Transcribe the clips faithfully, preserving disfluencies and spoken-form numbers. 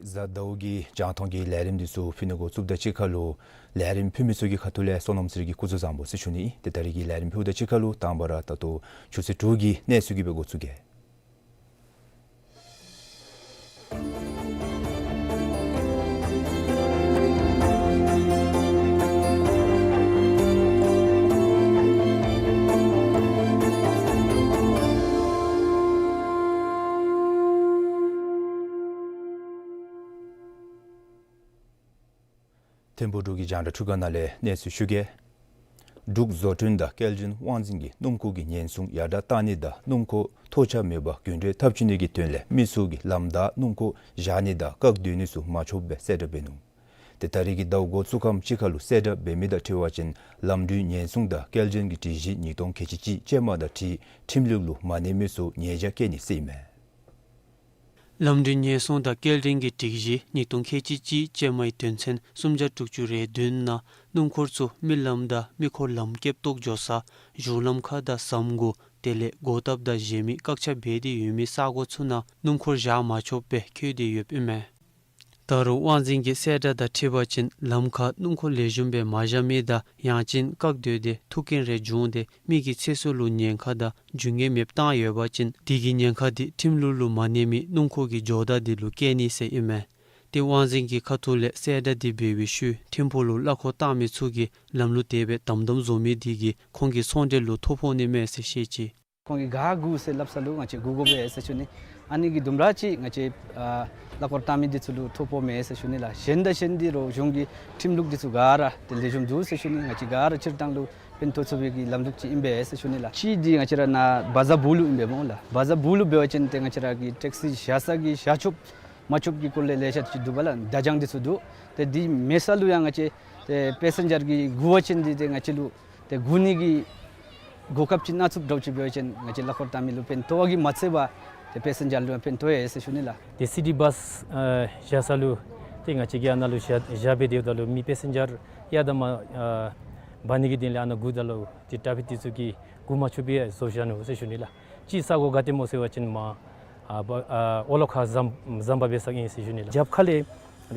གཟའ་ཟླཝ་གི་རྒྱང་མཐོང་གི་ལས་རིམ་འདི་ཚུ་ཕུལ་ནི་འགོ་བཙུགསཔ་དང་གཅིག་ཁར་ལུ་ལས་རིམ་ཕུལ་མི་ཚུ་གི་ཁ་ཐུག་ལས་བསོད་ནམས་ཚེ་རིང་གིས་སྐུ་གཟུགས་བཟང་པོ་ཟེར་ཞུ་ནི། ཏེ་ད་རིས་ཀྱི་ལས་རིམ་ཕུལཝ་དང་གཅིག་ཁར་ལུ་དང་པ་ར་ད་ལྟོ་ཆུ་ཚོད་དྲུག་གི་གནས་ཚུལ་གྱིས་སྦེ་འགོ་བཙུགས་གེ། ཐིམ་ཕུག་འབྲུག་གི་རྒྱང་བསྒྲགས་ཁྲི་ཀ་ནང་ལས་གནས་ཚུལ་ཞུ་གེ། འབྲུག་བཟོ་སྐྲུན་དང་སྐྱེལ་འདྲེན་དབང་འཛིན་གྱིས་སྣུམ་འཁོར་གྱི་ཉེན་སྲུང་ཡར་དྲགས་གཏང་ནི་དང་སྣུམ་འཁོར་ཐོགས་ཆགས་མེད་པར་རྒྱུན་འགྲུལ་འཐབ་བཅུག་ནི་གི་དོན་ལས་མི་ཚུ་གིས་ལམ་བདའ་སྣུམ་འཁོར་བཞག་ནི་དང་བཀག་སྡོད་ནི་ཚུ་མ་ཆོགཔ་སྦེ་གསལ་བསྒྲགས་འབད་ནུག། ཏེ་ད་རིས་ཀྱི་ཟླཝ་འགོ་བཙུགས་ཁམས་ཅིག་ཁར་ལུ་གསལ་བསྒྲགས་འབད་མི་དང་འཁྲིལ་བ་ཅིན་ལམ་འགྲུལ་ཉེན་སྲུང་དང་སྐྱེལ་འདྲེན་གྱི་སྒྲིག་གཞི་ཉིས་སྟོང་ཁལ་གཅིག་གཅིག་ཅན་མ་དང་འཁྲིལ་ཁྲིམས་ལུགས་ལུ་མ་གནས་མི་ཚུ་ཉེས་བྱ་བཀལ་ནི་ཟེར་ཨིན་མས། ལམ་འགྲུལ་ཉེན་སྲུང་དང་སྐྱེལ་འདྲེན་གྱི་སྒྲིག་གཞི་ཉིས་སྟོང་ཁལ་གཅིག་གཅིག་ཅན་མའི་དོན་ཚན་སུམ་བརྒྱ་དྲུག་ཅུ་རེ་བདུན་ནང་སྣུམ་འཁོར་ཚུ་མི་ལམ་དང་མི་འཁོར་ལམ་བཀལ་བཏོག་འགྱོ་ས་གཞུང་ལམ་ཁ་དང་ཟམ་གུ་དེ་ལས་སྒོ་བཏབ་དང་གཞན་མི་བཀག་ཆ་འབད་དེ་ཡོད་མི་ས་གོ་ཚུ་ནང་སྣུམ་འཁོར་བཞག་མ་ཆོགཔ་སྦེ་བཀོད་དེ་ཡོདཔ་ཨིན་མས། ད་རུང་དབང་འཛིན་གྱི་གསལ་བསྒྲགས་དང་འཁྲིལ་བ་ཅིན་ལམ་ཁར་སྣུམ་འཁོར་ལེགས་ཤོམ་སྦེ་མ་བཞག་མི་དང་ཡང་ཅིན་བཀག་སྡོད་དེ་ཐུག་རྐྱེན་རེ་བྱུང་སྟེ་མི་གི་ཚེ་སྲོག་ལུ་ཉེན་ཁ་དང་རྒྱུ་ངན་མེདཔ་བཏང་ཡོད་པ་ཅིན་དེ་གི་ཉེན་ཁ་དེ་ཁྲིམས་ལུགས་ལུ་མ་གནས་མི་སྣུམ་འཁོར་གྱི་ཇོ་བདག་དེ་ལུ་བཀལ་ནི་ཟེར་ཨིན་མས། ཏེ་དབང་འཛིན་གྱི་ཁ་ཐུག་ལས་གསལ་བསྒྲགས་དེ་འབད་བའི་ཤུལ་ཐིམ་ཕུག་ལུ་གླ་འཁོར་བཏང་མི་ཚུ་གིས་ལམ་ལུགས་དེ་སྦེ་དམ་དམ་བཟོ་མི་དེ་གིས་ཁོང་གི་ཚོང་འབྲེལ་ལུ་ཐོ་ཕོག་ནི་མས་ཟེར་བཤད་ཅི། ཁོང་གིས་ག་དགོ་ཟེར་སླབ་ས་ལུ་ང་བཅས་དགོ་དགོ་པས་ཟེར་ཞུ་ནི། ཨ་ནི་གི་དུམ་གྲ་ཅིག་ང་བཅས་ཨ་གླ་འཁོར་བཏང་མི་འདི་ཚུ་ལུ་ཐོ་ཕོག་མས་ཟེར་ཞུ་ནི་ལགས། གཞན་དང་གཞན་འདི་རོགས་གཞུང་གི་ཁྲིམས་ལུགས་འདི་ཚུ་ག་ར་ཏེ་ལེགས་ཤོམ་འདུག་ཟེར་ཞུ་ནི། ང་བཅས་ག་ར་སྤྱིར་བཏང་ལུ་ཕན་ཐོགས་ཚུགས་པའི་གི་ལམ་ལུགས་ཅིག་ཨིན་པས་ཟེར་ཞུ་ནི་ལགས། གཅིག་འདི་ང་བཅས་ར་ནཱ་བ་ཛར་སྦུག་ལུ་ཨིན་པས་སྨོ་ལགས། བ་ཛར་སྦུག་ལུ་འབད་བ་ཅིན་ཏེ་ང་བཅས་ར་གི་ཊེག་སི་བཞག་ས་གི་བཞག་ཆོག་མ་ཆོག་གི་སྐོར་ལས་ལེ་ཤ་ཅིག་འདུག་པ་ལགས། བརྡ་བྱང་འདི་ཚུ་འདུག། ཏེ་འདི་མེད་ས་ལུ་ཡང་ང་བཅས་ཏེ་པེ་སེན་ཇར་གྱིས་དགོ་པ་ཅིན་འདི་ཏེ་ང་བཅས་ལུ་ཏེ་དགོ་ནི་གི་གོ་སྐབས་ཅིག་གནང་ཚུགསཔ་འདྲཝ་ཅིག་འབད་བ་ཅིན་ང་བཅས་གླ་འཁོར་བཏང་མི་ལུ་ཕན་ཐོགས་པ་གིས་མ་ཚད་པར་ཏེ་པེ་སེན་ཇར་ལུ་ཡང་ཕན་ཐོགས་ཡི་ཟེར་ཞུ་ནི་ལགས། ཏེ་སི་ཊི་བཱསི་ཨ་བཞག་ས་ལུ་ཏེ་ང་བཅས་ཀྱིས་ཨ་ནཱ་ལུ་བཞག་བཞག་སྦེ་སྡོདཔ་ད་ལུ་མི་པེ་སེན་ཇར་ཡར་དང་མར་ཨ་འབག་ནི་གི་དོན་ལས་ཨ་ནཱ་སྒུགཔ་ད་ལུ་ཏེ་ཊ་ཕིག་འདི་ཚུ་གིས་སྒུག་མ་ཆོགཔ་སྦེ་བཟོ་བཞག་ནུག་ཟེར་ཞུ་ནི་ལགས། གཅིག་ས་གོ་ག་ཏེ་སྨོ་ཟེར་བ་ཅིན་མར་ཨ་བ་ཨ་ཨོ་ལོ་ཁ་ཟམ་ཟམ་པ་འབད་ས་ཨིན་ཟེར་ཞུ་ནི་ལགས། རྒྱབ་ཁ་ལས་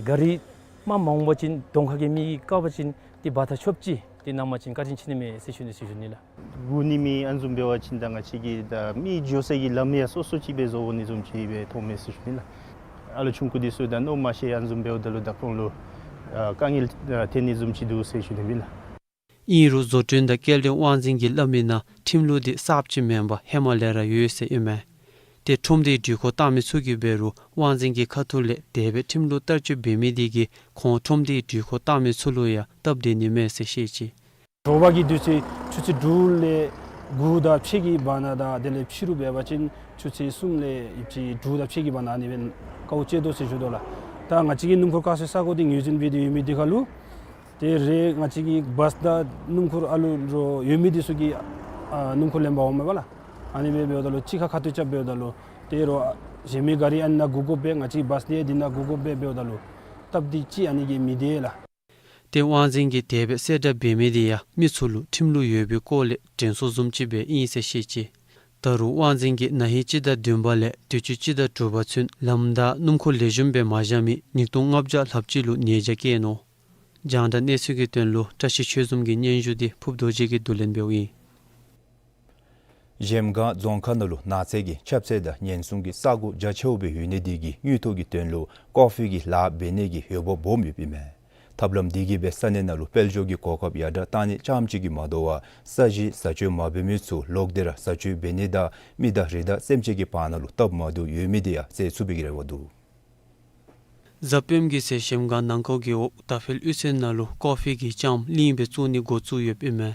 ག་རི་མར་མ་འོང་པ་ཅིན་གདོང་ཁ་གི་མི་གིས་བཀག་པ་ཅིན་ཏེ་འབག་ད་ཆོགཔ་ཅིག་ཏེ་གནང་པ་ཅིན་བཀའ་དྲིན་ཆེ་ནི་མས་ཟེར་ཞུ་ནི་ཟེར་ཞུ་ནི་ལགས། སྒུག་ནི་མི་ཨ་ནི་བཟུམ་འབད་བ་ཅིན་ད་ང་བཅས་ཀྱིས་ད་མི་འགྱོ་ས་གི་ལམ་ཡང་སོ་སོ་ཅིག་སྦེ་བཟོ་དགོ་ནི་བཟུམ་ཅིག་སྦེ་མཐོངམ་མས་ཟེར་ཞུ་ནི་ལགས། ཨ་ལོ་ཆུང་ཀུ་འདི་ཚུ་ད་མནོ་མ་ཤེས་ཨ་ནི་བཟུམ་འབདཝ་ད་ལུ་ད་ཁོང་ལུ་ཨ་དཀའ་ངལ་ཨ་ཐོན་ནི་བཟུམ་ཅིག་འདུག་ཟེར་ཞུ་ནི་མས་ལགས། ཨིན་རུང་བཟོ་སྐྲུན་དང་སྐྱེལ་འདྲེན་དབང་འཛིན་གྱིས་སླབ་མིའི་ནང་ཁྲིམས་ལུགས་འདི་གསརཔ་ཅིག་མེན་པར་ཧེ་མ་ལས་ར་ཡོད་ཟེར་ཨིན་མས། ཏེ་ཁྲོམ་སྡེའི་འགྲུལ་འཁོར་བཏང་མི་ཚུ་གིས་འབད་རུང་དབང་འཛིན་གྱི་ཁ་ཐུག་ལས་དེ་སྦེ་ཁྲིམས་ལུགས་བསྟར་སྤྱོད་འབད་མི་དེ་གིས་ཁོང་ཁྲོམ་སྡེའི་འགྲུལ་འཁོར་བཏང་མི་ཚུ་ལུ་ཡང་སྟབས་བདེ་ནི་མས་ཟེར་བཤད་ཅི། དྲོ་པ་གི་དུས་ཚོད་ཆུ་ཚོད་དྲུག་ལས་དགུ་དང་ཕྱེད་ཀྱི་བར་ན་དང་དེ་ལས་ཕྱི་རུ་འབད་བ་ཅིན་ཆུ་ཚོད་གསུམ་ལས་ཡོད་ཅིག་དྲུག་དང་ཕྱེད་ཀྱི་བར་ན་ཨ་ནི་སྦེ་དཀའཝ་སྤྱད་དོ་ཟེར་ཞུ་དོ་ལགས། ད་ང་བཅས་ཀྱི་སྣུམ་འཁོར་བཀག་སའི་ས་གོ་འདི་ངོས་འཛིན་འབད་དེ་ཡོད་མི་འདི་ཁར་ལུ་ཏེ་རེ་ང་བཅས་ཀྱི་བཱསི་དང་སྣུམ་འཁོར་ཨ་ལུ་རོགས་ཡོད་མི་འདི་ཚུ་གིས་ཨ་སྣུམ་འཁོར་ལེན་པར་འོངམ་མས་པ་ལགས། ཨ་ནི་སྦེ་འབདཝ་ད་ལུ་གཅིག་ཁར་ཁ་ཐུག་རྐྱབ་འབདཝ་ད་ལུ་ཏེ་རོགས་གཞན་མི་ག་རི་ཨ་ནཱ་སྒུག་དགོ་པས། ང་བཅས་བཱསི་འདི་འདི་ནང་སྒུག་དགོ་པས་འབདཝ་ད་ལུ་སྟབས་བདེ་ཅིག་ཨ་ནི་གིས་མི་སྟེར་ལགས། ཏེ་དབང་འཛིན་གྱིས་དེ་སྦེ་གསལ་བསྒྲགས་འབད་མི་དེ་ཡང་མི་ཚུ་ལུ་ཁྲིམས་ལུགས་ཡོད་པའི་སྐོར་ལས་དྲན་གསོ་བཟུམ་ཅིག་སྦེ་ཨིན་ཟེར་བཤད་ཅི། ད་རུང་དབང་འཛིན་གྱིས་ན་ཧིང་སྤྱི་ཟླ་བདུན་པ་ལས་དུས་ཅི་སྤྱི་ཟླ་དྲུག་པ་ཚུན་ལམ་བདའ་སྣུམ་འཁོར་ལེགས་ཤོམ་སྦེ་མ་བཞག་མི་ཉིས་སྟོང་ལྔ་བརྒྱ་ལྷགཔ་ཅིག་ལུ་ཉེས་བྱ་བཀལ་ནུག། རྒྱང་བསྒྲགས་གནས་ཚུལ་གྱི་དོན་ལུ་བཀྲ་ཤིས་ཆོས་འཛོམས་ཀྱི་སྙན་ཞུ་འདི་ཕུརཔ་རྡོ་རྗེ་གིས་བསྡུ་ལེན་འབདཝ་ཨིན། གཞལམ་སྒང་རྫོང་ཁག་ནང་ལུ་ནགས་ཚལ་གྱི་ཁྱབ་ཚད་དང་ཉེན་སྲུང་གི་ས་གོ་རྒྱ་ཆེཝ་སྦེ་ཡོད་ནི་དེ་གིས་དངུལ་ཐོག་གི་དོན་ལུ་ཀོ་ཕི་གི་ལཱ་འབད་ནི་གི་འོས་འབབ་སྦོམ་ཡོདཔ་ཨིན་མས། ཐབས་ལམ་དེ་གིས་སྦེ་ས་གནས་ནང་ལུ་དཔལ་འབྱོར་གྱི་གོ་སྐབས་ཡར་དྲགས་གཏང་ནི་རྐྱངམ་ཅིག་གིས་མ་དོ་བར་ས་གཞི་བཟའ་སྤྱོད་མ་འབད་མི་ཚུ་ལོག་སྟེ་ར་བཟའ་སྤྱོད་འབད་ནི་དང་མི་དང་རི་དྭགས་སེམས་ཅན་གྱི་བར་ན་ལུ་སྟབས་མ་བདེཝ་ཡོད་མི་དེ་ཡང་སེལ་ཚུགས་པའི་གི་རེ་བ་འདུག། གཟའ་སྤེནམ་གི་ཚེ་གཞལམ་སྒང་ནང་མཁོ་རྒེད་འོག་དར་འཕེལ་གཡུས་ཚན་ནང་ལུ་ཀོ་ཕི་གི་ལྕངམ་གླིང་སྦེ་བཙུགས་ནི་འགོ་བཙུགས་ཡོདཔ་ཨིན་མས།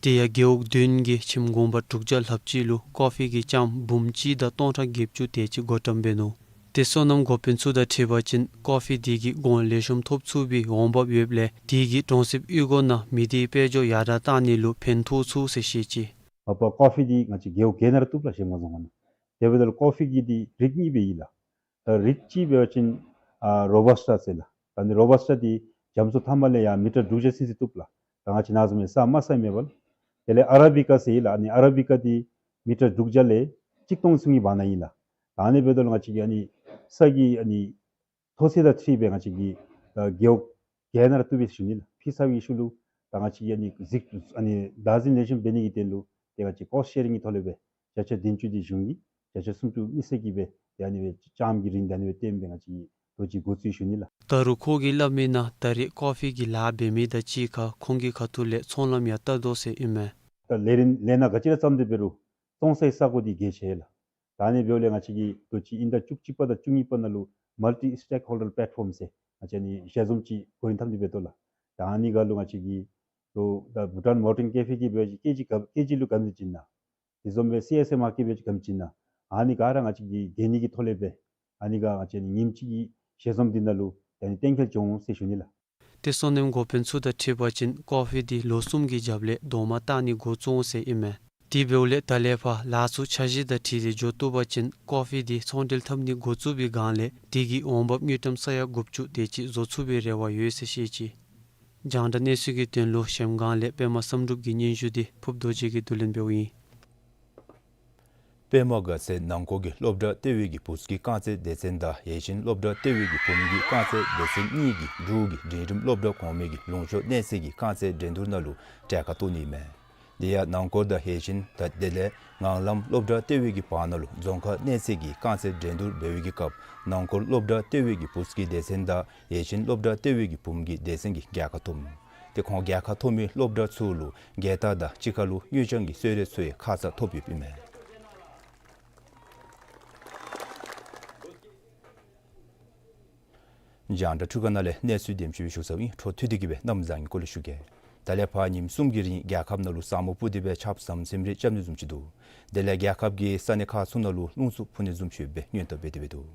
དེ་ཡང་རྒེད་འོག་བདུན་གྱི་ཁྱིམ་གུང་པ་དྲུག་བརྒྱ་ལྷགཔ་ཅིག་ལུ་ཀོ་ཕི་གི་ལྕངམ་འབུམ་གཅིག་དང་སྟོང་ཕྲག་བརྒྱད་ཅུ་དེ་ཅིག་བགོ་བཀྲམ་འབད་ནུག། ཏེ་སོ་ནམ་འགོ་དཔོན་ཚུ་དང་འཁྲིལ་བ་ཅིན་ཀོ་ཕི་དེ་གིས་གོང་ལེགས་ཤོམ་ཐོབ་ཚུགས་པའི་འོང་འབབ་ཡོདཔ་ལས་དེ་གིས་གྲོང་གསེབ་གཡུས་སྒོ་ནང་མི་སྡེའི་དཔལ་འབྱོར་ཡར་དྲགས་གཏང་ནི་ལུ་ཕན་ཐོགས་ཚུགས་ཟེར་བཤད་ཅི། མ་པ་ཀོ་ཕི་འདི་ང་བཅས་རྒེད་འོག་བརྒྱད་ནང་ར་བཏུབ་ལགས། གཞལམ་སྒང་རྫོང་ཁག་ནང་། དེ་འབདཝ་ད་ལུ་ཀོ་ཕི་གི་འདི་རིགས་གཉིས་སྦེ་ཨིན་ལགས། ད་རིགས་གཅིག་འབད་བ་ཅིན་ཨ་རོ་བཱསི་ཊ་ཟེར་ལགས། ད་ནི་རོ་བཱསི་ཊ་འདི་རྒྱ་མཚོ་མཐའ་མ་ལས་ཡར་མི་ཊར་དྲུག་བརྒྱ་ཚུན་ཚོད་བཏུབ་ལགས། ད་ང་བཅས་ནཱ་བཟུམ་སྦེ་ས་དམའ་ས་ཨིན་མས་པ་ལགས། དེ་ལས་ཨ་ར་བི་ཀ་ཟེར་ཨིན་ལགས། ཨ་ནི་ཨ་ར་བི་ཀ་འདི་མི་ཊར་དྲུག་བརྒྱ་ལས་གཅིག་སྟོང་ཚུན་གྱི་བར་ན་ཨིན་ལགས། ད་ཨ་ནི་འབདཝ་ད་ལུ་ང་བཅས་ཀྱིས་ཨ་ནི་ས་གི་ཨ་ནི་མཐོ་ཚད་དང་འཁྲིལ་སྦེ་ང་བཅས་ཀྱིས་ཨ་རྒེད་འོག་བརྒྱད་ནང་ར་བཏུབ་པས་ཟེར་ཞུ་ནི་ལགས། ཕུལ་ཚར་བའི་ཤུལ་ལུ་ད་ང་བཅས་ཀྱིས་ཨ་ནི་གཟིགས་ཨ་ནི་བདག་འཛིན་ལེགས་ཤོམ་འབད་ནི་གི་དོན་ལུ་ཏེ་ང་བཅས་ཀོསཊ་ཤེ་རིང་གི་ཐོག་ལས་སྦེ་བརྒྱ་ཆ་བདུན་ཅུ་འདི་གཞུང་གི་བརྒྱ་ཆ་སུམ་ཅུ་མི་སེར་གྱིས་སྦེ་ཏེ་ཨ་ནི་སྦེ་ལྕངམ་གྱི་རིན་ད་ཨ་ནི་སྦེ་བཏོན་སྦེ་ང་བཅས་ཀྱིས་རྡོ་གཅིག་འགོ་བཙུགས་ཞུ་ནི་ལགས། ད་རུང་ཁོ་གིས་སླབ་མི་ནང་ད་རེས་ཀོ་ཕི་གི་ལཱ་འབད་མི་དང་གཅིག་ཁར་ཁོང་གི་ཁ་ཐུག་ལས་ཚོང་ལམ་ཡང་བལྟ་དོ་ཟེར་ཨིན་མས། ད་ལས་རིམ་ལས་སྣ་ག་ཅི་ར་བརྩམས་ཏེ་འབད་རུང་བཙོང་སའི་ས་གོ་འདི་གལ་ཆེ་ལགས། ད་ཨ་ནི་འབདཝ་ལས་ང་བཅས་ཀྱིས་ལོ་གཅིག་དབྱིན་ཟླ་བཅུ་གཅིག་པ་དང་བཅུ་གཉིས་པ་ནང་ལུ་མལ་ཊི་སི་ཊེག་ཧོལ་ཌར་པེ་ལེཊ་ཕོམ་ཟེར་ང་བཅས་ཨ་ནི་ཞལ་འཛོམས་ཅིག་འགོ་འདྲེན་འཐབ་སྟེ་འབད་དོ་ལགས། ད་ཨ་ནི་ཁར་ལུ་ང་བཅས་ཀྱིས་ལོ་ད་བྷུ་ཊཱན་མོ་ཊརིང་ཀེ་ཕེ་གིས་འབད་བ་ཅིན་ཀེ་ཇི་ག་ཀེ་ཇི་ལུ་ག་དེམ་ཅིག་ཨིན་ན། དེ་བཟུམ་སྦེ་སི་ཨེསི་ཨེ་མར་ཀེཊ་འབད་བ་ཅིན་ག་དེམ་ཅིག་ཨིན་ན། ཨ་ནི་ག་ར་ང་བཅས་ཀྱིས་གན་ནི་གི་ཐོག་ལས་སྦེ་ཨ་ནི་ག་ང་བཅས་ཨ་ནི་ཉིནམ་གཅིག་གི་ཞལ་འཛོམས་འདི་ནང་ལུ་ད་ཨ་ནི་གཏན་འཁེལ་འགྱོ་འོང་ཟེར་ཞུ་ནི་ལགས། ཏེ་སོ་ནམ་འགོ་དཔོན་ཚུ་དང་འཁྲིལ་བ་ཅིན་ཀོ་ཕི་འདི་ལོ་གསུམ་གྱི་རྒྱབ་ལས་རྡོག་མ་བཏགས་ནི་འགོ་བཙུགས་འོང་ཟེར་ཨིན་མས། དེ་འབདཝ་ལས་ད་ལས་ཕར་ལཱ་ཚུ་འཆར་གཞི་དང་འཁྲིལ་ཏེ་འགྱོ་བཏུབ་པ་ཅིན་ཀོ་ཕི་འདི་ཚོང་འབྲེལ་འཐབ་ནི་འགོ་བཙུགས་པའི་སྒང་ལས་དེ་གི་འོང་འབབ་དངུལ་ཀྲམ་ས་ཡ་དགུ་བཅུ་དེ་ཅིག་བཟོ་ཚུགས་པའི་རེ་བ་ཡོད་ཟེར་བཤད་ཅི། རྒྱང་བསྒྲགས་གནས་ཚུལ་གྱི་དོན་ལུ་གཞལམ་སྒང་ལས་པདྨ་བསམ་གྲུབ་ཀྱི་སྙན་ཞུ་འདི་ཕུབ་རྡོ་རྗེ་གིས་བསྡུ་ལེན་འབདཝ་ཨིན། པདྨ་དགའ་ཚལ་ནང་འཁོད་ཀྱི་སློབ་གྲྭ་ལྟེ་བའི་གི་བུཚ་གི་རྐང་རྩེད་སྡེ་ཚན་དང་ཡིད་བཞིན་སློབ་གྲྭ་ལྟེ་བའི་གི་བུམོ་གི་རྐང་རྩེད་སྡེ་ཚན་གཉིས་ཀྱིས་འབྲུག་གི་འབྲིང་རིམ་སློབ་གྲྭ་གོང་མའི་གི་ལུང་ཕྱོགས་གནས་ཚད་ཀྱི་རྐང་རྩེད་འགྲན་བསྡུར་ནང་ལུ་གྲལ་ཁར་གཏོགས་ནི་མས། དེ་ཡང་ནང་འཁོད་དང་ཡིད་བཞིན་དང་དེ་ལས་ངང་ལམ་སློབ་གྲྭ་ལྟེ་བའི་གི་བར་ན་ལུ་རྫོང་ཁག་གནས་ཚད་ཀྱི་རྐང་རྩེད་འགྲན་བསྡུར་འབད་བའི་གི་སྐབས་ནང་འཁོད་སློབ་གྲྭ་ལྟེ་བའི་གི་བུཚ་གི་སྡེ་ཚན་དང་ཡིད་བཞིན་སློབ་གྲྭ་ལྟེ་བའི་གི་བུམོ་གི་སྡེ་ཚན་གྱིས་རྒྱལ་ཁ་ཐོབ། ཏེ་ཁོང་རྒྱལ་ཁ་ཐོབ་མི་སློབ་གྲྭ་ཚུ་ལུ་རྒྱལ་རྟགས་དང་གཅིག་ཁར་ལུ་དངུལ་རྐྱང་གི་གསོལ་རས་ཚུ་ཡང་ཁ་ཙ་ཐོབ་ཡོདཔ་ཨིན་མས། རྒྱང་བསྒྲགས་འཕྲུལ་ཁང་ནང་ལས་གནས་ཚུལ་འདེམས་ཞིབ་ཞུ་ཚརཝ་ཨིན། འཕྲོ་མཐུད་དེ་གིས་སྦེ་གནམ་བཟང་ངན་སྐོར་ལས་ཞུ་གེ། ད་ལས་ཕར་ཉིནམ་གསུམ་གྱི་རིང་རྒྱལ་ཁབ་ནང་ལུ་ས་སྨུག་སྤུབས་ཏེ་སྦེ་ཆརཔ་ཟམ་ཟིམ་རེ་རྐྱབ་ནི་བཟུམ་ཅིག་འདུག། དེ་ལས་རྒྱལ་ཁབ་ཀྱི་ས་གནས་ཁག་ཚུ་ནང་ལུ་རླུང་འཚུབ་འཕུ་ནི་བཟུམ་ཅིག་ཡོད་པའི་སྔོན་བརྡ་འབད་དེ་སྦེ་འདུག།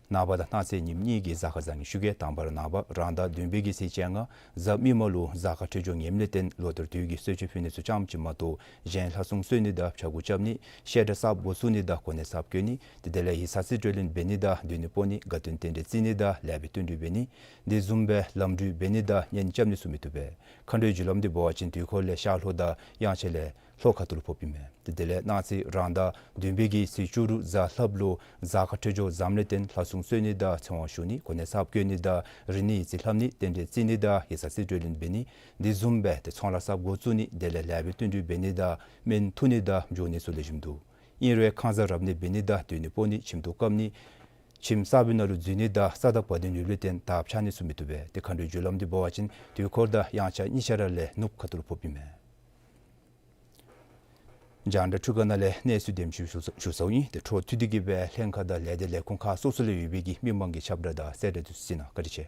ནངས་པ་དང་གནངས་ཚེ་ཉིནམ་གཉིས་ཀྱི་གཟའ་སྐར་བཟང་ངན་ཞུ་གེ། དང་པ་ར་ནངས་པ་རང་ཟླ་བདུན་པའི་གི་ཚེས་བཅོ་ལྔ་གཟའ་མིག་དམར་ལུ་གཟའ་སྐར་འཕྲོད་སྦྱོར་ངནམ་ལས་བརྟེན་ལོ་ལྟར་དུས་ཀྱི་གསོལ་མཆོད་ཕུལ་ནི་ཚུ་ཙམ་ཅིག་མ་གཏོགས་གཞན་ལྷ་སྲུང་གསོལ་ནི་དང་ཕྱྭ་འགུགས་རྐྱབ་ནི་བཤད་གྲྭ་གསརཔ་འགོ་བཙུགས་ནི་དང་གོ་གནས་གསརཔ་བསྐོ་ནི་དེ་དེ་ལས་ཡིག་ཚང་རྩིས་སྤྲོད་ལེན་འབད་ནི་དང་སྡོད་གནས་སྤོ་ནི་དགའ་སྟོན་རྟེན་འབྲེལ་བརྩི་ནི་དང་ལེགས་པའི་བསྟུན་གྲོས་འབད་ནི་དེ་བཟུམ་སྦེ་ལམ་འགྲུལ་འབད་ནི་དང་གཉེན་རྐྱབ་ནི་ཚུ་མི་བཏུབ་པས། མཁའ་འགྲོའི་རྒྱུ་ལམ་འདི་འབད་བ་ཅིན་དུས་འཁོར་ལས་ཤར་ལྷོ་དང་དབྱངས་འཆར་ལས་ལྷོ་ཁ་ཐུག་ལུ་ཕོགཔ་ཨིན་མས། དེ་དེ་ལས་གནངས་ཚེ་རང་ཟླ་བདུན་པའི་གི་ཚེས་བཅུ་དྲུག་གཟའ་ལྷགཔ་ལུ་གཟའ་སྐར་འཕྲོད་སྦྱོར་བཟངམ་ལས་བརྟེན་ལྷ་སྲུང་གསོལ་ནི་དང་ཚེ་དབང་ཞུ་ནི་གོ་གནས་གསརཔ་བསྐོ་ནི་དང་རིག་གནས་ཡིག་རྩིས་ལྷབ་ནི་རྟེན་འབྲེལ་བརྩི་ནི་དང་ཡིག་ཚང་རྩིས་སྤྲོད་ལེན་འབད་ནི་དེ་བཟུམ་སྦེ་ཏེ་ཚོང་ལཱ་གསརཔ་འགོ་བཙུགས་ནི་དེ་ལས་ལེགས་པའི་བསྟུན་གྲོས་འབད་ནི་དང་སྨན་འཐུ་ནི་དང་འགྱོ་ནི་ཚུ་ལེགས་ཤོམ་འདུག། ཨིན་རུང་ཁང་གསར་རབ་གནས་འབད་ནི་དང་སྡོད་གནས་སྤོ་ནི་ཁྱིམ་ཐོག་བཀབ་ནི་ཁྱིམ་གསར་པའི་ནང་ལུ་འཛུལ་ནི་དང་ས་དང་བ་དན་ཡོདཔ་ལས་བརྟེན་དར་འཕྱར་ནི་ཚུ་མི་བཏུབ་པས། ཏེ་མཁའ་འགྲོའི་རྒྱུ་ལམ་འདི་འབད་བ་ཅིན་དུས་འཁོར་དང་དབྱངས་འཆར་གཉིས་ཆ་ར་ལས་ནུབ་ཁ་ཐུག་ལུ་ཕོགཔ་ཨིན་མས། རྒྱང་བསྒྲགས་འཕྲུལ་ཁང་ནང་ལས་གནས་ཚུལ་འདེམས་ཞིབ་ཞུ་ཚརཝ་ཨིན། ཏེ་འཕྲོ་མཐུད་དེ་གིས་སྦེ་ལྷན་ཁག་དང་ལས་སྡེ་ལས་ཁུངས་ཁག་སོ་སོ་ལས་ཡོད་པའི་གི་མི་མང་གི་ཁྱབ་བསྒྲགས་དང་གསལ་བསྒྲགས་འདི་ཚུ་གཟིགས་གནང་། བཀའ་དྲིན་ཆེ།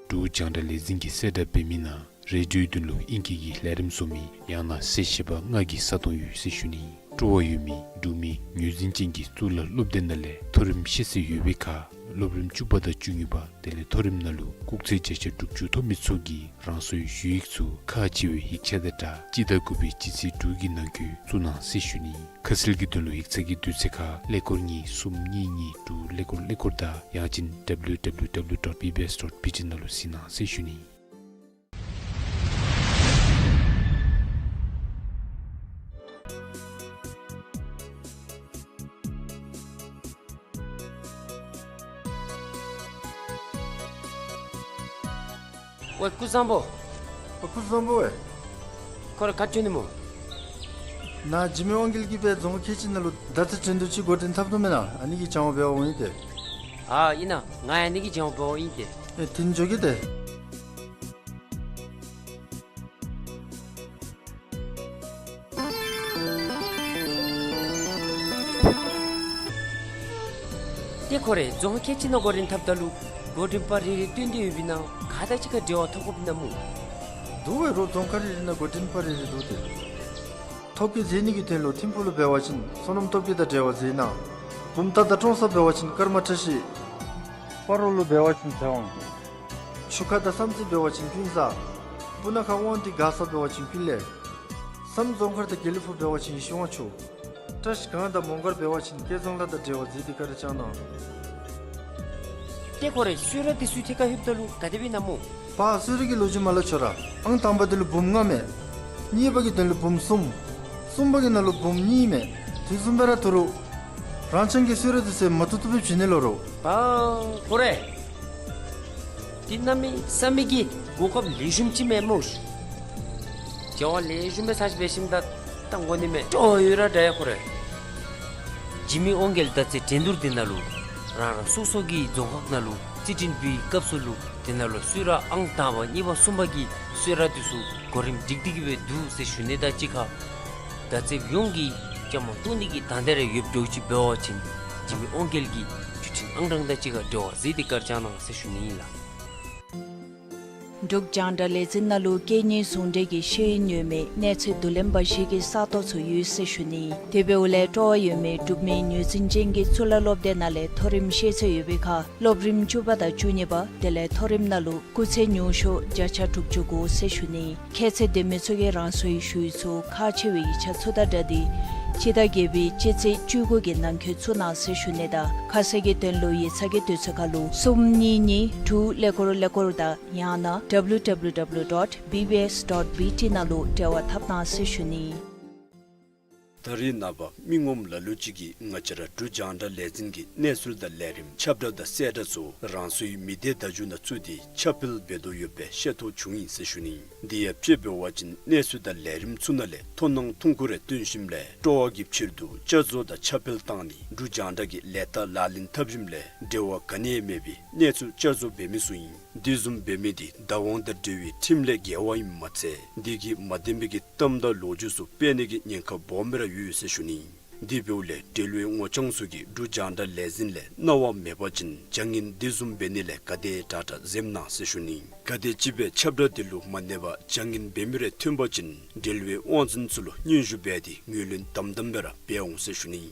འབྲུག་རྒྱང་བསྒྲགས་ལས་འཛིན་གྱིས་གསལ་བསྒྲགས་འབད་མི་ནང་རེ་ཌིའོའི་དོན་ལུ་ཨིང་སྐད་ཀྱི་ལས་རིམ་བཟོ་མི་ཡང་ན་གསལ་བཤད་པ་ལྔ་གི་ས་སྟོང་ཡོད་ཟེར་ཞུ་ནི། སྤྲོ་བ་ཡོད་མི་འབྲུག་མི་ངོས་འཛིན་ཅན་གྱི་གཙུག་ལག་སློབ་སྡེ་ནང་ལས་མཐོ་རིམ་ཤེས་ཚད་ཡོད་པའི་ཁར་སློབ་རིམ་བཅུ་པ་དང་བཅུ་གཉིས་པ་དེ་ལས་མཐོ་རིམ་ནང་ལུ་སྐུགས་ཚད་བརྒྱ་ཆ་དྲུག་ཅུ་ཐོབ་མི་ཚུ་གིས་རང་སོའི་ཞུ་ཡིག་ཚུ་ཁག་ཆེ་བའི་ཡིག་ཆ་དང་སྦྲགས་སྤྱི་ཟླ་དགུ་པའི་སྤྱི་ཚེས་དྲུག་གི་ནང་འཁོད་བཙུགས་གནང་ཟེར་ཞུ་ནི། ཁ་གསལ་གྱི་དོན་ལུ་ཡིག་ཚང་གི་དུས་ཚོད་ཁར་ཀླད་ཀོར་གཉིས་གསུམ་གཉིས་གཉིས་དྲུག་ཀླད་ཀོར་ཀླད་ཀོར་དང་ཡང་ཅིན་W W W dot B B S dot B T ནང་ལུ་གཟིགས་གནང་ཟེར་ཞུ་ནི། ཝའེ་སྐུ་གཟུགས་བཟང་པོ། ཨ་སྐུ་གཟུགས་བཟང་པོ་ཝའེ། ཁོ་ར་ག་ཅི་འབྱོན་ནི་སྨོ། ནཱ་འཇིགས་མེད་དབང་རྒྱལ་གྱིས་སྦེ་རྫོང་ཁག་ཁལ་གཅིག་ནང་ལུ་མདའ་རྩེད་འགྲན་བསྡུར་ཅིག་འགོ་འདྲེན་འཐབ་དོ་མེན་ན། ཨ་ནི་གི་སྦྱང་བ་འབད་བར་འོང་ཡི་ཏེ། ཨ་ཨིན་ན། ང་ཡང་ཨ་ནི་གི་སྦྱང་བ་འབད་བར་འོང་ཡི་ཏེ། ཨེ་དེ་ནི་འགྱོ་གེ་ཏེ། ཏེ་ཁོ་ར་རྫོང་ཁག་ཁལ་གཅིག་ནང་འགོ་འདྲེན་འཐབ་ད་ལུ་འགོ་འདྲེན་པ་རེ་རེ་བསྟུན་ཏེ་ཡོད་པའི་ནང་ག་དང་གཅིག་ཁར་འབྲེལ་བ་འཐབ་དགོཔ་ཨིན་ན་སྨོ། འདུག་ཝའེ། རོགས་རྫོང་ཁག་རེ་རེ་ནང་འགོ་འདྲེན་པ་རེ་རེ་འདུག་ཏེ། ཐོབ་སྐྱེད་མཛད་ནི་གི་དོན་ལུ་ཐིམ་ཕུག་ལུ་འབད་བ་ཅིན་བསོད་ནམས་སྟོབས་རྒྱས་དང་འབྲེལ་བ་མཛད་གནང་། བུམ་ཐང་དང་ཀྲོང་གསར་འབད་བ་ཅིན་ཀརྨ་བཀྲ་ཤིས། སྤ་རོ་ལུ་འབད་བ་ཅིན་ཚེ་དབང་། ཆུ་ཁ་དང་བསམ་རྩེ་འབད་བ་ཅིན་ཀུན་བཟང་། སྤུ་ན་ཁ་དབང་འདུས། མགར་ས་འབད་བ་ཅིན་ཀུན་ལེགས། བསམ་རྫོང་མཁར་དང་དགེ་ལེགས་ཕུག་འབད་བ་ཅིན་ཡེ་ཤེས་དབང་ཕྱུག། བཀྲ་ཤིས་སྒང་དང་མོང་སྒར་འབད་བ་ཅིན་སྐལ་བཟང་ལྷ་དང་འབྲེལ་བ་མཛད་དེ་བཀའ་དྲིན་བསྐྱང་གནང་། ཏེ་ཁོ་ར་གསོལ་རས་འདི་ཚུ་ཐད་ཀར་ལྷོདཔ་ད་ལུ་ག་དེ་སྦེ་ཨིན་ན་སྨོ། པ་གསོལ་རས་ཀྱི་ལོ་རྒྱུས་མ་སླབ་ཆོག་ར། ཨང་དང་པ་འདི་ལུ་འབུམ་ལྔ་མས། གཉིས་པ་གི་དོན་ལུ་འབུམ་གསུམ། གསུམ་པ་གི་ནང་ལུ་བུམོ་གཉིས་མས། དེ་བཟུམ་སྦེ་ར་ཐོབ་རུང་རང་ཅག་གི་གསོལ་རས་དུས་ཚོད་མ་ཐུབ་ཐུབ་སྦེ་བྱིན་ནི་ལོ་རོ། ཨ་ཁོ་རེ། འདི་གནམ་མེད་ས་མེད་ཀྱི་གོ་སྐབས་ལེགས་ཤོམ་ཅིག་མས་སྨོ། བྱ་བ་ལེགས་ཤོམ་སྦེ་ཚར་ཅིག་འབད་ཞིནམ་ད་ད་འགོ་ནི་མས། སྤྲོ་བ་ཡོད་ར་འདྲ་ཡ་ཁོ་རེ། འཇིགས་མེད་དབང་རྒྱལ་ད་ཚེ་འགྲན་བསྡུར་འདི་ནང་ལུ་རང་རང་སོ་སོ་གི་རྫོང་ཁག་ནང་ལུ་རྩིས་འབྲིང་པུའི་སྐབས་སུ་ལུ་དེ་ནང་ལུ་གསོལ་རས་ཨང་དང་པ་གཉིས་པ་གསུམ་པ་གི་གསོལ་རས་འདི་ཚུ་གོ་རིམ་སྒྲིག་སྟེ་གི་སྦེ་འདུག་ཟེར་ཞུ་ནི། ད་གཅིག་ཁར་ད་ཚེ་ཡོངས་ཀྱི་བཅའ་མར་གཏོགས་ནི་གི་དང་འདོད་རེ་ཡོདཔ་འདྲཝ་ཅིག་འབད་བ་ཅིན་འཇིགས་མེད་དབང་རྒྱལ་གྱི་བརྒྱུད་འཕྲིན་ཨང་གྲངས་དང་གཅིག་ཁར་འབྲེལ་བ་མཛད་དེ་བཀའ་རྒྱ་གནང་ཟེར་ཞུ་ནི་ཨིན་ལགས། འབྲུག་རྒྱང་བསྒྲགས་ལས་འཛིན་ནང་ལུ་སྐད་གཉིས་ཟུང་འབྲེལ་གྱི་ཤེས་ཡོན་ཡོད་མི་གནས་ཚད་བསྡུ་ལེན་འབའ་ཞིག་གི་ས་སྟོང་ཚུ་ཡོད་ཟེར་ཞུ་ནི། དེ་འབདཝ་ལས་སྤྲོ་བ་ཡོད་མི་འབྲུག་མི་ངོས་འཛིན་ཅན་གྱི་གཙུག་ལག་སློབ་སྡེ་ནང་ལས་མཐོ་རིམ་ཤེས་ཚད་ཡོད་པའི་ཁར་སློབ་རིམ་བཅུ་པ་དང་བཅུ་གཉིས་པ་དེ་ལས་མཐོ་རིམ་ནང་ལུ་སྐུགས་ཚད་ཉུང་ཤོས་བརྒྱ་ཆ་དྲུག་ཅུ་དགོ་ཟེར་ཞུ་ནི། ཁྱད་ཚད་ལྡན་མི་ཚུ་གིས་རང་སོའི་ཞུ་ཡིག་ཚུ་ཁག་ཆེ་བའི་ཡིག་ཆ་ཚུ་དང་སྦྲགས་ཏེ་སྤྱི་ཟླ་བརྒྱད་པའི་སྤྱི་ཚེས་བཅུ་དགུ་གི་ནང་འཁོད་བཙུགས་གནང་ཟེར་ཞུ་ནི་དང་ཁ་གསལ་གྱི་དོན་ལུ་ཡིག་ཚང་གི་དུས་ཚོད་ཁར་ལུ་གསུམ་གཉིས་གཉིས་དྲུག་ཀླད་ཀོར་ཀླད་ཀོར་དང་ཡང་ན་W W W dot B B S dot B T ནང་ལུ་འབྲེལ་བ་འཐབ་གནང་ཟེར་ཞུ་ནི། ད་རེས་ནངས་པ་མི་ངོམ་ལ་ལུ་ཅིག་གིས་ང་བཅས་ར་འབྲུག་རྒྱང་བསྒྲགས་ལས་འཛིན་གྱི་གནས་ཚུལ་དང་ལས་རིམ་ཁྱབ་བསྒྲགས་དང་གསལ་བསྒྲགས་ཚུ་རང་སོའི་མི་སྡེ་བརྡ་བརྒྱུད་ནང་བཙུགས་ཏེ་ཁྱབ་སྤེལ་འབད་དོ་ཡོདཔ་སྦེ་ཤེས་རྟོགས་བྱུང་ཡི་ཟེར་ཞུ་ནི། དེ་ཡང་དཔྱེ་འབད་བ་ཅིན་གནས་ཚུལ་དང་ལས་རིམ་ཚུ་ནང་ལས་མཐོང་སྣང་ཐུང་ཀུ་རེ་བཏོན་ཞིནམ་ལས་སྤྲོ་བ་གི་ཕྱིར་དུ་བསྐྱར་བཟོ་དང་ཁྱབ་སྤེལ་བཏང་ནི་འབྲུག་རྒྱང་བསྒྲགས་ཀྱི་ལས་རྟགས་ལག་ལེན་འཐབ་ཞིནམ་ལས་འབྲེལ་བ་ག་ནི་ཡང་མེད་པའི་གནས་ཚུལ་བསྐྱར་བཟོ་འབད་མི་ཚུ་ཨིན། དེ་བཟུམ་འབད་མི་དེ་བདག་དབང་དང་འབྲེལ་བའི་ཁྲིམས་ལས་འགལ་བ་ཨིནམ་མ་ཚད་འདི་གིས་མ་བདེན་པའི་གི་གཏམ་དང་ལོ་རྒྱུས་ཚུ་སྤེལ་ནི་གི་ཉེན་ཁ་སྦོམ་སྦེ་ར་ཡོད་ཟེར་ཞུ་ནི། དེ་འབདཝ་ལས་འབྲེལ་བའི་ངོ་རྐྱང་ཚུ་གིས་འབྲུག་རྒྱང་བསྒྲགས་ལས་འཛིན་ལས་གནང་བ་མེད་པ་ཅིན་བྱ་ངན་དེ་བཟུམ་འབད་ནི་ལས་ག་དེ་དྲག་དྲག་འཛེམ་གནང་ཟེར་ཞུ་ནི། གལ་ཏེ་ཅིག་སྦེ་ཁྱབ་བསྒྲགས་དེ་ལུ་མ་གནས་པར་བྱ་ངན་འབད་མི་རེ་ཐོན་པ་ཅིན་འབྲེལ་བའི་དབང་འཛིན་ཚུ་ལུ་སྙན་ཞུ་འབད་དེ་ངོས་ལེན་དམ་དམ་སྦེ་ར་འབད་འོང་ཟེར་ཞུ་ནི།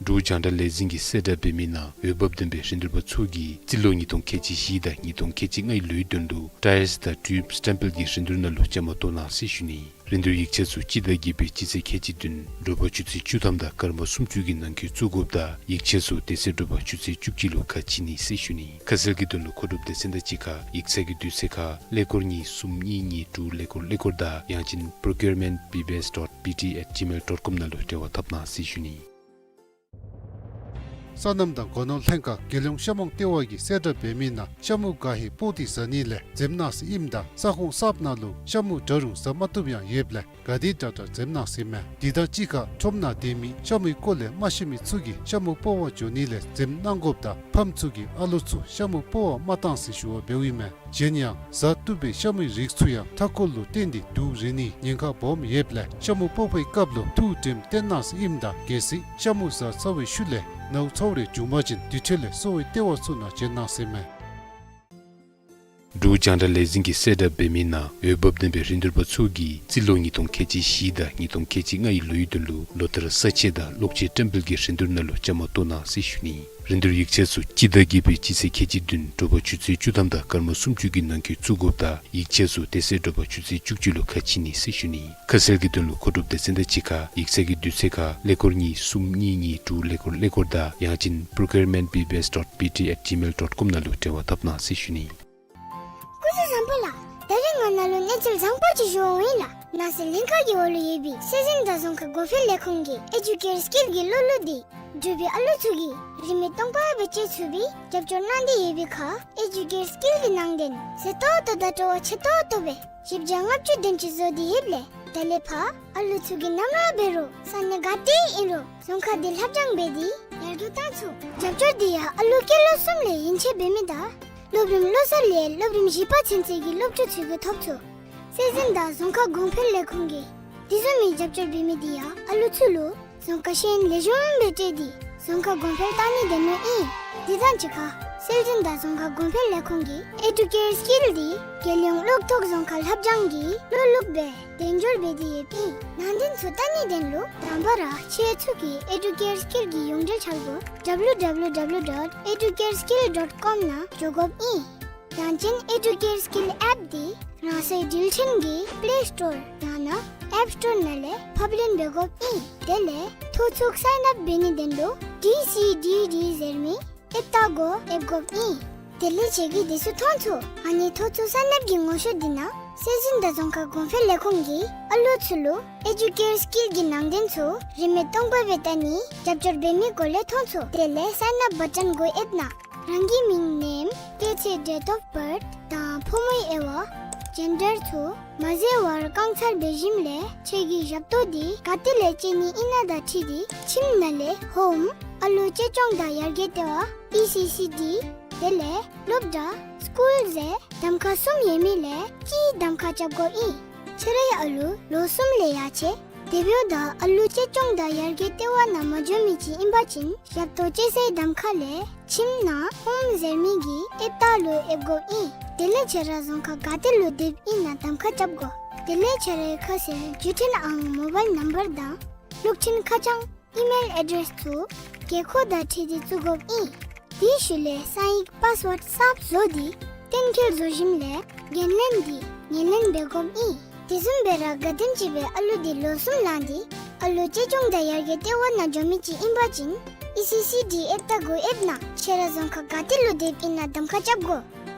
འབྲུག་རྒྱང་བསྒྲགས་ལས་འཛིན་གྱིས་གསལ་བསྒྲགས་འབད་མི་ནང་འོས་འབབ་ལྡན་པའི་རིན་བསྡུར་པ་ཚུ་གིས་རྩིས་ལོ་ཉིས་སྟོང་ཁལ་གཅིག་བཞི་དང་ཉིས་སྟོང་ཁལ་གཅིག་ལྔའི་ལོའི་དོན་ལུ་ཊའིརསི་དང་ཊིའུབ་སི་ཊེམ་པལ་གྱི་རིན་བསྡུར་ནང་ལུ་བཅའ་མར་གཏོགས་གནང་ཟེར་ཞུ་ནི། རིན་བསྡུར་ཡིག་ཆ་ཚུ་སྤྱི་ཟླ་བརྒྱད་པའི་སྤྱི་ཚེས་ཁལ་གཅིག་བདུན་དྲོ་པ་ཆུ་ཚོད་བཅུ་ཐམ་དང་སྐར་མ་སུམ་ཅུ་གི་ནང་འཁོད་བཙུགས་དགོཔ་དང་ཡིག་ཆ་ཚུ་དེ་ཚེ་དྲོ་པ་ཆུ་ཚོད་བཅུ་གཅིག་ལུ་ཁ་ཕྱེ་ནི་ཟེར་ཞུ་ནི། ཁ་གསལ་གྱི་དོན་ལུ་མཁོ་སྒྲུབ་སྡེ་ཚན་དང་གཅིག་ཁར་ཡིག་ཚང་གི་དུས་ཚོད་ཁར་ཀླད་ཀོར་གཉིས་གསུམ་གཉིས་གཉིས་དྲུག་ཀླད་ཀོར་ཀླད་ཀོར་དང་ཡང་ཅིན་procurement B B S dot B T at gmail dot com ནང་ལུ་འབྲེལ་བ་འཐབ་གནང་ཟེར་ཞུ་ནི། སོ་ནམ་དང་སྒོ་ནོར་ལྷན་ཁག་རྒྱལ་ཡོངས་ཤ་མོང་ལྟེ་བ་གིས་གསལ་བསྒྲགས་འབད་མི་ནང་ཤ་མུ་ག་ཧེ་པོ་ཏི་ཟ་ནི་ལས་འཛེམ་གནང་ཟེར་ཨིནམ་ད་ས་ཁོངས་གསརཔ་ནང་ལུ་ཤ་མུ་འདྲ་རུང་ཟ་མ་བཏུབ་ཡང་ཡོདཔ་ལས་ག་དེ་དྲག་དྲག་འཛེམ་གནང་ཟེར་མས། དེ་དང་གཅིག་ཁར་ཁྲོམ་ནང་སྡོད་མི་ཤ་མུའི་སྐོར་ལས་མ་ཤེས་མི་ཚུ་གིས་ཤ་མུ་སྤོ་བར་འགྱོ་ནི་ལས་འཛེམ་གནང་དགོཔ་དང་ཕམ་ཚུ་གིས་ཨ་ལོ་ཚུ་ཤ་མུ་སྤོ་བར་མ་གཏང་ཟེར་ཞུ་བ་འབདཝ་ཨིན་མས། གཞན་ཡང་ཟ་བཏུབ་པའི་ཤ་མུའི་རིགས་ཚུ་ཡང་མཐའ་འཁོར་ལུ་བརྟེན་ཏེ་དུག་རེག་ནིའི་ཉེན་ཁ་སྦོམ་ཡོདཔ་ལས་ཤ་མུ་སྤོ་བའི་སྐབས་ལུ་ཐུགས་དྲནམ་བཏོན་གནང་ཟེར་ཨིནམ་ད་གལ་སྲིད་ཤ་མུ་ཟ་ཚར་བའི་ཤུལ་ལས་ནཝ་ཚཝ་རེ་བྱུང་པ་ཅིན་དེ་འཕྲོ་ལས་གསོ་བའི་ལྟེ་བ་ཚུ་ནང་བྱོན་གནང་ཟེར་མས། འབྲུག་རྒྱང་བསྒྲགས་ལས་འཛིན་གྱིས་གསལ་བསྒྲགས་འབད་མི་ནང་འོས་འབབ་ལྡན་པའི་རིན་བསྡུར་པ་ཚུ་གིས་རྩིས་ལོ་ཉིས་སྟོང་ཁལ་གཅིག་བཞི་དང་ཉིས་སྟོང་ཁལ་གཅིག་ལྔའི་ལོའི་དོན་ལུ་ལོ་ལྟར་ས་ཆས་དང་གློག་ཆས་བཀྲམ་སྤེལ་གྱི་རིན་བསྡུར་ནང་ལུ་བཅའ་མར་གཏོགས་གནང་ཟེར་ཞུ་ནི། རིན་བསྡུར་ཡིག་ཆ་ཚུ་སྤྱི་ཟླ་བརྒྱད་པའི་སྤྱི་ཚེས་ཁལ་གཅིག་བདུན་དྲོ་པ་ཆུ་ཚོད་བཅུ་ཐམ་དང་སྐར་མ་སུམ་ཅུ་གི་ནང་འཁོད་བཙུགས་དགོཔ་དང་ཡིག་ཆ་ཚུ་དེ་ཚེ་དྲོ་པ་ཆུ་ཚོད་བཅུ་གཅིག་ལུ་ཁ་ཕྱེ་ནི་ཟེར་ཞུ་ནི། ཁ་གསལ་གྱི་དོན་ལུ་མཁོ་སྒྲུབ་སྡེ་ཚན་དང་གཅིག་ཁར་ཡིག་ཚང་གི་དུས་ཚོད་ཁར་ཀླད་ཀོར་གཉིས་གསུམ་གཉིས་གཉིས་དྲུག་ཀླད་ཀོར་ཀླད་ཀོར་དང་ཡང་ཅིན་procurement B B S dot B T at gmail dot com ནང་ལུ་འབྲེལ་བ་འཐབ་གནང་ཟེར་ཞུ་ནི། སྐུ་གཟུགས་བཟང་པོ་ལགས། ད་རིས་ང་ནཱ་ལུ་གནས་ཚུལ་བཟང་པོ་ཅིག་ཞུ་འོང་ཡི་ལགས། ནང་སྲིད་ལྷན་ཁག་གི་འོག་ལུ་ཡོད་པའི་སྲོལ་འཛིན་དང་རྫོང་ཁ་གོང་འཕེལ་ལས་ཁུངས་ཀྱི་ཨེ་ཌུ་ཀེར་སི་ཀིལ་གྱི་སློབ་ལུགས་འདི་འབྲུག་པའི་ཨ་ལུ་ཚུ་གིས་རིན་མེད་སྟོང་པ་སྦེ་སྤྱོད་ཚུགས་པའི་རྒྱབ་སྐྱོར་གནང་སྟེ་ཡོད་པའི་ཁར་ཨེ་ཌུ་ཀེར་སི་ཀིལ་གྱི་ནང་དོན་ཟད་ཏོག་ཏོ་དང་སྤྲོ་བ་ཆེ་ཏོག་ཏོ་སྦེ་བཞི་བརྒྱ་ལྔ་བཅུ་དོན་ཅིག་བཟོ་སྟེ་ཡོདཔ་ལས་ད་ལས་ཕར་ཨ་ལུ་ཚུ་གིས་ནམ་ར་འབད་རུང་ས་གནས་ག་ཏེ་ཨིན་རུང་རྫོང་ཁ་འདི་ལྷབ་སྦྱང་འབད་དེ་ཡར་རྒྱས་བཏང་ཚུགས། རྒྱབ་སྐྱོར་འདི་ཡང་ཨ་ལུ་སྐྱེས་ལོ་གསུམ་ལས་ཡན་ཆད་འབད་མི་དང་སློབ་རིམ་བློ་གསར་ལས་སློབ་རིམ་བཞི་པ་ཚུན་ཚོད་ཀྱི་སློབ་ཕྲུག་ཚུ་གིས་ཐོབ་ཚུགས། སྲོལ་འཛིན་དང་རྫོང་ཁ་གོང་འཕེལ་ལས་ཁུངས་ཀྱིས་དེ་བཟུམ་མའི་རྒྱབ་སྐྱོར་འབད་མི་འདི་ཡང་ཨ་ལུ་ཚུ་ལུ་རྫོང་ཁ་ཤེས་ཡོན་ལེགས་ཤོམ་སྦེ་སྤྲོད་དེ་རྫོང་ཁ་གོང་འཕེལ་གཏང་ནི་དོན་ལུ་ཨིན། དེ་དང་གཅིག་ཁར་སྲོལ་འཛིན་དང་རྫོང་ཁ་གོང་འཕེལ་ལས་ཁུངས་ཀྱིས་ཨེ་ཌུ་ཀེར་སི་ཀིལ་འདི་རྒྱལ་ཡོངས་གློག་ཐོག་རྫོང་ཁ་ལྷབ་སྦྱང་གི་སློབ་ལུགས་སྦེ་དོན་འཁྱོལ་འབད་དེ་ཡོདཔ་ཨིན། ནང་དོན་ཚུ་བལྟ་ནི་དོན་ལུ་དང་པ་ར་ཁྱེད་ཚུ་གིས་ཨེ་ཌུ་ཀེར་སི་ཀིལ་གྱི་ཡོངས་འབྲེལ་འཆར་སྒོ་W W W dot educare skill dot com ནང་འགྱོ་དགོཔ་ཨིན། ཡང་ཅིན་ཨེ་ཌུ་ཀེར་སི་ཀིལ་ཨེཔ་འདི་རང་སོའི་འགྲུལ་འཕྲིན་གྱི་པླེ་སི་ཊོར་ཡང་ན་ཨེཔ་སི་ཊོར་ནང་ལས་ཕབ་ལེན་འབད་དགོཔ་ཨིན། དེ་ལས་ཐོ་ཚུགས་སའིན་ཨཔ་འབད་ནི་དོན་ལུ་ཌི་སི་ཌི་ཌི་ཟེར་མི་ཨེཔ་ལྟ་སྒོ་ཨེབ་དགོཔ་ཨིན། དེ་ལས་ཁྱེད་ཀྱིས་དེ་ཚུ་མཐོང་ཚུགས། ཨ་ནི་ཐོ་ཚུགས་སའིན་ཨཔ་ཀྱི་ངོ་ཤོག་འདི་ནང་ སྲོལ་འཛིན་དང་རྫོང་ཁ་གོང་འཕེལ་ལས་ཁུངས་ཀྱིས་ཨ་ལུ་ཚུ་ལུ་ཨེ་ཇུ་ཀེར་སི་ཀིལ་གྱི་ནང་དོན་ཚུ་རིན་མེད་སྟོང་པ་སྦེ་བལྟ་ནིའི་རྒྱབ་སྐྱོར་འབད་མི་སྒོ་ལས་མཐོང་ཚུགས། དེ་ལས་སའིན་ཨཔ་བ་ཊོན་གུ་ཨེབ་གནང་། རང་གི་མིང་ནེམ་སྐྱེས་ཚེས་ཌེཊ་ཨོཕ་བཱརཐ་དང་ཕོ་མོའི་དབྱེ་བ་ཇེན་ཌར་ཚུ་མ་བཟོ་བར་རྐང་ཚར་འབད་ཞིནམ་ལས་ཁྱོད་ཀྱི་ཞབས་ཏོག་འདི་ག་ཏེ་ལས་སྤྱོད་ནི་ཨིན་ན་དང་འཁྲིལ་ཏེ་ཁྱིམ་ནང་ལས་ཧོམ་ཨ་ལུ་གཅེས་སྐྱོང་དང་ཡར་རྒྱས་ལྟེ་བ་ཨི་སི་སི་ཌི་དེ་ལས་སློབ་གྲྭ་སི་ཀུལ་ཟེར་གདམ་ཁ་གསུམ་ཡོད་མི་ལས་གཅིག་གདམ་ཁ་རྐྱབ་དགོཔ་ཨིན། ཁྱོད་རའི་ཨ་ལུ་ལོ་གསུམ་ལས་ཡར་ཆེ་དེ་འབདཝ་ད་ཨ་ལུ་གཅེས་སྐྱོང་དང་ཡར་རྒྱས་ལྟེ་བ་ནང་མ་འགྱོ་མི་ཅིག་ཨིན་པ་ཅིན་ཞབས་ཏོག་སྤྱོད་སའི་གདམ་ཁ་ལས་ཁྱིམ་ནང་ཧོམ་ཟེར་མི་གི་ཨེབ་རྟགས་ལུ་ཨེབ་དགོཔ་ཨིན། དེ་ལས་ཁྱོད་ར་རྫོང་ཁག་ག་ཏེ་ལུ་སྡོདཔ་ཨིན་ན་གདམ་ཁ་རྐྱབ་དགོ། དེ་ལས་ཁྱོད་རའི་ཁ་གསལ་བརྒྱུད་འཕྲིན་ཨང་མོ་བཱའིལ་ནམ་བར་དང་གློག་འཕྲིན་ཁ་བྱང་ཨི་མེལ་ཨེ་ཌེསི་ཚུ་དགོས་མཁོ་དང་འཁྲིལ་ཏེ་བཙུགས་དགོཔ་ཨིན། དེའི་ཤུལ་ལས་གསང་ཡིག་པཱསི་ཝཱརཌ་གསརཔ་བཟོ་སྟེ་གཏན་འཁེལ་བཟོ་ཞིནམ་ལས་འགན་ལེན་འདི་ངོས་ལེན་འབད་དགོཔ་ཨིན། དེ་བཟུམ་སྦེ་ར་ག་དེམ་ཅིག་སྦེ་ཨ་ལུ་འདི་ལོ་གསུམ་ལང་སྟེ་ཨ་ལུ་གཅེས་སྐྱོང་དང་ཡར་རྒྱས་ལྟེ་བ་ནང་འགྱོ་མི་ཅིག་ཨིན་པ་ཅིན་ཨི་སི་སི་ཌི་ཨེབ་རྟགས་གུ་ཨེབ་གནང་། ཁྱོད་ར་རྫོང་ཁག་ག་ཏེ་ལུ་སྡོདཔ་ཨིན་ན་གདམ་ཁ་རྐྱབ་དགོ།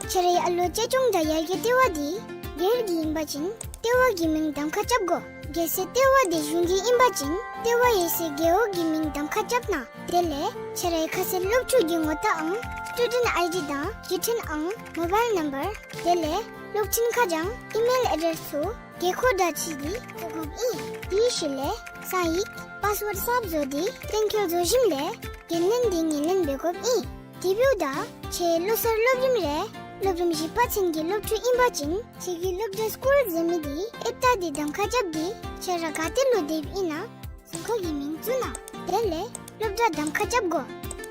ཁྱོད་རའི་ཨ་ལུ་གཅེས་སྐྱོང་དང་ཡར་རྒྱས་ལྟེ་བ་འདི་སྒེར་གྱི་ཨིན་པ་ཅིན་ལྟེ་བ་གི་མིང་གདམ་ཁ་རྐྱབ་དགོ། གལ་སྲིད་ལྟེ་བ་འདི་གཞུང་གི་ཨིན་པ་ཅིན་ལྟེ་བ་ཡོད་སའི་རྒེད་འོག་གི་མིང་གདམ་ཁ་རྐྱབ་གནང་། དེ་ལས་ཁྱོད་རའི་ཁ་གསལ་སློབ་ཕྲུག་གི་ངོ་རྟགས་ཨང་སི་ཊུ་ཌེནཊ་ཨའི་ཌི་དང་བརྒྱུད་འཕྲིན་ཨང་མོ་བཱའིལ་ནམ་བར་དེ་ལས་གློག་འཕྲིན་ཁ་བྱང་ཨི་མེལ་ཨེ་ཌེསི་ཚུ་དགོས་མཁོ་དང་འཁྲིལ་ཏེ་བཙུགས་དགོཔ་ཨིན། དེའི་ཤུལ་ལས་གསང་ཡིག་པཱསི་ཝཱརཌ་གསརཔ་བཟོ་སྟེ་གཏན་འཁེལ་བཟོ་ཞིནམ་ལས་འགན་ལེན་འདི་ངོས་ལེན་འབད་དགོཔ་ཨིན། དེ་འབདཝ་ད་ཁྱོད་ལོ་གསར་སློབ་རིམ་རེ་སློབ་རིམ་བཞི་པ་ཚུན་གྱི་སློབ་ཕྲུག་ཨིན་པ་ཅིན་ཁྱོད་ཀྱི་སློབ་གྲྭ་སི་ཀུལ་ཟེར་མི་འདི་ཨེབ་རྟགས་འདི་གདམ་ཁ་རྐྱབ་སྟེ་ཁྱོད་ར་ག་ཏེ་ལུ་སྡོདཔ་ཨིན་ན་རྫོང་ཁག་གི་མིང་བཙུགས་གནང་། དེ་ལས་སློབ་གྲྭ་གདམ་ཁ་རྐྱབ་དགོ།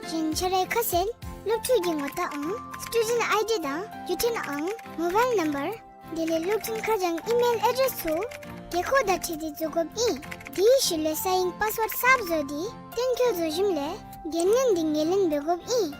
གཞན་ཁྱོད་རའི་ཁ་གསལ་སློབ་ཕྲུག་གི་ངོ་རྟགས་ཨང་སི་ཊུ་ཌེནཊ་ཨའི་ཌི་དང་བརྒྱུད་འཕྲིན་ཨང་མོ་བཱའིལ་ནམ་བར་དེ་ལས་གློག་འཕྲིན་ཁ་བྱང་ཨི་མེལ་ཨེ་ཌེསི་ཚུ་དགོས་མཁོ་དང་འཁྲིལ་ཏེ་བཙུགས་དགོཔ་ཨིན། དེའི་ཤུལ་ལས་གསང་ཡིག་པཱསི་ཝཱརཌ་གསརཔ་བཟོ་སྟེ་གཏན་འཁེལ་བཟོ་ཞིནམ་ལས་འགན་ལེན་འདི་ངོས་ལེན་འབད་དགོཔ་ཨིན།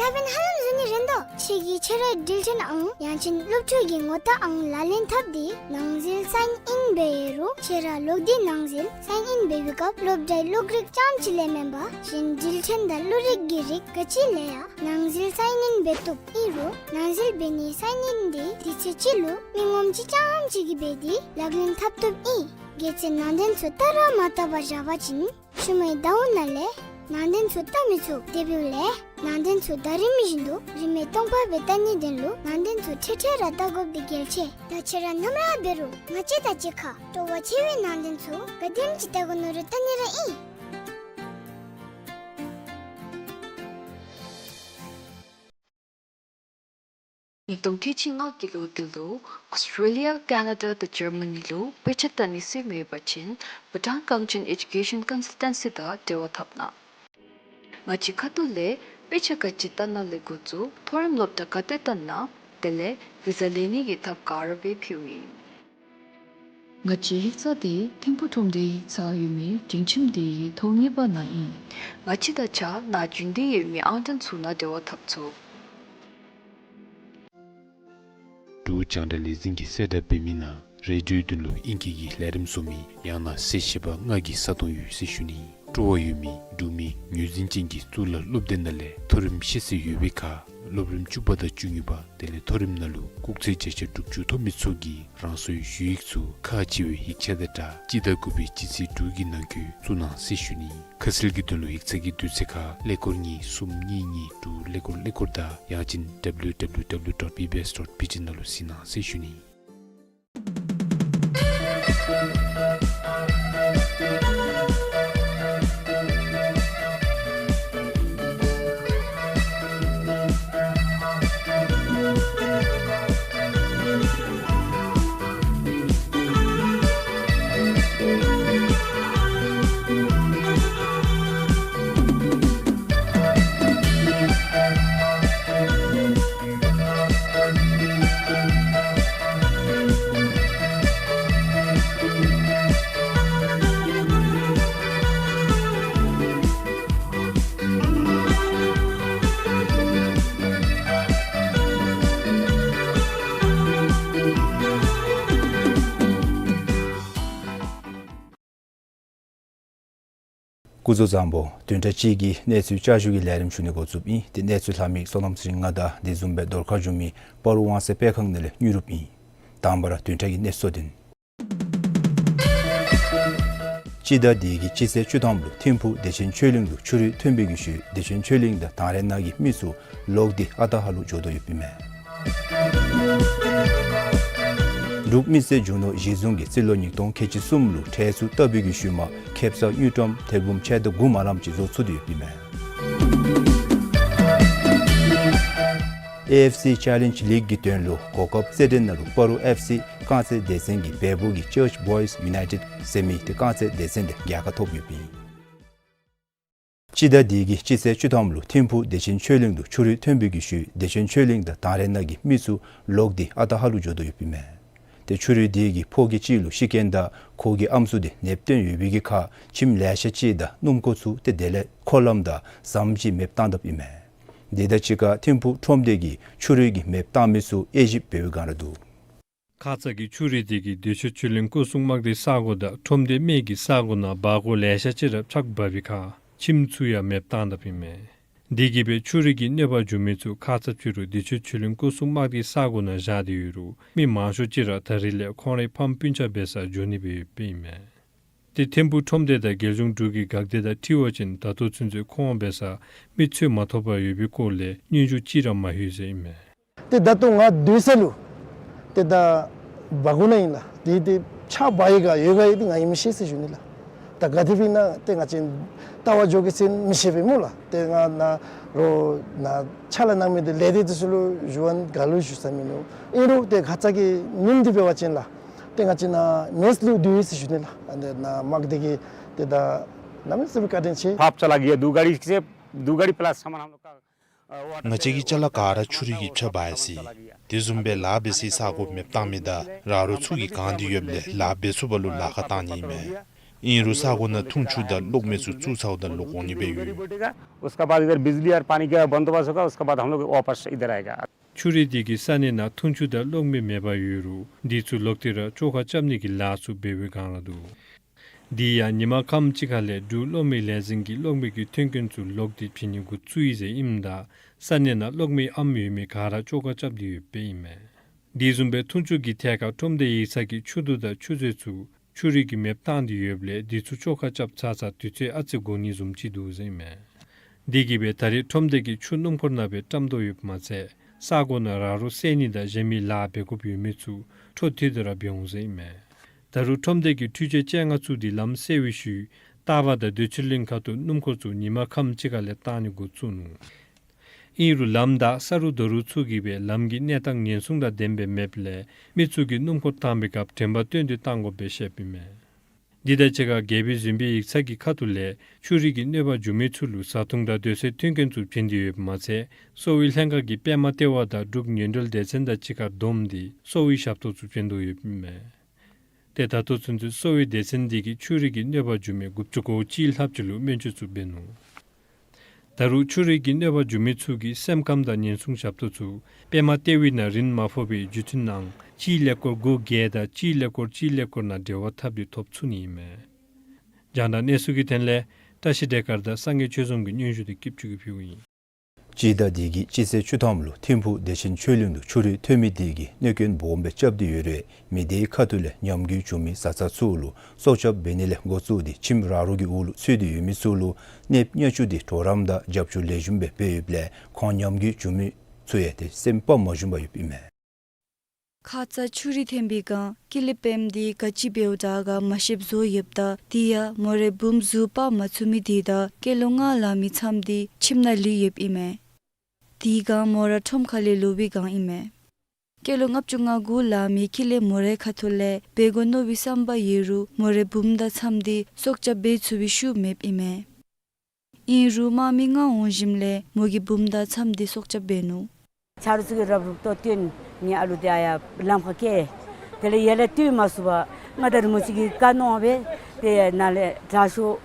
ད་འབདན་ཧ་ལམ་བཟོ་ནི་རན་དོ། ཁྱོད་ཀྱིས་ཁྱོད་རའི་འགྲུལ་འཕྲིན་ཨང་ཡང་ཅིན་སློབ་ཕྲུག་གི་ངོ་རྟགས་ཨང་ལག་ལེན་འཐབ་སྟེ་ནང་འཛུལ་སའིན་ཨིན་འབད་ཡོད་རུང་ཁྱོད་ར་ལོག་སྟེ་ནང་འཛུལ་སའིན་ཨིན་འབད་བའི་སྐབས་སློབ་གྲྭའི་གློག་རིག་རྐྱངམ་ཅིག་ལས་མེན་པར་གཞན་འགྲུལ་འཕྲིན་དང་གློག་རིག་གི་རིགས་ག་ཅི་ལས་ཡང་ནང་འཛུལ་སའིན་ཨིན་འབད་བཏུབ། ཨིན་རུང་ནང་འཛུལ་འབད་ནིའི་སའིན་ཨིན་འདི་དུས་ཚོད་ཅིག་ལུ་མི་ངོམ་ཅིག་རྐྱངམ་ཅིག་གིས་འབད་དེ་ལག་ལེན་འཐབ་བཏུབ་ཨིན། གལ་སྲིད་ནང་དོན་ཚུ་བལྟ་ར་མ་བལྟ་བར་བཞག་པ་ཅིན་ཤུལ་མའི་ཟླཝ་ནང་ལས་ནང་དོན་ཚུ་བལྟ་མི་ཚུགས། དེ་འབདཝ་ལས་ནང་དོན་ཚུ་ཟླ་རིམ་བཞིན་དུ་རིན་མེད་སྟོང་པ་སྦེ་བལྟ་ནིའི་དོན་ལུ་ནང་དོན་ཚུ་འཕྲལ་འཕྲལ་ར་བལྟ་དགོཔ་འདི་གལ་ཆེ། ད་ཁྱོད་ར་ནམ་ར་འབད་རུང་ང་བཅས་དང་གཅིག་ཁར་སྤྲོ་བ་ཆེ་བའི་ནང་དོན་ཚུ་ག་དེམ་ཅིག་བལྟ་དགོ་མནོ་རུང་བལྟ་ནི་ར་ཨིན། ཉིས་སྟོང་ཁལ་གཅིག་ལྔ་གི་ལོ་འདི་ལུ་ཨོསི་ཊྲེ་ལི་ཡ་ཀེ་ན་ཌ་དང་ཇར་མ་ནི་ལུ་དཔེ་ཆ་བལྟ་ནི་སྲོལ་མེད་པ་ཅིན་བྷུ་ཊཱན་གངས་ཅན་ཨེ་ཌུ་ཀེ་ཤཱན་ཀོན་སཱལ་ཊན་སི་དང་འབྲེལ་བ་འཐབ་གནང་། ང་བཅས་ཁ་ཐུག་ལས་དཔེ་ཆ་ག་ཅི་བལྟ་ན་ལས་འགོ་བཙུགས་མཐོ་རིམ་སློབ་གྲྭ་ག་ཏེ་བལྟ་ན་དེ་ལས་བི་ཟ་ལེན་ནི་གི་ཐབས་ག་ར་སྦེ་ཕུལཝ་ཨིན། ང་བཅས་ཡིག་ཚང་འདི་ཐིམ་ཕུག་ཁྲོམ་སྡེའི་ཡིག་ཚང་ཡོད་མི་སྒྲིང་ཁྱིམ་སྡེའི་ཐོག་གཉིས་པ་ནང་ཨིན། ང་བཅས་དང་གཅིག་ཁར་ནཱ་རྒྱུན་ལྡན་ཡོད་མི་ཨང་གྲངས་ཚུ་ནང་འབྲེལ་བ་འཐབ་ཚུགས། འབྲུག་རྒྱང་བསྒྲགས་ལས་འཛིན་གྱིས་གསལ་བསྒྲགས་འབད་མི་ནང་རེ་ཌིའོའི་དོན་ལུ་ཨིང་སྐད་ཀྱི་ལས་རིམ་བཟོ་མི་ཡང་ན་གསལ་བཤད་པ་ལྔ་གི་ས་སྟོང་ཡོད་ཟེར་ཞུ་ནི། སྤྲོ་བ་ཡོད་མི་འབྲུག་མི་ངོས་འཛིན་ཅན་གྱི་གཙུག་ལག་སློབ་སྡེ་ནང་ལས་མཐོ་རིམ་ཤེས་ཚད་ཡོད་པའི་ཁར་སློབ་རིམ་བཅུ་པ་དང་བཅུ་གཉིས་པ་དེ་ལས་མཐོ་རིམ་ནང་ལུ་སྐུགས་ཚད་བརྒྱ་ཆ་དྲུག་ཅུ་ཐོབ་མི་ཚུ་གིས་རང་སོའི་ཞུ་ཡིག་ཚུ་ཁག་ཆེ་བའི་ཡིག་ཆ་དང་སྦྲགས་སྤྱི་ཟླ་དགུ་པའི་སྤྱི་ཚེས་དྲུག་གི་ནང་འཁོད་བཙུགས་གནང་ཟེར་ཞུ་ནི། ཁ་གསལ་གྱི་དོན་ལུ་ཡིག་ཚང་གི་དུས་ཚོད་ཁར་ཀླད་ཀོར་གཉིས་གསུམ་གཉིས་གཉིས་དྲུག་ཀླད་ཀོར་ཀླད་ཀོར་དང་ཡང་ཅིན་ཌབ་ལིའུ་ཌབ་ལིའུ་ཌབ་ལིའུ་ཌོཊ་བི་བི་ཨེསི་ཌོཊ་བི་ཊི་ནང་ལུ་གཟིགས་གནང་ཟེར་ཞུ་ནི། སྐུ་གཟུགས་བཟང་པོ། བདུན་ཕྲག་གཅིག་གི་གནས་ཚུལ་བསྐྱར་ཞུ་གི་ལས་རིམ་ཞུ་ནི་འགོ་བཙུགསཔ་ཨིན། ཏེ་གནས་ཚུལ་ལྷག་མི་བསོད་ནམས་ཚེ་རིང་ང་དང་དེ་བཟུམ་སྦེ་རྫོང་ཁ་བཞུགས་མི་སྤ་རོ་ཝང་སེ་དཔེ་ཁང་ནང་ལས་དངོས་གྲུབ་ཨིན། དང་པ་ར་བདུན་ཕྲག་གི་གནས་ཚུལ་དེ་ཨིན། སྤྱི་ཟླ་འདི་གི་སྤྱི་ཚེས་བཅུ་ཐམ་ལུ་ཐིམ་ཕུག་བདེ་ཆེན་ཆོས་གླིང་དུ་ཆུ་རུད་ཐོན་པའི་གི་ཤུལ་བདེ་ཆེན་ཆོས་གླིང་དང་དང་རའི་ནང་གི་མི་ཚུ་ལོག་སྟེ་ཨ་རྟག་ཧ་ལུགས་འགྱོ་དོ་ཡོདཔ་ཨིན་མས། འབྲུག་མི་སེར་རྒྱུ་ནོར་གཞི་བཟུང་གིས་རྩིས་ལོ་ཉིས་སྟོང་ཁལ་གཅིག་གསུམ་ལུ་ཁྲལ་ཚུ་བཏབ་པའི་གི་ཤུལ་མ་ཁེབ་ས་དངུལ་ཀྲམ་ཐེར་འབུམ་ཕྱེད་དང་དགུ་མ་ལམ་ཅིག་བཟོ་ཚུགས་ཏེ་ཡོདཔ་ཨིན་མས། ཨེ་ཨེཕ་སི་ཅེ་ལེནཇ་ལིག་གི་དོན་ལུ་གོ་སྐབས་རྩེད་འགྲན་ནང་ལུ་སྤ་རོ་ཨེཕ་སི་རྐང་རྩེད་སྡེ་ཚན་གྱིས་བལ་པོ་གི་ཅརཆ་བོའིས་ཡུ་ནའི་ཊེཌ་ཟེར་མི་དེ་རྐང་རྩེད་སྡེ་ཚན་དེ་རྒྱལ་ཁ་ཐོབ་ཡོདཔ་ཨིན། སྤྱི་ཟླ་འདི་གི་སྤྱི་ཚེས་བཅུ་ཐམ་ལུ་ཐིམ་ཕུག་བདེ་ཆེན་ཆོས་གླིང་དུ་ཆུ་རུད་ཐོན་པའི་གི་ཤུལ་བདེ་ཆེན་ཆོས་གླིང་དང་དང་རའི་ནང་གི་མི་ཚུ་ལོག་སྟེ་ཨ་རྟག་ཧ་ལུགས་འགྱོ་དོ་ཡོདཔ་ཨིན་མས། ཏེ་ཆུ་རུད་འདི་གིས་ཕོ་སྐྱེས་ཅིག་ལུ་ཤི་རྐྱེན་དང་ཁོ་གི་ཨམ་སྲུ་དེ་ནདཔ་བཏོན་ཡོད་པའི་གི་ཁར་ཁྱིམ་ལེ་ཤ་ཅིག་དང་སྣུམ་འཁོར་ཚུ་ཏེ་དེ་ལས་འཁོར་ལམ་དང་ཟམ་ཅིག་མེདཔ་བཏང་དཔ་ཨིན་མས། དེ་དང་གཅིག་ཁར་ཐིམ་ཕུག་ཁྲོམ་སྡེ་གིས་ཆུ་རུད་ཀྱི་མེདཔ་བཏང་མི་ཚུ་དབྱེ་ཞིབ་འབད་བའི་སྒང་ར་འདུག། ཁ་ཙ་གི་ཆུ་རུད་དེ་གིས་བདེ་ཆེན་ཆོས་གླིང་སྐུ་སྲུང་དམག་སྡེའི་ས་གོ་དང་ཁྲོམ་སྡེ་སྨད་ཀྱི་ས་གོ་ནང་སྦ་སྒོར་ལེ་ཤ་ཅིག་ར་ཕྱགས་འབག་པའི་ཁར་ཁྱིམ་ཚུ་ཡང་མེདཔ་བཏང་དཔ་ཨིན་མས། དེ་གིས་སྦེ་ཆུ་རུད་ཀྱི་གནོད་པ་བྱུང་མི་ཚུ་ཁ་ཙ་ཕྱི་རུ་བདེ་ཆེན་ཆོས་གླིང་སྐུ་སྲུང་དམག་སྡེའི་ས་གོ་ནང་བཞག་སྟེ་ཡོད་རུང་མི་མང་ཤོས་ཅིག་ར་ད་རེས་ལས་ཁོང་རའི་ཕམ་སྤུན་ཆ་འབད་སར་འགྱོ་ནི་སྦེ་ཡོདཔ་ཨིན་མས། ཏེ་ཐིམ་ཕུག་ཁྲོམ་སྡེ་དང་རྒྱལ་གཞུང་འབྲུག་གི་འགག་སྡེ་དང་འཁྲིལ་བ་ཅིན་ད་ལྟོ་ཚུན་ཚོད་ཁོང་འབད་སར་མི་འཚོལ་མ་ཐོབ་པར་ཡོད་པའི་སྐོར་ལས་སྙན་ཞུ་ཅིག་ར་མ་ལྷོད་ཟེར་ཨིན་མས། ཏེ་ད་ལྟོ་ང་སྡོད་ས་ལུ་ཏེ་ད་སྦ་སྒོར་ནང་ཨིན་ལགས། ཏེ་ཏེ་ཕྱགས་འབག་ཡི་ག་ཡོད་ག་ཡོད་དེ་ང་ཨིན་མི་ཤེས་ཟེར་ཞུ་ནི་ལགས། ད་ག་དེ་སྦེ་ཨིན་ན་ཏེ་ང་བཅས་ལྟ་བ་འགྱོ་གེ་ཟེར་མི་ཤེས་པས་སྨོ་ལགས། ཏེ་ང་ནཱ་རོགས་ནཱ་ཕྱག་ལཱ་གནང་མི་དེ་ལས་སྡེ་དེ་ཚུ་ལུ་ཞུ་བ་ག་ལུ་ཞུ་ས་མིན་ནུག། ཨིན་རུང་ཏེ་ཁ་ཙ་གི་ཉིནམ་དེ་འབད་བ་ཅིན་ལགས་ཏེ་ང་བཅས་ནཱ་མེསི་ལུ་སྡོད་ཡི་ཟེར་ཞུ་ནི་ལགས། ཨ་ནི་ནཱ་དམག་སྡེ་གིས་ཏེ་ད་གནམ་མེད་ས་མེད་བཀའ་དྲིན་ཆེ། पाप चला गया, दो गाड़ी से, दो गाड़ी प्लस सामान हम लोग का, अ, वो हटा ང་བཅས་ཀྱི་ཅ་ལ་ག་ར་ཆུ་རུད་ཀྱིས་ཕྱགས་འབག་ཡི་ཟེར། དེ་བཟུམ་སྦེ་ལཱ་འབད་སའི་ས་གོ་མེདཔ་བཏང་མི་དང་ར་རོ་ཚུ་གིས་གང་སྟེ་ཡོདཔ་ལས་ལཱ་འབད་ཚུགས་པ་ལུ་ལཱ་ཁག་བཏང་ནི་ཨིན་མས། ཨིན་རུང་ས་གོ་ནང་འཐུང་ཆུ་དང་གློག་མེ་ཚུ་བཙུགས་ཚརཝ་ད་ལུ་འོང་ནི་སྦེ་ཡོད། उसका बाद इधर बिजली और पानी का बंदोबस्त होगा, उसके बाद हम लोग वापस इधर आएगा। ཆུ་རུད་དེ་གིས་ས་གནས་ནང་འཐུང་ཆུ་དང་གློག་མེ་མེདཔ་ཡོད་རུང་དེ་ཚུ་ལོག་སྟེ་ར་བཅོ་ཁ་རྐྱབ་ནི་གི་ལཱ་ཚུ་འབད་བའི་སྒང་ར་འདུག། དེ་ཡང་ཉིན་མ་ཁམས་ཅིག་ཁ་ལས་འབྲུག་གློག་མེ་ལས་འཛིན་གྱིས་གློག་མེ་གི་མཐུན་རྐྱེན་ཚུ་ལོག་སྟེ་བྱིན་ནི་འགོ་བཙུགས་ཡི་ཟེར་ཨིནམ་ད་ས་གནས་ནང་གློག་མེ་ཨམ་ཡོད་མི་ག་ར་བཅོ་ཁ་རྐྱབ་སྟེ་ཡོདཔ་ཨིན་མས། དེ་བཟུམ་སྦེ་འཐུང་ཆུ་གི་ཐད་ཁར་ཁྲོམ་སྡེ་ཡིག་ཚང་གིས་ཆུ་དུག་དང་ཆུ་མཛོད་ཚུ་ཆུ་རུད་ཀྱིས་མེདཔ་བཏང་སྟེ་ཡོདཔ་ལས་དེ་ཚུ་བཅོ་ཁ་རྐྱབ་ཚར་ཚར་དུས་ཚོད་ཨ་ཙི་འགོར་ནི་བཟུམ་ཅིག་འདུག་ཟེར་ཨིན་མས། དེ་གིས་སྦེ་ད་རེས་ཁྲོམ་སྡེ་གིས་ཆུ་སྣུམ་འཁོར་ནང་སྦེ་བཀྲམ་དོ་ཡོདཔ་མ་ཚད་ས་གོ་ནང་ར་རོ་བསལ་ནི་དང་གཞན་མི་ལཱ་འབད་དགོཔ་ཡོད་མི་ཚུ་འཕྲོ་མཐུད་དེ་ར་འབད་འོང་ཟེར་ཨིན་མས། ད་རུང་ཁྲོམ་སྡེ་གིས་འཕྲུལ་ཆས་སྤྱན་སྔ་བཙུགས་ཏེ་ལམ་བསལ་བའི་ཤུལ་སྟག་པ་དང་བདེ་ཆེན་གླིང་ཁ་ཐུག་སྣུམ་འཁོར་ཚུ་ཉིན་མ་ཁམས་ཅིག་ཁ་ལས་བཏང་ནི་འགོ་བཙུགས་ནུག། ཨིན་རུང་ལམ་བདའ་ས་རུག་རྡོ་རུག་ཚུ་གིས་སྦེ་ལམ་གྱི་གནས་སྟངས་ཉེན་སྲུང་དང་ལྡནམ་སྦེ་མེདཔ་ལས་མི་ཚུ་གིས་སྣུམ་འཁོར་བཏང་པའི་སྐབས་དྲན་པ་བཏོན་ཏེ་བཏང་དགོཔ་སྦེ་བཤདཔ་ཨིན་མས། འདི་དང་གཅིག་ཁར་རྒྱལ་པོའི་གཟིམ་དཔོན་ཡིག་ཚང་གི་ཁ་ཐུག་ལས་ཆུ་རུད་ཀྱི་གནོད་པ་བྱུང་མི་ཚུ་ལུ་བཟའ་འཐུང་དང་སྡོད་སའི་མཐུན་རྐྱེན་ཚུ་བྱིན་ཏེ་ཡོདཔ་མ་ཚད་གསོ་བའི་ལྷན་ཁག་གིས་པདྨ་ལྟེ་བ་དང་འབྲུག་ཉེན་སྒྲོལ་སྡེ་ཚན་དང་གཅིག་ཁར་བསྡོམས་ཏེ་གསོ་བའི་ཞབས་ཏོག་ཚུ་བྱིན་དོ་ཡོདཔ་ཨིན་མས། ཏེ་ད་ལྟོ་ཚུན་ཚོད་གསོ་བའི་སྡེ་ཚན་འདི་གིས་ཆུ་རུད་ཀྱི་གནོད་པ་བྱུང་མི་དགུ་བཅུ་གོ་གཅིག་ལྷགཔ་ཅིག་ལུ་སྨན་བཅོས་ཚུ་འབད་ནུག། ད་རུང་ཆུ་རུད་ཀྱི་གནོད་པ་བྱུང་མི་ཚུ་གི་སེམས་ཁམས་དང་ཉེན་སྲུང་ཞབས་ཏོག་ཚུ་པདྨ་ལྟེ་བའི་ནང་རིན་མ་ཕོག་པའི་བརྒྱུད་འཕྲིན་ནང་གཅིག་ཀླད་ཀོར་དགུ་བརྒྱད་དང་གཅིག་ཀླད་ཀོར་གཅིག་ཀླད་ཀོར་ནང་འབྲེལ་བ་འཐབ་སྟེ་ཐོབ་ཚུགས་ནི་ཨིན་མས། རྒྱང་བསྒྲགས་གནས་ཚུལ་གྱི་དོན་ལས་བཀྲ་ཤིས་བདེ་དཀར་དང་སངས་རྒྱས་ཆོས་འཛོམས་ཀྱི་སྙན་ཞུ་དེ་སྐྱིད་ཆུ་གིས་ཕུལཝ་ཨིན། སྤྱི་ཟླ་འདི་གི་སྤྱི་ཚེས་བཅུ་ཐམ་ལུ་ཐིམ་ཕུག་བདེ་ཆེན་ཆོས་གླིང་དུ་ཆུ་རུད་ཐོན་མི་དེ་གིས་གནོད་སྐྱོན་སྦོམ་སྦེ་རྐྱབ་སྟེ་ཡོད་རུང་མི་དེའི་ཁ་ཐུག་ལས་ཉམས་རྒུད་བྱུང་མི་བཟའ་ཚང་ཚུ་ལུ་སྲོག་སྐྱབས་འབད་ནི་ལས་འགོ་བཙུགས་ཏེ་ཁྱིམ་ར་རོ་གི་འོག་ལུ་ཚུད་དེ་ཡོད་མི་ཚུ་ལུ་གནོདཔ་མཉེན་ཆས་དེ་གྲོགས་རམ་དང་རྒྱབ་སྐྱོར་ལེགས་ཤོམ་སྦེ་འབད་ཡོདཔ་ལས་ཁོང་ཉམས་རྒུད་བྱུང་མི་ཚུ་ཡང་ཏེ་སེམས་དཔའ་མ་བྱུང་པར་ཡོདཔ་ཨིན་མས། ཁ་ཙ་ཆུ་རུད་ཐོན་པའི་སྒང་ཀི་ལི་པདྨ་དེ་ག་ཅི་འབདཝ་དྲག་ག་མ་ཤེསཔ་བཟོ་ཡོདཔ་ད་དེ་ཡང་མོ་རའི་བུམོ་གཟུགས་པ་མ་ཚུད་མི་དེ་དང་སྐྱེས་ལོ་ལྔ་ལང་མི་ཚངམ་དེ་ཁྱིམ་ནང་ལུས་ཡོདཔ་ཨིན་མས། དེའི་སྒང་མོ་ར་ཁྲོམ་ཁ་ལས་ལོག་པའི་སྒང་ཨིན་མས། སྐྱེས་ལོ་ལྔ་བཅུ་ང་དགུ་ལང་མི་ཁྱི་ལས་མོ་རའི་ཁ་ཐུག་ལས་འབད་དགོ་མནོ་བའི་བསམ་པ་ཡོད་རུང་མོ་རའི་བུམོ་དང་ཚངམ་དེ་སྲོག་སྐྱབས་འབད་ཚུགས་པའི་ཤུགས་མེདཔ་ཨིན་མས། ཨིན་རུང་དམག་མི་ལྔ་འོང་ཞིནམ་ལས་མོ་གི་བུམོ་དང་ཚངམ་དེ་སྲོག་སྐྱབས་འབད་ནུག། ཆ་རོགས་ཚུ་གིས་རུབ་རུབ་ཏོ་བཏོན། ངེའི་ཨ་ལུ་དེ་ཨ་ཡར་ལམ་ཁར་བསྐྱལ། དེ་ལས་ཡར་ལས་བཏོན་མ་ཚུགས་པར་ང་དང་རི་མོ་ཅིག་གིས་བཀའ་གནང་སྦེ་དེ་ནཱ་ལས་དྲག་ཤོས་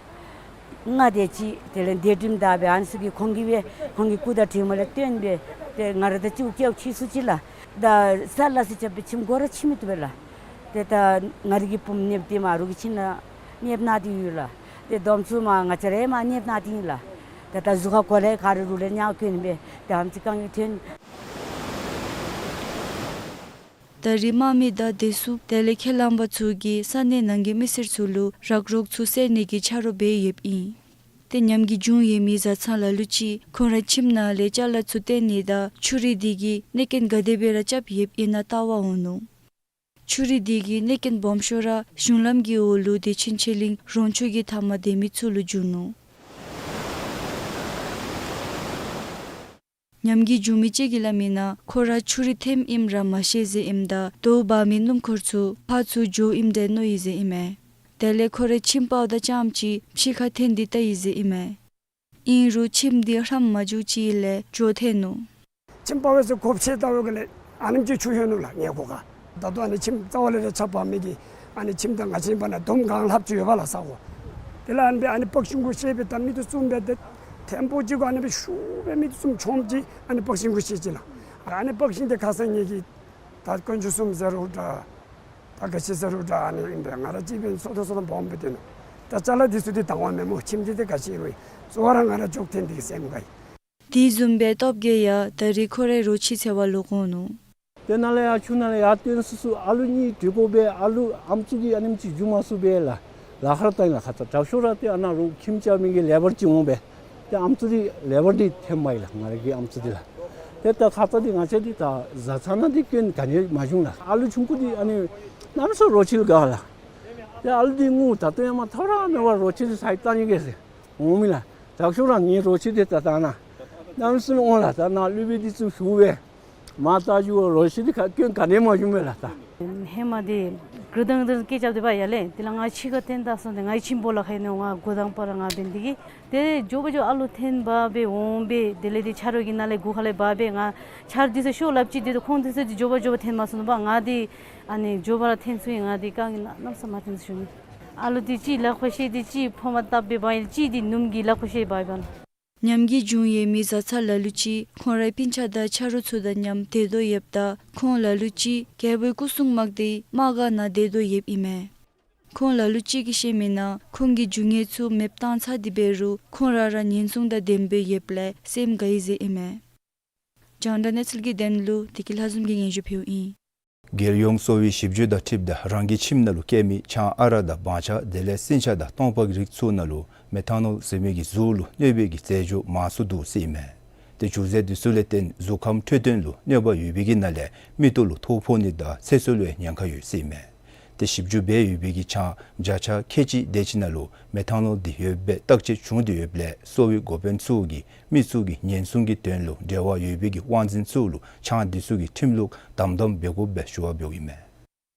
ལྔ་དེ་ཅིག་དེ་ལས་འདས་གྲོངས་ད་སྦེ་ཨ་ནི་ཚུ་གིས་ཁོང་གིས་སྦེ་ཁོང་གི་སྐུ་དང་གྲིབ་མ་ལས་བཏོན་སྦེ་དེ་ང་ར་དང་གཅིག་ཁར་ཁྱིད་སུ་ཅིག་ལགས། ད་ས་ལ་སི་རྐྱབ་སྦེ་ཁྱིམ་སྒོ་ར་ཕྱེ་མི་བཏུབ་པས་ལགས། དེ་ད་ང་རའི་གི་བུམོ་གནསཔ་དེ་མོ་ར་གི་ཁྱིམ་ནང་གནསཔ་ནང་དེ་ཡོད་ལགས། དེ་སྡོམ་ཚུ་མོ་ང་བཅས་ར་མོ་གནསཔ་ནང་དེ་ཨིན་ལགས། དེ་ད་གཟུགས་ཁར་གོ་ལ་ག་ར་རུལ་ལས་ཉག་གྱོན་སྦེ་དེ་ཨ་ཙི་དཀའ་ངལ་ཐོན། ད་རིས་དམག་མི་དང་བདེ་སྲུངཔ་དེ་ལས་ཁས་བླངས་པ་ཚུ་གིས་ས་གནས་ནང་གི་མི་སེར་ཚུ་ལུ་རག་རོག་ཚུ་བསལ་ནི་གི་ཆ་རོགས་འབད་ཡོདཔ་ཨིན། ཏེ་ཉམས་ཀྱིས་བྱུང་ཡོད་མི་བཟའ་ཚང་ལ་ལུ་ཅིག་ཁོང་རའི་ཁྱིམ་ནང་ལས་ཅ་ལ་ཚུ་བཏོན་ནི་དང་ཆུ་རུད་དེ་གིས་གནོད་སྐྱོན་ག་དེ་སྦེ་ར་རྐྱབ་ཡོདཔ་ཨིན་ན་བལྟ་བར་འོང་ནུག། ཆུ་རུད་དེ་གིས་གནོད་སྐྱོན་སྦོམ་ཤོས་ར་གཞུང་ལམ་གྱི་འོག་ལུ་བདེ་ཆེན་ཆོས་གླིང་རོང་ཆུ་གི་མཐའ་མར་སྡོད་མི་ཚུ་ལུ་བྱུང་ནུག། ཉམས་ཀྱིས་བྱུང་མི་ཅིག་གིས་སླབ་མིའི་ནང་ཁོ་ར་ཆུ་རུད་ཐོནམ་ཨིནམ་ར་མ་ཤེས་ཟེར་ཨིནམ་ད་དོ་འབག་མི་སྣུམ་འཁོར་ཚུ་ཕར་ཚུར་འགྱོཝ་ཨིནམ་འདྲས་མནོ་ཡི་ཟེར་ཨིན་མས། དེ་ལས་ཁོ་རའི་ཁྱིམ་པའི་དང་རྐྱངམ་ཅིག་ཕྱི་ཁར་འཐོན་ཏེ་བལྟ་ཡི་ཟེར་ཨིན་མས། ཨིན་རུང་ཁྱིམ་འདི་ཧྲམ་མ་བྱུང་ཅིག་ལས་འགྱོ་ཐོན་ནུག། ཁྱིམ་པ་བས་སུ་གོ་ཕྱེ་བལྟ་བའི་སྒང་ལས་ཨ་ནེམ་ཅིག་ཆུ་ལྷོད་ནུག་ལགས། ངེའི་གོ་ཁར། ད་ལྟོ་ཨ་ནི་ཁྱིམ་རྩ་བ་ལས་ར་ཆརཔ་འབབ་མི་གི་ཨ་ནི་ཁྱིམ་དང་ང་བཅས་བར་ན་འདོམ་སྒང་ལྷགཔ་ཅིག་ཡོད་པ་ལགས་ས་གོ། དེ་ལས་ཨ་ནི་སྦེ་ཨ་ནི་པག་ཤིང་གུ་ཤེད་སྦེ་ད་མི་དེ་བཟུམ་སྦེ་ཏེ་ཐེམ་པོ་ཅིག་གུ་ཨ་ནི་སྦེ་ཤུགས་སྦེ་མི་དེ་བཟུམ་མཆོངམ་ཅིག་ཨ་ནི་པག་ཤིང་གུ་ཤེད་ཅིག་ལགས། ཨ་ནི་པག་ཤིང་དེ་ཁ་སང་ངེ་གི་ད་དཀོན་མཆོག་གསུམ་ཟེར་རུང་འདྲ། ད་ག་ཅི་ཟེར་རུང་འདྲ་ཨ་ནི་ཨིན་པས། ང་ར་གཅིག་འབད་ནི་སོ་ཐོ་སོ་ཐོ་སྦོམ་སྦེ་སྡོད་ནུག། ད་ཅ་ལ་འདི་ཚུ་འདི་དང་བ་མེན་སྨོ། ཁྱིམ་འདི་ཏེ་ག་ཅི་རུང་གཙོ་བོ་ར་ང་ར་འགྱོ་ཐོན་ཏེ་གི་སེམས་དགའ་ཡི། དེ་བཟུམ་སྦེ་སྟོབས་རྒྱས་ཡང་ད་རིས་ཁོ་རའི་རོ་ཁྱི་འཚོལ་བར་ལོག་འོང་ནུག། དེ་ནང་ལས་ཡར་ཆུ་ནང་ལས་ཡར་བཏོན་ཚུན་ཚོད་ཨ་ལུ་གཉིས་སྒྲིག་དགོ་པས། ཨ་ལུ་ཨམ་སྲུ་འདི་ཨ་ནེམ་ཅིག་འགྱོ་མ་ཚུགས་པས་ལགས། ལཱ་ཁག་ར་བཏང་ཡི་ལགས། ཁ་ཙ་དྲག་ཤོས་ར་ཏེ་ཨ་ནཱ་རོ་ཁྱིམ་རྐྱབ་མི་གི་ལེ་བར་ཅིག་འོང་པས། ཏེ་ཨམ་སྲུ་འདི་ལེ་བར་འདི་ཐོནམ་མས་ལགས། ང་ར་གི་ཨམ་སྲུ་འདི་ལགས། ཏེ་ད་ཁ་ཙ་འདི་ང་བཅས་འདི་ད་བཟའ་ཚང་ནང་འདི་སྐྱོན་ག་ནི་མ་བྱུང་ལགས། ཨ་ལུ་ཆུང་ཀུ་འདི་ཨ་ནི་གནམ་མེད་ས་མེད་རོ་ཁྱི་ལུ་དགའ་ལགས། ཏེ་ཨ་ལུ་འདི་ངུ་ད་ལྟོ་ཡང་མ་ཐོ་རངས་མེད་པར་རོ་ཁྱི་འདི་ས་ཡི་བཏང་ནི་གེ་ཟེར་འོང་མི་ལགས། དྲག་ཤོས་ར་ངེའི་རོ་ཁྱི་འདི་ད་ད་ནཱ་གནམ་མེད་ས་མེད་འོང་ལགས། ད་ནཱ་སློབ་དཔོན་འདི་ཚུ་ཞུ་སྦེ་མར་བལྟ་ཞུ་བ་རོ་ཁྱི་འདི་ཁ་སྐྱོན་ག་ནི་མ་བྱུང་མས་ལགས། ད་ཧེ་མ་འདི་གུ་དང་དང་སྐད་རྐྱབ་སྟེ་འབག་ཡར་ལས་དེ་ལས་ང་ཕྱི་ཁར་འཐོན་ད་སོང་སྟེ་ང་གི་ཁྱིམ་པ་ལགས་ཧེ་ནོ་ང་གུ་དང་པ་ར་ང་འབད་ནི་དེ་གིས་ཏེ་མགྱོགས་པ་མགྱོགས་ཨ་ལུ་འཐོན་འབག་སྦེ་འོང་སྦེ་དེ་ལས་ཏེ་ཆ་རོགས་ཀྱིས་ནཱ་ལས་གུ་ཁ་ལས་འབག་སྦེ་ང་ཆརཔ་འདི་ཚུ་ཤོར་སླབ་ཅི། དེ་ཏེ་ཁོང་འདི་ཚུ་འདི་མགྱོགས་པ་མགྱོགས་པ་འཐོན་མ་ཚུགས་ནུག་པ། ང་འདི་ཨ་ནི་མགྱོགས་པ་ར་འཐོན་ཚུགས་ཡི། ང་འདི་རྐང་གིས་གནམ་མེད་ས་མེད་མ་འཐོན་ཚུགས་ནུག། ཨ་ལུ་འདི་གཅིག་ལག་པ་ཤེད་འདི་གཅིག་ཕོ་མ་བཏབ་སྦེ་འབག་ཡི། གཅིག་འདི་ནུམོ་གིས་ལག་པ་ཤེད་འབག་འབག་ནུག། ཉམས་ཀྱིས་བྱུང་ཡོད་མི་བཟའ་ཚང་ལ་ལུ་ཅིག་ཁོང་རའི་སྤུན་ཆ་དང་ཆ་རོགས་ཚུ་དང་མཉམ་སྡོད་དོ་ཡོདཔ་ད་ཁོང་ལ་ལུ་ཅིག་རྒྱལ་པོའི་སྐུ་སྲུང་དམག་སྡེའི་དམག་སྒར་ནང་སྡོད་དོ་ཡོདཔ་ཨིན་མས། ཁོང་ལ་ལུ་ཅིག་གིས་བཤད་མིའི་ནང་ཁོང་གི་རྒྱུ་དངོས་ཚུ་མེདཔ་བཏང་ཚར་ཏེ་འབད་རུང་ཁོང་ར་ར་ཉེན་སྲུང་དང་ལྡནམ་སྦེ་ཡོདཔ་ལས་སེམས་དགའ་ཡི་ཟེར་ཨིན་མས། རྒྱང་བསྒྲགས་གནས་ཚུལ་གྱི་དོན་ལུ་བདེ་སྐྱིད་ལྷ་འཛོམས་ཀྱིས་སྙན་ཞུ་ཕུལཝ་ཨིན། རྒྱལ་ཡོངས་གསོ་བའི་ཞིབ་འཇུག་དང་འཁྲིལཝ་ད་རང་གི་ཁྱིམ་ནང་ལུ་སྐྱེ་མི་ཆང་ཨ་རག་དང་བང་ཆང་དེ་ལས་སྲིན་བྱ་དང་སྟོང་པའི་རིགས་ཚུ་ནང་ལུ་མེ་ཐ་ནོལ་ཟེར་མི་གི་གཟུགས་ལུ་གནོད་པའི་གི་རྫས་སྦྱོར་མང་སུ་འདུག་ཟེར་ཨིན་མས། ཏེ་སྦྱོར་རྫས་འདི་ཚུ་ལས་བརྟེན་གཟུགས་ཁམས་འཕྲོད་བསྟེན་ལུ་གནོད་པ་ཡོད་པའི་གི་ནང་ལས་མིག་ཏོ་ལུ་ཐོ་ཕོག་ནི་དང་ཚེ་སྲོག་ལུ་ཡང་ཉེན་ཁ་ཡོད་ཟེར་ཨིན་མས། ཏེ་ཞིབ་འཇུག་འབད་ཡོད་པའི་གི་ཆང་བརྒྱ་ཆ་ཁལ་གཅིག་དེ་ཅིག་ནང་ལུ་མེ་ཐ་ནོལ་འདི་ཡོདཔ་སྦེ་བརྟག་དཔྱད་བྱུང་སྟེ་ཡོདཔ་ལས་གསོ་བའི་འགོ་དཔོན་ཚུ་གིས་མི་ཚུ་གི་ཉེན་སྲུང་གི་དོན་ལུ་འབྲེལ་བ་ཡོད་པའི་གི་དབང་འཛིན་ཚུ་ལུ་ཆང་འདི་ཚུ་གི་ཁྲིམས་ལུགས་དམ་དམ་འབད་དགོཔ་སྦེ་ཞུ་བ་འབདཝ་ཨིན་མས།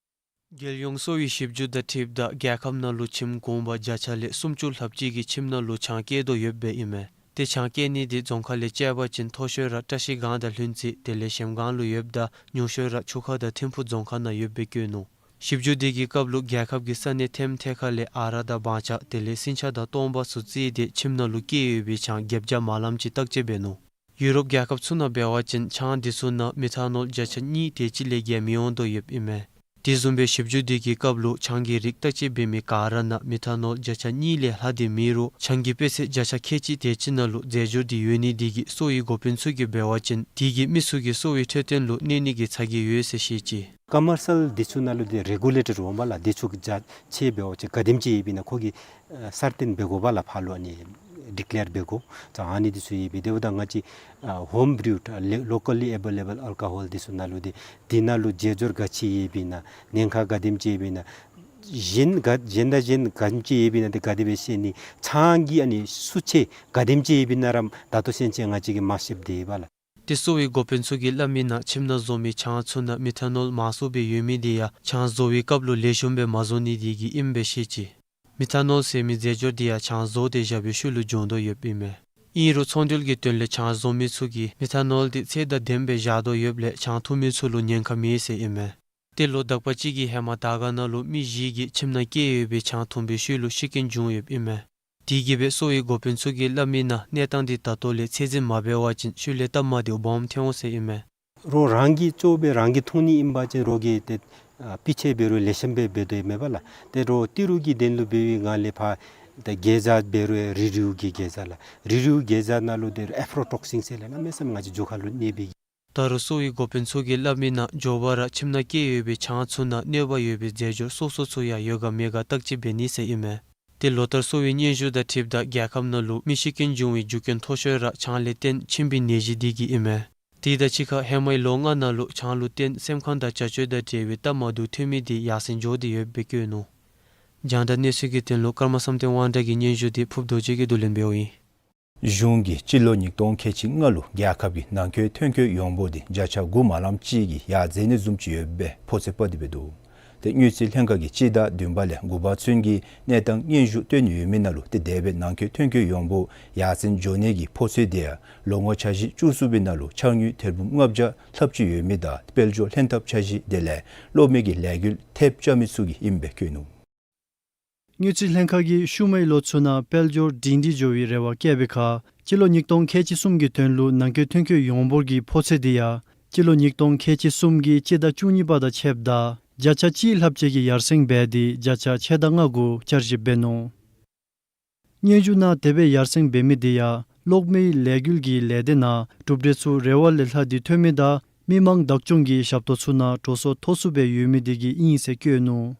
རྒྱལ་ཡོངས་གསོ་བའི་ཞིབ་འཇུག་དང་འཁྲིལཝ་ད་རྒྱལ་ཁབ་ནང་ལུ་ཁྱིམ་གུང་པ་བརྒྱ་ཆ་ལས་སུམ་ཅུ་ལྷགཔ་ཅིག་གིས་ཁྱིམ་ནང་ལུ་ཆང་བསྐྱལ་དོ་ཡོདཔ་སྦེ་ཨིན་མས། ཏེ་ཆང་བསྐྱལ་ནི་འདི་རྫོང་ཁག་ལས་བཅད་པ་ཅིན་མཐོ་ཤོས་ར་བཀྲིས་སྒང་དང་ལྷུན་རྩེ་དེ་ལས་གཞལམ་སྒང་ལུ་ཡོདཔ་ད་ཉུང་ཤོས་ར་ཆུ་ཁ་དང་ཐིམ་ཕུག་རྫོང་ཁག་ནང་ཡོདཔ་སྦེ་བཀོད་ནུག། ཞིབ་འཇུག་འདི་གི་སྐབས་ལུ་རྒྱལ་ཁབ་ཀྱི་ས་གནས་ཐེམ་ཐེ་ཁ་ལས་ཨ་རག་དང་བང་ཆང་དེ་ལས་སྲིན་བྱ་དང་སྟོང་པ་ཚུ་བརྩིས་ཏེ་ཁྱིམ་ནང་ལུ་བསྐྱལ་ཡོད་པའི་ཆང་བརྒྱད་བརྒྱ་མ་ལངམ་ཅིག་བརྟག་དཔྱད་འབད་ནུག། ཡུ་རོབ་རྒྱལ་ཁབ་ཚུ་ནང་འབད་བ་ཅིན་ཆང་འདི་ཚུ་ནང་མེ་ཐ་ནོལ་བརྒྱ་ཆ་གཉིས་དེ་ཅིག་ལས་བརྒལ་མི་འོང་དོ་ཡོདཔ་ཨིན་མས། དེ་བཟུམ་སྦེ་ཞིབ་འཇུག་འདི་གི་སྐབས་ལུ་ཆང་གི་རིགས་བརྟག་དཔྱད་འབད་མི་ག་ར་ནང་མེ་ཐ་ནོལ་བརྒྱ་ཆ་གཉིས་ལས་ལྷག་སྟེ་མེད་རུང་ཆང་གི་དཔེ་ཚད་བརྒྱ་ཆ་ཁལ་གཅིག་དེ་ཅིག་ནང་ལུ་རྫས་སྦྱོར་འདི་ཡོད་ནི་འདི་གིས་གསོ་བའི་འགོ་དཔོན་ཚུ་གིས་འབད་བ་ཅིན་དེ་གིས་མི་ཚུ་གི་གསོ་བའི་འཕྲོད་བསྟེན་ལུ་གནོད་ནི་གི་ཚ་གྱང་ཡོད་ཟེར་བཤད་ཅི། ཀོ་མར་སི་ཡལ་འདི་ཚུ་ནང་ལུ་འདི་རེ་གུ་ལེ་ཊེཌ་འོང་པས་ལགས། འདི་ཚུ་གི་བརྒྱ་ཆ་འབད་བ་ཅིན་ག་དེམ་ཅིག་ཡོདཔ་ཨིན་ན་ཁོ་གིས་ཨ་གསར་བཏོན་འབད་དགོ་པས་ལགས། ཕར་ལུ་ཨ་ནི་ཌི་ཀི་ལེར་འབད་དགོ། ད་ཨ་ནི་འདི་ཚུ་ཡོད་པས། དེ་འབདཝ་ད་ང་བཅས་ཨ་ཧོམ་བིརུཌ་ཨ་ལེ་ལོ་ཀལ་ལི་ཨེ་བེ་ལེ་བཱལ་ཨལ་ཀོ་ཧོལ་འདི་ཚུ་ནང་ལུ་འདི་འདི་ནང་ལུ་རྫས་སྦྱོར་ག་ཅི་ཡོདཔ་ཨིན་ན་ཉེན་ཁ་ག་དེམ་ཅིག་ཡོདཔ་ཨིན་ན་གཞན་ག་གཞན་དང་གཞན་ག་དེམ་ཅིག་ཡོདཔ་ཨིན་ན་འདི་ག་དེ་སྦེ་ཤེས་ནི། ཆང་གི་ཨ་ནི་ཤུགས་ཆེ་ག་དེམ་ཅིག་ཡོདཔ་ཨིན་ན་ར་ད་ལྟོ་ཚུན་ཚོད་ང་བཅས་ཀྱིས་མ་ཤེསཔ་འདི་ཨིན་པས་ལགས། ཏེ་གསོ་བའི་འགོ་དཔོན་ཚུ་གིས་སླབ་མིའི་ནང་ཁྱིམ་ནང་བཟོ་མི་ཆང་ཚུ་ནང་མེ་ཐ་ནོལ་མང་སུ་སྦེ་ཡོད་མི་འདི་ཡང་ཆང་བཟོ་བའི་སྐབས་ལུ་ལེགས་ཤོམ་སྦེ་མ་བཟོ་ནི་འདི་གིས་ཨིནམ་སྦེ་བཤད་ཅི། མེ་ཐ་ནོལ་ཟེར་མི་རྫས་སྦྱོར་འདི་ཡང་ཆང་བཟོ་སྟེ་བཞག་པའི་ཤུལ་ལུ་འབྱུང་དོ་ཡོདཔ་ཨིན་མས། ཨིན་རུང་ཚོང་འབྲེལ་གྱི་དོན་ལས་ཆང་བཟོ་མི་ཚུ་གིས་མེ་ཐ་ནོལ་འདི་ཚད་དང་ལྡནམ་སྦེ་བཞག་དོ་ཡོདཔ་ལས་ཆང་འཐུང་མི་ཚུ་ལུ་ཉེན་ཁ་མེད་ཟེར་ཨིན་མས། ཏེ་ལོ་དག་པ་ཅིག་གི་ཧེ་མ་དར་དཀར་ནང་ལུ་མི་བཞི་གིས་ཁྱིམ་ནང་བསྐྱལ་ཡོད་པའི་ཆང་འཐུང་བའི་ཤུལ་ལུ་ཤི་རྐྱེན་བྱུང་ཡོདཔ་ཨིན་མས། དེ་གིས་སྦེ་གསོ་བའི་འགོ་དཔོན་ཚུ་གིས་སླབ་མིའི་ནང་གནས་སྟངས་འདི་ད་ལྟོ་ལས་ཚད་འཛིན་མ་འབད་བ་ཅིན་ཤུལ་ལས་སྟབས་མ་བདེཝ་སྦོམ་ཐོན་འོང་ཟེར་ཨིན་མས། རོགས་རང་གིས་གཙོ་བོ་སྦེ་རང་གིས་འཐུང་ནི་ཨིན་པ་ཅིན་རོགས་ཀྱིས་ཏེ་ཨ་སྤུས་ཚད་འབད་རུང་ལེགས་ཤོམ་སྦེ་འབད་དོ་ཡོདཔ་མས་པ་ལགས། ཏེ་རོགས་ཏི་རུ་གི་དོན་ལུ་འབད་བའི་སྒང་ལས་ཕར་ཏེ་གེ་ཛ་འབད་རུང་རི་རིའུ་གི་གེ་ཛ་ལགས། རི་རིའུ་གེ་ཛ་ནང་ལུ་ཏེ་ཨེཕ་ལོ་ཊོག་སིན་ཟེར་ལགས། གནམ་མེད་ས་མེད་ང་བཅས་རྒྱུ་ཁ་ལུ་གནོད་པའི་ ད་རུང་གསོ་བའི་འགོ་དཔོན་ཚུ་གིས་སླབ་མི་ནང་མགྱོགས་པ་ར་ཁྱིམ་ནང་སྐྱེས་ཡོད་པའི་ཆང་ཚུ་ནང་གནོད་པ་ཡོད་པའི་རྫས་སྦྱོར་སོ་སོ་ཚུ་ཡང་ཡོད་ག་མེད་ག་བརྟག་དཔྱད་འབད་ནི་ཟེར་ཨིན་མས། ཏེ་ལོ་ལྟར་གསོ་བའི་སྙན་ཞུ་དང་འཁྲིལཝ་ད་རྒྱལ་ཁབ་ནང་ལུ་མི་ཤི་རྐྱེན་བྱུང་བའི་རྒྱུ་རྐྱེན་མཐོ་ཤོས་ར་ཆང་ལས་བརྟེན་ཁྱིམ་པའི་ནད་གཞི་འདི་གིས་ཨིན་མས། དེ་དང་གཅིག་ཁར་ཧེ་མའི་ལོ་ལྔ་ནང་ལུ་ཆང་ལུ་བརྟེན་སེམས་ཁམས་དང་བྱ་སྤྱོད་དང་འབྲེལ་བའི་སྟབས་མ་བདེཝ་ཐོན་མི་དེ་ཡར་སེང་འགྱོ་སྟེ་ཡོདཔ་སྦེ་བཀོད་ནུག། རྒྱང་བསྒྲགས་གནས་ཚུལ་གྱི་དོན་ལུ་ཀརྨ་བསམ་གཏན་དབང་གྲགས་ཀྱི་སྙན་ཞུ་དེ་ཕུརཔ་རྡོ་རྗེ་གིས་བསྡུ་ལེན་འབདཝ་ཨིན། གཞུང་གིས་སྤྱི་ལོ་ཉིས་སྟོང་ཁལ་གཅིག་ལྔ་ལུ་རྒྱལ་ཁབ་ཀྱི་ནང་འཁོད་ཐོན་སྐྱེད་ཡོང་འབོར་དེ་བརྒྱ་ཆ་དགུ་མ་ལམ་ཅིག་གིས་ཡར་འཛེགས་ནི་བཟུམ་ཅིག་ཡོདཔ་སྦེ་ཕོ་ཚོད་དཔག་སྟེ་འབད་འདུག། ཏེ་དངུལ་རྩིས་ལྷན་ཁག་གིས་སྤྱི་ཟླ་བདུན་པ་ལས་དགུ་པ་ཚུན་གྱི་གནས་སྟངས་སྙན་ཞུ་བཏོན་ནི་ཡོད་མི་ནང་ལུ་ཏེ་འདས་པའི་ནང་འཁོད་ཐོན་སྐྱེད་ཡོང་འབོར་ཡར་སེང་འགྱོ་ནི་གི་ཕོ་ཚོད་དེ་ཡང་ལོ་ངོ་འཆར་གཞི་བཅུ་གསུམ་པའི་ནང་ལུ་ཕྱགས་སྙིགས་ཐེར་འབུམ་ལྔ་བརྒྱ་ལྷགཔ་ཅིག་ཡོད་མི་དང་དཔལ་འབྱོར་ལྷན་ཐབས་འཆར་གཞི་དེ་ལས་གློག་མེ་གི་ལས་འགུལ་ཐེབས་བཅའ་མི་ཚུ་གི་ཨིནམ་སྦེ་བཀོད་ནུག། དངུལ་རྩིས་ལྷན་ཁག་གིས་ཤུལ་མའི་ལོ་ཚུ་ནང་དཔལ་འབྱོར་སྒྲིང་སྒྲི་འགྱོ་བའི་རེ་བ་བསྐྱེད་པའི་ཁར་སྤྱི་ལོ་ཉིས་སྟོང་ཁལ་གཅིག་གསུམ་གྱི་དོན་ལུ་ནང་འཁོད་ཐོན་སྐྱེད་ཡོང་འབོར་གྱི་ཕོ་ཚོད་དེ་ཡང་སྤྱི་ལོ་ཉིས་སྟོང་ཁལ་གཅིག་གསུམ་གྱི་སྤྱི་ཟླ་བཅུ་གཉིས་པ་དང་ཕྱདཔ་ད་བརྒྱ་ཆ་གཅིག་ལྷགཔ་ཅིག་གིས་ཡར་སེང་འབད་དེ་བརྒྱ་ཆ་ཕྱེད་དང་ལྔ་གུ་བསྐྱར་ཞིབ་འབད་ནུག། སྙན་ཞུ་ནང་དེ་སྦེ་ཡར་སེང་འབད་མི་དེ་ཡང་གློག་མེའི་ལས་འགུལ་གྱི་ལས་སྡེ་ནང་གྲུབ་འབྲས་ཚུ་རེ་བ་ལས་ལྷག་སྟེ་ཐོན་མི་དང་མི་མང་བདག་སྐྱོང་གི་ཞབས་ཏོག་ཚུ་ནང་འགྲོ་སོང་མཐོ་སུ་སྦེ་ཡོད་མི་དེ་གིས་ཨིན་ཟེར་བཀོད་ནུག།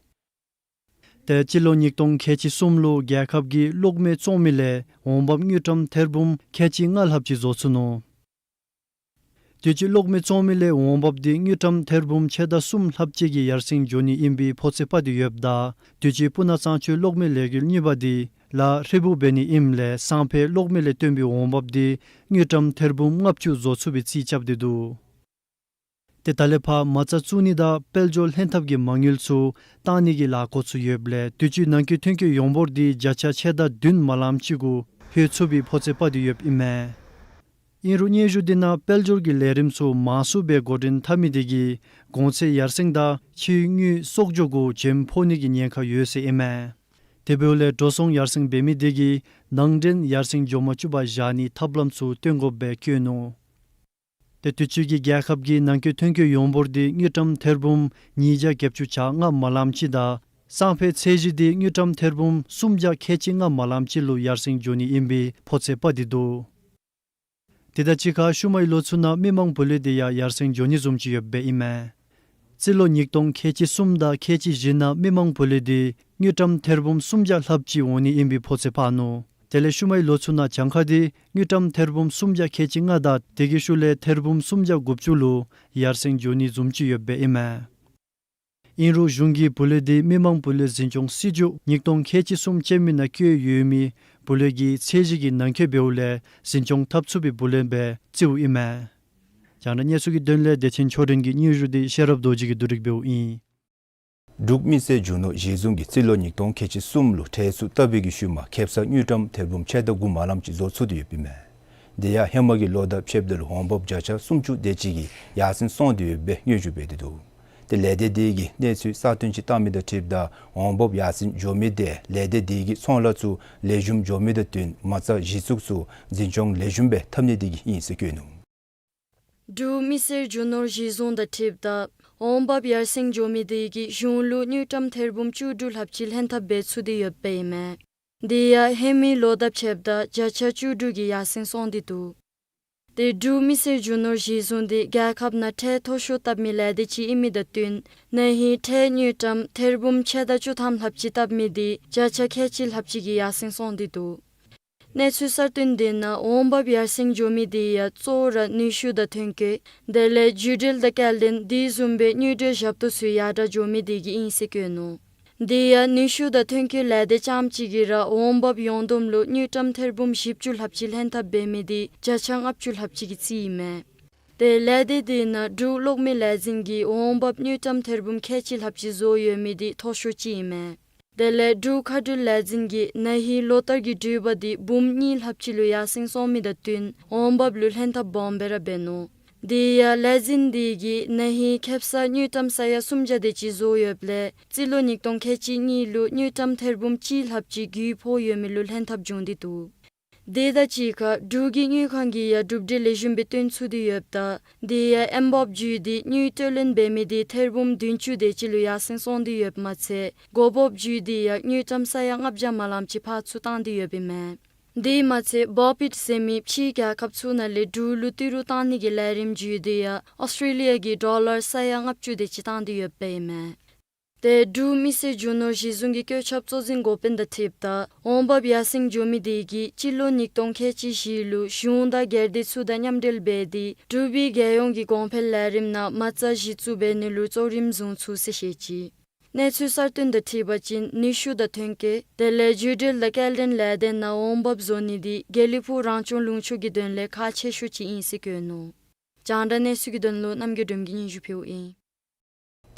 ཏེ་སྤྱི་ལོ་ཉིས་སྟོང་ཁལ་གཅིག་གསུམ་ལུ་རྒྱལ་ཁབ་ཀྱིས་གློག་མེ་བཙོང་མི་ལས་འོང་འབབ་དངུལ་ཀྲམ་ཐེར་འབུམ་ཁལ་གཅིག་ལྔ་ལྷགཔ་ཅིག་བཟོ་ཚུགས་ནུག། དུས་ཅི་གློག་མེ་བཙོང་མི་ལས་འོང་འབབ་དེ་དངུལ་ཀྲམ་ཐེར་འབུམ་ཕྱེད་དང་གསུམ་ལྷགཔ་ཅིག་གིས་ཡར་སེང་འགྱོ་ནི་ཨིན་པའི་ཕོ་ཚོད་དཔག་སྟེ་ཡོདཔ་ད་དུས་ཅི་སྤུ་ན་གཙང་ཆུའི་གློག་མེ་ལས་འགུལ་གཉིས་པ་དེ་ལཱ་ཧྲིལ་བུ་འབད་ནི་ཨིནམ་ལས་སང་ཕོད་གློག་མེ་ལས་བཏོན་པའི་འོང་འབབ་དེ་དངུལ་ཀྲམ་ཐེར་འབུམ་ལྔ་བཅུ་བཟོ་ཚུགས་པའི་རྩིས་རྐྱབ་སྟེ་འདུག། ཏེ་ད་ལས་ཕར་མ་རྩ་བཙུགས་ནི་དང་དཔལ་འབྱོར་ལྷན་ཐབས་ཀྱི་མ་དངུལ་ཚུ་བཏང་ནི་གི་ལཱ་འགོ་བཙུགས་ཡོདཔ་ལས་དུས་ཅི་ནང་འཁོད་ཐོན་སྐྱེད་ཡོང་འབོར་དེ་བརྒྱ་ཆ་ཕྱེད་དང་བདུན་མ་ལམ་ཅིག་གུ་ལྷོད་ཚུགས་པའི་ཕོ་ཚོད་དཔག་སྟེ་ཡོདཔ་ཨིན་མས། ཨིན་རུང་སྙན་ཞུ་དེ་ནང་དཔལ་འབྱོར་གྱི་ལས་རིམ་ཚུ་མང་སུ་སྦེ་འགོ་འདྲེན་འཐབ་མི་དེ་གིས་གོང་ཚད་ཡར་སེང་དང་ཕྱིའི་དངུལ་གསོག་འཇོག་གུ་བྱེམ་ཕོག་ནི་གི་ཉེན་ཁ་ཡོད་ཟེར་ཨིན་མས། དེ་འབདཝ་ལས་འགྲོ་སོང་ཡར་སེང་འབད་མི་དེ་གིས་ནང་འདྲེན་ཡར་སེང་འགྱོ་མ་བཅུག་པར་བཞག་ནིའི་ཐབས་ལམ་ཚུ་སྟོན་དགོཔ་སྦེ་བཀོད་ནུག། ཏེ་དུས་ཅི་གི་རྒྱལ་ཁབ་ཀྱི་ནང་འཁོད་ཐོན་སྐྱེད་ཡོང་འབོར་དེ་དངུལ་ཀྲམ་ཐེར་འབུམ་ཉིས་བརྒྱ་བརྒྱད་ཅུ་གྱ་ལྔ་མ་ལམ་ཅིག་དང་སང་ཕོད་ཚད་གཞི་དེ་དངུལ་ཀྲམ་ཐེར་འབུམ་སུམ་བརྒྱ་ཁལ་གཅིག་ལྔ་མ་ལམ་ཅིག་ལུ་ཡར་སེང་འགྱོ་ནི་ཨིན་པའི་ཕོ་ཚོད་དཔག་སྟེ་འདུག། དེ་དང་གཅིག་ཁར་ཤུལ་མའི་ལོ་ཚུ་ནང་མི་མང་བུ་ལོན་དེ་ཡང་ཡར་སེང་འགྱོ་ནི་བཟུམ་ཅིག་ཡོདཔ་སྦེ་ཨིན་མས། རྩིས་ལོ་ཉིས་སྟོང་ཁལ་གཅིག་གསུམ་དང་ཁལ་གཅིག་བཞི་ནང་མི་མང་བུ་ལོན་དེ་དངུལ་ཀྲམ་ཐེར་འབུམ་སུམ་བརྒྱ་ལྷགཔ་ཅིག་འོང་ནི་ཨིན་པའི་ཕོ་ཚོད་ཕར་ནུག། དེ་ལས་ཤུལ་མའི་ལོ་ཚུ་ནང་གྱངས་ཁ་དེ་དངུལ་ཀྲམ་ཐེར་འབུམ་སུམ་བརྒྱ་ཁལ་གཅིག་ལྔ་དང་དེ་གི་ཤུལ་ལས་ཐེར་འབུམ་སུམ་བརྒྱ་དགུ་བཅུ་ལུ་ཡར་སེང་འགྱོ་ནི་བཟུམ་ཅིག་ཡོདཔ་སྦེ་ཨིན་མས། ཨིན་རུང་གཞུང་གིས་བུ་ལོན་དེ་མི་མང་བུ་ལོན་འཛིན་སྐྱོང་སྲིད་བྱུས་ཉིས་སྟོང་ཁལ་གཅིག་གསུམ་ཅན་མའི་ནང་བཀོད་ཡོད་མི་བུ་ལོན་གྱི་ཚད་གཞི་གི་ནང་འཁོད་འབདཝ་ལས་འཛིན་སྐྱོང་འཐབ་ཚུགས་པའི་བུ་ལོན་སྦེ་བརྩིཝ་ཨིན་མས། རྒྱང་བསྒྲགས་གནས་ཚུལ་གྱི་དོན་ལས་བདེ་ཆེན་ཆོས་སྒྲོན་གྱི་སྙན་ཞུ་དེ་ཤེས་རབ་རྡོ་རྗེ་གིས་བསྡུ་སྒྲིག་འབདཝ་ཨིན། འབྲུག་མི་སེར་རྒྱུ་ནོར་གཞི་བཟུང་གིས་རྩིས་ལོ་ཉིས་སྟོང་ཁལ་གཅིག་གསུམ་ལུ་ཁྲལ་ཚུ་བཏབ་པའི་གི་ཤུལ་མ་ཁེབ་ས་དངུལ་ཀྲམ་ཐེར་འབུམ་ཕྱེད་དང་དགུ་མ་ལམ་ཅིག་བཟོ་ཚུགས་ཏེ་ཡོདཔ་ཨིན་མས། དེ་ཡང་ཧེ་མ་གི་ལོ་དང་ཕྱདཔ་ད་ལུ་འོང་འབབ་བརྒྱ་ཆ་སུམ་ཅུ་དེ་ཅིག་གིས་ཡར་སེང་སོང་སྟེ་ཡོདཔ་སྦེ་སྙན་ཞུ་འབད་དེ་འདུག། ཏེ་ལས་སྡེ་དེ་གིས་གནས་ཚུལ་གསར་བཏོན་ཅིག་བཏང་མི་དང་འཁྲིལཝ་ད་འོང་འབབ་ཡར་སེང་འགྱོ་མི་དེ་ལས་སྡེ་དེ་གི་ཚོང་ལཱ་ཚུ་ལེགས་ཤོམ་འགྱོ་མི་དང་བསྟུན་མ་རྩ་གཞི་བཙུགས་ཚུ་འཛིན་སྐྱོང་ལེགས་ཤོམ་སྦེ་འཐབ་ནི་དེ་གིས་ཨིན་ཟེར་བཀོད་ནུག། འབྲུག་མི་སེར་རྒྱུ་ནོར་གཞི་བཟུང་དང་འཁྲིལཝ་ད་འོང་འབབ་ཡར་སེང་འགྱོ་མི་དེ་གིས་གཞུང་ལུ་དངུལ་ཀྲམ་ཐེར་འབུམ་བཅུ་དྲུག་ལྷགཔ་ཅིག་ལྷན་ཐབས་འབད་ཚུགས་ཏེ་ཡོདཔ་ཨིན་མས། དེ་ཡང་ཧེ་མའི་ལོ་དང་ཕྱདཔ་ད་བརྒྱ་ཆ་བཅུ་དྲུག་གིས་ཡར་སེང་སོང་སྟེ་འདུག། ཏེ་འབྲུག་མི་སེར་རྒྱུ་ནོར་གཞི་བཟུང་དེ་རྒྱལ་ཁབ་ནང་ཁྲལ་མཐོ་ཤོས་བཏབ་མི་ལས་སྡེ་ཅིག་ཨིན་མི་དང་བསྟུན་ན་ཧིང་ཁྲལ་དངུལ་ཀྲམ་ཐེར་འབུམ་ཕྱེད་དང་བཅུ་ཐམ་ལྷགཔ་ཅིག་བཏབ་མི་དེ་བརྒྱ་ཆ་ཁལ་གཅིག་ལྷགཔ་ཅིག་གིས་ཡར་སེང་སོང་སྟེ་འདུག། གནས་ཚུལ་གསར་བཏོན་དེ་ནང་འོང་འབབ་ཡར་སེང་འགྱོ་མི་དེ་ཡང་གཙོ་བོ་ར་ནུས་ཤུགས་དང་ཐོན་སྐྱེད་དེ་ལས་བརྒྱུད་འབྲེལ་དང་སྐྱེལ་འདྲེན་དེ་བཟུམ་སྦེ་དངུལ་འབྲེལ་ཞབས་ཏོག་ཚུ་ཡར་དྲག་འགྱོ་མི་དེ་གིས་ཨིན་ཟེར་བཀོད་ནུག། དེ་ཡང་ནུས་ཤུགས་དང་ཐོན་སྐྱེད་ལས་སྡེ་རྐྱངམ་གཅིག་གིས་ར་འོང་འབབ་ཡོངས་བསྡོམས་ལུ་དངུལ་ཀྲམ་ཐེར་འབུམ་བཞི་བཅུ་ལྷགཔ་ཅིག་ལྷན་ཐབས་འབད་མི་དེ་བརྒྱ་ཆ་ལྔ་བཅུ་ལྷགཔ་ཅིག་གི་རྩིས་ཨིན་མས། ཏེ་ལས་སྡེ་དེ་ནང་འབྲུག་གློག་མེ་ལས་འཛིན་གྱིས་འོང་འབབ་དངུལ་ཀྲམ་ཐེར་འབུམ་ཁལ་གཅིག་ལྷགཔ་ཅིག་བཟོ་ཡོད་མི་དེ་མཐོ་ཤོས་ཅིག་ཨིན་མས། དེ་ལས་འབྲུག་མཁའ་འགྲུལ་ལས་འཛིན་གྱིས་ན་ཧིང་ལོ་ལྟར་གྱི་འགྲུལ་པ་དེ་འབུམ་གཉིས་ལྷགཔ་ཅིག་ལུ་ཡར་སེང་སོང་མི་དང་བསྟུན་འོང་འབབ་ལུ་ལྷན་ཐབས་སྦོམ་སྦེ་ར་འབད་ནུག། དེ་ཡང་ལས་འཛིན་དེ་གིས་ན་ཧིང་ཁེབ་ས་དངུལ་ཀྲམ་ས་ཡ་སུམ་བརྒྱ་དེ་ཅིག་བཟོ་ཡོདཔ་ལས་རྩིས་ལོ་ཉིས་སྟོང་ཁལ་གཅིག་གཉིས་ལུ་དངུལ་ཀྲམ་ཐེར་འབུམ་གཅིག་ལྷགཔ་ཅིག་རྒུད་ཕོག་ཡོད་མི་ལུ་ལྷན་ཐབས་བྱུང་སྟེ་འདུག། དེ་དང་གཅིག་ཁར་འབྲུག་གི་དངུལ་ཁང་གིས་ཡང་གྲུབ་འབྲས་ལེགས་ཤོམ་སྦེ་སྟོན་ཚུགས་ཏེ་ཡོདཔ་ད་དེ་ཡང་ཨེམ་བཱབ་བརྒྱུད་དེ་དངུལ་སྤྲོད་ལེན་འབད་མི་དེ་ཐེར་འབུམ་བདུན་ཅུ་དེ་ཅིག་ལུ་ཡར་སེང་སོང་སྟེ་ཡོདཔ་མ་ཚད་གོ་བཱབ་བརྒྱུད་དེ་ཡང་དངུལ་ཀྲམ་ས་ཡ་ལྔ་བརྒྱ་མ་ལམ་ཅིག་ཕར་ཚུར་བཏང་སྟེ་ཡོདཔ་ཨིན་མས། དེ་མ་ཚད་བོ་པིཊ་ཟེར་མི་ཕྱིའི་རྒྱལ་ཁབ་ཚུ་ནང་ལས་འབྲུག་ལུ་ཏི་རུ་བཏང་ནི་གི་ལས་རིམ་བརྒྱུད་དེ་ཡང་ཨོསི་ཊྲེ་ལི་ཡ་གི་ཌོ་ལར་ས་ཡ་ལྔ་བཅུ་དེ་ཅིག་བཏང་སྟེ་ཡོདཔ་ཨིན་མས། ཏེ་འབྲུག་མི་སེར་རྒྱུ་ནོར་གཞི་བཟུང་གི་བཀོད་ཁྱབ་གཙོ་འཛིན་འགོ་དཔོན་དང་འཁྲིལཝ་ད་འོང་འབབ་ཡར་སེང་འགྱོ་མི་དེ་གིས་སྤྱི་ལོ་ཉིས་སྟོང་ཁལ་གཅིག་བཞི་ལུ་གཞུང་དང་སྒེར་སྡེ་ཚུ་དང་མཉམ་འབྲེལ་འབད་དེ་འབྲུག་པའི་རྒྱལ་ཡོངས་ཀྱི་གོང་འཕེལ་ལས་རིམ་ནང་མ་རྩ་གཞི་བཙུགས་འབད་ནི་ལུ་གཙོ་རིམ་བཟུང་ཚུགས་ཟེར་བཤད་ཅི། གནས་ཚུལ་གསར་བཏོན་དང་འཁྲིལ་བ་ཅིན་ནུས་ཤུགས་དང་ཐོན་སྐྱེད་དེ་ལས་བརྒྱུད་འབྲེལ་དང་སྐྱེལ་འདྲེན་ལས་སྡེ་ནང་འོང་འབབ་བཟོ་ནི་དེ་དགེ་ལེགས་ཕུག་རང་སྐྱོང་ལུང་ཕྱོགས་ཀྱི་དོན་ལས་ཁག་ཆེ་ཤོས་ཅིག་ཨིན་ཟེར་བཀོད་ནུག། རྒྱང་བསྒྲགས་གནས་ཚུལ་གྱི་དོན་ལུ་རྣམ་རྒྱལ་སྒྲོལ་མ་གིས་སྙན་ཞུ་ཕུལཝ་ཨིན།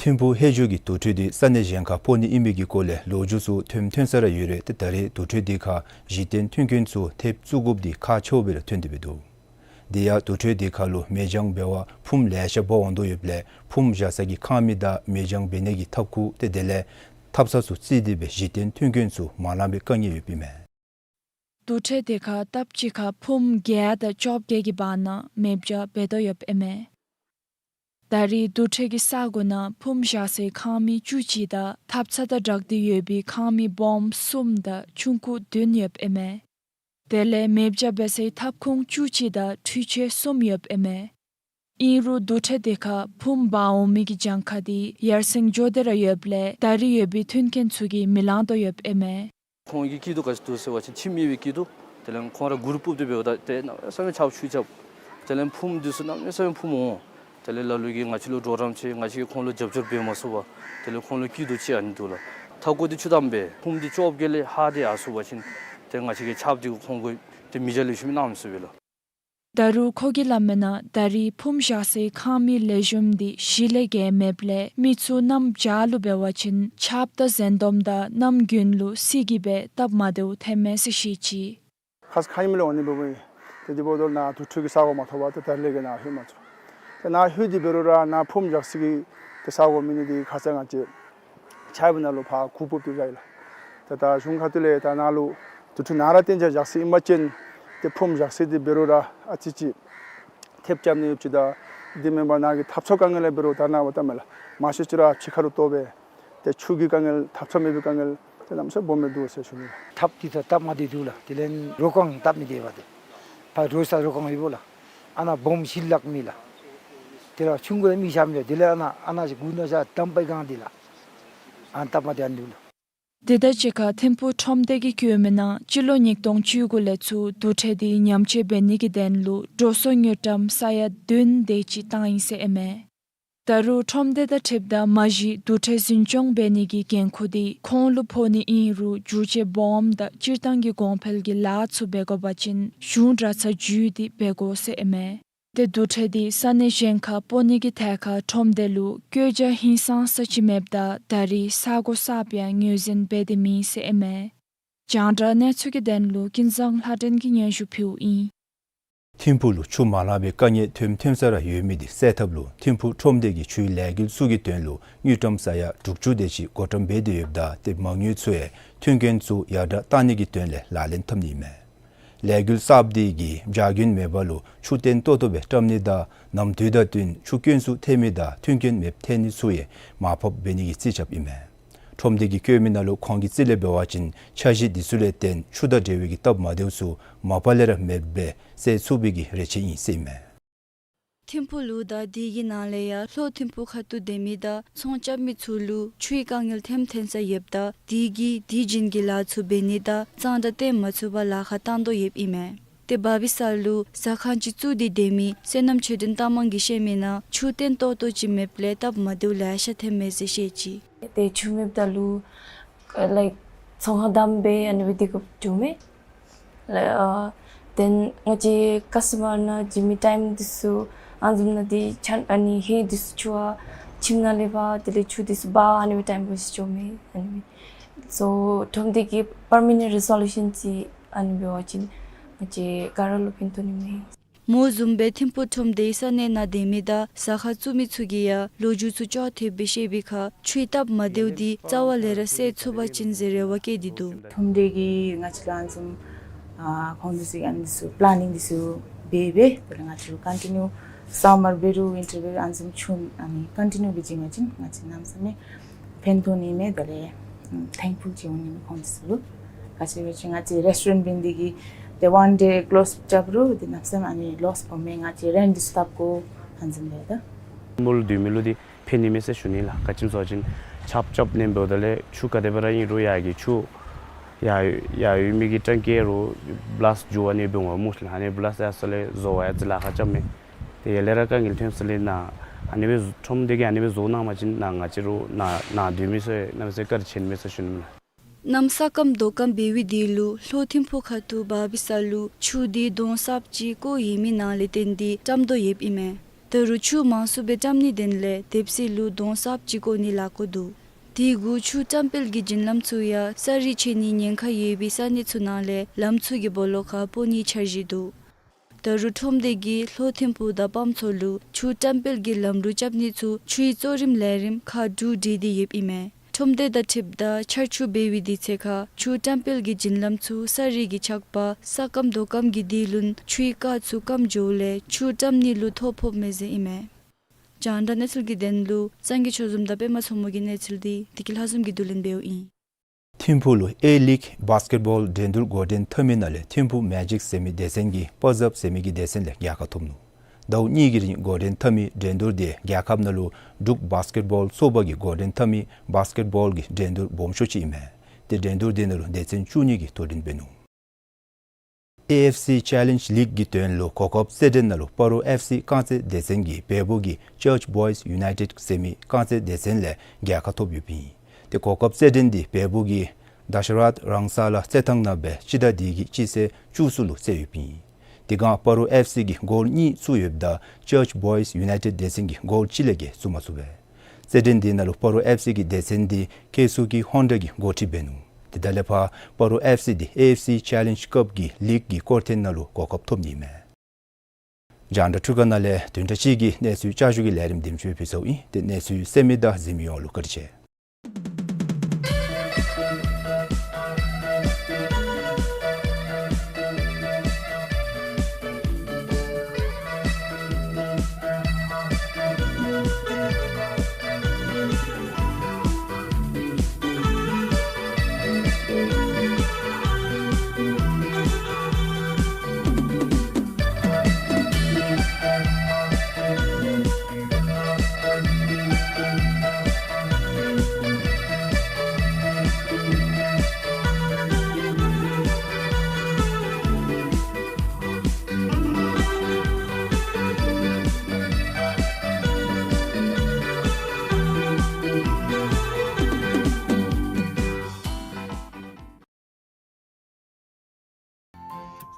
ཐིམ་ཕུག་ཧེ་ཇོ་གི་དུར་ཁྲོད་དེ་ས་གནས་གཞན་ཁར་སྤོ་ནི་ཨིན་མི་གི་སྐོར་ལས་ལོ་རྒྱུས་ཚུ་ཐོན་ཐོན་ས་ར་ཡོད་རུང་ཏེ་ད་རེས་དུར་ཁྲོད་དེ་ཁར་གཞི་རྟེན་མཐུན་རྐྱེན་ཚུ་ཐེབས་བཙུགས་དགོཔ་དེ་ཁག་ཆེཝ་སྦེ་ར་ཐོན་ཏེ་འབད་འདུག། དེ་ཡང་དུར་ཁྲོད་དེ་ཁར་ལུ་མེ་སྦྱང་འབད་བར་ཕུངམ་ལེ་ཤ་འབག་འོང་དོ་ཡོདཔ་ལས་ཕུངམ་བཞག་ས་གི་ཁང་མིག་དང་མེ་སྦྱང་འབད་ནི་གི་ཐབ་ཁུང་ཏེ་དེ་ལས་ཐབ་ཚང་ཚུ་བརྩིས་ཏེ་སྦེ་གཞི་རྟེན་མཐུན་རྐྱེན་ཚུ་མ་ལང་པའི་དཀའ་ངལ་ཡོདཔ་ཨིན་མས། དུར་ཁྲོད་དེ་ཁར་སྟབས་གཅིག་ཁར་ཕུངམ་བརྒྱད་དང་བཅོ་བརྒྱད་ཀྱི་བར་ན་མེ་སྦྱང་འབད་དོ་ཡོདཔ་ཨིན་མས། ད་རེས་དུར་ཁྲོད་ཀྱི་ས་གོ་ནང་ཕུངམ་བཞག་སའི་ཁང་མིག་བཅུ་གཅིག་དང་ཐབ་ཚང་དང་སྦྲགས་ཏེ་ཡོད་པའི་ཁང་མིག་སྦོམ་གསུམ་དང་ཆུང་ཀུ་བདུན་ཡོདཔ་ཨིན་མས། དེ་ལས་མེ་སྦྱང་འབད་སའི་ཐབ་ཁུང་བཅུ་གཅིག་དང་འཕྲུལ་ཆས་གསུམ་ཡོདཔ་ཨིན་མས། ཨིན་རུང་དུར་ཁྲོད་དེ་ཁར་ཕུངམ་འབག་འོང་མི་གི་གྱངས་ཁ་དེ་ཡར་སེང་འགྱོ་སྟེ་ར་ཡོདཔ་ལས་ད་རེས་ཡོད་པའི་མཐུན་རྐྱེན་ཚུ་གིས་མི་ལང་དོ་ཡོདཔ་ཨིན་མས། ཁོང་གི་སྐྱིད་སྡུག་ག་ཅི་འདུག་ཟེར་བ་ཅིན་ཁྱིམ་ཡོད་པའི་སྐྱིད་སྡུག། དེ་ལས་ཁོང་ར་གུར་ཕུབ་སྟེ་འབདཝ་ད་ཏེ་གནམ་མེད་ས་མེད་ཆརཔ་ཆུ་རྐྱབ། དེ་ལས་ཕུངམ་འདི་ཚུ་གནམ་མེད་ས་མེད་ཕུངམ་འོང་། དེ་ལས་ལ་ལུ་གིས་ང་བཅས་ལུ་གྲོགས་རམ་ཆེ་ང་བཅས་ཀྱིས་ཁོང་ལུ་རྒྱབ་སྐྱོར་འབད་མ་ཚུགས་པར་དེ་ལས་ཁོང་ལུ་སྐྱིད་སྡུག་ཅིག་ཨ་ནི་འདུག་ལགས། ཐབ་ཁུང་འདི་ཆུ་བཏངམ་སྦེ་ཕུངམ་འདི་བཅོ་བརྒྱད་ལས་ལྷག་སྟེ་ཡར་སོང་པ་ཅིན་ཏེ་ང་བཅས་ཀྱིས་ཆརཔ་འདི་ཁོང་གུ་ཏེ་མི་རྒྱ་ལེགས་ཤོམ་གནང་མི་ཚུགས་པས་ལགས། ད་རུང་ཁོ་གིས་སླབ་མིའི་ནང་ད་རེས་ཕུངམ་བཞག་སའི་ཁང་མིག་ལེགས་ཤོམ་འདི་གཞི་ལས་བརྒལ་མེདཔ་ལས་མི་ཚུ་གནམ་བྱཱར་ལུ་འབད་བ་ཅིན་ཆརཔ་དང་གཟན་དོམ་དང་གནམ་དགུན་ལུ་བསིལ་གྱིས་སྦེ་སྟབས་མ་བདེཝ་ཐོནམ་མས་ཟེར་བཤད་ཅི། ཁ་ཙ་ཁ་ཉིནམ་ལས་འོང་ནི་འབདཝ་ཨིན། ཏེ་དེ་འབདཝ་ད་ནཱ་དུར་ཁྲོད་ཀྱི་ས་གོ་མ་ཐོབ་པར་ཏེ་ད་རེས་ལས་ཀྱི་ནཱ་ལྷོད་མ་ཚུགས། ཏེ་ནཱ་ལྷོད་དེ་འབད་རུང་ར་ནཱ་ཕུངམ་བཞག་ས་གི་ཏེ་ས་གོ་མེད་ནི་དེ་ཁ་ཙ་ང་བཅས་ཆརཔ་ནང་ལུ་ཕར་གུར་ཕུབ་སྟེ་བཞག་ཡི་ལགས། ཏེ་ད་གཞུང་ཁ་ཐུག་ལས་ད་ནཱ་ལུ་དུར་ཁྲོད་ནང་ར་གཏན་འཇགས་བཞག་ས་ཨིན་པ་ཅིན་ཏེ་ཕུངམ་བཞག་ས་དེ་འབད་རུང་ར་ཨ་ཙི་ཅིག་ཐེབས་རྐྱབ་ནི་ཡོདཔ་ཅིག་དང་དེ་མེན་པར་ནཱ་གི་ཐབ་ཚང་དཀའ་ངལ་ལས་འབད་རུང་ད་ནཱ་འབདཝ་ད་མེན་ལགས། མང་ཤོས་ཅིག་ར་ཕྱི་ཁ་ལུ་གཏོགས་སྦེ་ཏེ་ཆུ་གི་དཀའ་ངལ་ཐབ་ཚང་མེད་པའི་དཀའ་ངལ་ཏེ་གནམ་མེད་ས་མེད་སྦོམ་སྦེ་འདུག་ཟེར་ཞུ་ནི། ཐབ་འདི་ད་སྟབས་མ་བདེ་འདུག་ལགས། དེ་ལས་རོ་ཁང་སྟབས་མི་བདེ་བ་དེ་ཕར་རོ་ས་རོ་ཁང་ཡོདཔ་ལགས། ཨ་ནཱ་སྦོམ་ཞི་ལྷག་མེད་ལགས། དེ་ལས་ཆུང་ཀུ་ལས་མི་བཞག་མི་ཆོག། དེ་ལས་ཨ་ནཱ་ཨ་ནཱ་ཅིག་གུར་ནང་བཞག་དམ་པའི་སྒང་འདི་ལགས། ཨ་སྟབས་མ་བདེ་ཨ་ནི་འདུག་ལགས། དེ་དང་གཅིག་ཁར་ཐིམ་ཕུག་ཁྲོམ་སྡེ་གིས་བཀོད་མིའི་ནང་སྤྱི་ལོ་ཉིས་སྟོང་བཅུ་དགུ་ལས་ཚུར་དུར་ཁྲོད་དེ་ཉམས་བཅོས་འབད་ནི་གི་དོན་ལུ་འགྲོ་སོང་དངུལ་ཀྲམ་ས་ཡ་བདུན་དེ་ཅིག་བཏང་ཡི་ཟེར་ཨིན་མས། ད་རུང་ཁྲོམ་སྡེ་དང་འཁྲིལཝ་ད་མ་གཞི་དུར་ཁྲོད་འཛིན་སྐྱོང་འབད་ནི་གི་འགན་ཁུར་དེ་ཁོང་ལུ་ཕོག་ནི་ཨིན་རུང་འགྱུར་བཅོས་སྦོམ་དང་སྤྱིར་བཏང་གི་གོང་འཕེལ་གྱི་ལཱ་ཚུ་འབད་དགོ་པ་ཅིན་གཞུང་གྲྭ་ཚང་བརྒྱུད་དེ་འབད་དགོ་ཟེར་ཨིན་མས། ཏེ་དུར་ཁྲོད་དེ་ས་གནས་གཞན་ཁར་སྤོ་ནི་གི་ཐད་ཁར་ཁྲོམ་སྡེ་ལུ་བཀོད་རྒྱ་ཧིང་སངས་ས་ཅིག་མེདཔ་ད་ད་རེས་ས་གོ་གསརཔ་ཡང་ངོས་འཛིན་འབད་དེ་མེད་ཟེར་ཨིན་མས། རྒྱང་བསྒྲགས་གནས་ཚུལ་གྱི་དོན་ལུ་ཀུན་བཟང་ལྷ་སྒྲོན་གྱིས་སྙན་ཞུ་ཕུལཝ་ཨིན། ཐིམ་ཕུག་ལུ་ཆུ་མ་ལང་པའི་དཀའ་ངལ་ཐོན་ཐོན་ས་ར་ཡོད་མི་དེ་སེལ་ཐབས་ལུ་ཐིམ་ཕུག་ཁྲོམ་སྡེ་གིས་ཆུའི་ལས་འགུལ་ཚུ་གི་དོན་ལུ་དངུལ་ཀྲམ་ས་ཡ་དྲུག་ཅུ་དེ་ཅིག་བགོ་བཀྲམ་འབད་དེ་ཡོདཔ་ད་ཏེ་མ་དངུལ་ཚུ་ཡང་མཐུན་རྐྱེན་ཚུ་ཡར་དྲག་བཏང་ནི་གི་དོན་ལས་ལག་ལེན་འཐབ་ནི་ཨིན་མས། ལས་འགུལ་གསརཔ་དེ་གིས་བྱཱར་དགུན་མེད་པ་ལུ་ཆུ་བརྟན་ཏོག་ཏོ་སྦེ་བཀྲམ་ནི་དང་ནམ་དུས་དང་བསྟུན་ཆུ་དཀོན་སུ་ཐོན་མི་དང་མཐུན་རྐྱེན་མེདཔ་ཐོན་ནི་ཚུ་ཡང་མར་ཕབ་འབད་ནི་གི་རྩིས་རྐྱབ་ཨིན་མས། ཁྲོམ་སྡེ་གིས་བཀོད་མིའི་ནང་ལུ་ཁོང་གི་རྩིས་ལས་འབད་བ་ཅིན་འཆར་གཞི་དེ་ཚུ་ལས་བརྟེན་ཆུ་དང་འབྲེལ་བའི་གི་སྟབས་མ་བདེཝ་ཚུ་མ་པ་ལས་ར་མེདཔ་སྦེ་སེལ་ཚུགས་པའི་གི་རེ་ཆེ་ཨིན་ཟེར་ཨིན་མས། ཐིམ་ཕུག་ལུ་དང་དེ་གི་ནང་ལས་ཡང་ལྷོ་ཐིམ་ཕུག་ཁ་ཐུག་སྡོད་མི་དང་ཚོང་རྐྱབ་མི་ཚུ་ལུ་ཆུའི་དཀའ་ངལ་ཐོན་ཐོན་ས་ཡོདཔ་ད་དེ་གིས་དུས་རྒྱུན་གྱི་ལཱ་ཚུ་འབད་ནི་དང་གཙང་སྦྲ་བཏོན་མ་ཚུགས་པར་ལཱ་ཁག་བཏང་དོ་ཡོདཔ་ཨིན་མས། ཏེ་བར་པའི་ས་ལུ་ཟ་ཁང་ཅིག་བཙུགས་ཏེ་སྡོད་མི་བསོད་ནམས་ཆོས་སྒྲོན་རྟ་མང་གིས་བཤད་མིའི་ནང་ཆུ་བརྟན་ཏོག་ཏོ་ཅིག་མེདཔ་ལས་སྟབས་མ་བདེཝ་ལེ་ཤ་ཐོནམ་མས་ཟེར་བཤད་ཅི། ཏེ་ཆུ་མེདཔ་ད་ལུ་ཨ་ལའིཀ་ཚོང་ཁང་བསྡམ་སྦེ་ཨ་ནི་སྦེ་སྡོད་དགོཔ་འགྱོཝ་མས། ལ་ཨ་དེན་ང་བཅས་ཀཱསི་ཊོ་མར་ནང་འགྱོ་མི་ཊའིམ་འདི་ཚུ་ཨ་ནི་བཟུམ་ནང་འདི་ཆ་ཨ་ནི་ཧེ་འདི་ཚུ་ཆུ་ཨ་ཁྱིམ་ནང་ལས་ཕར་དེ་ལས་ཆུ་འདི་ཚུ་འབག་ཨ་ནི་སྦེ་ཊའིམ་པཱས་འགྱོཝ་མས། ཨ་ནི་སོ་ཁྲོམ་སྡེ་གི་པར་མ་ནེནཊ་རི་སོ་ལུ་ཤཱན་ཅིག་ཨ་ནི་འབད་བ་ཅིན་ང་བཅས་ག་ར་ལུ་ཕན་ཐོགས་ནི་མས། མོ་བཟུམ་སྦེ་ཐིམ་ཕུག་ཁྲོམ་སྡེའི་ས་གནས་ནང་སྡོད་མི་དང་ཟ་ཁང་བཙུགས་མི་ཚུ་གིས་ཡང་ལོ་རྒྱུས་ཚུ་ཅོག་འཐདཔ་སྦེ་བཤད་པའི་ཁར་ཆུའི་སྟབས་མ་བདེཝ་འདི་རྩ་བ་ལས་ར་སེལ་ཚུགས་པ་ཅིན་ཟེར་རེ་བ་བསྐྱེད་དེ་འདུག། ཁྲོམ་སྡེ་གིས་ང་བཅས་ལུ་ཨ་ནི་བཟུམ་ཨ་ཁོང་འདི་ཚུ་ཨ་ནི་ཚུ་པི་ལེ་ནིང་འདི་ཚུ་འབད་འབད་དེ་ལས་ང་བཅས་ལུ་ཀོན་ཊི་ནིའུ་སམ་མར་འབད་རུང་ཝིན་ཊར་འབད་རུང་ཨ་ནི་བཟུམ་ཆུ་ཨ་ནི་ཀོན་ཊི་ནིའུ་སྦེ་བྱིན་པ་ཅིན་ང་བཅས་གནམ་མེད་ས་མེད་ཕན་ཐོགས་ནི་མས། དེ་ལས་ཐེང་ཕུལ་ཅིག་འོང་ནི་མས་ཁོང་འདི་ཚུ་ལུ། ག་ཅི་སྦེ་ཅིན་ང་བཅས་རེསི་ཊོ་རེནཊ་འབད་ནི་དེ་གིས་ ཏེ་ཝན་ཌེ་ཀློས་རྐྱབ་རུང་འདི་ནགས་གསེབ་ཨ་ནི་ལོས་འབད་མི་ང་བཅས་རེནཊ་འདི་ཚུ་བཏབ་དགོ་ཧ་ཟེར་ཨིན་པས་ད། མུལ་སྡོད་མི་ལུ་འདི་ཕན་ནི་མས་ཟེར་ཞུ་ནི་ལགས། ག་ཅི་སྨོ་ཟེར་བ་ཅིན་ཆརཔ་རྐྱབ་ནེམ་འབདཝ་ད་ལས་ཆུ་ག་དེ་སྦེ་ར་ཨིན་རུང་ཡར་གྱི་ཆུ་ཡར་ཡར་ཡོད་མི་གི་ཊེང་ཀི་རུ་བླཱསཊ་འགྱོ་བ་ནི་འབད་འོང་སྨོ་ལགས། ཨ་ནི་བླཱསཊ་ཡར་སོང་ལས་བཟོ་བ་ཡང་ཅིག་ལཱ་ཁག་རྐྱབ་མས། ཏེ་ཡར་ལས་ར་དཀའ་ངལ་ཐོན་སོང་ལས་ནཱ་ཨ་ནི་སྦེ་ཁྲོམ་སྡེ་གིས་ཨ་ནི་སྦེ་བཟོ་གནང་པ་ཅིན་ནཱ་ང་བཅས་ར་ནཱ་ནཱ་སྡོད་མི་ཚུ་གནམ་མེད་ས་མེད་བཀའ་དྲིན་ཆེ་ནི་མས་ཟེར་ཞུ་ནི་ལགས། གནམ་ས་སྐམ་དོ་སྐམ་འབད་བའི་དུས་ལུ་ལྷོ་ཐིམ་ཕུག་ཁ་ཐུག་བར་བི་ས་ལུ་ཆུ་འདི་དོང་གསརཔ་ཅིག་བརྐོ་ཡོད་མི་ནང་ལས་བརྟེན་ཏེ་བཀྲམ་དོ་ཡོདཔ་ཨིན་མས། ད་རུང་ཆུ་མང་སུ་སྦེ་བཀྲམ་ནིའི་དོན་ལས་དེབ་སི་ལུ་དོང་གསརཔ་ཅིག་བརྐོ་ནི་ལཱ་འགོ་འདུག། དེ་གུ་ཆུ་བཀྲམ་སྤེལ་གྱི་བྱིན་ལམ་ཚུ་ཡང་ས་རི་ཆད་ནིའི་ཉེན་ཁ་ཡོད་པའི་ས་གནས་ཚུ་ནང་ལས་ལམ་ཚུ་གི་སྦོ་ལོགས་ཁར་སྤོ་ནིའི་འཆར་གཞི་འདུག། ད་རུང་ཁྲོམ་སྡེ་གིས་ལྷོ་ཐིམ་ཕུག་དང་སྤམ་མཚོ་ལུ་ཆུ་བཀྲམ་སྤེལ་གྱི་ལམ་རུ་རྐྱབ་ནི་ཚུ་ཆུའི་གཙོ་རིམ་ལས་རིམ་ཁག་དྲུག་སྒྲིག་སྟེ་ཡོདཔ་ཨིན་མས། ཁྲོམ་སྡེ་དང་འཁྲིལཝ་ད་ཆར་ཆུ་འབབ་པའི་དུས་ཚོད་ཁར་ཆུ་བཀྲམ་སྤེལ་གྱི་བྱིན་ལམ་ཚུ་ས་རི་གི་ཆག་པ་ས་སྐམ་དོ་སྐམ་གྱི་དུས་ལུ་ཆུའི་རྐ་ཚུ་སྐམ་འགྱོཝ་ལས་ཆུ་བཀྲམ་ནི་ལུ་ཐོ་ཕོགཔ་མས་ཟེར་ཨིན་མས། རྒྱང་བསྒྲགས་གནས་ཚུལ་གྱི་དོན་ལུ་སངས་རྒྱས་ཆོས་འཛོམས་དང་པདྨ་མཚོ་མོ་གི་གནས་ཚུལ་འདི་བདེ་སྐྱིད་ལྷ་འཛོམས་ཀྱིས་བསྡུ་ལེན་འབདཝ་ཨིན། ཐིམ་ཕུག་ལུ་ཨེ་ལིག་བཱསི་ཀེཊ་བཱོལ་འགྲན་བསྡུར་འགོ་འདྲེན་འཐབ་མི་ནང་ལས་ཐིམ་ཕུག་མེ་ཇིག་ཟེར་མི་སྡེ་ཚན་གྱིས་པ་ཟབ་ཟེར་མི་གི་སྡེ་ཚན་ལས་རྒྱལ་ཁ་ཐོབ་ནུག། ཟླཝ་གཉིས་ཀྱི་རིང་འགོ་འདྲེན་འཐབ་མི་འགྲན་བསྡུར་འདི་རྒྱལ་ཁབ་ནང་ལུ་འབྲུག་བཱསི་ཀེཊ་བཱོལ་ཚོགས་པ་གིས་འགོ་འདྲེན་འཐབ་མི་བཱསི་ཀེཊ་བཱོལ་གྱི་འགྲན་བསྡུར་སྦོམ་ཤོས་ཅིག་ཨིན་མས། ཏེ་འགྲན་བསྡུར་འདི་ནང་ལུ་སྡེ་ཚན་བཅུ་གཉིས་ཀྱིས་དོ་འགྲན་འབད་ནུག། ཨེ་ཨེཕ་སི་ཅེ་ལེནཇ་ལིག་གི་དོན་ལུ་གོ་སྐབས་རྩེད་འགྲན་ནང་ལུ་སྤ་རོ་ཨེཕ་སི་རྐང་རྩེད་སྡེ་ཚན་གྱིས་བལ་པོ་གི་ཅརཆ་བོའིསི་ཡུ་ནའི་ཊེཌ་ཟེར་མི་རྐང་རྩེད་སྡེ་ཚན་ལས་རྒྱལ་ཁ་ཐོབ་ཡོདཔ་ཨིན། ཏེ་གོ་སྐབས་རྩེད་འགྲན་འདི་བལ་པོ་གི་དཱ་ཤ་རཱཐ་རང་ས་ལ་རྩེད་ཐང་ནང་སྦེ་སྤྱི་ཟླ་འདི་གི་སྤྱི་ཚེས་བཅུ་གསུམ་ལུ་རྩེ་ཡོདཔ་ཨིན། དེ་སྒང་སྤ་རོ་ཨེཕ་སི་གིས་གོལ་གཉིས་བཙུགས་ཡོདཔ་ད་ཅརཆ་བོའིསི་ཡུ་ནའི་ཊེཌ་སྡེ་ཚན་གྱིས་གོལ་གཅིག་ལས་བརྒལ་བཙུགས་མ་ཚུགས་པས། རྩེད་འགྲན་འདི་ནང་ལུ་སྤ་རོ་ཨེཕ་སི་གི་སྡེ་ཚན་འདི་ཀེ་སུ་ཀི་ཧོན་ཌ་གིས་འགོ་ཁྲིད་འབད་ནུག། དེ་ད་ལས་ཕར་སྤ་རོ་ཨེཕ་སི་འདི་ཨེ་ཨེཕ་སི་ཅེ་ལེནཇ་ཀབ་ཀྱི་ལིག་གི་སྐོར་ཐེངས་ནང་ལུ་གོ་སྐབས་ཐོབ་ནི་མས། རྒྱང་བསྒྲགས་འཕྲུལ་ཁང་ནང་ལས་བདུན་ཕྲག་གཅིག་གི་གནས་ཚུལ་བསྐྱར་ཞུ་གི་ལས་རིམ་འདེམས་ཞུ་ཕུལ་ཚརཝ་ཨིན། ཏེ་གནས་ཚུལ་གསན་མི་དང་གཟིགས་མི་ཡོངས་ལུ་བཀའ་དྲིན་ཆེ།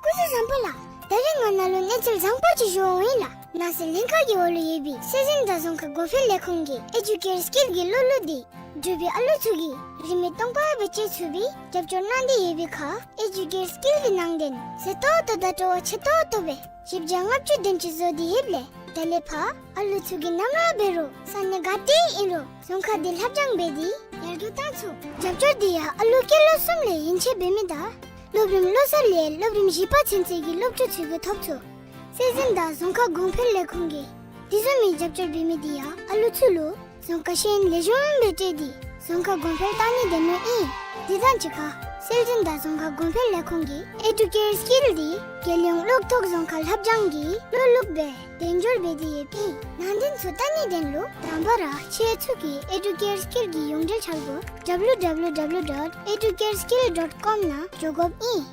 སྐུ་གཟུགས་བཟང་པོ་ལགས། ད་རིས་ང་ནཱ་ལུ་གནས་ཚུལ་བཟང་པོ་ཅིག་ཞུ་འོང་ཡི་ལགས། ནང་སྲིད་ལྷན་ཁག་གི་འོག་ལུ་ཡོད་པའི་སྲོལ་འཛིན་དང་རྫོང་ཁ་གོང་འཕེལ་ལས་ཁུངས་ཀྱིས་ཨེ་ཌུ་ཀེར་སི་ཀིལ་གྱི་བློ་ལུ་འདི་འབྲུག་པའི་ཨ་ལུ་ཚུ་གིས་རིན་མེད་སྟོང་པ་སྦེ་སྤྱོད་ཚུགས་པའི་རྒྱབ་སྐྱོར་གནང་སྟེ་ཡོད་པའི་ཁར་ཨེ་ཌུ་ཀེར་སི་ཀིལ་གྱི་ནང་དོན་ཟད་ཏོག་ཏོ་དང་སྤྲོ་བ་ཆེ་ཏོག་ཏོ་སྦེ་བཞི་བརྒྱ་ལྔ་བཅུ་དོན་ཅིག་བཟོ་སྟེ་ཡོདཔ་ལས་ད་ལས་ཕར་ཨ་ལུ་ཚུ་གིས་ནམ་ར་འབད་རུང་ས་གནས་ག་ཏེ་ཨིན་རུང་རྫོང་ཁ་འདི་ལྷབ་སྦྱང་འབད་དེ་ཡར་རྒྱས་བཏང་ཚུགས། རྒྱབ་སྐྱོར་འདི་ཡང་ཨ་ལུ་སྐྱེས་ལོ་གསུམ་ལས་ཡན་ཆད་འབད་མི་དང་སློབ་རིམ་བློ་གསར་ལས་སློབ་རིམ་བཞི་པ་ཚུན་ཚོད་ཀྱི་སློབ་ཕྲུག་ཚུ་གིས་ཐོབ་ཚུགས། སྲོལ་འཛིན་དང་རྫོང་ཁ་གོང་འཕེལ་ལས་ཁུངས་ཀྱིས་དེ་བཟུམ་མའི་རྒྱབ་སྐྱོར་འབད་མི་འདི་ཡང་ཨ་ལུ་ཚུ་ལུ་རྫོང་ཁ་ཤེས་ཡོན་ལེགས་ཤོམ་སྦེ་སྤྲོད་དེ་རྫོང་ཁ་གོང་འཕེལ་བཏང་ནིའི་དོན་ལུ་ཨིན། དེ་དང་གཅིག་ཁར་སྲོལ་འཛིན་དང་རྫོང་ཁ་གོང་འཕེལ་ལས་ཁུངས་ཀྱིས་ཨེ་ཌུ་ཀེར་སི་ཀིལ་འདི་རྒྱལ་ཡོངས་གློག་ཐོག་རྫོང་ཁ་ལྷབ་སྦྱང་གི་བློ་ལུགས་སྦེ་དལ་འབྱོར་འབད་དེ་ཡོདཔ་ཨིན། ནང་དོན་ཚུ་བལྟ་ནིའི་དོན་ལུ་དང་པ་ར་ཁྱེད་ཚུ་གིས་ཨེ་ཌུ་ཀེར་སི་ཀིལ་གྱི་ཡོངས་འབྲེལ་འཆར་སྒོ་ཌབ་ལུ་ཌབ་ལུ་ཌབ་ལུ་ཌོཊ་ཨེ་ཌུ་ཀེར་སི་ཀིལ་ཌོཊ་ཀོམ་ནང་འགྱོ་དགོཔ་ཨིན།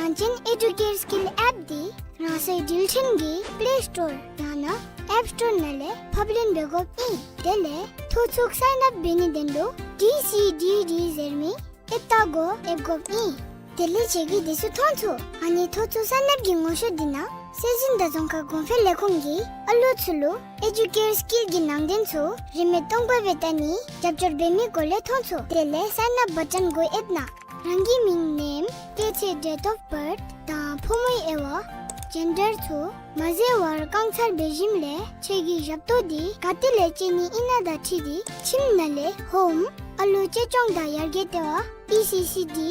ཡང་ཅིན་ཨེ་ཌུ་ཀེར་སི་ཀིལ་ཨེཔ་འདི་རང་སོའི་འགྲུལ་འཕྲིན་གྱི་པླེ་སི་ཊོར་ཡང་ན་ཨེཔ་སི་ཊོར་ནང་ལས་ཕབ་ལེན་འབད་དགོཔ་ཨིན། དེ་ལས་ཐོ་ཚུགས་སའིན་ཨཔ་འབད་ནིའི་དོན་ལུ་ཌི་སི་ཌི་ཌི་ཟེར་མི་ཨེཔ་ལྟ་སྒོ་ཨེབ་དགོཔ་ཨིན། དེ་ལས་ཁྱེད་ཀྱིས་དེ་ཚུ་མཐོང་ཚུགས། ཨ་ནི་ཐོ་ཚུགས་སའིན་ཨཔ་ཀྱི་ངོ་ཤེས་འདི་ནང་སྲོལ་འཛིན་དང་རྫོང་ཁ་གོང་འཕེལ་ལས་ཁུངས་ཀྱིས་ཨ་ལུ་ཚུ་ལུ་ཨེ་ཌུ་ཀེར་སི་ཀིལ་གྱི་ནང་དོན་ཚུ་རིན་མེད་སྟོང་པ་སྦེ་བལྟ་ནིའི་རྒྱབ་སྐྱོར་འབད་མི་སྐོར་ལས་མཐོང་ཚུགས། དེ་ལས་སའིན་ཨཔ་བ་ཊོན་སྒོ་ཨེབ་ནང་རང་གི་མིང་ནེམ་སྐྱེས་ཚེས་ཌེཊ་ཨོཕ་བརཐ་དང་ཕོ་མོའི་དབྱེ་བ་ཇེན་ཌར་ཚུ་མ་བཟོ་བར་བཀང་ཚར་བའི་ཞིནམ་ལས་ཁྱེད་ཀྱི་ཞབས་ཏོག་འདི་ག་ཏེ་ལས་སྤྱོད་ནི་ཨིན་ན་དང་འཁྲིལ་ཏེ་ཁྱིམ་ནང་ལས་ཧོམ་ཨ་ལུ་གཅེས་སྐྱོང་དང་ཡར་རྒྱས་ལྟེ་བ་ཨི་སི་སི་ཌི་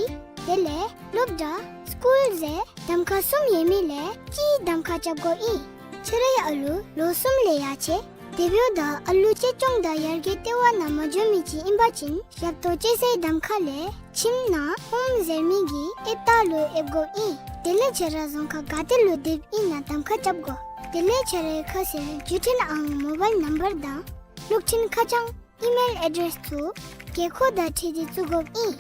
དེ་ལས་སློབ་གྲྭ་སི་ཀུལ་ཟེར་གདམ་ཁ་གསུམ་ཡོད་མི་ལས་གཅིག་གདམ་ཁ་རྐྱབ་དགོཔ་ཨིན། ཁྱེད་རའི་ཨ་ལུ་ལོ་གསུམ་ལས་ཡར་ཆེ་དེ་འབདཝ་ད་ཨ་ལུ་གཅེས་སྐྱོང་དང་ཡར་རྒྱས་ལྟེ་བ་ནང་མ་འགྱོ་མི་ཅིག་ཨིན་པ་ཅིན་ཞབས་ཏོག་སྤྱོད་སའི་གདམ་ཁ་ལས་ཁྱིམ་ནང་ཧོམ་ཟེར་མི་གི་ཨེཔ་ལྟ་ལུ་ཨེབ་དགོཔ་ཨིན། དེ་ལས་ཁྱེད་ར་རྫོང་ཁག་ག་ཏེ་ལུ་སྡོདཔ་ཨིན་ན་གདམ་ཁ་རྐྱབ་དགོ། དེ་ལས་ཁྱེད་རའི་ཁ་གསལ་བརྒྱུད་འཕྲིན་ཨང་མོ་བཱའིལ་ནམ་བར་དང་སློབ་འཕྲིན་ཁ་བྱང་ཨི་མེལ་ཨེ་ཌེསི་ཚུ་རྒས་འཁོགས་དང་འཁྲིལ་ཏེ་བཙུགས་དགོཔ་ཨིན།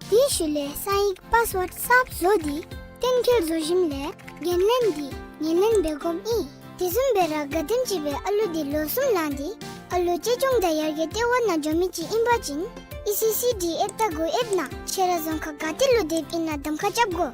དེའི་ཤུལ་ལས་གསང་ཡིག་པཱསི་ཝརཌ་གསརཔ་བཟོ་སྟེ་གཏན་འཁེལ་བཟོ་ཞིནམ་ལས་འགན་ལེན་འདི་ངོས་ལེན་འབད་དགོཔ་ཨིན། དེ་བཟུམ་སྦེ་ར་ག་དེམ་ཅིག་སྦེ་ཨ་ལོ་འདི་ལོ་གསུམ་ལང་སྟེ་ཨ་ལོ་གཅེས་སྐྱོང་དང་ཡར་རྒྱས་ལྟེ་བ་ནང་འགྱོ་མི་ཅིག་ཨིན་པ་ཅིན་ཨི་སི་སི་ཌི་ཨེབ་དང་གོ་ཨེབ་ནང་ཁྱེད་ར་རྫོང་ཁག་ག་ཏེ་ལུ་སྡོདཔ་ཨིན་ན་གདམ་ཁ་རྐྱབ་དགོ།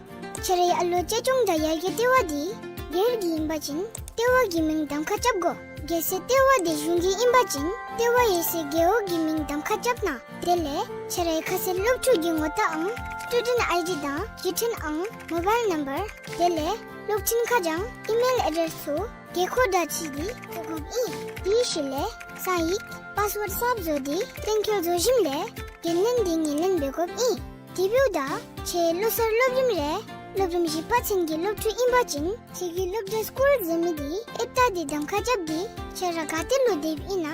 ཁྱེད་རའི་ཨ་ལོ་གཅེས་སྐྱོང་དང་ཡར་རྒྱས་ལྟེ་བ་འདི་སྒེར་གྱི་ཨིན་པ་ཅིན་ལྟེ་བ་གི་མིང་གདམ་ཁ་རྐྱབ་དགོ། གལ་སྲིད་ལྟེ་བ་འདི་གཞུང་གི་ཨིན་པ་ཅིན་ལྟེ་བ་ཡོད་སའི་རྒེད་འོག་གི་མིང་གདམ་ཁ་རྐྱབ་གནང་། དེ་ལས་ཁྱེད་རའི་ཁ་གསལ་སློབ་ཕྲུག་གི་ངོ་རྟགས་ཨང་སི་ཊུ་ཌེནཊ་ཨའི་ཌི་དང་བརྒྱུད་འཕྲིན་ཨང་མོ་བཱའིལ་ནམ་བར་དེ་ལས་སློབ་འཕྲིན་ཁ་བྱང་ཨི་མེལ་ཨེ་ཌེསི་ཚུ་རྒས་འཁོགས་དང་འཁྲིལ་ཏེ་བཙུགས་དགོཔ་ཨིན། དེའི་ཤུལ་ལས་གསང་ཡིག་པཱསི་ཝརཌ་གསརཔ་བཟོ་སྟེ་གཏན་འཁེལ་བཟོ་ཞིནམ་ལས་འགན་ལེན་འདི་ངོས་ལེན་འབད་དགོཔ་ཨིན། དེ་འབདཝ་ད་ཁྱེད་ལོ་གསར་སློབ་རིམ་རེ་སློབ་རིམ་བཞི་པ་ཚུན་གྱི་སློབ་ཕྲུག་ཨིན་པ་ཅིན་ཁྱེད་ཀྱི་སློབ་གྲྭ་སི་ཀུལ་ཟེར་མི་འདི་ཨེབ་རྟ་འདི་གདམ་ཁ་རྐྱབ་སྟེ་ཁྱེད་ར་ག་ཏེ་ལུ་སྡོདཔ་ཨིན་ན་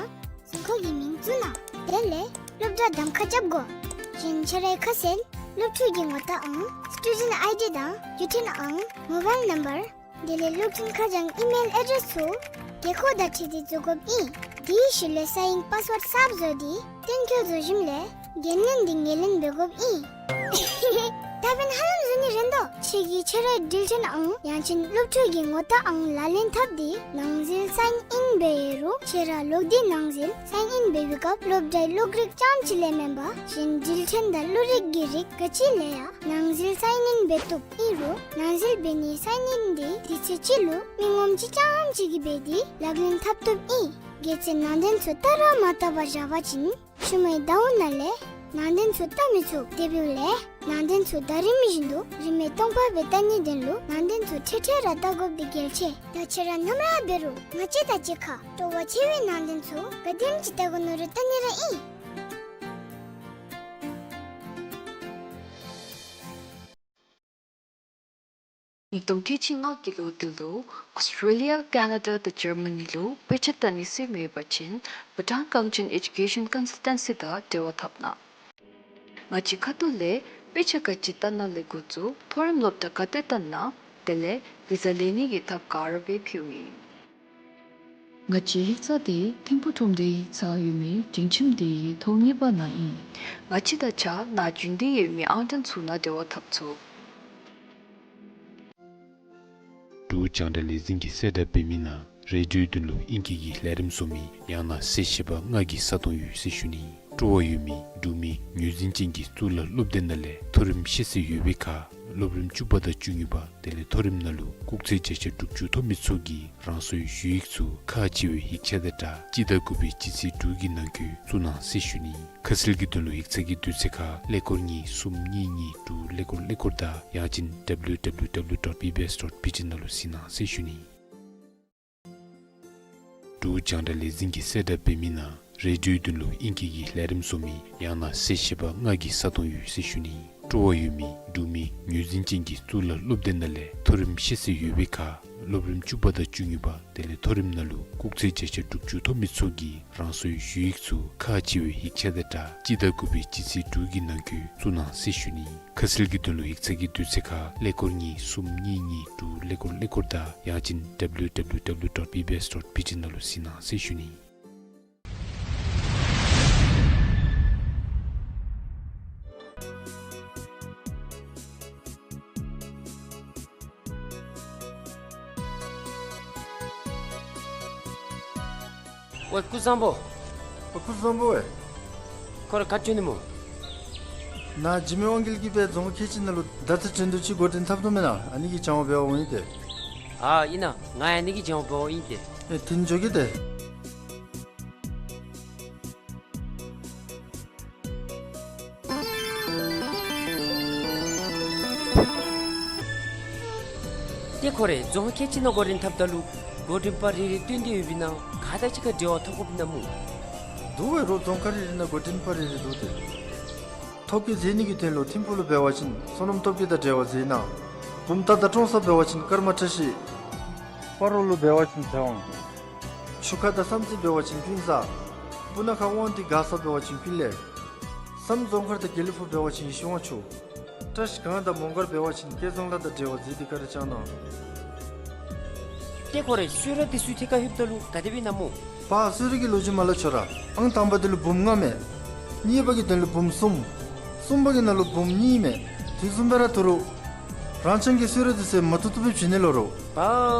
རྫོང་ཁག་གི་མིང་བཙུགས་གནང་། དེ་ལས་སློབ་གྲྭ་གདམ་ཁ་རྐྱབ་དགོ། གཞན་ཁྱེད་རའི་ཁ་གསལ་སློབ་ཕྲུག་གི་ངོ་རྟགས་ཨང་སི་ཊུ་ཌེནཊ་ཨའི་ཌི་དང་བརྒྱུད་འཕྲིན་ཨང་མོ་བཱའིལ་ནམ་བར་དེ་ལས་སློབ་འཕྲིན་ཁ་བྱང་ཨི་མེལ་ཨེ་ཌེསི་ཚུ་རྒས་འཁོགས་དང་འཁྲིལ་ཏེ་བཙུགས་དགོཔ་ཨིན། དེའི་ཤུལ་ལས་གསང་ཡིག་པཱསི་ཝརཌ་གསརཔ་བཟོ་སྟེ་གཏན་འཁེལ་བཟོ་ཞིནམ་ལས་འགན་ལེན་འདི་ངོས་ལེན་འབད་དགོཔ་ཨིན། ད་འབདན་ཧ་ལམ་བཟོ་ནི་རན་དོ། ཁྱེད་ཀྱིས་ཁྱེད་རའི་འགྲུལ་འཕྲིན་ཨང་ཡང་ཅིན་སློབ་ཕྲུག་གི་ངོ་རྟགས་ཨང་ལག་ལེན་འཐབ་སྟེ་ནང་འཛུལ་སའིན་ཨིན་འབད་ཡོད་རུང་ཁྱེད་ར་ལོག་སྟེ་ནང་འཛུལ་སའིན་ཨིན་འབད་བའི་སྐབས་སློབ་གྲྭའི་གློག་རིག་རྐྱངམ་ཅིག་ལས་མེན་པར་གཞན་འགྲུལ་འཕྲིན་དང་གློག་རིག་གི་རིགས་ག་ཅི་ལས་ཡང་ནང་འཛུལ་སའིན་ཨིན་འབད་བཏུབ། ཨིན་རུང་ནང་འཛུལ་འབད་ནིའི་སའིན་ཨིན་འདི་དུས་ཚོད་ཅིག་ལུ་མི་ངོམ་ཅིག་རྐྱངམ་ཅིག་གིས་འབད་དེ་ལག་ལེན་འཐབ་བཏུབ་ཨིན། གལ་ཏེ་ནང་རྟེན་ཚུ་བལྟ་ར་མ་བལྟ་བར་བཞག་པ་ཅིན་ཤུལ་མའི་ཟླཝ་ནང་ལས་ནང་རྟེན་ཚུ་བལྟ་མི་ཚུགས། དེ་འབདཝ་ལས་ནང་རྟེན་ཚུ་ཟླ་རིམ་བཞིན་དུ་རིན་མེད་སྟོང་པ་སྦེ་བལྟ་ནིའི་དོན་ལུ་ནང་རྟེན་ཚུ་འཕྲལ་འཕྲལ་ར་བལྟ་དགོཔ་འདི་གལ་ཆེ། ད་ཁྱེད་ར་ནམ་ར་འབད་རུང་ང་བཅས་དང་གཅིག་ཁར་སྤྲོ་བ་ཆེ་བའི་ནང་རྟེན་ཚུ་ག་དེམ་ཅིག་བལྟ་དགོ་མནོ་རུང་བལྟ་ནི་ར་ཨིན། ཉིས་སྟོང་ཁལ་གཅིག་ལྔ་གི་ལོ་འདི་ལུ་ཨོསི་ཊེ་ལི་ཡ་ཀེ་ན་ཌ་དང་ཇར་མ་ནི་ལུ་དཔེ་ཆ་བལྟ་ནི་ཟེར་མེད་པ་ཅིན་བྷུ་ཊཱན་ཀའུན་ཊིང་ཨེ་ཌུ་ཀེ་ཤཱན་ཀོན་སཱལ་ཊན་སི་དང་འབྲེལ་བ་འཐབ་གནང་། ང་བཅས་ཁ་ཐུག་ལས་དཔེ་ཆ་ག་ཅི་བལྟ་ནི་ལས་འགོ་བཙུགས་མཐོ་རིམ་སློབ་གྲྭ་ག་ཏེ་བལྟ་ནི་དེ་ལས་བི་ཟ་ལེན་ནི་གི་ཐབས་ག་ར་སྦེ་ཕུལཝ་ཨིན། ང་བཅས་ཡིག་ཚང་འདི་ཐིམ་ཕུག་ཁྲོམ་སྡེའི་ཡིག་ཚང་ཡོད་མི་སྒྲིང་ཁྱིམ་སྡེའི་ཐོག་གཉིས་པ་ནང་ཨིན། ང་བཅས་དང་གཅིག་ཁར་ནཱ་རྒྱུན་ལྡན་ཡོད་མི་ཨང་གྲངས་ཚུ་ནང་འབྲེལ་བ་འཐབ་ཚུགས། འབྲུག་རྒྱང་བསྒྲགས་ལས་འཛིན་གྱིས་གསལ་བསྒྲགས་འབད་མི་ནང་རེ་ཌིའོའི་དོན་ལུ་ཨིང་སྐད་ཀྱི་ལས་རིམ་བཟོ་མི་ཡང་ན་གསལ་བཤད་པ་ལྔ་གི་ས་སྟོང་ཡོད་ཟེར་ཞུ་ནི། སྤྲོ་བ་ཡོད་མི་འབྲུག་མི་ངོས་འཛིན་ཅན་གྱི་གཙུག་ལག་སློབ་སྡེ་ནང་ལས་མཐོ་རིམ་ཤེས་ཚད་ཡོད་པའི་ཁར་སློབ་རིམ་བཅུ་པ་དང་བཅུ་གཉིས་པ་དེ་ལས་མཐོ་རིམ་ནང་ལུ་སྐུགས་ཚད་བརྒྱ་ཆ་དྲུག་ཅུ་ཐོབ་མི་ཚུ་གིས་རང་སོའི་ཞུ་ཡིག་ཚུ་ཁག་ཆེ་བའི་ཡིག་ཆ་དང་སྦྲགས་སྤྱི་ཟླ་དགུ་པའི་སྤྱི་ཚེས་དྲུག་གི་ནང་འཁོད་བཙུགས་གནང་ཟེར་ཞུ་ནི། ཁ་གསལ་གྱི་དོན་ལུ་ཡིག་ཚང་གི་དུས་ཚོད་ཁར་ཀླད་ཀོར་གཉིས་གསུམ་གཉིས་གཉིས་དྲུག་ཀླད་ཀོར་ཀླད་ཀོར་དང་ཡང་ཅིན་ཌབ་ལིའུ་ཌབ་ལིའུ་ཌབ་ལིའུ་ཌོཊ་བི་བི་ཨེསི་ཌོཊ་བི་ཇི་ནང་ལུ་གཟིགས་གནང་ཟེར་ཞུ་ནི། འབྲུག་རྒྱང་བསྒྲགས་ལས་འཛིན་གྱིས་གསལ་བསྒྲགས་འབད་མི་ནང་རེ་ཌིའོའི་དོན་ལུ་ཨིང་སྐད་ཀྱི་ལས་རིམ་བཟོ་མི་ཡང་ན་གསལ་བཤད་པ་ལྔ་གི་ས་སྟོང་ཡོད་ཟེར་ཞུ་ནི། སྤྲོ་བ་ཡོད་མི་འབྲུག་མི་ངོས་འཛིན་ཅན་གྱི་གཙུག་ལག་སློབ་སྡེ་ནང་ལས་མཐོ་རིམ་ཤེས་ཚད་ཡོད་པའི་ཁར་སློབ་རིམ་བཅུ་པ་དང་བཅུ་གཉིས་པ་དེ་ལས་མཐོ་རིམ་ནང་ལུ་སྐུགས་ཚད་བརྒྱ་ཆ་དྲུག་ཅུ་ཐོབ་མི་ཚུ་གིས་རང་སོའི་ཞུ་ཡིག་ཚུ་ཁག་ཆེ་བའི་ཡིག་ཆ་དང་སྦྲགས་སྤྱི་ཟླ་དགུ་པའི་སྤྱི་ཚེས་དྲུག་གི་ནང་འཁོད་བཙུགས་གནང་ཟེར་ཞུ་ནི། ཁ་གསལ་གྱི་དོན་ལུ་ཡིག་ཚང་གི་དུས་ཚོད་ཁར་ཀླད་ཀོར་གཉིས་གསུམ་གཉིས་གཉིས་དྲུག་ཀླད་ཀོར་ཀླད་ཀོར་དང་ཡང་ཅིན་ཌབ་ལིའུ་ཌབ་ལིའུ་ཌབ་ལིའུ་ཌོཊ་བི་བི་ཨེསི་ཌོཊ་བི་ཇི་ནང་ལུ་གཟིགས་གནང་ཟེར་ཞུ་ནི། ཝའེ་སྐུ་གཟུགས་བཟང་པོ། ཨ་སྐུ་གཟུགས་བཟང་པོ་ཝའེ། ཁོ་ར་ག་ཅི་འབྱོན་ནི་སྨོ། ནཱ་འཇིགས་མེད་དབང་རྒྱལ་གྱིས་སྦེ་རྫོང་ཁག་ཁལ་གཅིག་ནང་ལུ་མདའ་རྩེད་འགྲན་བསྡུར་ཅིག་འགོ་འདྲེན་འཐབ་དོ་མེན་ན། ཨ་ནི་གི་སྦྱང་བ་འབད་བར་འོང་ཡི་ཏེ། ཨ་ཨིན་ན། ང་ཡང་ཨ་ནི་གི་སྦྱང་བ་འབད་བར་འོང་ཡི་ཏེ། ཨེ་དེ་ནི་འགྱོ་གེ་ཏེ། ཏེ་ཁོ་རའི་རྫོང་ཁག་ཁལ་གཅིག་ནང་འགོ་འདྲེན་འཐབ་ད་ལུ་འགོ་འདྲེན་པ་རེ་རེ་བསྟུན་ཏེ་ཡོདཔ་ཨིན་ན་ག་དང་གཅིག་ཁར་འབྲེལ་བ་འཐབ་དགོཔ་ཨིན་ན་སྨོ། འདུག་ཝའེ་རོགས། རྫོང་ཁག་རེ་རེ་ནང་འགོ་འདྲེན་པ་རེ་རེ་འདུག་ཏེ། ཐོ་བཀོད་མཛད་ནི་གི་དོན་ལུ་ཐིམ་ཕུག་ལུ་འབད་བ་ཅིན་བསོད་ནམས་སྟོབས་རྒྱས་དང་འབྲེལ་བ་མཛད་གནང་། བུམ་ཐང་དང་ཀྲོང་གསར་འབད་བ་ཅིན་ཀརྨ་བཀྲ་ཤིས། སྤ་རོ་ལུ་འབད་བ་ཅིན་ཚེ་དབང་། ཆུ་ཁ་དང་བསམ་རྩེ་འབད་བ་ཅིན་ཀུན་བཟང་། སྤུ་ན་ཁ་དབང་འདུས་མགར་ས་འབད་བ་ཅིན་ཀུན་ལེགས། བསམ་རྫོང་མཁར་དང་དགེ་ལེགས་ཕུག་འབད་བ་ཅིན་ཡེ་ཤེས་དབང་ཕྱུག། བཀྲ་ཤིས་སྒང་དང་མོང་སྒར་འབད་བ་ཅིན་སྐལ་བཟང་ལགས་དང་འབྲེལ་བ་མཛད་དེ་བཀའ་དྲིན་བསྐྱང་གནང་། ཏེ་ཁོ་རེ་གསོལ་རས་འདི་ཚུ་ཐད་ཀར་ལྷོདཔ་ད་ལུ་ག་དེ་སྦེ་ཨིན་ན་སྨོ། པ་གསོལ་རས་ཀྱི་ལོ་རྒྱུས་མ་སླབ་ཆོག་ར། ཨང་དང་པ་འདི་ལུ་འབུམ་ལྔ་མས། གཉིས་པ་གི་དོན་ལུ་འབུམ་གསུམ། གསུམ་པ་གི་ནང་ལུ་འབུམ་གཉིས་མས། དེ་བཟུམ་སྦེ་ར་ཐོབ་རུང་རང་རྐྱང་གི་གསོལ་རས་འདི་ཚུ་མ་བཏུབ་བཏུབ་སྦེ་བྱིན་ནི་ལོ་རུང་། པ་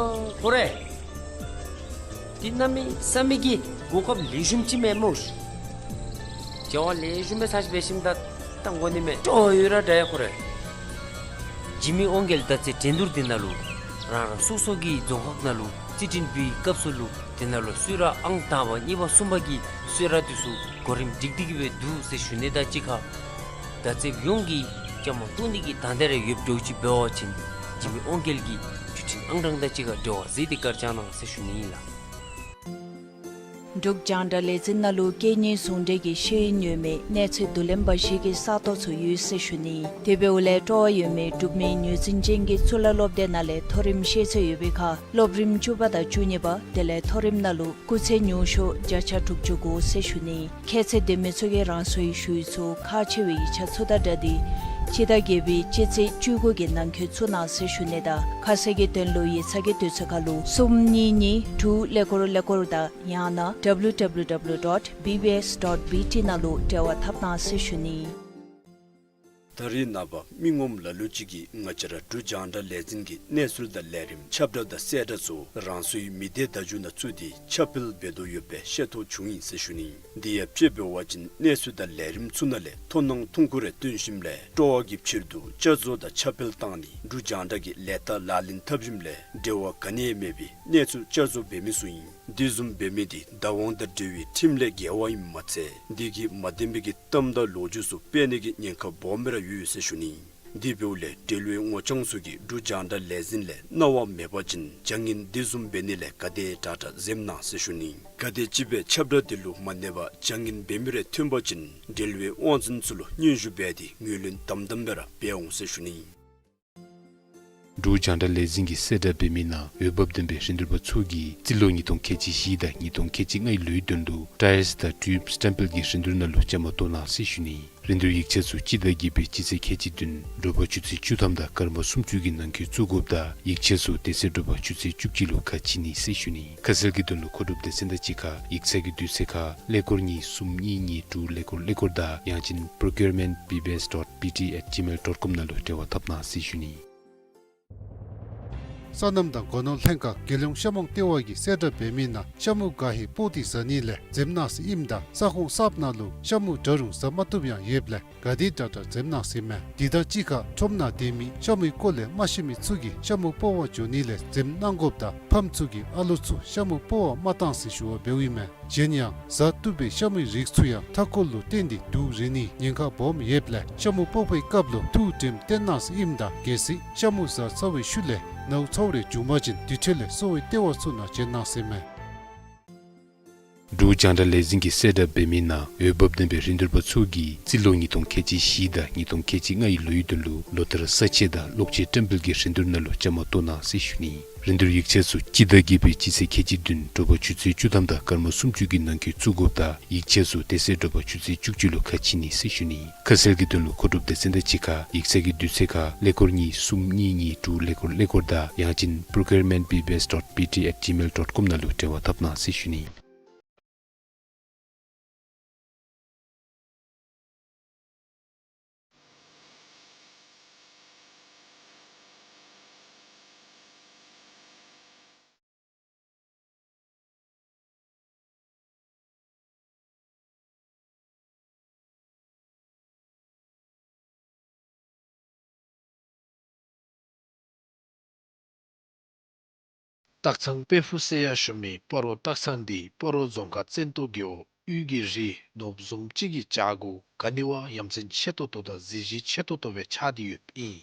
ཁོ་རེ། འདི་གནམ་མེད་ས་མེད་ཀྱི་གོ་སྐབས་ལེགས་ཤོམ་ཅིག་མས་སྨོ་ཤིག། བྱ་བ་ལེགས་ཤོམ་སྦེ་ཚར་ཅིག་འབད་ཞིནམ་ད་བཏང་དགོ་ནི་མས། སྤྲོ་བ་ཡོད་ར་འདྲ་ཡ་ཁོ་རེ། འཇིགས་མེད་དབང་རྒྱལ་མདའ་རྩེད་འགྲན་བསྡུར་འདི་ནང་ལུ་རང་རང་སོ་སོ་གི་རྫོང་ཁག་ནང་ལུ་རྩིས་འབྲི་འབུལ་བའི་སྐབས་སུ་ལུ་དེ་ནང་ལུ་གསོལ་རས་ཨང་དང་པ་གཉིས་པ་གསུམ་པ་གི་གསོལ་རས་འདི་ཚུ་གོ་རིམ་སྒྲིག་སྟེ་གི་སྦེ་འདུག་ཟེར་ཞུ་ནི་དང་གཅིག་ཁར། མདའ་རྩེདཔ་ཡོངས་ཀྱིས་བཅའ་མར་གཏོགས་ནི་གི་དང་འདོད་རེ་ཡོདཔ་འདྲཝ་ཅིག་འབད་བ་ཅིན་འཇིགས་མེད་དབང་རྒྱལ་གྱི་བརྒྱུད་འཕྲིན་ཨང་གྲངས་དང་གཅིག་ཁར་འབྲེལ་བ་མཛད་དེ་བཀའ་དྲིན་བསྐྱང་གནང་ཟེར་ཞུ་ནི་ཨིན་ལགས། འབྲུག་རྒྱང་བསྒྲགས་ལས་འཛིན་ནང་ལུ་སྐད་གཉིས་ཟུང་འབྲེལ་གྱི་ཤེས་ཡོན་ཡོད་མི་གནས་ཚད་བསྡུ་ལེན་པ་ཞིག་གི་ས་སྟོང་ཚུ་ཡོད་ཟེར་ཞུ་ནི། དེ་འབདཝ་ལས་སྤྲོ་བ་ཡོད་མི་འབྲུག་མི་ངོས་འཛིན་ཅན་གྱི་གཙུག་ལག་སློབ་སྡེ་ནང་ལས་མཐོ་རིམ་ཤེས་ཚད་ཡོད་པའི་ཁར་སློབ་རིམ་བཅུ་པ་དང་བཅུ་གཉིས་པ་དེ་ལས་མཐོ་རིམ་ནང་ལུ་སྐུགས་ཚད་ཉུང་ཤོས་བརྒྱ་ཆ་དྲུག་ཅུ་དགུ་ཟེར་ཞུ་ནི། ཁྱད་ཚད་ལྡན་མི་ཚུ་གིས་རང་སོའི་ཞུ་ཡིག་ཚུ་ཁག་ཆེ་བའི་ཡིག་ཆ་ཚུ་དང་སྦྲགས་ཏེ་སྤྱི་ཟླ་བརྒྱད་པའི་སྤྱི་ཚེས་བཅུ་དགུ་གི་ནང་འཁོད་བཙུགས་གནང་ཟེར་ཞུ་ནི་དང་ཁ་གསལ་གྱི་དོན་ལུ་ཡིག་ཚང་གི་དུས་ཚོད་ཁར་ལུ་གསུམ་གཉིས་གཉིས་དྲུག་ཀླད་ཀོར་ཀླད་ཀོར་དང་ཡང་ན་W W W dot B B S dot B T ནང་ལུ་འབྲེལ་བ་འཐབ་གནང་ཟེར་ཞུ་ནི། ད་རེས་ནངས་པ་མི་ངོམ་ལ་ལུ་ཅིག་གིས་ང་བཅས་ར་འབྲུག་རྒྱང་བསྒྲགས་ལས་འཛིན་གྱི་གནས་ཚུལ་དང་ལས་རིམ་ཁྱབ་བསྒྲགས་དང་གསལ་བསྒྲགས་ཚུ་རང་སོའི་མི་སྡེ་བརྡ་བརྒྱུད་ནང་བཙུགས་ཏེ་ཁྱབ་སྤེལ་འབད་དོ་ཡོདཔ་སྦེ་ཤེས་རྟོགས་བྱུང་ཡི་ཟེར་ཞུ་ནི། དེ་ཡང་དཔྱེ་འབད་བ་ཅིན་གནས་ཚུལ་དང་ལས་རིམ་ཚུ་ནང་ལས་མཐོང་སྣང་ཐུང་ཀུ་རེ་བཏོན་ཞིནམ་ལས་སྤྲོ་བ་གི་ཕྱིར་དུ་བསྐྱར་བཟོ་དང་ཁྱབ་སྤེལ་བཏང་ནི་འབྲུག་རྒྱང་བསྒྲགས་ཀྱི་ལས་རྟགས་ལག་ལེན་འཐབ་ཞིནམ་ལས་འབྲེལ་བ་ག་ནི་ཡང་མེད་པའི་གནས་ཚུལ་བསྐྱར་བཟོ་འབད་མི་ཚུ་ཨིན། དེ་བཟུམ་འབད་མི་དེ་བདག་དབང་དང་འབྲེལ་བའི་ཁྲིམས་ལས་འགལ་བ་ཨིནམ་མ་ཚད་དེ་གིས་མ་བདེན་པའི་གི་གཏམ་དང་ལོ་རྒྱུས་ཚུ་སྤེལ་ནི་གི་ཉེན་ཁ་སྦོམ་སྦེ་ར་ཡོད་ཟེར་ཞུ་ནི། དེ་འབདཝ་ལས་འབྲེལ་བའི་ངོ་རྐྱང་ཚུ་གིས་འབྲུག་རྒྱང་བསྒྲགས་ལས་འཛིན་ལས་གནང་བ་མེད་པ་ཅིན་བྱ་ངན་དེ་བཟུམ་འབད་ནི་ལས་ག་དེ་དྲག་དྲག་འཛེམ་གནང་ཟེར་ཞུ་ནི། ག་དེམ་ཅིག་སྦེ་ཁྱབ་བསྒྲགས་དེ་ལུ་མ་གནས་པར་བྱ་ངན་འབད་མི་རེ་ཐོན་པ་ཅིན་འབྲེལ་བའི་དབང་འཛིན་ཚུ་ལུ་སྙན་ཞུ་འབད་དེ་ངོས་ལེན་དམ་དམ་སྦེ་ར་འབད་འོང་ཟེར་ཞུ་ནི། འབྲུག་རྒྱང་བསྒྲགས་ལས་འཛིན་གྱིས་གསལ་བསྒྲགས་འབད་མི་ནང་འོས་འབབ་ལྡན་པའི་རིན་བསྡུར་པ་ཚུ་གིས་རྩིས་ལོ་ཉིས་སྟོང་ཁལ་གཅིག་བཞི་དང་ཉིས་སྟོང་ཁལ་གཅིག་ལྔའི་ལོའི་དོན་ལུ་ཊའིརསི་དང་ཊིའུབ་སི་ཊེམ་པལ་གྱི་རིན་བསྡུར་ནང་ལུ་བཅའ་མར་གཏོགས་གནང་ཟེར་ཞུ་ནི། རིན་བསྡུར་ཡིག་ཆ་ཚུ་སྤྱི་ཟླ་བརྒྱད་པའི་སྤྱི་ཚེས་ཁལ་གཅིག་བདུན་དྲོ་པ་ཆུ་ཚོད་བཅུ་ཐམ་དང་སྐར་མ་སུམ་ཅུ་གི་ནང་འཁོད་བཙུགས་དགོཔ་དང་ཡིག་ཆ་ཚུ་དེ་ཚེ་དྲོ་པ་ཆུ་ཚོད་བཅུ་གཅིག་ལུ་ཁ་ཕྱེ་ནི་ཟེར་ཞུ་ནི། ཁ་གསལ་གྱི་དོན་ལུ་མཁོ་སྒྲུབ་སྡེ་ཚན་དང་གཅིག་ཁར་ཡིག་ཚང་གི་དུས་ཚོད་ཁར་ཀླད་ཀོར་གཉིས་གསུམ་གཉིས་གཉིས་དྲུག་ཀླད་ཀོར་ཀླད་ཀོར་དང་ཡང་ཅིན་procurement B B S dot B T at gmail dot com ནང་ལུ་འབྲེལ་བ་འཐབ་གནང་ཟེར་ཞུ་ནི། སོ་ནམ་དང་སྒོ་ནོར་ལྷན་ཁག་རྒྱལ་ཡོངས་ཤ་མོང་ལྟེ་བ་གིས་གསལ་བསྒྲགས་འབད་མི་ནང་ཤ་མུ་ག་ཧེ་སྤོག་སྟེ་ཟ་ནི་ལས་འཛེམ་གནང་ཟེར་ཨིནམ་ད་ས་ཁོངས་གསརཔ་ནང་ལུ་ཤ་མུ་འདྲ་རུང་ཟ་མ་བཏུབ་ཡང་ཡོདཔ་ལས་ག་དེ་དྲག་དྲག་འཛེམ་གནང་ཟེར་མས། དེ་དང་གཅིག་ཁར་ཁྲོམ་ནང་སྡོད་མི་ཤ་མུའི་སྐོར་ལས་མ་ཤེས་མི་ཚུ་གིས་ཤ་མུ་སྤོག་པར་འགྱོ་ནི་ལས་འཛེམ་གནང་དགོཔ་དང་ཕམ་ཚུ་གིས་ཨ་ལོ་ཚུ་ཤ་མུ་སྤོག་པར་མ་གཏང་ཟེར་ཞུ་བ་འབདཝ་ཨིན་མས། གཞན་ཡང་ཟ་བཏུབ་པའི་ཤ་མུའི་རིགས་ཚུ་ཡང་མཐའ་འཁོར་ལུ་བརྟེན་ཏེ་དུག་རེག་ནིའི་ཉེན་ཁ་སྦོམ་ཡོདཔ་ལས་ཤ་མུ་སྤོག་པའི་སྐབས་ལུ་ཐུགས་དྲནམ་བཏོན་གནང་ཟེར་ཨིནམ་ད་གལ་སྲིད་ཤ་མུ་ཟ་ཚར་བའི་ཤུལ་ལས་ནཝ་ཚཝ་རེ་བྱུང་པ་ཅིན་དེ་འཕྲོ་ལས་གསོ་བའི་ལྟེ་བ་ཚུ་ནང་བྱོན་གནང་ཟེར་མས། འབྲུག་རྒྱང་བསྒྲགས་ལས་འཛིན་གྱིས་གསལ་བསྒྲགས་འབད་མི་ནང་འོས་འབབ་ལྡན་པའི་རིན་བསྡུར་པ་ཚུ་གིས་རྩིས་ལོ་ཉིས་སྟོང་ཁལ་གཅིག་བཞི་དང་ཉིས་སྟོང་ཁལ་གཅིག་ལྔའི་ལོའི་དོན་ལུ་ལོ་ལྟར་ས་དཔྱད་དང་གློག་ཆས་བཀྲམ་སྤེལ་གྱི་རིན་བསྡུར་ནང་ལུ་བཅའ་མར་གཏོགས་གནང་ཟེར་ཞུ་ནི། རིན་བསྡུར་ཡིག་ཆ་ཚུ་སྤྱི་ཟླ་བརྒྱད་པའི་སྤྱི་ཚེས་ཁལ་གཅིག་བདུན་དྲོ་པ་ཆུ་ཚོད་བཅུ་ཐམ་དང་སྐར་མ་སུམ་ཅུ་གི་ནང་འཁོད་བཙུགས་དགོཔ་དང་ཡིག་ཆ་ཚུ་དེ་ཚེ་དྲོ་པ་ཆུ་ཚོད་བཅུ་གཅིག་ལུ་ཁ་ཕྱེ་ནི་ཟེར་ཞུ་ནི། ཁ་གསལ་གྱི་དོན་ལུ་མཁོ་སྒྲུབ་སྡེ་ཚན་དང་གཅིག་ཁར་ཡིག་ཚང་གི་དུས་ཚོད་ཁར་ཀླད་ཀོར་གཉིས་གསུམ་གཉིས་གཉིས་དྲུག་ཀླད་ཀོར་ཀླད་ཀོར་དང་ཡང་ཅིན་procurement B B S dot B T at gmail dot com ནང་ལུ་འབྲེལ་བ་འཐབ་གནང་ཟེར་ཞུ་ནི། སྟག་ཚང་དཔལ་ཕུག་ཟེར་ཡང་ཞུ་མི་སྤ་རོ་སྟག་ཚང་འདི་སྤ་རོ་རྫོང་ཁག་བཙན་ཏོ་རྒེད་འོག་དབུས་ཀྱི་རི་ནོར་བུ་བཟུམ་ཅིག་གི་བྱག་གུ་ག་ནི་བ་ཡ་མཚན་ཆེ་ཏོག་ཏོ་དང་གཟི་བརྗིད་ཆེ་ཏོག་ཏོ་སྦེ་ཆགས་ཏེ་ཡོདཔ་ཨིན།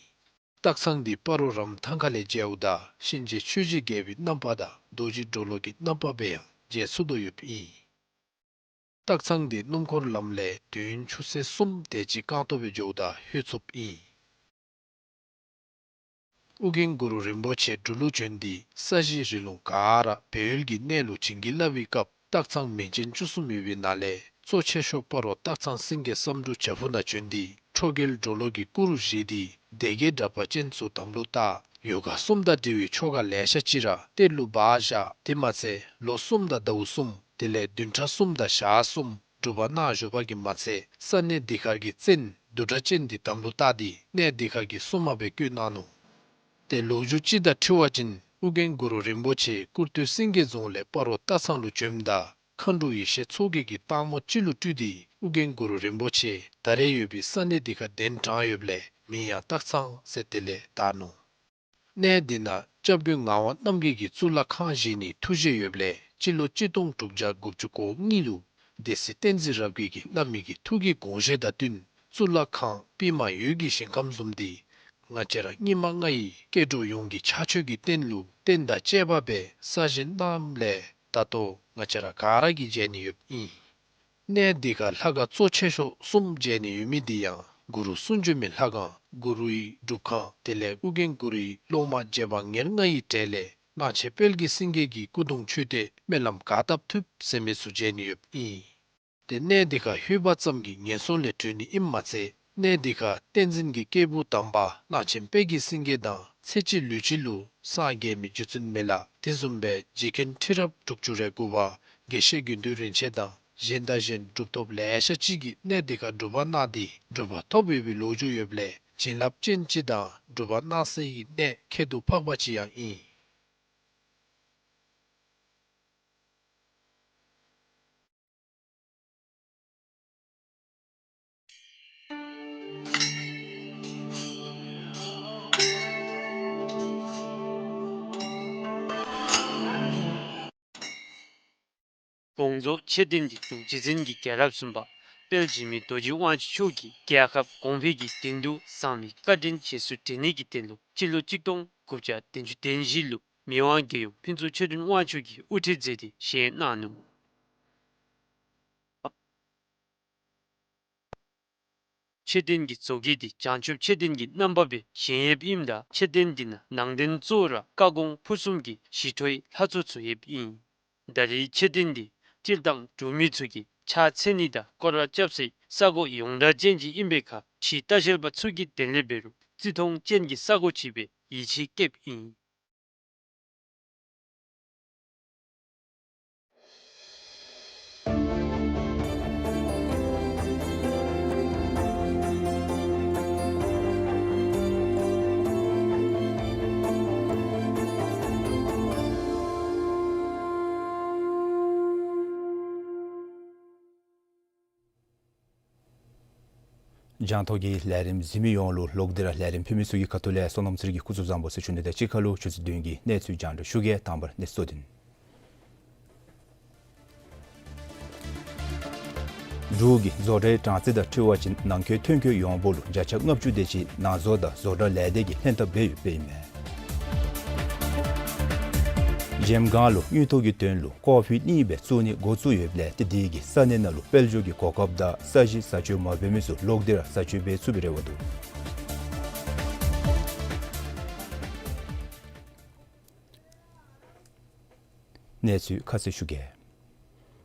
སྟག་ཚང་འདི་སྤ་རོ་རམ་ཐང་ཁ་ལས་མཇལཝ་ད་གཤིན་རྗེ་ཆོས་ཀྱི་རྒྱལ་པོའི་རྣམ་པ་དང་རྡོ་རྗེ་གྲོ་ལོད་ཀྱི་རྣམ་པ་སྦེ་ཡང་མཇལ་ཚུགས་དོ་ཡོདཔ་ཨིན། སྟག་ཚང་འདི་སྣུམ་འཁོར་ལམ་ལས་དུས་ཡུན་ཆུ་ཚོད་གསུམ་དེ་ཅིག་རྐང་སྟོང་སྦེ་འགྱོཝ་ད་ལྷོད་ཚུགསཔ་ཨིན། ཨོ་རྒྱན་གུ་རུ་རིན་པོ་ཆེ་འབྲུག་ལུ་བྱོན་ཏེ་ས་གཞི་རི་ལུང་ག་ར་སྦས་ཡུལ་གྱི་གནས་ལུ་བྱིན་གྱིས་བརླབས་པའི་སྐབས་སྟག་ཚང་མིང་ཅན་བཅུ་གསུམ་ཡོད་པའི་ནང་ལས་གཙོ་ཆེ་ཤོས་སྤ་རོ་སྟག་ཚང་སེང་གེ་བསམ་འགྲུབ་བྱག་ཕུག་ནང་བྱོན་ཏེ་ཁྲོ་རྒྱལ་གྲོ་ལོད་ཀྱི་སྐུ་རུ་བཞེངས་ཏེ་ སྡེ་དགེ་གྲྭ་པ་ཅན་ཚུ་དམ་ལུ་བཏགས། ཡོ་ག་གསུམ་དང་འབྲེལ་བའི་ཆོ་ག་ལེ་ཤ་ཅིག་ར་གཏེར་ལུ་སྦ་བཞག། དེ་མ་ཚད་ལོ་གསུམ་དང་ཟླཝ་གསུམ་དེ་ལས་བདུན་ཕྲག་གསུམ་དང་ཞག་གསུམ་སྒྲུབ་པ་གནང་བཞུགས་པ་གིས་མ་ཚད་ས་གནས་འདི་ཁར་གྱི་བཙན་བདུད་གྲགས་ཅན་འདི་དམ་ལུ་བཏགས་ཏེ་གནས་འདི་ཁར་གྱི་སྲུང་མ་སྦེ་བསྐོས་གནང་ནུག། ཏེ་ལོ་རྒྱུས་ཅིག་དང་འཁྲིལ་བ་ཅིན་ཨོ་རྒྱན་གུ་རུ་རིན་པོ་ཆེ་སྐུར་སྟོད་སེང་གེ་རྫོང་ལས་སྤ་རོ་སྟག་ཚང་ལུ་བྱོནམ་ད་མཁའ་འགྲོ་ཡེ་ཤེས་མཚོ་རྒྱལ་གྱིས་སྟག་མོ་ཅིག་ལུ་སྤྲུལ་ཏེ་ཨོ་རྒྱན་གུ་རུ་རིན་པོ་ཆེ་ད་རེས་ཡོད་པའི་ས་གནས་འདི་ཁར་གདན་དྲངས་ཡོདཔ་ལས་མིང་ཡང་སྟག་ཚང་ཟེར་དེ་ལས་བཏགས་ནུག། གནས་འདི་ནང་སྐྱབས་མགོན་ངག་དབང་རྣམ་རྒྱལ་གྱིས་གཙུག་ལག་ཁང་བཞེངས་ནིའི་ཐུགས་བཞེད་ཡོདཔ་ལས་སྤྱི་ལོ་གཅིག་སྟོང་དྲུག་བརྒྱ་དགུ་བཅུ་གོ་གཉིས་ལུ་སྡེ་སྲིད་བསྟན་འཛིན་རབ་རྒྱས་ཀྱིས་བླ་མའི་གི་ཐུགས་ཀྱི་དགོངས་བཞེད་དང་བསྟུན་གཙུག་ལག་ཁང་པདྨ་འོད་ཀྱི་ཞིང་ཁམས་བཟུམ་འདི་ང་བཅས་ར་སྙིགས་མ་ལྔ་ཡི་སྐྱེ་འགྲོ་ཡོངས་ཀྱི་ཕྱག་མཆོད་ཀྱི་རྟེན་ལུ་རྟེན་དང་བཅས་པ་སྦེ་གསར་བཞེངས་གནངམ་ལས་ད་ལྟོ་ང་བཅས་ར་ག་ར་གིས་མཇལ་ནི་ཡོདཔ་ཨིན། གནས་འདི་ཁར་ལྷ་ཁང་གཙོ་ཆེ་ཤོས་གསུམ་མཇལ་ནི་ཡོད་མི་འདི་ཡང་གུ་རུ་གསུང་བྱོན་མའི་ལྷ་ཁང་གུ་རུའི་སྒྲུབ་ཁང་དེ་ལས་ཨོ་རྒྱན་གུ་རུའི་སློབ་མ་རྗེ་འབངས་ཉེར་ལྔ་ཡི་གྲས་ལས་གླང་ཆེན་དཔལ་གྱི་སེང་གེ་གི་སྐུ་གདུང་མཆོད་རྟེན་སྨོན་ལམ་ག་བཏབ་ཐུབ་ཟེར་མི་ཚུ་མཇལ་ནི་ཡོདཔ་ཨིན། ཏེ་གནས་འདི་ཁར་ལྷོད་པ་ཙམ་གྱིས་ངན་སོང་ལས་གྲོལ་ནི་ཨིནམ་མ་ཚད་གནས་འདི་ཁར་བསྟན་འཛིན་གྱི་སྐྱེས་བུ་དམ་པ་གླང་ཆེན་དཔལ་གྱི་སེང་གེ་དང་ཚེ་གཅིག་ལུས་གཅིག་ལུ་སངས་རྒྱས་མི་རྒྱུ་མཚན་མེད་ལ། དེ་བཟུམ་སྦེ་རྗེ་མཁན་ཁྲི་རབས་དྲུག་ཅུ་རེ་དགུ་པ་དགེ་བཤེས་དགེ་འདུན་རིན་ཆེན་དང་གཞན་དང་གཞན་གྲུབ་ཐོབ་ལེ་ཤ་ཅིག་གིས་གནས་འདི་ཁར་སྒྲུབ་པ་གནང་སྟེ་གྲུབ་པ་ཐོབ་ཡོད་པའི་ལོ་རྒྱུས་ཡོདཔ་ལས་བྱིན་རླབས་ཅན་ཅིག་དང་གྲུབ་པ་གནང་སའི་གནས་ཁྱད་དུ་འཕགས་པ་ཅིག་ཡང་ཨིན། དགོངས་རྫོགས་མཆོད་རྟེན་འདི་འབྲུག་རྗེ་བཙུན་གྱི་རྒྱལ་རབས་གསུམ་པ་དཔལ་འཇིགས་མེད་རྡོ་རྗེ་དབང་ཕྱུག་མཆོག་གིས་རྒྱལ་ཁབ་གོང་འཕེལ་གྱི་དོན་དུ་གསང་བའི་བཀའ་དྲིན་རྗེས་སུ་དྲན་ནི་གི་དོན་ལུ་སྤྱི་ལོ་གཅིག་སྟོང་དགུ་བརྒྱ་བདུན་ཅུ་དོན་བཞི་ལུ་མི་དབང་རྒྱལ་ཡུམ་ཕུན་ཚོགས་ཆོས་སྒྲོན་དབང་ཕྱུག་གིས་དབུ་ཁྲིད་མཛད་དེ་བཞེངས་གནང་ནུག། མཆོད་རྟེན་གྱི་བཟོ་བཀོད་འདི་བྱང་ཆུབ་མཆོད་རྟེན་གྱི་རྣམ་པ་སྦེ་བཞེངས་ཡོདཔ་ཨིནམ་ད་མཆོད་རྟེན་འདི་ནང་ནང་རྟེན་གཙོ་བོ་ར་བཀའ་དགོངས་ཕུར་གསུམ་གྱི་ཞི་ཁྲོའི་ལྷ་ཚོགས་ཚུ་ཡོདཔ་ཨིན། ད་རེས་མཆོད་རྟེན་འདི་སྤྱིར་བཏང་འབྲུག་མི་ཚུ་གིས་ཕྱག་འཚལ་ནི་དང་སྐོར་ར་རྐྱབ་སའི་ས་གོ་ཡོངས་གྲགས་ཅན་ཅིག་ཨིན་པའི་ཁར་ཕྱིའི་ལྟ་བཤལ་པ་ཚུ་གིས་དེ་ལས་འབད་རུང་བརྩི་མཐོང་ཅན་གྱི་ས་གོ་ཅིག་སྦེ་ཡིད་ཆེས་བསྐྱེདཔ་ཨིན། རྒྱང་མཐོང་གི་ལས་རིམ་གཟིགས་མི་ཡོངས་ལུ་ལོག་སྟེ་ར་ལས་རིམ་ཕུལ་མི་ཚུ་གི་ཁ་ཐུག་ལས་བསོད་ནམས་ཚེ་རིང་གིས་སྐུ་གཟུགས་བཟང་པོ་ཟེར་ཞུ་ནི་དང་གཅིག་ཁར་ལུ་ཆུ་ཚོད་བདུན་གྱི་གནས་ཚུལ་རྒྱང་བསྒྲགས་ཞུ་གེ། དང་པ་ར་གནས་ཚུལ་བསྡུ་ནི། འབྲུག་གི་བཟོ་གྲྭའི་གྲངས་རྩིས་དང་འཁྲིལ་བ་ཅིན་ནང་འཁོད་ཐོན་འཁྱོལ་ཡོངས་འབོར་ལུ་བརྒྱ་ཆ་ལྔ་བཅུ་དེ་ཅིག་ནང་བཟོ་དང་བཟོ་གྲྭ་ལས་སྡེ་གིས་ལྷན་ཐབས་འབད་ཡོདཔ་ཨིན་མས། གཞལམ་སྒང་ལུ་དངུལ་ཐོག་གི་དོན་ལུ་ཀོ་ཕི་གཉིས་སྦེ་བཙུགས་ནི་འགོ་བཙུགས་ཡོདཔ་ལས་ཏེ་དེ་གིས་ས་གནས་ནང་ལུ་དཔལ་འབྱོར་གྱི་གོ་སྐབས་དང་ས་གཞི་བཟའ་སྤྱོད་མ་འབད་མི་ཚུ་ལོག་སྟེ་ར་བཟའ་སྤྱོད་འབད་ཚུགས་པའི་རེ་བ་འདུག། གནས་ཚུལ་ཁ་གསལ་ཞུ་གེ།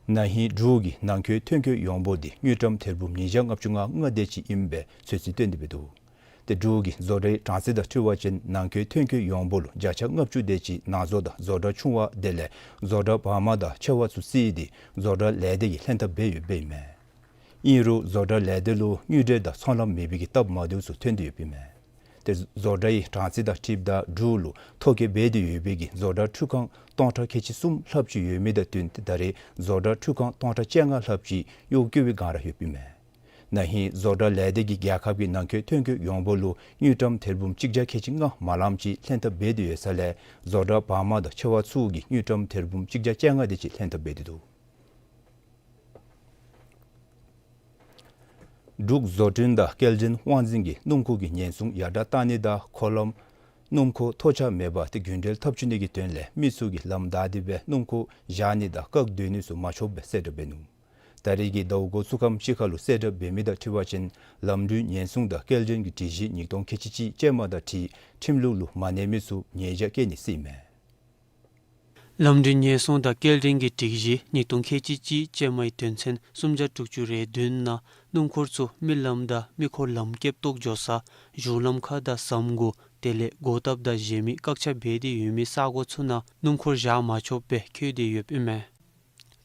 ན་ཧིང་འབྲུག་གི་ནང་འཁོད་ཐོན་འཁྱོལ་ཡོངས་འབོར་འདི་དངུལ་ཀྲམ་ཐེར་འབུམ་ཉིས་བརྒྱ་ལྔ་བཅུ་ང་ལྔ་དེ་ཅིག་ཨིནམ་སྦེ་ཚོད་རྩིས་སྟོན་ཏེ་འབད་འདུག། ཏེ་འབྲུག་གི་བཟོ་གྲྭའི་གྲངས་རྩིས་དང་འཁྲིལ་བ་ཅིན་ནང་འཁོད་ཐོན་འཁྱོལ་ཡོངས་འབོར་ལུ་བརྒྱ་ཆ་ལྔ་བཅུ་དེ་ཅིག་ནང་བཟོ་དང་བཟོ་གྲྭ་ཆུང་བ་དེ་ལས་བཟོ་གྲྭ་བར་མ་དང་ཆེ་བ་ཚུ་བརྩིས་ཏེ་བཟོ་གྲྭ་ལས་སྡེ་གིས་ལྷན་ཐབས་འབད་ཡོདཔ་ཨིན་མས། ཨིན་རུང་བཟོ་གྲྭ་ལས་སྡེ་ལུ་དངུལ་འབྲེལ་དང་ཚོང་ལམ་མེད་པའི་གི་སྟབས་མ་བདེཝ་ཚུ་ཐོན་ཏེ་ཡོདཔ་ཨིན་མས། ཏེ་བཟོ་གྲྭའི་གྲངས་རྩིས་དང་འཁྲིལཝ་ད་འབྲུག་ལུ་ཐོ་བཀོད་འབད་དེ་ཡོད་པའི་གི་བཟོ་གྲྭ་ཁྲུ་ཁང་སྟོང་ཕྲག་ཁལ་གཅིག་གསུམ་ལྷགཔ་ཅིག་ཡོད་མི་དང་བསྟུན་ཏེ་ད་རེས་བཟོ་གྲྭ་ཁྲུ་ཁང་སྟོང་ཕྲག་བཅོ་ལྔ་ལྷགཔ་ཅིག་གཡོག་བཀོལ་བའི་སྒང་ར་ཡོདཔ་ཨིན་མས། ན་ཧིང་བཟོ་གྲྭ་ལས་སྡེ་གིས་རྒྱལ་ཁབ་ཀྱི་ནང་འཁོད་ཐོན་འཁྱོལ་ཡོངས་འབོར་ལུ་དངུལ་ཀྲམ་ཐེར་འབུམ་གཅིག་བརྒྱ་ཁལ་གཅིག་ལྔ་མ་ལངམ་ཅིག་ལྷན་ཐབས་འབད་དེ་ཡོད་ས་ལས་བཟོ་གྲྭ་བར་མ་དང་ཆེ་བ་ཚུ་གིས་དངུལ་ཀྲམ་ཐེར་འབུམ་གཅིག་བརྒྱ་བཅོ་ལྔ་དེ་ཅིག་ལྷན་ཐབས་འབད་དེ་འདུག། འབྲུག་བཟོ་སྐྲུན་དང་སྐྱེལ་འདྲེན་དབང་འཛིན་གྱིས་སྣུམ་འཁོར་གྱི་ཉེན་སྲུང་ཡར་དྲགས་གཏང་ནི་དང་འཁོར་ལམ་སྣུམ་འཁོར་ཐོགས་ཆགས་མེད་པར་ཏེ་རྒྱུན་འགྲུལ་འཐབ་བཅུག་ནི་གི་དོན་ལས་མི་ཚུ་གིས་ལམ་བདའ་སྟེ་སྦེ་སྣུམ་འཁོར་བཞག་ནི་དང་བཀག་སྡོད་ནི་ཚུ་མ་ཆོགཔ་སྦེ་གསལ་བསྒྲགས་འབད་ནུག། ད་རེས་ཀྱི་ཟླཝ་འགོ་བཙུགས་ཁམས་ཅིག་ཁར་ལུ་གསལ་བསྒྲགས་འབད་མི་དང་འཁྲིལ་བ་ཅིན་ལམ་འགྲུལ་ཉེན་སྲུང་དང་སྐྱེལ་འདྲེན་གྱི་སྒྲིག་གཞི་ཉིས་སྟོང་ཁལ་གཅིག་གཅིག་ཅན་མ་དང་འཁྲིལ་ཁྲིམས་ལུགས་ལུ་མ་གནས་མི་ཚུ་ཉེས་བྱ་བཀལ་ནི་སྲིད་མས། ལམ་འགྲུལ་ཉེན་སྲུང་དང་སྐྱེལ་འདྲེན་གྱི་སྒྲིག་གཞི་ཉིས་སྟོང་ཁལ་གཅིག་གཅིག་ཅན་མའི་དོན་ཚན་སུམ་བརྒྱ་དྲུག་ཅུ་རེ་བདུན་ནང་ སྣུམ་འཁོར་ཚུ་མི་ལམ་དང་མི་འཁོར་ལམ་ཀེབ་ཏོག་འགྱོ་ས་གཞུང་ལམ་ཁ་དང་ཟམ་གུ་དེ་ལས་སྒོ་བཏབ་དང་བཞེས་མི་བཀག་ཆ་འབད་དེ་ཡོད་མི་ས་གོ་ཚུ་ནང་སྣུམ་འཁོར་བཞག་མ་ཆོག་པའི་འཁོད་དེ་ཡོདཔ་ཨིན་མས།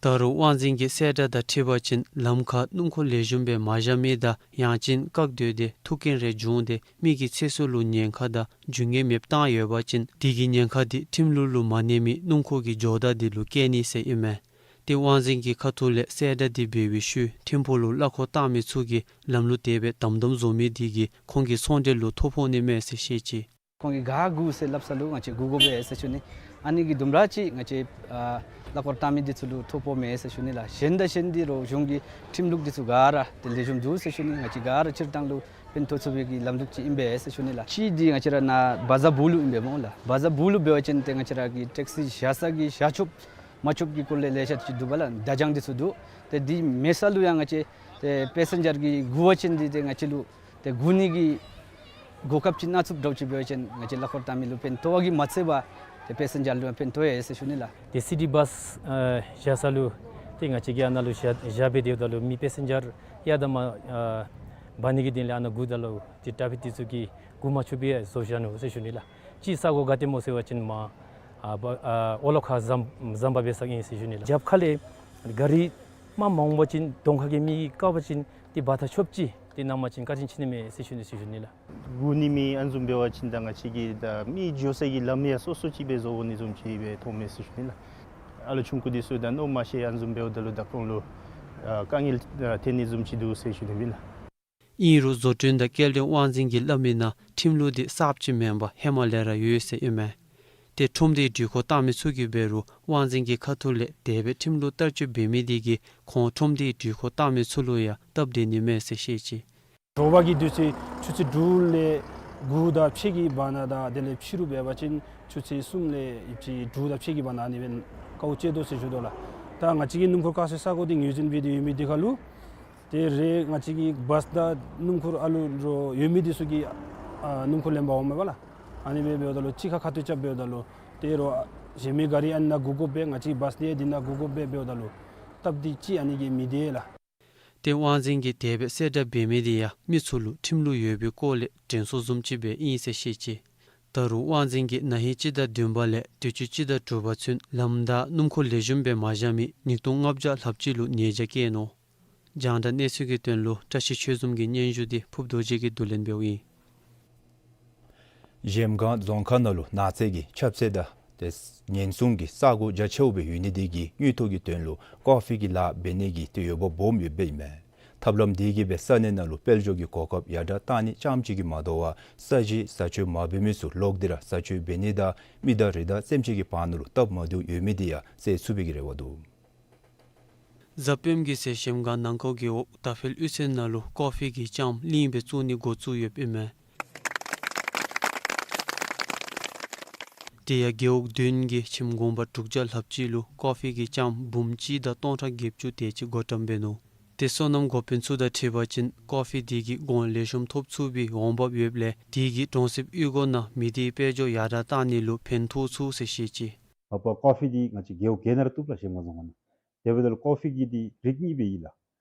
ད་རུང་དབང་འཛིན་གྱིས་གསལ་བསྒྲགས་དང་འཁྲིལ་བ་ཅིན་ལམ་ཁར་སྣུམ་འཁོར་ལེགས་ཤོམ་སྦེ་མ་བཞག་མི་དང་ཡང་ཅིན་བཀག་སྡོད་དེ་ཐུག་རྐྱེན་རེ་བྱུང་སྟེ་མི་གི་ཚེ་སྲོག་ལུ་ཉེན་ཁ་དང་རྒྱུ་ངན་མེདཔ་བཏང་ཡོད་པ་ཅིན་དེ་གི་ཉེན་ཁ་དེ་ཁྲིམས་ལུགས་ལུ་མ་གནས་མི་སྣུམ་འཁོར་གྱི་ཇོ་བདག་དེ་ལུ་བཀལ་ནི་ཟེར་ཨིན་མས། ཏེ་དབང་འཛིན་གྱི་ཁ་ཐུག་ལས་གསལ་བསྒྲགས་དེ་འབད་བའི་ཤུལ་ཐིམ་ཕུག་ལུ་གླ་འཁོར་བཏང་མི་ཚུ་གིས་ལམ་ལུགས་དེ་སྦེ་དམ་དམ་བཟོ་མི་དེ་གིས་ཁོང་གི་ཚོང་འབྲེལ་ལུ་ཐོ་ཕོག་ནི་མས་ཟེར་བཤད་ཅི། ཁོང་གིས་ག་དགོ་ཟེར་སླབ་ས་ལུ་ང་བཅས་བསྒུག་དགོ་པས་ཟེར་ཞུ་ནི། ཨ་ནི་གི་དུམ་གྲ་ཅིག་ང་བཅས་ཨ་གླ་འཁོར་བཏང་མི་འདི་ཚུ་ལུ་ཐོ་ཕོག་མས་ཟེར་ཞུ་ནི་ལགས། གཞན་དང་གཞན་འདི་རུང་གཞུང་གི་ཁྲིམས་ལུགས་འདི་ཚུ་ག་ར་ཏེ་ལེགས་ཤོམ་འདུག་ཟེར་ཞུ་ནི། ང་བཅས་ག་ར་སྤྱིར་བཏང་ལུ་ཕན་ཐོགས་ཚུགས་པའི་གི་ལམ་ལུགས་ཅིག་ཨིན་པས་ཟེར་ཞུ་ནི་ལགས། གཅིག་འདི་ང་བཅས་ར་ནཱ་བ་ཛར་སྦུག་ལུ་ཨིན་པས་སྨོ་ལགས། བ་ཛར་སྦུག་ལུ་འབད་བ་ཅིན་ཏེ་ང་བཅས་ར་གི་ཊེག་སི་བཞག་ས་གི་བཞག་ཆོགཔ་མ་ཆོགཔ་གི་སྐོར་ལས་ལེ་ཤ་ཅིག་འདུག་པ་ལགས། བརྡ་བྱང་འདི་ཚུ་འདུག། ཏེ་འདི་མེད་ས་ལུ་ཡང་ང་བཅས་ཏེ་པེ་སེན་ཇར་གྱིས་སྒུག་པ་ཅིན་འདི་ཏེ་ང་བཅས་ལུ་ཏེ་སྒུག་ནི་གི་གོ་སྐབས་ཅིག་གནང་ཚུགསཔ་འདྲཝ་ཅིག་འབད་བ་ཅིན་ང་བཅས་གླ་འཁོར་བཏང་མི་ལུ་ཕན་ཐོགས་པ་གིས་མ་ཚད་པར་ཏེ་པེ་སེན་ཇར་ལུ་ཡང་ཕན་ཐོགས་ཡི་ཟེར་ཞུ་ནི་ལགས། ཏེ་སི་ཊི་བཱས་ཨ་བཞག་ས་ལུ་ཏེ་ང་བཅས་ཀྱིས་ཨ་ནཱ་ལུ་བཞག་བཞག་སྦེ་སྡོདཔ་ད་ལུ་མི་པེ་སེན་ཇར་གཡར་དང་མར་ཨ་འབག་ནི་གི་དོན་ལས་ཨ་ནཱ་སྒུགཔ་ད་ལུ་ཏེ་ཊ་ཕིག་འདི་ཚུ་གིས་སྒུག་མ་ཆོག་པའི་བཟོ་བཞག་ནུག་ཟེར་ཞུ་ནི་ལགས། གཅིག་ས་གོ་ག་ཏེ་སྨོ་ཟེར་བ་ཅིན་མར་ཨ་བ་ཨ་ཨོ་ལོ་ཁ་ཟམ་ཟམ་པ་འབད་ས་ཨིན་ཟེར་ཞུ་ནི་ལགས། རྒྱབ་ཁ་ལས་ག་རི་མར་མ་འོང་པ་ཅིན་གདོང་ཁ་གི་མི་བཀག་པ་ཅིན་ཏེ་འབག་ད་ཆོགཔ་ཅིག་ཏེ་གནང་པ་ཅིན་བཀག་ཆ་ཅིག་ནི་མས་ཟེར་ཞུ་ནི་ཟེར་ཞུ་ནི་ལགས། སྒུག་ནི་མེད། ཨ་ནི་བཟུམ་འབད་བ་ཅིན་ད་ང་བཅས་ཀྱི་ད་མི་འགྱོ་ས་གི་ལམ་ཡང་སོ་སོ་ཅིག་སྦེ་བཟོ་དགོ་ནི་བཟུམ་ཅིག་སྦེ་མཐོངམ་མས་ཟེར་ཞུ་ནི་ལགས། ཨ་ལོ་ཆུང་ཀུ་འདི་ཚུ་ད་མནོ་མ་ཤེས། ཨ་ནི་བཟུམ་འབདཝ་ད་ལུ་ད་ཁོང་ལུ་ཨ་དཀའ་ངལ་ཨ་ཐོན་ནི་བཟུམ་ཅིག་འདུག་ཟེར་ཞུ་ནི་ཨིན་ལགས། ཨིན་རུང་བཟོ་སྐྲུན་དང་སྐྱེལ་འདྲེན་དབང་འཛིན་གྱིས་སླབ་མི་ནང་ཁྲིམས་ལུགས་འདི་གསརཔ་ཅིག་མེན་པར་ཧེ་མ་ལས་ར་ཡོད་ཟེར་ཨིན་མས། ཏེ་ཁྲོམ་སྡེའི་འགྲུལ་འཁོར་བཏང་མི་ཚུ་གིས་འབད་རུང་དབང་འཛིན་གྱི་ཁ་ཐུག་ལས་དེ་སྦེ་ཁྲིམས་ལུགས་བསྟར་སྤྱོད་འབད་མི་དེ་གིས་ཁོང་ཁྲོམ་སྡེའི་འགྲུལ་འཁོར་བཏང་མི་ཚུ་ལུ་ཡང་སྟབས་བདེ་ནི་མས་ཟེར་བཤད་ཅི། དྲོ་པ་གི་དུས་ཚོད་ཆུ་ཚོད་དྲུག་ལས་དགུ་དང་ཕྱེད་ཀྱི་བར་ན་དང་དེ་ལས་ཕྱི་རུ་འབད་བ་ཅིན་ཆུ་ཚོད་གསུམ་ལས་ཡ་ཅིག་དྲུག་དང་ཕྱེད་ཀྱི་བར་ན་ཨ་ནི་སྦེ་དཀའཝ་སྤྱད་དོ་ཟེར་ཞུ་དོ་ལགས། ད་ང་བཅས་ཀྱི་སྣུམ་འཁོར་བཀག་སའི་ས་གོ་འདི་ངོས་འཛིན་འབད་དེ་ཡོད་མི་འདི་ཁར་ལུ་ཏེ་རེ་ང་བཅས་ཀྱི་བཱས་དང་སྣུམ་འཁོར་ཨ་ལུ་རོགས་ཡོད་མི་འདི་ཚུ་གིས་ཨ་སྣུམ་འཁོར་ལེན་པར་འོངམ་མས་པ་ལགས། ཨ་ནི་སྦེ་འབདཝ་ད་ལུ་གཅིག་ཁར་ཁ་གཏད་རྐྱབ་འབདཝ་ད་ལུ་ཏེ་རོགས་གཞན་མི་ག་རི་ཨ་ནཱ་སྒུག་དགོ་པས། ང་བཅས་བཱས་འདི་འདི་ནང་སྒུག་དགོ་པས་འབདཝ་ད་ལུ་སྟབས་བདེ་ཅིག་ཨ་ནི་གིས་མི་སྟེར་ལགས། ཏེ་དབང་འཛིན་གྱིས་དེ་སྦེ་གསལ་བསྒྲགས་འབད་མི་འདི་ཡང་མི་ཚུ་ལུ་ཁྲིམས་ལུགས་ཡོད་པའི་སྐོར་ལས་དྲན་གསོ་བཟུམ་ཅིག་སྦེ་ཨིན་ཟེར་བཤད་ཅི། ད་རུང་དབང་འཛིན་གྱིས་ན་ཧིང་སྤྱི་ཟླ་བདུན་པ་ལས་དུས་ཅི་སྤྱི་ཟླ་དྲུག་པ་ཚུན་ལམ་དང་སྣུམ་འཁོར་ལེགས་ཤོམ་སྦེ་མ་བཞག་མི་ཉིས་སྟོང་ལྔ་བརྒྱ་ལྷགཔ་ཅིག་ལུ་ཉེས་བྱ་བཀལ་ནུག། རྒྱང་བསྒྲགས་གནས་ཚུལ་གྱི་དོན་ལུ་བཀྲ་ཤིས་ཆོས་འཛོམས་ཀྱི་སྙན་ཞུ་འདི་ཕུབ་རྡོ་རྗེ་གིས་བསྡུ་ལེན་འབདཝ་ཨིན། གཞལམ་སྒང་རྫོང་ཁག་ནང་ལུ་ནགས་ཚལ་གྱི་ཁྱབ་ཚད་དང་ཏེ་ཉེན་སྲུང་གི་ས་གོ་རྒྱ་ཆེཝ་སྦེ་ཡོད་ནི་དེ་གིས་དངུལ་ཐོག་གི་དོན་ལུ་ཀོ་ཕི་གི་ལཱ་འབད་ནི་གི་ཏེ་འོས་འབབ་སྦོམ་ཡོདཔ་ཨིན་མས། ཐབས་ལམ་དེ་གིས་སྦེ་ས་གནས་ནང་ལུ་དཔལ་འབྱོར་གྱི་གོ་སྐབས་ཡར་དྲགས་གཏང་ནི་རྐྱངམ་གཅིག་གིས་མ་དོ་བར་ས་གཞི་བཟའ་སྤྱོད་མ་འབད་མི་ཚུ་ལོག་སྟེ་ར་བཟའ་སྤྱོད་འབད་ནི་དང་མི་དང་རི་དྭགས་སེམས་ཅན་གྱི་བར་ན་ལུ་སྟབས་མ་བདེཝ་ཡོད་མི་དེ་ཡང་སེལ་ཚུགས་པའི་གི་རེ་བ་འདུག། གཟའ་སྤེནམ་གི་ཚེ་གཞལམ་སྒང་ནང་འཁོད་རྒེད་འོག་དར་འཕེལ་གཡུས་ཚན་ནང་ལུ་ཀོ་ཕི་གི་ལྕངམ་གླིང་སྦེ་བཙུགས་ནི་འགོ་བཙུགས་ཡོདཔ་ཨིན་མས། དེ་ཡང་རྒེད་འོག་བདུན་གྱིས་ཁྱིམ་གུང་པ་དྲུག་བརྒྱ་ལྷགཔ་ཅིག་ལུ་ཀོ་ཕི་གི་ལྕངམ་འབུམ་གཅིག་དང་སྟོང་ཕྲག་བརྒྱད་ཅུ་དེ་ཅིག་བགོ་བཀྲམ་འབད་ནུག། ཏེ་སོ་ནམ་འགོ་དཔོན་ཚུ་དང་འཁྲིལ་བ་ཅིན་ཀོ་ཕི་དེ་གིས་གོང་ལེགས་ཤོམ་ཐོབ་ཚུགས་པའི་འོང་འབབ་ཡོདཔ་ལས་དེ་གིས་གྲོང་གསེབ་གཡུས་སྒོ་ནང་མི་སྡེའི་དཔལ་འབྱོར་ཡར་དྲགས་གཏང་ནི་ལུ་ཕན་ཐོགས་ཚུགས་ཟེར་བཤད་ཅི། མ་པ་ཀོ་ཕི་འདི་ང་བཅས་རྒེད་འོག་བརྒྱད་ནང་ར་བཏུབ་ལགས། གཞལམ་སྒང་རྫོང་ཁག་ནང་། དེ་འབདཝ་ད་ལུ་ཀོ་ཕི་གི་འདི་རིགས་གཉིས་སྦེ་ཨིན་ལགས།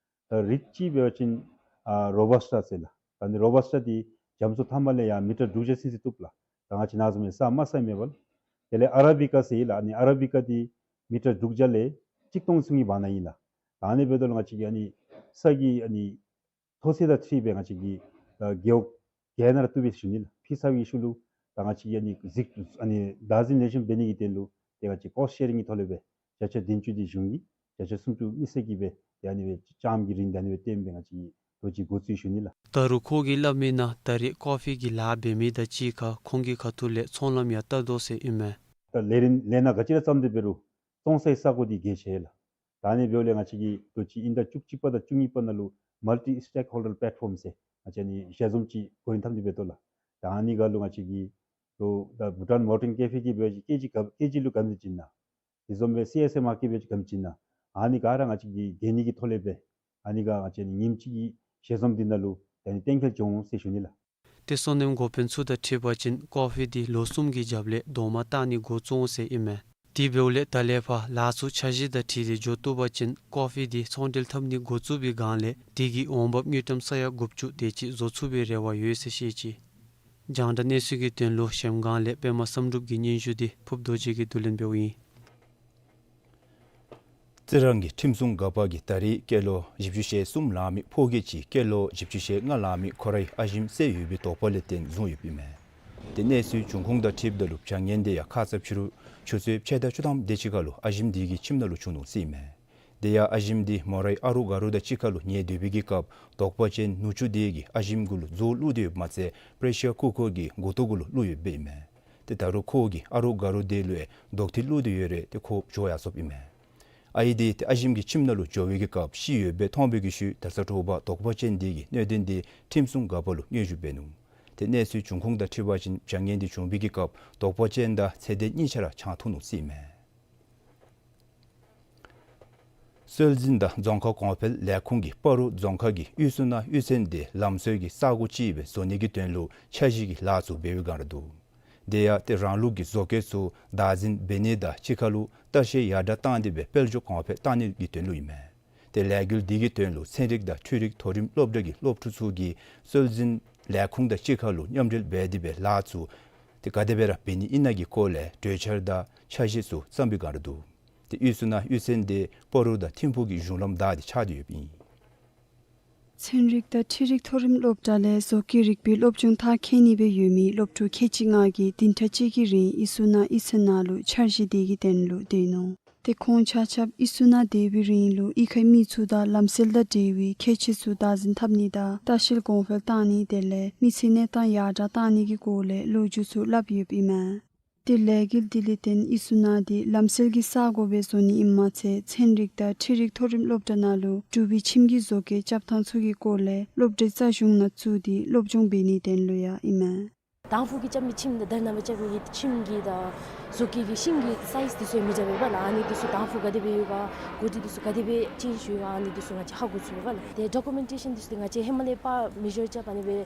ད་རིགས་གཅིག་འབད་བ་ཅིན་ཨ་རོ་བཱས་ཊ་ཟེར་ལགས། ད་ཨ་ནི་རོ་བཱས་ཊ་འདི་རྒྱ་མཚོ་མཐའ་མ་ལས་ཡར་མི་ཊར་དྲུག་བརྒྱ་ཚུན་ཚོད་བཏུབ་ལགས། ད་ང་བཅས་ནཱ་བཟུམ་སྦེ་ས་དམའ་ས་མེད་པ་ལགས། དེ་ལས་ཨ་ར་བི་ཀ་ཟེར་ཨིན་ལགས། ཨ་ནི་ཨ་ར་བི་ཀ་འདི་མི་ཊར་དྲུག་བརྒྱ་ལས་གཅིག་སྟོང་ཚུན་གྱི་བར་ན་ཨིན་ལགས། ད་ཨ་ནི་འབདཝ་ད་ལུ་ང་བཅས་ཀྱི་ཨ་ནི་ས་གི་ཨ་ནི་མཐོ་ཚད་དང་འཁྲིལ་སྦེ་ང་བཅས་ཀྱི་ཨ་རྒེད་འོག་བརྒྱད་ནང་ར་བཏུབ་པས་ཟེར་ཞུ་ནི་ལགས། ཕུལ་ཚར་བའི་ཤུལ་ལུ་ད་ང་བཅས་ཀྱིས་ཨ་ནི་གཟིགས་ཨ་ནི་བདག་འཛིན་ལེགས་ཤོམ་འབད་ནི་གི་དོན་ལུ་ཏེ་ང་བཅས་ཀོསཊ་ཤེ་རིང་གི་ཐོག་ལས་སྦེ་བརྒྱ་ཆ་བདུན་ཅུ་འདི་གཞུང་གིས་བརྒྱ་ཆ་སུམ་ཅུ་དམིགས་བསལ་གྱིས་སྦེ་ཏེ་ཨ་ནི་སྦེ་ལྕངམ་གྱི་རིན་ད་ཨ་ནི་སྦེ་བཏོན་སྦེ་ང་བཅས་ཀྱིས་ལོ་གཅིག་འགོ་བཙུགས་ཞུ་ནི་ལགས། ད་རུང་ཁོ་གིས་སླབ་མི་ནང་ད་རེས་ཀོ་ཕི་གི་ལཱ་འབད་མི་དང་གཅིག་ཁར་ཁོང་གི་ཁ་ཐུག་ལས་ཚོང་ལམ་ཡང་བལྟ་དོ་ཟེར་ཨིན་མས། ད་ལས་རིམ་ལས་སྣ་ག་ཅི་ར་བརྩམས་ཏེ་འབད་རུང་བཙོང་སའི་ས་གོ་འདི་གལ་ཆེ་ལགས། ད་ཨ་ནི་འབདཝ་ལས་ང་བཅས་ཀྱིས་ལོ་གཅིག་དབྱིན་ཟླ་བཅུ་གཅིག་པ་དང་བཅུ་གཉིས་པ་ནང་ལུ་མལ་ཊི་སི་ཊེག་ཧོལ་ཌར་པེ་ལེཊ་ཕོམ་ཟེར་ང་བཅས་ཨ་ནི་ཞལ་འཛོམས་ཅིག་འགོ་འདྲེན་འཐབ་སྟེ་འབད་དོ་ལགས། ད་ཨ་ནི་ཁར་ལུ་ང་བཅས་ཀྱིས་ལོ་ད་བྷུ་ཊཱན་མོ་ཊརིང་ཀེ་ཕེ་གིས་འབད་བ་ཅིན་ཀེ་ཇི་ག་ཀེ་ཇི་ལུ་ག་དེམ་ཅིག་བྱིན་ན། དེ་བཟུམ་སྦེ་སི་ཨེསི་ཨེ་མར་ཀེཊ་འབད་བ་ཅིན་ག་དེམ་ཅིག་བྱིན་ན། ཨ་ནི་ག་ར་ང་བཅས་ཀྱིས་གན་ནི་གི་ཐོག་ལས་སྦེ་ཨ་ནི་ག་ང་བཅས་ཨ་ནི་ཉིནམ་གཅིག་གི་ཞལ་འཛོམས་འདི་ནང་ལུ་ད་ཨ་ནི་གཏན་འཁེལ་བྱུང་འོང་ཟེར་ཞུ་ནི་ལགས། ཏེ་སོ་ནམ་འགོ་དཔོན་ཚུ་དང་འཁྲིལ་བ་ཅིན་ཀོ་ཕི་འདི་ལོ་གསུམ་གྱི་རྒྱབ་ལས་རྡོག་མ་བཏགས་ནི་འགོ་བཙུགས་འོང་ཟེར་ཨིན་མས། དེ་འབདཝ་ལས་ད་ལས་ཕར་ལཱ་ཚུ་འཆར་གཞི་དང་འཁྲིལ་ཏེ་འགྱོ་བཏུབ་པ་ཅིན་ཀོ་ཕི་འདི་ཚོང་འབྲེལ་འཐབ་ནི་འགོ་བཙུགས་པའི་སྒང་ལས་དེ་གི་འོང་འབབ་དངུལ་ཀྲམ་ས་ཡ་དགུ་བཅུ་དེ་ཅིག་བཟོ་ཚུགས་པའི་རེ་བ་ཡོད་ཟེར་བཤད་ཅི། རྒྱང་བསྒྲགས་གནས་ཚུལ་གྱི་དོན་ལུ་གཞལམ་སྒང་ལས་པདྨ་བསམ་གྲུབ་ཀྱི་སྙན་ཞུ་འདི་ཕུབ་རྡོ་རྗེ་གིས་བསྡུ་ལེན་འབདཝ་ཨིན། རྩི་རང་གི་ཁྲིམས་སྲུང་འགག་པ་གིས་ད་རེས་སྐྱེས་ལོ་བཞི་བཅུ་ཞེ་གསུམ་ལང་མི་ཕོ་སྐྱེས་ཅིག་སྐྱེས་ལོ་བཞི་བཅུ་ཞེ་ལྔ་ལང་མི་ཁོ་རའི་ཨ་ཞིམ་བསད་ཡོད་པའི་དོགས་པ་ལས་བརྟེན་བཟུང་ཡོདཔ་ཨིན་མས། དེ་གནས་ཚུལ་འབྱུང་ཁུངས་དང་འཁྲིལཝ་ད་ལུ་བྱ་ངན་དེ་ཡང་ཁ་ཙ་ཕྱི་རུ་ཆུ་ཚོད་ཕྱེད་དང་བཅུ་ཐམ་དེ་ཅིག་ཁར་ལུ་ཨ་ཞིམ་དེ་གི་ཁྱིམ་ནང་ལུ་བྱུང་ནུག་ཟེར་ཨིན་མས། དེ་ཡང་ཨ་ཞིམ་དེ་མོ་རའི་ཨ་རོགས་དགའ་རོགས་དང་གཅིག་ཁར་ལུ་ཉལ་སྡོད་པའི་གི་སྐབས་དོགས་པ་ཅན་ནུ་གཅུང་དེ་གིས་ཨ་ཞིམ་གུ་ལུ་མཛོ་བླུགས་ཏེ་ཡོདཔ་མ་ཚད་པེ་རེ་ཤར་ཀུ་ཀར་གྱི་མགུ་ཏོ་གུ་ལུ་བླུགས་ཡོདཔ་ཨིན་མས། ཏེ་ད་རུང་ཁོ་གིས་ཨ་རོགས་དགའ་རོགས་དེ་ལུ་ཡང་རྡོག་ཐིག་བླུགས་ཏེ་ཡོད་རུང་ཏེ་ཁོ་བྱོག་ཡར་སོཔ་ཨིན་མས། ཨའི་དེ་ཏེ་ཨ་ཞིམ་གྱི་ཁྱིམ་ནང་ལུ་འགྱོ་བའི་གི་སྐབས་ཤི་ཡོདཔ་སྦེ་མཐོང་བའི་གི་ཤུལ་ད་ཚ་དྲོ་པ་དོགས་པ་ཅན་དེ་གིས་གནད་དོན་དེ་ཁྲིམས་སྲུང་འགག་པ་ལུ་སྙན་ཞུ་འབད་ནུག། ཏེ་གནས་ཚུལ་འབྱུང་ཁུངས་དང་འཁྲིལ་བ་ཅིན་བྱ་ངན་དེ་བྱུང་བའི་གི་སྐབས་དོགས་པ་ཅན་དང་ཚེ་འདས་གཉིས་ཆ་ར་ཆང་འཐུང་ནུག་ཟེར་ཨིན་མས། སྲོལ་འཛིན་དང་རྫོང་ཁ་གོང་འཕེལ་ལས་ཁུངས་ཀྱིས་སྤ་རོ་རྫོང་ཁག་གི་དབུས་སུ་ན་གཡུས་ཚན་དེ་ལམ་སྲོལ་གྱི་ས་གོ་ཅིག་སྦེ་བཟོ་ནི་གི་དོན་ལུ་འཆར་གཞི་གི་ལཱ་ཚུ་འབད་བའི་བསྒང་ར་འདུག། དེ་ཡང་ཏེ་རང་ལུགས་ཀྱི་བཟོ་བཀོད་ཚུ་བདག་འཛིན་འབད་ནི་དང་གཅིག་ཁར་ལུ་ལྟ་བཤལ་ཡར་དྲག་བཏང་སྟེ་སྦེ་དཔལ་འབྱོར་གོང་འཕེལ་བཏང་ནི་གི་དོན་ལུ་ཨིན་མས། ཏེ་ལས་འགུལ་འདི་གི་དོན་ལུ་ཚན་རིག་དང་འཕྲུལ་རིག་མཐོ་རིམ་སློབ་གྲྭ་གི་སློབ་ཕྲུག་ཚུ་གིས་སྲོལ་འཛིན་ལས་ཁུངས་དང་གཅིག་ཁར་ལུ་མཉམ་འབྲེལ་འབད་དེ་སྦེ་ལཱ་ཚུ་ཏེ་ག་དེ་སྦེ་ར་འབད་ནི་ཨིན་ན་གི་སྐོར་ལས་གྲོས་འཆར་དང་འཆར་གཞི་ཚུ་བརྩམ་པའི་བསྒང་ར་འདུག། ཏེ་དབུས་སུ་ན་གཡུས་ཚན་དེ་སྤ་རོ་དང་ཐིམ་ཕུག་གི་གཞུང་ལམ་བདའ་སྟེ་ཆགས་ཏེ་ཡོདཔ་ཨིན། ཚན་རིག་དང་འཕྲུལ་རིག་མཐོ་རིམ་སློབ་གྲྭ་ལས་བཟོ་བཀོད་རིག་པའི་སློབ་སྦྱོང་མཐར་འཁྱོལ་ནི་སྦེ་ཡོད་མི་སློབ་ཕྲུག་ཁལ་གཅིག་ལྔ་གིས་བདུན་ཕྲག་གཅིག་གི་རིང་དབུས་སུ་ན་གཡུས་ཚན་ནང་ལུ་འཆར་གཞི་དེ་གི་དོན་ལུ་སྡོད་ནུག། ཏེ་ཁོང་ཆ་ཁྱབ་དབུས་སུ་ན་སྡོད་པའི་རིང་ལུ་གཡུས་ཁའི་མི་ཚུ་དང་ལམ་སྲོལ་དང་འབྲེལ་བའི་ཁྱད་ཆོས་ཚུ་བདག་འཛིན་འཐབ་ནི་དང་ལྟ་བཤལ་གོང་འཕེལ་བཏང་ནི་དེ་ལས་མི་ཚེ་གནས་སྟངས་ཡར་དྲག་བཏང་ནི་གི་སྐོར་ལས་ལོ་རྒྱུས་ཚུ་སླབ་ཡོདཔ་ཨིན་མས། ཏེ་ལས་འགུལ་འདི་ལས་བརྟེན་དབུས་སུ་ན་འདི་ལམ་སྲོལ་གྱི་ས་གོ་སྦེ་བཟོ་ནི་ཨིནམ་མ་ཚད་ཚན་རིག་དང་འཕྲུལ་རིག་མཐོ་རིམ་སློབ་གྲྭ་ནང་ལུ་འབྲུག་པའི་ཁྱིམ་གྱི་བཟོ་བཀོད་རྐྱབ་ཐངས་ཚུ་གི་སྐོར་ལས་སློབ་གྲྭའི་རྩ་གཞུང་ནང་བཙུགས་ཏེ་སློབ་སྦྱོང་འབད་ནིའི་དོན་ལུ་ཡང་ཨིན་མས། དང་ཕུ་གིས་རྐྱབ་མི་ཁྱིམ་དང་དེ་ནང་སྦེ་རྐྱབ་མི་ཁྱིམ་གྱི་ད་བཟོ་བཀོད་ཀྱི་ཤིང་གི་སའིཛ་འདི་ཚུ་མི་འདྲཝ་ཡོདཔ་ལགས། ཨ་ནི་འདི་ཚུ་དང་ཕུ་ག་དེ་སྦེ་ཡོད་ག་གོ་དྲི་འདི་ཚུ་ག་དེ་སྦེ་ཅན་ཅན་ཡོད་ག་ཨ་ནི་འདི་ཚུ་ང་བཅས་ཧ་གོ་ཚུགས་ཡོདཔ་ལགས། ཏེ་ཌོ་ཀུ་མེན་ཊེ་ཤཱན་འདི་ཚུ་ཏེ་ང་བཅས་ཧེ་མ་ལས་ཕར་མེ་ཞར་རྐྱབ་ཨ་ནི་སྦེ་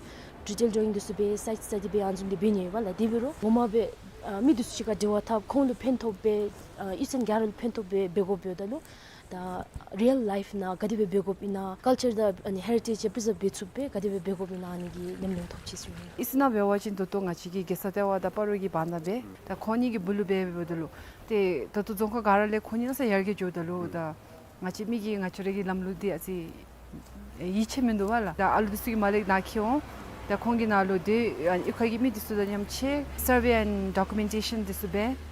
ཌི་ཊེལ་ཌོ་རོ་ཡིང་འདི་ཚུ་སྦེ་སའིཛ་སི་ཊ་ཌི་སྦེ་ཨ་ནི་བཟུམ་སྦེ་འབད་ནི་ཡོདཔ་ལགས། དེ་འབད་རུང་ངོ་མ་སྦེ་ཨ་མི་འདི་ཚུ་གཅིག་ཁར་འབྲེལ་བ་འཐབ་ཁོང་ལུ་ཕན་ཐོགས་སྦེ་ཨ་གཡུས་ཚན་ག་ར་ལུ་ཕན་ཐོགས་སྦེ་འབད་དགོཔ་འབདཝ་ད་ལུ་ད་རི་ཡལ་ལའིཕ་ནང་ག་དེ་སྦེ་འབད་དགོཔ་ཨིན་ན་ཀཱལ་ཅར་དང་ཨ་ནི་ཧེ་རི་ཊེཇ་པི་རི་ཛརབ་འབད་ཚུགསཔ་སྦེ་ག་དེ་སྦེ་འབད་དགོཔ་ཨིན་ན་ཨ་ནི་གི་ཉམས་མྱོང་ཐོབ་ཅི་ཟེར་ཞུ་ནི། དབུས་སུ་ན་འབད་བ་ཅིན་ད་ལྟོ་ང་བཅས་ཀྱི་རྒྱལ་ས་ལྟེ་བ་དང་སྤ་རོ་གི་བར་ན་སྦེ་ད་ཁོང་གཉིས་ཀྱི་སྦུག་ལུ་སྦེ་འབདཝ་ད་ལུ་ཏེ་ད་ལྟོ་རྫོང་ཁག་ག་ར་ལས་ཁོང་གཉིས་ཨ་ཙི་ཡར་རྒྱས་འགྱོཝ་ད་ལུ་ད་ང་བཅས་མི་གིས་ང་བཅས་ར་གི་ལམ་ལུགས་འདི་ཨ་ཙི་ཡིད་ཆེས་མིན་འདུག་པ་ལགས། ད་ཨ་ལུ་འདི་ཚུ་གིས་མར་ལས་ནཱ་འཁྱིད་འོང་། ད་ཁོང་གི་ནང་ལུ་ཏེ་ཨ་གཡུས་ཁ་གི་མི་འདི་ཚུ་དང་མཉམ་གཅིག་སར་ཝེ་ཨེནཌ་ཌོ་ཀུ་མེན་ཊེ་ཤཱན་འདི་ཚུ་འབད།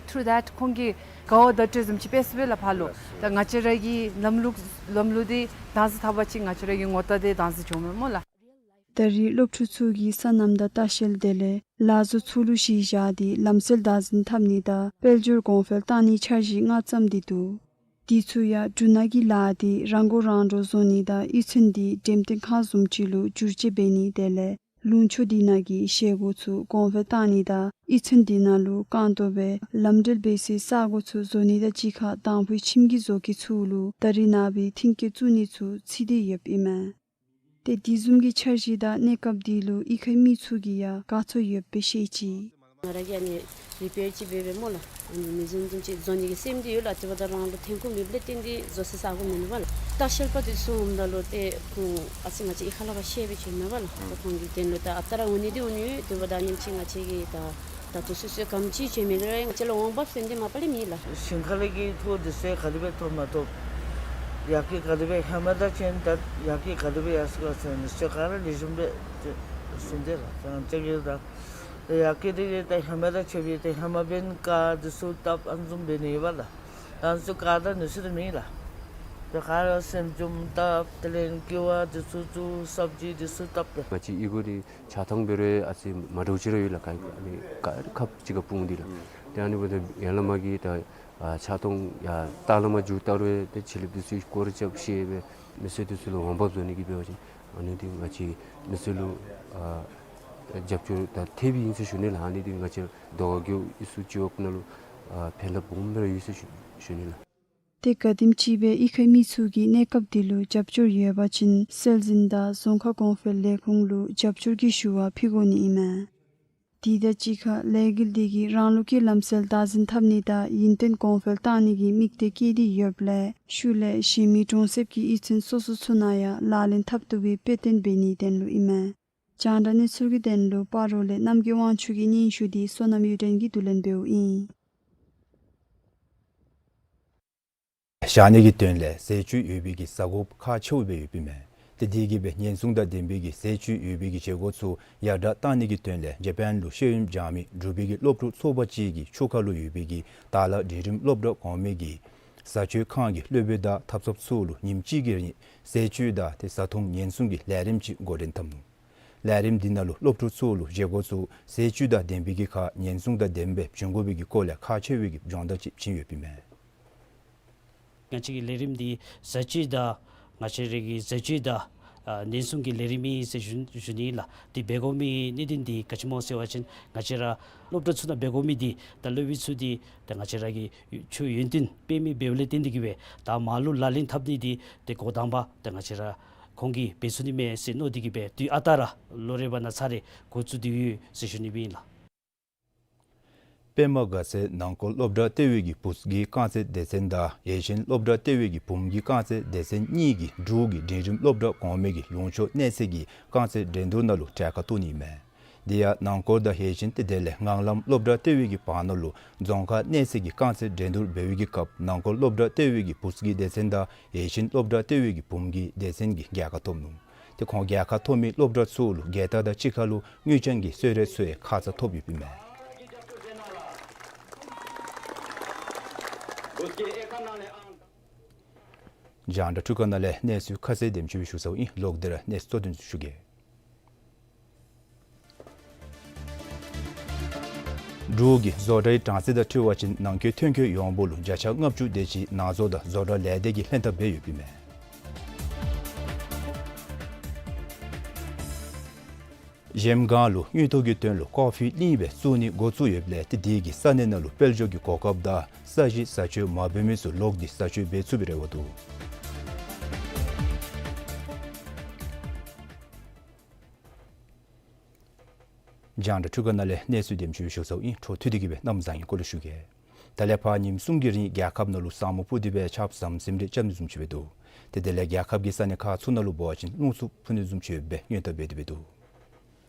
ཐྲུ་ཐེཊ་ཁོང་གིས་ག་བ་བརྡ་སྤྲོད་བཟུམ་ཅིག་འབད་ཚུགས་པས་ལགས་ཕར་ལུ། ད་ང་བཅས་ར་གི་ལམ་ལུགས་ལམ་ལུགས་འདི་བདག་འཛིན་འཐབ་པ་ཅིན་ང་བཅས་ར་གི་ངོ་རྟགས་འདི་བདག་འཛིན་འགྱོཝ་མས་སྨོ་ལགས། ད་རེས་སློབ་ཕྲུག་ཚུ་གིས་སོ་ནམ་དང་ལྟ་བཤལ་དེ་ལས་ལཱ་བཟོ་ཚུ་ལུ་གཞི་བཞག་སྟེ་ལམ་སྲོལ་བདག་འཛིན་འཐབ་ནི་དང་དཔལ་འབྱོར་གོང་འཕེལ་བཏང་ནིའི་འཆར་གཞི་ལྔ་བརྩམས་ཏེ་འདུག། དེ་ཚུ་ཡང་འབྲུ་སྣ་གི་ལཱ་འདི་རང་མགོ་རང་འདྲོངས་བཟོ་ནི་དང་གཡུས་ཚན་འདི་འགྲེམས་སྟོན་ཁང་བཟུམ་ཅིག་ལུ་བསྒྱུར་བཅོས་འབད་ནི་དེ་ལས་ལུང་ཕྱོགས་འདི་ནང་གི་བཞེས་སྒོ་ཚུ་གོང་འཕེལ་བཏང་ནི་དང་གཡུས་ཚན་འདི་ནང་ལུ་རྐང་སྟོང་སྦེ་ལམ་འགྲུལ་འབད་སའི་ས་གོ་ཚུ་བཟོ་ནི་དང་གཅིག་ཁར་དང་ཕུའི་ཁྱིམ་གྱི་བཟོ་བཀོད་ཚུ་ལུ་ད་རེས་ནངས་པའི་མཐུན་རྐྱེན་བཙུགས་ནི་ཚུ་རྩིས་ཏེ་ཡོདཔ་ཨིན་མས། ཏེ་དེ་བཟུམ་གྱི་འཆར་གཞི་དང་གནས་སྐབས་འདི་ལུ་གཡུས་ཁའི་མི་ཚུ་གིས་ཡང་དགའ་ཚོར་ཡོདཔ་སྦེ་བཤད་ཅི། ང་ར་གིས་ཨ་ནི་རི་པེར་ཅིག་འབད་འབདཝ་སྨོ་ལགས། ཨ་ནི་མི་བཟུམ་བཟུམ་ཅིག་བཟོ་ནི་གི་སེམས་འདི་ཡོད་ལགས། དེ་འབདཝ་ད་རང་ལུ་ཐོན་ཁུངས་མེདཔ་ལས་བརྟེན་ཏེ་བཟོ་སའི་ས་གོ་མིན་འདུག་པ་ལགས། ལྟ་བཤལ་པ་འདི་ཚུ་འོངམ་ད་ལུ་ཏེ་ཁོང་ཨ་ཙི་ང་བཅས་གཡུས་ཁ་ལས་ཕར་ཤེས་སྦེ་བྱོནམ་མས་པ་ལགས། ཁོང་གི་དོན་ལུ་ད་ཨ་རྟག་ར་འོང་ནི་འདི་འོང་ནི་ཡོད། དེ་འབདཝ་ད་ཨ་ནེམ་ཅིག་ང་བཅས་ཀྱིས་ད་ད་ལྟོ་སོ་སོའི་ག་དེམ་ཅིག་བྱོན་མི་འདི་ར་ང་བཅས་ལུ་འོང་འབབ་ཟེར་མི་འདི་མ་པ་ལས་མེད་ལགས། ཞིང་ཁ་ལས་ཀྱི་ཐོག་འདི་ཚུ་ག་དེ་སྦེ་ཐོབ་མ་ཐོབ། ཡར་རྒྱས་ག་དེ་སྦེ་ཧེ་མ་དང་གཞན་ད་ཡར་རྒྱས་ག་དེ་སྦེ་ཡར་སོང་ག་ཟེར་ནི་ཚུ་ག་ར་ལེགས་ཤོམ་སྦེ་གསུངས་ཏེ་ལགས། ང་བཅས་ཀྱིས་ད་ཡར་རྒྱས་འདི་གིས་ད་ཧེ་མ་དང་ཕྱད་པའི་ད་ཧེ་མ་འབད་ནི་ཀ་འདི་ཚུ་བཏབ་ཨ་ནི་བཟུམ་འབད་ནི་ཡོད་པ་ལགས། ཨ་ནི་ཚུ་ཀ་དང་ནི་ཚུ་འདི་མེད་ལགས། ད་ག་ར་སེམས་ཅུམ་བཏབ། དེ་ལས་ཀྱི་བ་འདི་ཚུ་བཙུགས། སབ་ཇི་འདི་ཚུ་བཏབ་སྦེ། ང་བཅས་གཡུས་སྒོ་འདི་ཆགས་ཐངས་འབད་རུང་ཨ་ཙི་མ་འདྲཝ་ཅིག་ར་ཡོད་ལགས། ག་ཨ་ནི་ག་ར་ཁབ་གཅིག་ཁར་སྤུངས་ཏེ་ལགས། ཏེ་ཨ་ནི་འབདཝ་ད་ཡར་ལས་མར་གྱི་ད་ཨ་ཆགས་ཐངས་ཡར་ལྟག་ལས་མར་མཇུག་བསྟར་རུང་ཏེ་ཕྱི་གླིངཔ་འདི་ཚུ་སྐོར་ར་རྐྱབ་ཤེས་སྦེ་མི་སེར་འདི་ཚུ་ལུ་འོང་འབབ་བཟོ་ནི་གི་འབད་བ་ཅིན་ཨ་ནི་འདི་ང་བཅས་མི་སེར་ལུ་ཨ་རྒྱབ་སྐྱོར་ད་ཐེབས་ཨིན་ཟེར་ཞུ་ནི་ལགས། ཨ་ནི་འདི་ང་བཅས་རྡོ་ཁ་རྒེད་འོག་གཡུས་སུ་སྤྱི་འོག་ནང་ལུ་ཨ་ཕན་ཐབས་སྦོམ་སྦེ་ར་ཡོད་ཟེར་ཞུ་ཞུ་ནི་ལགས། ཏེ་ག་དེམ་ཅིག་སྦེ་གཡུས་ཁའི་མི་ཚུ་གིས་གནས་སྐབས་འདི་ལུ་རྒྱབ་སྐྱོར་ཡོད་པ་ཅིན་སྲོལ་འཛིན་དང་རྫོང་ཁ་གོང་འཕེལ་ལས་ཁུངས་ལུ་རྒྱབ་སྐྱོར་གྱི་ཞུ་བ་ཕུལ་དགོ་ནི་ཨིན་མས། དེ་དང་གཅིག་ཁར་ལས་འགུལ་འདི་གིས་རང་ལུགས་ཀྱི་ལམ་སྲོལ་བདག་འཛིན་འཐབ་ནི་དང་ཡུན་བརྟན་གོང་འཕེལ་གཏང་ནི་གི་དམིགས་གཏད་བསྐྱེད་དེ་ཡོདཔ་ལས་ཤུལ་ལས་གཞན་མི་གྲོང་གསེབ་ཀྱི་གཡུས་ཚན་སོ་སོ་ཚུ་ནང་ཡང་ལག་ལེན་འཐབ་བཏུབ་པའི་དཔེ་སྟོན་འབད་ནིའི་དོན་ལུ་ཨིན་མས། རྒྱང་བསྒྲགས་གནས་ཚུལ་གྱི་དོན་ལུ་སྤ་རོ་ལས་རྣམ་རྒྱལ་དབང་ཕྱུག་གི་སྙན་ཞུ་འདི་བསོད་ནམས་གཡུ་སྒྲོན་གྱིས་བསྡུ་ལེན་འབདཝ་ཨིན། བཞག་ནི་གི་དོན་ལས་ཟས་བཅུད་ཡོད་པའི་གི་ཟ་དགོཔ་ཁག་ཆེཝ་སྦེ་ཡོདཔ་ཨིན་མས། ཏེ་དེ་གིས་སྦེ་ཉེན་སྲུང་དང་ལྡན་པའི་གི་ཟས་བཅུད་ཡོད་པའི་གི་བྱེད་སྒོ་ཚུ་ཡར་དྲག་གཏང་ནི་གི་དོན་ལས་ཇ་པཱན་ལུ་ཤེས་ཡོན་སྦྱང་མི་འབྲུག་པའི་གི་སློབ་ཕྲུག་ཚོགས་པ་ཅིག་གི་ཆུ་ཁ་ལུ་ཡོད་པའི་གི་དར་ལག་འབྲིང་རིམ་སློབ་གྲྭ་གོང་མའི་གི་བཟའ་སྤྱོད་ཁང་གི་སློབ་དཔོན་དང་འཐབ་ཚབ་ཚུ་ལུ་ཉིནམ་གཅིག་གི་རིང་ཟས་བཅུད་དང་ཏེ་བཟའ་འཐུང་ཉེན་སྲུང་གི་ལས་རིམ་ཅིག་འགོ་འདྲེན་འཐབ་ནུག། ལས་རིམ་འདི་ནང་ལུ་སློབ་ཕྲུག་ཚུ་ལུ་བྱེད་སྒོ་ཚུ་ཟས་བཅུད་དང་ལྡན་པའི་གི་ཁར་ཉེན་སྲུང་དང་ལྡནམ་སྦེ་བྱིན་དགོ་པའི་གི་སྐོར་ལས་ཁག་ཆེ་བའི་གི་སྦྱོང་བརྡར་ཅིག་བྱིན་ཡོདཔ་ཨིན་མས། ང་བཅས་ཀྱི་ལས་རིམ་འདི་བཟའ་བཅུད་དང་ང་བཅས་རའི་གི་བཟའ་བཅུད་དང་ཨ་ཉེན་སྲུང་གི་ལས་རིམ་ཨིན་ཟེར་ཞུ་ཞུ་ནི་ལགས། དེ་འབད་དགོ་མི་གནད་དོན་འདི་ག་ཅི་སྨོ་ཟེར་བ་ཅིན་ང་བཅས་ར་སློབ་གྲྭ་ཚུ་ནང་འབད་དགོ་མི་འདི་ད་སློབ་དཔོན་ཚུ་འདི་ད་ང་བཅས་ར་གི་ཆུ་ཡུན་བརྟན་སྤེལ་མི་འབདཝ་ལས་བརྟེན་ཏེ་གིས་སྦེ་ད་མར་ལུ་ལག་ལེན་འཐབ་ནི་འདི་ཏེ་འགོ་དང་པ་ད་ང་བཅས་ར་ཁོང་གིས་འབད་ཚུགས་ནི་མས་ཟེར་མནོ་སྟེ་གིས་སྦེ་དུས་ཨ་རྟག་ར་ལོ་རེ་བ་ན་ཚར་རེ་འགོ་བཙུགས་ཏེ་ཡོད་ཟེར་ཞུ་ནི་སྦེ་ཨིན་ལགས། པདྨ་དགའ་ཚལ་ནང་འཁོད་སློབ་གྲྭ་ལྟེ་བའི་གི་བུ་གི་རྐང་རྩེད་སྡེ་ཚན་དང་ཡེ་ཤེས་སློབ་གྲྭ་ལྟེ་བའི་གི་བུམོ་གི་རྐང་རྩེད་སྡེ་ཚན་གཉིས་ཀྱིས་འབྲུག་གི་འབྲིང་རིམ་སློབ་གྲྭ་གོང་མའི་གི་ལུང་ཕྱོགས་གནས་ཚད་ཀྱི་རྐང་རྩེད་འགྲན་བསྡུར་ནང་ལུ་གྲལ་ཁར་གཏོགས་ནི་མས། དེ་ཡང་ནང་འཁོད་དང་ཡེ་ཤེས་ཏེ་དེ་ལས་ངང་ལམ་སློབ་གྲྭ་ལྟེ་བའི་གི་བར་ན་ལུ་རྫོང་ཁག་གནས་ཚད་ཀྱི་རྐང་རྩེད་འགྲན་བསྡུར་འབད་བའི་གི་སྐབས་ནང་འཁོད་སློབ་གྲྭ་ལྟེ་བའི་གི་བུ་གི་སྡེ་ཚན་དང་ཡེ་ཤེས་སློབ་གྲྭ་ལྟེ་བའི་གི་བུམོ་གི་སྡེ་ཚན་གྱིས་རྒྱལ་ཁ་ཐོབ་ནུག། ཏེ་ཁོང་རྒྱལ་ཁ་ཐོབ་མི་སློབ་གྲྭ་ཚུ་ལུ་རྒྱལ་རྟགས་དང་གཅིག་ཁར་ལུ་དངུལ་ཆང་གི་གསོལ་རས་ཚུ་ཡང་ཁ་ཙ་ཐོབ་ཡོདཔ་ཨིན་མས། རྒྱང་བསྒྲགས་འཕྲུལ་ཁང་ནང་ལས་གནས་ཚུལ་ཁ་གསལ་དེམ་ཅིག་སྦེ་ཞུ་ཚརཝ་ཨིན། ལོག་སྟེ་ར་གནས་ཚུལ་གཙོ་དོན་ཚུ་ཞུ་གེ། འབྲུག་གི་བཟོ་གྲྭའི་གྲངས་ཚད་དང་འཁྲིལ་བ་ཅིན་ནང་འཁོད་ཐོན་སྐྱེད་ཡོངས་འབོར་ལུ་བརྒྱ་ཆ་ལྔ་བཅུ་དེ་ཅིག་ནང་བཟོ་དང་བཟོ་གྲྭ་ལས་སྡེ་གིས་ལྷན་ཐབས་འབད་ཡོདཔ་ཨིན་མས། གཞལམ་སྒང་ལུ་དངུལ་ཐོག་གི་དོན་ལུ་ཀོ་ཕི་གླིང་སྦེ་བཙུགས་ནི་འགོ་བཙུགས་ཡོདཔ་ལས་ཏེ་དེ་གིས་ས་གནས་ནང་ལུ་དཔལ་འབྱོར་གྱི་གོ་སྐབས་དང་ས་གཞི་བཟའ་སྤྱོད་མ་འབད་མི་ཚུ་ལོག་སྟེ་བཟའ་སྤྱོད་འབད་ཚུགས་པའི་རེ་བ་འདུག། རྒྱང་བསྒྲགས་འཕྲུལ་ཁང་ནང་ལས་གནས་ཚུལ་དེམ་ཅིག་སྦེ་ཞུ་ཚརཝ་ཨིན། འཕྲོ་མཐུད་དེ་གིས་སྦེ་གནམ་བཟང་ངན་སྐོར་ལས་ཞུ་གེ། ད་ལས་ཕར་ཉིནམ་གསུམ་གྱི་རིང་རྒྱལ་ཁབ་ནང་ལུ་ས་སྨུག་སྤུབས་ཏེ་སྦེ་ཆརཔ་ཟམ་ཟིམ་རེ་རྐྱབ་ནི་བཟུམ་ཅིག་སྦེ་འདུག། ཏེ་དེ་ལས་རྒྱལ་ཁབ་ཀྱི་ས་གནས་ཁག་ཚུ་ནང་ལུ་འབད་བ་ཅིན་རླུང་འཚུབ་འཕུ་ནི་བཟུམ་ཅིག་སྦེ་སྔོན་བརྡ་འབད་དེ་སྦེ་འདུག།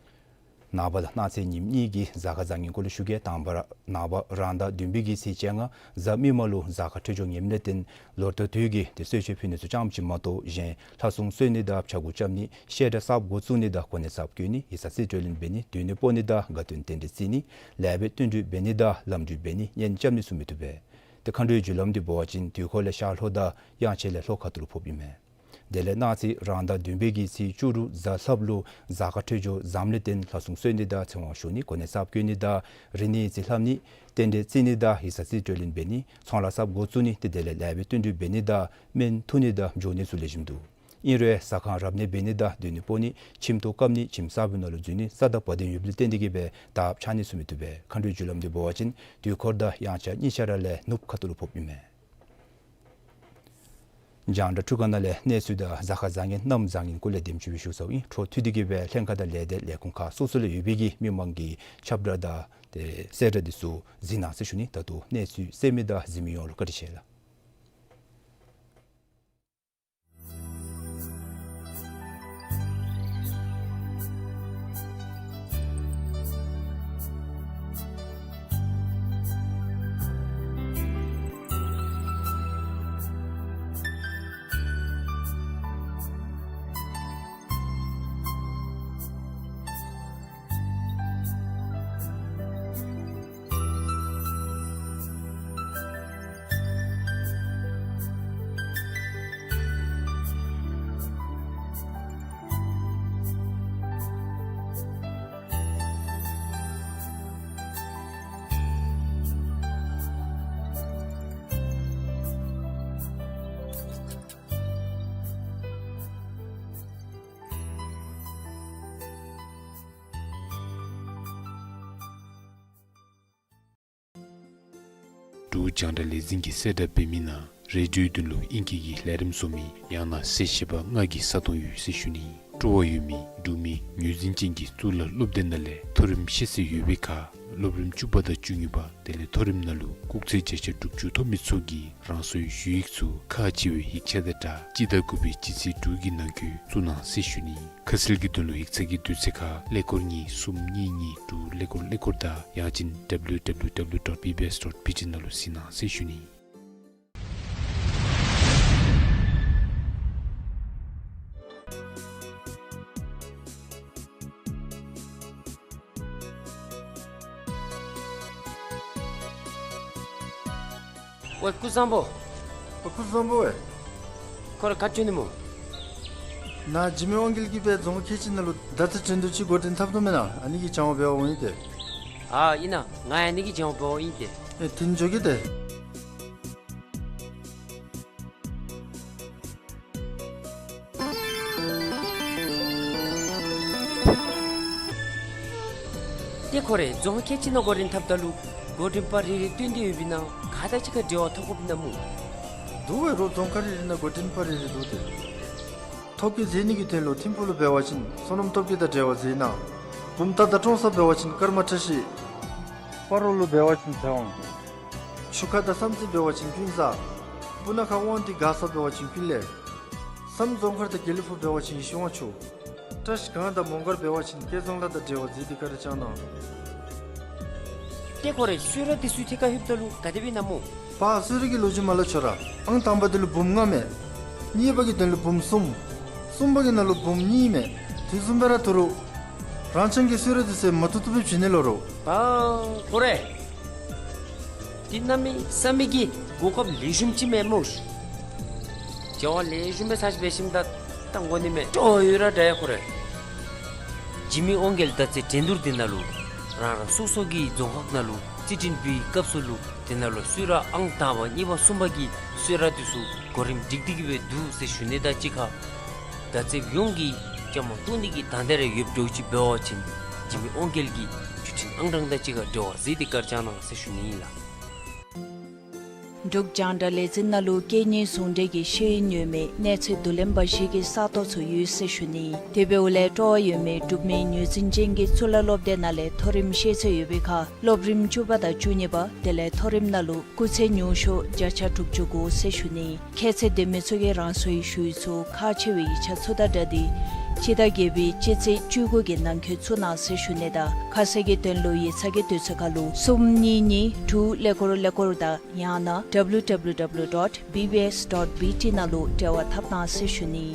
ནངས་པ་དང་གནངས་ཚེ་ཉིནམ་གཉིས་ཀྱི་གཟའ་སྐར་བཟང་ངན་སྐོར་ལས་ཞུ་གེ། དང་པ་ར་ནངས་པ་རང་ཟླ་བདུན་པའི་གི་ཚེས་བཅོ་ལྔ་གཟའ་མིག་དམར་ལུ་གཟའ་སྐར་འཕྲོད་སྦྱོར་ངནམ་ལས་བརྟེན་ལོ་ཐོ་དུས་ཀྱི་ཏེ་གསོལ་མཆོད་ཕུལ་ནི་ཚུ་ཙམ་ཅིག་མ་གཏོགས་གཞན་ལྷ་སྲུང་གསོལ་ནི་དང་ཕྱག་འགུགས་རྐྱབ་ནི་བཤད་གྲྭ་གསརཔ་འགོ་བཙུགས་ནི་དང་གོ་གནས་གསརཔ་བསྐོ་ནི་ཡིག་ཚང་རྩིས་སྤྲོད་ལེན་འབད་ནི་སྡོད་གནས་སྤོ་ནི་དང་དགའ་སྟོན་རྟེན་འབྲེལ་བརྩི་ནི་ལེགས་པའི་བསྟུན་གྲོས་འབད་ནི་དང་ལམ་འགྲུལ་འབད་ནི་གཉེན་རྐྱབ་ནི་ཚུ་མི་བཏུབ་པས། ཏེ་མཁའ་འགྲོའི་རྒྱུ་ལམ་འདི་འབད་བ་ཅིན་དུས་འཁོར་ལས་ཤར་ལྷོ་དང་དབྱངས་འཆར་ལས་ལྷོ་ཁ་ཐུག་ལུ་ཕོགཔ་ཨིན་མས། དེ་ལས་གནངས་ཚེ་རང་ཟླ་བདུན་པའི་གི་ཚེས་བཅུ་དྲུག་གཟའ་ལྷགཔ་ལུ་གཟའ་སྐར་འཕྲོད་སྦྱོར་ཟམ་ལས་བརྟེན་ལྷ་སྲུང་གསོལ་ནི་དང་ཚེ་དབང་ཞུ་ནི་གོ་གནས་གསརཔ་བསྐོ་ནི་དང་རིག་གནས་རྩིས་ལྷབ་ནི་རྟེན་འབྲེལ་བརྩི་ནི་དང་ཡིག་ཚང་རྩིས་སྤྲོད་ལེན་འབད་ནི་ཚོང་ལཱ་གསརཔ་འགོ་བཙུགས་ནི་ཏེ་དེ་ལས་ལེགས་པའི་བསྟུན་གྲོས་འབད་ནི་དང་སྨན་འཐུ་ནི་དང་འགྱོ་ནི་ཚུ་ལེགས་ཤོམ་འདུག། ཨིན་རུང་ཟ་ཁང་རབ་གནས་འབད་ནི་དང་སྡོད་གནས་སྤོ་ནི་ཁྱིམ་ཐོག་བཀབ་ནི་ཁྱིམ་གསར་པའི་ནང་ལུ་འཛུལ་ནི་ས་དང་བ་དན་ཡོདཔ་ལས་བརྟེན་ཏེ་གིས་སྦེ་དར་ཁྱབ་ནི་ཚུ་མི་བཏུབ་པས། མཁའ་འགྲོའི་རྒྱུ་ལམ་འདི་འབད་བ་ཅིན་དུས་འཁོར་དང་དབྱངས་འཆར་གཉིས་ཆ་ར་ལས་ནུབ་ཁ་ཐུག་ལུ་ཕོགཔ་ཨིན་མས། རྒྱང་བསྒྲགས་འཕྲུལ་ཁང་ནང་ལས་གནས་ཚུལ་དང་གཟའ་སྐར་བཟང་ངན་གནམ་བཟང་ངན་སྐོར་ལས་དེམ་ཅིག་སྦེ་ཞུ་ཚརཝ་ཨིན། འཕྲོ་མཐུད་དེ་གིས་སྦེ་ལྷན་ཁག་དང་ལས་སྡེ་ལས་ཁུངས་ཁག་སོ་སོ་ལུ་ཡོད་པའི་གི་མི་མང་གི་ཁྱབ་བསྒྲགས་དང་ཏེ་གསལ་བསྒྲགས་འདི་ཚུ་གཟིགས་གནང་ཟེར་ཞུ་ནི། ད་ལྟོ་གནས་ཚུལ་གསན་མི་དང་གཟིགས་མི་ཡོངས་ལུ་བཀའ་དྲིན་ཆེ་ལགས། འབྲུག་རྒྱང་བསྒྲགས་ལས་འཛིན་གྱིས་གསལ་བསྒྲགས་འབད་མི་ནང་རེ་ཌིའོའི་དོན་ལུ་ཨིང་སྐད་ཀྱི་ལས་རིམ་བཟོ་མི་ཡང་ན་གསལ་བཤད་པ་ལྔ་གི་ས་སྟོང་ཡོད་ཟེར་ཞུ་ནི། སྤྲོ་བ་ཡོད་མི་འབྲུག་མི་ངོས་འཛིན་ཅན་གྱི་གཙུག་ལག་སློབ་སྡེ་ནང་ལས་མཐོ་རིམ་ཤེས་ཚད་ཡོད་པའི་ཁར་སློབ་རིམ་བཅུ་པ་དང་བཅུ་གཉིས་པ་དེ་ལས་མཐོ་རིམ་ནང་ལུ་སྐུགས་ཚད་བརྒྱ་ཆ་དྲུག་ཅུ་ཐོབ་མི་ཚུ་གིས་རང་སོའི་ཞུ་ཡིག་ཚུ་ཁག་ཆེ་བའི་ཡིག་ཆ་དང་སྦྲགས་སྤྱི་ཟླ་དགུ་པའི་སྤྱི་ཚེས་དྲུག་གི་ནང་འཁོད་བཙུགས་གནང་ཟེར་ཞུ་ནི། ཁ་གསལ་གྱི་དོན་ལུ་ཡིག་ཚང་གི་དུས་ཚོད་ཁར་ཀླད་ཀོར་གཉིས་གསུམ་གཉིས་གཉིས་དྲུག་ཀླད་ཀོར་ཀླད་ཀོར་དང་ཡང་ཅིན་W W W dot B B S dot B T ནང་ལུ་གཟིགས་གནང་ཟེར་ཞུ་ནི། ཝའེ་སྐུ་གཟུགས་བཟང་པོ། ཨོ་སྐུ་གཟུགས་བཟང་པོ་ཝའེ། ཁོ་ར་ག་ཅི་འོང་ནི་སྨོ། ནཱ་འཇིགས་མེད་དབང་རྒྱལ་གྱིས་སྦེ་རྫོང་ཁག་ཁལ་གཅིག་ནང་ལུ་བརྡ་རྩ་འགྲན་བསྡུར་ཅིག་འགོ་འདྲེན་འཐབ་དོ་མེན་ན། ཨ་ནི་གི་སྦྱང་བར་འབད་བར་འོང་ཡི་ཏེ། ཨ་ཨིན་ན། ང་ཡང་ཨ་ནི་གི་སྦྱང་བར་འབད་བར་ཨིན་ཏེ། ཨེ་དེ་ནི་འགྱོ་གེ་ཏེ། ཏེ་ཁོ་ར་རྫོང་ཁག་ཁལ་གཅིག་ནང་འགོ་འདྲེན་འཐབ་ད་ལུ་འགོ་འདྲེན་པ་རེ་རེ་བསྟུན་ཏེ་ཡོད་པས་ན་ག་དང་གཅིག་ཁར་འབྲེལ་བ་འཐབ་དགོཔ་ཨིན་ན་སྨོ། འདུག་ཝའེ་རོགས། རྫོང་ཁག་རེ་རེ་ནང་འགོ་འདྲེན་པ་རེ་རེ་འདུག་སྟེ། ཐོ་བཀོད་མཛད་ནི་གི་དོན་ལུ་ཐིམ་ཕུག་ལུ་འབད་བ་ཅིན་བསོད་ནམས་སྟོབས་རྒྱས་དང་འབྲེལ་བ་མཛད་གནང་། བུམ་ཐང་དང་ཀྲོང་གསར་འབད་བ་ཅིན་ཀརྨ་བཀྲ་ཤིས། སྤ་རོ་ལུ་འབད་བ་ཅིན་ཚེ་དབང་། ཆུ་ཁ་དང་བསམ་རྩེ་འབད་བ་ཅིན་ཀུན་བཟང་། སྤུ་ན་ཁ་དབང་འདུས། མགར་ས་འབད་བ་ཅིན་ཀུན་ལེགས། བསམ་རྫོང་མཁར་དང་དགེ་ལེགས་ཕུག་འབད་བ་ཅིན་ཡེ་ཤེས་དབང་ཕྱུག། བཀྲ་ཤིས་སྒང་དང་མོང་སྒར་འབད་བ་ཅིན་སྐལ་བཟང་ལགས་དང་འབྲེལ་བ་མཛད་དེ་བཀའ་དྲིན་བསྐྱང་གནང་། ཏེ་ཁོ་ར་གསོལ་རས་འདི་ཚུ་ཐད་ཀར་ལྷོདཔ་ད་ལུ་ག་དེ་སྦེ་ཨིན་ན་སྨོ། པ་གསོལ་རས་ཀྱི་ལོ་རྒྱུས་མ་སླབ་ཆོག་ར། ཨང་དང་པ་འདི་ལུ་འབུམ་ལྔ་མས། གཉིས་པ་གི་དོན་ལུ་འབུམ་གསུམ། གསུམ་པ་གི་ནང་ལུ་འབུམ་གཉིས་མས། དེ་བཟུམ་སྦེ་ར་འདུག་རོ། རང་རྐྱང་གི་གསོལ་རས་འདི་ཚུ་མ་བཏུབ་བཏུབ་སྦེ་བྱིན་ནི་ལོ་རོ། པ་ཁོ་ར་འདི་གནམ་མེད་ས་མེད་ཀྱི་གོ་སྐབས་ལེགས་ཤོམ་ཅིག་མས་སྨོ། བྱ་བ་ལེགས་ཤོམ་སྦེ་ཚར་ཅིག་འབད་ཞིནམ་ད་བཏང་དགོ་ནི་མས། སྤྲོ་བ་ཡོད་ར་འདྲ་ཡ་ཁོ་ར། འཇིགས་མེད་དབང་རྒྱལ་མདའ་རྩེད་འགྲན་བསྡུར་འདི་ནང་ལུ་རང་རང་སོ་སོ་གི་རྫོང་ཁག་ནང་ལུ་རྩིས་འགྲན་འབུལ་བའི་སྐབས་སུ་ལུ་དེ་ནང་ལུ་གསོལ་རས་ཨང་དང་པ་གཉིས་པ་གསུམ་པ་གི་གསོལ་རས་འདི་ཚུ་གོ་རིམ་སྒྲིག་སྟེ་གི་སྦེ་འདུག་ཟེར་ཞུ་ནི་དང་གཅིག་ཁར་མདའ་རྩེདཔ་ཡོངས་ཀྱིས་བཅའ་མར་གཏོགས་ནི་གི་དང་འདོད་རེ་ཡོདཔ་འདྲཝ་ཅིག་འབད་བ་ཅིན་འཇིགས་མེད་དབང་རྒྱལ་གྱི་བརྒྱུད་འཕྲིན་ཨང་གྲངས་དང་གཅིག་ཁར་འབྲེལ་བ་མཛད་དེ་བཀའ་དྲིན་བསྐྱང་གནང་ཟེར་ཞུ་ནི་ཨིན་ལགས། འབྲུག་རྒྱང་བསྒྲགས་ལས་འཛིན་ནང་ལུ་སྐད་གཉིས་ཟུང་འབྲེལ་གྱི་ཤེས་ཡོན་ཡོད་མེད་གནས་ཚུལ་བསྡུ་ལེན་འབད་ཤེས་ཀྱི་ས་སྟོང་ཚུ་ཡོད་ཟེར་ཞུ་ནི། དེ་འབདཝ་ལས་སྤྲོ་བ་ཡོད་མི་འབྲུག་མི་ངོས་འཛིན་ཅན་གྱི་གཙུག་ལག་སློབ་སྡེ་ནང་ལས་མཐོ་རིམ་ཤེས་ཚད་ཡོད་པའི་ཁར་སློབ་རིམ་བཅུ་པ་དང་བཅུ་གཉིས་པ་དེ་ལས་མཐོ་རིམ་ནང་ལུ་སྐུགས་ཚད་ཉུང་ཤོས་བརྒྱ་ཆ་དྲུག་ཅུ་དགུ་ཟེར་ཞུ་ནི། ཁྱད་ཚད་ལྡན་མི་ཚུ་གིས་རང་སོའི་ཞུ་ཡིག་ཚུ་ཁག་ཆེ་བའི་ཡིག་ཆ་ཚུ་དང་སྦྲགས་ཏེ་སྤྱི་ཟླ་བརྒྱད་པའི་སྤྱི་ཚེས་བཅུ་དགུ་གི་ནང་འཁོད་བཙུགས་གནང་ཟེར་ཞུ་ནི་དང་ཁ་གསལ་གྱི་དོན་ལུ་ཡིག་ཚང་གི་དུས་ཚོད་ཁར་ལུ་གསུམ་གཉིས་གཉིས་དྲུག་ཀླད་ཀོར་ཀླད་ཀོར་དང་ཡང་ན་W W W dot B B S dot B T ནང་ལུ་འབྲེལ་བ་འཐབ་གནང་ཟེར་ཞུ་ནི།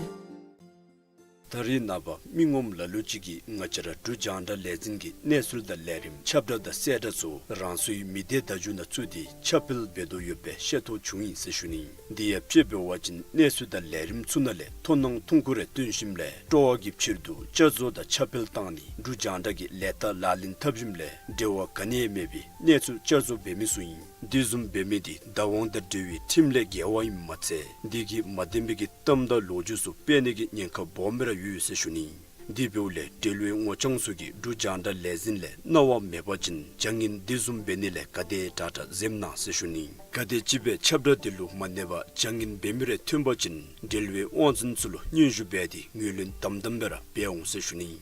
ད་རེས་ནངས་པ་མི་ངོམ་ལ་ལུ་ཅིག་གིས་ང་བཅས་ར་འབྲུག་རྒྱང་བསྒྲགས་ལས་འཛིན་གྱི་གནས་ཚུལ་དང་ལས་རིམ་ཁྱབ་བསྒྲགས་དང་གསལ་བསྒྲགས་ཚུ་རང་སོའི་མི་སྡེ་བརྡ་བརྒྱུད་ནང་བཙུགས་ཏེ་ཁྱབ་སྤེལ་འབད་དོ་ཡོདཔ་སྦེ་ཤེས་རྟོགས་བྱུང་ཡི་ཟེར་ཞུ་ནི། དེ་ཡང་དཔྱེ་འབད་བ་ཅིན་གནས་ཚུལ་དང་ལས་རིམ་ཚུ་ནང་ལས་མཐོང་སྣང་ཐུང་ཀུ་རེ་བཏོན་ཞིནམ་ལས་སྤྲོ་བ་གི་ཕྱིར་དུ་བསྐྱར་བཟོ་དང་ཁྱབ་སྤེལ་བཏང་ནི་འབྲུག་རྒྱང་བསྒྲགས་ཀྱི་ལས་རྟགས་ལག་ལེན་འཐབ་ཞིནམ་ལས་འབྲེལ་བ་ག་ནི་ཡང་མེད་པའི་གནས་ཚུལ་བསྐྱར་བཟོ་འབད་མི་ཚུ་ཨིན། དེ་བཟུམ་འབད་མི་དེ་བདག་དབང་དང་འབྲེལ་བའི་ཁྲིམས་ལས་འགལ་བ་ཨིནམ་མ་ཚད་དེ་གིས་མ་བདེན་པའི་གི་གཏམ་དང་ལོ་རྒྱུས་ཚུ་སྤེལ་ནི་གི་ཉེན་ཁ་སྦོམ་སྦེ་ར་ཡོད་ཟེར་ཞུ་ནི། དེ་འབདཝ་ལས་འབྲེལ་བའི་ངོ་རྐྱང་ཚུ་གིས་འབྲུག་རྒྱང་བསྒྲགས་ལས་འཛིན་ལས་གནང་བ་མེད་པ་ཅིན་བྱ་ངན་དེ་བཟུམ་འབད་ནི་ལས་ག་དེ་དྲག་དྲག་འཛེམ་གནང་ཟེར་ཞུ་ནི། ག་དེམ་ཅིག་སྦེ་ཁྱབ་བསྒྲགས་དེ་ལུ་མ་གནས་པར་བྱ་ངན་འབད་མི་རེ་ཐོན་པ་ཅིན་འབྲེལ་བའི་དབང་འཛིན་ཚུ་ལུ་སྙན་ཞུ་འབད་དེ་ངོས་ལེན་དམ་དམ་སྦེ་ར་འབད་འོང་ཟེར་ཞུ་ནི།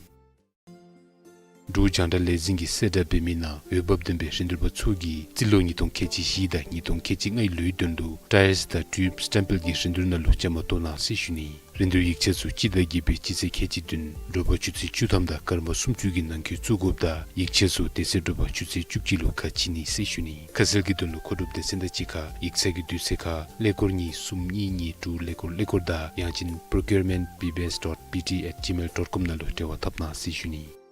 འབྲུག་རྒྱང་བསྒྲགས་ལས་འཛིན་གྱིས་གསལ་བསྒྲགས་འབད་མི་ནང་འོས་འབབ་ལྡན་པའི་རིན་བསྡུར་པ་ཚུ་གིས་རྩིས་ལོ་ཉིས་སྟོང་ཁལ་གཅིག་བཞི་དང་ཉིས་སྟོང་ཁལ་གཅིག་ལྔའི་ལོའི་དོན་ལུ་ཊའིརསི་དང་ཊིའུབ་སི་ཊེམ་པལ་གྱི་རིན་བསྡུར་ནང་ལུ་བཅའ་མར་གཏོགས་གནང་ཟེར་ཞུ་ནི། རིན་བསྡུར་ཡིག་ཆ་ཚུ་སྤྱི་ཟླ་བརྒྱད་པའི་སྤྱི་ཚེས་ཁལ་གཅིག་བདུན་དྲོ་པ་ཆུ་ཚོད་བཅུ་ཐམ་དང་སྐར་མ་སུམ་ཅུ་གི་ནང་འཁོད་བཙུགས་དགོཔ་དང་ཡིག་ཆ་ཚུ་དེ་ཚེ་དྲོ་པ་ཆུ་ཚོད་བཅུ་གཅིག་ལུ་ཁ་ཕྱེ་ནི་ཟེར་ཞུ་ནི། ཁ་གསལ་གྱི་དོན་ལུ་མཁོ་སྒྲུབ་སྡེ་ཚན་དང་གཅིག་ཁར་ཡིག་ཚང་གི་དུས་ཚོད་ཁར་ཀླད་ཀོར་གཉིས་གསུམ་གཉིས་གཉིས་དྲུག་ཀླད་ཀོར་ཀླད་ཀོར་དང་ཡང་ཅིན་procurement B B S dot B T at gmail dot com ནང་ལུ་འབྲེལ་བ་འཐབ་གནང་ཟེར་ཞུ་ནི།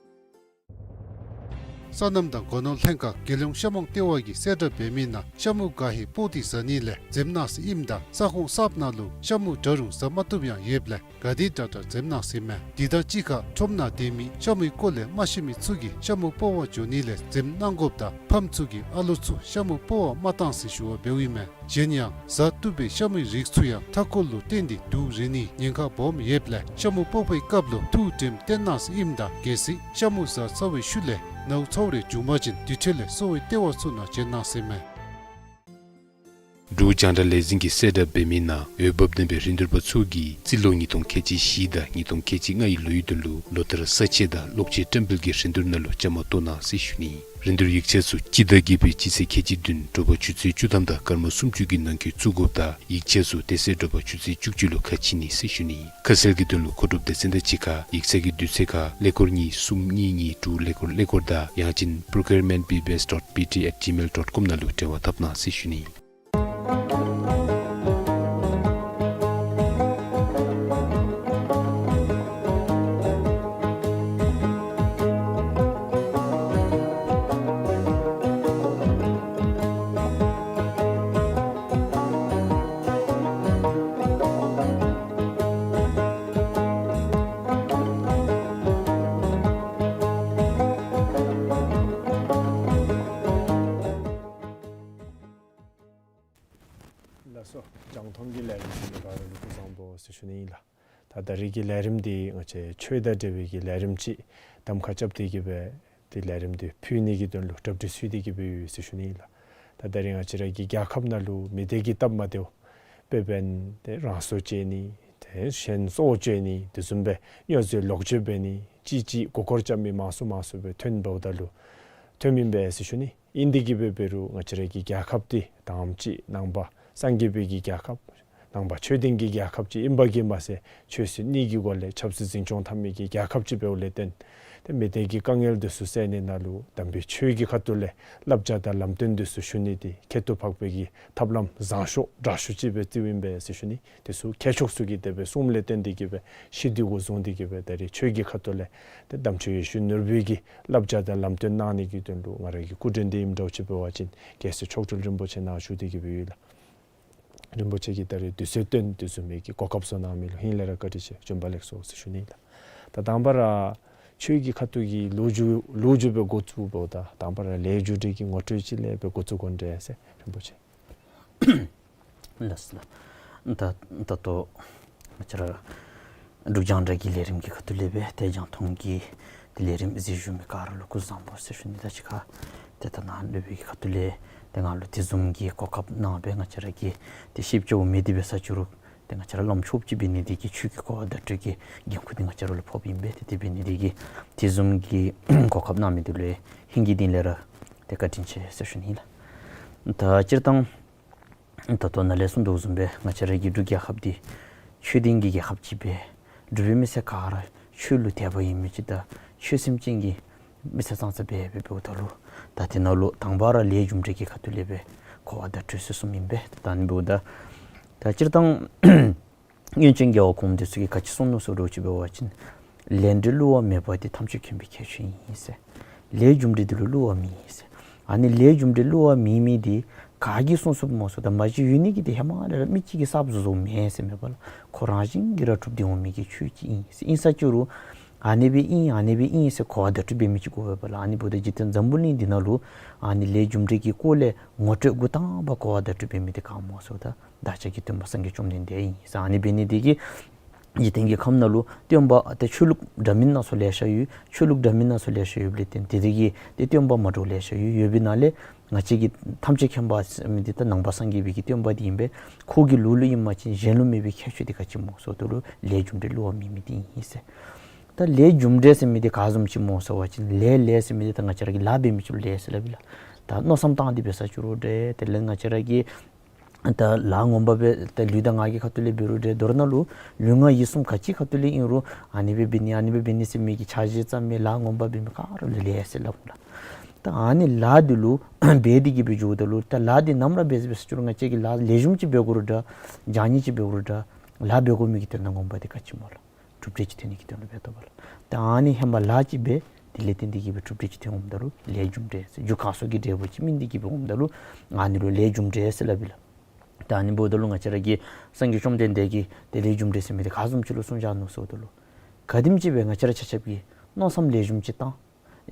སོ་ནམ་དང་སྒོ་ནོར་ལྷན་ཁག་རྒྱལ་ཡོངས་ཤ་མུང་ལྟེ་བ་གིས་གསལ་བསྒྲགས་འབད་མི་ནང་ཤ་མུ་ག་ཧེ་སྤོག་སྟེ་ཟ་ནི་ལས་འཛེམ་གནང་ཟེར་ཨིནམ་ད་ས་ཁོངས་གསརཔ་ནང་ལུ་ཤ་མུ་འདྲ་རུང་ཟ་མ་བཏུབ་ཡང་ཡོདཔ་ལས་ག་དེ་དྲག་དྲག་འཛེམ་གནང་ཟེར་མས། དེ་དང་གཅིག་ཁར་ཁྲོམ་ནང་སྡོད་མི་ཤ་མུའི་སྐོར་ལས་མ་ཤེས་མི་ཚུ་གིས་ཤ་མུ་སྤོག་པར་འགྱོ་ནི་ལས་འཛེམ་གནང་དགོཔ་དང་ཕམ་ཚུ་གིས་ཨ་ལོ་ཚུ་ཤ་མུ་སྤོག་པར་མ་གཏང་ཟེར་ཞུ་བ་འབདཝ་ཨིན་མས། གཞན་ཡང་ཟ་བཏུབ་པའི་ཤ་མུའི་རིགས་ཚུ་ཡང་མཐའ་འཁོར་ལུ་བརྟེན་ཏེ་དུག་རེག་ནིའི་ཉེན་ཁ་སྦོམ་ཡོདཔ་ལས་ཤ་མུ་སྤོག་པའི་སྐབས་ལུ་ཐུགས་དྲནམ་བཏོན་གནང་ཟེར་ཨིནམ་ད་གལ་སྲིད་ཤ་མུ་ཟ་ཚར་བའི་ཤུལ་ལས་ནཝ་ཚཝ་རེ་བྱུང་པ་ཅིན་དེ་འཕྲོ་ལས་གསོ་བའི་ལྟེ་བ་ཚུ་ནང་བྱོན་གནང་ཟེར་མས། འབྲུག་རྒྱང་བསྒྲགས་ལས་འཛིན་གྱིས་གསལ་བསྒྲགས་འབད་མི་ནང་འོས་འབབ་ལྡན་པའི་རིན་བསྡུར་པ་ཚུ་གིས་རྩིས་ལོ་ཉིས་སྟོང་ཁལ་གཅིག་བཞི་དང་ཉིས་སྟོང་ཁལ་གཅིག་ལྔ་ཡི་ལོའི་དོན་ལུ་ལོ་ལྟར་ས་དཔྱད་དང་གློག་ཆས་བཀྲམ་སྤེལ་གྱི་རིན་བསྡུར་ནང་ལུ་བཅའ་མར་གཏོགས་གནང་ཟེར་ཞུ་ནི། རིན་བསྡུར་ཡིག་ཆ་ཚུ་སྤྱི་ཟླ་བརྒྱད་པའི་སྤྱི་ཚེས་ཁལ་གཅིག་བདུན་དྲོ་པ་ཆུ་ཚོད་བཅུ་ཐམ་དང་སྐར་མ་སུམ་ཅུ་གི་ནང་འཁོད་བཙུགས་དགོཔ་དང་ཡིག་ཆ་ཚུ་དེ་ཚེ་དྲོ་པ་ཆུ་ཚོད་བཅུ་གཅིག་ལུ་ཁ་ཕྱེ་ནི་ཟེར་ཞུ་ནི། ཁ་གསལ་གྱི་དོན་ལུ་མཁོ་སྒྲུབ་སྡེ་ཚན་དང་གཅིག་ཁར་ཡིག་ཚང་གི་དུས་ཚོད་ཁར་ཀླད་ཀོར་གཉིས་གསུམ་གཉིས་གཉིས་དྲུག་ཀླད་ཀོར་ཀླད་ཀོར་དང་ཡང་ཅིན་procurement B B S dot B T at gmail dot com ནང་ལུ་འབྲེལ་བ་འཐབ་གནང་ཟེར་ཞུ་ནི། ལགས་སོ། རྒྱང་མཐོང་གི་ལས་རིམ་གཟིགས་མི་ག་ར་ལུ་སྐུ་གཟུགས་བཟང་པོ་ཟེར་ཞུ་ནི་ཨིན་ལགས། ད་ད་རིས་ཀྱི་ལས་རིམ་འདི་ང་བཅས་ཆོས་དང་འབྲེལ་བའི་གི་ལས་རིམ་ཅིག་གདམ་ཁ་རྐྱབ་སྟེ་གི་སྦེ་ཏེ་ལས་རིམ་འདི་ཕུལ་ནི་གི་དོན་ལུ་གྲ་སྒྲིག་ཞུ་སྟེ་གི་སྦེ་ཡོད་ཟེར་ཞུ་ནི་ཨིན་ལགས། ད་ད་རིས་ང་བཅས་ར་གི་རྒྱལ་ཁབ་ནང་ལུ་མི་སྡེ་གི་སྟབས་མ་བདེཝ་དཔེ་འབད་ན་ཏེ་རང་སྲོག་བཅད་ནི་ཏེ་གཞན་སྲོག་བཅད་ནི་དེ་བཟུམ་སྦེ་སྨྱོ་རྫས་ལོག་སྤྱོད་འབད་ནི་ཅིག་ཅིག་མགུ་སྐོར་རྐྱབ་མི་མང་སུ་མང་སུ་སྦེ་ཐོན་འབདཝ་ད་ལུ་ཐོནམ་ཨིན་པས་ཟེར་ཞུ་ནི། ཨིན་ཏེ་གི་སྦེ་འབད་རུང་ང་བཅས་ར་གི་རྒྱལ་ཁབ་འདི་དང་པ་ཅིག་ནང་པ་སངས་རྒྱས་པའི་གི་རྒྱལ་ཁབ་ནང་པ་ཆོས་ལྡན་གྱི་རྒྱལ་ཁབ་ཅིག་ཨིན་པ་གིས་མ་ཚད་ཆོས་སྲིད་གཉིས་ཀྱི་སྒོ་ལས་ཆབ་སྲིད་འཛིན་སྐྱོང་འཐབ་མི་གི་རྒྱལ་ཁབ་ཅིག་འབདཝ་ལས་བརྟེན་ཏེ་མི་སྡེ་གི་དཀའ་ངལ་འདི་ཚུ་སེལ་ནི་ནང་ལུ་དམ་པའི་ཆོས་ཀྱི་ཁ་ཐུག་ལས་བསླབ་བྱ་དང་ལམ་སྟོན་འདི་ཚུ་ཞུ་ནི་འདི་ཁྱད་དུ་འཕགས་པའི་གི་ཐབས་ལམ་བཟང་ཤོས་དྲག་ཤོས་ཅིག་སྦེ་བརྩིཝ་ཨིན་པས་ཟེར་ཞུ་ནི། དེ་ཚུ་མཁས་མཆོག་ཚུ་གིས་དེ་སྦེ་གསུངམ་ལས་བརྟེན་ཏེ་གི་སྦེ་གཞི་འདི་གུ་བཟུང་སྟེ་གི་སྦེ་ད་རིས་ཆོས་ཀྱི་ཁ་ཐུག་ལས་ཏེ་དམ་ཆོས་ཡེ་ཤེས་ནོར་བུའི་གི་བསླབ་བྱ་དང་ལམ་སྟོན་གནང་ནི་གི་དོན་ལུ་ང་ར་གི་སྐུ་མགྲོན་འདི་ཨིནམ་འདྲཝ་ཅིག་འབད་བ་ཅིན་རྒྱལ་སྲས་མཆོག་སྤྲུལ་རིན་པོ་ཆེ་ནཱ་བཞུགས་ཏེ་གི་སྦེ་ཡོད་ལགས། རིན་པོ་ཆེ་གིས་ད་རིས་དུས་ཚོད་བཏོན་དེ་བཟུམ་མའི་གི་གོ་སྐབས་ཚུ་གནང་མི་ལུ་ཧིང་ལས་ར་བཀའ་དྲིན་ཆེ། བྱོན་པ་ལེགས་སོ་ཟེར་ཞུ་ནི་ལགས། ད་དང་པ་ར་ཆོས་ཀྱི་ཁ་ཐུག་གི་ལོ་རྒྱུས་ལོ་རྒྱུས་སྦེ་འགོ་བཙུགས་འབདཝ་ད་དང་པ་ར་ལས་རྒྱུ་འབྲས་ཀྱི་ངོ་སྤྲོད་ཅིག་ལས་སྦེ་འགོ་བཙུགས་དགོ་འདྲས་ཟེར་རིན་པོ་ཆེ། ལགས་སོ་ལགས། ད་ད་ལྟོ་ང་བཅས་ར་འབྲུག་རྒྱང་བསྒྲགས་ཀྱི་ལས་རིམ་གྱི་ཁ་ཐུག་ལས་སྦེ་ཏེ་རྒྱང་མཐོང་གི་ཏེ་ལས་རིམ་གཟིགས་བཞུགས་མི་ག་ར་ལུ་སྐུ་གཟུགས་བཟང་པོ་ཟེར་ཞུ་ནི། ད་ཅི་ཁ་ཏེ་ད་ནཱ་སློབ་དཔོན་གྱི་ཁ་ཐུག་ལས་ཏེ་ང་ལུ་དེ་བཟུམ་གྱི་གོ་སྐབས་གནང་སྦེ་ང་བཅས་ར་གིས་ཏེ་ཤེས་ཆོག་མི་འདི་འབད་ས་ཅིག་རུང་ཏེ་ང་བཅས་ར་བླམ་ཆོསཔ་ཅིག་འབད་ནི་འདི་གིས་ཆོས་ཀྱི་གོ་བ་བརྡ་སྤྲོད་ཀྱི་འགན་ཁུར་འདི་ང་བཅས་ར་ལུ་ཕོགཔ་ཨིན་པས། ཏེ་དེ་འབད་ནི་འདི་གིས་དེ་བཟུམ་གྱི་གོ་སྐབས་གནང་མི་འདི་ལུ་ཧིང་གི་གཏིང་ལས་ར་ཏེ་བཀའ་དྲིན་ཆེ་ཟེར་ཞུ་ནི་ལགས། ད་སྤྱིར་བཏང་ད་ལྟོ་ནཱ་ལས་གསུངས་དོ་བཟུམ་སྦེ་ང་བཅས་ར་གི་འབྲུག་རྒྱལ་ཁབ་འདི་ཆོས་ལྡན་གྱི་རྒྱལ་ཁབ་ཅིག་སྦེ་འབྲུག་པའི་མི་སེར་ག་ར་ཆོས་ལུ་དད་པ་ཡོད་མི་ཅིག་དང་ཆོས་སེམས་ཅན་གྱི་མི་སེར་ཙང་ཙ་སྦེ་སྦེ་འབདཝ་ད་ལུ་ད་དེ་ནང་ལུ་དང་པ་ར་ལས་རྒྱུ་འབྲས་ཀྱི་ཁ་ཐུག་ལས་སྦེ་གོ་བ་བརྡ་སྤྲོད་ཟེར་གསུངམ་ཨིན་པས། ད་ཨ་ནི་འབདཝ་ད་ད་སྤྱིར་བཏང་སྔོན་བྱོན་རྒྱལ་བ་གོངམ་འདི་ཚུ་གིས་ག་ཅི་གསུངས་ནུག་ཟེར་བ་ཅིན་ལས་འབྲས་བསླུ་བ་མེད་པ་འདི་ཐམས་ཅད་མཁྱེན་པའི་ཁྱད་ཆོས་ཨིན་ཟེར། ལས་རྒྱུ་འབྲས་འདི་ལུ་བསླུ་བ་མེད་ཟེར། ཨ་ནི་ལས་རྒྱུ་འབྲས་བསླུ་བ་མེད་མི་འདི་ག་གིས་གསུངས་གསུངསམ་སྨོ་ཟེརཝ་ད་མ་གཞི་ཡོད་ནི་གི་འདི་ཧེ་མ་ལས་ར་མི་གཅིག་གིས་གསརཔ་བཟོ་བཟོཝ་མེན་ཟེར་མེན་པ་ལགས། ཁོ་རང་བཞིན་གྱིས་ར་གྲུབ་སྟེ་འོང་མི་གི་ཆོས་ཅིག་ཨིན་ཟེར། ཨིན་ས་ཅིག་རུང་ཨ་ནི་སྦེ་ཨིན་ཨ་ནི་སྦེ་ཨིན་ཟེར་གོ་བ་བརྡ་སྤྲོད་འབད་མི་ཅིག་དགོ་པས་ལགས། ཨ་ནི་འབདཝ་ད་འཇིག་རྟེན་འཛམ་བུ་གླིང་འདི་ནང་ལུ་ཨ་ནི་ལས་རྒྱུ་འབྲས་ཀྱི་སྐོར་ལས་ངོ་སྤྲོད་འགོ་དང་པ་གོ་བ་བརྡ་སྤྲོད་འབད་མི་འདི་ག་སྨོ་ཟེརཝ་ད་བདག་ཅག་གི་སྟོན་པ་སངས་རྒྱས་བཅོམ་ལྡན་འདས་ཨིན་ཟེར། ཨ་ནི་འབད་ནི་འདི་གིས་འཇིག་རྟེན་གྱི་ཁམས་ནང་ལུ་སྟོན་པ་ཏེ་ཆོས་ལུགས་འདྲ་མིན་སྣ་ཚོགས་ལེ་ཤ་ཡོད། ཆོས་ལུགས་འདྲ་མིན་སྣ་ཚོགས་ལེ་ཤ་ཡོདཔ་ལས་བརྟེན་ཏེ་དེ་གིས་ཏེ་སྟོན་པ་མ་འདྲཝ་ལེ་ཤ་ཡོད། ཡོད་པའི་ནང་ལས་ང་བཅས་ཀྱི་ཐམས་ཅད་མཁྱེན་པ་ཟེར་མི་འདི་ད་ནང་པ་སངས་རྒྱས་པའི་གི་སྟོན་པ་འདི་ཨིན་པས། ཁོ་གི་ལུགས་ལུ་ཨིན་པ་ཅིན་གཞན་ལུ་མེད་པའི་ཁྱད་ཆོས་འདི་ག་ཅི་སྨོ་ཟེརཝ་ད་ལུ་ལས་རྒྱུ་འབྲས་བསླུ་བ་མེད་མི་འདི་ཨིན་ཟེར། ད་ལས་རྒྱུ་འབྲས་ཟེར་མི་འདི་ག་བཟུམ་ཅིག་སྨོ་ཟེར་བ་ཅིན་ལས་ལས་ཟེར་མི་འདི་ད་ང་བཅས་ར་གིས་ལཱ་འབད་མི་ཅིག་ལུ་ལས་ཟེར་སླབ་ཨིན་ལགས། ད་མནོ་བསམ་བཏང་སྟེ་འབད་ས་ཅིག་རུང་འདྲ་དེ་ལས་ང་བཅས་ར་གིས་ད་ལཱ་ངོ་མ་སྦེ་ད་ལུས་དང་ངག་གི་ཁ་ཐུག་ལས་འབད་རུང་འདྲ་མདོར་ན་ལུ་ལུས་ངག་ཡིད་གསུམ་ག་ཅི་ཁ་ཐུག་ལས་ཨིན་རུང་ཨ་ནི་སྦེ་འབད་ནི་ཨ་ནི་སྦེ་འབད་ནི་ཟེར་མི་གི་འཆར་གཞི་བརྩམ་མི་ལཱ་ངོ་མ་འབད་མི་ག་ར་ལུ་ལས་ཟེར་སླབ་ཨིན་ལགས། ད་ཨ་ནི་ལཱ་འདི་ལུ་འབད་དེ་གི་སྦེ་འགྱོཝ་ད་ལུ་ད་ལཱ་འདི་ནམ་ར་འབད་འབད་ས་ཅིག་རུང་ང་བཅས་ཀྱིས་ལཱ་ལེགས་ཤོམ་ཅིག་འབད་དགོ་རུང་འདྲ་བྱང་ཉེས་ཅིག་འབད་དགོ་རུང་འདྲ་ལཱ་འབད་དགོ་མི་གི་དོན་དག་ངོ་མ་འདི་ག་ཅི་སྨོ་ལགས། གྲུབ་འབྲས་ཅིག་ཐོན་ནི་གི་དོན་ལུ་འབད་དོ་བ་ལགས། ད་ཨ་ནི་ཧེ་མ་ལཱ་ཅིག་འབད་དེ་ལས་བརྟེན་ཏེ་གི་སྦེ་གྲུབ་འབྲས་ཅིག་ཐོན་འོངམ་ད་ལུ་ལས་རྒྱུ་འབྲས་ཟེར། རྒྱུ་གང་སོགས་ཀྱི་འབྲས་བུ་ཅིག་སྨིན་ཏེ་གི་སྦེ་འོངམ་ད་ལུ་ཨ་ནི་ལུ་ལས་རྒྱུ་འབྲས་ཟེར་སླབ་ཨིན་ལགས། ད་ཨ་ནི་འབདཝ་ད་ལུ་ང་བཅས་ར་གི་སངས་རྒྱས་བཅོམ་ལྡན་འདས་ཀྱིས་ཏེ་ལས་རྒྱུ་འབྲས་ཟེར་མི་འདི་ག་བཟུམ་ཅིག་ལུ་གསུངས་བཞག་ནུག་ཟེརཝ་ད་ལུ་ག་དེམ་ཅིག་སྦེ་ང་བཅས་ར་ཆ་ཁྱབ་ཀྱིས་མནོ་བསམ་ལེགས་ཤོམ་ཅིག་བཏང་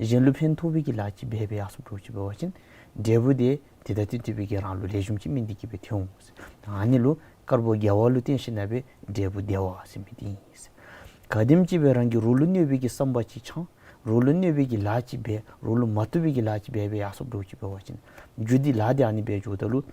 གཞན་ལུ་ཕན་ཐོགས་པའི་གི་ལཱ་ཅིག་འབད་འབད་ཡར་སོངམ་འདྲཝ་ཅིག་འབད་བ་ཅིན་འབྲས་བུ་དེ་དེ་དང་བསྟུན་བསྟུན་པའི་གི་རང་ལུ་ལེགས་ཤོམ་ཅིག་སྨིན་ཏེ་གི་སྦེ་ཐོན་འོང་ཟེར། ཨ་ནི་ལུ་དཀར་པོ་དགེ་བ་ལུ་བརྟེན་ཞིནམ་ལས་འབྲས་བུ་བདེ་བ་ཟེར་མི་འདི་ཨིན་ཟེར། ག་དེམ་ཅིག་སྦེ་རང་གི་རོགས་ལུ་གནོད་པའི་གི་བསམ་པ་ཅིག་འཆང་རོགས་ལུ་གནོད་པའི་གི་ལཱ་ཅིག་འབད་རོགས་ལུ་མ་བཏུབ་པའི་གི་ལཱ་ཅིག་འབད་འབད་ཡར་སོངམ་འདྲཝ་ཅིག་འབད་བ་ཅིན་རྒྱུ་འདི་ལཱ་འདི་ཨ་ནི་སྦེ་འགྱོཝ་ད་ལུ་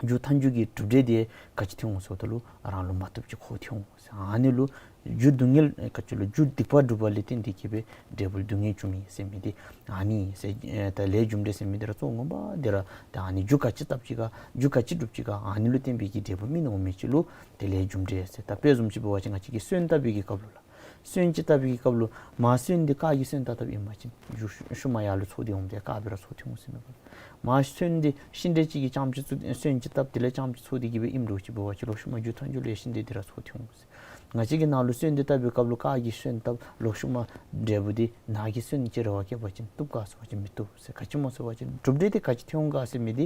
རྒྱུ་མཐའ་མཇུག་གི་གྲུབ་འབྲས་དེ་ག་ཅི་ཐོན་འོང་ཟེརཝ་ད་ལུ་རང་ལུ་མ་བཏུབ་ཅིག་ཁོ་ཐོན་འོང་ཟེར། ཨ་ནི་ལུ་རྒྱུ་སྡུག་བསྔལ་ག་ཅི་ལོ་རྒྱུ་སྡིག་པ་སྒྲུབ་པ་ལས་བརྟེན་ཏེ་གིས་སྦེ་འབྲས་བུ་སྡུག་བསྔལ་བྱུང་མི་ཟེར་མི་དེ་ཨ་ནི་ཟེར། ཨེ་ད་ལས་རྒྱུ་འབྲས་ཟེར་མི་དེ་ར་གཙོ་བོ་ངོ་མ་དེ་ར་ད་ཨ་ནི་རྒྱུ་ག་ཅི་བཏབ་ཅི་ག་རྒྱུ་ག་ཅི་སྒྲུབ་ཅི་ག་ཨ་ནི་ལུ་བརྟེན་པའི་གི་འབྲས་བུ་སྨིན་འོང་མི་ཅིག་ལུ་དེ་ལས་རྒྱུ་འབྲས་ཟེར། ད་དཔེ་བཟུམ་ཅིག་འབད་བ་ཅིན་ང་བཅས་ཀྱིས་སོན་བཏབ་པའི་གི་སྐབས་ལུ་ལགས། སོན་ཅིག་བཏབ་པའི་གི་སྐབས་ལུ་མར་སོན་དེ་རྐ་གིས་སོན་བཏབ་བཏབ་ཨིན་པ་ཅིན་རྒྱུ་ཤུལ་མ་ཡར་ལུ་ཚོགས་ཏེ་འོངམ་དེ་རྐ་སྦེ་ར་ཚོགས་ཏེ་འོང་ཟེར་མས་པ་ལགས། མར་སོན་དེ་ཤིང་འབྲས་ཅིག་གི་རྐྱངམ་ཅིག་ཚོགས་སོན་ཅིག་བཏབ་དེ་ལས་རྐྱངམ་ཅིག་ཚོགས་ཏེ་གིས་སྦེ་ཨིནམ་འདྲཝ་ཅིག་འབད་བ་ཅིན་ལོག་ཤུལ་མ་རྒྱུ་མཐའ་མཇུག་ལུ་ཡང་ཤིང་འབྲས་དེ་ར་ཚོགས་ཏེ་འོང་ཟེར། ང་བཅས་ཀྱིས་ནཱ་ལུ་སོན་དེ་བཏབ་པའི་སྐབས་ལུ་རྐ་གིས་སོན་བཏབ་ལོག་ཤུལ་མ་འབྲས་བུ་དེ་ནཱ་གི་སོན་ཅིག་རེ་བ་བསྐྱེད་པ་ཅིན་བཏུབ་ག་ཟེར་བ་ཅིན་མི་བཏུབ་ཟེར། ག་ཅི་སྨོ་ཟེར་བ་ཅིན་གྲུབ་འབྲས་དེ་ག་ཅི་ཐོན་འོང་ག་ཟེར་མི་དེ་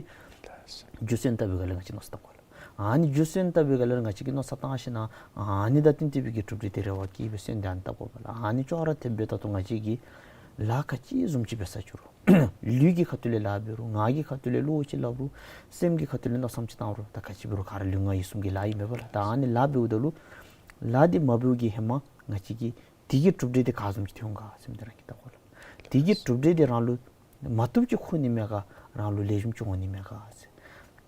རྒྱུ་སོན་བཏབ་པའི་སྒང་ལས་ང་བཅས་མནོ་བསམ་བཏང་དགོ་ལགས། ཨ་ནི་རྒྱུ་སོན་བཏབ་པའི་སྒང་ལས་ང་བཅས་ཀྱིས་མནོ་བསམ་བཏང་ཞིན་ན་ཨ་ནི་དང་བསྟུན་ཏེ་སྦེ་གི་གྲུབ་འབྲས་དེ་རེ་བ་བསྐྱེད་སྦེ་སོན་དེ་ཨ་ནི་བཏབ་དགོ་པ་ལགས། ཨ་ནི་ཅོག་ར་འཐདཔ་སྦེ་ད་ལྟོ་ང་བཅས་ཀྱིས་ལཱ་ག་ཅི་བཟུམ་ཅིག་འབད་ས་ཅི་རུང་ལུས་ཀྱི་ཁ་ཐུག་ལས་ལཱ་འབད་རུང་ངག་གི་ཁ་ཐུག་ལས་བློ་ཅིག་སླབ་རུང་སེམས་ཀྱི་ཁ་ཐུག་ལས་མནོ་བསམ་ཅིག་བཏང་རུང་ད་ག་ཅི་འབད་རུང་ག་ར་ལུས་ངག་ཡིད་གསུམ་གྱི་ལཱ་ཨིན་མས་པ་ལགས། ད་ཨ་ནི་ལཱ་འབདཝ་ད་ལུ་ལཱ་འདི་མ་འབདཝ་གི་ཧེ་མ་ང་བཅས་ཀྱིས་དེ་གི་གྲུབ་འབྲས་དེ་ག་བཟུམ་ཅིག་ཐོན་འོང་ག་ཟེར་མི་དེ་རང་གིས་བལྟ་དགོ་ལགས། དེ་གི་གྲུབ་འབྲས་དེ་རང་ལུ་མ་བཏུབ་ཅིག་ཁོ་ནི་མས་ག་རང་ལུ་ལེགས་ཤོམ་ཅིག་འོང་ནི་མས་ག་ཟེར།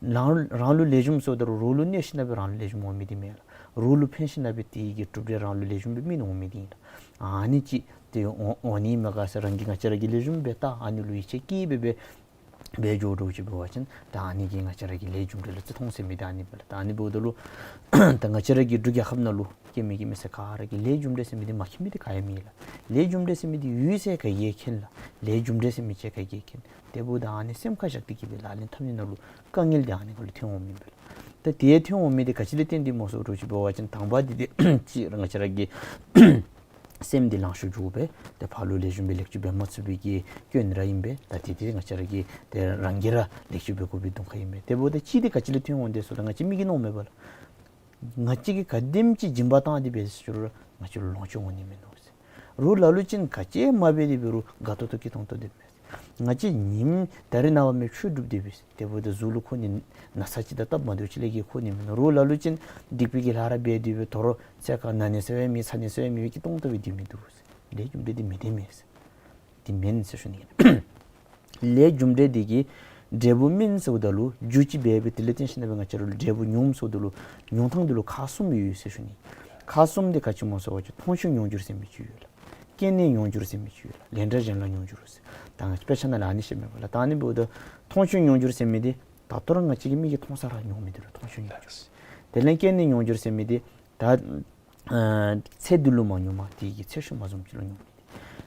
རང་རང་ལུ་ལེགས་ཤོམ་ཟེརཝ་ད་རུང་རོགས་ལུ་གནོད་ཞིན་ན་སྦེ་རང་ལུ་ལེགས་ཤོམ་འོང་མི་དེ་མེན་ལགས། རོགས་ལུ་ཕན་ཞིན་ན་སྦེ་དེ་གི་གྲུབ་འབྲས་རང་ལུ་ལེགས་ཤོམ་སྦེ་སྨིན་འོང་མི་དེ་ཨིན་ལགས། ཨ་ནི་ཅིག་དེ་འོང་འོང་ནི་མས་ག་ཟེར་རང་གིས་ང་བཅས་ར་གིས་ལེགས་ཤོམ་སྦེ་བལྟ་ཨ་ནི་ལུ་ཡིད་ཆེས་བསྐྱེད་སྦེ་སྦེ་འབད་འགྱོ་འགྱོཝ་ཅིག་འབད་བ་ཅིན་ད་ཨ་ནི་གིས་ང་བཅས་ར་གི་ལས་རྒྱུ་འབྲས་ལུ་བརྩི་མཐོང་ཟེར་མི་དེ་ཨ་ནི་སྦེ་ལགས། ད་ཨ་ནི་འབདཝ་ད་ལུ་ད་ང་བཅས་ར་གི་འབྲུག་རྒྱལ་ཁབ་ནང་ལུ་སྐྱེ་མི་སྐྱེ་མི་ཟེར་ག་ར་གིས་ལས་རྒྱུ་འབྲས་ཟེར་མི་དེ་མ་མཁྱེན་མི་དེ་ག་ཡང་མེད་ལགས། ལས་རྒྱུ་འབྲས་ཟེར་མི་དེ་ཡོད་ཟེར་ག་གིས་མཁྱེན་ལགས། ལས་རྒྱུ་འབྲས་ཟེར་མི་ཅིག་ག་གིས་མཁྱེན། དེ་འབདཝ་ད་ཨ་ནི་སེམས་ཁར་བཞག་སྟེ་གིས་སྦེ་ལག་ལེན་འཐབ་ནི་ནང་ལུ་དཀའ་ངལ་དེ་ཨ་ནི་ཁར་ལུ་ཐོན་འོང་མི་ཨིན་པས་ལགས། ད་དེ་ཐོན་འོང་མི་དེ་ག་ཅི་ལས་བརྟེན་ཏེ་སྨོ་ཟེར་འདྲཝ་ཅིག་འབད་བ་ཅིན་དང་པ་དེ་དེ་ཅིག་ར་ང་བཅས་ར་གི་སེམས་འདི་ལང་ཤོར་འགྱོ་སྦེ་ཏེ་ཕར་ལུ་ལེགས་ཤོམ་སྦེ་ལེགས་བཅོས་འབད་མ་ཚུགས་པའི་གི་སྐྱོན་ར་ཨིན་པས། ད་དེ་དེ་ང་བཅས་ར་གིས་ཏེ་རང་གིས་ར་ལེགས་བཅོས་འབད་དགོ་པའི་གདོང་ཁ་ཨིན་པས། དེ་འབདཝ་ད་གཅིག་དེ་ག་ཅི་ལས་ཐོན་འོང་དེ་ཟེརཝ་ད་ང་བཅས་མི་གིས་མནོཝ་མས་པ་ལགས། ང་བཅས་ཀྱིས་ག་དེམ་ཅིག་སྦྱིན་པ་བཏང་སྟེ་འབད་ཟེར་རུང་ང་བཅས་ལུ་ལོངས་སྤྱོད་འོང་ནི་མིན་ནུག་ཟེར། རོགས་ལ་ལུ་ཅིག་ག་ཅི་མ་འབད་དེ་འབད་རུང་དགའ་ཏོག་ཏོ་སྐྱིད་ཏོང་ཏོ་སྡོད་མས། ང་བཅས་ཉིནམ་ད་རིས་ནངས་པ་མེན་ཆོས་སྒྲུབ་སྟེ་འབད་ཟེར། དེ་འབདཝ་ད་གཟུགས་ལུ་ཁོ་ནི་ན་ཚ་ཅིག་དང་སྟབས་མ་བདེཝ་ཅིག་ལས་བརྒལ་ཁོ་ནི་མིན་ནུག། རོགས་ལ་ལུ་ཅིག་སྡིག་པའི་གི་ལཱ་ར་འབད་དེ་འབད་དོ་རུང་ཚེ་ཁར་ན་ནི་ཟེར་བ་མེད་ཚ་ནི་ཟེར་བ་མེད་སྐྱིད་ཏོང་ཏོ་སྦེ་སྡོད་མི་འདུག་ཟེར། ལས་རྒྱུ་འབྲས་འདི་མེན་ཏེ་མེན་ཟེར། འདི་མེན་ཟེར་ཞུ་ནི་ཨིན། ལས་རྒྱུ་འབྲས་འདི་གིས་འབྲས་བུ་སྨིན་ཟེརཝ་ད་ལུ་རྒྱུ་ཅིག་འབད་སྦེ་དེ་ལས་བརྟེན་ཞིན་ན་སྦེ་ང་བཅས་ར་ལུ་འབྲས་བུ་མྱོངམ་ཟེརཝ་ད་ལུ་མྱོང་ཐངས་འདི་ལུ་ཁག་གསུམ་ཡོད་ཟེར་ཞུ་ནི། ཁག་གསུམ་འདི་ག་ཅི་སྨོ་ཟེར་བ་ཅིན་མཐོང་ཆོས་མྱོང་འགྱུར་ཟེར་མི་ཅིག་ཡོད་ལགས། སྐྱེས་ནས་མྱོང་འགྱུར་ཟེར་མི་ཅིག་ཡོད་ལགས། ལན་གྲངས་གཞན་ལ་མྱོང་འགྱུར་ཟེར། ད་ང་བཅས་དཔེ་ཆ་ནང་ལས་ཨ་ནི་བཤད་མས་པ་ལགས། ད་ཨ་ནི་འབདཝ་ད་མཐོང་ཆོས་མྱོང་འགྱུར་ཟེར་མི་འདི་ད་ལྟོ་ར་ང་བཅས་ཀྱི་མིག་གིས་མཐོང་ས་ར་མྱོང་མི་འདི་ལུ་མཐོང་ཆོས་མྱོང་འགྱུར་ཟེར། དེ་ལས་སྐྱེས་ནས་མྱོང་འགྱུར་ཟེར་མི་འདི་ད་ཨ་ཚེ་འདི་ལུ་མ་མྱོང་མས། དེ་གི་ཚེ་ཤུལ་མ་བཟུམ་ཅིག་ལུ་མྱོང་མི་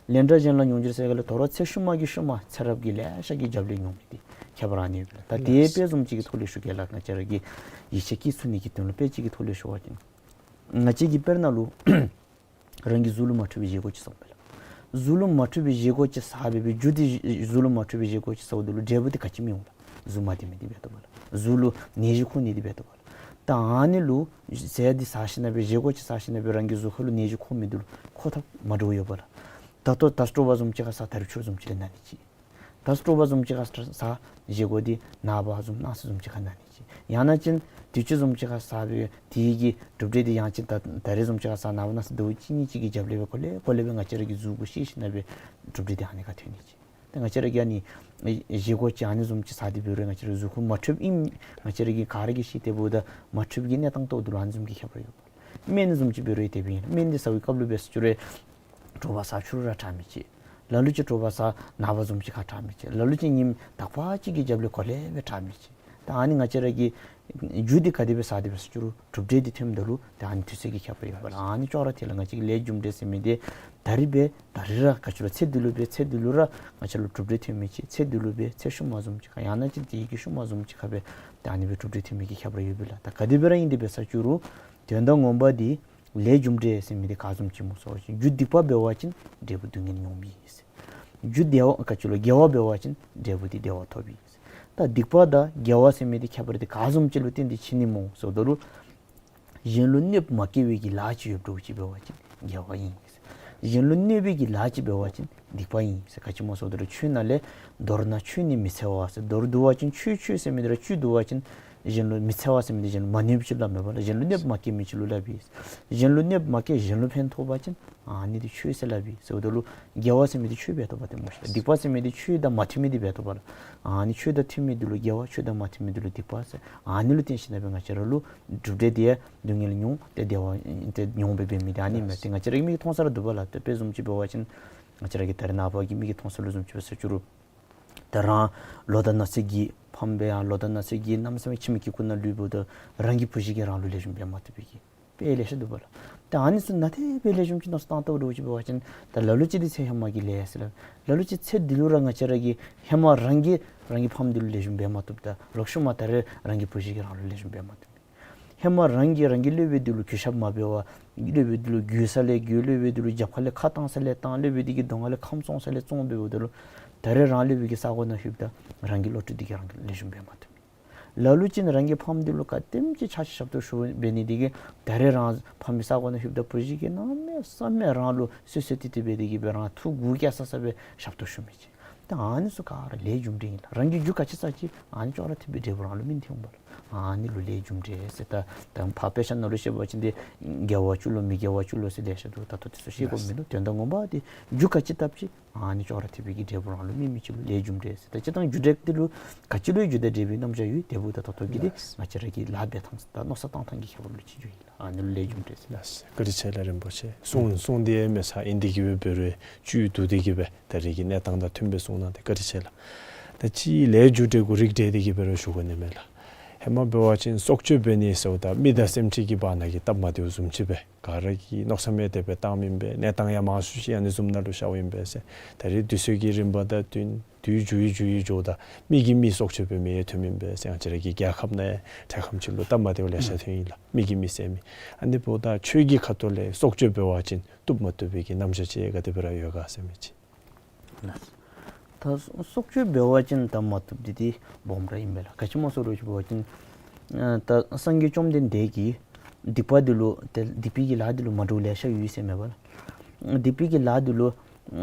འདི། ལན་གྲངས་གཞན་ལ་མྱོང་འགྱུར་ཟེར་ག་ལས་དོ་རུང་ཚེ་ཤུལ་མ་གི་ཤུལ་མ་ཚེ་རབས་ཀྱི་ལེ་ཤ་གི་རྒྱབ་ལས་མྱོང་མི་འདི་ཁྱད་པར་ཨ་ནི་ཡོད་པས་ལགས། ད་དེ་དཔེ་བཟུམ་ཅིག་གི་ཐོག་ལས་ཞུ་གེ་ལགས། ང་བཅས་ར་གིས་ཡིད་ཆེས་བསྐྱེད་ཚུགས་ནི་གི་དོན་ལུ་དཔེ་ཅིག་གི་ཐོག་ལས་ཞུ་བ་ཅིན་ང་བཅས་ཀྱིས་དཔེར་ན་ལུ་རང་གི་གཟུགས་ལུ་མ་འཕྲོད་པའི་བཞེས་སྒོ་ཅིག་བཟོཝ་མས་ལགས། གཟུགས་ལུ་མ་འཕྲོད་པའི་བཞེས་སྒོ་ཅིག་བཟོ་སྦེ་སྦེ་རྒྱུ་འདི་གཟུགས་ལུ་མ་འཕྲོད་པའི་བཞེས་སྒོ་ཅིག་བཟོཝ་ད་ལུ་འབྲས་བུ་འདི་ག་ཅི་སྨིན་འོང་ལགས། གཟུགས་མ་བདེ་མི་འདི་འབད་དོ་པ་ལགས། གཟུགས་ལུ་ནད་གཞི་འཁོར་ནི་འདི་འབད་དོ་པ་ལགས། ད་ཨ་ནི་ལུ་ཟས་འདི་ཟ་ཞིན་ན་སྦེ་བཞེས་སྒོ་ཅིག་ཟ་ཞིན་ན་སྦེ་རང་གི་གཟུགས་ཁ་ལུ་ནད་གཞི་འཁོར་མི་འདི་ལུ་འཁོར་ཐབས་མ་འདྲཝ་ཡོད་པ་ལགས། ད་ལྟོ་ད་སྤྲོ་བ་བཟུམ་ཅིག་ཁར་ཟ་ད་རིས་ཆུ་བཟུམ་ཅིག་ལས་ན་ནི་ཅིག། ད་སྤྲོ་བ་བཟུམ་ཅིག་ཁར་ཟ་བཞེས་སྒོ་འདི་ནངས་པ་བཟུམ་གནངས་ཚེ་བཟུམ་ཅིག་ཁར་ན་ནི་ཅིག། ཡང་ན་ཅིན་དུས་ཅི་བཟུམ་ཅིག་ཁར་ཟ་སྦེ་དེ་གི་གྲུབ་འབྲས་འདི་ཡང་ཅིན་ད་ད་རིས་བཟུམ་ཅིག་ཁར་ཟ་ནངས་པ་གནངས་ཚེ་ཟླཝ་གཅིག་གཉིས་ཅིག་གི་རྒྱབ་ལས་སྦེ་གོ་ལེ་གོ་ལེ་སྦེ་ང་བཅས་ར་གི་གཟུགས་པོ་ཤེས་ཞིན་ན་སྦེ་གྲུབ་འབྲས་འདི་ཨ་ནི་ཁར་ཐོན་ནི་ཅིག། ད་ང་བཅས་ར་གིས་ཨ་ནི་བཞེས་སྒོ་ཅིག་ཨ་ནི་བཟུམ་ཅིག་ཟ་སྟེ་འབད་རུང་ང་བཅས་ར་གཟུགས་ཁར་མ་འཕྲོདཔ་ཨིནམ་ང་བཅས་ར་གིས་ག་ར་གིས་ཤེས། དེ་འབདཝ་ད་མ་འཕྲོད་པའི་གནས་སྟངས་ཐོག་ཏུ་ལུ་ཨ་ནི་བཟུམ་གྱི་ཁྱད་པར་ཡོད་པ། སྨན་བཟུམ་ཅིག་འབད་རུང་དེ་སྦེ་ཨིན། སྨན་འདི་ཟ་བའི་སྐབས་ལུ་འབད་ཟེར་ཅི་རུང་དྲོ་པ་ཟ་ཕྱི་རུ་ར་དྲག་མི་ཅིག། ལ་ལུ་ཅིག་དྲོ་པ་ཟ་ནངས་པ་བཟུམ་ཅིག་ཁར་དྲག་མི་ཅིག། ལ་ལུ་ཅིག་ཉིནམ་དག་པ་ཅིག་གི་རྒྱབ་ལས་གོ་ལེ་སྦེ་དྲག་མི་ཅིག། ད་ཨ་ནི་ང་བཅས་ར་གིས་རྒྱུ་འདི་ག་དེ་སྦེ་ཟ་སྟེ་འབད་ཟེར་ཅི་རུང་གྲུབ་འབྲས་འདི་ཐོནམ་ད་ལུ་ད་ཨ་ནི་དུས་ཚོད་ཀྱི་ཁྱད་པར་ཡོད་པ་ལགས། ཨ་ནི་ཅོག་ར་འཐད་ལགས། ང་བཅས་ཀྱི་ལས་རྒྱུ་འབྲས་ཟེར་མི་འདི་ད་རིས་འབད་ད་རིས་ར་ག་ཅི་ལོ་ཚེ་འདི་ལུ་འབད་ཚེ་འདི་ལུ་ར་ང་བཅས་ལུ་གྲུབ་འབྲས་ཐོན་མི་ཅིག། ཚེ་འདི་ལུ་འབད་ཚེ་ཤུལ་མ་བཟུམ་ཅིག་ཁར་ཡང་ན་ཅིན་དེ་གི་ཤུལ་མ་བཟུམ་ཅིག་ཁར་འབད་ད་ཨ་ནི་སྦེ་གྲུབ་འབྲས་ཐོན་མི་གི་ཁྱད་པར་ཡོད་པས་ལགས། ད་ག་དེ་སྦེ་ར་ཨིན་ཏེ་འབད་ཟེར་ཅི་རུང་དོན་དག་ངོ་མ་འདི་ལས་རྒྱུ་འབྲས་ཟེར་མི་འདི་ག་བཟུམ་ཅིག་སྨོ་ཟེར་བ་ཅིན་རྒྱུ་སྡིག་པ་འབད་བ་ཅིན་འབྲས་བུ་སྡུག་བསྔལ་མྱོང་མི་ཨིན་ཟེར། རྒྱུ་བདེ་བ་ག་ཅི་ལོ་དགེ་བ་འབད་བ་ཅིན་འབྲས་བུ་འདི་བདེ་བ་ཐོབ་ཨིན་ཟེར། ད་སྡིག་པ་དང་དགེ་བ་ཟེར་མི་འདི་ཁྱད་པར་འདི་ག་བཟུམ་ཅིག་ལུ་བརྟེན་ཏེ་ཕྱེ་ནི་སྨོ་ཟེརཝ་ད་ལུ་གཞན་ལུ་གནོདཔ་མ་བཀལ་བའི་གི་ལཱ་ཅིག་ཡོདཔ་འདྲཝ་ཅིག་འབད་བ་ཅིན་དགེ་བ་ཨིན་ཟེར། གཞན་ལུ་གནོད་པའི་གི་ལཱ་ཅིག་འབད་བ་ཅིན་ སྡིག་པ་ཨིན་ཟེར། ག་ཅི་སྨོ་ཟེར་བ་ཅིན་ཆོས་ནང་ལས་མདོར་ན་ཆོས་ནི་མི་འཚེ་བ་ཟེར། མདོར་བསྡུ་བ་ཅིན་ཆོས་ཆོས་ཟེར་མི་འདི་ར་བཅུད་བསྡུ་བ་ཅིན་གཞན་ལུ་མི་འཚེ་བ་ཟེར་མི་འདི་གཞན་ལུ་མ་གནོད་པ་ཅིག་ལུ་སླབ་མས་པ་ལགས། གཞན་ལུ་གནོདཔ་མ་བཀལ་མི་ཅིག་ལུ་སླབ་ཨིན། གཞན་ལུ་གནོདཔ་མ་བཀལ་གཞན་ལུ་ཕན་ཐོགས་པ་ཅིན་ཨ་ནི་འདི་ཆོས་ཟེར་སླབ་ཨིན་ཟེར་བ་ད་ལུ་དགེ་བ་ཟེར་མི་འདི་ཆོས་འབད་དོ་བ་ཏེ་སྨོ་ཤིག། སྡིག་པ་ཟེར་མི་འདི་ཆོས་དང་མ་མཐུན་མི་འདི་འབད་དོ་བ་ལགས། ཨ་ནི་ཆོས་དང་མཐུན་མི་འདི་ལུ་དགེ་བ། ཆོས་དང་མ་མཐུན་མི་འདི་ལུ་སྡིག་པ་ཟེར། ཨ་ནི་ལུ་བརྟེན་ཞིནམ་ལས་ང་བཅས་ར་ལུ་སྒྲུབ་འབྲས་འདི་ཡང་སྡུག་བསྔལ་མྱོང་སྟེ་བདེ་བ་ཏེ་མྱོང་འབད་འབད་མི་འདི་ཨ་ནི་མས། ཏེ་ང་བཅས་ར་གི་མིག་གིས་མཐོང་ས་ར་འདུག་པ་ལགས། ཏེ་དཔེ་བཟུམ་ཅིག་འབད་བ་ཅིན་ང་བཅས་ར་གི་ད་རེས་ནངས་པ་གི་མིག་གིས་མཐོང་ས་ལུ་བཟུམ་ཅིག་འབད་ས་ཅིག་རུང་ད་རང་ལོ་དང་ན་ཚོད་ཀྱི་ཕམ་སྦེ་ཡང་ལོ་དང་ན་ཚོད་ཀྱི་གནམ་མེད་ས་མེད་ཁྱིམ་གྱི་ཁུག་ནང་ལུས་འབདཝ་ད་རང་གི་བུ་གཞི་གིས་རང་ལུ་ལེགས་ཤོམ་འབད་མ་བཏུབ་པའི་གི་དཔེ་ལེ་ཤ་འདུག་པ་ལགས། ད་ཨ་ནི་ཚུ་ནང་ཏེ་དཔེ་ལེགས་ཤོམ་ཅིག་མནོ་བསམ་བཏང་བལྟཝ་འདྲཝ་ཅིག་འབད་བ་ཅིན་ད་ལ་ལུ་ཅིག་འདི་ཚེ་ཧེ་མ་གི་ལས་ཟེར་ལགས། ལ་ལུ་ཅིག་ཚེ་འདི་ལུ་ར་ང་བཅས་ར་གིས་ཧེ་མ་རང་གིས་རང་གི་ཕམ་འདི་ལུ་ལེགས་ཤོམ་འབད་མ་བཏུབ། ད་ལོག་ཤུལ་མ་ད་རེས་རང་གི་བུ་གཞི་གིས་རང་ལུ་ལེགས་ཤོམ་འབད་མ་བཏུབ། ཧེ་མ་རང་གིས་རང་གི་སློབ་དཔོན་འདི་ལུ་གུས་ཞབས་མ་འབད་བར་སློབ་དཔོན་འདི་ལུ་རྒོལ་ས་ལས་རྒོལ། སློབ་དཔོན་འདི་ལུ་རྒྱབ་ཁ་ལས་ཁ་བཏང་ས་ལས་བཏང་། སློབ་དཔོན་འདི་གི་གདོང་ཁ་ལས་ཁམས་བཙོང་ས་ལས་བཙོང་འབདཝ་ད་ལུ་ད་རེས་རང་སློབ་དཔོན་གྱི་ས་གོ་ནང་ལྷོདཔ་ད་རང་གི་བློ་གྲོས་འདི་གིས་རང་ལུ་ལེགས་ཤོམ་འབད་མ་བཏུབ། ལ་ལུ་ཅིག་ནི་རང་གི་ཕམ་འདི་ལུ་ག་དེམ་ཅིག་ཕྱག་ཕྱི་ཞབས་ཏོག་ཞུ་འབད་ནི་འདི་གིས་ད་རེས་རང་ཕམ་གྱི་ས་གོ་ནང་ལྷོདཔ་ད་བུ་གཞི་གིས་གནམ་མེད་ས་མེད་རང་ལུ་བསོད་བསོད་ཏི་ཏི་འབད་དེ་གིས་སྦེ་རང་ཐུགས་མགུ་སྐྱེ་ས་ས་སྦེ་ཞབས་ཏོག་ཞུ་མི་ཅིག། ད་ཨ་ནི་ཚུ་ག་ར་ལས་རྒྱུ་འབྲས་ཨིན་ལགས། རང་གིས་རྒྱུ་ག་ཅི་བསགས་ཅི་ཨ་ནི་ཅོག་ར་འཐདཔ་སྦེ་འབྲས་བུ་རང་ལུ་སྨིན་ཏེ་འོང་པ་ལགས། ཨ་ནི་ལུ་ལས་རྒྱུ་འབྲས་ཟེར། ད་ད་ཕར་དཔེ་ཆ་ནང་ལུ་བཤད་པ་ཅིན་ཏེ་དགེ་བ་བཅུ་ལོ་མི་དགེ་བ་བཅུ་ལོ་ཟེར་ལེ་ཤ་འདུག། ད་ལྟོ་འདི་ཚུ་བཤད་དགོཔ་མིན་འདུག། དོན་དག་ངོ་མ་འདི་རྒྱུ་ག་ཅི་བཏབ་ཅི་ཨ་ནི་ཅོག་ར་འཐདཔ་སྦེ་གི་འབྲས་བུ་རང་ལུ་སྨིན་མི་ཅིག་ལུ་ལས་རྒྱུ་འབྲས་ཟེར། ད་སྤྱིར་བཏང་རྒྱུ་འབྲས་འདི་ལུ་ག་ཅི་ལུ་ཡང་རྒྱུ་དང་འབྲས་བུའི་རྣམ་གཞག་ཡོད། དེ་འབདཝ་ད་ད་ལྟོ་གི་འདི་ང་བཅས་ར་གིས་ལཱ་འབད་ཐངས་དང་མནོ་བསམ་བཏང་ཐངས་ཀྱི་ཁྱད་པར་ལུ་ཅིག་འགྱོཝ་ཨིན་ལགས། ཨ་ནི་ལུ་ལས་རྒྱུ་འབྲས་ཟེར་ལགས། བཀའ་དྲིན་ཆེ་ལགས་རིན་པོ་ཆེ། གསུང་གསུང་འདི་ཡང་མེད་ས་ཨིན་འདི་གིས་སྦེ་འབད་རུང་བཅུད་བསྡུ་སྟེ་གིས་སྦེ་ད་རེས་ཀྱི་གནས་སྟངས་དང་མཐུནམ་སྦེ་གསུངས་གནང་སྟེ་བཀའ་དྲིན་ཆེ་ལགས། ད་ཅི་ལས་རྒྱུ་འབྲས་གུ་རིགས་འགྲེ་སྟེ་གིས་འབད་རུང་ཞུ་དགོ་ནི་མས་ལགས། ཧེ་མ་འབད་བ་ཅིན་སྲོག་གཅོད་འབད་ནི་ཟེརཝ་ད་མི་དང་སེམས་ཅན་གྱི་བར་ན་གི་སྟབས་མ་བདེཝ་བཟུམ་ཅིག་སྦེ་ག་ར་གིས་མནོ་བསམ་ཡང་དེ་སྦེ་བཏངམ་ཨིན་པས། གནས་སྟངས་ཡང་མང་ཤོས་ཅིག་ཨ་ནི་བཟུམ་ནང་ལུ་ཤརཝ་ཨིན་པས་ཟེར། ད་རེས་དུས་ཚོད་ཀྱི་རིམ་པ་དང་བསྟུན་དུས་འགྱུར་ཡི་འགྱུར་ཡི་འགྱོཝ་ད་མི་གིས་མི་སྲོག་གཅོད་འབད་མི་ཡང་ཐོནམ་ཨིན་པས་ཟེར། ང་བཅས་ར་གི་རྒྱལ་ཁབ་ནང་ཡང་ཐད་ཁམས་ཅིག་ལུ་སྟབས་མ་བདེཝ་ལེ་ཤ་ཐོན་ཡི་ལགས། མི་གིས་མི་བསད་མི། ཨ་ནི་འབདཝ་ད་ཆོས་ཀྱི་ཁ་ཐུག་ལས་སྲོག་གཅོད་འབད་བ་ཅིན་བཏུབ་མ་བཏུབ་པའི་གི་རྣམ་གཞག་ཅིག་ག་དེ་སྦེ་ར་ཡོད་ག་ཟེར་མི་ཅིག། ལགས། ད་སྲོག་གཅོད་འབད་བ་ཅིན་ད་མ་བཏུབ་འདི་འདི་སྦོམ་ར་ཨིན་པས་ལགས། ག་ཅི་སྨོ་ཟེར་བ་ཅིན་ཨ་ད་སངས་རྒྱས་བཅོམ་ལྡན་འདས་ཀྱིས་སྡིག་པ་འདི་ལུ་ཏེ་སྡིག་པའི་གི་ལཱ་འདི་ལུ་མ་འདྲཝ་ལེ་ཤ་ཡོད་ཟེར་མས་པ་ལགས། སྡིག་པའི་གི་ལཱ་འདི་ལུ་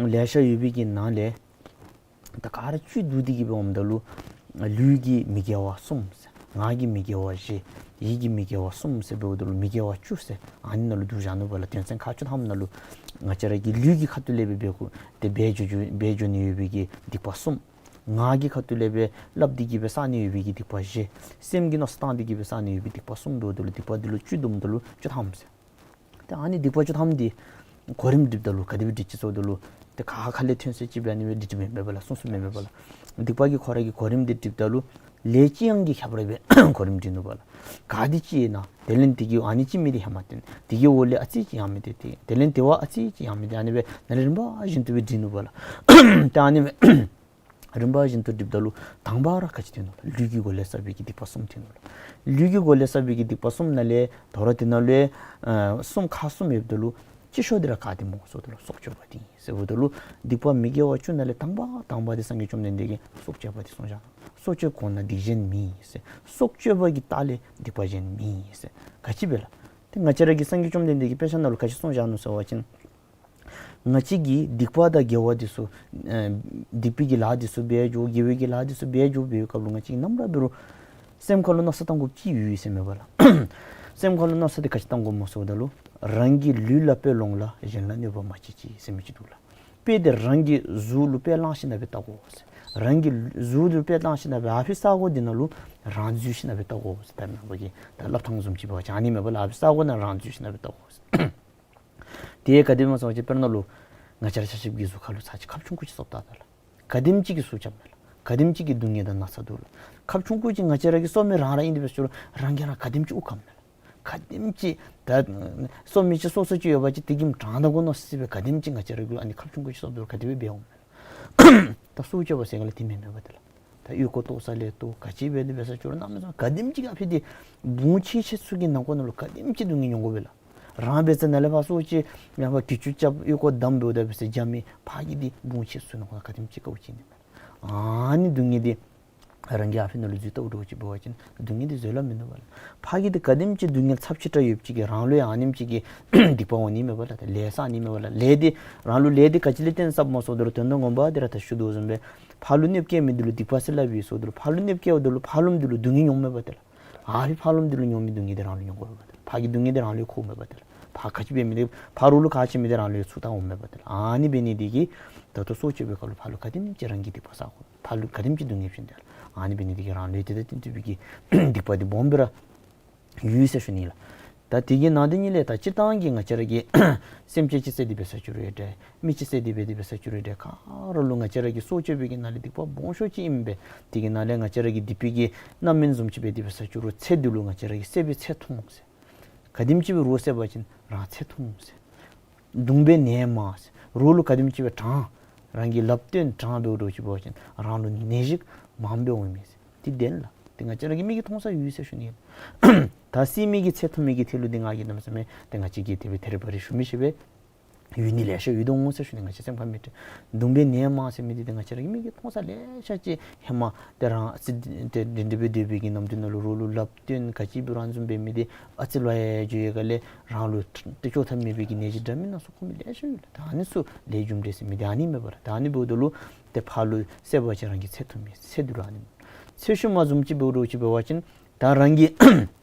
ལེ་ཤ་ཡོད་པའི་གི་ནང་ལས་ད་ག་ར་བཅུད་བསྡུ་སྟེ་གིས་སྦེ་འོངམ་ད་ལུ་ལུས་ཀྱི་མི་དགེ་བ་གསུམ་ཟེར། ངག་གི་མི་དགེ་བ་བཞི། ཡིད་ཀྱི་མི་དགེ་བ་གསུམ་ཟེར་འབདཝ་ད་ལུ་མི་དགེ་བ་བཅུ་ཟེར་ཨ་ནི་ནང་ལུ་བསྡུ་བཞག་ནུག་པ་ལགས། དོན་ཚན་ཁག་བཅུ་ཐམ་ནང་ལུ་ང་བཅས་ར་གི་ལུས་ཀྱི་ཁ་ཐུག་ལས་སྦེ་འབད་དགོ་ཏེ་འབད་འགྱོ་འབད་འགྱོ་ནི་ཡོད་པའི་གི་སྡིག་པ་གསུམ། ངག་གི་ཁ་ཐུག་ལས་སྦེ་སླབ་སྟེ་གིས་སྦེ་བསག་ནི་ཡོད་པའི་གི་སྡིག་པ་བཞི། སེམས་ཀྱིས་མནོ་བསམ་བཏང་སྟེ་གིས་སྦེ་བསག་ནི་ཡོད་པའི་སྡིག་པ་གསུམ་འབདཝ་ད་ལུ་སྡིག་པ་འདི་ལུ་བཅུ་བསྡོམས་ད་ལུ་བཅུ་ཐམ་ཟེར། ཏེ་ཨ་ནི་སྡིག་པ་བཅུ་ཐམ་འདི་གོ་རིམ་སྒྲིགཔ་ད་ལུ་ག་དེ་སྦེ་སྒྲིག་ཅི་ཟེརཝ་ད་ལུ་ཏེ་ཁ་ཁ་ལས་ཐོན་ས་ཅིག་སྦེ་ཨ་ནི་སྦེ་སྒྲིག་སྒྲིགཔ་མེན་པས་པ་ལགས། གསུང་གསུངམ་མེན་པས་པ་ལགས། སྡིག་པ་གི་ཁོ་ར་གི་གོ་རིམ་འདི་སྒྲིགཔ་ད་ལུ་ལས་ཅི་ཡང་གི་ཁྱད་པར་སྦེ་གོ་རིམ་སྒྲིག་ནུག་པ་ལགས། ག་འདི་ཅིག་ཨིན་ན་དེ་ལས་འདི་གི་ཨ་ནི་ཅིག་མི་འདི་ཧེ་མ་བཏོན། འདི་གི་འོག་ལས་ཨ་ཙི་ཅིག་ཡང་མི་འདི་བཏོན། དེ་ལས་དེ་བ་ཨ་ཙི་ཅིག་ཡང་མི་འདི་ཨ་ནི་སྦེ་ནཱ་ལས་རིམ་པ་བཞིན་དུ་སྦེ་སྒྲིག་ནུག་པ་ལགས། ཏེ་ཨ་ནི་སྦེ་རིམ་པ་བཞིན་དུ་སྒྲིགཔ་ད་ལུ་དང་པ་ར་ག་ཅི་ཐོན་ནུག་པ་ལགས། ལུས་ཀྱི་སྒོ་ལས་བསགས་པའི་གི་སྡིག་པ་གསུམ་ཐོན་ནུག་ལགས། ལུས་ཀྱི་སྒོ་ལས་བསགས་པའི་གི་སྡིག་པ་གསུམ་ནང་ལས་དོ་རུང་དེ་ནང་ལས་ཨ་གསུམ་ཁག་གསུམ་ཡོདཔ་ད་ལུ་ཅིག་ཤོས་འདི་ར་ག་འདི་སྨོ་ཟེརཝ་ད་ལུ་སྲོག་གཅོད་པ་འདི་ཨིན་ཟེརཝ་ད་ལུ་སྡིག་པ་མི་དགེ་བ་བཅུ་ནང་ལས་དང་པ་དང་པ་འདི་སངས་རྒྱས་བཅོམ་ལྡན་འདས་ཀྱིས་སྲོག་གཅོད་པ་འདི་གསུངས་བཞག། སྲོག་གཅོད་གོང་ན་སྡིག་གཞན་མེད་ཟེར། སྲོག་གཅོད་པ་གི་ལྟག་ལས་སྡིག་པ་གཞན་མེད་ཟེར། ག་ཅི་སྦེ་ལགས། ཏེ་ང་བཅས་ར་གི་སངས་རྒྱས་བཅོམ་ལྡན་འདས་ཀྱིས་དཔེ་ཆ་ནང་ལུ་ག་ཅི་གསུངས་བཞག་ནུག་ཟེར་བ་ཅིན་ང་བཅས་ཀྱིས་སྡིག་པ་དང་དགེ་བ་འདི་ཚུ་ཨ་སྡིག་པའི་གི་ལཱ་འདི་ཚུ་འབད་འགྱོ་དགེ་བའི་གི་ལཱ་འདི་ཚུ་འབད་འགྱོ་འབད་བའི་སྐབས་ལུ་ང་བཅས་ཀྱིས་ནམ་ར་འབད་རུང་སེམས་ཁ་ལུ་མནོ་བསམ་བཏང་དགོཔ་ཅིག་ཡོད་ཟེར་མས་པ་ལགས། སེམས་ཁ་ལུ་མནོ་བསམ་འདི་ག་ཅི་བཏང་དགོཔ་སྨོ་ཟེརཝ་ད་ལུ་རང་གི་ལུས་ལ་དཔེ་ལོངས་ལ་གཞན་ལ་གནོད་པ་མ་བྱེད་ཅིག་ཟེར་མི་ཅིག་འདུག་ལགས། དཔེ་འདི་རང་གི་གཟུགས་ལུ་དཔེ་བླངས་ཞིནམ་ལས་སྦེ་བལྟ་དགོ་ཟེར། རང་གི་གཟུགས་ལུ་དཔེ་བླངས་ཞིནམ་ལས་སྦེ་ཨ་ཕི་ས་གོ་འདི་ནང་ལུ་རང་འཛུལ་ཞིནམ་ལས་སྦེ་བལྟ་དགོ་ཟེར། ད་ནང་པ་གི་ད་སླབ་ཐངས་བཟུམ་ཅིག་འབད་བ་ཅིན་ཨ་ནི་མས་པ་ལགས། ཨ་ཕི་ས་གོ་ནང་རང་འཛུལ་ཞིནམ་ལས་སྦེ་བལྟ་དགོ་ཟེར། དེ་ག་དེ་སྨོ་ཟེར་བ་ཅིན་དཔེར་ན་ལུ་ང་བཅས་ར་ཆ་ཁྱབ་ཀྱི་གཟུགས་ཁ་ལུ་ཚར་ཅིག་ཁབ་ཆུང་ཀུ་ཅིག་གསོབ་བལྟ་ད་ལགས། ག་དེམ་ཅིག་གི་སྲོག་སྐྱབས་མས་ལགས། ག་དེམ་ཅིག་གི་སྡུག་བསྔལ་དང་ན་ཚ་འདུག་ལགས། ཁབ་ཆུང་ཀུ་ཅིག་ང་བཅས་ར་གིས་གསོབ་མི་རང་ར་ཨིན་ཏེ་འབད་ས་ཅིག་རུང་རང་གིས་རང་ག་དེམ་ཅིག་དབུགས་སྐམ་མས་ལགས། ག་དེམ་ཅིག་ད་གསོབ་མི་ཅིག་སོ་སོ་ཅིག་ཡོད་པ་ཅིན་དེ་གིས་དྲང་དྲང་གོ་མནོ་སི་སི་སྦེ་ག་དེམ་ཅིག་ང་བཅས་ར་གུ་ཨ་ནི་ཁབ་ཆུང་ཀུ་ཅིག་གསོབ་ད་ལུ་ག་དེ་སྦེ་འབད་འོང་མས་ལགས། ད་སྲོག་གཅོད་པ་ཟེར་ག་ལས་དེ་མེན་མས་པ་ཏེ་ལགས། ད་ཨོལ་ཀོ་བཏོག་ས་ལས་བཏོག་ག་ཅི་འབད་དེ་འབད་ས་ཅིག་རུང་གནམ་མེད་ས་མེད་ག་དེམ་ཅིག་ཨ་ཕི་འདི་བུང་ཆེ་ཆེ་ཚུ་གི་ནང་འཁོད་ནང་ལུ་ག་དེམ་ཅིག་སྡུག་བསྔལ་མྱོང་དགོ་པས་ལགས། རང་འབད་ས་ནཱ་ལས་ཕར་སྲོག་གཅོད་ཡང་ཕར་གྱི་ཅུ་རྐྱབ་ཨོལ་ཀོ་བསྡམ་འབདཝ་ད་འབད་ས་རྒྱ་མི་ཕར་གྱི་འདི་བུང་ཆེ་ཚུ་ནང་འཁོད་ག་དེམ་ཅིག་དཀའཝ་སྤྱད་ནི་མས་ལགས། ཨ་ནི་སྡུག་བསྔལ་འདི་ རང་གི་ཨ་ཕི་ནང་ལུ་འཛུལ་བལྟཝ་འདྲཝ་ཅིག་འབད་བ་ཅིན་སྡུག་བསྔལ་འདི་བཟོད་གླགས་མིན་འདུག་པ་ལགས། ཕར་གྱི་འདི་ག་དེམ་ཅིག་སྡུག་བསྔལ་ཚབས་ཆེ་དྲགས་ཡོདཔ་ཅིག་གིས་རང་ལུ་ཡང་ཨ་ནེམ་ཅིག་གི་སྡིག་པ་འོང་ནི་མས་པ་ལགས། ལས་བསགས་ནི་མས་པ་ལགས། ལས་འདི་རང་ལུ་ལས་འདི་ག་ཅི་ལས་བརྟེན་བསགསཔ་སྨོ་ཟེརཝ་ད་ལུ་དོན་དག་ངོ་མ་འདི་ར་ད་ཞུ་དོ་བཟུམ་སྦེ་ཕར་ལུ་གནོདཔ་བཀལ་མི་འདི་ལུ་སྡིག་པ་ཟེར་སླབ་ཨིན་ཟེརཝ་ད་ལུ་ཕར་ལུ་གནོདཔ་བཀལཝ་ད་ལུ་ཕར་ལུ་འདི་ལུ་སྡུག་བསྔལ་མྱོངམ་མས་པ་ཏེ་ལགས། ཨ་ཕི་ཕར་ལུ་འདི་ལུ་མྱོང་མི་སྡུག་བསྔལ་འདི་རང་ལུ་མྱོང་དགོ་པས་པ་ཏེ་ལགས། ཕར་གྱི་སྡུག་བསྔལ་འདི་རང་ལུ་འཁོརཝ་མས་པ་ཏེ་ལགས། ཕར་ག་ཅི་འབད་མི་འདི་ཕར་རོགས་ལུ་ག་ཅི་མི་འདི་རང་ལུ་ཚུར་བཏང་འོངམ་མས་པ་ཏེ་ལགས། ཨ་ནི་འབད་ནི་འདི་གིས་ད་ལྟོ་སྲོག་གཅོད་པའི་སྐབས་ལུ་ཕར་ལུ་ག་དེམ་ཅིག་རང་གིས་སྡིག་པ་བསག་དགོ། ཕར་ལུ་ག་དེམ་ཅིག་སྡུག་བསྔལ་བྱིན་ཏེ་ལགས། ཨ་ནི་འབད་ནི་འདི་གིས་རང་ལུ་ཡང་དེ་དང་བསྟུན་པའི་གི་སྡིག་པ་འདི་སྦོམ་སྦེ་ར་ཡོད་ཟེར་ཞུ་ནི་ལགས། ད་དེ་གི་ནང་དེ་ཉིད་ལས་ད་སྤྱིར་བཏང་གི་ང་བཅས་ར་གི་སེམས་ཅན་ཅིག་བསད་དེ་འབད་ས་ཅིག་རུང་ཡང་འདྲ། མི་ཅིག་བསད་དེ་འབད་དེ་འབད་ས་ཅིག་རུང་ཡང་འདྲ། ག་ར་ལུ་ང་བཅས་ར་གི་སྲོག་གཅོད་པའི་གི་ནང་ལས་སྡིག་པ་སྦོམ་ཤོས་ཅིག་ཨིན་པས། དེ་གི་ནང་ལས་ང་བཅས་ར་གི་སྡིག་པའི་གི་རྣམ་སྨིན་བཟུམ་ཅིག་འབད་དེ་འབད་ས་ཅིག་རུང་ཚེ་འདི་ལུ་ང་བཅས་ར་གིས་བསད་པའི་ཚེ་ཐུང་ཟེར། ག་དེམ་ཅིག་སྦེ་རོགས་བསད་པ་ཅིན་རང་ཚེ་ཐུང་ཟེར། གདུང་བས་ནད་མང་ཟེར། རོགས་ལུ་ག་དེམ་ཅིག་སྦེ་དྲང་། རང་གིས་ལགཔ་བཏོན་དྲང་འབདཝ་འདྲཝ་ཅིག་འབད་བ་ཅིན་རང་ལུ་ནད་གཞི་མངམ་སྦེ་འོང་མས་ཟེར། དེ་བདེན་ལགས། དེ་ང་བཅས་ར་གི་མིག་གིས་མཐོང་ས་ཡོད་ཟེར་ཞུ་ནི། ད་བསད་མི་གི་ཚེ་ཐུང་མི་གི་ཐད་ལུ་འདི་ང་གིས་གནམ་མེད་ས་མེད་དེ་ང་བཅས་ཀྱིས་དེ་སྦེ་ཐེར་པ་རེ་ཞུ་མི་ཤེས་པས། ཡོད་ནི་ལེ་ཤ་ཡོད་དོ་འོང་ཟེར་ཞུ་ནི། ང་བཅས་སེམས་ཁར་མི་དྲན། གདུང་བས་ནད་མང་ཟེར་མི་འདི་ཏེ་ང་བཅས་ར་གི་མིག་གིས་མཐོང་ས་ལེ་ཤ་ཅིག་ཧེ་མ་ཏེ་རང་ཨ་ཙི་ཏེ་འདི་འདི་སྦེ་སྡོད་པའི་གི་ནམ་དུས་ནང་ལུ་རོགས་ལུ་ལགཔ་བཏོན་ག་ཅི་འབད་རུང་ཨ་ནི་བཟུམ་འབད་མི་འདི་ཨ་ཙི་ལུ་ཡང་འགྱོ་བའི་སྒང་ལས་རང་ལུ་ཏེ་བཅོས་ཐབས་མེད་པའི་གི་ནད་གཞི་འདྲ་མིན་སྣ་ཚོགས་འཁོར་མི་ལེ་ཤ་ཡོད་ལགས། ད་ཨ་ནི་ཚུ་ལས་རྒྱུ་འབྲས་ཟེར་མི་འདི་ཨ་ནི་མས་པ་ལགས། ད་ཨ་ནི་འབདཝ་ད་ལུ་ཏེ་ཕར་ལུ་བསད་པ་ཅིན་རང་གི་ཚེ་ཐུང་མི་ཚེ་འདི་ལུ་ཨ་ནི་སྨོ། ཚེ་ཤུལ་མ་བཟུམ་ཅིག་འབདཝ་འདྲཝ་ཅིག་འབད་བ་ཅིན་ད་རང་གི་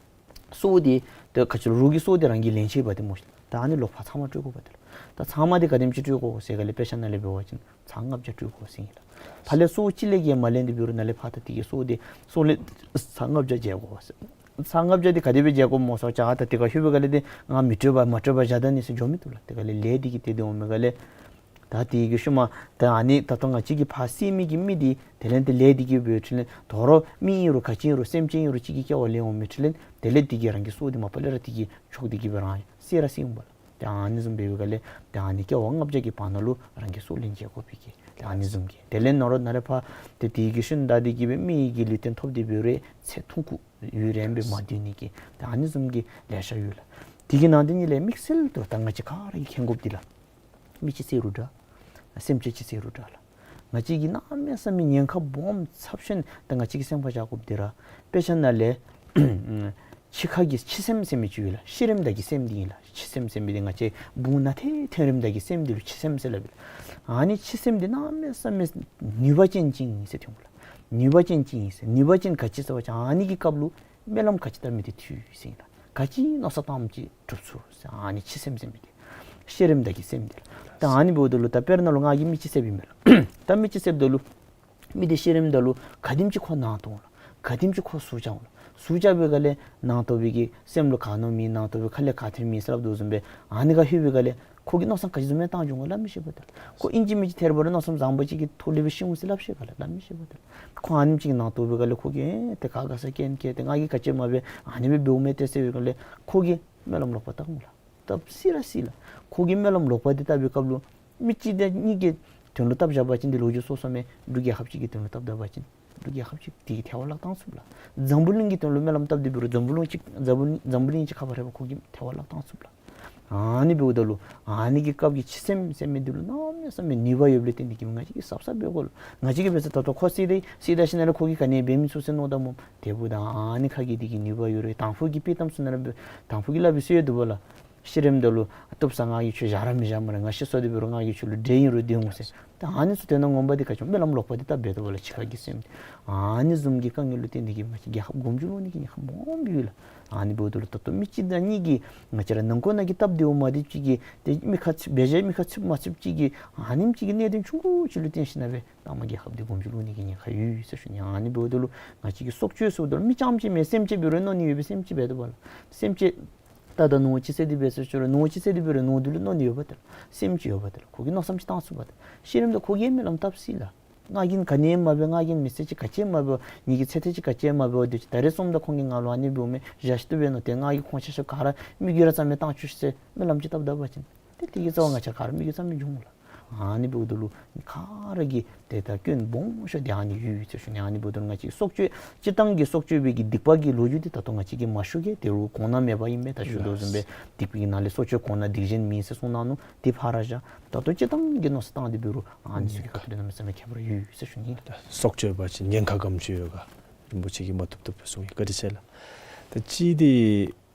སྲོག་འདི་ཏེ་ག་ཅི་ལོ་རོགས་ཀྱི་སྲོག་འདི་རང་གིས་ལེན་ཅི་འབད་དེ་སྨོ་ཤིག། ད་ཨ་ནི་ལོག་ཕར་ཚང་མ་སྤྲོད་དགོ་པ་ཏེ་ལགས། ད་ཚང་མ་འདི་ག་དེམ་ཅིག་སྤྲོད་དགོ་ཟེར་ག་ལས་དཔེ་ཆ་ནང་ལས་འབད་བ་ཅིན་ཚར་ལྔ་བརྒྱ་སྤྲོད་དགོ་ཟེར་ཨིན་ལགས། ཕར་ལས་སྲོག་གཅིག་ལས་བརྒལ་མ་ལེན་ཏེ་འབད་རུང་ནཱ་ལས་ཕར་ད་དེ་གི་སྲོག་འདི་སྲོག་ལན་ཚར་ལྔ་བརྒྱ་འཇལ་དགོ་ཟེར། ཚར་ལྔ་བརྒྱ་འདི་ག་དེ་སྦེ་འཇལ་དགོཔ་སྨོ་ཟེར་བ་ཅིན་ད་དེ་ཁར་ལྷོད་པའི་སྒང་ལས་ཏེ་ང་མི་སྤྲོད་པར་མ་སྤྲོད་པར་བཞག་ད་ནི་ཟེར་འགྱོ་མི་བཏུབ་ལགས། དེ་སྒང་ལས་ལས་འདི་གིས་ཏེ་དེ་འོང་མི་སྒང་ལས་ད་དེ་གི་ཤུལ་མ་ད་ཨ་ནི་ད་ལྟོ་ང་བཅས་ཀྱིས་ཕར་བསད་མི་གི་མི་འདི་དེ་ལས་ཏེ་ལས་འདི་གིས་འབད་འཕྲོ་ལས་དོ་རུང་མི་ཨིན་རུང་ག་ཅི་ཨིན་རུང་སེམས་ཅན་ཨིན་རུང་གཅིག་གི་སྐྱེ་བ་ལེན་འོང་མི་འཕྲོ་ལས་དེ་ལས་དེ་གིས་རང་གི་སྲོག་འདི་མ་པ་ལས་ར་དེ་གིས་ཆོག་དེ་གིས་སྦེ་རང་བསད་ར་བསད་འོང་པ་ལགས། ཏེ་ཨ་ནི་བཟུམ་འབད་བའི་སྒང་ལས་ཏེ་ཨ་ནི་སྐྱེ་བ་ལྔ་བརྒྱ་གི་བར་ན་ལུ་རང་གི་སྲོག་ལན་འཇལ་དགོ་པའི་གི་ཏེ་ཨ་ནི་བཟུམ་གྱི་དེ་ལས་ནོར་ནཱ་ལས་ཕར་ཏེ་དེ་གི་ཤུལ་ད་དེ་གིས་སྦེ་མི་གི་ལུས་རྟེན་ཐོབ་སྟེ་འབད་རུང་ཚེ་ཐུང་ཀུ་ཡུན་རིངམོ་སྦེ་མ་སྡོད་ནི་གི་ཏེ་ཨ་ནི་བཟུམ་གྱི་ལེ་ཤ་ཡོད་ལགས། དེ་གི་ནང་དེ་ཉིད་ལས་དམིགས་བསལ་དུ་ད་ང་བཅས་ག་ར་གིས་མཁྱེན་དགོཔ་འདི་ལགས། མི་ཅིག་བསད་རུང་འདྲ། སེམས་ཅན་ཅིག་བསད་རུང་འདྲ་ལགས། ང་བཅས་ཀྱིས་གནམ་མེད་ས་མེད་ཉེན་ཁ་སྦོམ་ཚབས་ཆེན་ད་ང་བཅས་ཀྱིས་སེམས་ཁར་བཞག་དགོཔ་འདི་ར་དཔེ་ཆ་ནང་ལས་འཆི་ཁ་གི་འཆི་སེམས་ཟེར་མི་ཅིག་ཡོད་ལགས། ཤི་རནམ་ད་གི་སེམས་འདི་ཨིན་ལགས། འཆི་སེམས་ཟེར་མི་འདི་ང་བཅས་བུང་ན་ཐེ་ཐོན་རནམ་ད་གི་སེམས་འདི་ལུ་འཆི་སེམས་ཟེར་སླབ་ཨིན་ལགས། ཨ་ནི་འཆི་སེམས་འདི་གནམ་མེད་ས་མེད་ནུས་པ་ཅན་ཅིག་ཨིན་ཟེར་ཐོན་འོང་ལགས། ནུས་པ་ཅན་ཅིག་ཨིན་ཟེར། ནུས་པ་ཅན་ག་ཅི་ཟེར་བ་ཅིན་ཨ་ནི་གི་སྐབས་ལུ་སྨོན་ལམ་ག་ཅི་བཏབ་མི་འདི་འཐུས་ཟེར་ཨིན་ལགས། ག་ཅི་མནོ་བསམ་བཏངམ་ཅིག་འགྲུབ་ཚུགས་ཟེར། ཨ་ནི་འཆི་སེམས་ཟེར་མི་འདི་ཤི་རནམ་ད་གི་སེམས་འདི་ལགས། ད་ཨ་ནི་འབདཝ་ད་ལུ་ད་དཔེར་ན་ལུ་ང་གིས་མི་ཅིག་བསདཔ་ཨིན་མས་ལགས། ད་མི་ཅིག་བསདཔ་ད་ལུ་མི་འདི་ཤི་རནམ་ད་ལུ་ག་དེམ་ཅིག་ཁོ་ནང་དོག་འོང་ལགས། ག་དེམ་ཅིག་ཁོ་ཟུག་རྐྱབ་འོང་ལགས། ཟུག་རྐྱབ་པའི་སྒང་ལས་ནང་དོག་པའི་གི་སེམས་ལུ་ག་མནོ་མི་ནང་དོག་པའི་ཁ་ལས་ག་ཐོན་མི་ཟེར་སླབ་དོ་བཟུམ་སྦེ་ཨ་ནི་ཁར་ལྷོད་པའི་སྒང་ལས་ཁོ་གིས་མནོ་བསམ་ག་ཅི་བཟུམ་མའི་བཏང་འགྱོ་འོང་ག་སླབ་མི་ཤེས་པ་ཏེ་ལགས། ཁོ་ཨིན་ཅི་མིན་ཅི་ཐེར་པ་རེ་མནོ་བསམ་བཟང་པོ་ཅིག་གི་ཐོག་ལས་སྦེ་ཤི་འོང་ཟེར་སླབ་ཤེས་ག་ལགས། སླབ་མི་ཤེས་པ་ཏེ་ལགས། ཁོ་ཨ་ནེམ་ཅིག་ནང་དོག་པའི་སྒང་ལས་ཁོ་གིས་ཨེ་ཏེ་ག་ག་ས་རྐྱེན་བཀལ་ཏེ་ང་གིས་ག་ཅི་མ་འབད་ཨ་ནི་སྦེ་འབདཝ་མས་ཏེ་ཟེར་བའི་སྒང་ལས་ཁོ་གིས་སྨོན་ལམ་ལོག་པ་བཏབ་འོང་ལགས། བཏབ་སྲིད་ར་སྲིད་ལགས། ཁོ་གིས་སྨོན་ལམ་ལོག་པ་འདི་བཏབ་པའི་སྐབས་ལུ་མི་གཅིག་དང་གཉིས་ཀྱི་དོན་ལུ་བཏབ་བཞག་པ་ཅིན་འདི་ལོ་རྒྱུས་སོ་སོ་མས། འབྲུག་རྒྱལ་ཁབ་ཅིག་གི་དོན་ལུ་བཏབ་ད་པ་ཅིན་འབྲུག་རྒྱལ་ཁབ་ཅིག་དེ་གིས་ཐལ་བར་བརླག་བཏང་ཚུགས་ལགས། འཛམ་བུ་གླིང་གི་དོན་ལུ་སྨོན་ལམ་བཏབ་སྟེ་འབད་རུང་འཛམ་བུ་གླིང་ཅིག་འཛམ་བུ་འཛམ་བུ་གླིང་ཅིག་ཁ་ཕར་རེ་བ་ཁོ་གིས་ཐལ་བར་བརླག་བཏང་ཚུགས་ལགས། ཨ་ནི་འབདཝ་ད་ལུ་ཨ་ནི་གི་སྐབས་ཀྱི་འཆི་སེམས་ཟེར་མི་འདི་ལུ་གནམ་མེད་ས་མེད་ནུས་པ་ཡོདཔ་ལས་བརྟེན་ཏེ་གིས་ང་བཅས་ཀྱིས་གཟབ་གཟབ་འབད་དགོ་ལགས། ང་བཅས་ཀྱིས་འབད་ས་ད་ལྟོ་ཁོ་བསད་དེ་བསད་ད་ཞིནམ་ལས་ཁོ་གིས་ག་ནི་འབད་མི་ཚུགས་ཟེར་མནོཝ་ད་སྨོ། དེ་འབདཝ་ད་ཨ་ནི་ཁ་གི་འདི་གི་ནུས་པ་ཡོད་རུང་དང་ཕུ་གི་དཔེ་གཏམ་ཚུ་ནང་ར་འབད་དང་ཕུ་གིས་སླབ་པའི་སྲོལ་ཡོད་འདུག་པ་ལགས། ཤི་རནམ་ད་ལུ་བཏུབ་ས་ང་གིས་ཁྱོད་བཞག་ར་མི་བཞག་སྨ་རེ། ང་ཤི་སོང་སྟེ་འབད་རུང་ང་གིས་ཁྱོད་ལུ་འདྲེ་ཨིན་རུང་སྡོད་འོང་ཟེར། ད་ཨ་ནི་ཚུ་དོན་དག་ངོ་མ་འདི་ག་ཅི་སྨོན་ལམ་ལོག་པ་འདི་བཏབ་འབད་དོ་བ་ལགས། འཆི་ཁ་གི་སེམས་འདི་ཨ་ནི་བཟུམ་གྱི་དཀའ་ངལ་ལུ་བརྟེན་ཏེ་གིས་ང་བཅས་རྒྱལ་ཁབ་མགོ་མཇུག་ལོག་ནི་གི་ཉེན་ཁ་སྦོམ་ཡོད་ལགས། ཨ་ནི་འབདཝ་ད་ལུ་ད་ལྟོ་མི་གཅིག་དང་གཉིས་ཀྱིས་ང་བཅས་ར་ནང་འཁོད་ནང་གི་སྟབས་བདེཝ་མ་བདེཝ་ཅིག་གིས་ཏེ་མི་ཁ་ཚིག་འབད་བཞག་མི་ཁ་ཚིག་མ་ཚིག་ཅིག་གིས་ཨ་ནེམ་ཅིག་གི་གནད་དོན་ཆུང་ཀུ་ཅིག་ལུ་བརྟེན་ཞིནམ་ལས་མཐའ་མ་རྒྱལ་ཁབ་འདི་མགོ་མཇུག་ལོག་ནི་གི་ཉེན་ཁ་ཡོད་ཟེར་ཞུ་ནི། ཨ་ནི་འབདཝ་ད་ལུ་ང་བཅས་ཀྱིས་སྲོག་གཅོད་ཟེརཝ་ད་ལུ་མི་རྐྱངམ་ཅིག་མེན། སེམས་ཅན་འབད་རུང་མནོ་ནི་ཡོད་པའི་སེམས་ཅན་འབད་དོ་བ་ལགས། སེམས་ཅན་ད་ད་ནོར་ཅིག་བསད་དེ་འབད་ས་ཅིག་རུང་ནོར་ཅིག་བསད་དེ་འབད་རུང་ནོར་འདི་ལུ་མནོ་ནི་ཡོད་པ་ཏེ་ལགས། སེམས་ཅིག་ཡོད་པ་ཏེ་ལགས། ཁོ་གིས་མནོ་བསམ་ཅིག་བཏང་ཚུགས་པ་ཏེ་ལགས། ཤི་རནམ་ད་ཁོ་གིས་སྨོན་ལམ་བཏབ་སྲིད་ལགས། ང་གིས་ག་ནི་མ་འབད་ང་གིས་མི་ཚེ་ཅིག་ག་ཅི་མ་འབད་ངེ་གི་ཚེ་ཐེངས་ཅིག་ག་ཅི་མ་འབད་དེ་ཅིག་ད་རེས་སོངམ་ད་ཁོང་གིས་ང་ལུ་ཨ་ནི་འབདཝ་མས་བཞག་ཤིག་ཏུ་འབད་མནོ་སྟེ་ང་གིས་ཁོང་ཆ་ཁྱབ་ག་ར་མི་རྒྱུད་ར་རྩ་མེད་བཏང་བཅུག་ཤིག་ཟེར་སྨོན་ལམ་ཅིག་བཏབ་ད་པ་ཅིན་ཏེ་དེ་གི་རྩ་བ་ང་བཅས་ག་ར་མི་རྒྱུད་རྩ་མེད་འགྱོ་འོང་ལགས། ཨ་ནི་འབདཝ་ད་ལུ་ག་ར་གིས་ཏེ་ད་སྐྱོན་སྦོམ་ཤོས་འདི་ཨ་ནི་ཡོད་ཟེར་ཞུ་ནི། ཨ་ནི་འབདཝ་ད་ལུ་ང་བཅས་སྲོག་གཅོད་སྤྱིར་བཏང་གི་སྲོག་གཅོད་པའི་གི་སྡིག་པ་གི་ལོ་རྒྱུས་འདི་ད་ལྟོ་ང་བཅས་ཀྱིས་མ་ཞུ་གེ། དེ་རུང་གོང་ན་མེད་པ་ཨིན་པས། ད་ཞུ་དོ་བཟུམ་སྦེ་སྡིག་པའི་ནང་ལས་སྲོག་གཅོད་གོང་ན་སྡིག་གཞན་མིན་ཟེར་གསུངས་གནང་ནུག། དེ་ཕར་བཞག། ད་ལྟོ་སྤྱིར་བཏང་གི་མནོ་བསམ་བཏང་སྟེ་འབད་རུང་ཨ་ནི་ཚུ་གི་ཁ་ཐུག་ལས་གནམ་མེད་ས་མེད་ཁྱད་པར་ཡོད་ཟེར་ཞུ་ནི་ཨིན་ལགས། སྲོག་གཅོད་པ་ཅིན་ཉེན་ཁ་ག་དེམ་ཅིག་ཡོད་ག། རིན་པོ་ཆེ་གིས་མ་བཏུབ་བཏུབ་སྦེ་གསུངས་ཡི། བཀའ་དྲིན་ཆེ་ལགས། ད་ཅི་འདི་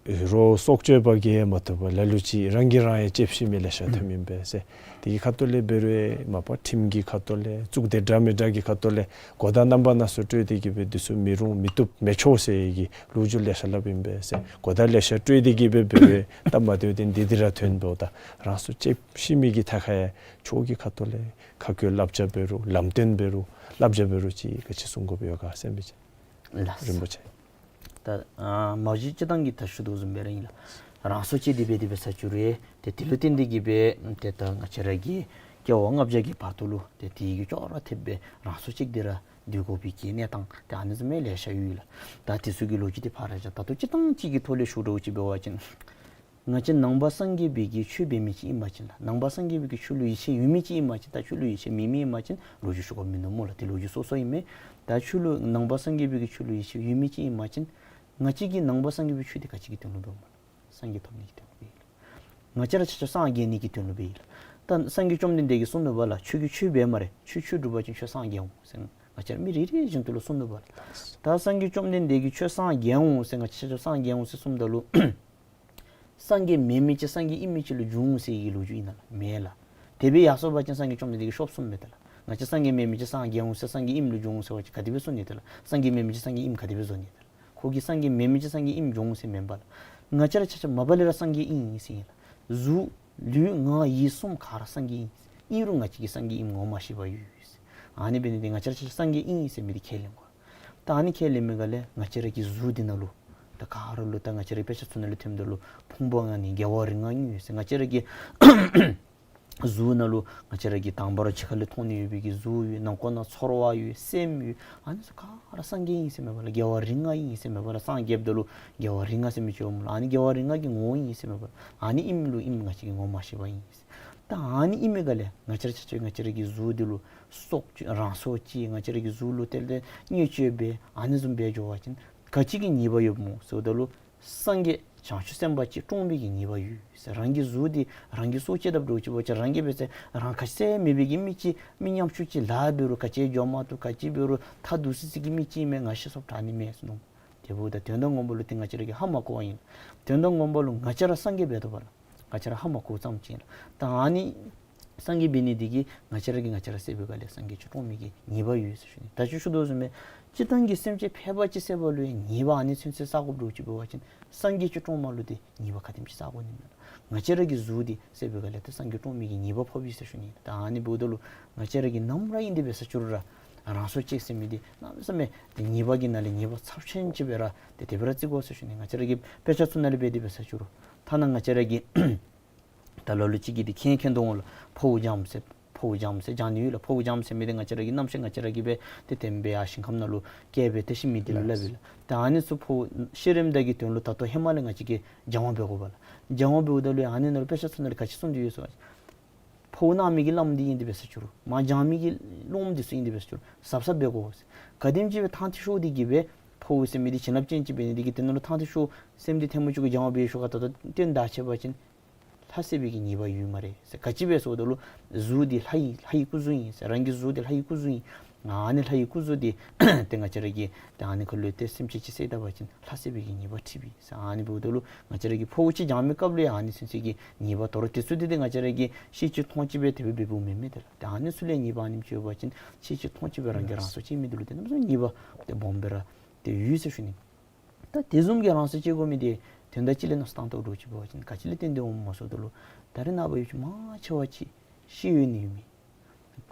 རོགས་སྲོག་གཅོད་པ་གིས་མ་བཏུབ་པར་ལ་ལུ་ཅིག་རང་གིས་རང་ཡང་ལྕེབས་ཤི་མི་ལེ་ཤ་ཐོནམ་ཨིན་པས་ཟེར། དེ་གི་ཁ་ཐུག་ལས་འབད་རུང་མ་པ་ཁྲིམས་ཀྱི་ཁ་ཐུག་ལས་གཙུག་སྡེ་འདྲ་མི་འདྲ་གི་ཁ་ཐུག་ལས་གོ་བརྡ་རྣམ་པ་སྣ་ཚོགས་སྤྲོད་དེ་གིས་སྦེ་འདི་ཚུ་མི་རུང་མི་བཏུབ་མི་ཆོག་ཟེར་གྱི་ལོ་རྒྱུས་ལེ་ཤ་སླབ་ཨིན་པས་ཟེར། གོ་བརྡ་ལེ་ཤ་སྤྲོད་དེ་གིས་སྦེ་འབད་རུང་སྟབས་མ་བདེཝ་འདི་འདི་ར་ཐོན་འབདཝ་ད་རང་སྲོག་ལྕེབས་ཤི་མི་གི་ཐད་ཁར་ཡང་ཆོས་ཀྱི་ཁ་ཐུག་ལས་ཁ་བཀོད་བསླབ་བྱ་འབད་རུང་ལམ་སྟོན་འབད་རུང་བསླབ་བྱ་འབད་རུང་ཅིག་ག་ཅི་གསུང་དགོ་པས་ཡོད་ག་ཟེར་མི་ཅིག། ལགས། རིན་པོ་ཆེ། ད་ཨ་མ་གཞི་སྤྱིར་བཏང་གི་ད་ཞུ་དོ་བཟུམ་སྦེ་ར་ཨིན་ལགས། རང་སྲོག་བཅད་དེ་འབད་དེ་འབད་ས་བཅུག་རུང་ཏེ་དེ་ལུ་བརྟེན་ཏེ་གིས་སྦེ་ཏེ་ད་ང་བཅས་ར་གི་སྐྱེ་བ་ལྔ་བརྒྱ་གི་བར་དུ་ལུ་ཏེ་དེ་གི་ཅོག་ར་འཐདཔ་སྦེ་རང་སྲོག་བཅད་དེ་ར་སྡོད་དགོ་པའི་གི་གནས་སྟངས་ཏེ་ཨ་ནི་བཟུམ་མའི་ལེ་ཤ་ཡོད་ལགས། ད་དེ་ཚུ་གི་ལོ་རྒྱུས་འདི་ཕར་བཞག། ད་ལྟོ་སྤྱིར་བཏང་ཅིག་གི་ཐོག་ལས་ཞུ་དགོཔ་ཅིག་འབད་བ་ཅིན་ང་བཅས་ནང་པ་སངས་རྒྱས་པའི་གི་ཆོས་འབད་མི་ཅིག་ཨིན་པ་ཅིན་ལགས། ནང་པ་སངས་རྒྱས་པའི་གི་ཆོས་ལུ་ཡིད་ཆེས་ཡོད་མི་ཅིག་ཨིན་པ་ཅིན། ད་ཆོས་ལུ་ཡིད་ཆེས་མེད་མི་ཨིན་པ་ཅིན་ལོ་རྒྱུས་ཞུ་དགོཔ་མིན་ནུག་སྨོ་ལགས། དེ་ལོ་རྒྱུས་སོ་སོ་ཨིན་མས། ད་ཆོས་ལུ་ནང་པ་སངས་རྒྱས་པའི་གི་ཆོས་ལུ་ཡིད་ཆེས་ཡོད་མི་ཅིག་ཨིན་པ་ཅིན་ང་བཅས་ཀྱིས་ནང་པ་སངས་རྒྱས་པའི་ཆོས་འདི་ག་ཅི་གི་དོན་ལུ་འབདཝ་སྨོ་ལགས། སངས་རྒྱས་ཐོབ་ནི་གི་དོན་ལུ་འབད་ཡི་ལགས། ང་བཅས་ར་ཆ་ཁྱབ་སངས་རྒྱས་ནི་གི་དོན་ལུ་འབད་ཡི་ལགས། ད་སངས་རྒྱས་བཅོམ་ལྡན་འདས་ཀྱིས་གསུངས་ནུག་པ་ལགས། ཁྱོད་ཀྱིས་ཆོས་འབད་སྨ་རེ། ཁྱོད་ཆོས་སྒྲུབ་པ་ཅིན་ཁྱོད་སངས་རྒྱས་འོང་ཟེར་ང་བཅས་ར་མི་རེ་རེ་བཞིན་དུ་ལུ་གསུངས་ནུག་པ་ལགས། ད་སངས་རྒྱས་བཅོམ་ལྡན་འདས་ཀྱིས་ཁྱོད་སངས་རྒྱས་འོང་ཟེར་ང་བཅས་ཆ་ཁྱབ་སངས་རྒྱས་འོང་ཟེར་གསུངམ་ད་ལུ་སངས་རྒྱས་མེན་མི་ཅིག་སངས་རྒྱས་ཨིན་མི་ཅིག་ལུ་འགྱུར་འོང་ཟེར་གྱི་ལོ་རྒྱུས་ཨིན་ན་ལགས། མེན་ལགས། དེ་སྦེ་ཡར་སོང་པ་ཅིན་སངས་རྒྱས་བཅོམ་ལྡན་འདས་ཀྱིས་ཤོབ་གསུངམ་མས་ད་ལགས། ང་བཅས་སངས་རྒྱས་མེན་མི་ཅིག་སངས་རྒྱས་འོང་ཟེར་སངས་རྒྱས་ཨིནམ་ལུ་འགྱུར་འོང་ཟེར་བ་ཅིན་ག་དེ་སྦེ་གསུང་ནི་ད་ལགས། སངས་རྒྱས་མེན་མི་ཅིག་སངས་རྒྱས་ཨིནམ་ག་དེ་སྦེ་བཟོ་ནི་ད་ལགས། ཁོ་གིས་སངས་རྒྱས་མེན་མི་ཅིག་སངས་རྒྱས་ཨིནམ་འགྱུར་འོང་ཟེར་མེན་པ་ལགས། ང་བཅས་ར་ཆ་ཁྱབ་མ་པ་ལས་ར་སངས་རྒྱས་ཨིན་ཟེར་ཨིན་ལགས། གཟུགས་ལུས་ངག་ཡིད་གསུམ་ག་ར་སངས་རྒྱས་ཨིན། ཨིན་རུང་ང་བཅས་ཀྱིས་སངས་རྒྱས་ཨིནམ་ངོ་མ་ཤེས་པར་ཡོད་ཟེར། ཨ་ནི་འབད་ནི་འདི་ང་བཅས་ར་ཆ་ཁྱབ་སངས་རྒྱས་ཨིན་ཟེར་མི་འདི་ཁས་ལེན་དགོ། ད་ཨ་ནི་ཁས་ལེན་མི་ག་ལས་ང་བཅས་ར་གི་གཟུགས་འདི་ནང་ལུ་ད་ག་ར་ལུ་ད་ང་བཅས་ར་དཔེ་ཆ་ཚུ་ནང་ལུ་ཐོནམ་ད་ལུ་ཕུང་པོ་ལྔ་ནི་རྒྱལ་བ་རིགས་ལྔ་ཡོད་ཟེར། ང་བཅས་ར་གི་གཟུགས་ནང་ལུ་ང་བཅས་ར་གི་དང་པ་ར་ཕྱི་ཁ་ལས་མཐོང་ནི་ཡོད་པའི་གི་གཟུགས་ཡོད། ནང་ཁོག་ནང་ཚོར་བ་ཡོད། སེམས་ཡོད། ཨ་ནི་ཚུ་ག་ར་སངས་རྒྱས་ཨིན་ཟེར་མེན་པ་ལགས། རྒྱལ་བ་རིགས་ལྔ་ཨིན་ཟེར་མེན་པ་ལགས། སངས་རྒྱསཔ་ད་ལུ་རྒྱལ་བ་རིགས་ལྔ་ཟེར་མི་ཅིག་འོངམ་ལགས། ཨ་ནི་རྒྱལ་བ་རིགས་ལྔ་གི་ངོ་བོ་ཨིན་ཟེར་མེན་པ་ལགས། ཨ་ནི་ཨིནམ་ལུ་ཨིནམ་ང་བཅས་ཀྱིས་ངོ་མ་ཤེས་པར་ཨིན་ཟེར། ད་ཨ་ནི་ཨིན་མི་ག་ལས་ང་བཅས་ར་ཆ་ཁྱབ་ང་བཅས་ར་གི་གཟུགས་འདི་ལུ་སྲོག་གཅོད་རང་སྲོག་བཅད་ང་བཅས་ར་གི་གཟུགས་ལུ་ཏེ་ལས་བརྙས་བཅོས་འབད་ཨ་ནི་བཟུམ་འབད་འགྱོ་བ་ཅིན་ག་ཅི་གི་ཉེས་པ་ཡོདཔ་སྨོ་ཟེརཝ་ད་ལུ་སངས་རྒྱས་བྱང་ཆུབ་སེམས་དཔའ་ཅིག་བཀྲོངས་པའི་གི་ཉེས་པ་ཡོད་ཟེར། རང་གི་གཟུགས་འདི་རང་གིས་སྲོག་བཅད་དཔ་འདྲཝ་ཅིག་འབད་བ་ཅིན་རང་གིས་འབད་ཚེ་རང་ཁ་ཟས་མེད་པའི་གི་མི་ཅིག་མི་ཉམ་ཆུང་ཅིག་ལཱ་འབད་རུང་ག་ཅི་འགྱོ་མ་བཏུབ་ག་ཅི་འབད་རུང་ཐ་དུས་སི་སི་གི་མི་ཅིག་མས་ང་ཤི་སོངམ་དྲག་ནི་མས་ཟེར་མནོ། དེ་འབདཝ་ད་དོན་དག་ངོ་མ་ལུ་ཏེ་ང་བཅས་ར་གིས་ཧ་མ་གོ་བ་ཨིན། དོན་དག་ངོ་མ་ལུ་ང་བཅས་ར་སངས་རྒྱས་འབད་དོ་བ་ལགས། ང་བཅས་ར་ཧ་མ་གོཝ་ཙམ་ཅིག་ལགས། ད་ཨ་ནི་སངས་རྒྱས་འབད་ནི་འདི་གིས་ང་བཅས་ར་གིས་ང་བཅས་ར་བསད་པའི་སྒང་ལས་སངས་རྒྱས་ཅིག་བཀྲོངས་མི་གི་ཉེས་པ་ཡོད་ཟེར་ཞུ་ནི། ད་ཅི་ཞུ་དོ་བཟུམ་སྦེ་སྤྱིར་བཏང་གི་སེམས་ཅན་ཕལ་པ་ཅིག་བསད་པ་ལུ་ཡང་ཉེས་པ་ཨ་ནི་ཚུན་ཚོད་བསག་དགོཔ་འདྲཝ་ཅིག་འབད་བ་ཅིན་སངས་རྒྱས་ཅིག་བཀྲོངསམ་ལུ་ཏེ་ཉེས་པ་ག་དེམ་ཅིག་བསག་དགོ་ནི་མས། ང་བཅས་ར་གི་གཟུགས་འདི་བསད་པའི་སྒང་ལས་ཏེ་སངས་རྒྱས་བཀྲོངས་མི་གི་ཉེས་པ་ཕོགཔ་ཨིན་ཟེར་ཞུ་ནི། ད་ཨ་ནི་འབདཝ་ད་ལུ་ང་བཅས་ར་གིས་ནམ་ར་ཨིན་ཏེ་འབད་ས་བཅུག་རུང་ར་རང་སྲོག་བཅད་ཟེར་མི་འདི་གནམ་མེད་ས་མེད་ཏེ་ཉེས་པ་གི་ནང་ལས་ཉེས་པ་ཚབས་ཆེན་ཅིག་སྦེ་ར་ཏེ་དེ་སྦེ་ར་བརྩི་དགོ་ཟེར་ཞུ་ནི། ང་བཅས་ར་གི་དཔེ་ཆ་ཚུ་ནང་ལས་འབད་དེ་འབད་ས་བཅུག་རུང་ཐ་ན་ང་བཅས་ར་གི་ད་ལ་ལུ་ཅིག་གིས་འདི་མཁྱེན་མཁྱེན་དོ་འོང་ལགས། ཕོཝ་སྦྱངམ་ཟེར་ཕོཝ་སྦྱངམ་ཟེར་སྦྱང་ནི་ཡོད་ལགས། ཕོཝ་སྦྱངམ་ཟེར་མི་འདི་ང་བཅས་ར་གིས་རྣམ་ཤེས་ང་བཅས་ར་གིས་འབད་དེ་དེམ་སྦེ་ཡར་ཞིང་ཁམས་ནང་ལུ་བསྐྱལ་སྦེ་ཏེ་ཤི་མི་འདི་ལུ་སླབ་ཨིན་ལགས། ད་ཨ་ནི་ཚུ་ཕོཝ་ཤི་རནམ་ད་གི་དོན་ལུ་ད་ལྟོ་ཧེ་མ་ལས་ང་བཅས་ཀྱིས་སྦྱང་བ་འབད་དགོ་པ་ལགས། སྦྱང་བ་འབདཝ་ད་ལུ་ཨ་ནི་ནང་ལུ་དཔེ་ཆ་ཚུ་ནང་ལུ་ག་ཅི་གསུངས་ཏེ་ཡོད་ཟེར་བ་ཕོཝ་གནང་མི་གི་བླམ་འདི་ཨིན་ཏེ་འབད་ས་བཅུག་རུང་མར་སྦྱང་མི་གི་སློབམ་འདི་ཚུ་ཨིན་ཏེ་འབད་ས་བཅུག་རུང་གཟབ་གཟབ་འབད་དགོ་ཟེར། ག་དེམ་ཅིག་སྦེ་ཐང་ཐིག་ཤོར་ཏེ་གིས་སྦེ་ཕོཝ་ཟེར་མི་འདི་བྱིན་རླབས་ཅན་ཅིག་འབད་ནི་འདི་གིས་དེ་ནང་ལུ་ཐང་ཐིག་ཤོར་སེམས་འདི་ཐལ་མོ་སྐྱེས་ཀྱི་སྦྱང་བ་འབད་ཤོར་ག་ད་ལྟོ་བརྟན་ད་ཆད་པ་ཅིན་ལྷ་བསད་པའི་གི་ཉེས་པ་ཡོད་སྨ་རེ་ཟེར། ག་ཅི་སྦེ་ཟེརཝ་ད་ལུ་གཟུགས་འདི་ལྷ་ཡི་ལྷ་ཡི་སྐུ་གཟུགས་ཨིན་ཟེར། རང་གི་གཟུགས་འདི་ལྷ་ཡི་སྐུ་གཟུགས་ཨིན། ཨ་ནི་ལྷ་ཡི་སྐུ་གཟུགས་འདི་ཏེ་ང་བཅས་ར་གིས་ཏེ་ཨ་ནི་ཁ་ལུ་ཏེ་སེམས་ཅན་ཅིག་བསད་ད་པ་ཅིན་ལྷ་བསད་པའི་གི་ཉེས་པ་འཁྲི་བས་ཟེར། ཨ་ནི་འབདཝ་ད་ལུ་ང་བཅས་ར་གིས་ཕོཝ་ཅིག་སྦྱང་མི་སྐབས་ལུ་ཡང་ཨ་ནི་ཚུན་ཚོད་ཀྱི་ཉེས་པ་དོ་རུང་དེ་ཚུ་འདི་ཏེ་ང་བཅས་ར་གིས་ཤེས་ཅི་མཐོང་ཅི་སྦེ་དེ་སྦེ་འབདཝ་མེན་མས། ཏེ་ཏེ་ཨ་ནི་ཚུ་ལས་ཉེས་པ་ཨ་ནེམ་ཅིག་ཡོད་པ་ཅིན་ཤེས་ཅི་མཐོང་ཅི་སྦེ་རང་གིས་རང་སྲོག་བཅད་མི་འདི་ལུ་ཏེ་གནམ་མེད་ས་མེད་ཉེས་པ་ཏེ་སྦོམ་སྦེ་ར་ཏེ་ཡོད་ཟེར་ཞུ་ནི། ད་དེ་བཟུམ་གྱི་རང་སྲོག་བཅད་དགོ་མི་འདི་དོན་དག་ཅིག་ལས་མནོ་བསམ་བཏང་དོ་འདྲཝ་ཅིག་འབད་བ་ཅིན་ག་ཅི་ལས་བརྟེན་ཏེ་འོངམ་སྨོ་ཟེརཝ་ད་ལུ་ད་རེས་ནངས་པ་ཡུལ་ཅིག་མང་ཆེ་བ་ཅིག་ཤེས་ཡོན་ཡོད་མི་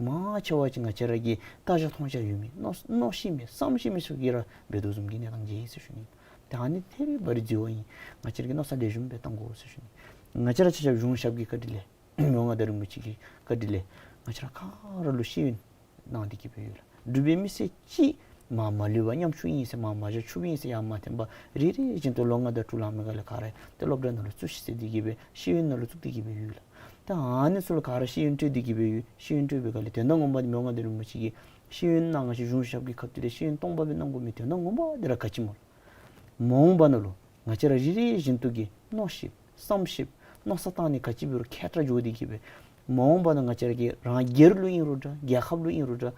མང་ཆེ་བ་ཅིག་ང་བཅས་ར་གི་ལྟ་རྒྱ་མཐོང་རྒྱ་ཡོད་མི་མནོ་མནོ་ཤེས་མི་བསམ་ཤེས་མི་ཚུ་གིས་ར་འབད་དོ་བཟུམ་གྱི་གནས་སྟངས་ཅིག་ཨིན་ཟེར་ཞུ་ནི། ད་ཨ་ནི་ཐད་རི་བ་རི་འཛོལ་བ་ཨིན། ང་བཅས་ར་གིས་མནོ་བསམ་ལེགས་ཤོམ་སྦེ་བཏང་དགོ་ཟེར་ཞུ་ནི། ང་བཅས་ར་ཆ་ཁྱབ་གཞུང་ཞབས་ཀྱི་བཀའ་དྲིན་ལས་མི་དབང་མངའ་བདག་རིན་པོ་ཆེ་གི་བཀའ་དྲིན་ལས་ང་བཅས་ར་ག་ར་ལུ་ཤེས་ཡོན་གནང་སྟེ་གིས་སྦེ་ཡོད་ལགས། འབྲུག་པའི་མི་སེར་གཅིག་མར་མ་ལུས་པར་ཉམ་ཆུང་ཨིན་ཟེར་མར་མ་བཞག་ཆུང་ཀུ་ཨིན་ཟེར་ཡང་མ་འཐོན་པར་རེ་རེ་བཞིན་དུ་ལོ་ལྔ་དང་དྲུག་ལང་མི་ག་ལས་ག་ར་ཏེ་སློབ་གྲྭ་ནང་ལུ་བཙུགས་ཤིག་ཟེར་ཏེ་གིས་སྦེ་ཤེས་ཡོན་ནང་ལུ་བཙུགས་ཏེ་གིས་སྦེ་ཡོད་ལགས། ད་ཨ་ནི་ཚུ་ལུ་ག་ར་ཤེས་ཡོན་སྤྲོད་དེ་གི་སྦེ་ཡོད། ཤེས་ཡོན་སྤྲོད་པའི་སྒང་ལས་དོན་དག་ངོ་མ་འདི་མི་དབང་མངའ་བདག་རིན་པོ་ཆེ་གིས་ཤེས་ཡོན་གནང་ང་བཅས་གཞུང་ཞབས་ཀྱི་ཁ་ཐུག་ལས་ཤེས་ཡོན་སྟོང་པ་སྦེ་གནང་དགོ་མི་དོན་དག་ངོ་མ་འདི་ར་ག་ཅི་སྨོ་ལགས། མ་འོངས་པ་ནང་ལུ་ང་བཅས་ར་རེ་རེ་བཞིན་དུ་གིས་མནོ་ཤེསཔ་བསམ་ཤེསཔ་མནོ་བསམ་བཏང་ནི་ག་ཅི་འབད་རུང་མཁས་དྲགས་འགྱོ་སྟེ་གི་སྦེ་མ་འོངས་པ་ནང་ང་བཅས་ར་གི་རང་སྒེར་ལུ་ཨིན་རུང་འདྲ་རྒྱལ་ཁབ་ལུ་ཨིན་རུང་འདྲ་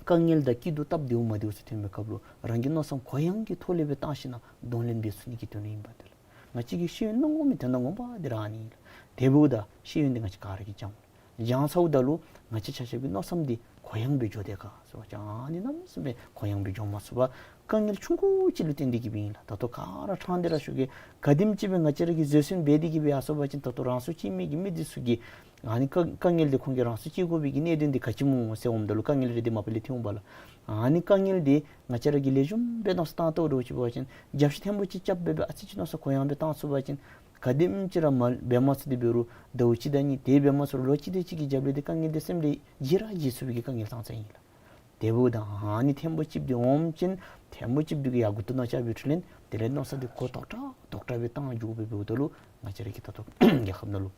དཀའ་ངལ་དང་སྐྱིད་སྡུག་སྟབས་བདེཝ་མ་བདེཝ་ཚུ་ཐོན་པའི་སྐབས་ལུ་རང་གི་མནོ་བསམ་གུ་ཡངས་ཀྱི་ཐོག་ལས་སྦེ་བཏང་ཞིནམ་ལས་གདོང་ལེན་འབད་ཚུགས་ནི་གི་དོན་ལུ་ཨིན་པས་ཏེ་ལགས། ང་བཅས་ཀྱིས་ཤེས་ཡོན་གནང་དགོ་མི་དོན་དག་ངོ་མ་འདི་ར་ཨ་ནི་ཨིན་ལགས། དེ་འབདཝ་ད་ཤེས་ཡོན་འདི་ང་བཅས་ག་ར་གིས་སྦྱང་དགོ། སྦྱང་ཚརཝ་ད་ལུ་ང་བཅས་ཆ་ཁྱབ་ཀྱི་མནོ་བསམ་འདི་གུ་ཡངས་སྦེ་འགྱོ་དེས་ག་ཟེར་བ་ཅིན་ཨ་ནི་གནམ་མེད་ས་མེད་གུ་ཡངས་སྦེ་འགྱོ་མ་ཚུགས་པར་དཀའ་ངལ་ཆུང་ཀུ་ཅིག་ལུ་བརྟེན་ཏེ་གི་སྦེ་ཨིན་ལགས། ད་ལྟོ་ག་ར་ཕྲང་སྟེ་ར་ཞུ་གེ། ག་དེམ་ཅིག་སྦེ་ང་བཅས་ར་གིས་བཟོད་བསྲན་འབད་དེ་གི་སྦེ་ཡར་སོང་པ་ཅིན་ད་ལྟོ་རང་སྲོག་བཅད་མི་གི་མི་འདི་ཚུ་གིས་ཨ་ནི་དཀའ་དཀའ་ངལ་འདི་ཁོང་གིས་རང་སྲོག་བཅད་དགོ་པའི་གི་གནད་དོན་འདི་ག་ཅི་སྨོ་ཟེར་འོངམ་ད་ལུ་དཀའ་ངལ་རེ་འདི་མ་པ་ལས་ཐོན་འོང་པ་ལགས། ཨ་ནི་དཀའ་ངལ་འདི་ང་བཅས་ར་གིས་ལེགས་ཤོམ་སྦེ་མནོ་བསམ་བཏང་ཐོག་ལུ་ཅིག་འབད་བ་ཅིན་རྒྱབ་བཤུད་ཐེངས་པོ་ཅིག་རྐྱབ་སྦེ་སྦེ་ཨ་ཙི་ཅིག་མནོ་བསམ་གུ་ཡངས་སྦེ་བཏང་ཚུགས་པ་ཅིན་ག་དེམ་ཅིག་ར་མ་འབད་མ་ཚུགས་ཏེ་འབད་རུང་ཟླཝ་གཅིག་དང་གཉིས་དེ་འབད་མ་ཚུགས་རུང་ལོ་གཅིག་དེ་ཅིག་གི་རྒྱབ་ལས་འདི་དཀའ་ངལ་འདི་སེམས་ལས་བརྗེད་ར་བརྗེད་ཚུགས་པའི་གི་དཀའ་ངལ་ཙང་ཙང་ཨིན་ལགས། དེ་འབདཝ་ད་ཨ་ནི་ཐེངས་པོ་གཅིག་འདི་འོངམ་ཅིན་ཐེངས་པོ་གཅིག་འདི་གིས་ཡར་མགུ་ཏོ་ནང་ལྕགས་སྦེ་འཁྲུད་ལེན། དེ་ལས་མནོ་བསམ་འདི་གུ་དོག་དྲགས་དོག་དྲགས་སྦེ་བཏང་འགྱོ་སྦེ་འབདཝ་ད་ལུ་ང་བཅས་ར་གི་ད་ལྟོ་རྒྱལ་ཁབ་ནང་ལུ་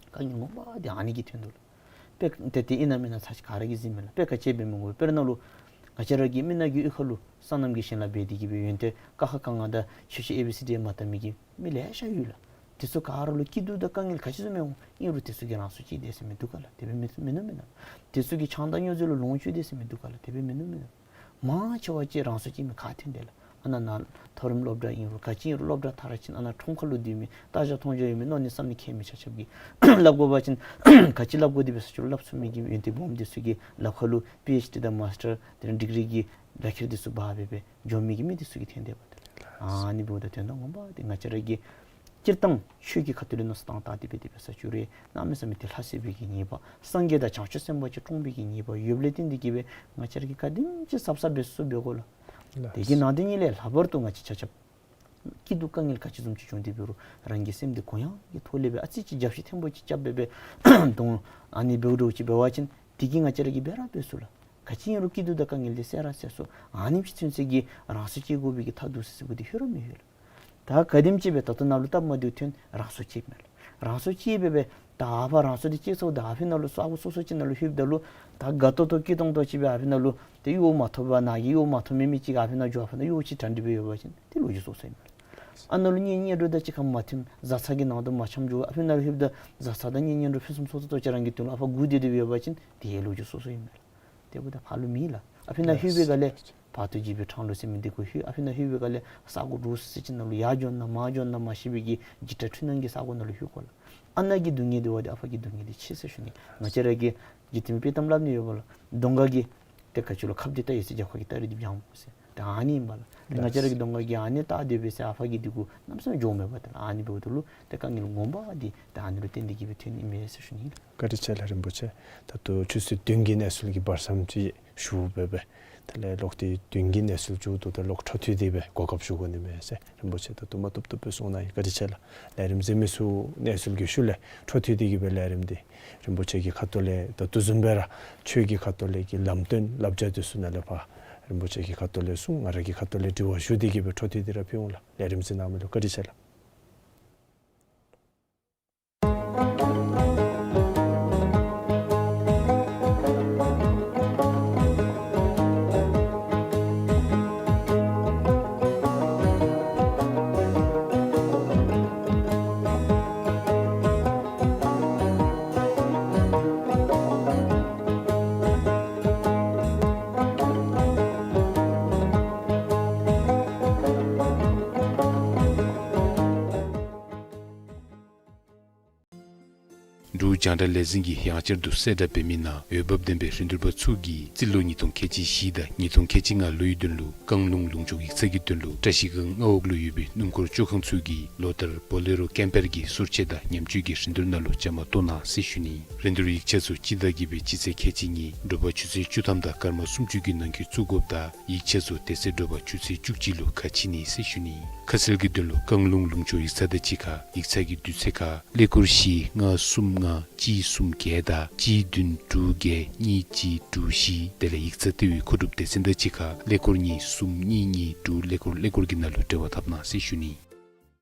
དཀའ་ངལ་ངོ་མ་འདི་ཨ་ནི་གིས་ཐོན་དོ་ལགས། དཔེ་ཏེ་ཏེ་ཨིན་ན་མེན་ན་ཚར་གཅིག་ག་ར་གིས་གཟིགས་མས་ལགས། དཔེ་ག་ཅི་འབད་མི་དགོ་པས། དཔེར་ན་ལུ་ང་བཅས་ར་གི་མི་ནང་གི་གཡུས་ཁ་ལུ་སོ་ནམ་གྱི་ཞིང་ལཱ་འབད་དེ་གི་སྦེ་ཡོན་ཏན་ཀ་ཁ་ག་ང་དང་ཆོས་ཆོས་ཨེ་བི་སི་ཌི་མ་བལྟ་མི་གི་མི་ལེ་ཤ་ཡོད་ལགས། དེ་ཚུ་ག་ར་ལུ་སྐྱིད་སྡུག་དང་དཀའ་ངལ་ག་ཅི་བཟུམ་ཡོད་ཨིན་རུང་དེ་ཚུ་གིས་རང་སྲོག་བཅད་དེས་ཟེར་མི་འདུག་ག་ལགས། དེ་སྦེ་མིན་མིན་ནུག་མེན་ན། དེ་ཚུ་གིས་ཆང་དང་སྨྱོ་རྫས་ལུ་ལོངས་སྤྱོད་དེས་ཟེར་མི་འདུག་ག་ལགས། དེ་སྦེ་མིན་ནུག་མེན་ན། མང་ཆེ་བ་ཅིག་རང་སྲོག་བཅད་མི་ག་ཐོན་དེས་ལགས། ཨ་ནཱ་ནཱ་མཐོ་རིམ་སློབ་གྲྭ་ཨིན་རུང་ག་ཅི་ཨིན་རུང་སློབ་གྲྭ་མཐར་ཕྱིན་ཨ་ནཱ་ཁྲོམ་ཁ་ལུ་སྡོད་མི་ལྟ་རྒྱ་མཐོང་རྒྱ་ཡོད་མི་མནོ་ནི་བསམ་ནི་མཁས་མི་ཆ་ཁྱབ་ཀྱིས་སླབ་དགོ་པ་ཅིན་ག་ཅི་སླབ་དགོ་དེ་སྦེ་ས་ཅིག་ལུ་སླབ་ཚུགས་མི་གི་ཡོན་ཏན་སྦོམ་དེ་ཚུ་གིས་ལག་ཁ་ལུ་པི་ཨེཆ་ཌི་དང་མཱསི་ཊར་དེ་ལས་ཌིག་རི་གི་ལག་ཁྱེར་དེ་ཚུ་འབག་སྦེ་སྦེ་འགྱོ་མི་གི་མི་དེ་ཚུ་གིས་ཐོན་དེས་པ་ཏེ། ཨ་ནི་འབདཝ་ད་དོན་དག་ངོ་མ་འདི་ང་བཅས་ར་གིས་སྤྱིར་བཏང་ཆོས་ཀྱི་ཁ་ཐུག་ལས་མནོ་བསམ་བཏང་བལྟ་སྟེ་སྦེ་དེ་སྦེ་ས་ཅིག་རེ་གནམ་མེད་ས་མེད་ཏེ་ལྷ་བསད་པའི་གི་ཉེས་པ་སངས་རྒྱས་དང་བྱང་ཆུབ་སེམས་དཔའ་ཅིག་བཀྲོངས་པའི་གི་ཉེས་པ་ཡོདཔ་ལས་བརྟེན་ཏེ་གི་སྦེ་ང་བཅས་ར་གིས་ག་དེམ་ཅིག་གཟབ་གཟབ་འབད་ཚུགས་འབད་དགོ་ལགས། དེ་གི་ནང་དོན་ཉིད་ལས་ལྷག་པར་དུ་ང་བཅས་ཆ་ཁྱབ་སྐྱིད་སྡུག་དཀའ་ངལ་ག་ཅི་བཟུམ་ཅིག་བྱུང་སྟེ་འབད་རུང་རང་གི་སེམས་འདི་གུ་ཡངས་ཀྱི་ཐོག་ལས་སྦེ་ཨ་ཙི་ཅིག་རྒྱབ་བཤུད་ཐེངས་པོ་ཅིག་རྐྱབ་སྦེ་སྦེ་གདོང་ཨ་ནི་འབདཝ་འདྲཝ་ཅིག་འབད་བ་ཅིན་དེ་གིས་ང་བཅས་ར་གིས་འབད་ར་འབད་ཚུགས་ལགས། ག་ཅི་ཨིན་རུང་སྐྱིད་སྡུག་དང་དཀའ་ངལ་འདི་སེལ་ར་སེལ་ཚུགས། ཨ་ནེམ་ཅིག་ཚུན་ཚོད་ཀྱི་རང་སྲོག་བཅད་དགོ་པའི་གི་ཐབས་སྡུག་ཟེར་ཟེར་བ་འདི་ལྷོད་ར་མི་ལྷོད་ལགས། ད་ག་དེམ་ཅིག་སྦེ་ད་ལྟོ་ནཱ་ལུ་སྟབས་མ་བདེཝ་ཐོན་རང་སྲོག་བཅད་མས་ལགས། རང་སྲོག་བཅད་སྦེ་སྦེ་ད་ཨ་ཕར་རང་སྲོག་འདི་བཅད་ཚརཝ་ད་ཨ་ཕི་ནང་ལུ་ས་གོ་སོ་སོ་ཅིག་ནང་ལུ་ལྷོདཔ་ད་ལུ་ད་དགའ་ཏོག་ཏོ་སྐྱིད་ཏོང་ཏོ་ཅིག་སྦེ་ཨ་ཕི་ནང་ལུ་ཏེ་གཡོག་མ་ཐོབ་པར་ནཱ་གི་གཡོག་མ་ཐོབ་མི་མི་ཅིག་གིས་ཨ་ཕི་ནང་འགྱོ་ཨ་ཕི་ནང་གཡོག་ཅིག་དྲང་སྟེ་སྦེ་ཡོད་པ་ཅིན་ཏེ་ལོ་རྒྱུས་སོ་སོ་ཨིན་མས་ལགས། ཨ་ནཱ་ལུ་གཉེན་ཉེ་འགྲོ་དང་གཅིག་ཁར་མ་མཐུན་བཟའ་ཚང་གི་ནང་དུ་མ་འཆམ་འགྱོ་ཨ་ཕི་ནང་ལྷོདཔ་ད་བཟའ་ཚང་དང་གཉེན་ཉེ་འགྲོ་ཕུན་སུམ་ཚོགས་ཏོག་ཏོ་ཅིག་རང་གི་དོན་ལུ་ཨ་ཕར་སྒུག་སྡོད་དེ་སྦེ་ཡོད་པ་ཅིན་ཏེ་ལོ་རྒྱུས་སོ་སོ་ཨིན་མས་ལགས། དེ་འབདཝ་ད་ཕར་ལུ་མེད་ལགས། ཨ་ཕི་ནང་ལྷོད་པའི་སྒང་ལས་བར་དོ་འཇིགས་པའི་འཕྲང་ལུ་ཟེར་མི་འདི་གུ་ལྷོད། ཨ་ཕི་ནང་ལྷོད་པའི་སྒང་ལས་ས་གོ་འདྲོག་སི་སི་ཅིག་ནང་ལུ་ཡར་འགྱོ་ན་མར་འགྱོ་ན་མ་ཤེས་པའི་གི་འཇིགས་སྐྲག་འཁྲུལ་སྣང་གི་ས་གོ་ནང་ལུ་ལྷོད་དགོ་ལགས། ཨ་ནཱ་གི་སྡུག་བསྔལ་འདི་བ་འདི་ཨ་ཕ་གི་སྡུག་བསྔལ་འདི་ཆེ་ཟེར་ཞུ་ནི། ང་བཅས་ར་གིས་འཇིག་རྟེན་པའི་དཔྱེ་གཏམ་སླབ་ནི་ཡོད་པ་ལགས། གདོང་ཁ་གི་ཏེ་ག་ཅི་ལོ་ཁབ་འདི་བལྟ་ཡི་ཟེར་རྒྱབ་ཁ་གི་སྟ་རེ་འདི་སྦྱང་སྨོ་ཟེར། ད་ཨ་ནི་ཨིན་པ་ལགས། ང་བཅས་ར་གི་གདོང་ཁ་གིས་ཨ་ནི་བལྟ་སྡོད་པས་ཟེར་ཨ་ཕ་གི་འདི་གུ་གནམ་མེད་ས་མེད་འགྱོཝ་མེད་པ་ཏེ་ལགས། ཨ་ནི་འབདཝ་ད་ལུ་ཏེ་དཀའ་ངལ་ངོ་མ་འདི་ད་ཨ་ནི་ལུ་བརྟེན་ཏེ་གི་སྦེ་ཐོན་ནི་ཨིན་མས་ཟེར་ཞུ་ནི་ལགས། བཀའ་དྲིན་ཆེ་ལགས་རིན་པོ་ཆེ། ད་ལྟོ་ཆུ་ཚོད་བདུན་གྱི་གནས་ཚུལ་གྱི་བར་མཚམས་ཅིག་ཞུ་སྦེ་སྦེ་དེ་ལས་ལོག་སྟེ་བདུན་གྱི་གནས་ཚུལ་མཇུག་བསྡུཝ་ད་ལོག་འཕྲོ་མཐུད་དེ་སྦེ་གོ་སྐབས་ཞུ་དགོ་ནི་མས་ཟེར་རིན་པོ་ཆེ་ད་ལྟོ་མ་བཏུབ་བཏུབ་སྦེ་གསུང་གནང་ཡི། བཀའ་དྲིན་ཆེ་ལགས། ལས་རིམ་གཟིགས་མི་ཚུ་གནས་ཚུལ་གྱི་ཤུལ་ལས་འཕྲོ་མཐུད་དེ་གི་སྦེ་ལས་རིམ་འདི་རིན་པོ་ཆེ་གི་ཁ་ཐུག་ལས་ད་ལྟོ་བཟུམ་སྦེ་ར་ཆོས་ཀྱི་ཁ་ཐུག་ལས་ཀྱི་ལམ་སྟོན་བསླབ་བྱ་དེ་ཚུ་ནཱ་ལས་ཕར་རིན་པོ་ཆེ་གི་ཁ་ཐུག་ལས་གསུང་ང་ར་གི་ཁ་ཐུག་ལས་དྲི་བ་ཞུ་སྟེ་གི་སྦེ་འཕྲོ་མཐུད་དེ་ར་ཕུལ་འོང་ལགས། ལས་རིམ་གཟིགས་གནང་མི་ལུ་བཀའ་དྲིན་ཆེ་ལགས། འབྲུག་རྒྱང་བསྒྲགས་ལས་འཛིན་གྱིས་ཡང་བསྐྱར་དུ་གསལ་བསྒྲགས་འབད་མི་ནང་འོས་འབབ་ལྡན་པའི་རིན་བསྡུར་པ་ཚུ་གིས་རྩིས་ལོ་ཉིས་སྟོང་ཁལ་གཅིག་བཞི་དང་ཉིས་སྟོང་ཁལ་གཅིག་ལྔ་ལོའི་དོན་ལུ་བཀང་ལུང་ལུང་ཕྱོགས་ཡིག་ཚང་གི་དོན་ལུ་བཀྲ་ཤིས་སྒང་མངའ་འོག་ལུ་ཡོད་པའི་སྣུམ་འཁོར་བཅོ་ཁང་ཚུ་གིས་ལོ་ལྟར་བོ་ལེ་རོ་ཀེམ་པར་གྱི་གསོལ་ཆས་དང་ཉམས་བཅོས་ཀྱི་རིན་བསྡུར་ནང་ལུ་བཅའ་མར་གཏོགས་གནང་ཟེར་ཞུ་ནི། རིན་བསྡུར་ཡིག་ཆ་ཚུ་སྤྱི་ཟླ་བརྒྱད་པའི་སྤྱི་ཚེས་ཁལ་གཅིག་གཉིས་དྲོ་པ་ཆུ་ཚོད་བཅུ་ཐམ་དང་སྐར་མ་སུམ་ཅུ་གི་ནང་འཁོད་བཙུགས་དགོཔ་དང་ཡིག་ཆ་ཚུ་དེ་ཚེ་དྲོ་པ་ཆུ་ཚོད་བཅུ་གཅིག་ལུ་ཁ་ཕྱེ་ནི་ཟེར་ཞུ་ནི། ཁ་གསལ་གྱི་དོན་ལུ་བཀང་ལུང་ལུང་ཕྱོགས་ཡིག་ཚང་དང་གཅིག་ཁར་ཡིག་ཚང་གི་དུས་ཚོད་ཁར་ཀླད་ཀོར་བཞི་ལྔ་གསུམ་ལྔ་གཅིག་གསུམ་བརྒྱད་དང་གཅིག་བདུན་དྲུག་བརྒྱད་གཉིས་གཅིག་དྲུག་བཞི་དེ་ལས་ཡིག་ཚང་ལྟེ་བའི་མཁོ་སྒྲུབ་སྡེ་ཚན་དང་གཅིག་ཁར་ཀླད་ཀོར་གཉིས་གསུམ་གཉིས་གཉིས་དྲུག་ཀླད་ཀོར་ཀླད་ཀོར་གྱི་ནང་ལུ་འབྲེལ་བ་འཐབ་གནང་ཟེར་ཞུ་ནི།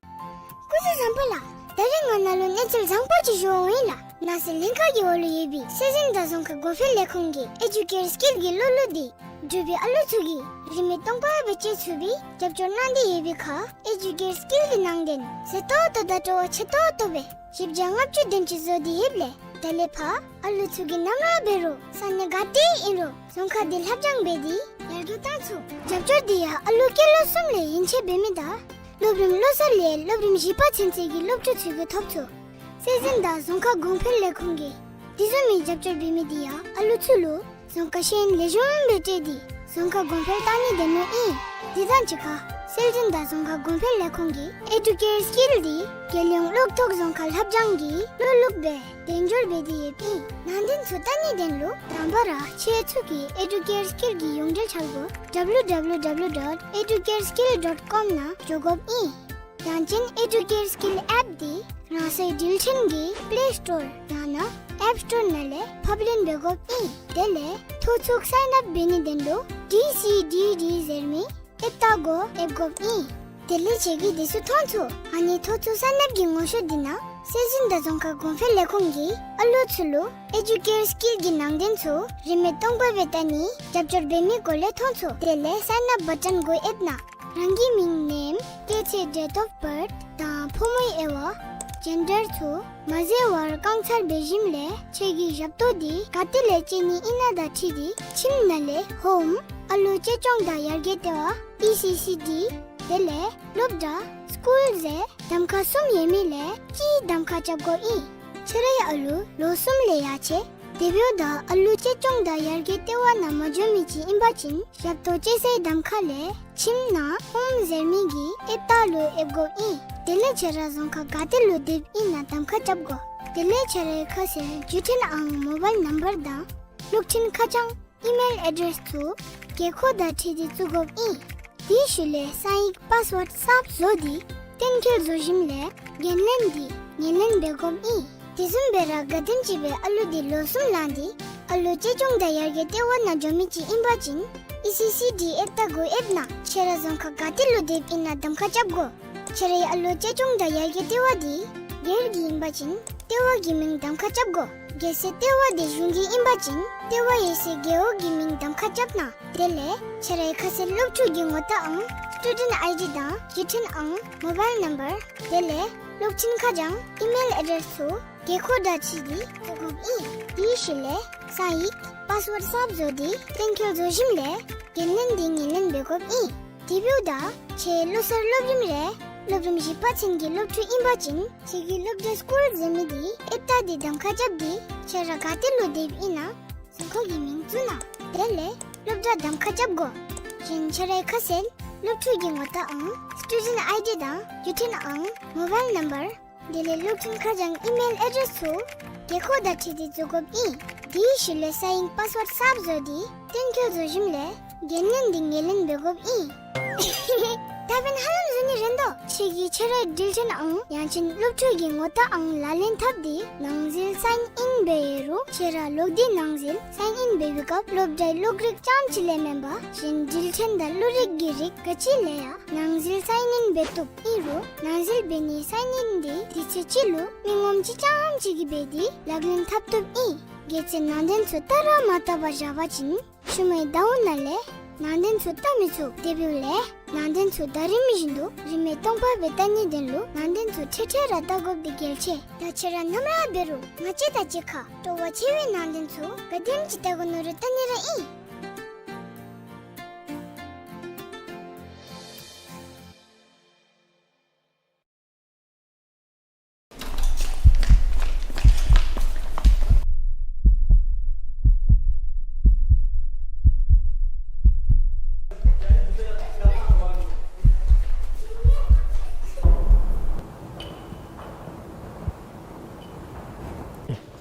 སྐུ་གཟུགས་བཟང་པོ་ལགས། ད་རིས་ང་ནཱ་ལུ་གནས་ཚུལ་བཟང་པོ་ཅིག་ཞུ་འོང་ཡི་ལགས། ནང་སྲིད་ལྷན་ཁག་གི་འོག་ལུ་ཡོད་པའི་སྲོལ་འཛིན་དང་རྫོང་ཁ་གོང་འཕེལ་ལས་ཁུངས་ཀྱི་ཨེ་ཌུ་ཀེར་སི་ཀིལ་གྱི་སློབ་ལུགས་འདི་འབྲུག་པའི་ཨ་ལུ་ཚུ་གིས་རིན་མེད་སྟོང་པ་སྦེ་སྤྱོད་ཚུགས་པའི་རྒྱབ་སྐྱོར་གནང་སྟེ་ཡོད་པའི་ཁར་ཨེ་ཌུ་ཀེར་སི་ཀིལ་གྱི་ནང་དོན་ཟད་ཏོག་ཏོ་དང་སྤྲོ་བ་ཆེ་ཏོག་ཏོ་སྦེ་བཞི་བརྒྱ་ལྔ་བཅུ་དེམ་ཅིག་བཟོ་སྟེ་ཡོདཔ་ལས་ད་ལས་ཕར་ཨ་ལུ་ཚུ་གིས་ནམ་ར་འབད་རུང་ས་གནས་ག་ཏེ་ཨིན་རུང་རྫོང་ཁ་འདི་ལྷབ་སྦྱང་འབད་དེ་ཡར་རྒྱས་བཏང་ཚུགས། རྒྱབ་སྐྱོར་འདི་ཡང་ཨ་ལུ་སྐྱེས་ལོ་གསུམ་ལས་ཡན་ཆད་འབད་མི་དང་སློབ་རིམ་ལོ་གསར་ལས་སློབ་རིམ་བཞི་པ་ཚུན་ཚོད་ཀྱི་སློབ་ཕྲུག་ཚུ་གིས་ཐོབ་ཚུགས། སྲོལ་འཛིན་དང་རྫོང་ཁ་གོང་འཕེལ་ལས་ཁུངས་ཀྱིས་དེ་བཟུམ་མའི་རྒྱབ་སྐྱོར་འབད་མི་འདི་ཡང་ཨ་ལུ་ཚུ་ལུ་རྫོང་ཁ་ཤེས་ཡོན་ལེགས་ཤོམ་སྦེ་སྤྲོད་དེ་རྫོང་ཁ་གོང་འཕེལ་བཏང་ནིའི་དོན་ལུ་ཨིན། དེ་དང་གཅིག་ཁར་སྲོལ་འཛིན་དང་རྫོང་ཁ་གོང་འཕེལ་ལས་ཁུངས་ཀྱི་ཨེ་ཌུ་ཀེར་སི་ཀིལ་འདི་རྒྱལ་ཡོངས་གློག་ཐོག་རྫོང་ཁ་ལྷབ་སྦྱང་གི་སློབ་ལུགས་སྦེ་དོན་འཁྱོལ་འབད་དེ་ཡོདཔ་ཨིན། ནང་དོན་ཚུ་བལྟ་ནིའི་དོན་ལུ་དང་པ་ར་ཁྱེད་ཚུ་གིས་ཨེ་ཌུ་ཀེར་སི་ཀིལ་གྱི་ཡོངས་འབྲེལ་འཆར་སྒོ་ཌབ་ལུ་ཌབ་ལུ་ཌབ་ལུ་ཌོཊ་ཨེ་ཌུ་ཀེར་སི་ཀིལ་ཌོཊ་ཀོམ་ནང་འགྱོ་དགོཔ་ཨིན། ཡང་ཅིན་ཨེ་ཌུ་ཀེར་སི་ཀིལ་ཨེཔ་འདི་རང་སོའི་འགྲུལ་འཕྲིན་གྱི་པླེ་སི་ཊོར་ཡང་ན་ཨེཔ་སི་ཊོར་ནང་ལས་ཕབ་ལེན་འབད་དགོཔ་ཨིན། དེ་ལས་ཐོ་ཚུགས་སའིན་ཨཔ་འབད་ནིའི་དོན་ལུ་ཌི་སི་ཌི་ཌི་ཟེར་མི་ཨེཔ་རྟགས་གུ་ཡེབ་དགོཔ་ཨིན། དེ་ལས་ཁྱེད་ཀྱིས་དེ་ཚུ་མཐོང་ཚུགས། ཨ་ནི་ཐོ་ཚུགས་སའིན་ཨཔ་གི་ངོ་ཤོག་འདི་ནང་སྲོལ་འཛིན་དང་རྫོང་ཁ་གོང་འཕེལ་ལས་ཁུངས་ཀྱིས་ཨ་ལུ་ཚུ་ལུ་ཨེ་ཌུ་ཀེར་སི་ཀིལ་གྱི་ནང་དོན་ཚུ་རིན་མེད་སྟོང་པ་སྦེ་བལྟ་ནིའི་རྒྱབ་སྐྱོར་འབད་མིའི་སྐོར་ལས་མཐོང་ཚུགས། དེ་ལས་སའིན་ཨཔ་བ་ཊོན་གུ་ཡེབ་གནང་། རང་གི་མིང་ནེམ་སྐྱེས་ཚེས་ཌེཊ་ཨོཕ་བཱརཐ་དང་ཕོ་མོའི་དབྱེ་བ་ཇེན་ཌར་ཚུ་མ་ཟད་པར་རྐང་ཚར་འབད་ཞིནམ་ལས་ཁྱེད་ཀྱིས་ཞབས་ཏོག་འདི་ག་ཏེ་ལས་སྤྱོད་ནི་ཨིན་ན་དང་འཁྲིལ་ཏེ་ཁྱིམ་ནང་ལས་ཧོམ་ཨ་ལུ་གཅེས་སྐྱོང་དང་ཡར་རྒྱས་ལྟེ་བ་ཨི་སི་སི་ཌི་དེ་ལས་སློབ་གྲྭ་སི་ཀུལ་ཟེར་གདམ་ཁ་གསུམ་ཡོད་མི་ལས་གཅིག་གདམ་ཁ་རྐྱབ་དགོཔ་ཨིན། ཁྱེད་རའི་ཨ་ལུ་ལོ་གསུམ་ལས་ཡར་ཆེ་དེ་འབདཝ་ད་ཨ་ལུ་གཅེས་སྐྱོང་དང་ཡར་རྒྱས་ལྟེ་བ་ནང་མ་འགྱོ་མི་ཅིག་ཨིན་པ་ཅིན་ཞབས་ཏོག་སྤྱོད་སའི་གདམ་ཁ་ལས་ཁྱིམ་ནང་ཧོམ་ཟེར་མི་གི་ཨེཔ་རྟགས་ལུ་ཡེབ་དགོཔ་ཨིན། དེ་ལས་ཁྱེད་ར་རྫོང་ཁ་ག་ཏེ་ལུ་སྡོདཔ་ཨིན་ན་གདམ་ཁ་རྐྱབ་དགོ། དེ་ལས་ཁྱེད་རའི་ཁ་གསལ་བརྒྱུད་འཕྲིན་ཨང་མོ་བཱའིལ་ནམ་བར་དང་གློག་འཕྲིན་ཁ་བྱང་ཨི་མེལ་ཨེ་ཌེསི་ཚུ་དགོས་མཁོ་དང་འཁྲིལ་ཏེ་བཙུགས་དགོཔ་ཨིན། དེའི་ཤུལ་ལས་གསང་ཡིག་པཱསི་ཝརཌ་གསརཔ་བཟོ་སྟེ་གཏན་འཁེལ་བཟོ་ཞིནམ་ལས་འགན་ལེན་འདི་ངོས་ལེན་འབད་དགོཔ་ཨིན། དེ་བཟུམ་སྦེ་ར་ག་དེམ་ཅིག་སྦེ་ཨ་ལུ་འདི་ལོ་གསུམ་ལང་སྟེ་ཨ་ལུ་གཅེས་སྐྱོང་དང་ཡར་རྒྱས་ལྟེ་བ་ནང་འགྱོ་མི་ཅིག་ཨིན་པ་ཅིན་ཨི་སི་སི་ཌི་ཨེཔ་རྟགས་གུ་ཡེབ་གནང་། ཁྱེད་ར་རྫོང་ཁ་ག་ཏེ་ལུ་སྡོདཔ་ཨིན་ན་གདམ་ཁ་རྐྱབ་དགོ། ཁྱེད་རའི་ཨ་ལུ་གཅེས་སྐྱོང་དང་ཡར་རྒྱས་ལྟེ་བ་འདི་སྒེར་གྱི་ཨིན་པ་ཅིན་ལྟེ་བ་གི་མིང་གདམ་ཁ་རྐྱབ་དགོ། གལ་སྲིད་ལྟེ་བ་འདི་གཞུང་གི་ཨིན་པ་ཅིན་ལྟེ་བ་ཡོད་སའི་རྒེད་འོག་གི་མིང་གདམ་ཁ་རྐྱབ་གནང་། དེ་ལས་ཁྱེད་རའི་ཁ་གསལ་སློབ་ཕྲུག་གི་ངོ་རྟགས་ཨང་སི་ཊུ་ཌེནཊ་ཨའི་ཌི་དང་བརྒྱུད་འཕྲིན་ཨང་མོ་བཱའིལ་ནམ་བར་དེ་ལས་གློག་འཕྲིན་ཁ་བྱང་ཨི་མེལ་ཨེ་ཌེསི་ཚུ་དགོས་མཁོ་དང་འཁྲིལ་ཏེ་བཙུགས་དགོཔ་ཨིན། དེའི་ཤུལ་ལས་གསང་ཡིག་པཱསི་ཝརཌ་གསརཔ་བཟོ་སྟེ་གཏན་འཁེལ་བཟོ་ཞིནམ་ལས་འགན་ལེན་འདི་ངོས་ལེན་འབད་དགོཔ་ཨིན། དེ་འབདཝ་ད་ཁྱེད་ལོ་གསར་སློབ་རིམ་རེ་སློབ་རིམ་བཞི་པ་ཚུན་གྱི་སློབ་ཕྲུག་ཨིན་པ་ཅིན་ཁྱེད་ཀྱི་སློབ་གྲྭའི་སི་ཀུལ་ཟེར་མི་འདི་ཨེཔ་རྟགས་འདི་གདམ་ཁ་རྐྱབ་སྟེ་ཁྱེད་ར་ག་ཏེ་ལུ་སྡོདཔ་ཨིན་ན་རྫོང་ཁ་གི་མིང་བཙུགས་གནང་། དེ་ལས་སློབ་གྲྭ་གདམ་ཁ་རྐྱབ་དགོ། གཞན་ཁྱེད་རའི་ཁ་གསལ་སློབ་ཕྲུག་གི་ངོ་རྟགས་ཨང་སི་ཊུ་ཌེནཊ་ཨའི་ཌི་དང་བརྒྱུད་འཕྲིན་ཨང་མོ་བཱའིལ་ནམ་བར་དེ་ལས་གློག་འཕྲིན་ཁ་བྱང་ཨི་མེལ་ཨེ་ཌེསི་ཚུ་དགོས་མཁོ་དང་འཁྲིལ་ཏེ་བཙུགས་དགོཔ་ཨིན། དེའི་ཤུལ་ལས་གསང་ཡིག་པཱསི་ཝརཌ་གསརཔ་བཟོ་སྟེ་གཏན་འཁེལ་བཟོ་ཞིནམ་ལས་འགན་ལེན་འདི་ངོས་ལེན་འབད་དགོཔ་ཨིན། ད་འབདན་ཧ་ལམ་བཟོ་ནི་རན་དོ། ཁྱེད་ཀྱིས་ཁྱེད་རའི་འགྲུལ་འཕྲིན་ཨང་ཡང་ཅིན་སློབ་ཕྲུག་གི་ངོ་རྟགས་ཨང་ལག་ལེན་འཐབ་སྟེ་ནང་འཛུལ་སའིན་ཨིན་འབད་ཡོད་རུང་ཁྱེད་ར་ལོག་སྟེ་ནང་འཛུལ་སའིན་ཨིན་འབད་བའི་སྐབས་སློབ་གྲྭའི་གློག་རིག་རྐྱངམ་ཅིག་ལས་མེན་པར་གཞན་འགྲུལ་འཕྲིན་དང་གློག་རིག་གི་རིགས་ག་ཅི་ལས་ཡང་ནང་འཛུལ་སའིན་ཨིན་འབད་བཏུབ། ཨིན་རུང་ནང་འཛུལ་འབད་ནིའི་སའིན་ཨིན་འདི་དུས་ཚོད་གཅིག་ལུ་མི་ངོམ་གཅིག་རྐྱངམ་ཅིག་གིས་འབད་དེ་ལག་ལེན་འཐབ་བཏུབ་ཨིན། གལ་སྲིད་ནང་དོན་ཚུ་བལྟ་ར་མ་བལྟ་བར་བཞག་པ་ཅིན་ཤུལ་མའི་ཟླཝ་ནང་ལས་ནང་དོན་ཚུ་བལྟ་མི་ཚུགས། དེ་འབདཝ་ལས་ནང་དོན་ཚུ་ཟླ་རིམ་བཞིན་དུ་རིན་མེད་སྟོང་པ་སྦེ་བལྟ་ནིའི་དོན་ལུ་ནང་དོན་ཚུ་འཕྲལ་འཕྲལ་ར་བལྟ་དགོཔ་འདི་གལ་ཆེ། ད་ཁྱེད་ར་ནམ་ར་འབད་རུང་ང་བཅས་དང་གཅིག་ཁར་སྤྲོ་བ་ཆེ་བའི་ནང་དོན་ཚུ་ག་དེམ་ཅིག་བལྟ་དགོ་མནོ་རུང་བལྟ་ནི་ར་ཨིན།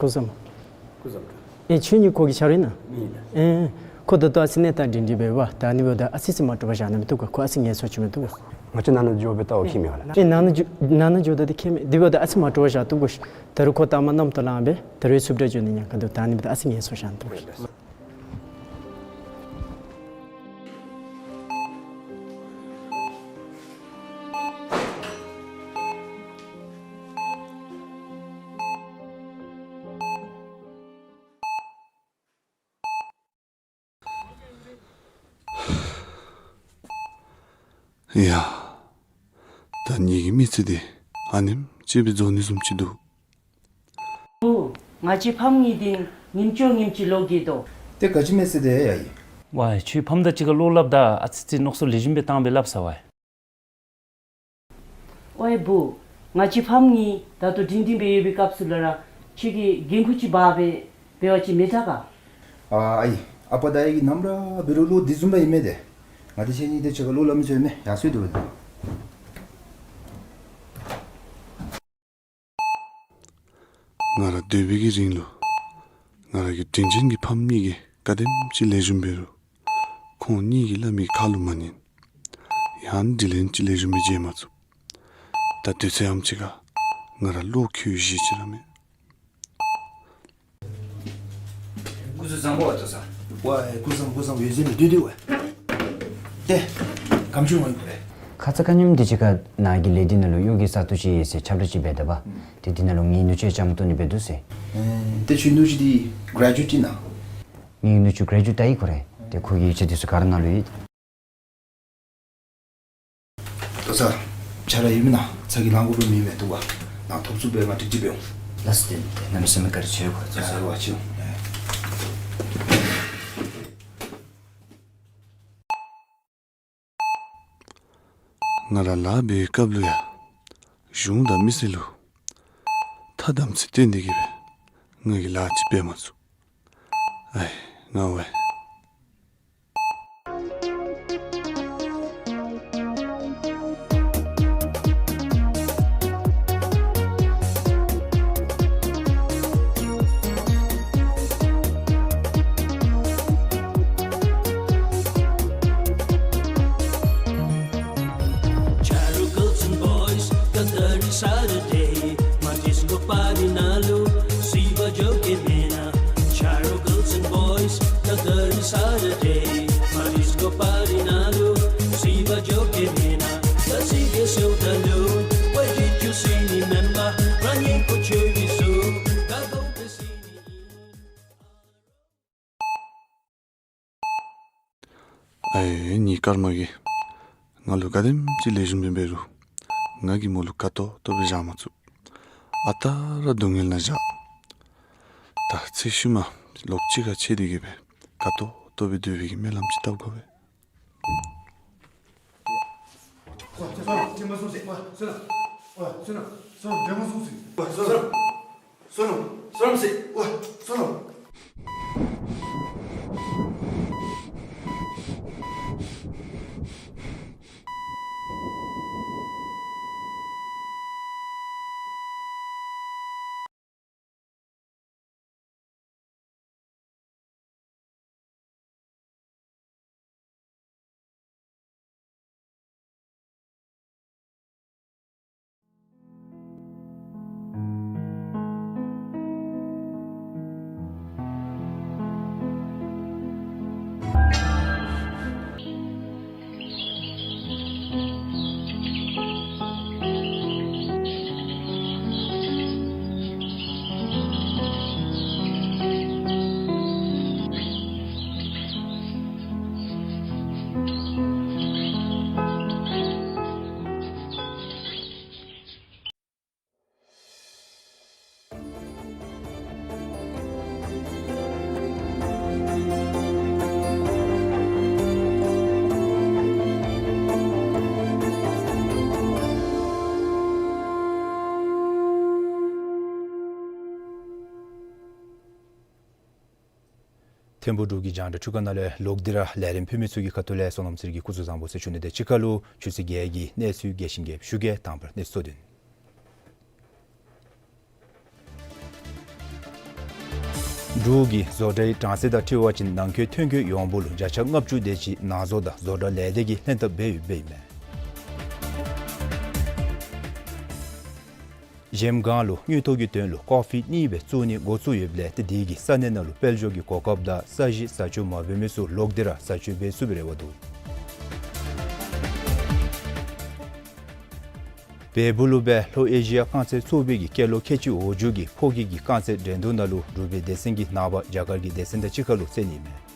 སྐུ་གཟུགས་བཟང་པོ། སྐུ་གཟུགས་བཟང་པོ། ཨེ་ཁྱོད་གཉིས་ཁོ་གི་ཆ་རོགས་ཨིན་ན། ཨིན་ལགས། ཨེ་ཁོ་ད་ལྟོ་ཨ་ཙི་གནས་སྟངས་སྒྲིང་སྒྲིང་སྦེ་འབད་བ། ད་ཨ་ནི་འབདཝ་ད་ཨ་ཙི་ཙི་མ་སྤྲོ་བ་བཞག་ན་མི་བཏུབ་ག། ཁོ་ཨ་ཙི་ངལ་གསོ་བྱིན་མི་བཏུབ་ག། ང་བཅས་ནང་ན་འགྱོ་སྦེ་བལྟ་བ་ཁྱད་མེད་ག་ལགས། ཨེ་ནང་ན་འགྱོ་ནང་ན་འགྱོཝ་ད་འདི་ཁྱད་མེད། དེ་འབདཝ་ད་ཨ་ཙི་མ་སྤྲོ་བ་བཞག་བཏུབ་ག། ད་རུང་ཁོ་ལྟ་མ་གནམ་ཐོག་ལངས་སྦེ་ད་རུང་ཚུབ་དྲག་འགྱོ་ནི་ཉེན་ཁ་འདུག། ད་ཨ་ནི་འབདཝ་ད་ཨ་ཙི་ངལ་གསོ་བཞག་ན་བཏུབ་ག། ཡ། ད་ངེ་གི་མི་ཚེ་འདི་ཨ་ནེམ་ཅིག་སྦེ་རྫོགས་ནི་བཟུམ་ཅིག་འདུག། བུ། ང་བཅས་ཕམ་གཉིས་འདི་ཉིནམ་ཅོག་ཉིནམ་ཅིག་ལོག་གི་དོ། ཏེ་ག་ཅི་མེད་ཟེར་ཏེ་ཡ་ཡི། ཝའེ་ཁྱོད་ཕམ་དང་གཅིག་ཁར་ལོག་སླབ་ད་ཨ་ཙི་ཙི་མནོ་བསམ་ལེགས་ཤོམ་སྦེ་བཏང་སྦེ་སླབ་ས་ཝའེ། ཝའེ་བུ། ང་བཅས་ཕམ་གཉིས་ད་ལྟོ་འགྲིང་འགྲིང་སྦེ་ཡོད་པའི་སྐབས་སུ་ལུ་ར་ཁྱོད་ཀྱིས་འགན་ཁུར་ཅིག་འབག་སྦེ་འབད་བ་ཅིན་མི་དྲག་ག། ཨ་ཨའི། ཨ་པ་དང་ཨའི་གིས་ནམ་ར་འབད་རུང་ལོག་འདི་བཟུམ་ར་ཨིན་མས་ཏེ། ང་བཅས་ཁྱེད་གཉིས་ཏེ་གཅིག་ཁར་ལོག་སླབ་མི་ཚུགས་ཨིན་མས། ཡར་སོང་སྟེ་འདུག་པ་ཏེ། ང་ར་སྡོད་པའི་གི་རིང་ལུ་ང་ར་གི་དྲིན་ཅན་གྱི་ཕམ་གཉིས་ཀྱིས་ག་དེམ་ཅིག་ལེགས་ཤོམ་འབད་རུང་ཁོང་གཉིས་ཀྱིས་སླབ་མི་ཁ་ལུ་མ་ཉན། ཡང་དྲི་ལན་ཅིག་ལེགས་ཤོམ་སྦེ་འཇལ་མ་ཚུགས། ད་དུས་ཚོད་ཨམ་ཅིག་ཁར་ང་ར་བློ་འགྱོད་བཞེས་ཅི་ར་མེད། སྐུ་གཟུགས་བཟང་པོ་ཨ་ཏོ་ས། ཝའེ་སྐུ་གཟུགས་བཟང་པོ་སྐུ་གཟུགས་བཟང་པོ་ཡོད་ཟེར་ནི་དུས་དུས་ཝའེ། ཏེ་གམ་ཆུང་ངོ་ཡིན་པ་རེད། ཁ་ཙ་ཁ་ཉིནམ་འདི་ཅིག་ཁར་ནཱ་གི་ལས་སྡེ་ནང་ལུ་གཡོག་གི་ས་སྟོང་ཅིག་ཡོད་ཟེར་ཁྱབ་བསྒྲགས་ཅིག་འབད་ད་པ། ཨུམ། ཏེ་འདི་ནང་ལུ་ངེའི་ནུ་གཅུང་ཡང་བཅའ་མར་གཏོགས་ནི་འབད་འདུག་ཟེར། ཨེ་ཏེ་ཁྱོད་ནུ་གཅུང་འདི་གྲེ་ཇུ་ཨེཊ་ཨིན་ན། ངེའི་ནུ་གཅུང་གྲེ་ཇུ་ཨེཊ་ཡི་གོ་རེ། ཏེ་ཁོ་གི་ཡིག་ཆ་འདི་ཚུ་ག་ར་ནང་ལུ་ཡོད། ཏོ་ས། ཆ་ར་ཡོད་མེན་ན། ཚ་གྱང་ལང་དགོ་པའི་མི་མེད་འདུག་པ། ནཱ་ཐོབ་ཚུགས་པའི་ང་ཏིག་ཏིག་འབད་འོང་། ལགས་སོ། ཏེ་ཏེ་གནམ་མེད་ས་མེད་བཀའ་དྲིན་ཆེ་གོ། ཏོ་ས་རེ་བ་ཆེ་འོང་། ང་ར་ལཱ་འབད་བའི་སྐབས་ལུ་ཡང་གཞུང་དང་མི་སེར་ལུ་ཐ་དམ་ཚིག་བསྟེན་ཏེ་གི་སྦེ་ང་གིས་ལཱ་ཅིག་འབད་མ་ཚུགས། ཨའི་ང་ཝའེ། Charo girls and boys, ཁ་ཐུག་རེ་སེ་ཊར་ཌེ་མ་ཌིསི་ཀོ་པར་ཊི་ནང་ལུ་སི་བ་འགྱོ་གེ་མེན་ན། Charo girls and boys, ཁ་ཐུག་རེ་སེ་ཊར་ཌེ་མ་ཌིསི་ཀོ་པར་ཊི་ནང་ལུ་སི་བ་འགྱོ་གེ་མེན་ན། ད་སི་གེ་སེའུ་ད་ལུ་ཝའེ་ཌི་ཡུ་སི་མི་མེན་བར་རང་ཉིད་ཀོ་ཆོས་བི་སུ་ག་གོ་བེ་སི་ནི་ཨིན། ཨའི་ངེའི་ཀརྨ་གིས་ང་ལུ་ག་དེམ་ཅིག་ལེགས་ཤོམ་སྦེ་འབད་རུང་ང་གིས་མོ་ལུ་དགའ་ཏོག་ཏོ་སྦེ་བཞག་མ་ཚུགས། ཨ་རྟག་ར་སྡུག་བསྔལ་ནང་བཞག། ད་ཚེ་ཤུལ་མ་ལོག་གཅིག་ཁར་ཕྱད་དེ་གི་སྦེ་དགའ་ཏོག་ཏོ་སྦེ་སྡོད་པའི་གི་སྨོན་ལམ་ཅིག་བཏབ་དགོ་པས། ཐིམ་ཕུག་འབྲུག་གི་རྒྱང་བསྒྲགས་ཁྲི་ཁང་ནང་ལས་ལོག་སྟེ་ར་ལས་རིམ་ཕུལ་མི་ཚུ་གི་ཁ་ཐུག་ལས་སོ་ནམ་ཟེར་གྱི་སྐུ་གཟུགས་བཟང་པོ་ཟེར་ཞུ་ནི། དེ་གཅིག་ཁར་ལུ་ཆུ་ཚོད་བརྒྱད་ཀྱི་གནས་ཚུལ་རྒྱས་ཤིང་རྒྱསཔ་ཞུ་གེ། དང་པ་ར་གནས་ཚུལ་བསྡུ་ནི། འབྲུག་གི་བཟོ་གྲྭའི་གྲངས་ཚད་དང་འཁྲིལ་བ་ཅིན་ནང་འཁོད་ཐོན་སྐྱེད་ཡོངས་འབོར་ལུ་བརྒྱ་ཆ་ལྔ་བཅུ་དེ་ཅིག་ནང་བཟོ་དང་བཟོ་གྲྭ་ལས་སྡེ་གིས་ལྷན་ཐབས་འབད་ཡོདཔ་ཨིན་མས། གཞལམ་སྒང་ལུ་དངུལ་ཐོག་གི་དོན་ལུ་ཀོ་ཕི་གཉིས་སྦེ་བཙུགས་ནི་འགོ་བཙུགས་ཡོདཔ་ལས་ཏེ་དེ་གིས་ས་གནས་ནང་ལུ་དཔལ་འབྱོར་གྱི་གོ་སྐབས་དང་ས་གཞི་ཟ་སྤྱོད་མ་འབད་མི་ཚུ་ལོག་སྟེ་ར་ཟ་སྤྱོད་འབད་ཚུགསཔ་རེ་བ་འདུག། བལ་པོ་ལུ་སྦེ་ལྷོ་ཨེ་ཤི་ཡ་རྐང་རྩེད་ཚོགས་པའི་གི་སྐྱེས་ལོ་ཁལ་གཅིག་འོག་འཇུག་གི་ཕོ་སྐྱེས་ཀྱི་རྐང་རྩེད་འགྲན་བསྡུར་ནང་ལུ་འབྲུག་པའི་སྡེ་ཚན་གྱིས་ནངས་པ་རྒྱ་གར་གྱི་སྡེ་ཚན་དང་གཅིག་ཁར་ལུ་རྩེད་ནི་ཨིན་མས།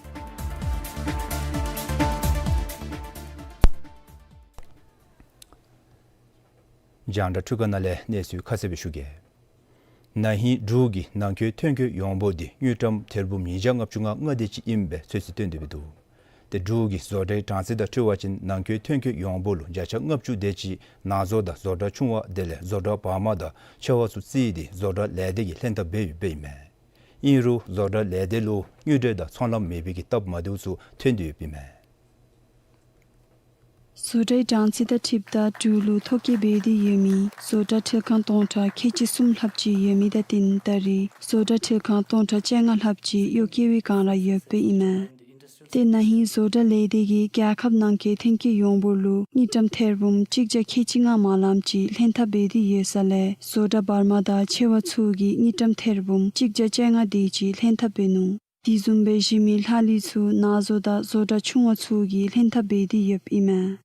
རྒྱང་བསྒྲགས་འཕྲུལ་ཁང་ནང་ལས་གནས་ཚུལ་ཁ་གསལ་སྦེ་ཞུ་གེ། ན་ཧིང་འབྲུག་གི་ནང་འཁོད་ཐོན་སྐྱེད་ཡོངས་འབོར་འདི་དངུལ་ཀྲམ་ཐེར་འབུམ་ཉིས་བརྒྱ་ལྔ་བཅུ་ང་ལྔ་དེ་ཅིག་ཨིན་པའི་ཚོད་བསྲེ་བཏོན་ཏེ་སྦེ་འདུག། ཏེ་འབྲུག་གི་བཟོ་གྲྭའི་གྲངས་རྩིས་དང་འཁྲིལ་བ་ཅིན་ནང་འཁོད་ཐོན་སྐྱེད་ཡོངས་འབོར་ལུ་བརྒྱ་ཆ་ལྔ་བཅུ་དེ་ཅིག་ནང་བཟོ་དང་བཟོ་གྲྭ་ཆུང་བ་དེ་ལས་བཟོ་གྲྭ་བར་མ་དང་ཆེ་བ་ཚུ་བརྩིས་ཏེ་བཟོ་གྲྭ་ལས་སྡེ་གིས་ལྷན་ཐབས་འབད་ཡོདཔ་ཨིན་མས། ཨིན་རུང་བཟོ་གྲྭ་ལས་སྡེ་ལུ་དངུལ་འབྲེལ་དང་ཚོང་ལམ་མེད་པའི་གི་སྟབས་མ་བདེཝ་ཚུ་ཐོན་ཏེ་ཡོདཔ་ཨིན་མས། བཟོ་གྲྭའི་གྲངས་རྩིས་དང་འཁྲིལཝ་ད་འབྲུག་ལུ་ཐོ་བཀོད་འབད་དེ་ཡོད་མི་བཟོ་གྲྭ་འཕྲུལ་ཁང་སྟོང་ཕྲག་ཁལ་གཅིག་གསུམ་ལྷགཔ་ཅིག་ཡོད་མི་དང་བསྟུན་ད་རེས་བཟོ་གྲྭ་འཕྲུལ་ཁང་སྟོང་ཕྲག་བཅོ་ལྔ་ལྷགཔ་ཅིག་གཡོག་བཀོལ་བའི་བསྒང་ར་ཡོདཔ་ཨིན་མས། ཏེ་ན་ཧིང་བཟོ་གྲྭ་ལས་སྡེ་གིས་རྒྱལ་ཁབ་ནང་འཁོད་ཐོན་སྐྱེད་ཡོངས་འབོར་ལུ་དངུལ་ཀྲམ་ཐེར་འབུམ་གཅིག་བརྒྱ་ཁལ་གཅིག་ལྔ་མ་ལངམ་ཅིག་ལྷན་ཐབས་འབད་དེ་ཡོད་ས་ལས་བཟོ་གྲྭ་བར་མ་དང་ཆེ་བ་ཚུ་གིས་དངུལ་ཀྲམ་ཐེར་འབུམ་གཅིག་བརྒྱ་བཅོ་ལྔ་དེ་ཅིག་ལྷན་ཐབས་འབད་ནུག། དེ་བཟུམ་སྦེ་གཞི་མེད་ལྷག་ལུས་ཚུ་ནང་བཟོ་དང་བཟོ་གྲྭ་ཆུང་བ་ཚུ་གིས་ལྷན་ཐབས་འབད་དེ་ཡོདཔ་ཨིན་མས།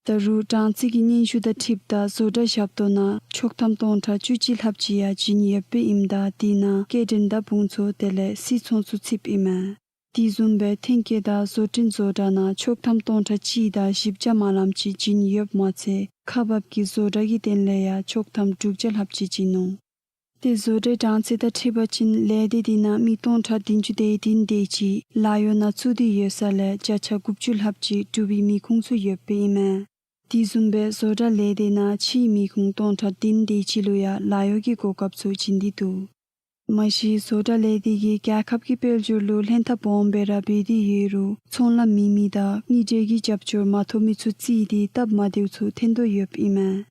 ད་རུང་གྲངས་རྩིས་ཀྱི་སྙན་ཞུ་དང་འཁྲིལཝ་ད་བཟོ་གྲྭ་ཞབས་ཏོག་ནང་ཆོག་ཐམ་སྟོང་ཕྲག་བཅུ་གཅིག་ལྷགཔ་ཅིག་ཡང་བྱིན་ཡོདཔ་ཨིནམ་ད་དེ་ནང་སྐྱེལ་འདྲེན་དང་བུང་ཚོང་དེ་ལས་སིལ་ཚོང་ཚུ་ཚུདཔ་ཨིན་མས། དེ་བཟུམ་སྦེ་ཐོན་སྐྱེད་དང་བཟོ་སྐྲུན་བཟོ་གྲྭ་ནང་ཆོག་ཐམ་སྟོང་ཕྲག་གཅིག་དང་བཞི་བརྒྱ་མ་ལངམ་ཅིག་བྱིན་ཡོདཔ་མ་ཚད་ཁག་འབགཔ་གི་བཟོ་གྲྭ་གི་དོན་ལས་ཡང་ཆོག་ཐམ་དྲུག་བརྒྱ་ལྷགཔ་ཅིག་བྱིན་ནུག། ཏེ་བཟོ་གྲྭའི་གྲངས་རྩིས་དང་འཁྲིལ་བ་ཅིན་ལས་སྡེ་དེ་ནང་མི་སྟོང་ཕྲག་བདུན་ཅུ་དོན་བདུན་དེ་ཅིག་ལཱ་གཡོག་ནང་བཙུགས་ཏེ་ཡོད་ས་ལས་བརྒྱ་ཆ་དགུ་བཅུ་ལྷགཔ་ཅིག་འབྲུག་པའི་མི་ཁུངས་ཚུ་ཡོདཔ་ཨིན་མས། དེ་བཟུམ་སྦེ་བཟོ་གྲྭ་ལས་སྡེ་ནང་ཕྱིའི་མི་ཁུངས་སྟོང་ཕྲག་བདུན་དེ་ཅིག་ལུ་ཡང་ལཱ་གཡོག་གི་གོ་སྐབས་ཚུ་བྱིན་ཏེ་འདུག། མ་གཞི་བཟོ་གྲྭ་ལས་སྡེ་གིས་རྒྱལ་ཁབ་ཀྱི་དཔལ་འབྱོར་ལུ་ལྷན་ཐབས་སྦོམ་སྦེ་ར་འབད་དེ་ཡོད་རུང་ཚོང་ལམ་མེད་མི་དང་དངུལ་འབྲེལ་གྱི་རྒྱབ་སྐྱོར་མ་ཐོབ་མི་ཚུ་བརྩིས་ཏེ་སྟབས་མ་བདེཝ་ཚུ་ཐོན་དོ་ཡོདཔ་ཨིན་མས།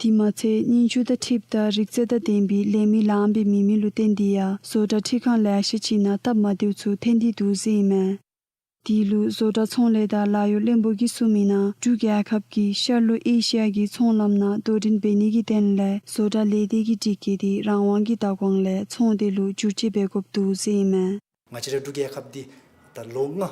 དེ་མ་ཚད་སྙན་ཞུ་དང་འཁྲིལཝ་ད་རིག་རྩལ་དང་ལྡན་པའི་ལས་མི་ལངམ་སྦེ་མེད་མི་ལུ་བརྟེན་ཏེ་ཡང་བཟོ་གྲྭ་འཕྲུལ་ཁང་ལེ་ཤ་ཅིག་ནང་སྟབས་མ་བདེཝ་ཚུ་ཐོན་ཏེ་འདུག་ཟེར་ཨིན་མས། དེ་ལུ་བཟོ་གྲྭ་ཚོང་ལས་དང་ལཱ་གཡོག་བློན་པོ་གིས་གསུངས་མི་ནང་འབྲུག་རྒྱལ་ཁབ་ཀྱིས་ཤར་ལྷོ་ཨེ་ཤི་ཡ་གི་ཚོང་ལམ་ནང་དོ་འགྲན་འབད་ནི་གི་དོན་ལས་བཟོ་གྲྭ་ལས་སྡེ་གི་སྒྲིག་བཀོད་དེ་རང་དབང་གི་བདག་དབང་ལས་ཚོང་སྡེ་ལུ་བསྒྱུར་བཅོས་འབད་དགོཔ་འདུག་ཟེར་ཨིན་མས། ང་བཅས་རའི་འབྲུག་རྒྱལ་ཁབ་འདི་ད་ལོ་ལྔ་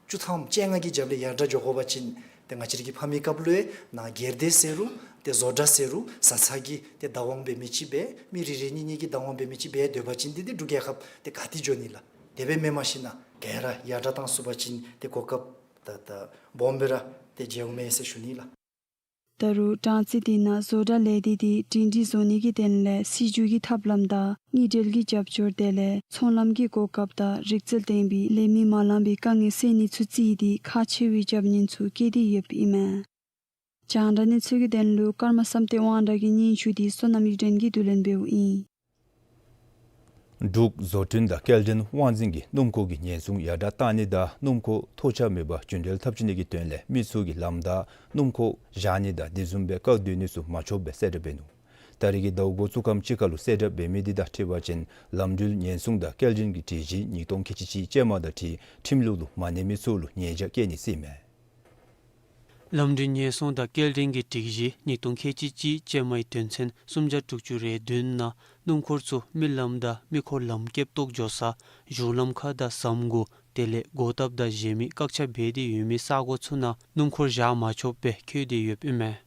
བཅུ་ཐམ་བཅོ་ལྔ་གི་རྒྱབ་ལས་ཡར་དྲག་འགྱོ་དགོ་པ་ཅིན་ཏེ་ང་བཅས་ར་གི་ཕ་མེས་སྐབས་ལུ་ཡང་ནཱ་སྒེར་སྡེ་ཟེར་རུང་ཏེ་བཟོ་གྲྭ་ཟེར་རུང་བཟའ་ཚང་གི་ཏེ་བདག་དབང་འབད་མི་ཅིག་སྦེ་མི་རེ་རེ་གཉིས་གཉིས་ཀྱི་བདག་དབང་འབད་མི་ཅིག་སྦེ་སྡོད་པ་ཅིན་འདི་འདི་འབྲུག་རྒྱལ་ཁབ་ཏེ་ག་ཏེ་འགྱོ་ནི་ལགས། དེ་སྦེ་མེན་མ་ཤེས་ན་ག་ར་ཡར་དྲག་བཏང་ཚུགས་པ་ཅིན་ཏེ་གོ་སྐབས་ད་ད་སྦོམ་སྦེ་ར་ཏེ་མཇལཝ་མས་ཟེར་ཞུ་ནི་ལགས། ད་རུང་གྲངས་རྩིས་དེ་ནང་བཟོ་གྲྭ་ལས་སྡེ་འདི་སྒྲིང་སྒྲིང་བཟོ་ནི་གི་དོན་ལས་སྲིད་བྱུས་ཀྱི་ཐབས་ལམ་དང་དངུལ་འབྲེལ་གྱི་རྒྱབ་སྐྱོར་དེ་ལས་ཚོང་ལམ་གྱི་གོ་སྐབས་དང་རིག་རྩལ་ལྡན་པའི་ལས་མི་མ་ལངམ་པའི་དཀའ་ངལ་སེལ་ནི་ཚུ་བརྩིས་ཏེ་ཁག་ཆེ་བའི་རྒྱབ་སྣོན་ཚུ་བཀལ་ཏེ་ཡོདཔ་ཨིན་མས། རྒྱང་བསྒྲགས་གནས་ཚུལ་གྱི་དོན་ལུ་ཀརྨ་བསམ་གཏན་དབང་གྲགས་ཀྱི་སྙན་ཞུ་འདི་བསོད་ནམས་ཡིག་སྒྲོན་གྱིས་བསྡུ་ལེན་འབདཝ་ཨིན། འབྲུག་བཟོ་སྐྲུན་དང་སྐྱེལ་འདྲེན་དབང་འཛིན་གྱིས་སྣུམ་འཁོར་གྱི་ཉེན་སྲུང་ཡར་དྲག་བཏང་ནི་དང་སྣུམ་འཁོར་ཐོགས་ཆགས་མེད་པར་རྒྱུན་འགྲུལ་འཐབ་བྱེད་ནི་གི་དོན་ལས་མི་ཚུ་གིས་ལམ་བདའ་སྣུམ་འཁོར་བཞག་ནི་དང་དེ་བཟུམ་སྦེ་བཀག་སྡོད་ནི་ཚུ་མ་ཆོགཔ་སྦེ་གསལ་བསྒྲགས་འབད་ནུག། ད་རེས་ཀྱི་ཟླཝ་འགོ་བཙུགས་ཁམས་ཅིག་ཁར་ལུ་གསལ་བསྒྲགས་འབད་མི་འདི་དང་འཁྲིལ་བ་ཅིན་ལམ་འགྲུལ་ཉེན་སྲུང་དང་སྐྱེལ་འདྲེན་གྱི་སྒྲིག་གཞི་ཉིས་སྟོང་ཁལ་གཅིག་གཅིག་ཅན་མ་དང་འཁྲིལ་ཁྲིམས་ལུགས་ལུ་མ་གནས་མི་ཚུ་ལུ་ཉེས་བྱ་བཀལ་ནི་ཟེར་ཨིན་མས། ལམ་འགྲུལ་ཉེན་སྲུང་དང་སྐྱེལ་འདྲེན་གྱི་སྒྲིག་གཞི་ཉིས་སྟོང་ཁལ་གཅིག་གཅིག་ཅན་མའི་དོན་ཚན་སུམ་བརྒྱ་དྲུག་ཅུ་རེ་བདུན་ནང་སྣུམ་འཁོར་ཚུ་མི་ལམ་བདའ་མི་འཁོར་ལམ་བཀལ་ཏོག་འགྱོ་ས་གཞུང་ལམ་ཁ་དང་ཟམ་གུ་དེ་ལས་སྒོ་བཏབ་དང་གཞན་མི་བཀག་ཆ་འབད་དེ་ཡོད་མི་ས་གོ་ཚུ་ནང་སྣུམ་འཁོར་བཞག་མ་ཆོགཔ་སྦེ་བཀོད་དེ་ཡོདཔ་ཨིན་མས།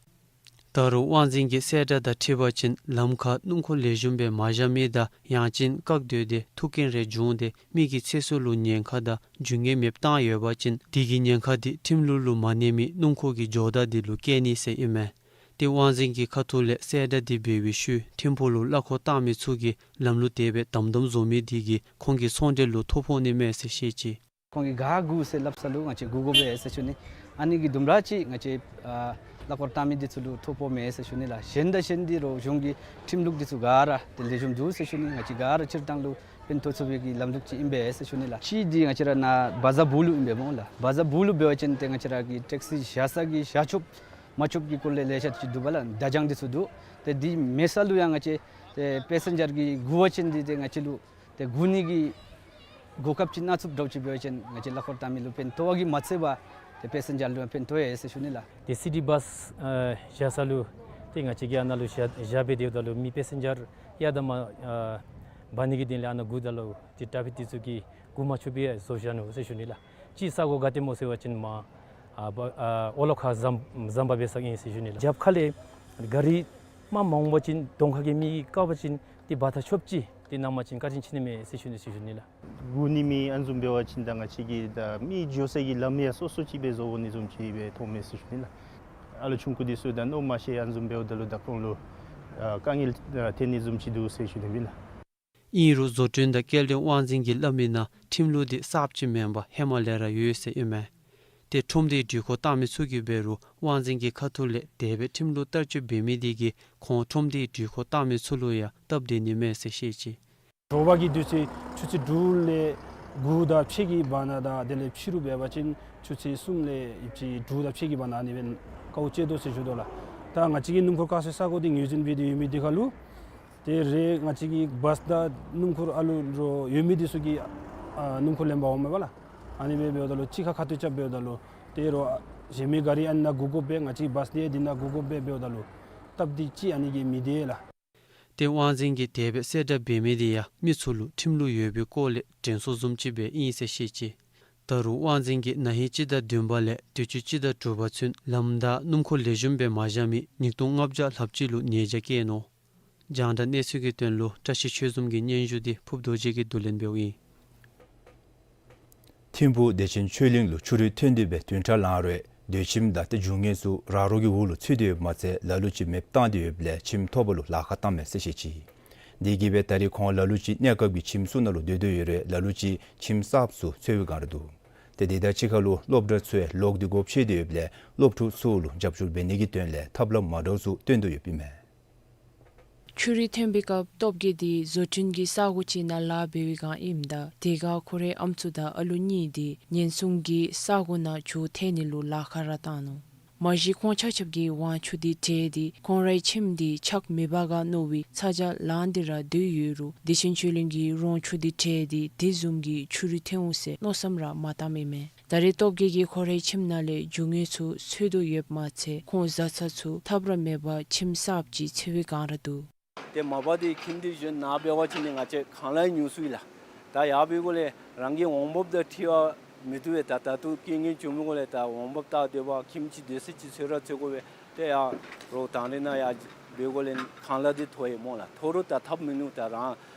ད་རུང་དབང་འཛིན་གྱིས་གསལ་བསྒྲགས་དང་འཁྲིལ་བ་ཅིན་ལམ་ཁར་སྣུམ་འཁོར་ལེགས་ཤོམ་སྦེ་མ་བཞག་མི་དང་ཡང་ཅིན་བཀག་སྡོད་དེ་ཐུག་རྐྱེན་རེ་བྱུང་སྟེ་མི་གི་ཚེ་སྲོག་ལུ་ཉེན་ཁ་དང་རྒྱུ་ངན་མེདཔ་བཏང་ཡོད་པ་ཅིན་དེ་གི་ཉེན་ཁ་དེ་ཁྲིམས་ལུགས་ལུ་མ་གནས་མི་སྣུམ་འཁོར་གྱི་ཇོ་བདག་དེ་ལུ་བཀལ་ནི་ཟེར་ཨིན་མས། ཏེ་དབང་འཛིན་གྱི་ཁ་ཐུག་ལས་གསལ་བསྒྲགས་དེ་འབད་བའི་ཤུལ་ཐིམ་ཕུག་ལུ་གླ་འཁོར་བཏང་མི་ཚུ་གིས་ལམ་ལུགས་དེ་སྦེ་དམ་དམ་བཟོ་མི་དེ་གིས་ཁོང་གི་ཚོང་འབྲེལ་ལུ་ཐོ་ཕོག་ནི་མས་ཟེར་བཤད་ཅི། ཁོང་གིས་ག་དགོ་ཟེར་སླབ་ས་ལུ་ང་བཅས་དགོ་དགོ་པས་ཟེར་ཞུ་ནི། ཨ་ནི་གི་དུམ་གྲ་ཅིག་ང་བཅས་ཨ་གླ་འཁོར་བཏང་མི་འདི་ཚུ་ལུ་ཐོ་ཕོག་མས་ཟེར་ཞུ་ནི་ལགས། གཞན་དང་གཞན་འདི་རུང་གཞུང་གི་ཁྲིམས་ལུགས་འདི་ཚུ་ག་ར་ཏེ་ལེགས་ཤོམ་འདུག་ཟེར་ཞུ་ནི། ང་བཅས་ག་ར་སྤྱིར་བཏང་ལུ་ཕན་ཐོགས་ཚུགས་པའི་གི་ལམ་ལུགས་ཅིག་ཨིན་པས་ཟེར་ཞུ་ནི་ལགས། གཅིག་འདི་ང་བཅས་ར་ནཱ་བ་ཛ་བུ་ལུ་ཨིན་པས་སྨོ་ལགས། བ་ཛ་བུ་ལུ་འབད་བ་ཅིན་ཏེ་ང་བཅས་ར་གི་ཊེག་སི་བཞག་ས་གི་བཞག་ཆོགཔ་མ་ཆོགཔ་གི་སྐོར་ལས་ལེ་ཤ་ཅིག་འདུག་པ་ལགས། བརྡ་བྱང་འདི་ཚུ་འདུག། ཏེ་འདི་མེད་ས་ལུ་ཡང་ང་བཅས་ཏེ་པེ་སེན་ཇར་གྱིས་དགོ་པ་ཅིན་འདི་ཏེ་ང་བཅས་ལུ་ཏེ་དགོ་ནི་གི་གོ་སྐབས་ཅིག་གནང་ཚུགསཔ་འདྲཝ་ཅིག་འབད་བ་ཅིན་ང་བཅས་གླ་འཁོར་བཏང་མི་ལུ་ཕན་ཐོགས་པ་གིས་མ་ཚད་པར་ཏེ་པེ་སེན་ཇར་ལུ་ཡང་ཕན་ཐོགས་ཡི་ཟེར་ཞུ་ནི་ལགས། ཏེ་སི་ཊི་བཱས་ཨ་བཞག་ས་ལུ་ཏེ་ང་བཅས་ཀྱིས་ཨ་ནཱ་ལུ་བཞག་བཞག་སྦེ་སྡོདཔ་ད་ལུ་མི་པེ་སེན་ཇར་ཡར་དང་མར་ཨ་འབག་ནི་གི་དོན་ལས་ཨ་ནཱ་སྒུགཔ་ད་ལུ་ཏེ་ཊ་ཕིག་འདི་ཚུ་གིས་སྒུག་མ་ཆོགཔ་སྦེ་བཟོ་བཞག་ནུག་ཟེར་ཞུ་ནི་ལགས། གཅིག་ས་གོ་ག་ཏེ་སྨོ་ཟེར་བ་ཅིན་མར་ཨ་བ་ཨ་ཨོ་ལོ་ཁ་ཟམ་ཟམ་པ་འབད་ས་ཨིན་ཟེར་ཞུ་ནི་ལགས། རྒྱབ་ཁ་ལས་ག་རི་མར་མ་འོང་པ་ཅིན་གདོང་ཁ་གི་མི་བཀག་པ་ཅིན་ཏེ་འབག་ད་ཆོགཔ་ཅིག་ཏེ་གནང་པ་ཅིན་བཀའ་དྲིན་ཆེ་ནི་མས་ཟེར་ཞུ་ནི་ཟེར་ཞུ་ནི་ལགས། སྒུག་ནི་མི་ཨ་ནི་བཟུམ་འབད་བ་ཅིན་ད་ང་བཅས་ཀྱིས་ད་མི་འགྱོ་ས་གི་ལམ་ཡང་སོ་སོ་ཅིག་སྦེ་བཟོ་དགོ་ནི་བཟུམ་ཅིག་སྦེ་མཐོངམ་མས་ཟེར་ཞུ་ནི་ལགས། ཨ་ལོ་ཆུང་ཀུ་འདི་ཚུ་ད་མནོ་མ་ཤེས་ཨ་ནི་བཟུམ་འབདཝ་ད་ལུ་ད་ཁོང་ལུ་ ཨ་དཀའ་ངལ་ཨ་ཐོན་ནི་བཟུམ་ཅིག་འདུག་ཟེར་ཞུ་ནི་ཨིན་ལགས། ཨིན་རུང་བཟོ་སྐྲུན་དང་སྐྱེལ་འདྲེན་དབང་འཛིན་གྱིས་སླབ་མིའི་ནང་ཁྲིམས་ལུགས་འདི་གསརཔ་ཅིག་མེན་པར་ཧེ་མ་ལས་ར་ཡོད་ཟེར་ཨིན་མས། ཏེ་ཁྲོམ་སྡེའི་འགྲུལ་འཁོར་བཏང་མི་ཚུ་གིས་འབད་རུང་དབང་འཛིན་གྱི་ཁ་ཐུག་ལས་དེ་སྦེ་ཁྲིམས་ལུགས་བསྟར་སྤྱོད་འབད་མི་དེ་གིས་ཁོང་ཁྲོམ་སྡེའི་འགྲུལ་འཁོར་བཏང་མི་ཚུ་ལུ་ཡང་སྟབས་བདེ་ནི་མས་ཟེར་བཤད་ཅི། དྲོ་པ་གི་དུས་ཚོད་ཆུ་ཚོད་དྲུག་ལས་དགུ་དང་ཕྱེད་ཀྱི་བར་ན་དང་དེ་ལས་ཕྱི་རུ་འབད་བ་ཅིན་ཆུ་ཚོད་གསུམ་ལས་ཡུདཔ་ཅིག་དྲུག་དང་ཕྱེད་ཀྱི་བར་ན་ཨ་ནི་སྦེ་དཀའཝ་སྤྱད་དོ་ཟེར་ཞུ་དོ་ལགས། ད་ང་བཅས་ཀྱི་སྣུམ་འཁོར་བཀག་སའི་ས་གོ་འདི་ངོས་འཛིན་འབད་དེ་ཡོད་མི་དེ་ཁར་ལུ་ཏེ་རེ་ང་བཅས་ཀྱི་བཱསི་དང་སྣུམ་འཁོར་ཨ་ལུ་རོགས་ཡོད་མི་དེ་ཚུ་གིས་ཨ་སྣུམ་འཁོར་ལེན་པར་འོངམ་མས་པ་ལགས། ཨ་ནི་སྦེ་འབདཝ་ད་ལུ་གཅིག་ཁར་ཁ་གཏད་རྐྱབ་འབདཝ་ད་ལུ་ཏེ་རོགས་གཞན་མི་ག་རི་ཨ་ནཱ་སྒུག་དགོཔ་སྦེ་ང་བཅས་བཱསི་དེ་འདི་ནང་སྒུག་དགོཔ་སྦེ་འབདཝ་ད་ལུ་སྟབས་བདེ་ཅིག་ཨ་ནི་གིས་མེད་དེ་ལགས། ཏེ་དབང་འཛིན་གྱིས་དེ་སྦེ་གསལ་བསྒྲགས་འབད་མི་དེ་ཡང་མི་ཚུ་ལུ་ཁྲིམས་ལུགས་ཡོད་པའི་སྐོར་ལས་དྲན་གསོ་བཟུམ་ཅིག་སྦེ་ཨིན་ཟེར་བཤད་ཅི། ད་རུང་དབང་འཛིན་གྱིས་ན་ཧིང་སྤྱི་ཟླ་བདུན་པ་ལས་དུས་ཅི་སྤྱི་ཟླ་དྲུག་པ་ཚུན་ལམ་བདའ་སྣུམ་འཁོར་ལེགས་ཤོམ་སྦེ་མ་བཞག་མི་ཉིས་སྟོང་ལྔ་བརྒྱ་ལྷགཔ་ཅིག་ལུ་ཉེས་བྱ་བཀལ་ནུག། རྒྱང་བསྒྲགས་གནས་ཚུལ་གྱི་དོན་ལུ་བཀྲ་ཤིས་ཆོས་འཛོམས་ཀྱི་སྙན་ཞུ་འདི་ཕུབ་རྡོ་རྗེ་གིས་བསྡུ་ལེན་འབདཝ་ཨིན། ཐིམ་ཕུག་བདེ་ཆེན་ཆོས་གླིང་ལུ་ཆུ་རུད་ཐོན་ཏེ་སྦེ་བདུན་ཕྲག་ལང་རུང་སྡོད་ཁྱིམ་དང་ཏེ་རྒྱུ་དངོས་ཚུ་ར་རོ་གི་འོག་ལུ་ཚུད་དེ་ཡོདཔ་མ་ཚད་ལ་ལུ་ཅིག་མེདཔ་བཏང་སྟེ་ཡོདཔ་ལས་ཁྱིམ་ཐོབ་པ་ལུ་ལཱ་ཁག་བཏངམ་མས་ཟེར་བཤད་ཅི། དེ་གིས་སྦེ་ད་རེས་ཁོང་ལ་ལུ་ཅིག་གནས་སྐབས་ཀྱི་ཁྱིམ་ཚུ་ནང་ལུ་སྡོད་དོ་ཡོད་རུང་ལ་ལུ་ཅིག་ཁྱིམ་གསརཔ་ཚུ་འཚོལ་བའི་སྒང་ར་འདུག། ཏེ་དེ་དང་གཅིག་ཁར་ལུ་སློབ་གྲྭ་ཚུ་ཡང་ལོག་སྟེ་སྒོ་ཕྱེ་སྟེ་ཡོདཔ་ལས་སློབ་ཕྲུག་ཚུ་ལུ་རྒྱབ་སྐྱོར་འབད་ནི་གི་དོན་ལས་ཐབས་ལམ་མ་འདྲཝ་ཚུ་སྟོན་དོ་ཡོདཔ་ཨིན་མས། ཆུ་རུད་ཐོན་པའི་སྐབས་སྟོབས་རྒྱས་འདི་བཟོ་སྐྲུན་གྱི་ས་གོ་ཅིག་ནང་ལཱ་འབད་བའི་སྒང་ཨིནམ་ད་དེ་ཁར་ཁོ་རའི་ཨམ་སྲུ་དང་ཨ་ལུ་གཉིས་འདི་ཉེན་སྲུང་གི་ས་གོ་ནང་འགྱོ་ཐལ་ནི་ལུ་ལཱ་ཁག་ར་བཏང་ནུག། མ་གཞི་ཁོང་ཆ་ཁྱབ་ཀྱིས་དབང་ཆུ་འདི་བྲེགས་ཏེ་ཁོང་རའི་ཁྱིམ་འདི་ཆག་མི་འབག་ག་མནོ་བའི་ཚ་གྱང་ལངས་ཏེ་ར་སྡོད་ཡོད་རུང་བདེ་ཆེན་ཆོས་གླིང་གིས་རོང་ཆུ་འདི་བྲེགས་ཏེ་དེ་བཟུམ་གྱི་ཆུ་རུད་ཐོན་འོང་ཟེར་མནོ་བསམ་ར་མ་བཏངམ་ཨིན་མས། ད་རེས་སྟོབས་རྒྱས་ཀྱིས་ཁོ་རའི་ཁྱིམ་ནང་ལས་རྒྱུ་དངོས་ཚུ་འཚོལ་དོ་ཡོདཔ་མ་ཚད་ཁོང་བཟའ་ཚང་ཚུ་ཐབས་ར་མེད་པར་ཁྱིམ་གསརཔ་ཅིག་འཚོལ་བའི་སྒང་ར་འདུག། ཏེ་མ་པ་འདི་ཁྱིམ་འདི་གཞན་ནཱ་འབད་བ་ཅིན་ང་བཅས་གང་ལ་ཉོ་ཚུགས་ཡི་ལགས། ད་ཡར་འབད་དགོཔ་ལས་རང་གི་འོང་འབབ་དང་འཁྲིལ་བ་མི་བཏུབ་པས། ད་ད་ལྟོ་རྐྱེན་ངན་བྱུང་མི་གུ་ལས་ད་འོང་འབབ་བལྟ་སྡོད་པ་ཁྱིམ་ཅིག་སྡོད་ས་ཅིག་འཚོལ་ར་འཚོལ་དགོ་པས། ཏེ་ཡར་རོགས་དང་རི་ནང་ཡར་འབད་དགོཔ་ལས་ཁང་གླ་འདི་མཐོ་ཡི་སྨོ་ལགས། མཐོ་རུང་ད་ཐབས་མིན་ནུག། ད་རང་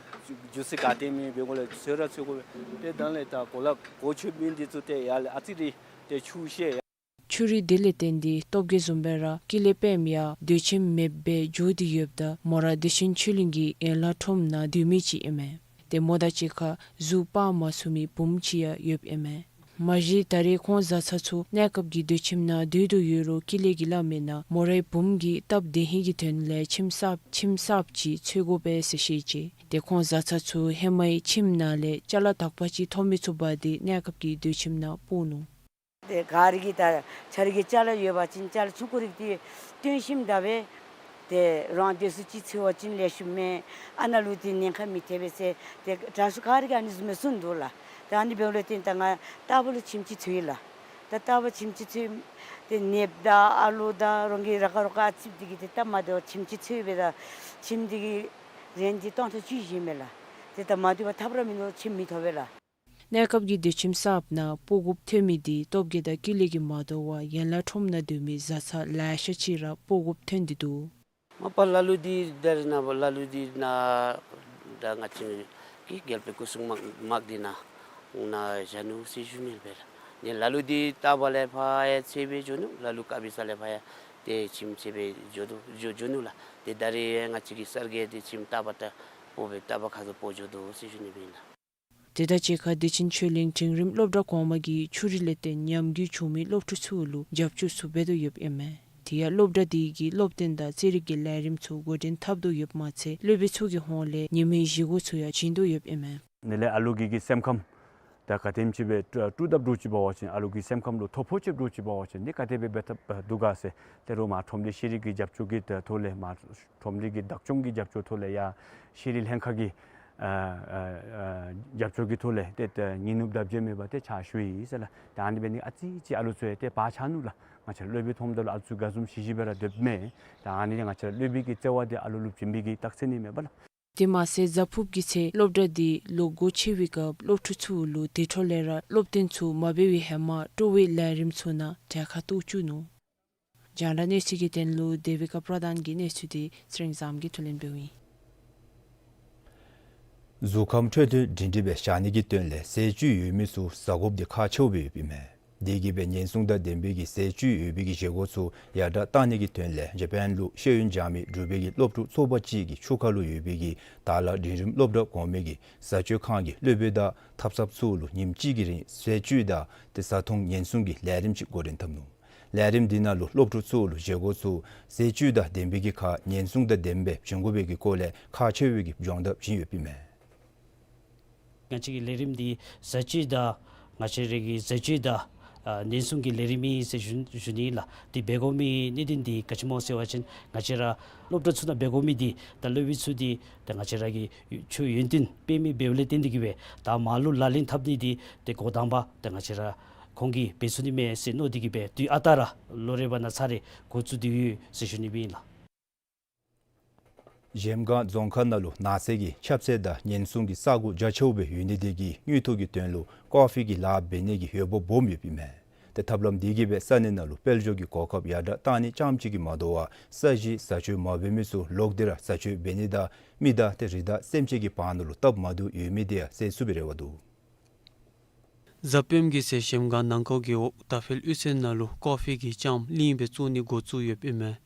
རྒྱུ་ས་ག་ཏེ་མེད་འབད་དགོཔ་ལས་འཚོལ་ར་འཚོལ་དགོ་པས། ཏེ་ད་ལས་ད་གོ་ལ་གོ་ཆོད་མི་འདི་ཚུ་ཏེ་ཡར་ལས་ཨ་ཙི་རེ་ཏེ་ཆུ་བཤལ་ཡ། ཆུ་རུད་དེ་ལས་བརྟེན་ཏེ་སྟོབས་རྒྱས་བཟུམ་སྦེ་ར་ཀི་ལས་སྤེནམ་ཡང་སྡོད་ཁྱིམ་མེདཔ་སྦེ་འགྱོ་སྟེ་ཡོདཔ་ད་མོ་ར་བདེ་ཆེན་ཆོས་གླིང་གི་ཡན་ལག་ཁྲོམ་ནང་སྡོད་མི་ཅིག་ཨིན་མས། ཏེ་མོ་དང་གཅིག་ཁར་གཟུགས་སྤར་མ་ཚུགས་མི་བུམོ་ཅིག་ཡང་ཡོདཔ་ཨིན་མས། མ་གཞི་ད་རེས་ཁོང་བཟའ་ཚང་ཚུ་གནས་སྐབས་ཀྱི་སྡོད་ཁྱིམ་ནང་སྡོད་དོ་ཡོད་རུང་ཀི་ལས་ཀྱིས་སླབ་མིའི་ནང་མོ་རའི་བུམོ་གི་སྟབས་བདེ་ཧིང་གི་དོན་ལས་ཁྱིམ་གསརཔ་ཁྱིམ་གསརཔ་ཅིག་འཚོལ་དགོ་པས་ཟེར་བཤད་ཅི། ཏེ་ཁོང་བཟའ་ཚང་ཚུ་ཧེ་མའི་ཁྱིམ་ནང་ལས་ཅ་ལ་དག་པ་ཅིག་ཐོབ་མི་ཚུགས་པར་ཏེ་གནས་སྐབས་ཀྱི་སྡོད་ཁྱིམ་ནང་སྤོ་ནུག། ཏེ་ག་ར་གིས་ད་ཁྱོད་ར་གི་ཅ་ལ་ཡོད་པ་ཅིན་ཅ་ལ་ཆུང་ཀུ་རེ་ཏེ་བཏོན་ཞིནམ་ད་སྦེ་ཏེ་རང་སྡོད་ས་ཅིག་འཚོལ་བ་ཅིན་ལེགས་ཤོམ་མས། ཨ་ནཱ་ལུ་ཏེ་ཉེན་ཁ་མི་ཐེག་པས་ཟེར་ཏེ་དྲག་ཤོས་ག་ར་གིས་ཨ་ནི་བཟུམ་སྦེ་གསུངས་འདུག་ལགས། ད་ཨ་ནི་འབདཝ་ལས་བརྟེན་ད་ང་རྟག་བུ་ལུ་ཁྱིམ་ཅིག་འཚོལ་ཡི་ལགས། ད་རྟག་བུ་ཁྱིམ་ཅིག་འཚོལ་ཏེ་ནདཔ་དང་ཨ་ལོ་དང་རང་གི་ར་ཁ་རོག་ཁ་ཨ་ཙིགཔ་འདི་གིས་ཏེ་སྟབས་མ་བདེཝ་ཁྱིམ་ཅིག་འཚོལ་སྦེ་ད་ཁྱིམ་འདི་གི་རེནཊ་འདི་སྟོང་ཕྲག་བཅུ་བཞི་མས་ལགས། ཏེ་ད་མ་བཏུབ་པར་ཐབས་ར་མིན་འདུག། ཁྱིམ་མི་ཐོབ་པས་ལགས། གནས་སྐབས་ཀྱི་སྡོད་ཁྱིམ་གསརཔ་ནང་སྤོ་དགོཔ་ཐོན་མི་འདི་སྟོབས་རྒྱས་དང་ཀུན་ལེགས་ཀྱིས་མ་དོ་བར་ཡན་ལག་ཁྲོམ་ནང་སྡོད་མི་བཟའ་ཚང་ལེ་ཤ་ཅིག་ར་སྤོ་དགོཔ་ཐོན་ཏེ་འདུག། མ་པ་ལ་ལུ་འདི་ད་རེས་ནངས་པ་ལ་ལུ་འདི་ནཱ་ད་ང་བཅས་ཀྱི་རྒྱལ་པོའི་སྐུ་སྲུང་དམག་དམག་འདི་ནཱ་ནཱ་བཞག་ནུག་ཟེར་ཞུ་ནི་སྦེ་ར། ནི་ལ་ལུ་འདི་རྟ་པ་ལས་ཕར་ཡང་འཚོལ་སྦེ་འགྱོ་ནུག། ལ་ལུ་དཀར་སྦི་ས་ལས་ཕར་ཡང་ཏེ་ཁྱིམ་འཚོལ་སྦེ་འགྱོ་དོ་འགྱོ་འགྱོ་ནུག་ལགས། ཏེ་ད་རེས་ང་བཅས་ཀྱི་གསར་རྒས་འདི་ཁྱིམ་རྟ་པ་རྟ་སྤོ་སྦེ་རྟ་པ་ཁ་ཙ་སྤོ་འགྱོ་དོ་ཟེར་ཞུ་ནི་སྦེ་ཨིན་ལགས། དེ་དང་གཅིག་ཁར་བདེ་ཆེན་ཆོས་གླིང་འབྲིང་རིམ་སློབ་གྲྭ་གོང་མ་གིས་ཆུ་རུད་ལས་བརྟེན་ཉམས་རྒུད་བྱུང་མི་སློབ་ཕྲུག་ཚུ་ལུ་རྒྱབ་སྐྱོར་ཚུ་འབད་དོ་ཡོདཔ་ཨིན་མས། དེ་ཡང་སློབ་གྲྭ་དེ་གིས་སློབ་སྟོན་དང་རྩེད་རིགས་ཀྱི་ལས་རིམ་ཚུ་འགོ་འདྲེན་འཐབ་དོ་ཡོདཔ་མ་ཚད་སློབ་དཔོན་ཚུ་གི་ཧོངས་ལས་ཉིན་མའི་བཞེས་སྒོ་ཚུ་ཡང་བྱིན་དོ་ཡོདཔ་ཨིན་མས། ནི་ལས་ཨ་ལུ་གི་གི་སེམས་ཁམས་ད་ག་དེམ་ཅིག་སྦེ་དཀྲུག་དཀྲུག་དཔ་འདྲཝ་ཅིག་འབད་བ་ཅིན་ཨ་ལུ་གི་སེམས་ཁམས་ལུ་ཐོ་ཕོག་ཅིག་འདྲཝ་ཅིག་འབད་བ་ཅིན་ནི་ག་དེ་སྦེ་འབད་འཐབ་འདུག་ག་ཟེར། དེ་རུང་མར་ཁྲོམ་སྡེ་ཤེས་རིག་གི་རྒྱབ་སྐྱོར་གྱི་ཐོག་ལས་མར་ཁྲོམ་སྡེ་གི་བདག་སྐྱོང་གི་རྒྱབ་སྐྱོར་ཐོག་ལས་ཡང་ཤེས་རིག་ལྷན་ཁག་གི་ཨ་ཨ་ཨ་རྒྱབ་སྐྱོར་གྱི་ཐོག་ལས་ཏེ་ཏེ་ཉིན་ནུབ་ལྡབ་བརྗེ་མེད་པར་ཏེ་ཕྱག་ཞུ་ཡི་ཟེར་ལགས། ད་ཨ་ནི་འབད་ནི་ཨ་ཙི་ཅིག་ཨ་ལུ་ཚུ་ཡང་ཏེ་བག་ཆགས་ནུག་ལགས། ང་བཅས་སློབ་དཔོན་མཐོངམ་ད་ལུ་ཨ་ལུ་ཚུ་ག་བཟུམ་ཤེས་ཤེས་སྦེ་ར་སྡོདཔ་མས། ད་ཨ་ནི་ང་བཅས་སློབ་དཔོན་གྱི་བརྩེ་བ་འདི་ཨ་ལུ་ལུ་བྱིན་པའི་གི་རྟགས་མཚན་ཨིན་མས་པ་ལགས། དེ་མ་ཚད་གཟའ་ཕུརཔ་གི་ཚེ་སློབ་གྲྭ་འདི་ལོག་སྒོ་ཕྱེ་བའི་སྐབས་སློབ་ཕྲུག་ཚུ་ལུ་དེ་འཕྲོ་ལས་ར་སློབ་སྟོན་ཚུ་མ་འབད་བའི་ཧེ་མ་སྤྲོ་བའི་ལས་རིམ་ཚུ་ནང་གྲལ་ཁར་གཏོགས་བཅུག་ནུག། རྒྱང་བསྒྲགས་གནས་ཚུལ་གྱི་དོན་ལུ་དེ་བི་ཀ་པྲ་དཱན་གྱི་གནས་ཚུལ་འདི་ཚེ་རིང་བཟངམོ་གིས་བསྡུ་ལེན་འབདཝ་ཨིན། གཟུགས་ཁམས་འཕྲོད་བསྟེན་སྒྲིང་སྒྲིང་སྦེ་བཞག་ནི་གི་དོན་ལས་ཟས་བཅུད་ཡོད་མི་ཚུ་ཟ་དགོཔ་འདི་ཁག་ཆེཝ་སྦེ་ཡོདཔ་ཨིན་མས། དེ་གིས་སྦེ་ཉེན་སྲུང་དང་ལྡན་པའི་གི་ཟས་བཅུད་ཡོད་པའི་གི་བཞེས་སྒོ་ཚུ་ཡར་དྲག་གཏང་ནི་གི་དོན་ལས་ཇ་པཱན་ལུ་ཤེས་ཡོན་སྦྱང་མི་འབྲུག་པའི་གི་སློབ་ཕྲུག་ཚོགས་པ་ཅིག་གི་ཆུ་ཁ་ལུ་ཡོད་པའི་གི་དར་ལག་འབྲིང་རིམ་སློབ་གྲྭ་གོང་མའི་གི་བཟའ་སྤྱོད་ཁང་གི་སློབ་དཔོན་དང་ཐབ་ཚངཔ་ཚུ་ལུ་ཉིནམ་གཅིག་གི་རིང་ཟས་བཅུད་དང་ཏེ་བཟའ་འཐུང་ཉེན་སྲུང་གི་ལས་རིམ་ཅིག་འགོ་འདྲེན་འཐབ་ནུག། ལས་རིམ་འདི་ནང་ལུ་སློབ་ཕྲུག་ཚུ་ལུ་བཞེས་སྒོ་ཚུ་ཟས་བཅུད་དང་ལྡན་པའི་གི་ཁར་ཉེན་སྲུང་དང་ལྡནམ་སྦེ་བྱིན་དགོ་པའི་གི་སྐོར་ལས་ཁག་ཆེ་བའི་གི་སྦྱོང་བརྡར་བྱིན་ཡོདཔ་ཨིན་མས། ང་བཅས་ཀྱི་ལས་རིམ་འདི་བཟའ་བཅུད་དང་ང་བཅས་རའི་གི་བཟའ་བཅུད་དང་ཨ་ཉེན་སྲུང་གི་ལས་རིམ་ཨིན་ཟེར་ཞུ་ཞུ་ནི་ལགས། འདི་འབད་དགོ་མི་གནད་དོན་འདི་ག་ཅི་སྨོ་ཟེར་བ་ཅིན་ང་བཅས་ར་སློབ་གྲྭ་ཚུ་ནང་འབད་དགོ་མི་འདི་ད་སློབ་དཔོན་ཚུ་འདི་ད་ང་བཅས་ར་གི་ཆོས་ཡོན་ཏན་སྤེལ་མི་འབདཝ་ལས་བརྟེན་ཏེ་གིས་སྦེ་ད་མར་ལུ་ལག་ལེན་འཐབ་ནི་འདི་ཏེ་འགོ་དང་པ་ད་ང་བཅས་ར་ཁོང་གིས་འབད་ཚུགས་ནི་མས་ཟེར་མནོ་སྟེ་གིས་སྦེ་དུས་ཨ་རྟག་ར་ལོ་རེ་བ་ནང་ཚར་རེ་འགོ་བཙུགས་ཏེ་ཡོད་ཟེར་ཞུ་ནི་སྦེ་ཨིན་ལགས། གཞལམ་སྒང་རྫོང་ཁག་ནང་ལུ་ནགས་ཚལ་གྱི་ཁྱབ་ཚད་དང་ཉེན་སྲུང་གི་ས་གོ་རྒྱ་ཆེཝ་སྦེ་ཡོད་ནི་དེ་གིས་དངུལ་མཐོ་གི་དོན་ལུ་ཀོ་ཕི་གི་ལཱ་འབད་ནི་གི་འོས་འབབ་སྦོམ་ཡོདཔ་ཨིན་མས། ཏེ་ཐབས་ལམ་དེ་གིས་སྦེ་ས་གནས་ནང་ལུ་དཔལ་འབྱོར་གྱི་གོ་སྐབས་ཡར་དྲག་གཏང་ནི་རྐྱངམ་གཅིག་གིས་མ་དོ་བར་ས་གཞི་བཟའ་སྤྱོད་མ་འབད་མི་ཚུ་ལོག་སྟེ་ར་བཟའ་སྤྱོད་འབད་ནི་དང་མི་དང་ཏེ་རི་དྭགས་སེམས་ཅན་གྱི་བར་ན་ལུ་སྟབས་མ་བདེཝ་ཡོད་མི་དེ་ཡང་སེལ་ཚུགས་པའི་རེ་བ་འདུག། གཟའ་སྤེནམ་གི་ཚེ་གཞལམ་སྒང་ནང་ཁོག་རྒེད་འོག་དར་འཕེལ་གཡུས་ཚན་ནང་ལུ་ཀོ་ཕི་གི་ལྕངམ་གླིང་སྦེ་བཙུགས་ནི་འགོ་བཙུགས་ཡོདཔ་ཨིན་མས།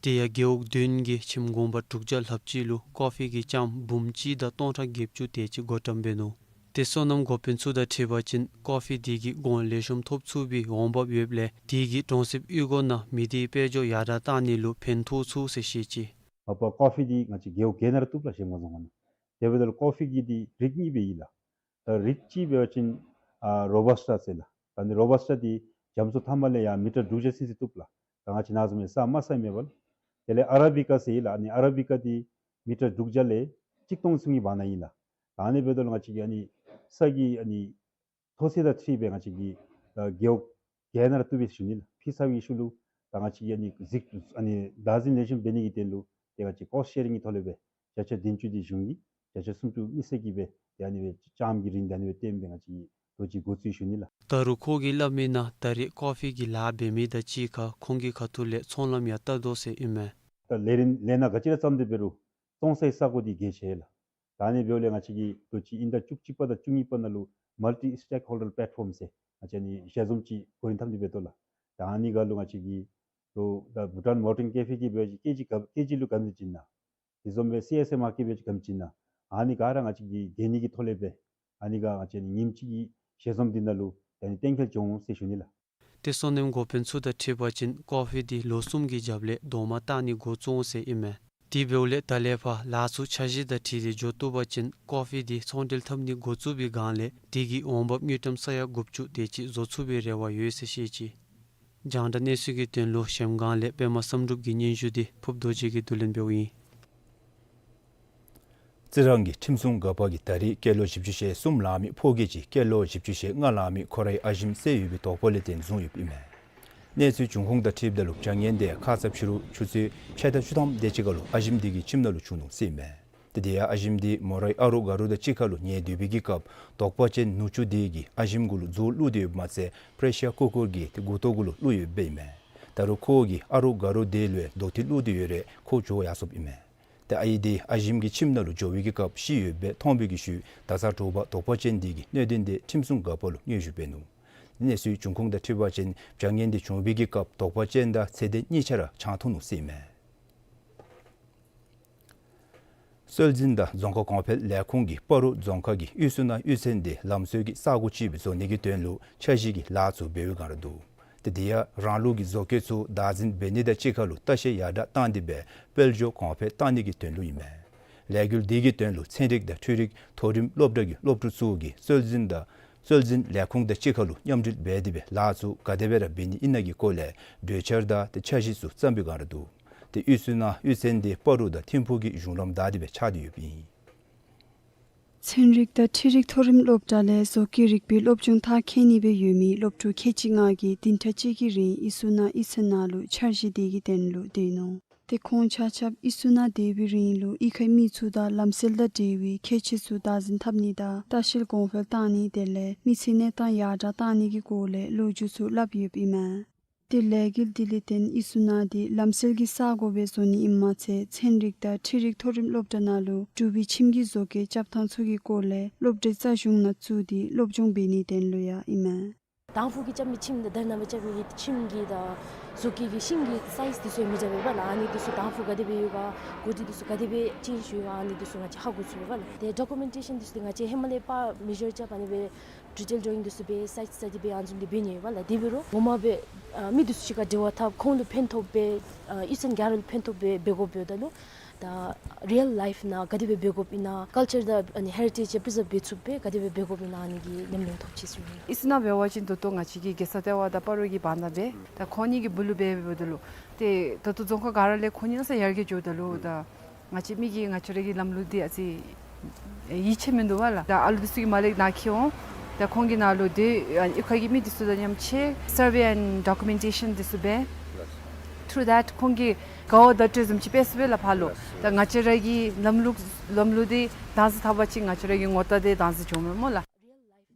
དེ་ཡང་རྒེད་འོག་བདུན་གྱིས་ཁྱིམ་གུང་པ་དྲུག་བརྒྱ་ལྷགཔ་ཅིག་ལུ་ཀོ་ཕི་གི་ལྕངམ་འབུམ་གཅིག་དང་སྟོང་ཕྲག་བརྒྱད་ཅུ་དེ་ཅིག་བགོ་བཀྲམ་འབད་ནུག། ཏེ་སོ་ནམ་འགོ་དཔོན་ཚུ་དང་འཁྲིལ་བ་ཅིན་ཀོ་ཕི་དེ་གིས་གོང་ལེགས་ཤོམ་ཐོབ་ཚུགས་པའི་འོང་འབབ་ཡོདཔ་ལས་དེ་གིས་གྲོང་གསེབ་གཡུས་སྒོ་ནང་མི་སྡེའི་དཔལ་འབྱོར་ཡར་དྲག་གཏང་ནི་ལུ་ཕན་ཐོགས་ཚུགས་ཟེར་བཤད་ཅི། མ་པ་ཀོ་ཕི་འདི་ང་བཅས་རྒེད་འོག་ག་ནི་ར་བཏུབ་ལགས། གཞལམ་སྒང་རྫོང་ཁག་ནང་། དེ་འབདཝ་ད་ལུ་ཀོ་ཕི་གི་འདི་རིགས་གཉིས་སྦེ་ཨིན་ལགས། ད་རིགས་གཅིག་འབད་བ་ཅིན་ཨ་རོ་བཱས་ཊ་ཟེར་ལགས། ད་ནི་རོ་བཱས་ཊ་འདི་རྒྱ་མཚོ་མཐའ་མ་ལས་ཡར་མི་ཊར་དྲུག་བརྒྱ་ཚུན་ཚོད་བཏུབ་ལགས། ད་ང་བཅས་ནཱ་བཟུམ་སྦེ་ས་དམའ་ས་མེད་པ་ལགས། དེ་ལས་ཨ་ར་བི་ཀ་ཟེར་ཨིན་ལགས། ཨ་ནི་ཨ་ར་བི་ཀ་འདི་མི་ཊར་དྲུག་བརྒྱ་ལས་གཅིག་སྟོང་ཚུན་གྱི་བར་ན་ཨིན་ལགས། ད་ཨ་ནི་འབདཝ་ད་ལུ་ང་བཅས་ཀྱི་ཨ་ནི་ས་གི་ཨ་ནི་མཐོ་ཚད་དང་འཁྲིལ་སྦེ་ང་བཅས་ཀྱི་ཨ་རྒེད་འོག་ག་ནི་ར་བཏུབ་པས་ཟེར་ཞུ་ནི་ལགས། ཕུལ་ཚར་བའི་ཤུལ་ལུ་ད་ང་བཅས་ཀྱིས་ཨ་ནི་གཟིགས་ཨ་ནི་བདག་འཛིན་ལེགས་ཤོམ་འབད་ནི་གི་དོན་ལུ་ཏེ་ང་བཅས་ཀོ་སི་ཊི་ཤེ་རིང་གི་ཐོག་ལས་སྦེ་བརྒྱ་ཆ་བདུན་ཅུ་འདི་གཞུང་གི་བརྒྱ་ཆ་སུམ་ཅུ་དམིགས་བསལ་གྱི་སྦེ་ཏེ་ཨ་ནི་སྦེ་ལྕངམ་གྱི་རིན་ད་ཨ་ནི་སྦེ་བཏོན་སྦེ་ང་བཅས་ཀྱིས་ལོ་གཅིག་འགོ་བཙུགས་ཞུ་ནི་ལགས། ད་རུང་ཁོ་གིས་སླབ་མི་ནང་ད་རེས་ཀོ་ཕི་གི་ལཱ་འབད་མི་དང་གཅིག་ཁར་ཁོང་གི་ཁ་ཐུག་ལས་ཚོང་ལམ་ཡང་བལྟ་དོ་ཟེར་ཨིན་མས། ད་ལས་རིམ་ལས་སྣ་ག་ཅི་ར་བརྩམས་ཏེ་འབད་རུང་བཙོང་སའི་ས་གོ་འདི་གལ་ཆེ་ལགས། ད་ཨ་ནི་འབདཝ་ལས་ང་བཅས་ཀྱིས་ལོ་གཅིག་དབྱིན་ཟླ་བཅུ་གཅིག་པ་དང་བཅུ་གཉིས་པ་ནང་ལུ་མལ་ཊི་སི་ཊེག་ཧོལ་ཌར་པེ་ལེཊ་ཕོམ་ཟེར་ང་བཅས་ཨ་ནི་ཞལ་འཛོམས་ཅིག་འགོ་འདྲེན་འཐབ་ནི་འབད་དོ་ལགས། ད་ཨ་ནི་ཁར་ལུ་ང་བཅས་ཀྱིས་ལོ་ད་བྷུ་ཊཱན་མོ་ཌརན་ཀེ་ཕི་གིས་འབད་བ་ཅིན་ཀེ་ཇི་ག་ཀེ་ཇི་ལུ་ག་དེམ་ཅིག་བྱིན་ན། དེ་བཟུམ་སྦེ་སི་ཨེསི་ཨེ་མར་ཀེཊ་འབད་བ་ཅིན་ག་དེམ་ཅིག་བྱིན་ན། ཨ་ནི་ག་ར་ང་བཅས་ཀྱིས་རྒྱལ་ནི་གི་ཐོག་ལས་སྦེ་ཨ་ནི་ག་ང་བཅས་ཨ་ནི་ཉིནམ་གཅིག་གི་ཞལ་འཛོམས་འདི་ནང་ལུ་ཨ་ནི་གཏན་འཁེལ་འགྱོ་འོང་ཟེར་ཞུ་ནི་ལགས། ཏེ་སོ་ནམ་འགོ་དཔོན་ཚུ་དང་འཁྲིལ་བ་ཅིན་ཀོ་ཕི་འདི་ལོ་གསུམ་གྱི་རྒྱབ་ལས་རྡོག་མ་བཏགས་ནི་འགོ་བཙུགས་འོང་ཟེར་ཨིན་མས། དེ་འབདཝ་ལས་ད་ལས་ཕར་ལཱ་ཚུ་འཆར་གཞི་དང་འཁྲིལ་ཏེ་འགྱོ་བཏུབ་པ་ཅིན་ཀོ་ཕི་འདི་ཚོང་འབྲེལ་འཐབ་ནི་འགོ་བཙུགས་པའི་སྒང་ལས་དེ་གི་འོང་འབབ་དངུལ་ཀྲམ་ས་ཡ་དགུ་བཅུ་དེ་ཅིག་བཟོ་ཚུགས་པའི་རེ་བ་ཡོད་ཟེར་བཤད་ཅི། རྒྱང་བསྒྲགས་གནས་ཚུལ་གྱི་དོན་ལུ་གཞལམ་སྒང་ལས་པདྨ་བསམ་གྲུབ་ཀྱི་སྙན་ཞུ་འདི་ཕུབ་རྡོ་རྗེ་གིས་བསྡུ་ལེན་འབདཝ་ཨིན། རྩི་རང་གི་ཁྲིམས་སྲུང་འགག་པ་གིས་ད་རེས་སྐྱེས་ལོ་བཞི་བཅུ་ཞེ་གསུམ་ལང་མི་ཕོ་སྐྱེས་ཅིག་སྐྱེས་ལོ་བཞི་བཅུ་ཞེ་ལྔ་ལང་མི་ཁོ་རའི་ཨ་ཞིམ་བསད་ཡོད་པའི་དོགས་པ་ལས་བརྟེན་བཟུང་ཡོདཔ་ཨིན་མས། གནས་ཚུལ་འབྱུང་ཁུངས་དང་འཁྲིལཝ་ད་ལུ་བྱ་ངན་དེ་ཁ་ཙ་ཕྱི་རུ་ཆུ་ཚོད་ཕྱེད་དང་བཅུ་ཐམ་དེ་ཅིག་ཁར་ལུ་ཨ་ཞིམ་དེ་གི་ཁྱིམ་ནང་ལུ་བྱུང་ནུག་ཟེར་ཨིན་མས། ཏེ་དེ་ཡང་ཨ་ཞིམ་དེ་མོ་རའི་ཨ་རོགས་དགའ་རོགས་དང་གཅིག་ཁར་ལུ་ཉལ་སྡོད་པའི་གི་སྐབས་དོགས་པ་ཅན་ནུ་གཅུང་དེ་གིས་ཨ་ཞིམ་གུ་ལུ་མཛུ་བླུགས་ཏེ་ཡོདཔ་མ་ཚད་པྲེ་ཤར་ཀུ་ཀར་གྱི་ཏེ་མགུ་ཏོ་གུ་ལུ་བླུགས་ཡོདཔ་ཨིན་མས། ད་རུང་ཁོ་གིས་ཨ་རོགས་དགའ་རོགས་དེ་ལུ་རྡོག་ཐིག་བླུགས་ཏེ་ཡོད་རུང་ཁོ་བྱོག་ཡར་སོཔ་ཨིན་མས། ཏེ་ཨའི་དེ་ཨ་ཞིམ་གྱི་ཁྱིམ་ནང་ལུ་འགྱོ་བའི་གི་སྐབས་ཤི་ཡོདཔ་སྦེ་མཐོང་བའི་གི་ཤུལ་ད་ཚར་དྲོ་པ་དོགས་པ་ཅན་དེ་གིས་གནད་དོན་དེ་ཁྲིམས་སྲུང་འགག་པ་ལུ་སྙན་ཞུ་འབད་ནུག། གནས་ཚུལ་འབྱུང་ཁུངས་དང་འཁྲིལ་བ་ཅིན་བྱ་ངན་དེ་བྱུང་བའི་གི་སྐབས་དོགས་པ་ཅན་དང་ཚེ་འདས་གཉིས་ཆ་ར་ཆང་འཐུང་ནུག་ཟེར་ཨིན་མས། སྲོལ་འཛིན་དང་རྫོང་ཁ་གོང་འཕེལ་ལས་ཁུངས་ཀྱིས་སྤ་རོ་རྫོང་ཁག་གི་གཡུས་སུ་ན་གཡུས་ཚན་དེ་ལམ་སྲོལ་གྱི་ས་གོ་ཅིག་སྦེ་བཟོ་ནི་གི་དོན་ལུ་འཆར་གཞི་གི་ལཱ་ཚུ་འབད་བའི་བསྒང་ར་འདུག། ཏེ་དེ་ཡང་རང་ལུགས་ཀྱི་བཟོ་བཀོད་ཚུ་བདག་འཛིན་འབད་ནི་དང་གཅིག་ཁར་ལུ་ལྟ་བཤལ་ཡར་དྲག་བཏང་སྟེ་སྦེ་དཔལ་འབྱོར་གོང་འཕེལ་གཏང་ནི་གི་དོན་ལུ་ཨིན་མས། ལས་འགུལ་འདི་གི་དོན་ལུ་ཚན་རིག་དང་འཕྲུལ་རིག་མཐོ་རིམ་སློབ་གྲྭ་གི་སློབ་ཕྲུག་ཚུ་གིས་སྲོལ་འཛིན་དང་སྲོལ་འཛིན་ལས་ཁུངས་དང་གཅིག་ཁར་ལུ་མཉམ་འབྲེལ་འབད་དེ་སྦེ་ལཱ་ཚུ་ག་དེ་སྦེ་ར་འབད་ནི་ཨིན་ན་གི་སྐོར་ལས་གྲོས་འཆར་དང་ཏེ་འཆར་གཞི་ཚུ་བརྩམས་པའི་བསྒང་ར་འདུག། ཏེ་གཡུས་སུ་ན་གཡུས་ཚན་དེ་སྤ་རོ་དང་ཐིམ་ཕུག་གི་གཞུང་ལམ་བདའ་སྟེ་སྦེ་ཆགས་ཏེ་ཡོདཔ་ཨིན། ཚན་རིག་དང་འཕྲུལ་རིག་མཐོ་རིམ་སློབ་གྲྭ་ལས་བཟོ་བཀོད་རིག་པའི་སློབ་སྦྱོང་མཐར་འཁྱོལ་ནི་སྦེ་ཡོད་མི་སློབ་ཕྲུག་ཁལ་གཅིག་ལྔ་གིས་བདུན་ཕྲག་གཅིག་གི་རིང་གཡུས་སུ་ན་གཡུས་ཚན་ནང་ལུ་འཆར་གཞི་དེ་གི་དོན་ལུ་སྡོད་ནུག། ཏེ་ཁོང་ཆ་ཁྱབ་གཡུས་སུ་ན་སྡོད་པའི་རིང་ལུ་གཡུས་ཁའི་མི་ཚུ་དང་ལམ་སྲོལ་དང་འབྲེལ་བའི་ཁྱད་ཆོས་ཚུ་བདག་འཛིན་འཐབ་ནི་དང་ལྟ་བཤལ་གོང་འཕེལ་བཏང་ནི་དེ་ལས་མི་ཚེ་གནས་སྟངས་ཡར་དྲག་བཏང་ནི་གི་སྐོར་ལས་ལོ་རྒྱུས་ཚུ་སླབ་ཡོདཔ་ཨིན་མས། ཏེ་ལས་འགུལ་འདི་ལས་བརྟེན་ཨི་ཚུ་ནང་འདི་ལམ་སྲོལ་གྱི་ས་གོ་སྦེ་བཟོ་ནི་ཨིནམ་མ་ཚད་ཚན་རིག་དང་འཕྲུལ་རིག་མཐོ་རིམ་སློབ་གྲྭ་ནང་ལུ་འབྲུག་པའི་ཁྱིམ་གྱི་བཟོ་བཀོད་རྐྱབ་ཐངས་ཚུ་གི་སྐོར་ལས་སློབ་གྲྭའི་རྩ་གཞུང་ནང་བཙུགས་ཏེ་སློབ་སྦྱོང་འབད་ནིའི་དོན་ལུ་ཡང་ཨིན་མས། དང་ཕུ་གིས་རྐྱབ་མི་ཁྱིམ་དང་དར་ནང་སྦེ་རྐྱབ་མི་གི་ཁྱིམ་གྱི་དང་བཟོ་བཀོད་ཀྱི་ཤིང་གི་སའིཛ་འདི་ཚུ་ཡང་མི་འདྲཝ་ཡོདཔ་ལགས། ཨ་ནི་འདི་ཚུ་དང་ཕུ་ག་དེ་སྦེ་ཡོད་ག། གོ་དྲི་འདི་ཚུ་ག་དེ་སྦེ་ཅེནཇ་ཡོད་ག། ཨ་ནི་འདི་ཚུ་ང་བཅས་ཧ་གོ་ཚུགས་པས་ལགས། ཏེ་ཌོ་ཀུ་མེན་ཊེ་ཤཱན་འདི་ཚུ་ཏེ་ང་བཅས་ཧེ་མ་ལས་པར་མེ་ཞར་རྐྱབ་ཨ་ནི་སྦེ་ཌི་ཊེལ་ཌོ་རོ་ཡིང་འདི་ཚུ་སྦེ་སའིཛ་ས་འདི་སྦེ་ཨ་ནི་བཟུམ་འདི་འབད་ནི་ཡོདཔ་ལགས། དེ་འབད་རུང་ངོ་མ་སྦེ་ཨ་མི་འདི་ཚུ་གཅིག་ཁར་འབྲེལ་བ་འཐབ་ཁོང་ལུ་ཕན་ཐོགས་སྦེ་ཨ་གཡུས་ཚན་ག་ར་ལུ་ཕན་ཐོགས་སྦེ་འབད་དགོཔ་འབདཝ་ད་ལུ་ད་རི་ཡལ་ལའིཕ་ནང་ག་དེ་སྦེ་འབད་དགོཔ་ཨིན་ན་ཀལ་ཅར་དང་ཨ་ནི་ཧེ་རི་ཊེཇ་ཡང་པི་རི་ཛརབ་འབད་ཚུགསཔ་སྦེ་ག་དེ་སྦེ་འབད་དགོཔ་ཨིན་ན་ཨ་ནི་གི་ཉམས་མྱོང་ཐོབ་ཅི་ཟེར་ཞུ་ནི། ཨི་ཚུ་ནང་འབད་བ་ཅིན་ད་ལྟོ་ང་བཅས་ཀྱི་རྒྱལ་ས་ལྟེ་བ་དང་སྤ་རོ་གི་བར་ན་སྦེ་ད་ཁོང་གཉིས་ཀྱིས་འབུལ་ལུ་འབད་འབདཝ་ད་ལུ་ཏེ་ད་ལྟོ་རྫོང་ཁག་ག་ར་ལས་ཁོང་གཉིས་ས་ཡར་རྒྱས་འགྱོཝ་ད་ལུ་ད་ང་བཅས་མི་གིས་ང་བཅས་ར་གི་ལམ་ལུགས་འདི་ཨ་ཙི་ཡིད་ཆེས་མིན་འདུག་པ་ལགས། ད་ཨ་ལུ་འདི་ཚུ་གིས་མར་ལས་ནཱ་འཁྱིད་འོང་། ད་ཁོང་གིས་ནཱ་ལུ་ཏེ་ཨ་གཡུས་ཁ་གི་མི་འདི་ཚུ་དང་མཉམ་གཅིག་ཁར་སར་ཝེ་ཨེནཌ་ཌོ་ཀུ་མེན་ཊེ་ཤཱན་འདི་ཚུ་འབད། ཐུརུ་དེཊ་ཁོང་གིས་ག་བ་བརྡ་སྤྲོད་བཟུམ་ཅིག་འབད་ཚུགས་པས་ལགས་ཕར་ལུ། ད་ང་བཅས་ར་གི་ལམ་ལུགས་ལམ་ལུགས་འདི་བདག་འཛིན་འཐབ་པ་ཅིན་ང་བཅས་ར་གི་ངོ་རྟགས་འདི་བདག་འཛིན་འགྱོཝ་མས་སྨོ་ལགས།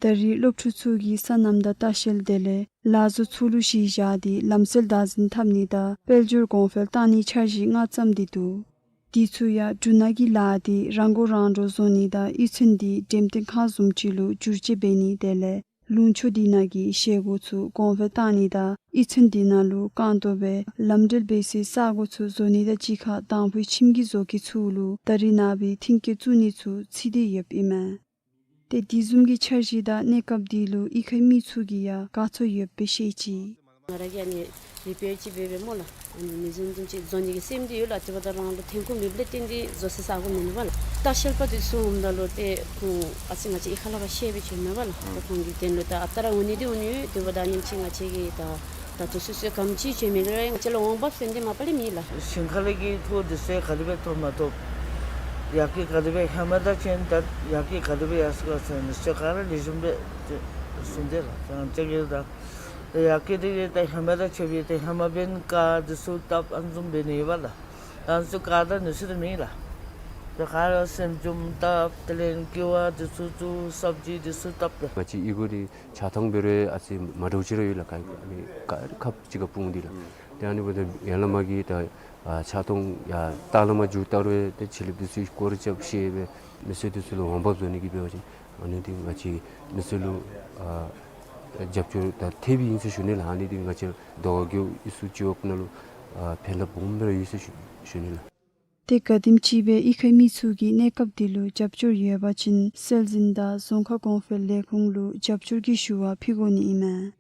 ད་རེས་སློབ་ཕྲུག་ཚུ་གིས་སོ་ནམ་དང་ལྟ་བཤལ་དེ་ལས་ལཱ་བཟོ་ཚུ་ལུ་གཞི་བཞག་སྟེ་ལམ་སྲོལ་བདག་འཛིན་འཐབ་ནི་དང་དཔལ་འབྱོར་གོང་འཕེལ་གཏང་ནིའི་འཆར་གཞི་ལྔ་བརྩམས་ཏེ་འདུག། དེ་ཚུ་ཡང་འབྲུ་སྣ་གི་ལཱ་འདི་རང་མགོ་རང་འདྲོངས་བཟོ་ནི་དང་གཡུས་ཚན་འདི་འགྲེམས་སྟོན་ཁང་བཟུམ་ཅིག་ལུ་བསྒྱུར་བཅོས་འབད་ནི་དེ་ལས་ལུང་ཕྱོགས་འདི་ནང་གི་བཞེས་སྒོ་ཚུ་གོང་འཕེལ་གཏང་ནི་དང་གཡུས་ཚན་འདི་ནང་ལུ་རྐང་སྟོང་སྦེ་ལམ་འབྲེལ་འབད་སའི་ས་གོ་ཚུ་བཟོ་ནི་དང་གཅིག་ཁར་དང་ཕུའི་ཁྱིམ་གྱི་བཟོ་བཀོད་ཚུ་ལུ་ད་རེས་ནངས་པའི་མཐུན་རྐྱེན་བཙུགས་ནི་ཚུ་ཚིག་སྟེ་ཡོདཔ་ཨིན་མས། ཏེ་དེ་བཟུམ་གྱི་འཆར་གཞི་དང་གནས་སྐབས་འདི་ལུ་གཡུས་ཁའི་མི་ཚུ་གིས་ཡང་དགའ་ཚོར་ཡོདཔ་སྦེ་བཤད་ཅི། ང་ར་གིས་ཨ་ནི་རི་པེར་ཅིག་འབད་འབདཝ་སྨོ་ལགས། ཨ་ནི་མི་བཟུམ་བཟུམ་ཅིག་བཟོ་ནི་གི་སེམས་འདི་ཡོད་ལགས། དེ་འབདཝ་ད་རང་ལུ་ཐོན་ཁུངས་མེདཔ་ལས་བརྟེན་ཏེ་བཟོ་སའི་ས་གོ་མིན་འདུག་པ་ལགས། ལྟ་བཤལ་པ་འདི་ཚུ་འོངམ་ད་ལུ་ཏེ་ཁོང་ཨ་ཙི་ང་བཅས་གཡུས་ཁ་ལས་ཕར་བཤལ་སྦེ་བྱོནམ་མས་པ་ལགས། ཏེ་ཁོང་གི་དོན་ལུ་ད་ཨ་རྟག་ར་འོང་ནི་འདི་འོང་ནི་ཡོད། དེ་འབདཝ་ད་ཨ་ནེམ་ཅིག་ང་བཅས་ཀྱིས་ད་ད་ལྟོ་སོ་སོའི་གམ་ཅིག་བྱོན་མི་ལུ་ར་ང་བཅས་ལུ་འོང་འབབ་ཟེར་མི་འདི་མ་པ་ལས་མེད་ལགས། ཞིང་ཁ་ལས་ཀྱི་ཐོག་འདི་ཚུ་ག་དེ་སྦེ་ཐོབ་མ་ཐོབ། ཡར་རྒྱས་ག་དེ་སྦེ་ཧེ་མ་དང་གཞན་དང་ཡར་རྒྱས་ག་དེ་སྦེ་ཡར་སོང་ག་ཟེར་མི་ཚུ་ག་ར་ལེགས་ཤོམ་སྦེ་གསུངས་ཏེ་ལགས། ང་བཅས་ཀྱིས་ད་ཡར་རྒྱས་འདི་གིས་ད་ཧེ་མ་དང་ཕྱད་པའི་ད་ཧེ་མ་འབདན་ཀར་འདི་ཚུ་བཏབ་ཨ་ནི་བཟུམ་འབད་ནི་ཡོད་པ་ལགས། ཨ་ནི་ཚུ་ཀར་དང་འདི་ཚུ་འདི་མེད་ལགས། ད་ག་ར་སེམ་ཅུམ་བཏབ་དེ་ལས་ཀྱི་བ་འདི་ཚུ་བཙུགས་སབ་ཇི་འདི་ཚུ་བཏབ་པས། ང་བཅས་གཡུས་སྒོ་འདི་ཆགས་ཐངས་འབད་རུང་ཨ་ཙི་མ་འདྲཝ་ཅིག་ར་ཡོད་ལགས། ག་ཨ་ནི་ག་ར་ཁབ་གཅིག་ཁར་སྤུངས་ཏེ་ལགས། ཏེ་ཨ་ནི་འབདཝ་ད་ཡར་ལས་མར་གྱི་ད་ཨ་ཆགས་ཐངས་ཡར་ལྟག་ལས་མར་མཇུག་བསྟར་རུང་ཏེ་ཕྱི་གླིངཔ་འདི་ཚུ་སྐོར་ར་རྐྱབ་ཤེས་སྦེ་མི་སེར་འདི་ཚུ་ལུ་འོང་འབབ་བཟོ་ནི་གི་འབད་བ་ཅིན་ཨ་ནི་འདི་ང་བཅས་མི་སེར་ལུ་ཨ་རྒྱབ་སྐྱོར་ད་ཐེབས་ཨིན་ཟེར་ཞུ་ནི་ལགས། ཨ་ནི་འདི་ང་བཅས་རྡོ་ཁ་རྒེད་འོག་གཡུས་ཚན་བཅུ་དགུ་ནང་ལུ་ཨ་ཕན་ཐབས་སྦོམ་སྦེ་ར་ཡོད་ཟེར་ཞུ་ཞུ་ནི་ལགས། ཏེ་ག་དེམ་ཅིག་སྦེ་གཡུས་ཁའི་མི་ཚུ་གིས་གནས་སྐབས་འདི་ལུ་རྒྱབ་སྐྱོར་ཡོད་པ་ཅིན་སྲོལ་འཛིན་དང་རྫོང་ཁ་གོང་འཕེལ་ལས་ཁུངས་ལུ་རྒྱབ་སྐྱོར་གྱི་ཞུ་བ་ཕུལ་དགོ་ནི་ཨིན་མས།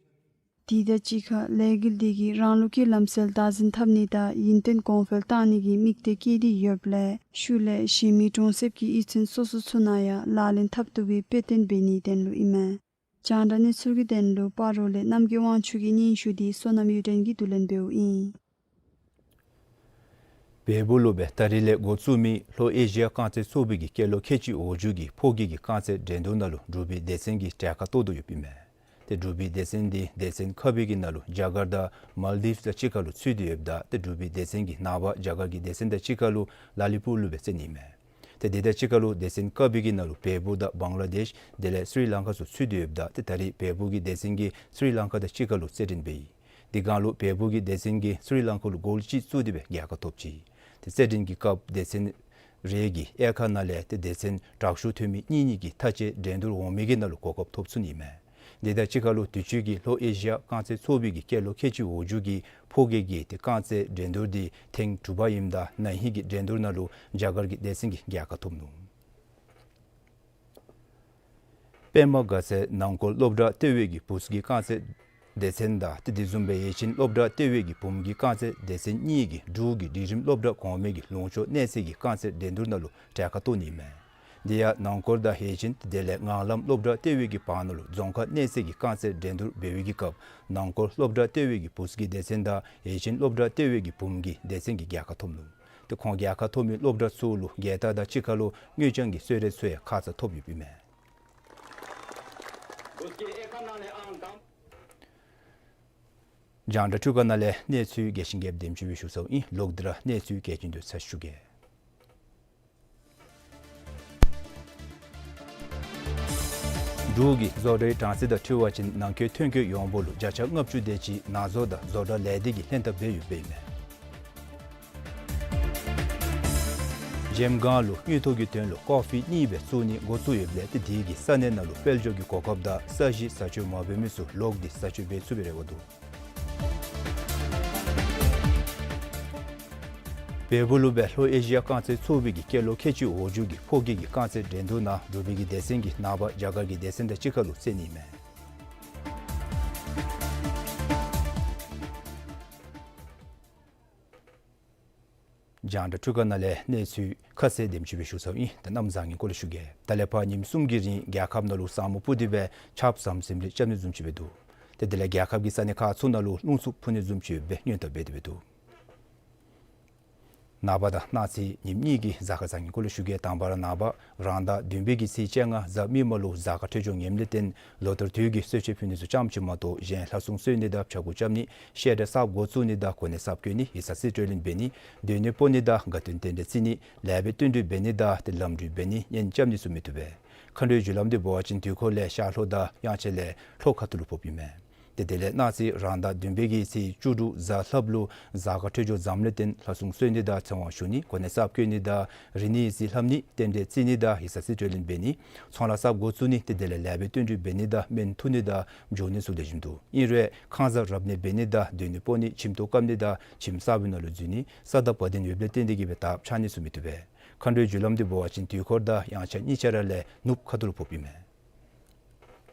དེ་དང་གཅིག་ཁར་ལས་འགུལ་འདི་གིས་རང་ལུགས་ཀྱི་ལམ་སྲོལ་བདག་འཛིན་འཐབ་ནི་དང་ཡུན་བརྟན་གོང་འཕེལ་གཏང་ནི་གི་དམིགས་གཏད་བསྐྱེད་དེ་ཡོདཔ་ལས་ཤུལ་ལས་གཞན་མི་གྲོང་གསེབ་ཀྱི་གཡུས་ཚན་སོ་སོ་ཚུ་ནང་ཡང་ལག་ལེན་འཐབ་བཏུབ་པའི་དཔེ་སྟོན་འབད་ནིའི་དོན་ལུ་ཨིན་མས། རྒྱང་བསྒྲགས་གནས་ཚུལ་གྱི་དོན་ལུ་སྤ་རོ་ལས་རྣམ་རྒྱལ་དབང་ཕྱུག་གི་སྙན་ཞུ་འདི་བསོད་ནམས་གཡུ་སྒྲོན་གྱིས་བསྡུ་ལེན་འབདཝ་ཨིན། བལ་པོ་ལུ་སྦེ་ད་རིས་ལས་འགོ་བཙུགས་མི་ལྷོ་ཨེ་ཤི་ཡ་རྐང་རྩེད་ཚོགས་པའི་གི་སྐྱེས་ལོ་ཁལ་གཅིག་འོག་འཇུག་གི་ཕོ་སྐྱེས་ཀྱི་རྐང་རྩེད་འགྲན་བསྡུར་ནང་ལུ་འབྲུག་པའི་སྡེ་ཚན་གྱིས་གྲལ་ཁར་གཏོགས་དོ་ཡོདཔ་ཨིན་མས། ཏེ་འབྲུག་པའི་སྡེ་ཚན་འདི་སྡེ་ཚན་ཁག་པའི་གི་ནང་ལུ་རྒྱ་གར་དང་མཱལ་ཌིབས་དང་གཅིག་ཁར་ལུ་ཚུད་དེ་ཡོདཔ་ད་ཏེ་འབྲུག་པའི་སྡེ་ཚན་གྱིས་ནངས་པ་རྒྱ་གར་གྱི་སྡེ་ཚན་དང་གཅིག་ཁར་ལུ་ལ་ལི་པུར་ལུ་སྦེ་རྩེད་ནི་ཨིན་མས། ཏེ་དེ་དང་གཅིག་ཁར་ལུ་སྡེ་ཚན་ཁག་པའི་གི་ནང་ལུ་བལ་པོ་དང་བང་ལ་དེཤ་དེ་ལས་སི་རི་ལང་ཀ་ཚུ་ཚུད་དེ་ཡོདཔ་ད་ཏེ་ད་རིས་བལ་པོ་གི་སྡེ་ཚན་གྱིས་སི་རི་ལང་ཀ་དང་གཅིག་ཁར་ལུ་རྩེད་འགྲན་འབད་ཡི། དེ་སྒང་ལུ་བལ་པོ་གི་སྡེ་ཚན་གྱིས་སི་རི་ལང་ཀ་ལུ་གོལ་གཅིག་བཙུགས་ཏེ་སྦེ་རྒྱལ་ཁ་ཐོབ་ཅི། ཏེ་རྩེད་འགྲན་གྱི་སྐབས་སྡེ་ཚན་རེ་གི་དབྱེ་ཁག་ནང་ལས་ཏེ་སྡེ་ཚན་དྲག་ཤོས་ཐོན་མི་གཉིས་གཉིས་ཀྱིས་མཐའ་དཔྱད་འགྲན་བསྡུར་འོང་མི་གི་ནང་ལུ་གོ་སྐབས་ཐོབ་ཚུགས་ནི་ཨིན་མས། དེ་དང་གཅིག་ཁར་ལུ་དུས་ཅི་གི་ལྷོ་ཨེ་ཤི་ཡ་རྐང་རྩེད་ཚོགས་པའི་གི་སྐྱེས་ལོ་ཁལ་གཅིག་འོག་འཇུག་གི་ཕོ་སྐྱེས་ཀྱི་ཏེ་རྐང་རྩེད་འགྲན་བསྡུར་འདི་ཐེངས་དྲུག་པ་ཨིནམ་ད་ན་ཧིང་གི་འགྲན་བསྡུར་ནང་ལུ་རྒྱ་གར་གྱི་སྡེ་ཚན་གྱིས་རྒྱལ་ཁ་ཐོབ་ནུག། པདྨ་དགའ་ཚལ་ནང་འཁོད་སློབ་གྲྭ་ལྟེ་བའི་གི་བུཚ་གི་རྐང་རྩེད་སྡེ་ཚན་དང་ཏེ་དེ་བཟུམ་སྦེ་ཡིད་བཞིན་སློབ་གྲྭ་ལྟེ་བའི་གི་བུམོ་གི་རྐང་རྩེད་སྡེ་ཚན་གཉིས་ཀྱིས་འབྲུག་གི་སྒྲིག་རིམ་སློབ་གྲྭ་གོང་མའི་གི་ལུང་ཕྱོགས་གནས་ཚད་ཀྱི་རྐང་རྩེད་འགྲན་བསྡུར་ནང་ལུ་གྲལ་ཁར་གཏོགས་ནི་ཨིན་མས། དེ་ཡང་ནང་འཁོད་དང་ཡིད་བཞིན་དེ་ལས་ངང་ལམ་སློབ་གྲྭ་ལྟེ་བའི་གི་བར་ན་ལུ་རྫོང་ཁག་གནས་ཚད་ཀྱི་རྐང་རྩེད་འགྲན་བསྡུར་འབད་བའི་གི་སྐབས་ནང་འཁོད་སློབ་གྲྭ་ལྟེ་བའི་གི་བུཚ་གི་སྡེ་ཚན་དང་ཡིད་བཞིན་སློབ་གྲྭ་ལྟེ་བའི་གི་བུམོ་གི་སྡེ་ཚན་གྱིས་རྒྱལ་ཁ་ཐོབ་ནུག། ཏེ་ཁོང་རྒྱལ་ཁ་ཐོབ་མི་སློབ་གྲྭ་ཚུ་ལུ་རྒྱལ་རྟགས་དང་གཅིག་ཁར་ལུ་དངུལ་རྐྱང་གི་གསོལ་རས་ཚུ་ཡང་ཁ་ཙ་ཐོབ་ཡོདཔ་ཨིན་མས། རྒྱང་བསྒྲགས་འཕྲུལ་ཁང་ནང་ལས་གནས་ཚུལ་རྒྱས་ཤིང་རྒྱསཔ་འདེམས་ཞུ་བའི་ཞུ་ཚརཝ་ཨིན། ལོག་སྟེ་ར་གནས་ཚུལ་གལ་ཆེན་དུ་ཚར་ཞུ་གེ། འབྲུག་གི་བཟོ་གྲྭའི་གྲངས་ཚད་དང་འཁྲིལ་བ་ཅིན་ནང་འཁོད་ཐོན་སྐྱེད་ཡོངས་འབོར་ལུ་བརྒྱ་ཆ་ལྔ་བཅུ་དེ་ཅིག་ནང་བཟོ་དང་བཟོ་གྲྭ་ལས་སྡེ་གིས་ལྷན་ཐབས་འབད་ཡོདཔ་ཨིན་མས། འཇེམ་སྒང་ལུ་དངུལ་ཐོག་གི་དོན་ལུ་ཀོ་ཕི་གཉིས་སྦེ་བཙུགས་ནི་འགོ་བཙུགས་ཡོདཔ་ལས་ཏེ་དེ་གིས་ས་གནས་ནང་ལུ་དཔལ་འབྱོར་གྱི་གོ་སྐབས་དང་ས་གཞི་བཟའ་སྤྱོད་མ་འབད་མི་ཚུ་ལོག་སྟེ་བཟའ་སྤྱོད་འབད་ཚུགས་པའི་རེ་བ་འདུག། བལ་པོ་ལུ་སྦེ་ལྷོ་ཨེ་ཤི་ཡ་རྐང་རྩེད་ཚོགས་པའི་གི་སྐྱེས་ལོ་ཁལ་གཅིག་འོག་འཇུག་གི་ཕོ་སྐྱེས་ཀྱི་རྐང་རྩེད་འགྲན་བསྡུར་ནང་འབྲུག་པའི་གི་སྡེ་ཚན་གྱིས་ནངས་པ་རྒྱ་གར་གྱི་སྡེ་ཚན་དང་གཅིག་ཁར་ལུ་རྩེད་ནི་མས། རྒྱང་བསྒྲགས་འཕྲུལ་ཁང་ནང་ལས་གནས་ཚུལ་ཁ་གསལ་དེམ་ཅིག་སྦེ་ཞུ་ཚརཝ་ཨིན། ད་གནམ་བཟང་ངན་སྐོར་ལས་ཞུ་གེ། ད་ལས་ཕར་ཉིནམ་གསུམ་གྱི་རིང་རྒྱལ་ཁབ་ནང་ལུ་ས་སྨུག་སྤུབས་ཏེ་སྦེ་ཆརཔ་ཟམ་ཟིམ་རེ་རྐྱབ་ནི་བཟུམ་ཅིག་སྦེ་འདུག། ཏེ་དེ་ལས་རྒྱལ་ཁབ་ཀྱི་ས་གནས་ཁག་ཚུ་ནང་ལུ་རླུང་འཚུབ་འཕུ་ནི་བཟུམ་ཅིག་སྦེ་སྔོན་བརྡ་འབད་དེ་སྦེ་འདུག། ནངས་པ་དང་གནངས་ཚེ་ཉིནམ་གཉིས་ཀྱི་གཟའ་སྐར་བཟང་ངན་སྐོར་ལས་ཞུ་གེ། དང་པ་ར་ནངས་པ་རང་ཟླ་བདུན་པའི་གི་ཚེས་བཅོ་ལྔ་གཟའ་མིག་དམར་ལུ་གཟའ་སྐར་འཕྲོད་སྦྱོར་ངནམ་ལས་བརྟེན་ལོ་ལྟར་དུས་ཀྱི་གསོལ་མཆོད་ཕུལ་ནི་ཚུ་ཙམ་ཅིག་མ་གཏོགས་གཞན་ལྷ་སྲུང་གསོལ་ནི་དང་ཕྱྭ་འགུགས་རྐྱབ་ནི་བཤད་གྲྭ་གསརཔ་འགོ་བཙུགས་ནི་དང་གོ་གནས་གསརཔ་བསྐོ་ནི་ཡིག་ཚང་རྩིས་སྤྲོད་ལེན་འབད་ནི་སྡོད་གནས་སྤོ་ནི་དང་དགའ་སྟོན་རྟེན་འབྲེལ་བརྩི་ནི་ལེགས་པའི་བསྟུན་གྲོས་འབད་ནི་དང་ཏེ་ལམ་འགྲུལ་འབད་ནི་གཉེན་རྐྱབ་ནི་ཚུ་མི་བཏུབ་པས། མཁའ་འགྲོའི་རྒྱུ་ལམ་འདི་འབད་བ་ཅིན་དུས་འཁོར་ལས་ཤར་ལྷོ་དང་དབྱངས་འཆར་ལས་ལྷོ་ཁ་ཐུག་ལུ་ཕོགཔ་ཨིན་མས། ཏེ་དེ་ལས་གནངས་ཚེ་རང་ཟླ་བདུན་པའི་གི་ཚེས་བཅུ་དྲུག་གཟའ་ལྷགཔ་ལུ་གཟའ་སྐར་འཕྲོད་སྦྱོར་བཟངམ་ལས་བརྟེན་ལྷ་སྲུང་གསོལ་ནི་དང་ཚེ་དབང་ཞུ་ནི་གོ་གནས་གསརཔ་བསྐོ་ནི་དང་རིག་གནས་ཡིག་རྩིས་ལྷབ་ནི་རྟེན་འབྲེལ་བརྩི་ནི་དང་ཡིག་ཚང་རྩིས་སྤྲོད་ལེན་འབད་ནི་ཚོང་ལཱ་གསརཔ་འགོ་བཙུགས་ནི་ཏེ་དེ་ལས་ལེགས་པའི་བསྟུན་གྲོས་འབད་ནི་དང་སྨན་འཐུ་ནི་དང་འགྱོ་ནི་ཚུ་ལེགས་ཤོམ་འདུག། ཨིན་རུང་ཁང་གསར་རབ་གནས་འབད་ནི་དང་སྡོད་གནས་སྤོ་ནི་ཁྱིམ་ཐོག་བཀབ་ནི་དང་ཁྱིམ་གསར་པའི་ནང་ལུ་འཛུལ་ནི་ས་དང་བ་དན་ཡོདཔ་ལས་བརྟེན་ཏེ་གིས་སྦེ་དག་ཕྱག་ནི་ཚུ་མི་བཏུབ་པས། མཁའ་འགྲོའི་རྒྱུ་ལམ་འདི་འབད་བ་ཅིན་དུས་འཁོར་དང་དབྱངས་འཆར་གཉིས་ཆ་ར་ལས་ནུབ་ཁ་ཐུག་ལུ་ཕོགཔ་ཨིན་མས།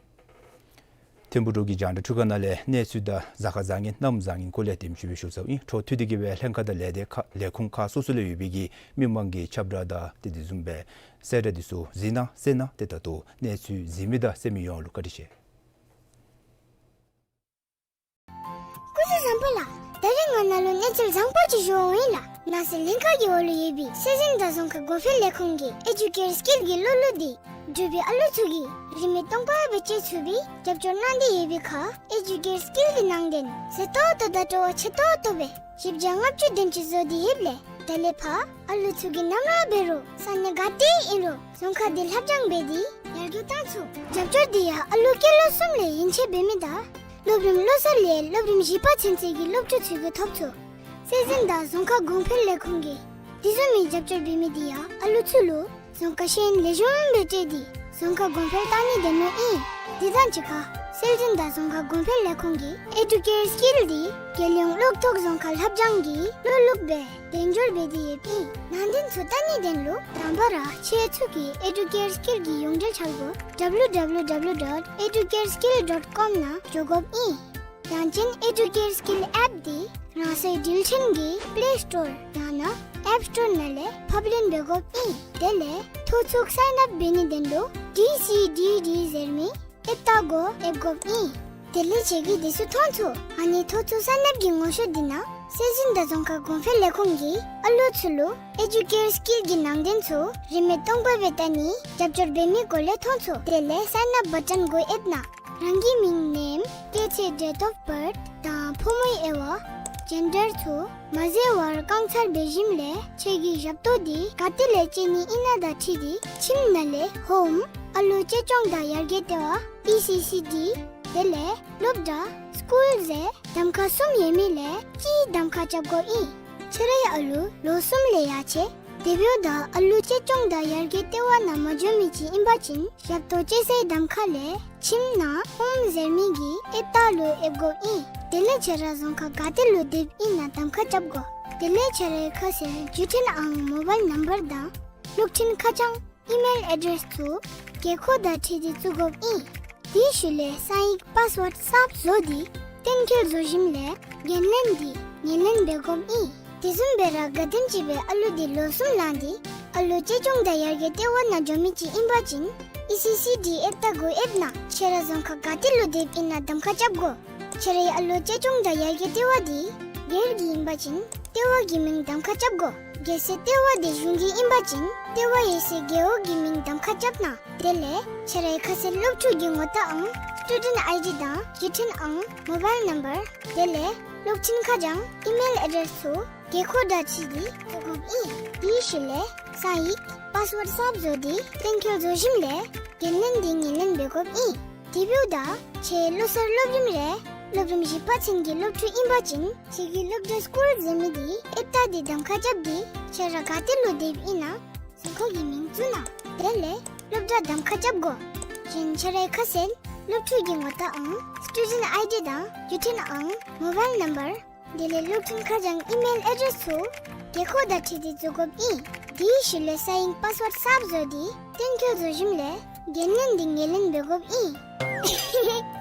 ཐིམ་ཕུག་འབྲུག་གི་རྒྱང་བསྒྲགས་འཕྲུལ་ཁང་ནང་ལས་གནས་ཚུལ་དང་གཟའ་སྐར་བཟང་ངན་གནམ་བཟང་ངན་སྐོར་ལས་དེམ་ཅིག་སྦེ་ཞུ་ཚརཝ་ཨིན། འཕྲོ་མཐུད་དེ་གིས་སྦེ་ལྷན་ཁག་དང་ལས་སྡེ་ཁག་ལས་ཁུངས་ཁག་སོ་སོ་ལུ་ཡོད་པའི་གི་མི་མང་གི་ཁྱབ་བསྒྲགས་དང་ཏེ་དེ་བཟུམ་སྦེ་གསལ་བསྒྲགས་འདི་ཚུ་གཟིགས་གནང་གསན་གནང་། ཏེ་ད་ལྟོ་གནས་ཚུལ་གཟིགས་མི་དང་གསན་མི་ཡོངས་ལུ་བཀའ་དྲིན་ཆེ། སྐུ་གཟུགས་བཟང་པོ་ལགས། ད་རིས་ང་ནཱ་ལུ་གནས་ཚུལ་བཟང་པོ་ཅིག་ཞུ་འོང་ཡི་ལགས། ནང་སྲིད་ལྷན་ཁག་གི་འོག་ལུ་ཡོད་པའི་སྲོལ་འཛིན་དང་རྫོང་ཁ་གོང་འཕེལ་ལས་ཁུངས་ཀྱི་ཨེ་ཌུ་ཀེར་སི་ཀིལ་གྱི་བློ་ལུ་འདི་འབྲུག་པའི་ཨ་ལུ་ཚུ་གིས་རིན་མེད་སྟོང་པ་སྦེ་སྤྱོད་ཚུགས་པའི་རྒྱབ་སྐྱོར་གནང་སྟེ་ཡོད་པའི་ཁར་ཨེ་ཌུ་ཀེར་སི་ཀིལ་གྱི་ནང་དོན་མཛེས་ཏོག་ཏོ་དང་སྤྲོ་བ་ཆེ་ཏོག་ཏོ་སྦེ་བཞི་བརྒྱ་ལྔ་བཅུ་དེམ་ཅིག་བཟོ་སྟེ་ཡོདཔ་ལས་ད་ལས་ཕར་ཨ་ལུ་ཚུ་གིས་ནམ་ར་འབད་རུང་ས་གནས་ག་ཏེ་ཨིན་རུང་རྫོང་ཁ་འདི་ལྷབ་སྦྱང་འབད་དེ་ཡར་རྒྱས་བཏང་ཚུགས། རྒྱབ་སྐྱོར་འདི་ཡང་ཨ་ལུ་སྐྱེས་ལོ་གསུམ་ལས་ཡན་ཆད་འབད་མི་དང་སློབ་རིམ་བློ་གསར་ལས་སློབ་རིམ་བཞི་པ་ཚུན་ཚོད་ཀྱི་སློབ་ཕྲུག་ཚུ་གིས་ཐོབ་ཚུགས། སྲོལ་འཛིན་དང་རྫོང་ཁ་གོང་འཕེལ་ལས་ཁུངས་ཀྱིས་དེ་བཟུམ་མའི་རྒྱབ་སྐྱོར་འབད་མི་འདི་ཡང་ཨ་ལུ་ཚུ་ལུ་རྫོང་ཁ་ཤེས་ཡོན་ལེགས་ཤོམ་སྦེ་སྤྲོད་དེ་རྫོང་ཁ་གོང་འཕེལ་བཏང་ནི་དེ་མོ་ཨིན། དེ་དང་གཅིག་ཁར་སྲོལ་འཛིན་དང་རྫོང་ཁ་གོང་འཕེལ་ལས་ཁུངས་ཀྱིས་ཨེ་ཌུ་ཀེར་སི་ཀིལ་འདི་རྒྱལ་ཡོངས་གློག་ཐོག་རྫོང་ཁ་ལྷབ་སྦྱང་གི་བློ་ལུགས་སྦེ་དལ་འབྱོར་འབད་དེ་ཡོདཔ་ཨིན། ནང་དོན་ཚུ་བལྟ་ནི་དོན་ལུ་དང་པ་ར་ཁྱེད་ཚུ་གིས་ཨེ་ཌུ་ཀེར་སི་ཀིལ་གྱི་ཡོངས་འབྲེལ་འཆར་སྒོ་ཌབ་ལུ་ཌབ་ལུ་ཌབ་ལུ་ཌོཊ་ཨེ་ཌུ་ཀེར་སི་ཀིལ་ཌོཊ་ཀོམ་ནང་འགྱོ་དགོཔ་ཨིན། ཡང་ཅིན་ཨེ་ཌུ་ཀེར་སི་ཀིལ་ཨེཔ་འདི་རང་སོའི་འགྲུལ་འཕྲིན་གྱི་པླེ་སི་ཊོར་ཡང་ན་ཨེཔ་སི་ཊོར་ནང་ལས་ཕབ་ལེན་འབད་དགོཔ་ཨིན། དེ་ལས་ཐོ་ཚུགས་སའིན་ཨཔ་འབད་ནི་དོན་ལུ་ཌི་སི་ཌི་ཌི་ཟེར་མི་ཨེཔ་ཏ་གོ་ཨེབ་དགོཔ་ཨིན། དེ་ལས་ཁྱེད་ཀྱིས་དེ་ཚུ་མཐོང་ཚུགས། ཨ་ནི་ཐོ་ཚུགས་སའིན་ཨཔ་ཀྱི་ངོ་སོ་འདི་ནང་སྲོལ་འཛིན་དང་རྫོང་ཁ་གོང་འཕེལ་ལས་ཁུངས་ཀྱིས་ཨ་ལུ་ཚུ་ལུ་ཨེ་ཌུ་ཀེར་སི་ཀིལ་གྱི་ནང་དོན་ཚུ་རིན་མེད་སྟོང་པ་སྦེ་བལྟ་ནི་རྒྱབ་སྐྱོར་འབད་མི་སྐོར་ལས་མཐོང་ཚུགས། དེ་ལས་སའིན་ཨཔ་བ་ཊོན་གུ་ཨེབ་ནང་རང་གི་མིང་ནེམ་སྐྱེས་ཚེས་ཌེཊ་ཨོཕ་བརཐ་དང་ཕོ་མོའི་དབྱེ་བ་ཇེན་ཌར་ཚུ་མ་འཛོལ་བར་བཀང་ཚར་འབད་ཞིནམ་ལས་ཁྱེད་ཀྱི་ཞབས་ཏོག་འདི་ག་ཏེ་ལས་སྤྱོད་ནི་ཨིན་ན་དང་འཁྲིལ་ཏེ་ཁྱིམ་ནང་ལས་ཧོམ་ཨ་ལུ་གཅེས་སྐྱོང་དང་ཡར་རྒྱས་ལྟེ་བ་ཨི་སི་སི་ཌི་དེ་ལས་སློབ་གྲྭ་སི་ཀུལ་ཟེར་གདམ་ཁ་གསུམ་ཡོད་མི་ལས་གཅིག་གདམ་ཁ་རྐྱབ་དགོཔ་ཨིན། ཁྱེད་རའི་ཨ་ལུ་ལོ་གསུམ་ལས་ཡར་ཆེ་དེ་འབདཝ་ད་ཨ་ལུ་གཅེས་སྐྱོང་དང་ཡར་རྒྱས་ལྟེ་བ་ནང་མ་འགྱོ་མི་ཅིག་ཨིན་པ་ཅིན་ཞབས་ཏོག་སྤྱོད་སའི་གདམ་ཁ་ལས་ཁྱིམ་ནང་ཧོམ་ཟེར་མི་གི་ཨེཔ་ཏ་ལུ་ཨེབ་དགོཔ་ཨིན། དེ་ལས་ཁྱེད་ར་རྫོང་ཁག་ག་ཏེ་ལུ་སྡོདཔ་ཨིན་ན་གདམ་ཁ་རྐྱབ་དགོ། དེ་ལས་ཁྱེད་རའི་ཁ་གསལ་བརྒྱུད་འཕྲིན་ཨང་མོ་བཱའིལ་ནམ་བར་དང་གློག་འཕྲིན་ཁ་བྱང་ཨི་མེལ་ཨེ་ཌེསི་ཚུ་དགོས་མཁོ་དང་འཁྲིལ་ཏེ་བཙུགས་དགོཔ་ཨིན། དེའི་ཤུལ་ལས་གསང་ཡིག་པཱསི་ཝརཌ་གསརཔ་བཟོ་སྟེ་གཏན་འཁེལ་བཟོ་ཞིནམ་ལས་འགན་ལེན་འདི་ངོས་ལེན་འབད་དགོཔ་ཨིན། དེ་བཟུམ་སྦེ་ར་ག་དེམ་ཅིག་སྦེ་ཨ་ལུ་འདི་ལོ་གསུམ་ལང་སྟེ་ཨ་ལུ་གཅེས་སྐྱོང་དང་ཡར་རྒྱས་ལྟེ་བ་ནང་འགྱོ་མི་ཅིག་ཨིན་པ་ཅིན་ཨི་སི་སི་ཌི་ཨེཔ་ཏ་གུ་ཨེཔ་ནང་ཁྱེད་ར་རྫོང་ཁག་ག་ཏེ་ལུ་སྡོདཔ་ཨིན་ན་གདམ་ཁ་རྐྱབ་དགོ། ཁྱེད་རའི་ཨ་ལུ་གཅེས་སྐྱོང་དང་ཡར་རྒྱས་ལྟེ་བ་འདི་སྒེར་གྱི་ཨིན་པ་ཅིན་ལྟེ་བ་གི་མིང་གདམ་ཁ་རྐྱབ་དགོ། གལ་སྲིད་ལྟེ་བ་འདི་གཞུང་གི་ཨིན་པ་ཅིན་ལྟེ་བ་ཡོད་སའི་རྒེད་འོག་གི་མིང་གདམ་ཁ་རྐྱབ་གནང་། དེ་ལས་ཁྱེད་རའི་ཁ་གསལ་སློབ་ཕྲུག་གི་ངོ་རྟགས་ཨང་སི་ཊུ་ཌེནཊ་ཨའི་ཌི་དང་བརྒྱུད་འཕྲིན་ཨང་མོ་བཱའིལ་ནམ་བར་དེ་ལས་ སློབ་འཕྲིན་ཁ་བྱང་ཨི་མེལ་ཨེ་ཌེསི་ཚུ་དགོས་མཁོ་བརྡ་འཕྲིན་འདི་བཟོ་དགོཔ་ཨིན། དེའི་ཤུལ་ལས་ས་ཡིག་པཱསི་ཝརཌ་གསརཔ་བཟོ་སྟེ་གཏན་འཁེལ་བཟོ་ཞིནམ་ལས་འགན་ལེན་འདི་ངོས་ལེན་འབད་དགོཔ་ཨིན། དེ་འབདཝ་ད་ཁྱེད་བློ་གསར་སློབ་རིམ་རེ་སློབ་རིམ་བཞི་པ་ཚུན་གྱི་སློབ་ཕྲུག་ཨིན་པ་ཅིན་ཁྱེད་ཀྱི་སློབ་གྲྭ་སི་ཀུལ་འཛིན་མི་འདི་ཨེབ་རྟ་འདི་གདམ་ཁ་རྐྱབ་སྟེ་ཁྱེད་ར་ག་ཏེ་ལུ་སྡོདཔ་ཨིན་ན་གཟིགས་སྐོར་གྱི་མིང་བཙུགས་གནང་། དེ་ལས་སློབ་གྲྭ་གདམ་ཁ་རྐྱབ་དགོ། གཞན་ཁྱེད་རའི་ཁ་གསལ་སློབ་ཕྲུག་གི་ངོ་རྟགས་ཨང་སི་ཊུ་ཌེནཊ་ཨའི་ཌི་དང་བརྒྱུད་འཕྲིན་ཨང་མོ་བཱའིལ་ནམ་བར་དེ་ལས་སློབ་འཕྲིན་ཁ་བྱང་ཨི་མེལ་ཨེ་ཌེསི་ཚུ་དགོས་མཁོ་བརྡ་འཕྲིན་འདི་བཟོ་དགོཔ་ཨིན། དེའི་ཤུལ་ལས་ས་ཡིག་པཱསི་ཝརཌ་གསརཔ་བཟོ་སྟེ་གཏན་འཁེལ་བཟོ་ཞིནམ་ལས་འགན་ལེན་འདི་ངོས་ལེན་འབད་དགོཔ་ཨིན།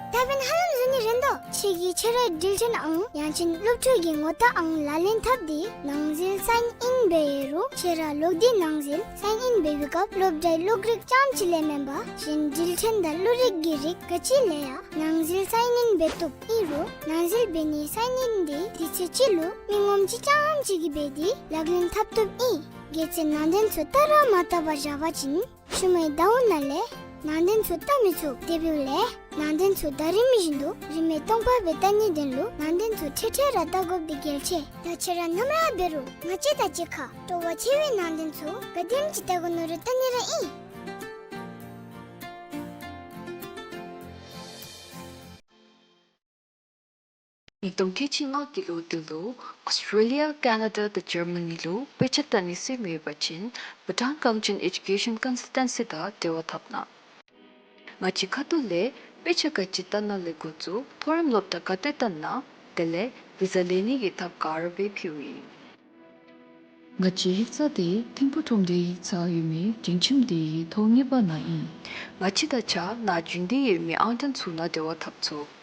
ད་འབདན་ཧ་ལམ་བཟོ་ནི་རན་དོ། ཁྱེད་ཀྱིས་ཁྱེད་རའི་འགྲུལ་འཕྲིན་ཨང་ཡང་ཅིན་སློབ་ཕྲུག་གི་ངོ་རྟགས་ཨང་ལག་ལེན་འཐབ་སྟེ་ནང་འཛུལ་སའིན་ཨིན་འབད་ཡོད་རུང་ཁྱེད་ར་ལོག་སྟེ་ནང་འཛུལ་སའིན་ཨིན་འབད་བའི་སྐབས་སློབ་གྲྭའི་གློག་རིག་རྐྱངམ་ཅིག་ལས་མེན་པར་གཞན་འགྲུལ་འཕྲིན་དང་གློག་རིག་གི་རིགས་ག་ཅི་ལས་ཡང་ནང་འཛུལ་སའིན་ཨིན་འབད་བཏུབ། ཨིན་རུང་ནང་འཛུལ་འབད་ནིའི་སའིན་ཨིན་འདི་དུས་ཚོད་ཅིག་ལུ་མི་ངོམ་གཅིག་རྐྱངམ་ཅིག་གིས་འབད་དེ་ལག་ལེན་འཐབ་བཏུབ་ཨིན། གལ་སྲིད་ནང་དོན་ཚུ་བལྟ་ར་མ་བལྟ་བར་བཞག་པ་ཅིན་ཤུལ་མའི་ཟླཝ་ནང་ལས་ནང་དོན་ཚུ་བལྟ་མི་ཚུགས། དེ་འབདཝ་ལས་ནང་དོན་ཚུ་ཟླ་རིམ་བཞིན་དུ་རིན་མེད་སྟོང་པ་སྦེ་བལྟ་ནིའི་དོན་ལུ་ནང་དོན་ཚུ་འཕྲལ་འཕྲལ་ར་བལྟ་དགོཔ་འདི་གལ་ཆེ། ད་ཁྱེད་ར་ནམ་ར་འབད་རུང་ང་བཅས་དང་གཅིག་ཁར་སྤྲོ་བ་ཆེ་བའི་ནང་དོན་ཚུ་ག་དེམ་ཅིག་བལྟ་དགོ་མནོ་རུང་བལྟ་ནི་ར་ཨིན། ཉིས་སྟོང་ཁལ་གཅིག་ལྔ་གི་ལོ་འདི་ལུ་ཨོསི་ཊེ་ལི་ཡ་ཀེ་ན་ཌ་དང་ཇར་མ་ནི་ལུ་དཔེ་ཆ་བལྟ་ནི་ཟེར་མི་ཡོད་པ་ཅིན་བྷུ་ཊཱན་ཀོང་ཅིན་ཨེ་ཌུ་ཀེ་ཤཱན་ཀོན་སཱལ་ཊན་སི་དང་འབྲེལ་བ་འཐབ་གནང་། ང་བཅས་ཁ་ཐུག་ལས་དཔེ་ཆ་ག་ཅི་བལྟ་ན་ལས་འགོ་བཙུགས་མཐོ་རིམ་སློབ་གྲྭ་ག་ཏེ་བལྟ་ན་དེ་ལས་བི་ཟ་ལེན་ནི་གི་ཐབས་ག་ར་སྦེ་ཕུལཝ་ཨིན། ང་བཅས་ཡིག་ཚང་འདི་ཐིམ་ཕུག་ཁྲོམ་སྡེའི་ཡིག་ཚང་ཡོད་མི་འབྲིང་ཁྱིམ་དེའི་ཐོག་གཉིས་པ་ནང་ཨིན། ང་བཅས་དང་གཅིག་ཁར་ནཱ་བྱོན་ཏེ་ཡོད་མི་ཨང་གྲངས་ཚུ་ནང་འབྲེལ་བ་འཐབ་ཚུགས།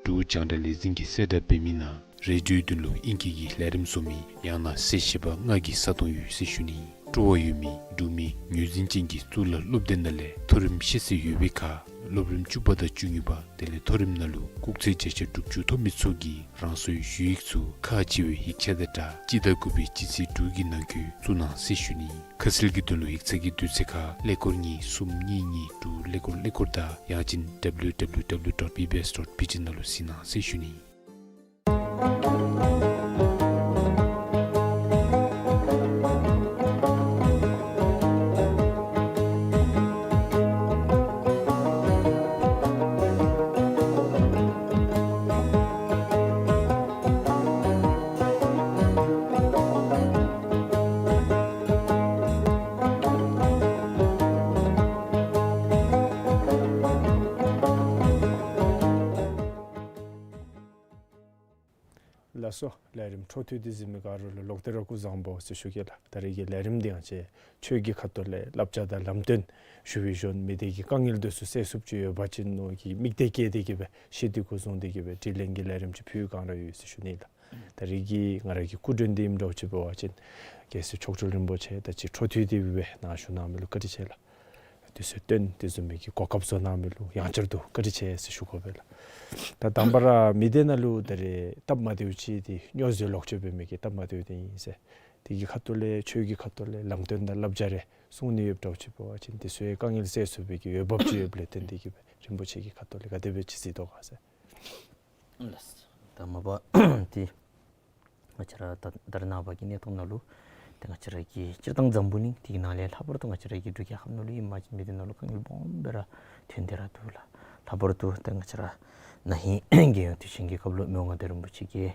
འབྲུག་རྒྱང་བསྒྲགས་ལས་འཛིན་གྱིས་གསལ་བསྒྲགས་འབད་མི་ནང་རེ་ཌིའོ་དོན་ལུ་ཨིང་སྐད་ཀྱི་ལས་རིམ་བཟོ་མི་ཡང་ན་གསལ་བཤད་པ་ལྔ་གི་ས་སྟོང་ཡོད་ཟེར་ཞུ་ནི། སྤྲོ་བ་ཡོད་མི་འབྲུག་མི་ངོས་འཛིན་ཅན་གྱི་གཙུག་ལག་སློབ་སྡེ་ནང་ལས་མཐོ་རིམ་ཤེས་ཚད་ཡོད་པའི་ཁར་སློབ་རིམ་བཅུ་པ་དང་བཅུ་གཉིས་པ་དེ་ལས་མཐོ་རིམ་ནང་ལུ་སྐུགས་ཚད་བརྒྱ་ཆ་དྲུག་ཅུ་ཐོབ་མི་ཚུ་གིས་རང་སོའི་ཞུ་ཡིག་ཚུ་ཁག་ཆེ་བའི་ཡིག་ཆ་དང་སྦྲགས་སྤྱི་ཟླ་དགུ་པའི་སྤྱི་ཚེས་དྲུག་གི་ནང་འཁོད་བཙུགས་གནང་ཟེར་ཞུ་ནི། ཁ་གསལ་གྱི་དོན་ལུ་ཡིག་ཚང་གི་དུས་ཚོད་ཁར་ཀླད་ཀོར་གཉིས་གསུམ་གཉིས་གཉིས་དྲུག་ཀླད་ཀོར་ཀླད་ཀོར་དང་ཡང་ཅིན་ཌབ་ལིའུ་ཌབ་ལིའུ་ཌབ་ལིའུ་ཌོཊ་བི་བི་ཨེསི་ཌོཊ་བི་ཊི་ནང་ལུ་གཟིགས་གནང་ཟེར་ཞུ་ནི། ལགས་སོ། ལས་རིམ་འཕྲོ་མཐུད་དེ་གཟིགས་མི་ག་ར་ལུ་ལོག་སྟེ་ར་སྐུ་གཟུགས་བཟང་པོ་ཟེར་ཞུ་གེ་ལགས། ད་རེས་ཀྱི་ལས་རིམ་འདི་ང་བཅས་ཆོས་ཀྱི་ཁ་ཐུག་ལས་བསླབ་བྱ་དང་ལམ་སྟོན་ཞུ་བའི་གཞོན་མི་སྡེ་གི་དཀའ་ངལ་འདི་ཚུ་སེལ་ཚུགསཔ་ཅིག་ཡོད་པ་ཅིན་མནོ་གི་དམིགས་གཏད་བསྐྱེད་དེ་གི་སྦེ་ཤེས་འདོད་སྐུ་གཟུགས་འདི་གི་སྦེ་དྲི་ལན་གྱི་ལས་རིམ་ཅིག་ཕུལ་བསྒང་ར་ཡོད་ཟེར་ཞུ་ནི་ལགས། ད་རེས་ཀྱི་ང་ར་གི་སྐུ་མགྲོན་འདི་ཨིནམ་འདྲཝ་ཅིག་འབད་བ་ཅིན་རྒྱལ་སྲས་མཆོག་སྤྲུལ་རིན་པོ་ཆེ་དང་གཅིག་འཕྲོ་མཐུད་དེ་སྦེ་ནཱ་བཞུགས་གནང་མི་ལུ་བཀའ་དྲིན་ཆེ་ལགས། དུས་ཚོད་བཏོན་དེ་བཟུམ་མའི་གི་གོ་སྐབས་བཟོ་གནང་མི་ལུ་ཡང་བསྐྱར་དུ་བཀའ་དྲིན་ཆེ་ཟེར་ཞུ་དགོ་པས་ལགས། ད་དང་པ་ར་མི་སྡེ་ནང་ལུ་ད་རེས་སྟབས་མ་བདེཝ་ཅིག་འདི་སྨྱོ་རྫས་ལོག་སྤྱོད་འབད་མི་གི་སྟབས་མ་བདེཝ་འདི་ཨིན་ཟེར། དེ་གི་ཁ་ཐུག་ལས་ཆོས་ཀྱི་ཁ་ཐུག་ལས་ལམ་སྟོན་དང་བསླབ་བྱ་རེ་གསུང་ནི་ཡོདཔ་འདྲཝ་ཅིག་འབད་བ་ཅིན་དེ་ཚུ་ཡང་དཀའ་ངལ་སེལ་ཚུགས་པའི་གི་འོས་འབབ་ཅིག་ཡོདཔ་ལས་བརྟེན་དེ་གི་སྦེ་རིན་པོ་ཆེ་གི་ཁ་ཐུག་ལས་ག་དེ་སྦེ་ཅིག་གཟིགས་དོ་ག་ཟེར། ལགས། ད་མ་པ་ཏེ་ང་བཅས་ར་ད་ད་རེས་ནངས་པ་གི་གནས་སྟངས་ནང་ལུ་ཏེ་ང་བཅས་ར་གི་སྤྱིར་བཏང་འཛམ་བུ་གླིང་འདི་གི་ནང་ལས་ལྷག་པར་དུ་ང་བཅས་ར་གི་འབྲུག་རྒྱལ་ཁབ་ནང་ལུ་ཨིན་མ་ཅིན་མི་སྡེ་ནང་ལུ་དཀའ་ངལ་སྦོམ་སྦེ་ར་ཐོན་ཏེ་ར་འདུག་ལགས། ལྷག་པར་དུ་ཏེ་ང་བཅས་ར་ན་ཧིང་རྒྱལ་ཡོངས་དུས་ཆེན་གྱི་སྐབས་ལུ་མི་དབང་མངའ་བདག་རིན་པོ་ཆེ་གིས་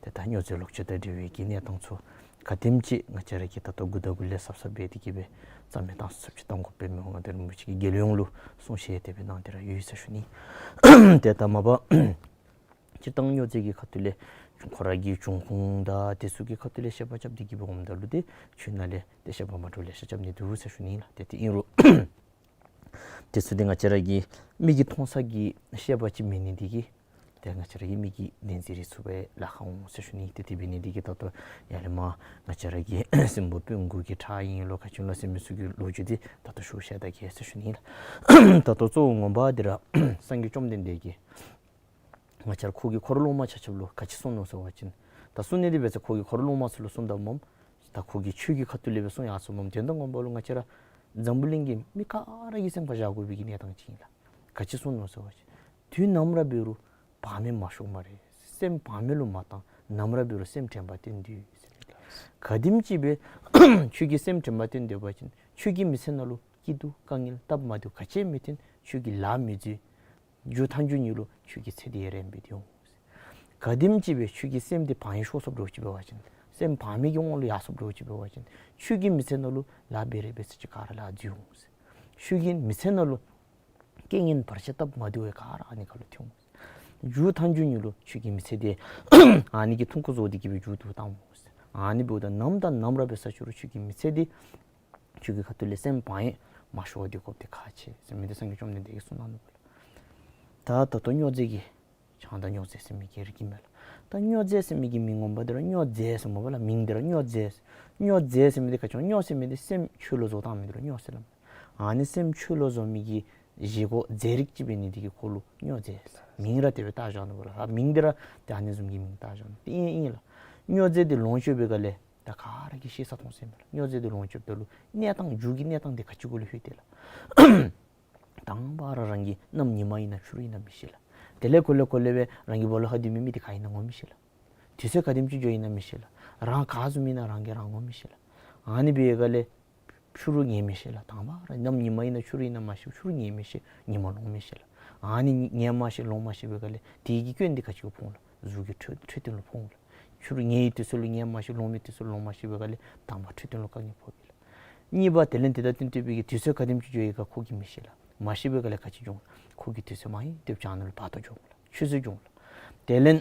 ཏེ་ད་སྨྱོ་རྫས་ལོག་སྤྱོད་དང་འབྲེལ་བའི་གི་གནས་སྟངས་ཚུ་ག་དེམ་ཅིག་ང་བཅས་ར་གིས་ད་ལྟོ་འགོ་དང་འགོ་ལས་གཟབ་གཟབ་འབད་དེ་གི་སྦེ་རྩ་མེད་བཏང་ཚུགསཔ་ཅིག་བཏང་དགོ་པའི་མི་དབང་མངའ་བདག་རིན་པོ་ཆེ་གིས་རྒྱལ་ཡོངས་ལུ་གསུང་བཤད་དེ་སྦེ་གནང་སྟེ་ར་ཡོད་ཟེར་ཞུ་ནི། ཏེ་ད་མ་པ་སྤྱིར་བཏང་སྨྱོ་རྫས་ཀྱི་ཁ་ཐུག་ལས་ཁོ་ར་གི་འབྱུང་ཁུངས་དང་དེ་ཚུ་གི་ཁ་ཐུག་ལས་བཤད་པ་རྐྱབ་སྟེ་གི་སྦེ་འོངམ་ད་ལུ་ཏེ་ཆོས་ནང་ལས་ཏེ་བཤད་པ་མ་འདྲཝ་ལེ་ཤ་རྐྱབ་ནི་འདུག་ཟེར་ཞུ་ནི་ལགས། ཏེ་དེ་ཨིན་རུང་དེ་ཚུ་འདི་ང་བཅས་ར་གི་མིག་གིས་མཐོང་ས་གི་བཤད་པ་ཅིག་མེད་ནི་འདི་གིས་ཏེ་ང་བཅས་ར་གི་མིག་གི་བདེན་འཛིན་རེ་ཚུགས་པའི་ལཱ་ཁག་འོང་ཟེར་ཞུ་ནི། ཏེ་དེ་འབད་ནི་འདི་གིས་ད་ལྟོ་ཡར་ལས་མར་ང་བཅས་ར་གི་སྲིན་པོ་སྤུན་དགུ་གི་ཁྲག་ཨིན་ལོ་ག་ཅི་ལོ་ཟེར་མི་ཚུ་གི་ལོ་རྒྱུས་འདི་ད་ལྟོ་ཞུ་བཤད་ད་གེ་ཟེར་ཞུ་ནི་ལགས། ད་ལྟོ་གཙོ་བོ་ངོ་མ་འདི་ར་སངས་རྒྱས་བཅོམ་ལྡན་འདས་ཀྱིས་ང་བཅས་ར་ཁོ་གི་འཁོར་སློབ་མ་ཆ་ཁྱབ་ལུ་ག་ཅི་གསུངས་ནུག་ཟེར་བ་ཅིན་ད་གསུང་ནི་འདི་འབད་ས་ཁོ་གི་འཁོར་སློབ་མ་ཚུ་ལུ་གསུངམ་ད་སྨོ། ད་ཁོ་གིས་ཆོས་ཀྱི་ཁ་ཐུག་ལས་སྦེ་གསུངས་ཡར་སོ་སྨོ། དོན་དག་ངོ་མ་ལུ་ང་བཅས་ར་འཛམ་བུ་གླིང་གི་མི་ག་ར་གི་སེམས་ཁར་བཞག་དགོ་པའི་གི་གནས་སྟངས་ཅིག་ཨིན་ལགས། ག་ཅི་གསུངས་ནུག་ཟེར་བ་ཅིན་དུས་ནམ་ར་འབད་རུང་ བག་མེད་མ་ཤོར་སྨ་རེ། སེམས་བག་མེད་ལུ་མ་བཏང་། ནམ་ར་འབད་རུང་སེམས་དྲན་པ་བསྟེན་སྡོད་ཟེར་མས་ལགས། ག་དེམ་ཅིག་སྦེ་ཁྱོད་ཀྱིས་སེམས་དྲན་པ་བསྟེན་སྡོད་པ་ཅིན་ཁྱོད་ཀྱི་མི་ཚེ་ནང་ལུ་སྐྱིད་སྡུག་དཀའ་ངལ་སྟབས་མ་བདེཝ་ག་ཅི་མི་བསྟེན། ཁྱོད་ཀྱི་ལཱ་མི་འཛོལ། མཇུག་མཐའ་མཇུག་ཉིད་ལུ་ཁྱོད་ཀྱི་ཚེ་འདི་ཡང་རིངམོ་སྦེ་སྡོད་འོང་། ག་དེམ་ཅིག་སྦེ་ཁྱོད་ཀྱི་སེམས་འདི་བག་ཡངས་ཤོར་སོཔ་འདྲཝ་ཅིག་འབད་བ་ཅིན་སེམས་བག་མེད་ཀྱི་དབང་ལུ་ཡར་སོཔ་འདྲཝ་ཅིག་འབད་བ་ཅིན་ཁྱོད་ཀྱི་མི་ཚེ་ནང་ལུ་ལཱ་འབད་རེ་འབད་ས་ཅིག་ག་ར་ལཱ་འཛོལ་འོང་། ཁྱོད་ཀྱི་མི་ཚེ་ནང་ལུ་རྐྱེན་ངན་བར་ཆད་སྟབས་མ་བདེཝ་ག་ར་ཨ་ནི་ཁར་ལུ་ཐོན་འོང་། མཇུག་མཐའ་མཇུག་ཉིད་ལུ་ཁྱོད་ཀྱི་མི་ཚེ་འདི་ཨ་ནི་གི་ཐུང་ཀུ་བཟོ་སྟེ་གི་སྦེ་མཇུག་བསྡུ་བཏང་འོང་། ཨ་ནི་འབདཝ་ད་ནམ་དང་ནམ་ར་འབད་ས་ཅིག་རུང་ཁྱོད་ཀྱི་མི་ཚེ་འདི་ཁྱོད་ཀྱི་ཁ་ཐུག་ལས་སེམས་བག་ཡངས་མ་ཤོར་བར་སྡོད་དགོཔ་འདི་ཁག་ཆེ་ཟེར་མི་འདི་སངས་རྒྱས་བཅོམ་ལྡན་འདས་ཀྱིས་གསུངས་གནང་ནུག་པ་ལགས། ད་ད་ལྟོ་སྨྱོ་རྫས་ཀྱི་ཆང་དང་སྨྱོ་རྫས་ཟེར་མི་གི་རིགས་ཨིན་མས་ལགས། ད་སྨྱོ་རྫས་ཟེར་མི་གི་མིང་ངོ་མ་འདི་ར་སྨྱོ་རྫས་ཟེར་སྨོ་པ་ལགས། མིང་འདི་ར་སྨྱོ་རྫས། སྨྱོ་རྫས་ཟེར་མི་འདི་ག་ཅི་སྨོ། སྨྱོ་ཟེར་མི་འདི་སེམས་འཆོལ་ལོ་བཟོ་བཏང་མི་འདི་ལུ་སྨྱོ་ཟེར་སླབ་མས། ཨ་ནི་སེམས་འཆོལ་ལོ་བཟོ་མི་གི་བཞེས་སྒོ་རྫས་རིགས་ཅིག་འབད་ནི་འདི་གིས་ཁོ་ལུ་སྨྱོ་རྫས་ཟེར་མིང་ར་དེ་སྦེ་བཏགས་བཞག་ནུག་པ་ལགས། ཨ་མིང་འདི་ར་ཏེ་ཨ་ནི་བཟུམ་གྱི་མིང་བཏགས་བཞག་ནུག། ཏེ་ཨིན་ཨིན་ལགས། སྨྱོ་རྫས་འདི་ལོངས་སྤྱོད་པའི་སྒང་ལས་ད་ག་ར་གིས་ཤེས་ས་མཐོང་ས་ཨིན་མས་ལགས། སྨྱོ་རྫས་འདི་ལོངས་སྤྱོདཔ་ད་ལུ་གནས་སྟངས་མཇུག་གི་གནས་སྟངས་འདི་ག་ཅི་གུ་ལུ་ལྷོད་དེས་ལགས། དང་པ་ར་རང་གི་གནམ་ཉི་མ་ཨིན་ན་ཆུ་རུད་ཨིན་ན་མི་ཤེས་ལགས། དེ་ལས་གོ་ལེ་གོ་ལེ་སྦེ་རང་གི་སྦོ་ལོགས་ཁར་སྡོད་མི་མི་འདི་ག་ཨིན་ན་ངོ་མི་ཤེས་ལགས། དུས་ཚོད་ག་དེམ་ཅིག་འགྱོཝ་ཨིན་ན་མི་ཤེས་ལགས། རང་ག་བཟུམ་ཨིན་ན་རང་གིས་རང་ངོ་མི་ཤེས་ལགས། ཨ་ནི་འབད་བའི་སྒང་ལས་ཆུ་རུད་ངལ་མི་ཤེས་ལགས། དང་པ་ར་གནམ་ཉི་མ་ཨིན་ན་ཆུ་རུད་ཨིན་ན་མ་ཤེས། ཆུ་རུད་ངལ་མི་ཤེས། ཉི་མ་ལོང་མི་ཤེས་ལགས། ཨ་ནི་ངལ་མ་ཤེས་ལོང་མ་ཤེས་པའི་སྒང་ལས་དེ་གི་སྐྱོན་འདི་ག་ཅི་གུ་ཕོག་འོང་ལགས། གཟུགས་ཀྱི་འཕྲོད་འཕྲོད་བསྟེན་ལུ་ཕོག་འོང་ལགས། ཆུ་རུད་ངལ་བའི་དུས་ཚོད་ལུ་ངལ་མ་ཤེས། ལོང་མི་དུས་ཚོད་ལུ་ལོང་མ་ཤེས་པའི་སྒང་ལས་དང་པ་འཕྲོད་བསྟེན་ལུ་དཀའ་ངལ་ཕོག་པས་ལགས། གཉིས་པ་དེ་ལས་དེ་དང་བསྟུན་ཏེ་སྦེ་གི་དུས་ཚོད་ག་དེམ་ཅིག་འགྱོ་ཡི་ག་ཁོ་གིས་མི་ཤེས་ལགས། མ་ཤེས་པའི་སྒང་ལས་ག་ཅི་འབྱུང་། ཁོ་གི་དུས་ཚོད་མ་ཡིན་དེ་བྱང་ནང་ལུ་བར་དོ་འགྱོ་འོང་ལགས། ཆུད་ཟོས་འགྱོ་འོང་ལགས། དེ་ལས་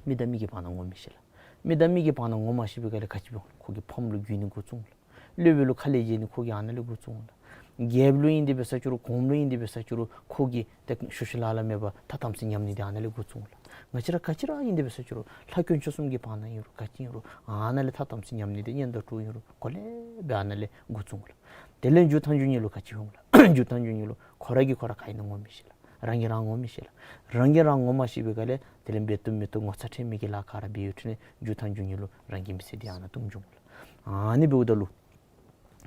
མི་དང་མི་གི་བར་ན་ངོ་མི་ཤེས་ལགས། མི་དང་མི་གི་བར་ན་ངོ་མ་ཤེས་པའི་སྒང་ལས་ག་ཅི་འབྱུང་། ཁོ་གིས་ཕམ་ལུ་འགྱུར་ནི་འགོ་བཙུགས་འོང་ལགས། སློབ་དཔོན་ལུ་ཁ་ལས་འཇལ་ནི་ཁོ་གིས་ཨ་ནཱ་ལས་འགོ་བཙུགས་འོང་ལགས། རྒྱལཔོ་ལུ་ཨིན་དེ་འབད་ས་ཅིག་རུང་གོངམ་ལུ་ཨིན་དེ་འབད་ས་ཅིག་རུང་ཁོ་གིས་ཏེ་ཤུལ་ཤུལ་ལཱ་ལཱ་མེད་པར་ཐ་དམ་ཚིག་ཉམས་ནི་འདི་ཨ་ནཱ་ལས་འགོ་བཙུགས་འོང་ལགས། ང་བཅས་ར་ག་ཅི་ར་ཨིན་དེ་འབད་ས་ཅིག་རུང་ལྷ་དཀོན་མཆོག་གསུམ་གྱི་བར་ན་ཨིན་རུང་ག་ཅི་ཨིན་རུང་ཨ་ནཱ་ལས་ཐ་དམ་ཚིག་ཉམས་ནི་འདི་གཉེན་དང་གྲོགས་ཨིན་རུང་གོ་ལེ་སྦེ་ཨ་ནཱ་ལས་འགོ་བཙུགས་འོང་ལགས། དེ་ལས་མཇུག་མཐའ་མཇུག་ཉིད་ལུ་ག་ཅི་འོང་ལགས། མཇུག་མཐའ་མཇུག་ཉིད་ལུ་ཁོ་ར་གིས་ཁོ་ར་ག་ཨིན་ན་ངོ་མི་ཤེས་ལགས། རང་གིས་རང་ངོ་མི་ཤེས་ལགས། རང་གིས་རང་ངོ་མ་ཤེས་པའི་སྒང་ལས་དེ་ལས་འབད་བཏུབ་མི་བཏུབ་ངོ་ཚ་ཁྲེལ་མེད་ཀྱི་ལཱ་ག་ར་འབད་ཡོད་དེ་ལས་མཇུག་མཐའ་མཇུག་ཉིད་ལུ་རང་གི་མི་ཚེ་འདི་ཨ་ནཱ་ཐུམ་འགྱོ་འོང་ལགས། ཨ་ནི་འབདཝ་ད་ལུ་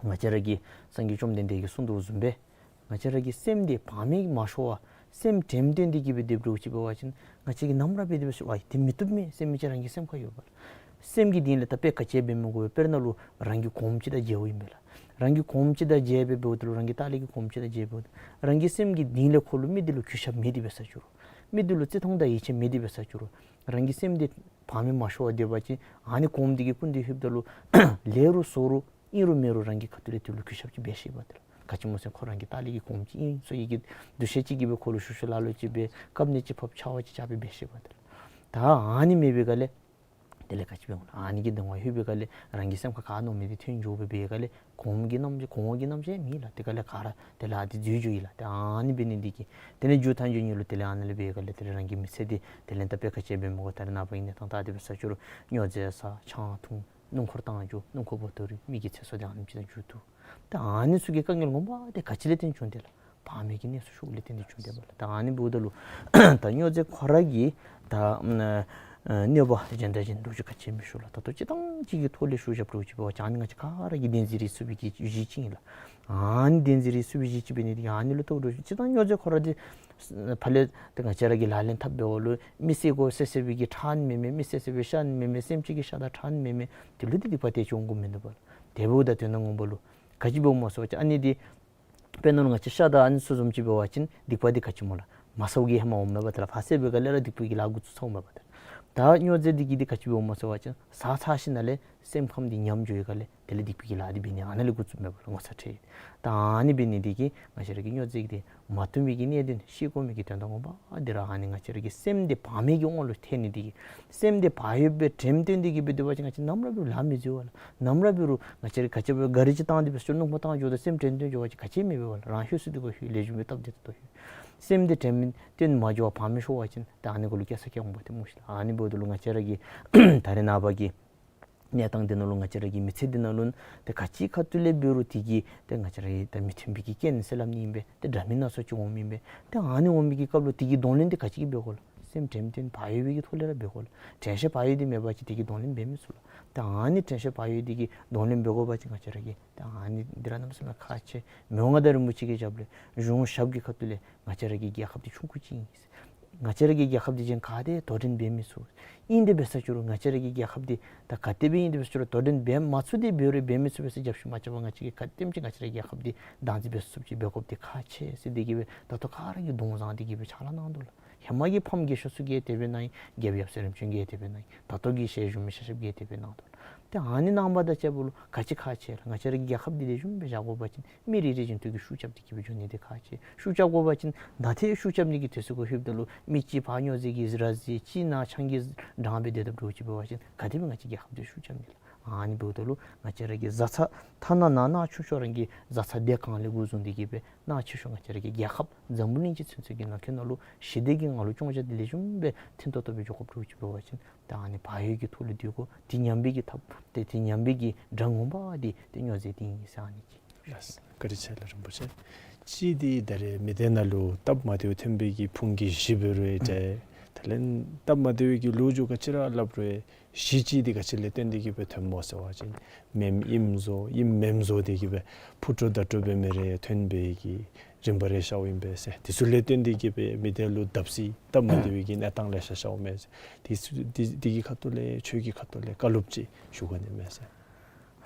ང་བཅས་ར་གི་སངས་རྒྱས་བཅོམ་ལྡན་འདས་ཀྱིས་གསུངས་དོ་བཟུམ་སྦེ་ང་བཅས་ར་གི་སེམས་འདི་བག་མེད་མ་ཤོར་བར་སེམས་དྲནམ་བཏོན་ཏེ་གི་སྦེ་སྡོདཔ་འདྲཝ་ཅིག་འབད་བ་ཅིན་ང་བཅས་ཀྱིས་ནམ་ར་འབད་དེ་འབད་ས་ཅིག་རུང་ཨ་དེ་མི་བཏུབ་མས་ཟེར་མི་ཅིག་རང་གི་སེམས་ཁར་ཡོད་པ་ལགས། སེམས་ཀྱི་གཏིང་ལས་ད་དཔེ་ག་ཅི་འབད་མི་དགོ་པས། དཔེར་ན་ལུ་རང་གི་གོངམ་ཅིག་དང་མཇལཝ་ཨིན་པས་ལགས། རང་གི་གོངམ་ཅིག་དང་མཇལ་སྦེ་འབདཝ་ད་ལུ་རང་གི་ལྟག་ལས་ཀྱི་གོངམ་ཅིག་དང་མཇལ་འབདཝ་ད་རང་གི་སེམས་ཀྱི་གཏིང་ལས་ཁོ་ལུ་མི་འདི་ལུ་གུས་ཞབས་མེད་དེ་འབད་ས་ཅིག་རུང་མི་འདི་ལུ་བརྩི་མཐོང་དང་ཡིད་ཆེས་མེད་དེ་འབད་ས་ཅིག་རུང་རང་གི་སེམས་འདི་བག་མེད་མ་ཤོར་བར་སྡོད་པ་ཅིན་ཨ་ནི་གོངམ་འདི་གི་སྐུ་མདུན་ལྷོདཔ་ད་ལུ་ལེགས་རུང་བཙོག་རུང་ཨིན་རུང་མེན་རུང་རང་གི་ཁ་ཐུག་ལས་དེ་ལུ་གུས་ཞབས་ཅིག་འབད་ཤེས་པ་དེ་ལགས། ག་ཅི་སྨོ་ཟེར་ཁོ་རང་གི་ལྟག་ལས་ཀྱི་གོངམ་ཅིག་ཨིན་ཟེར་བའི་གི་འདུ་ཤེས་ཅིག་གིས་སྦེ་ཁོ་ལུ་ཤུལ་ཤུལ་ལཱ་ལཱ་ཅིག་འབད་བཀབ་ནི་ཅིག་ཕབ་ཆར་པ་ཅིག་རྐྱབ་སྦེ་འབད་ཤེས་པ་དེ་ལགས། ད་ཨ་ནི་མེད་པའི་སྒང་ལས་དེ་ལས་ག་ཅི་འབད་འོང་ལགས། ཨ་ནི་གི་གདོང་ཁར་ལྷོད་པའི་སྒང་ལས་རང་གི་སེམས་ཁར་ག་མནོ་མི་འདི་ཐོན་འགྱོ་སྦེ་འབད་སྒང་ལས་གོངམ་གི་རྣམ་གོངམ་གི་རྣམ་ཤེས་མེད་ལགས། དེ་སྒང་ལས་ག་ར་དེ་ལས་ཨ་དེ་འཛོལ་འགྱོ་ཡི་ལགས། ཏེ་ཨ་ནི་འབད་ནི་འདི་གིས་དེ་ལས་མཇུག་མཐའ་མཇུག་ཉིད་ལུ་དེ་ལས་ཨ་ནཱ་ལས་འབད་སྒང་ལས་དེ་ལས་རང་གི་མི་ཚེ་འདི་དེ་ལས་ད་དཔེ་ག་ཅི་འབད་མི་དགོ། ད་རེས་ནངས་པ་གི་གནས་སྟངས་ད་དེ་འབད་ས་ཅིག་རུང་སྨྱོ་རྫས་ཟ་ཆང་འཐུང་སྣུམ་འཁོར་བཏང་འགྱོ་སྣུམ་འཁོར་བོ་ཏོ་རི་མི་གི་ཚེ་སྲོག་དེ་ཨ་ནེམ་ཅིག་དང་མཇུག་བསྡུ། ད་ཨ་ནི་ཚུ་གི་དཀའ་ངལ་ངོ་མ་དེ་ག་ཅི་ལས་བརྟེན་བྱུང་དེ་ལགས། བག་མེད་ཀྱི་གནས་སུ་ཞུགསཔ་ལས་བརྟེན་ཏེ་བྱུང་དེ་མས་ལགས། ད་ཨ་ནི་འབདཝ་ད་ལུ་ད་སྨྱོ་རྫས་ཁོ་ར་གི་ད་ཨ་གནོད་པ་གཞན་དང་གཞན་འདྲཝ་ཅིག་ག་ཅི་མི་ཞུ་ལགས། ད་ལྟོ་སྤྱིར་བཏང་ཅིག་གི་ཐོག་ལས་ཞུ་བཞགཔ་འདྲཝ་ཅིག་འབད་བ་ཅིན་ཨ་ནི་ང་བཅས་ག་ར་གིས་བདེན་འཛིན་རེ་ཚུགས་པའི་གི་གཞི་ཅིག་ཨིན་ལགས། ཨ་ནི་བདེན་འཛིན་རེ་ཚུགས་པའི་གཞི་ཅིག་འབད་ནི་དེ་གིས་ཨ་ནི་ལུ་ལྟོ་འདྲཝ་ཅིག་སྤྱིར་བཏང་སྨྱོ་རྫས་ཁོ་ར་དེ་ཕར་ལས་ཏེ་ང་བཅས་ར་གིས་ལག་ལེན་འཐབ་འབདཝ་ལུ་མི་བསད་དགོ་བསད་བསད་པའི་གི་ཁྲག་ནི་མེན་མས། མི་བསད་བསད་པའི་ཤ་ནི་མེན་མས། སེམས་ཅན་གྱི་ཤ་དང་ཁྲག་ནི་མེན་མས། དེ་ལུ་དེ་སྡིག་པ་དེ་ཅིག་འོང་དགོཔ་མིན་འདུག་པ་ལགས། དེ་འབདཝ་ད་དོན་དག་ངོ་མ་ལུ་ག་ཅི་འབདཝ་སྨོ་ཟེར་བ་ཅིན་ཨ་ནི་དེ་དཔེར་ན་ལུ་ང་བཅས་ཤ་དང་ཨ་ནི་ཚུ་བཟུམ་ཅིག་འབད་བ་ཅིན་སྡིག་པ་འདི་ག་ཅི་སྨོ་ལགས། མ་ཟཝ་གི་ཧེ་མ་འོངམ་མས་པ་དེ་ལགས། ཕར་བསད་པའི་སྒང་ལས་ར་སྡིག་པའི་གི་ལཱ་འགོ་བཙུགས་ཚརཝ་མས་པ་དེ་ལགས། ད་སྨྱོ་རྫས་འདི་གིས་འདི་ག་ཅི་འབདཝ་སྨོ་ཟེར་བ་ཅིན་ཟ་ཚར་ཞིནམ་ལས་སེམས་ཁམས་འདི་ཉམས་འགྱོ་བའི་སྒང་ལས་དེ་ལས་སྡིག་པའི་གི་ལཱ་འདི་འབད་ནི་ཨ་ནཱ་ལས་འགོ་བཙུགསཔ་མས་པ་ལགས། ངོ་ཚ་ཁྲེལ། ད་ཨ་ནི་འབད་ནི་འདི་གིས་ང་བཅས་ར་གིས་སྨྱོ་རྫས་འདི་མ་འཐུང་བའི་གི་གནད་དོན་ཤེས་དགོ་མི་གི་དོན་དག་ངོ་མ་འདི་ར་ཨ་ནི་ང་བཅས་ར་གི་སེམས་འདི་བག་མེད་ཀྱི་དབང་ལུ་ཐལ་ནི་འདི་གིས། སེམས་འདི་བག་ཡོད་པའི་དྲནམ་བཏོན་ཏེ་གི་སྦེ་སྡོད་པ་ཅིན་ང་བཅས་ནམ་ར་འབད་རུང་ལཱ་མི་འཛོལ་བ་ལགས། ནམ་ར་འབད་རུང་ང་བཅས་ར་ག་ཅི་འབད་ག་རི་ཅིག་བཏང་སྟེ་འབད་ས་ཅིག་རུང་སྣུམ་འཁོར་བཏང་འགྱོཝ་ད་སེམས་དྲན་དོན་འགྱོ་བ་ཅིན་ག་ཅི་མི་འབད་བ་ལགས། རང་ལྷོད་སུ་སྡོད་དགོ་ལྷོད། ལེགས་ཤོམ་སྦེ་སྟབས་བདེ་ཏོག་ཏོ་ལྷོད། སེམས་འདི་དྲནམ་བཏོན་མ་འགྱོ་བར་བག་མེད་ཤོར་བ་ཅིན་ད་ཨ་ནི་གུ་ལུ་སྐྱེ་ས་སྐྱེ་འོང་པ་དེ་སྨོ་ཤིག་ལགས། ཨ་ནི་འབདཝ་ད་ལུ་ང་བཅས་ར་གི་ད་རེས་ནངས་པ་གི་གནས་སྟངས་འདི་ནང་ལུ་ང་བཅས་ར་གི་མི་ཚེ་འདི་ནང་ལུ་ཏེ་ག་ཅི་ཁ་ཐུག་ལས་འབད་རུང་དེ་གིས་ཏེ་ང་བཅས་ར་གི་ད་མི་མཐུན་པའི་གི་རྐྱེན་ཟེར་སླབ་ནི་ཨིན་པས། ཏེ་འདྲ་མིན་སྣ་ཚོགས་ཅིག་འོངམ་ཨིན་པས། ཏེ་ཨ་ནི་འོང་མི་གི་སྐབས་ལུ་དེ་གི་གདོང་ལེན་འདི་ག་ཅི་གིས་འབད་དགོ་ལགས། སེམས་དྲནམ་བཏོན་བག་ཡོད་པའི་གི་ཐོག་ལས་ར་འབད་དགོ་ལགས། དྲན་ཤེས་བག་ཡོད་འདི་མེད་པ་ཅིན་དེ་གི་གདོང་ལེན་འབད་མི་ཚུགས་ལགས། ཏེ་ཨ་ནི་དྲན་ཤེས་བག་ཡོད་འདི་གི་གདོང་ལེན་འབད་དགོ་པ་ཅིན་ང་བཅས་ར་གིས་ཏེ་ཨ་ནི་འདི་ར་གནམ་མེད་ས་མེད་ཁག་ཆེ། མི་དབང་མངའ་བདག་རིན་པོ་ཆེ་གི་ཞབས་ལས་གཞུང་ཞབས་ཀྱི་ཁ་ཐུག་ལས་ང་བཅས་ར་གི་རྒྱལ་ཁབ་འདི་ཆུང་ཀུ་ཅིག་ཨིན། ང་བཅས་ར་གི་རྒྱལ་ཁབ་འདི་གཞན་ག་དེ་དོ་འགྲན་འབད་མི་ཚུགས། ཨིན་དེ་འབད་ས་ཅིག་རུང་ང་བཅས་ར་གི་རྒྱལ་ཁབ་འདི་ད་ག་དེ་སྦེ་ཨིན་དེ་འབད་ས་ཅིག་རུང་དོ་འགྲན་འབད་མ་ཚུགས། དེ་འབད་རུང་འབད་མི་ཚུགས་པས་ཟེར་རྒྱབ་བཤུད་མ་རྐྱབ་པར་ང་བཅས་ཀྱིས་ག་དེམ་ཅིག་ང་བཅས་ར་གི་རྒྱལ་ཁབ་འདི་བདག་འཛིན་འབད་ཚུགསཔ་ཅིག་འབད་དགོཔ་འདི་ཁག་ཆེ་ཟེར་འདི་གིས་སྦེ་ད་ལྟོ་ག་ར་གིས་གདོང་བཟང་འདི་གིས་སྦེ་ཕྱག་ལཱ་གནང་དོ་ལགས། ཧེ་མ་གི་ཕམ་རྒས་ཤོས་ཚུ་གིས་དེ་སྦེ་གནང་ཡི། རྒྱལཔོ་ཡབ་སྲས་རིམ་བྱོན་གྱིས་དེ་སྦེ་གནང་ཡི། ད་ལྟོ་གི་ཞལ་བཞུགས་མི་ཤ་ཞབས་ཀྱིས་དེ་སྦེ་གནང་དོ་ལགས། ཏེ་ཨ་ནི་གནང་བ་དང་བཅསཔ་ལུ་ག་ཅི་ཁག་ཆེ་ལགས། ང་བཅས་ར་གི་རྒྱལ་ཁབ་འདི་ལེགས་ཤོམ་སྦེ་བཞག་དགོ་པ་ཅིན་མི་རེ་རེ་བཞིན་དུ་གིས་ཤུགས་རྐྱབ་སྟེ་གིས་སྦེ་འགྱོ་ནི་འདི་ཁག་ཆེ། ཤུགས་རྐྱབ་དགོ་པ་ཅིན་ད་ཏེ་ཤུགས་རྐྱབ་ནི་གི་དུས་ཚོད་ཁར་ལྷོདཔ་ད་ལུ་མི་གཅིག་ཕར་སྨྱོ་རྫས་ཀྱིས་ར་བཟི། གཅིག་ནཱ་ཆང་གིས་འགྲངས་སྦེ་སྡོད་དཔ་འདྲཝ་ཅིག་འབད་བ་ཅིན་ག་དེ་སྦེ་ང་བཅས་རྒྱལ་ཁབ་འདི་ཤུགས་རྐྱབ་ནི་ལགས། ཨ་ནི་འབདཝ་ད་ལུ་ང་བཅས་ར་གི་བཟའ་ཚང་ཐ་ན་ནང་ན་ཆུང་ཤོས་རང་གི་བཟའ་ཚང་སྡེ་གང་ལས་འགོ་བཟུང་སྟེ་གིས་སྦེ་ནང་ཆེ་ཤོས་ང་བཅས་ར་གི་རྒྱལ་ཁབ་འཛམ་བུ་གླིང་སྤྱི་ཚུན་ཚོད་ཀྱི་ནང་འཁོད་ནང་ལུ་ཞི་བདེ་གི་ངང་ལུ་སྐྱོང་བྱ་འདི་ལེགས་ཤོམ་སྦེ་མཐུན་ཏོག་ཏོ་སྦེ་འགྱོ་དགོཔ་འདྲཝ་ཅིག་འབད་བ་ཅིན་ད་ཨ་ནི་བག་ཡོད་ཀྱི་ཐོག་ལུ་སྡོད་དགོ། དེ་ཉམས་པའི་གི་ཐབས་ཏེ་དེ་ཉམས་པའི་གི་དགྲ་ངོ་མ་འདི་ཏེ་སྨྱོ་རྫས་འདི་ཨིན་ཟེར་ཨ་ནི་ཅིག། ལགས། བཀའ་དྲིན་ཆེ་ལགས་རིན་པོ་ཆེ། གཅིག་འདི་ད་རེས་མི་སྡེ་ནང་ལུ་སྟབས་མ་བདེཝ་ཐོན་པའི་གི་ཕུང་གི་གཞི་འབད་རུང་ཏེ་དེ་ལས་སྟབས་མ་བདེ་བའི་གི་ལོ་རྒྱུས་ག་ཅི་ར་སླབ་རུང་གཞི་གཅིག་འདི་ག་ཅི་ལས་བརྟེན་ཏེ་གིས་སྦེ་ཐོནམ་སྨོ་ཟེར་བ་ཅིན་མེནམ་ཨིནམ་བཟོ་ཨིནམ་མེནམ་བཟོ་སྟེ་གིས་སྦེ་ཕུ་དཀྲོག་མདའ་དཀྲོག་འབད་མི་རེ་ཐོན་པའི་གི་རིམ་པ་རེ་ཤརཝ་ཨིན་པས་ཟེར། དེ་ཚུ་ལས་བརྟེན་ཏེ་གིས་སྦེ་མི་སྡེ་ལུ་བརྡབ་གསིག་སྟབས་མ་བདེ་བའི་གི་གནས་སྟངས་ལེ་ཤ་ཤརཝ་མས་ཟེར། དེ་ཚུ་དེ་དེ་གི་ཁ་ཐུག་ལས་ཁྱོད་ཀྱི་ཁ་ཐུག་ལས་བཀའ་སློབ་ཅིག་ཞུ་ག་ནི་མས་ཟེར།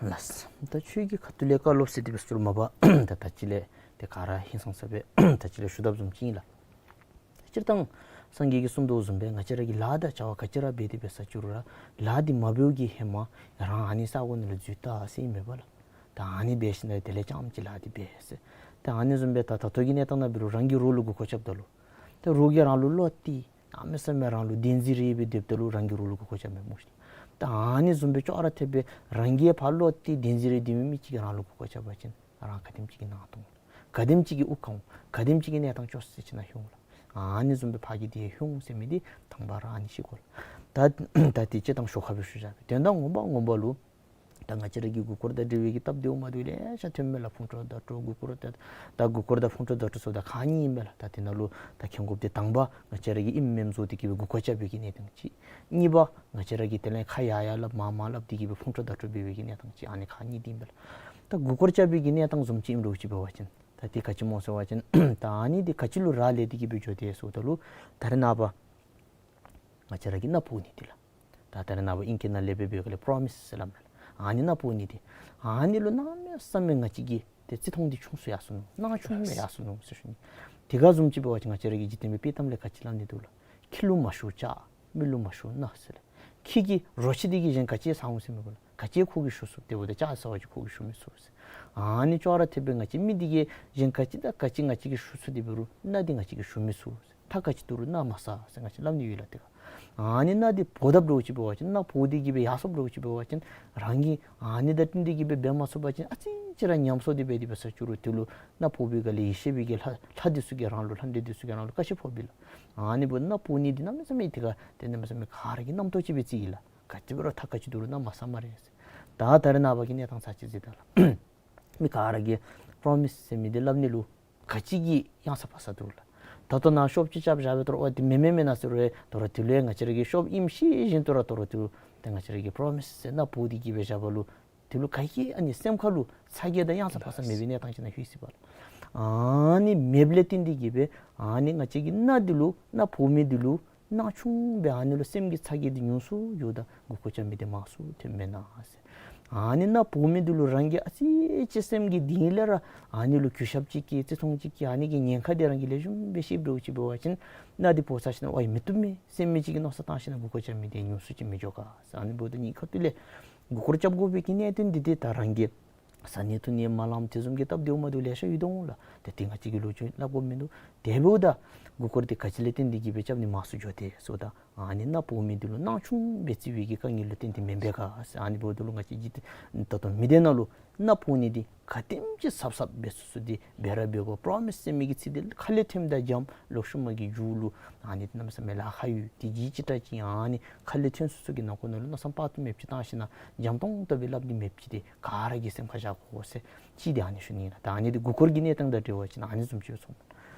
ལགས། ད་ཁྱོད་ཀྱི་ཁ་ཐུག་ལས་བཀའ་སློབ་ཟེར་དེ་འབད་ས་ཅིག་རུང་མ་པ་ད་ད་ཅི་ལས་ཏེ་ག་ར་ཧིང་སངས་ས་སྦེ་ད་ཅི་ལས་ཞུ་དཔ་བཟུམ་ཅིག་ཨིན་ལགས། སྤྱིར་བཏང་སངས་རྒྱས་ཀྱིས་གསུངས་དོ་བཟུམ་སྦེ་ང་བཅས་ར་གིས་ལཱ་དང་བྱ་བ་ག་ཅི་ར་འབད་དེ་འབད་ས་ཅིག་རུང་ར་ལཱ་འདི་མ་འབདཝ་གི་ཧེ་མ་རང་ཨ་ནི་ས་གོ་ནང་ལུ་འཛུལ་ད་ཟེར་ཨིན་མས་པ་ལགས། ད་ཨ་ནི་འབད་ཞིནམ་ལས་དེ་ལས་རྐྱངམ་ཅིག་ལཱ་འདི་འབད་ཟེར། ད་ཨ་ནི་བཟུམ་སྦེ་ད་ད་ལྟོ་གི་གནས་སྟངས་ནང་འབད་རུང་རང་གི་རོགས་ལུ་མགུ་སྐོར་རྐྱབ་ད་ལུ་ད་རོགས་ཀྱིས་རང་ལུ་བློ་གཏད་གནམ་མེད་ས་མེད་རང་ལུ་བདེན་འཛིན་རེ་སྦེ་སྡོདཔ་ད་ལུ་རང་གི་རོགས་ལུ་མགུ་སྐོར་རྐྱབ་མས་སྨོ་ཤིག། ད་ཨ་ནི་བཟུམ་སྦེ་ཅོག་ར་འཐདཔ་སྦེ་རང་གིས་ཕར་བློ་གཏད་བདེན་འཛིན་རེ་སྡོད་མི་མི་ཅིག་གིས་རང་ལུ་མགུ་སྐོར་རྐྱབ་པ་ཅིན་རང་ག་དེམ་ཅིག་གི་ནང་དོག་ག་དེམ་ཅིག་གི་དབུགས་གང་ག་དེམ་ཅིག་གི་གནས་སྟངས་སྐྱོ་ས་ཅིག་ནང་ལྷོད་འོང་ལགས། ཨ་ནི་བཟུམ་སྦེ་ཕར་གི་དེ་ལྷོད་འོང་ཟེར་མི་འདི་དང་པ་ར་ཨ་ནི་ཤེས་དགོ་ལགས། ད་ད་དེ་སྤྱིར་བཏང་ཞོར་ཁ་སྦེ་ཞུ་བཞག་པས། དོན་དག་ངོ་མ་ངོ་མ་ལུ་ད་ང་བཅས་ར་གི་མགུ་སྐོར་དང་འབྲེལ་བའི་གི་སྟབས་བདེཝ་མ་བདེཝ་ལེ་ཤ་ཐོནམ་མས་ལགས། ཕུང་དཀྲོག་མདའ་དཀྲོག་མགུ་སྐོར་དང་ད་མགུ་སྐོར་དང་ཕུང་དཀྲོག་མདའ་དཀྲོག་ཟེརཝ་ད་ཁག་གཉིས་ཨིན་མས་ལགས། ད་དེ་ནང་ལུ་ད་མཁྱེན་དགོཔ་འདི་དང་པ་ང་བཅས་ར་གིས་ཨིནམ་མེནམ་བཟོ་སྟེ་གིས་སྦེ་མགུ་སྐོར་རྐྱབ་པའི་གི་གནས་སྟངས་ཅིག། གཉིས་པ་ང་བཅས་ར་གིས་དེ་ལས་ཁ་ཡར་ཡར་སླབ་མར་མར་སླབ་སྟེ་གིས་སྦེ་ཕུང་དཀྲོག་མདའ་དཀྲོག་འབད་བའི་གི་གནས་སྟངས་ཅིག། ཨ་ནི་ཁག་གཉིས་འདི་ཨིན་པས་ལགས། ད་མགུ་སྐོར་རྐྱབ་པའི་གི་གནས་སྟངས་བཟུམ་ཅིག་ཨིནམ་འདྲཝ་ཅིག་འབད་བ་ཅིན་ད་དེ་ག་ཅི་སྨོ་ཟེར་བ་ཅིན་ད་ཨ་ནི་འདི་ག་ཅི་ལུ་རག་ལས་ཏེ་གིས་སྦེ་འགྱོ་དེས་ཟེརཝ་ད་ལུ་ད་རེས་ནངས་པ་ང་བཅས་ར་གིས་མནའ་ཕུལ་ནི་འདི་ལགས། ད་ད་རེས་ནངས་པ་ཨིང་སྐད་ནང་ལས་འབད་བའི་གི་ལས་པྲོ་མིསི་ཟེར་སླབ་མས་ལགས། ཨ་ནི་མནའ་ཕུལ་ནི་འདི་ཨ་ནི་ལུ་གནམ་མེད་ས་མེད་ང་བཅས་ཀྱིས་ཏེ་བརྩི་མཐོང་འདི་ཆུང་སུ་ཡར་སོ་ནུག། གནང་ཆུང་སྦེ་ཡར་སོ་ནུག་ཟེར་ཞུ་ནི། དེ་ག་བཟུམ་ཅིག་འབད་བ་ཅིན་ང་བཅས་ར་གི་འཇིག་རྟེན་པའི་དཔྱེ་གཏམ་ལས་ག་ཅི་སླབ་ནི་འདུག་ལགས། ཁྱི་ལུ་མ་ཞུ་ལྕགས། མི་ལུ་མ་ཞུ་མནའ་ཟེར་ལགས། ཁྱི་གིས་རོ་ཁྱི་འདི་གིས་གཞན་ག་ཅི་ཟ་འོང་ཟེར་མི་དགོ་ལགས། ག་ཅི་ཁོ་གིས་ཞུ་ཚུགས། དེ་འབདཝ་ད་ལྕགས་ཟ་བ་ཅིན་ཁོ་གིས་ཞུ་མི་ཚུགས་ཟེར། ཨ་ནི་ཅོག་ར་འཐདཔ་སྦེ་ང་བཅས་མི་འདི་གིས་གཞན་ག་ཅི་དང་ག་ཅི་ང་བཅས་ཀྱིས་ཞུ་ཚུགས་དེ་འབད་རུང་མནའ་འདི་ང་བཅས་ཀྱིས་ཞུ་མི་ཚུགས་ཟེར། ཐག་ག་ཅི་བསྡུ་རུང་མནའ་མ་ཟ་ཟེར་ང་བཅས་སླབ་ནི་ཡོད་ལགས། དེ་ག་ཨ་ནི་མནའ་འདི་འབོ་དཔ་འདྲཝ་ཅིག་འབད་བ་ཅིན་མནའ་འབོ་སྟེ་གིས་སྦེ་ཡར་སོཔ་འདྲཝ་ཅིག་འབད་བ་ཅིན་རང་གིས་ཨ་ནི་དང་བསྟུན་ཏེ་གིས་སྦེ་འབད་མ་ཚུགས་པ་ཅིན་ཨ་ཙི་ཅིག་ར་ཉམས་སོང་སྟེ་འབད་དེ་འབད་ས་ཅིག་རུང་དེ་ལུ་མནའ་འབོ་བའི་སྒང་ལས་ཡེ་ཤེས་པའི་གི་ལྷ་ལྷ་འདི་ཚུ་གིས་རང་ལུ་ལྷ་འདྲེ་འདི་ཚུ་གིས་རང་ལུ་བཀའ་ཆད་ཕོགཔ་ཨིན་ལགས། ཨ་ནི་འབདཝ་ད་མནའ་འབོ་ནི་འདི་གནམ་མེད་ས་མེད་དེ་ག་ཏེ་གནམ་མེད་ས་མེད་ག་ར་གི་རྣམ་རྟོག་ཅིག་སྦེ་བརྩི་ཡི་ལགས། ག་ཅི་འབད་རུང་ཐག་ག་ཅི་བསྡུ་རུང་མནའ་མ་ཟ་སྨ་རེ་ཟེར། ད་ད་རེས་ནངས་པ་གི་གནས་སྟངས་ཚར་ཅིག་གཟིགས་ད་ལགས། མི་ག་ར་གིས་པྲོ་མིསི་ཟེར་མི་འདི་སླབ་ནི་ལུ་ག་ཅི་གི་གཡང་ས་ཕར་ས་འདུག་ལགས། ད་ལྟོ་ནཱ་ཤོབ་ཅིག་རྐྱབ་བཞག་པའི་ཐོག་ལུ་ཨོ་འདི་མེན་མེན་མེན་ན་ཟེར་རུང་ད་རུང་དེ་ལུ་ཡང་ང་བཅས་ར་གི་ཤོབ་ཨིནམ་ཤེས་བཞིན་དུ་ར་ད་རུང་དེ་ལུ་ཏེ་ང་བཅས་ར་གིས་པྲོ་མིསི་ཟེར་མནའ་འབོ་སྟེ་གིས་སྦེ་བཞག་པ་ལུ་དེ་ལུ་ག་གིས་ཨ་ནི་སེམས་ཁ་ལུ་ཚ་གྱང་དང་གཡང་ས་ཕར་ས་མེད་པའི་གནས་སྟངས་ཅིག་ནང་ལྷོད་ཅི་པ་ལགས། ཨ་ནི་མེདཔ་ལས་བརྟེན་ཏེ་གིས་སྦེ་ཨ་ནི་ང་བཅས་ཀྱི་མནའ་འདི་ལུ་མནའ་འབོ་མི་འདི་ལུ་མནའ་ཆུང་སྦེ་ཨ་ནི་ལུ་སེམས་ཀྱི་ཚ་གྱང་འདི་ཉུང་སུ་འགྱོཝ་ད་མགུ་སྐོར་རྐྱབ་མི་འདི་མང་སུ་ཐོནམ་མེན་ན་ཟེར། ཨ་ནི་མནའ་འབོ་མི་འདི་ལུ་རང་གིས་ཨ་ཙི་ཅིག་སེམས་ཀྱི་གཏིང་ལས་ར་ཨ་ནི་ལུ་གུས་ཞབས་ཅིག་སྐྱེ་བརྩི་མཐོང་ཅིག་སྐྱེ་ཨ་ནི་གི་ཉེན་ཁ་འདི་རང་གིས་ལེགས་ཤོམ་སྦེ་ཤེསཔ་འདྲཝ་ཅིག་འབད་བ་ཅིན་མནའ་འདི་འབོ་ཚར་ཞིནམ་ལས་ཝའི་མི་བཏུབ་མས་ཟེར་མི་ཅིག་གི་མནོ་བསམ་བཏང་ཞིནམ་ལས་མགུ་སྐོར་རྐྱབ་མི་འདི་ཉུང་སུ་ཅིག་མི་འགྱོ་ག་ཟེར། ཨ་ནི་འབདཝ་ད་ངེའི་ཁ་ཐུག་ལས་མགུ་སྐོར་རྐྱབ་དགོ་པའི་གི་གནད་དོན་འདི་ཏེ་ད་རང་གིས་བཟའ་ནི་འཐུང་ནི་མ་ལངམ་དེ་བཟུམ་གྱི་སྟབས་བདེཝ་མ་བདེཝ་ལེ་ཤ་ཡོད་དོ་འོང་ལགས། ཏེ་དེ་ང་བཅས་ཀྱིས་ལོ་རྒྱུས་སླབ་དགོཔ་མིན་འདུག། དེ་འབདཝ་ད་མགུ་སྐོར་འདི་ག་ཅི་ལས་བརྟེན་ཏེ་གིས་སྦེ་རྐྱབ་ནི་མང་སུ་འགྱོ་དེས་ཟེརཝ་ད་ཨ་ནི་མནའ་འབོ་མི་འདི་ལུ་མནའ་ཆུང་སྦེ་བརྩི་བའི་གི་དཀའ་ངལ་ལུ་བརྟེན་ཏེ་མེན་པས་ག་ཟེར། ཨ་ནི་འབདཝ་ད་ལུ་ང་བཅས་འཇིག་རྟེན་ད་ལྟོ་མི་སྡེ་ནང་ལུ་མནའ་འབོ་ནི་འདི་ག་དེམ་ཅིག་གཟབ་གཟབ་འབད་ཚུགས་ཚུགས་འདི་འབད་ར་འབད་དགོ། པྲོ་མིསི་ཟེར་མི་གི་ཚིག་འདི་ཁ་ལས་ཐོནམ་དང་འཇམ། ལོག་ཤུལ་མ་གི་མཇུག་ལུ་ཨ་ནི་འདི་གནམ་མེད་ས་མེད་ལཱ་ཁག་ཡོད། དེ་གི་ཅིག་ཏ་ཅིག་ཨ་ནི་ཁ་ལས་ཐོན་སོ་སོ་གི་ནང་ཁོག་ནང་ལུ་མནོ་བསམ་དཔག་ཏུ་མེདཔ་ཅིག་བཏང་ཞིནམ་ལས་འཇམ་ཏོང་ཏོ་སྦེ་སླབ་ནི་མེདཔ་ཅིག་འདི་ག་ར་གིས་སེམས་ཁར་བཞག་དགོ་ཟེར་ཅིག་འདི་ཨ་ནི་ཞུ་ནི་ཨིན་ལགས། ད་ཨ་ནི་འདི་མགུ་སྐོར་གྱི་གནས་སྟངས་དང་འབྲེལ་བ་ཅིན་ཨ་ནི་བཟུམ་ཅིག་སྦེ་ཚོར།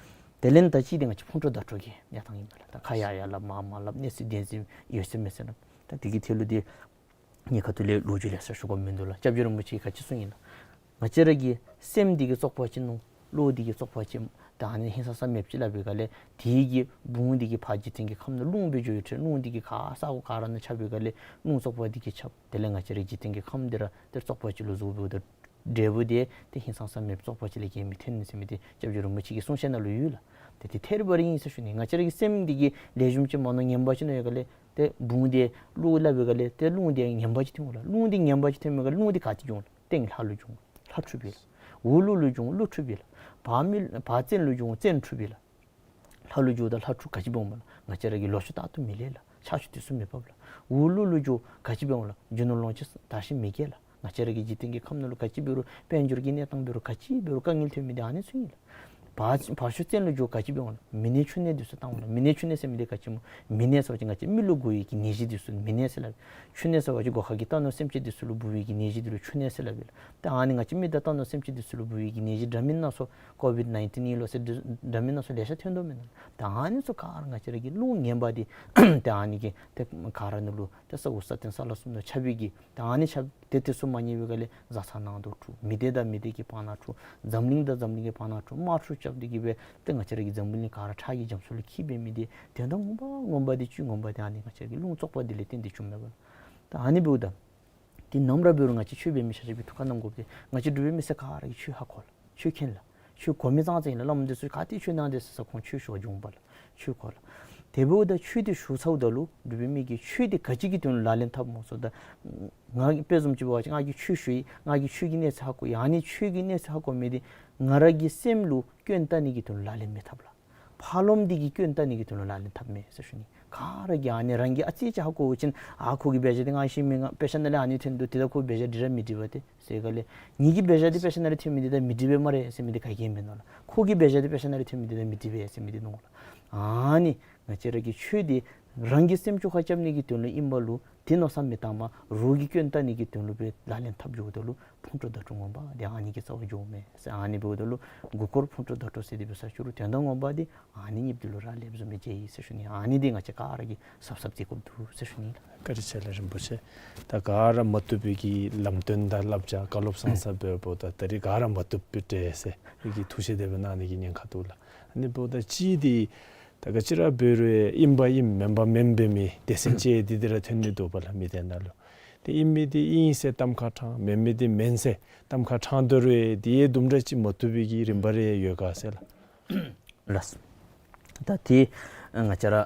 དེ་ལས་ད་ཅིག་འདི་ང་བཅས་ཕུང་དཀྲོག་མདའ་དཀྲོག་གི་གནས་སྟངས་ཨིན་པས་ལགས། ད་ཁ་ཡར་ཡར་སླབ་མར་མར་སླབ་གནས་ཚུལ་བདེན་འཛིན་ཡོད་ཚད་མེད་ཚད་ནང་ད་དེ་གི་ཐད་ལུ་འདི་ངེའི་ཁ་ཐུག་ལས་ལོ་རྒྱུས་ལེ་ཤ་ཞུ་དགོཔ་མིན་འདུག་ལགས། སྐྱབས་རྗེ་རིན་པོ་ཆེ་གིས་ག་ཅི་གསུངས་ཡི་ལགས། ང་བཅས་ར་གི་སེམས་འདི་གིས་བཙོག་པ་ཅིན་ནོར། བློ་འདི་གིས་བཙོག་པ་ཅིན་ ད་ཨ་ནི་ཧིང་སངས་ས་མེདཔ་ཅིག་སླབ་པའི་སྒང་ལས་དེ་གི་བུང་འདི་གིས་ཕར་འཇིག་རྟེན་གྱི་ཁམས་ནང་རླུང་སྦེ་འགྱོ་ཡི་ཁར་རླུང་འདི་གིས་ག་ས་གོ་ག་ར་ནང་ཁྱབ་པའི་སྒང་ལས་རླུང་བཙོག་པ་འདི་གིས་ཁྱབ། དེ་ལས་ང་བཅས་རའི་འཇིག་རྟེན་གྱི་ཁམས་འདི་ར་དེ་བཙོག་པ་ཅིག་ལུ་བཟོ་བའི་འབདཝ་ད་འབྲས་བུ་དེ་དེ་ཧིང་སངས་ས་མེདཔ་བཙོག་པ་ཅིག་ལས་གཞན་མི་ཐོན་ཟེར་མི་དེ་སྐྱབས་རྗེ་རིན་པོ་ཆེ་གི་གསུང་བཤད་ནང་ལུ་ཡོད་ལགས། དེ་དེ་ཐད་རི་བ་རི་ཨིན་ཟེར་ཞུ་ནི། ང་བཅས་ར་གི་སེམས་འདི་གིས་ལེགས་ཤོམ་ཅིག་མ་མནོ་ངན་པ་ཅིག་མནོ་བའི་སྒང་ལས་དེ་བུང་དེ་རླུང་སླབ་པའི་སྒང་ལས་དེ་རླུང་དེ་ངན་པ་ཅིག་ཐོན་འོང་ལགས། རླུང་དེ་ངན་པ་ཅིག་ཐོན་པའི་སྒང་ལས་རླུང་དེ་ག་ཏེ་འགྱོ་འོང་ལགས། སྟེང་ལྷ་ལུ་འགྱོ་འོང་། ལྷ་འཁྲུགས་པས་ལགས། འོག་ཀླུ་ལུ་འགྱོ་འོང་། ཀླུ་འཁྲུགས་པས་ལགས། བར་མི་བར་བཙན་ལུ་འགྱོ་འོང་། བཙན་འཁྲུགས་པས་ལགས། ལྷ་ལུ་འགྱོཝ་ད་ལྷ་འཁྲུགས། ག་ཅི་འབད་འོངམ་ལགས། ང་བཅས་ར་གི་ལོ་ཕྱུགས་རྟག་ཏུ་མི་ལེགས་ལགས། ཆར་ཆུ་དུས་སུ་མི་འབབ་ལགས། འོག་ཀླུ་ལུ་འགྱོ་ག་ཅི་འབད་འོང་ལགས། རྒྱུ་ནོར་ལོངས་སྤྱོད་དར་ཞིང་མི་རྒྱས་ལགས། ང་བཅས་ར་གི་འཇིག་རྟེན་གྱི་ཁམས་ནང་ལུ་ག་ཅི་འབད་རུང་དཔལ་འབྱོར་གྱི་གནས་སྟངས་འབད་རུང་ག་ཅི་འབད་རུང་དཀའ་ངལ་ཐོན་མི་འདི་ཨ་ནི་ཚུ་ཨིན་ལགས། བར་བར་ཤུག་བཙན་ལུ་འགྱོ་ག་ཅི་འབད་འོང་ལགས། མི་ནད་ཕྱུགས་ནད་འདི་ཚུ་བཏང་འོང་ལགས། མི་ནད་ཕྱུགས་ནད་ཟེར་མི་འདི་ག་ཅི་སྨོ། མི་ནད་ཟེར་བ་ཅིན་ང་བཅས་མི་ལུ་འགོ་བའི་གི་ནད་གཞི་འདི་ཚུ་མི་ནད་ཟེར་སླབ། ཕྱུགས་ནད་ཟེར་བ་ཅིན་སྒོ་ཁ་གི་རྟ་ནོར་སེམས་ཅན་འདི་ཚུ་ལུ་འབུ་བའི་གི་ནད་གཞི་འདི་ལུ་ཕྱུགས་ནད་ཟེར་སླབ་ཨིན་ལགས། ཏེ་ཨ་ནི་ང་བཅས་མི་དང་རྟ་ནོར་སེམས་ཅན་འདི་ཚུ་ལུ་འབུ་བའི་གི་ནད་གཞི་འདྲ་མིན་སྣ་ཚོགས་ཀོ་བིཌ་ནའིན་ཊིན་ཨིན་ལོ་ཟེར་འདྲ་མིན་སྣ་ཚོགས་ལེ་ཤ་ཐོན་དོ་མེན་ན། ཏེ་ཨ་ནི་ཚུ་ག་ར་ང་བཅས་ར་གི་རླུང་ངན་པ་འདི་ཏེ་ཨ་ནི་གིས་ཏེ་ག་ར་ནང་ལུ་ཏེ་ས་འོག་ས་སྟེང་ས་བླ་གསུམ་ནང་ཁྱབ་པའི་གི་ཏེ་ཨ་ནི་ཁྱབ་སྟེ་དེ་ཚུ་མ་ཉན་པའི་སྒང་ལས་བཟའ་ཚང་ནང་དོག་འཁྲུགས། མི་སྡེ་དང་མི་སྡེ་གི་བར་ན་འཁྲུགས། འཛམ་གླིང་དང་འཛམ་གླིང་གི་བར་ན་འཁྲུགས། དམག་འཁྲུག་རྐྱབ་སྟེ་གི་སྦེ་ཏེ་ང་བཅས་ར་གི་འཛམ་བུ་གླིང་ག་ར་ཁྲག་གི་རྒྱ་མཚོ་ལུ་འཁྱིལ་འབད་མི་འདི་དོན་དག་ངོ་མ་ངོ་མ་འདི་ཆོས་ངོ་མ་འདི་ཨ་ནི་ང་བཅས་ར་གི་རླུང་བཙོག་པ་འདི་ལས་བརྟེན་ཏེ་བྱུངམ་མས་པ་ལགས། ད་ཨ་ནི་འབདཝ་ད་འདི་ནམ་ར་འབད་རུང་ང་བཅས་ཆོས་འབད་མི་ཆ་ཁྱབ་ཀྱིས་ཐུགས་ཁར་བསྣམ་དགོཔ་འདི་ང་བཅས་འབྲུག་པའི་མི་སེར་ག་ར་གིས་ཆོས་ཧ་གོ་ལགས། ཆོས་མཁྱེན་ལགས། ཆོས་གོ་མི་ཙང་ཙང་ཨིན་ལགས། བླམ་འདི་ཚུ་ག་ཏེ་ཆོས་གནང་དེས་ཟེར་ཁོང་ཆོས་ཞུ་བར་འགྱོཝ་མས་པ་ལགས། ཆོས་གོ་ལགས། དེ་འབདཝ་ད་ཆོས་འདི་ཞུ་ཚརཝ་ད་ལུ་འབྲུག་པའི་མི་གིས་ཆོས་འདི་ག་ཅི་གི་དོན་ལུ་ལག་ལེན་འཐབ་སྨོ་ཟེརཝ་ད་ང་གིས་དཔེ་བཟུམ་ཅིག་འབད་བ་ཅིན་ང་གིས་ཆོས་ཞུ་ཡི། ང་གིས་ཆོས་ཀྱི་གནས་ཚད་ཧ་གོ་ཡི། ཨ་ནི་ཆོས་ཀྱི་གནས་ཚད་ཧ་གོ་མི་འདི་ང་ར་གི་སེམས་ལུ་སྐྱོན་བཏགས་ནི་གི་དོན་ལུ་ལག་ལེན་མི་འཐབ་ལགས། ཕར་ལོགས་འདི་གི་སྐྱོན་བཏགས་ནི་གི་དོན་ལུ་ལག་ལེན་འཐབ་མས་ཟེར་ཞུ་ནི། ག་ར་གིས་ཨ་ནི་རང་གིས་ཨ་ཙི་ཅིག་ཧ་གོ་བ་ཅིན་ཨ་ཁོ་གི་འབད་བཞག་འདི་ང་ཤེས་མི་ང་དཔེ་ཆ་ནང་ལས་ཨ་ནི་ཐོན་འདུག། དེ་ད་ཁོ་འབད་བཞག་འདི་ར་མི་འགྲིག་པ་ཏེ་ཟེར་ག་ལས་ངེ་གི་འབད་བཞག་འདི་དཔེ་ཆ་ནང་ལས་ཐོན་མི་འདི་ད་མི་འགྲིག་པས་སྨ་རེ་ཟེར་མི་འདི་ག་གིས་མིན་ནུག་ལགས། ཁོ་གི་འབད་བཞག་འདི་དཔེ་ཆ་ནང་ལས་ཐོན་མི་འདི་ད་མི་འགྲིག་པས་ཟེར་མི་འདི་ནུག་ལགས། ཨ་ནི་ང་བཅས་ར་གི་ཆོས་འདི་རང་གི་སེམས་ཅོག་ཁར་རྐྱབ་ནི་གི་དོན་ལུ་ཨིན་པ་ལུ་དེ་མནོ་བསམ་མི་བཏང་པར་རོགས་ཀྱི་སྐྱོན་བལྟ་ནི་གི་དོན་ལུ་སྦེ་ལག་ལེན་འཐབ་འགྱོཝ་ད་ལུ་ཕུང་ཁྲོལ་བརྡ་སྤྲོད་ངོ་མ་འདི་ཨ་ནི་གི་རྩ་བར་འགྱོཝ་མས་ཟེར། ཨ་ནི་འབདཝ་ད་ལུ་མགུ་སྐོར་ཕུང་ཁྲོལ་བརྡ་སྤྲོད་ཟེར་དེ་སྦེ་ས་ཅུ་རུ་དོན་དག་ངོ་མ་འདི་ཨ་ནི་གཉིས་འདི་ལུ་ར་ལེགས་ཤོམ་སྦེ་མཇལ་ཡི་ཟེར་ཞུ་ནི། ཨ་ནི་འདི་ང་བཅས་ག་ར་གིས་གཟབ་གཟབ་མཛད་དགོཔ་འདུག་ཟེར་ཞུ་ནི་ལགས། བཀའ་དྲིན་ཆེ་ལགས་རིན་པོ་ཆེ། ད་ག་ར་མ་བཏུབ་པའི་གི་ལམ་སྟོན་དང་བསླབ་བྱ་བཀའ་སློབ་བཟང་ས་འབདཝ་ད་ད་རིས་ག་ར་མ་བཏུབ་པའི་འདྲས་ཟེར་ཨི་གི་ཐུགས་བཞེད་དེ་སྦེ་གནང་ནི་གི་ཉེན་ཁ་འདུག་ལགས། ཨ་ནི་འབདཝ་ད་གཅིག་འདི་ད་ག་ཅི་ར་འབད་རུང་ཨིན་པ་ཨིནམ་མེན་པ་མེནམ་འབད་མི་སྡེ་ཚན་བཅད་དེ་འདི་ར་ཐོན་ནི་འདུག་པ་ལགས། མི་སྡེ་ནང་ལུ་ཏེ་ཨིན་མི་འདི་ཨིན་ཟེར་གཏམ་ཁ་དྲངས། མེན་མི་འདི་མེན་ཟེར་གཏམ་ཁ་དྲངས་དོ་རུང་དེ་ཡང་དུམ་གྲ་ཅིག་མ་བཏུབ་པའི་གི་རིམ་པ་རེ་ཡོད་ག་ཟེར་ལགས། ལགས། ད་དེ་ང་བཅས་ར་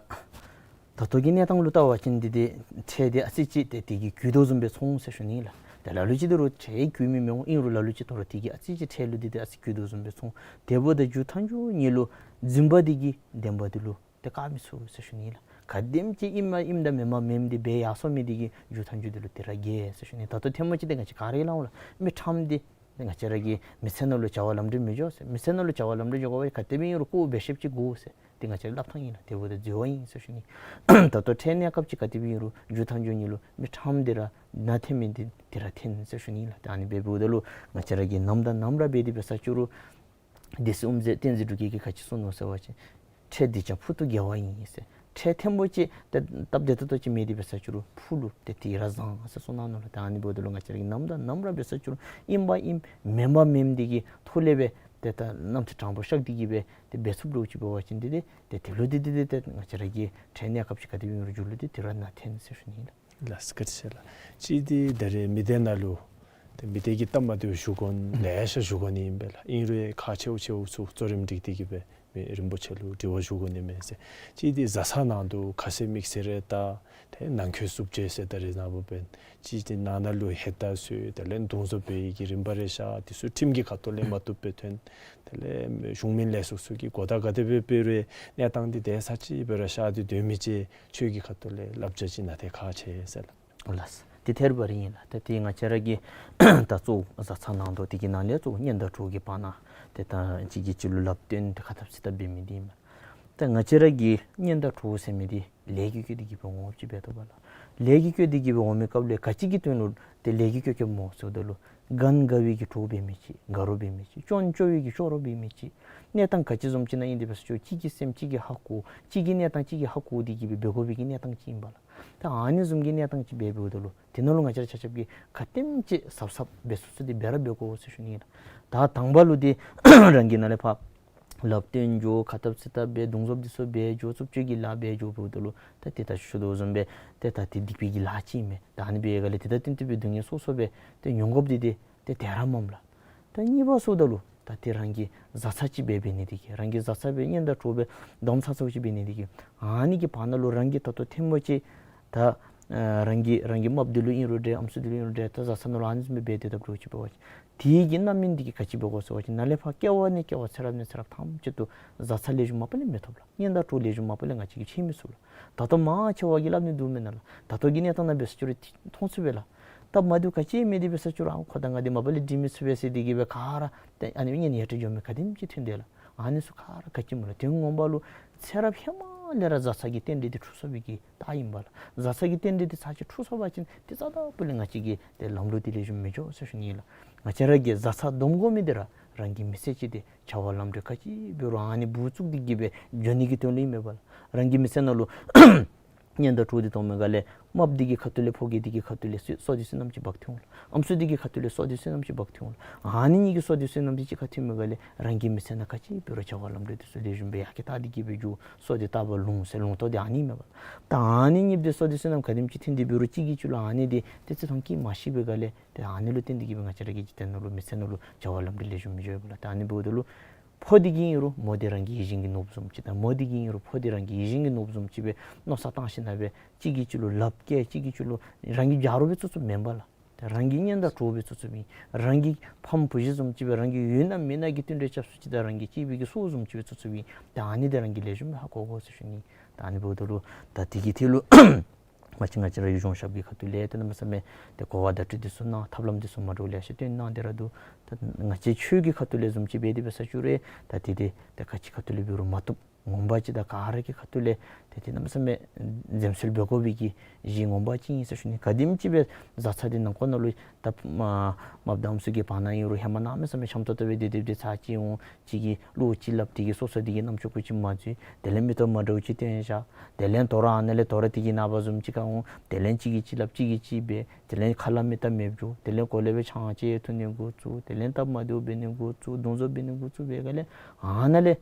ད་ལྟོ་གི་གནས་སྟངས་ལུ་བལྟ་བ་ཅིན་འདི་འདི་འཕྲལ་འདི་ཨ་ཙི་ཅིག་ཏེ་དེ་གིས་རྒུད་དོ་བཟུམ་སྦེ་མཐོང་ཟེར་ཞུ་ནི་ལགས། ཏེ་ལ་ལུ་ཅིག་ད་རུང་འཕྲལ་རྒུད་མི་མི་འོང་། ཨིན་རུང་ལ་ལུ་ཅིག་ད་རུང་དེ་གིས་ཨ་ཙི་ཅིག་འཕྲལ་ལུ་འདི་འདི་ཨ་ཙི་རྒུད་དོ་བཟུམ་སྦེ་མཐོང་། དེ་འབདཝ་ད་མཇུག་མཐའ་མཇུག་ཉིད་ལུ་འཛིན་པ་འདི་གིས་བདེན་པ་འདི་ལུ་ཏེ་བཀག་མི་ཚུགས་ཟེར་ཞུ་ནི་ལགས། ག་དེམ་ཅིག་ཨིནམ་ཨིནམ་དང་མེནམ་མེནམ་འདི་འབད་ཡར་སོང་མི་འདི་གིས་མཇུག་མཐའ་མཇུག་འདི་ལུ་དེ་ར་རྒྱལ་ཟེར་ཞུ་ནི། ད་ལྟོ་ཐལ་མོ་ཅིག་འདི་ང་བཅས་ག་ར་གིས་སླབ་འོང་ལགས། མི་ཕྲངམ་འདི་ང་བཅས་ར་གི་མི་ཚེ་ནང་ལུ་བྱ་བ་ལམ་འགྲོ་མི་འགྱོ་ཟེར། མི་ཚེ་ནང་ལུ་བྱ་བ་ལམ་འགྲོ་འགྱོ་དགོ་པ་ག་དེ་སྦེ་ཨིན་རུང་ཁོ་འབད་ཤེསཔ་ཅིག་དགོ་ཟེར། འདི་ང་བཅས་ར་སླབ་ཐངས་ཨིན་ལགས། དེ་འབདཝ་ད་འཛོལ་བ་ཨིན་ཟེར་ཞུ་ནི། ད་ལྟོ་འཕྲལ་གནས་སྐབས་ཅིག་ག་དེ་སྦེ་ཨིན་རུང་མཇུག་མཐའ་མཇུག་ཉིད་ལུ་མི་ཕྲངམ་འདི་ར་ནཱ་འཐོན་མི་འདི་དེ་ར་འཐོན་ཟེར་ཞུ་ནི་ལགས། ད་ཨ་ནི་འབདཝ་ད་ལུ་ང་བཅས་ར་གིས་ནམ་དང་ནམ་ར་འབད་དེ་འབད་ས་ཅུ་རུ་སྡེ་སྲིད་དབུ་མཛད་བསྟན་འཛིན་འབྲུག་རྒྱས་ཀྱིས་ག་ཅི་གསུངས་ནུག་ཟེར་བ་ཅིན་འཕྲལ་གདུལ་བྱ་ཕུག་ཏུ་དགེ་བ་ཡིན་ཟེར། འཕྲལ་ཐལ་མོ་ཅིག་ཏེ་སྟབས་བདེ་ཏོག་ཏོ་ཅིག་མེད་དེ་འབད་ས་ཅུ་རུ་ཕུག་ལུ་ཏེ་དེ་ར་བཟང་ཟེར་གསུངས་གནང་ནུག་ལགས། ད་ཨ་ནི་འབདཝ་ད་ལུ་ང་བཅས་ར་གིས་ནམ་དང་ནམ་ར་འབད་ས་ཅུ་རུ་ཨིན་པ་ཨིནམ་མེན་པ་མེནམ་འདི་གི་ཐོག་ལས་སྦེ་ཏེ་ད་རྣམ་ཅོ་དྲང་པོ་ཤར་ཏེ་གི་སྦེ་ཏེ་འབད་ཚུགསཔ་ལུ་ཅིག་འབད་བ་ཅིན་འདི་ཏེ་ཏེ་དེ་ལུ་འདི་འདི་འདི་ཏེ་ང་བཅས་ར་གི་འཕྲལ་གནས་སྐབས་ཅིག་ག་དེ་སྦེ་ཨིན་རུང་མཇུག་ལུ་འདི་དེ་ར་ནཱ་འཐོན་ཟེར་ཞུ་ནི་ལགས། ལགས་སོ། བཀའ་དྲིན་ཆེ་ལགས། གཅིག་འདི་ད་རེས་མི་སྡེ་ནང་ལུ་ཏེ་མི་སྡེ་གི་སྟབས་མ་བདེཝ་ཞུ་དགོ་ལེ་ཤ་ཞུ་དགོ་ནི་ཨིན་པས་ལགས། ཨིན་རུང་ཁག་ཆེཝ་ཆེཝ་ཚུ་གཙོ་རིམ་སྒྲིག་སྟེ་གི་སྦེ་མི་རིན་པོ་ཆེ་ལུ་དྲི་བ་ཞུ་དགོ་ནི་མས་ཟེར། གཅིག་འདི་བཟའ་ཚང་ནང་དུ་ཁ་ཟས་དམིགས་བསལ་རེ་བལྟ། ཏེ་ནང་འཁོད་བསུབ་བྱེལ་ཟེར་ད་རེས་ནངས་པ་འབད་བ་ཅིན་ནང་ན་ལུ་ཧེ་ད་བཟོ་དེ་ལས་འདུ་འཛོམས་འབད་བའི་གི་རིམ་པ་རེ་ཤར། དེ་ཚུ་ཁྲིམས་ཀྱི་ཁ་ཐུག་ལས་མ་བཏུབ་པའི་དོན་དེ་ལས་གཞུང་མིན་ལས་ཚོགས་ཚུ་གིས་གོ་བརྡ་ག་དེ་སྦེ་སྤེལ་རུང་གནས་སྟངས་འདི་དེ་ཚར་གཅིག་སྦེ་ར་ཤར་ཏེ་སྡོད་མི་ཅིག་ཆོས་ཀྱི་ཁ་ཐུག་ལས་བསླབ་བྱ་ཅིག་ནཱ་ཏེ་ཁག་ཆེ་ཟེར་ལགས། ལགས། དེ་ཐད་རི་བ་རི་ཨིན་ལགས། ད་དེ་ང་བཅས་ར་གི་ད་གཙོ་བོ་བཟའ་ཚང་ནང་དོག་དེ་གི་ནང་ལས་གཙོ་བོ་གཉེན་དང་གྲོགས་ཀྱི་བར་ན་ཏེ་ད་གཅིག་གིས་གཅིག་ལུ་ལབ་སྟོན་ཏེ་ཁ་འཐབ་ཚིག་འཐབ་འབད་མི་འདི་ཨིན་མས། ད་ང་བཅས་ར་གི་གཉེན་དང་གྲོགས་ཟེར་མི་འདི་ལས་ཀྱིས་བསྐོས་ཏེ་གི་སྦེ་འོངམ་ཅིག་འབད་དོ་བ་ལགས། ལས་ཀྱིས་བསྐོས་ཏེ་གི་སྦེ་འོང་མི་སྐབས་ལས་ག་ཅི་གི་དོན་ལུ་ཏེ་ལས་ཀྱིས་བསྐོས་བསྐོསཔ་སྨོ་ཟེརཝ་ད་ལུ་གང་དགའ་བའི་གི་གྲོགས་འབད་མི་ཅིག། དགའ་རོགས་འབད་མི་ཅིག། སྐྱོན་བཅོ་བའི་གི་སྐྱོ་རོགས་འབད་མི་ཅིག། གནས་སྟངས་ག་ཅི་བཟུམ་ཅིག་ནང་ཨིན་ཏེ་འབད་ས་ཅིག་གཅིག་གི་སེམས་གཅིག་གིས་ཧ་གོ། གཅིག་གི་གནས་སྟངས་གཅིག་གིས་ཧ་གོ་སྟེ་གི་སྦེ་འབད་དགོ་པའི་གི་གནས་སྟངས་ཅིག་ཨིན་པ་ལགས། ད་ཨ་ནི་བཟུམ་གྱི་གནས་སྟངས་ཅིག་འབད་འབདཝ་ད་ལུ་དེ་ནང་ལུ་ང་བཅས་ར་ཆ་ཁྱབ་ཀྱིས་ག་དེམ་ཅིག་གཟབ་གཟབ་འབད་ཚུགས་ཚུགས་ཏེ་འབད་ར་འབད་དགོ་ཟེར་ཞུ་ནི་ཨིན་ལགས། ད་དང་པ་ལུ་འདི་རང་གི་ནང་ལས་ཕར་ ལགཔ་བཏོན་འགྱོ། ཁ་ཐབ་ཚིག་ཐབ་འབད། གདུང་འཛོམས་འདི་ཚུ་འབད་འགྱོ། རྩུབ་སྤྱོད་ཀྱི་ལཱ་འབད་འགྱོ་འབདཝ་ད་ལུ་ད་ཏེ་ད་ཞུ་དོ་བཟུམ་སྦེ་ཏེ་ད་ཏེ་སྡིག་པའི་གི་ལཱ་ཅིག་ཨིན་མས། ད་ཨ་ནི་འབད་སྒང་ལས་ཏེ་ད་བརྟེན་ཏེ་སྦེ་སྡུག་བསྔལ་སོ་སོ་སྦེ་ཏེ་མྱོང་དགོཔ་འདི་ཏེ་ཏེ་དེ་ར་མས་ལགས། ད་གཉིས་པ་ཟེརཝ་ད་ལུ་ད་ཏེ་རང་གིས་བཟའ་ཚང་ཅིག་འབད་འབད་ནི་འདི་གིས་རང་གིས་བཟའ་ཚང་སྦེ་གཉེན་དང་གྲོགས་སྦེ་སྡོམ་ཚར་ཚརཝ་ཅིག་འབད་ནི་འདི་གིས་ཨ་ནི་གི་བར་ན་ལུ་རང་གིས་ད་ལྟོ་ཐེངས་མ་ཅིག་ད་ཨ་རང་གི་རང་གི་རྨགཔ་འདི་ལུ་ཨིན་རུང་འདྲ་ཨམ་སྲུ་འདི་ལུ་ཨིན་རུང་འདྲ་ད་བཟའ་ཚང་ནང་ལུ་ཨ་ནི་བཟུམ་སྦེ་འབད་དེ་སྡོདཔ་འདྲཝ་ཅིག་འབད་བ་ཅིན་དེ་གི་རྣམ་སྨིན་འདི་གིས་ག་ཅི་འབད་དགོ་ཟེར་བ་ཅིན་ནཱ་ལས་ཕར་སྐྱེ་བ་ནས་སྐྱེ་བ་ཚེ་རབས་ནས་ཚེ་རབས་ཐམས་ཅད་དུ་བཟའ་ཚང་ལེགས་ཤོམ་མ་པ་ལས་མི་ཐོབ་ལགས། གཉེན་དང་གྲོགས་ལེགས་ཤོམ་མ་པ་ལས་ང་བཅས་ཀྱིས་འཕྱད་མི་ཚུགས་ལགས། ད་ལྟོ་མང་ཆེ་བ་གིས་སླབ་ནི་འདུག་མེན་ན་ལགས། ད་ལྟོ་གི་གནས་སྟངས་ནང་འབད་ས་ཅིག་རུང་མཐོང་ཚུགས་པས་ལགས། སྟབས་མ་བདེཝ་ག་ཅི་མེད་དེ་འབད་ས་ཅིག་རུང་ཨ་ཁོ་དང་ང་འདི་མ་པ་ལས་འདྲིས་མི་ཚུགས་པས་ཟེར་དེ་གིས་སྦེ་ག་ར་ཏེ་ཨ་ནི་གཉེན་ཡ་བྲལ་འགྱོ་མི་ག་དེམ་ཅིག་ཐོན་དེས་ལགས། ཨ་ནི་ཚུ་ག་ར་ག་ཅི་སྨོ་ལགས། དོན་ངོ་མ་ལུ་ཚེ་རབས་ཧེ་མ་ལས་ར་བཟའ་ཚང་གི་རྟེན་འབྲེལ་འདི་འཁྲུལ་སོང་བའི་གི་རྟགས་ཨིན་པས་ལགས། བཟའ་ཚང་གི་རྟེན་འབྲེལ་འདི་ཚར་གཅིག་འཁྲུལ་སོང་བ་ཅིན་ཏེ་རྩ་དང་པོ་ལས་ང་བཅས་ཀྱི་ཏེ་ལམ་ལུགས་འདི་ལེགས་ཤོམ་མི་འགྱོ་ཟེར་ཞུ་ནི་ལགས། ང་བཅས་ར་གིས་བཟའ་ཚང་སྡོམ་དགོ་མི་འདི་ར་རང་གི་མི་ཚེ་གཅིག་འདི་བྱ་བ་ལམ་འགྲོ་ག་ཅི་འབད་རུང་ཨ་ནི་སྦུག་བཙུགས་ཏེ་གིས་སྦེ་འགྱོ་ནི་གི་དོན་ལུ་ཨིན་མས་པ་ལགས། རང་གི་མི་ཚེ་ནང་ལུ་གཉེན་དང་གྲོགས་འདི་གཏོགས་མི་ག་ལས་རྨགཔ་འདི་གི་ཁ་ཐུག་ལས་ཕོ་རྒྱས་འདི་གི་ཁ་ཐུག་ལས་བསོད་བསོད་བདེ་བསོད་ནམས་ཅིག་འབག་འཐོན་འོང་ལགས། ཨམ་སྲུ་འདི་གི་ཁ་ཐུག་ལས་བསོད་བདེ་བསོད་ནམས་ཅིག་འབག་འཐོན་འོང་ལགས། ཨ་ནི་གཉིས་ཀྱི་བསོད་བདེ་བསོད་ནམས་འདི་གཅིག་ཁར་འཐོན་མི་ག་ལས་རང་གི་མི་ཚེ་ནང་ག་ཅི་འབད་རུང་བྱ་བ་ལམ་འགྲོ་འདི་ཚུ་ལེགས་ཤོམ་སྦེ་ཡར་རྒྱས་བཏང་སྟེ་གིས་སྦེ་འགྱོ། བསོད་བདེ་ལྟ་བུ་ལུང་ཟེར་ལུང་རྟོགས་འདི་ཨ་ནི་མས་པ་ལགས། ད་ཨ་ནི་གཉིས་འདི་བསོད་བདེ་བསོད་ནམས་ག་དེམ་ཅིག་འཐོན་ཏེ་འབད་རུང་གཅིག་གིས་གཅིག་ལུ་ཨ་ནི་འདི་ཏེ་བརྩི་མཐོང་བསྐྱེད་མ་ཤེས་པའི་ག་ལས་ཏེ་ཨ་ནི་ལུ་བརྟེན་ཏེ་གིས་སྦེ་ང་བཅས་ར་གི་འཇིག་རྟེན་ནང་ལུ་མི་ཚེ་ནང་ལུ་བྱ་བ་ལམ་འགྲོ་ལེགས་ཤོམ་མི་འགྱོ་བས་པ་ལགས། ད་ཨ་ནི་འབདཝ་ད་ལུ་ཕོ་འདི་གིས་ཨིན་རུང་མོ་འདི་རང་གི་ཡིད་བཞིན་གྱི་ནོར་བུ་བཟུམ་ཅིག་དང་མོ་འདི་གིས་ཨིན་རུང་ཕོ་འདི་རང་གི་ཡིད་བཞིན་གྱི་ནོར་བུ་བཟུམ་ཅིག་སྦེ་མནོ་བསམ་བཏང་ཞིནམ་སྦེ་གཅིག་གིས་གཅིག་ལུ་ལགཔ་བཀལ་གཅིག་གིས་གཅིག་ལུ་རང་གི་རྒྱབ་རོགས་སྦེ་བཙུགས་བཙུགསཔ་མེན་པ་ལགས། ད་རང་གི་གཉེན་དང་གྲོགས་སྦེ་བཙུགས་བཙུགསཔ་ཨིན། རང་གི་ཕམ་བུ་གཞི་བཟུམ་ཅིག་སྦེ་རང་གི་ཡོད་ན་མེད་ན་གི་བསྟུན་གྲོས་རྐྱབ་སུ་ཅིག་དང་རང་གི་གཅེས་པའི་གི་སྲོག་བཟུམ་ཅིག་སྦེ་བཙུགས་བཙུགསཔ་ཨིན། ད་ཨ་ནི་འདི་རང་གིས་ལེགས་ཤོམ་སྦེ་ཧ་གོ་དགོ་ཟེར་ཞུ་ནི། ད་ཨ་ནི་འབདཝ་ད་ལུ་ད་འདི་གི་ཐད་ལུ་ང་བཅས་ང་བཅས་ར་ཡུལ་གཞུང་ཞབས་ཀྱི་ཁ་ཐུག་ལས་ཏེ་གནམ་མེད་ས་མེད་ཏེ་གོ་བ་བརྡ་སྤྲོད་འདི་ཚུ་གནང་ཐབས་ལམ་འདི་ཚུ་མ་འདྲཝ་ལེ་ཤ་སྟོན་གནང་སྟེ་ར་འདུག། ད་ང་བཅས་ཆོས་ཀྱི་ཁ་ཐུག་ལས་བཟུམ་ཅིག་འབད་དེ་འབད་ས་ཅིག་རུང་ད་འདི་འདི་ད་ག་ཅི་ཁ་ཐུག་ལས་འབད་རུང་མ་བཏུབ། ངོ་མ་ཅིག་ད་ག་ར་གི་ཁ་ཐུག་ལས་ཏེ་ཏེ་གནམ་མེད་ས་མེད་འཛེམ་ཟོན་འབད་དགོ་པའི་གི་གཞི་ངོ་མ་ཅིག་ཨིན་ཟེར་ཞུ་ནི། ག་དེམ་ཅིག་སྦེ་བཟའ་ཚང་འདི་ནང་འཁོད་ནང་ལུ་ད་མ་མ་བདམས་ཚུ་གི་བར་ན་ཨིན་རུང་ཧེ་མ་གནམ་མེད་ས་མེད་འཆམ་ཏོག་ཏོ་སྦེ་སྡོད་སྡོདཔ་འདི་ཚར་གཅིག་འོང་གཅིག་གིས་བློ་ཅིག་སླབ་དེ་གིས་སོ་སོ་དེ་གི་རྣམ་ཅོ་ཀུ་ཅིག་མ་འཛུལ། དེ་ལས་མིག་ཏོ་མ་འདྲཝ་ཅིག་སྟོན་བཞག། དེ་ལས་དོ་རུང་ཨ་ནཱ་ལས་དོ་རུང་དེ་གི་རྣམ་པ་བཟུམ་ཅིག་ཁར་འོང་། དེ་ལས་གཅིག་གིས་གཅིག་སླབ་གཅིག་གིས་གཅིག་འབད། དེ་ལས་ཁ་སླབ་མི་སྟབས་མེདཔ་འགྱོ། དེ་ལས་གོ་ལེ་སྦེ་ཆང་ཅིག་འཐུང་ནི་འགོ་བཙུགས། དེ་ལས་སྟབས་མ་བདེཝ་འབད་ནི་འགོ་བཙུགས། གདུང་འཛོམས་འབད་ནི་འགོ་བཙུགས་པའི་ག་ལས་ཨ་ནཱ་ལས་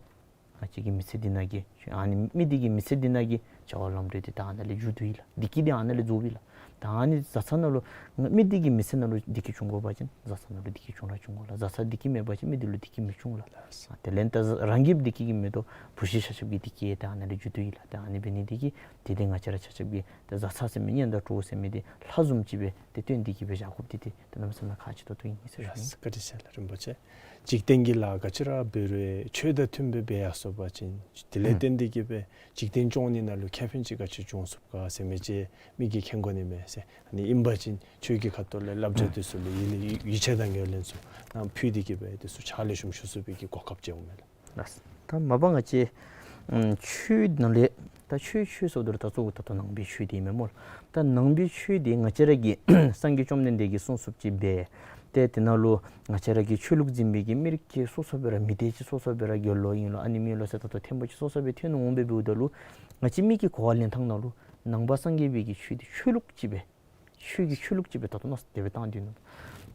ང་བཅས་ཀྱི་མི་ཚེ་འདི་ནང་གི་ཨ་ནི་མི་འདི་གི་མི་ཚེ་འདི་ནང་གི་བྱ་བ་ལམ་འགྲོ་འདི་ད་ཨ་ནཱ་ལས་མཇུག་བསྡུ་ཡི་ལགས། བདེ་སྐྱིད་འདི་ཨ་ནཱ་ལས་རྫོགས་པས་ལགས། ད་ཨ་ནི་བཟའ་ཚང་ནང་ལུ་མི་འདི་གི་མི་ཚེ་ནང་ལུ་བདེ་སྐྱིད་འབྱུང་དགོ་པ་ཅིན་བཟའ་ཚང་ནང་ལུ་བདེ་སྐྱིད་འབྱུང་ར་འབྱུང་དགོ་ལགས། བཟའ་ཚང་བདེ་སྐྱིད་མེད་པ་ཅིན་མི་འདི་ལུ་བདེ་སྐྱིད་མི་འབྱུང་ལགས། དེ་ལས་ད་རང་གིས་བདེ་སྐྱིད་ཀྱི་མེད་དོ་བུ་གཞི་ཆ་ཁྱབ་ཀྱི་བདེ་སྐྱིད་ད་ཨ་ནཱ་ལས་མཇུག་བསྡུ་ཡི་ལགས། ད་ཨ་ནི་འབད་ནི་འདི་གིས་དེ་འདི་ང་བཅས་ར་ཆ་ཁྱབ་ཀྱིས་ད་བཟའ་ཚང་ཟེར་མི་གཉེན་དང་གྲོགས་ཟེར་མི་འདི་ལྷ་བཟུམ་ཅིག་སྦེ་ཏེ་བསྟེན་ཏེ་གིས་སྦེ་བཞག་དགོཔ་འདི་ཏེ་ད་གནམ་མེད་ས་མེད་ཁག་ཆེ་ཏོག་ཏོ་ཨིན་ཟེར་ཞུ་ནི། ལགས་སོ། བཀའ་དྲིན་ཆེ་ལགས་རིན་པོ་ཆེ། འཇིག་རྟེན་གྱི་ལཱ་ག་ཅི་ར་འབད་རུང་ཆོས་དང་མཐུན་པའི་འབད་ཡར་སོང་པ་ཅིན་དེ་ལས་ཨུམ་བརྟེན་ཏེ་གིས་སྦེ་འཇིག་རྟེན་སྐྱོང་ནི་ནང་ལུ་ཁེ་ཕན་ཅིག་ག་ཅི་འབྱུང་ཚུགས་ག་ཟེར་མི་ཅིག་མི་གིས་མཁྱེན་དགོ་ནི་མས་ཟེར། ཨ་ནི་ཨིན་པ་ཅིན་ཆོས་ཀྱི་ཁ་ཐུག་ལས་བསླབ་བྱ་ཨུམ་འདི་ཚུ་ལུ་ཡིད་ལས་ཡིད་ཆེས་དང་ངོས་ལེན་ཚུ་ནང་ཕུལ་ཏེ་གིས་སྦེ་འདི་ཚུ་ཕྱག་ལེགས་ཤོམ་ཞུ་ཚུགས་པའི་གི་གོ་སྐབས་ཅིག་འོང་མས་ལགས། ལགས། ད་མ་པ་ང་བཅས་ཨམ་ཆོས་ནང་ལས་ད་ཆོས་ཆོས་ཟེརཝ་ད་ལུ་ད་གཙོ་བོ་ད་ལྟོ་ནང་པའི་ཆོས་འདི་ཨིན་མས་སྨོ་ལགས། ད་ནང་པའི་ཆོས་འདི་ང་བཅས་ར་གི་སངས་རྒྱས་བཅོམ་ལྡན་འདས་ཀྱིས་གསུངས་གསུངསམ་ཅིག་འབད། ཏེ་དེ་ནང་ལུ་ང་བཅས་ར་གི་ཆོས་ལུགས་འཛིན་པའི་གི་མི་རིགས་ཀྱི་སོ་སོ་སྦེ་ར་མི་སྡེ་ཅིག་སོ་སོ་སྦེ་ར་དགེ་སློང་ཨིན་ལོ་ཨ་ནེམ་ཨིན་ལོ་ཟེར་ད་ལྟོ་ཐེམ་པོ་ཅིག་སོ་སོ་སྦེ་ཐོན་འོང་སྦེ་འབདཝ་ད་ལུ་ང་བཅས་མི་གི་གོ་བ་ལེན་ཐངས་ནང་ལུ་ནང་པ་སངས་རྒྱས་པའི་གི་ཆོས་འདི་ཆོས་ལུགས་ཅིག་སྦེ་ཆོས་ཀྱི་ཆོས་ལུགས་ཅིག་སྦེ་ད་ལྟོ་མནོ་བསམ་དེ་སྦེ་བཏང་སྡོད་ནུག།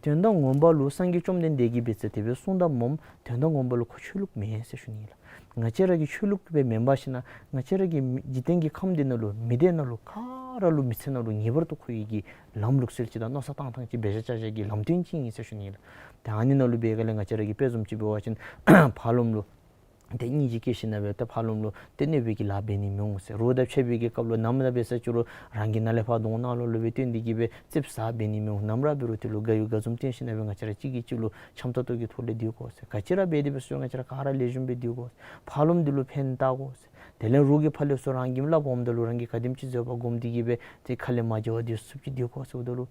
དོན་དག་ངོ་མ་ལུ་སངས་རྒྱས་བཅོམ་ལྡན་འདས་ཀྱིས་འབད་ཚེ་དེ་སྦེ་གསུངས་དོ་སྨོ། དོན་དག་ངོ་མ་ལུ་ཁོ་ཆོས་ལུགས་མེན་ཟེར་ཞུ་ནི་ལགས། ང་བཅས་ར་གི་ཆོས་ལུགས་སྦེ་མེན་པར་ཞིན་ན་ང་བཅས་ར་གི་མི་འཇིག་རྟེན་གྱི་ཁམས་འདི་ནང་ལུ་མི་སྡེ་ནང་ལུ་ག་ར་ལུ་མི་ཚེ་ནང་ལུ་ངེས་པར་དུ་མཁོ་བའི་གི་ལམ་ལུགས་སྲོལ་ཅིག་དང་མནོ་བསམ་བཏང་ཐངས་ཅིག་འབད་བཞག་བཞག་གི་ལམ་སྟོན་ཅིག་ཨིན་ཟེར་ཞུ་ནི་ལགས། ད་ཨ་ནི་ནང་ལུ་འབད་ག་ལས་ང་བཅས་ར་གི་དཔེ་བཟུམ་ཅིག་འབད་བ་ཅིན་ཕར་ལོགམ་ལུ་ཏེ་སྙིང་རྗེ་བསྐྱེད་ཞིན་ན་སྦེ་ཏེ་ཕར་ལོགམ་ལུ་ཏེ་གནོད་པའི་གི་ལཱ་འབད་ནི་མི་འོང་ཟེར། རོགས་དང་ཕྱད་པའི་གི་སྐབས་ལུ་ནམ་ར་འབད་ས་ཅིག་རུང་རང་གི་ནང་ལས་ཕར་གདོང་ནང་ལོགས་ལུ་སྦེ་སྟོན་ཏེ་གིས་སྦེ་ཙིགཔ་ཟ་འབད་ནི་མི་འོང་། ནམ་ར་འབད་རུང་དེ་ལུ་དགའ་ཡོད་དགའ་འཛུམ་སྟོན་ཞིན་ན་སྦེ་ང་བཅས་ར་གཅིག་གིས་གཅིག་ལུ་འཆམ་ཏོག་ཏོ་གི་ཐོག་ལས་སྡོད་དགོ་ཟེར། ག་ཅི་ར་འབད་དེ་འབད་སོང་ང་བཅས་ར་ག་ར་ལེགས་ཤོམ་སྦེ་སྡོད་དགོ་ཟེར། ཕར་ལོགམ་འདི་ལུ་ཕན་བཏགས་དགོ་ཟེར། དེ་ལས་རོགས་ཀྱིས་ཕར་ལས་ཚུར་རང་གི་སླབ་འོངམ་ད་ལུ་རང་གིས་ག་དེམ་ཅིག་བཟོད་པ་སྒོམ་སྟེ་གིས་སྦེ་ཏེ་ཁ་ལས་མ་བྱ་བ་སྡོད་ཚུགསཔ་ཅིག་སྡོད་དགོ་ཟེརཝ་ད་ལུ་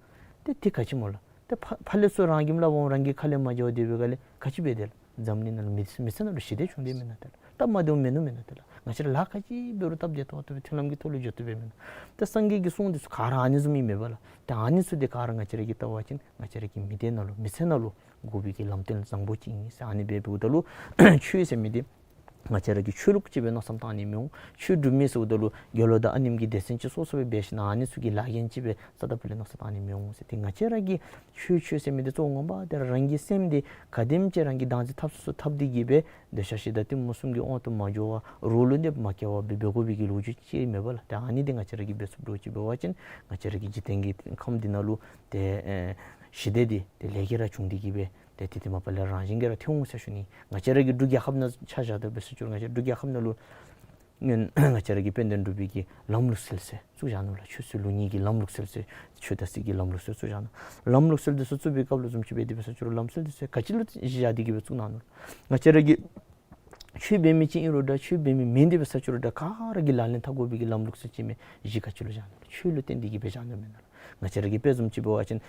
ཏེ་དེ་ག་ཅི་སྨོ་ལགས། ཏེ་ཕར་ཕར་ལས་ཚུར་རང་གིས་སླབ་འོང་རང་གིས་ཁ་ལས་མ་བྱ་བ་སྡོད་པའི་ག་ལས་ག་ཅི་འབད་དེ་ལགས། འཛམ་གླིང་ནང་ལུ་མི་མི་ཚེ་ནང་ལུ་ཞི་བདེ་བྱུང་སྟེ་མེན་ན་ཏེ་ལགས། སྟབས་མ་བདེཝ་མིན་ནུག་མེན་ན་ཏེ་ལགས། ང་བཅས་ར་ལཱ་ག་ཅི་འབད་རུང་སྟབས་བདེ་ཏོག་ཏོ་སྦེ་མཐུན་ལམ་གྱི་ཐོག་ལུ་འགྱོ་བཏུབ་པས་མེན་ན། ཏེ་སངས་རྒྱས་ཀྱིས་གསུངས་འདི་ཚུ་ག་ར་ཨ་ནི་བཟུམ་ཨིན་མས་པ་ལགས། ཏེ་ཨ་ནི་ཚུ་འདི་ག་ར་ང་བཅས་ར་གིས་བལྟ་བ་ཅིན་ང་བཅས་ར་གི་མི་སྡེ་ནང་ལུ་མི་ཚེ་ནང་ལུ་དགོ་པའི་གི་ལམ་སྟོན་བཟང་པོ་ཅིག་ཨིན་ཟེར། ཨ་ནི་སྦེ་འབདཝ་ད་ལུ་ཆོས་ཟེར་མི་འདི་ ང་བཅས་ར་གིས་ཆོས་ལུགས་ཅིག་སྦེ་མནོ་བསམ་བཏང་ནི་མི་འོང་། ཆོས་སྒྲུབ་མི་ཟེརཝ་ད་ལུ་དགེ་སློང་དང་ཨ་ནེམ་གྱི་སྡེ་ཚན་ཅིག་སོ་སོ་སྦེ་འབད་ཞིནམ་ཨ་ནི་ཚུ་གི་ལཱ་འགན་ཅིག་སྦེ་རྩ་དང་ཕུ་ལས་མནོ་བསམ་བཏང་ནི་མི་འོང་ཟེར། ཏེ་ང་བཅས་ར་གིས་ཆོས་ཆོས་ཟེར་མི་འདི་གཙོ་བོ་ངོ་མ་འདི་ར་རང་གི་སེམས་འདི་ག་དེམ་ཅིག་རང་གིས་བདག་འཛིན་འཐབ་ཚུགས་ཚུགས་འཐབ་སྟེ་གིས་སྦེ་འདོད་ཆགས་ཞེ་སྡང་གཏི་མུག་གསུམ་གྱི་དབང་དུ་མ་འགྱོ་བར་རོགས་ལུ་ནདཔ་མ་སྐྱེ་བར་སྦེ་འབད་དགོ་པའི་གི་ལོ་རྒྱུས་ཅིག་མེད་པ་ལགས། ཏེ་ཨ་ནི་འདི་ང་བཅས་ར་གིས་འབད་ཚུགསཔ་འདྲཝ་ཅིག་འབད་བ་ཅིན་ང་བཅས་ར་གི་འཇིག་རྟེན་གྱི་ཁམས་འདི་ནང་ལུ་ཏེ་ཨེ་ཞི་བདེ་འདི་ཏེ་ལས་ཀྱིས་ར་བྱུང་སྟེ་གིས་སྦེ་ཏེ་དེ་དེ་མ་པ་ལས་རང་བཞིན་གྱིས་ར་ཐོན་འོང་ཟེར་ཞུ་ནི། ང་བཅས་ར་གི་འབྲུག་རྒྱལ་ཁབ་ནང་ཆ་བཞག་སྟེ་འབད་ས་ཅིག་རུང་ང་བཅས་འབྲུག་རྒྱལ་ཁབ་ནང་ལུ་སྔོན་ང་བཅས་ར་གི་དཔལ་ལྡན་འབྲུག་པའི་གི་ལམ་ལུགས་སྲོལ་ཟེར་བཙུགས་བཞག་ནུག་ལགས། ཆོས་སྲིད་ལུགས་གཉིས་ཀྱི་ལམ་ལུགས་སྲོལ་ཟེར་ཆོས་དང་སྲིད་ཀྱི་ལམ་ལུགས་སྲོལ་བཙུགས་བཞག་ནུག། ལམ་ལུགས་སྲོལ་འདི་ཚུ་བཙུགས་པའི་སྐབས་ལུ་བཟུམ་ཅིག་འབད་དེ་འབད་ས་ཅིག་རུང་ལམ་སྲོལ་འདི་ཚུ་ག་ཅི་ལུ་གཞི་བཞག་སྟེ་གིས་སྦེ་བཙུགས་གནང་ནུག་ལགས། ང་བཅས་ར་གི་ཆོས་འབད་མི་ཅིག་ཨིན་རུང་འདྲ་ཆོས་འབད་མི་མེན་དེ་འབད་ས་ཅིག་རུང་འདྲ་ག་ར་གིས་ལག་ལེན་འཐབ་དགོ་པའི་གི་ལམ་ལུགས་སྲོལ་ཅིག་མས། གཞི་ག་ཅི་ལུ་བཞག་ནུག་ལགས། ཆོས་ལུ་བརྟེན་ཏེ་གིས་སྦེ་བཞག་ནུག་མེན་ན་ལགས། ང་བཅས་ར་གི་དཔེ་བཟུམ་ཅིག་འབད་བ་ཅིན་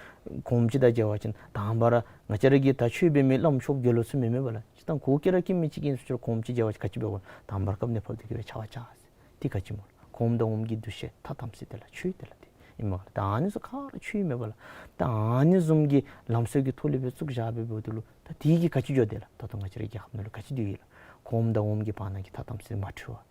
གོངམ་ཅིག་དང་མཇལ་བ་ཅིན་དང་པ་ར་ང་བཅས་ར་གི་ད་ཆོས་འབད་མི་བླམ་ཆོསཔ་དགེ་སློང་ཚུ་མེན་མས་པ་ལགས། ཅིག་ད་གོ་སྐྱེ་ར་སྐྱེ་མི་ཅིག་ཨིན་ཟེར་ཅི་རུང་གོངམ་ཅིག་མཇལ་བ་ཅིན་ག་ཅི་འབད་དགོ། དང་པ་ར་བཀབ་ནེ་ཕབ་སྟེ་གིས་སྦེ་ཕྱག་འཚལ་ཟེར། དེ་ག་ཅི་སྨོ་ལགས། གོངམ་དང་འོགམ་གྱི་འདུ་ཤེས་ཐ་དམ་ཚིག་དེ་ལགས། ཆོས་དེ་ལགས། དེ་ཨིན་མས་ལགས། ད་ཨ་ནི་ཚུ་ག་ར་ཆོས་ཨིན་མས་པ་ལགས། ད་ཨ་ནི་བཟུམ་གྱི་ལམ་སྲོལ་གྱི་ཐོག་ལས་སྦེ་བཙུགས་བཞག་སྦེ་འབདཝ་ད་ལུ་ད་དེ་གིས་ག་ཅི་འགྱོ་དེ་ལགས། ད་ལྟོ་ང་བཅས་རའི་རྒྱལ་ཁབ་ནང་ལུ་ག་ཅི་སྡོད་ཡི་ལགས། གོངམ་དང་འོགམ་གྱི་བར་ན་གི་ཐ་དམ་ཚིག་མ་འཁྲུལ་བར་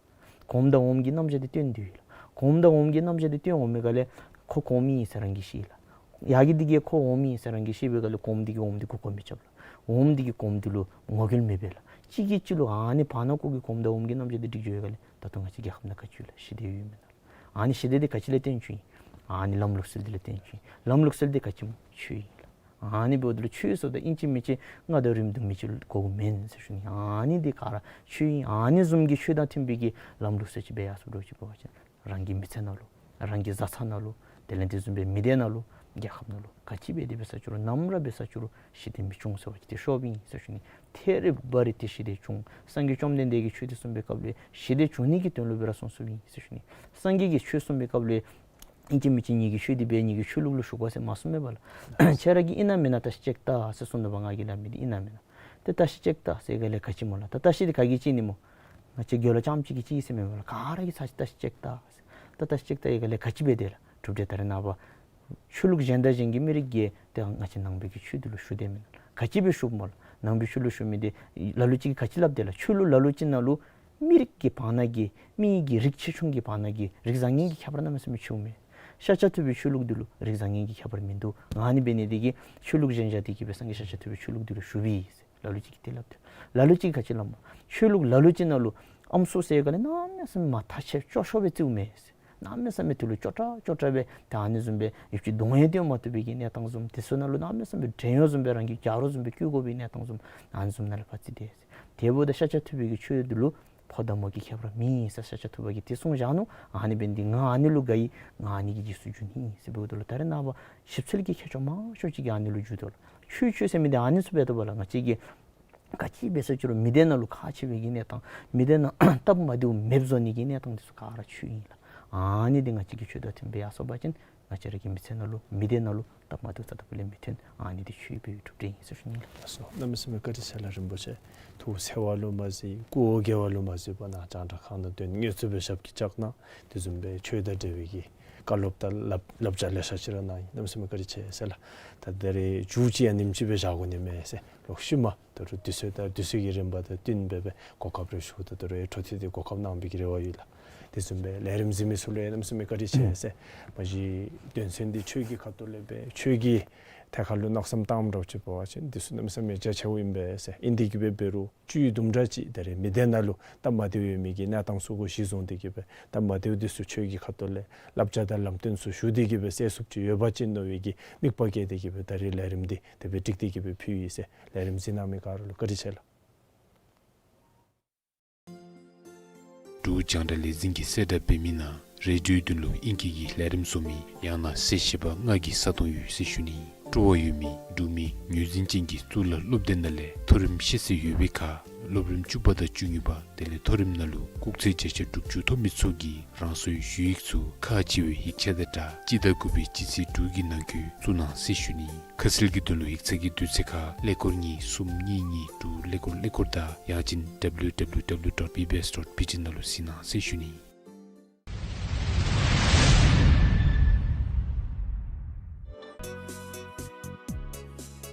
གོངམ་དང་འོགམ་གྱི་རྣམ་གཞག་འདི་སྟོན་སྡོད་ཡི་ལགས། གོངམ་དང་འོགམ་གྱི་རྣམ་གཞག་འདི་སྟོན་འོང་མི་ག་ལས་ཁོ་གོངམ་ཨིན་ཟེར་རང་གིས་ཤེས་ལགས། ཡ་གི་འདི་གིས་ཁོ་འོགམ་ཨིན་ཟེར་རང་གིས་ཤེས་པའི་ག་ལས་གོངམ་འདི་གིས་འོགམ་འདི་མགུ་སྐོར་མི་རྐྱབ་ལགས། འོགམ་འདི་གིས་གོངམ་འདི་ལུ་ངོ་རྒོལ་མི་འབད་ལགས། གཅིག་གིས་གཅིག་ལུ་ཨ་ནི་བར་ན་ཁོ་གི་གོངམ་དང་འོགམ་གྱི་རྣམ་གཞག་འདི་འགྲིག་འགྱོ་བའི་ག་ལས་ད་ལྟོ་ང་བཅས་རྒྱལ་ཁབ་ནང་ག་ཅི་ཡོད་ལགས། ཞི་བདེ་ཡོད་མེན་ན་ལགས། ཨ་ནི་ཞི་བདེ་འདི་ག་ཅི་ལས་བརྟེན་བྱུང་ཡི། ཨ་ནི་ལམ་ལུགས་སྲོལ་འདི་ལས་བརྟེན་བྱུང་ཡི། ལམ་ལུགས་སྲོལ་འདི་ག་ཅི་སྨོ། ཆོས་ཨིན་ལགས། ཨ་ནི་འབདཝ་ད་ལུ་ཆོས་ཟེརཝ་ད་ཨིན་ཅི་མིན་ཅི་རྔ་དང་རིམ་གྲོ་མི་ཅིག་དགོ་མེན་ཟེར་ཞུ་ནི། ཨ་ནི་འདི་ག་ར་ཆོས་ཨིན། ཨ་ནི་བཟུམ་གྱི་ཆོས་དང་མཐུན་པའི་གི་ལམ་ལུགས་སྲོལ་ཅིག་སྦེ་ཡར་སོངམ་འདྲཝ་ཅིག་འབད་བ་ཅིན་རང་གི་མི་ཚེ་ནང་ལུ་རང་གི་བཟའ་ཚང་ནང་ལུ་དེ་ལས་དེ་བཟུམ་སྦེ་མི་སྡེ་ནང་ལུ་རྒྱལ་ཁབ་ནང་ལུ་ག་ཅི་འབད་དེ་འབད་ས་ཅིག་རུང་ནམ་ར་འབད་ས་ཅིག་རུང་ཞི་བདེ་མི་འབྱུང་ཟེར་བ་ཅིན་དེ་ཤོབ་ཨིན་ཟེར་ཞུ་ནི། ཐད་རི་བ་རི་ཏེ་ཞི་བདེ་འབྱུང་། སངས་རྒྱས་བཅོམ་ལྡན་འདས་ཀྱིས་ཆོས་འདི་གསུངས་པའི་སྐབས་ལུ་ཞི་བདེ་འབྱུང་ནི་གི་དོན་ལུ་སྦེ་ར་གསུངས་གསུངསམ་ཨིན་ཟེར་ཞུ་ནི། སངས་རྒྱས་ཀྱིས་ཆོས་གསུངས་པའི་སྐབས་ལུ་ཨིན་ཅི་མིན་ཅི་ངེ་གི་ཆོས་འདི་འབད་ངེ་གི་ཆོས་ལུགས་ལུ་ཞུགས་པ་ཟེར་མ་གསུངས་མས་པ་ལགས། ཁྱེད་ར་གིས་ཨིན་ན་མེན་ན་བརྟག་ཞིབ་ཅིག་བལྟ་ཟེར་གསུངས་ནུག་པ། ང་གིས་སླབ་མི་འདི་ཨིན་ན་མེན་ན། ཏེ་བརྟག་ཞིབ་ཅིག་བལྟ་ཟེར་ག་ལས་ག་ཅི་སྨོ་ལགས། ད་བརྟག་ཞིབ་འདི་ག་གིས་བྱིན་ནི་སྨོ། ང་བཅས་དགེ་སློང་རྐྱངམ་ཅིག་གིས་བྱིན་ཟེར་མེན་པ་ལགས། ག་ར་གིས་ཚར་ཅིག་བརྟག་ཞིབ་ཅིག་བལྟ་ཟེར། ད་བརྟག་ཞིབ་ཅིག་བལྟ་ཡི་ག་ལས་ག་ཅི་འབད་དེ་ལགས། གྲུབ་འབྲས་ད་རེས་ནངས་པ་ཆོས་ལུགས་གཞན་དང་གཞན་གྱི་མི་རིགས་ཀྱིས་ཏེ་ང་བཅས་ནང་པའི་གི་ཆོས་འདི་ལུ་ཞུགས་དེས་མེན་ན། ག་ཅི་སྦེ་ཞུགསཔ་སྨོ་ལགས། ནང་པའི་ཆོས་ལུ་ཞུགས་མི་འདི་ལ་ལུ་ཅིག་གིས་ག་ཅི་སླབ་དེ་ལགས། ཆོས་ལུགས་ལ་ལུ་ཅིག་ནང་ལུ་མི་རིགས་ཀྱི་བར་ན་གི་མི་གི་རིགས་ཆེ་ཆུང་གི་བར་ན་གི་རིགས་བཟང་ངན་གྱི་ཁྱད་པར་གནམ་མེད་ས་མེད་ཆེཝ་མས། ཤཱཀྱ་ཐུབ་པའི་ཆོས་ལུགས་འདི་ལུ་རིགས་བཟང་ངན་གྱི་ཁྱད་པར་མིན་འདུག། ཨ་ནི་འབད་ནི་འདི་གིས་ཆོས་ལུགས་གཞན་བཞག་སྟེ་གིས་སྦེ་སངས་རྒྱས་ཤཱཀྱ་ཐུབ་པའི་ཆོས་ལུགས་འདི་ལུ་ཞུགས་པས་ཟེར་ལ་ལུ་ཅིག་གིས་དེ་སླབ་དེ། ལ་ལུ་ཅིག་གིས་ག་ཅི་སླབ་སྨོ། ཆོས་ལུགས་ལ་ལུ་ཅིག་ནང་ལུ་ཨམ་སྲུ་ཟེར་ག་ལས་གནམ་མེད་ས་མེད་མ་ཐག་ཆད་སྐྱོ་ཤོས་སྦེ་བརྩིཝ་མས་ཟེར། གནམ་མེད་ས་མེད་དེ་ལུ་སྐྱོ་དྲགས་སྐྱོ་དྲགས་སྦེ་ད་ཨ་ནི་བཟུམ་སྦེ་ཡུདཔ་ཅིག་གདོང་ཡང་སྟོན་མ་བཏུབ་པའི་གི་གནས་སྟངས་བཟུམ། དེ་ཚུ་ནང་ལུ་གནམ་མེད་ས་མེད་བྲན་གཡོག་བཟུམ་སྦེ་རང་གི་རྒྱ་རོ་བཟུམ་སྦེ་བཀོལ་དགོ་པའི་གནས་སྟངས་བཟུམ། ཨ་ནི་བཟུམ་ནང་ལུ་ཕར་བརྩིས་ཏེ། དེ་འབདཝ་ད་ཤཱཀྱ་ཐུབ་པའི་གི་ཆོས་འདི་ལུ་ཕོ་དང་མོ་གི་ཁྱད་པར་མེད་ཟེར་ཤཱཀྱ་ཐུབ་པ་གིས་དེ་གསུངས་བཞག་ནུག། ཨ་ནི་འབད་ནི་འདི་ང་ཨ་ནི་ལུ་དགའ་ཡི། ང་ཨ་ནི་གི་རྗེས་སུ་འཇུག་ནི་ཨིན་ཟེར་འབདཝ་ད་ལུ་ད་རེས་ནངས་པ་ཞིབ་འཚོལ་གྱི་མཁས་མཆོག་མང་ཤོས་ཅིག་གིས་ཨ་ནི་ལུ་འཇུག་དོ་ལགས། ཆོས་ཆོས་ཟེར་མི་འདི་ཨ་ནི་ཚུ་འབད་དོ་བ་ལགས། ང་བཅས་ཀྱིས་ག་ཅི་འབད་ས་ཅིག་རུང་མི་སྡེ་ནང་ལུ་ཁག་ཆེ་བའི་གི་གནས་སྟངས་མི་སྡེ་ནང་སྟབས་མ་བདེཝ་མེདཔ་བཟོ་ནི་གི་གནས་སྟངས་འདི་ཚུ་ག་ར་ཆོས་ཨིན་ལགས། ཨ་ནི་འདི་ང་བཅས་ཀྱིས་ཆོས་དང་མཐུན་སྦེ་ཡར་སོང་པ་ཅིན་ང་བཅས་ར་གི་མི་ཚེ་ནང་ལུ་མི་སྡེ་ནང་ལུ་སྟབས་མ་བདེཝ་རྩ་དང་ཕུ་ལས་མི་ཐོན། ཨ་ནི་འདི་ཆོས་པའི་གྲུབ་འབྲས་ཨིན་ཟེར་ཞུ་ནི་ལགས། ལགས་སོ། གནམ་མེད་ས་མེད་བཀའ་དྲིན་ཆེ་ལགས་རིན་པོ་ཆེ། ཐུགས་འཚེར་བ་ལུ་མ་གཟིགས་སྐུ་འོ་བརྒྱལ་བ་ལུ་མ་གཟིགས་པར་ནཱ་རྒྱང་བསྒྲགས་ཁང་ནང་འདོན་དངོས་སུ་སྦེ་ཞབས་ཀྱིས་བཅགས་གནང་། དེ་བཟུམ་སྦེ་ཆོས་དང་འབྲེལ་བའི་གི་བཀའ་སློབ་དང་བསླབ་བསླབ་བྱ་ལེ་ཤ་ཅིག་ར་གནང་ཡི། གནམ་མེད་ས་མེད་བཀའ་དྲིན་ཆེ་ཟེར་ལགས། ད་ད་རེས་མཇུག་ཅིག་ཡང་ཉིནམ་ཅིག་སྦེ་བཞག་དགོ་ནི་མས་ཟེར། ལོག་ཤུལ་མ་ད་རུང་དུས་ཚོད་དང་དུས་ཚོད་ཀྱི་རིམ་པ་དང་བསྟུན་སྦེ་སྦེ་གོ་སྐབས་རེ་ཞུ། ད་ད་རུང་འཕྲོ་མཐུད་དེ་གོ་སྐབས་གནང་བའི་གི་རེ་བ་ཡོད་ལགས། དེ་བཟུམ་སྦེ་ལས་རིམ་གཟིགས་མི་ཚུ་ལུ་ཡང་གནམ་མེད་ས་མེད་བཀའ་དྲིན་ཆེ་ཟེར། མ་གཞི་དོན་ཚན་འདི་ཆོས་ཀྱི་ཁ་ཐུག་ལས་སྦེ་ཆོས་ཀྱི་ཐད་ཁར་ལུ་མནོ་བསམ་བཏངམ་འདྲཝ་ཅིག་འབད་བ་ཅིན་འདི་ཚུ་གནམ་མེད་ས་མེད་རྒྱ་ཆེཝ་ཨིན་པས་ཟེར། ཨིན་དེ་གིས་སྦེ་འབད་རུང་བཅུད་དུམ་གྲ་ཅིག་ད་རེས་མི་སྡེ་ནང་ལུ་སྟབས་མ་བདེཝ་ཡོད་མི་གི་གནས་སྟངས་ཚུ་གུ་གཞི་བཟུང་སྟེ་གིས་སྦེ་སྟབས་མ་བདེཝ་འདི་ཚུ་ཆོས་ཀྱི་ཁ་ཐུག་ལས་བསླབ་བྱ་དང་ལམ་སྟོན་ཚུ་ཞུ་སྟེ་གིས་སྦེ་སེལ་ཚུགསཔ་ཅིག་ཡོད་པ་ཅིན་མནོ་བའི་གི་དམིགས་པ་བསྐྱེད་དེ་གིས་སྦེ་ད་རེས་ལས་རིམ་འདི་དེ་སྦེ་བསྒྲིགས་ཏེ་གིས་སྦེ་ཕུལ་ཡི་ཟེར། ལས་རིམ་གཟིགས་གནང་མི་ག་ར་ལུ་བཀའ་དྲིན་ཆེ་ལགས། འབྲུག་རྒྱང་བསྒྲགས་ལས་འཛིན་གྱིས་གསལ་བསྒྲགས་འབད་མི་ནང་རེ་ཌིའོའི་དོན་ལུ་ཨིང་སྐད་ཀྱི་ལས་རིམ་བཟོ་མི་ཡང་ན་གསལ་བཤད་པ་ལྔ་གི་ས་སྟོང་ཡོད་ཟེར་ཞུ་ནི། སྤྲོ་བ་ཡོད་མི་འབྲུག་མི་ངོས་འཛིན་ཅན་གྱི་གཙུག་ལག་སློབ་སྡེ་ནང་ལས་མཐོ་རིམ་ཤེས་ཚད་ཡོད་པའི་ཁར་སློབ་རིམ་བཅུ་པ་དང་བཅུ་གཉིས་པ་དེ་ལས་མཐོ་རིམ་ནང་ལུ་སྐུགས་ཚད་བརྒྱ་ཆ་དྲུག་ཅུ་ཐོབ་མི་ཚུ་གིས་རང་སོའི་ཞུ་ཡིག་ཚུ་ཁག་ཆེ་བའི་ཡིག་ཆ་དང་སྦྲགས་སྤྱི་ཟླ་དགུ་པའི་སྤྱི་ཚེས་དྲུག་གི་ནང་འཁོད་བཙུགས་གནང་ཟེར་ཞུ་ནི། ཁ་གསལ་གྱི་དོན་ལུ་ཡིག་ཚང་གི་དུས་ཚོད་ཁར་ཀླད་ཀོར་གཉིས་གསུམ་གཉིས་གཉིས་དྲུག་ཀླད་ཀོར་ཀླད་ཀོར་དང་ཡང་ཅིན་W W W dot B B S dot B T ནང་ལུ་གཟིགས་གནང་ཟེར་ཞུ་ནི།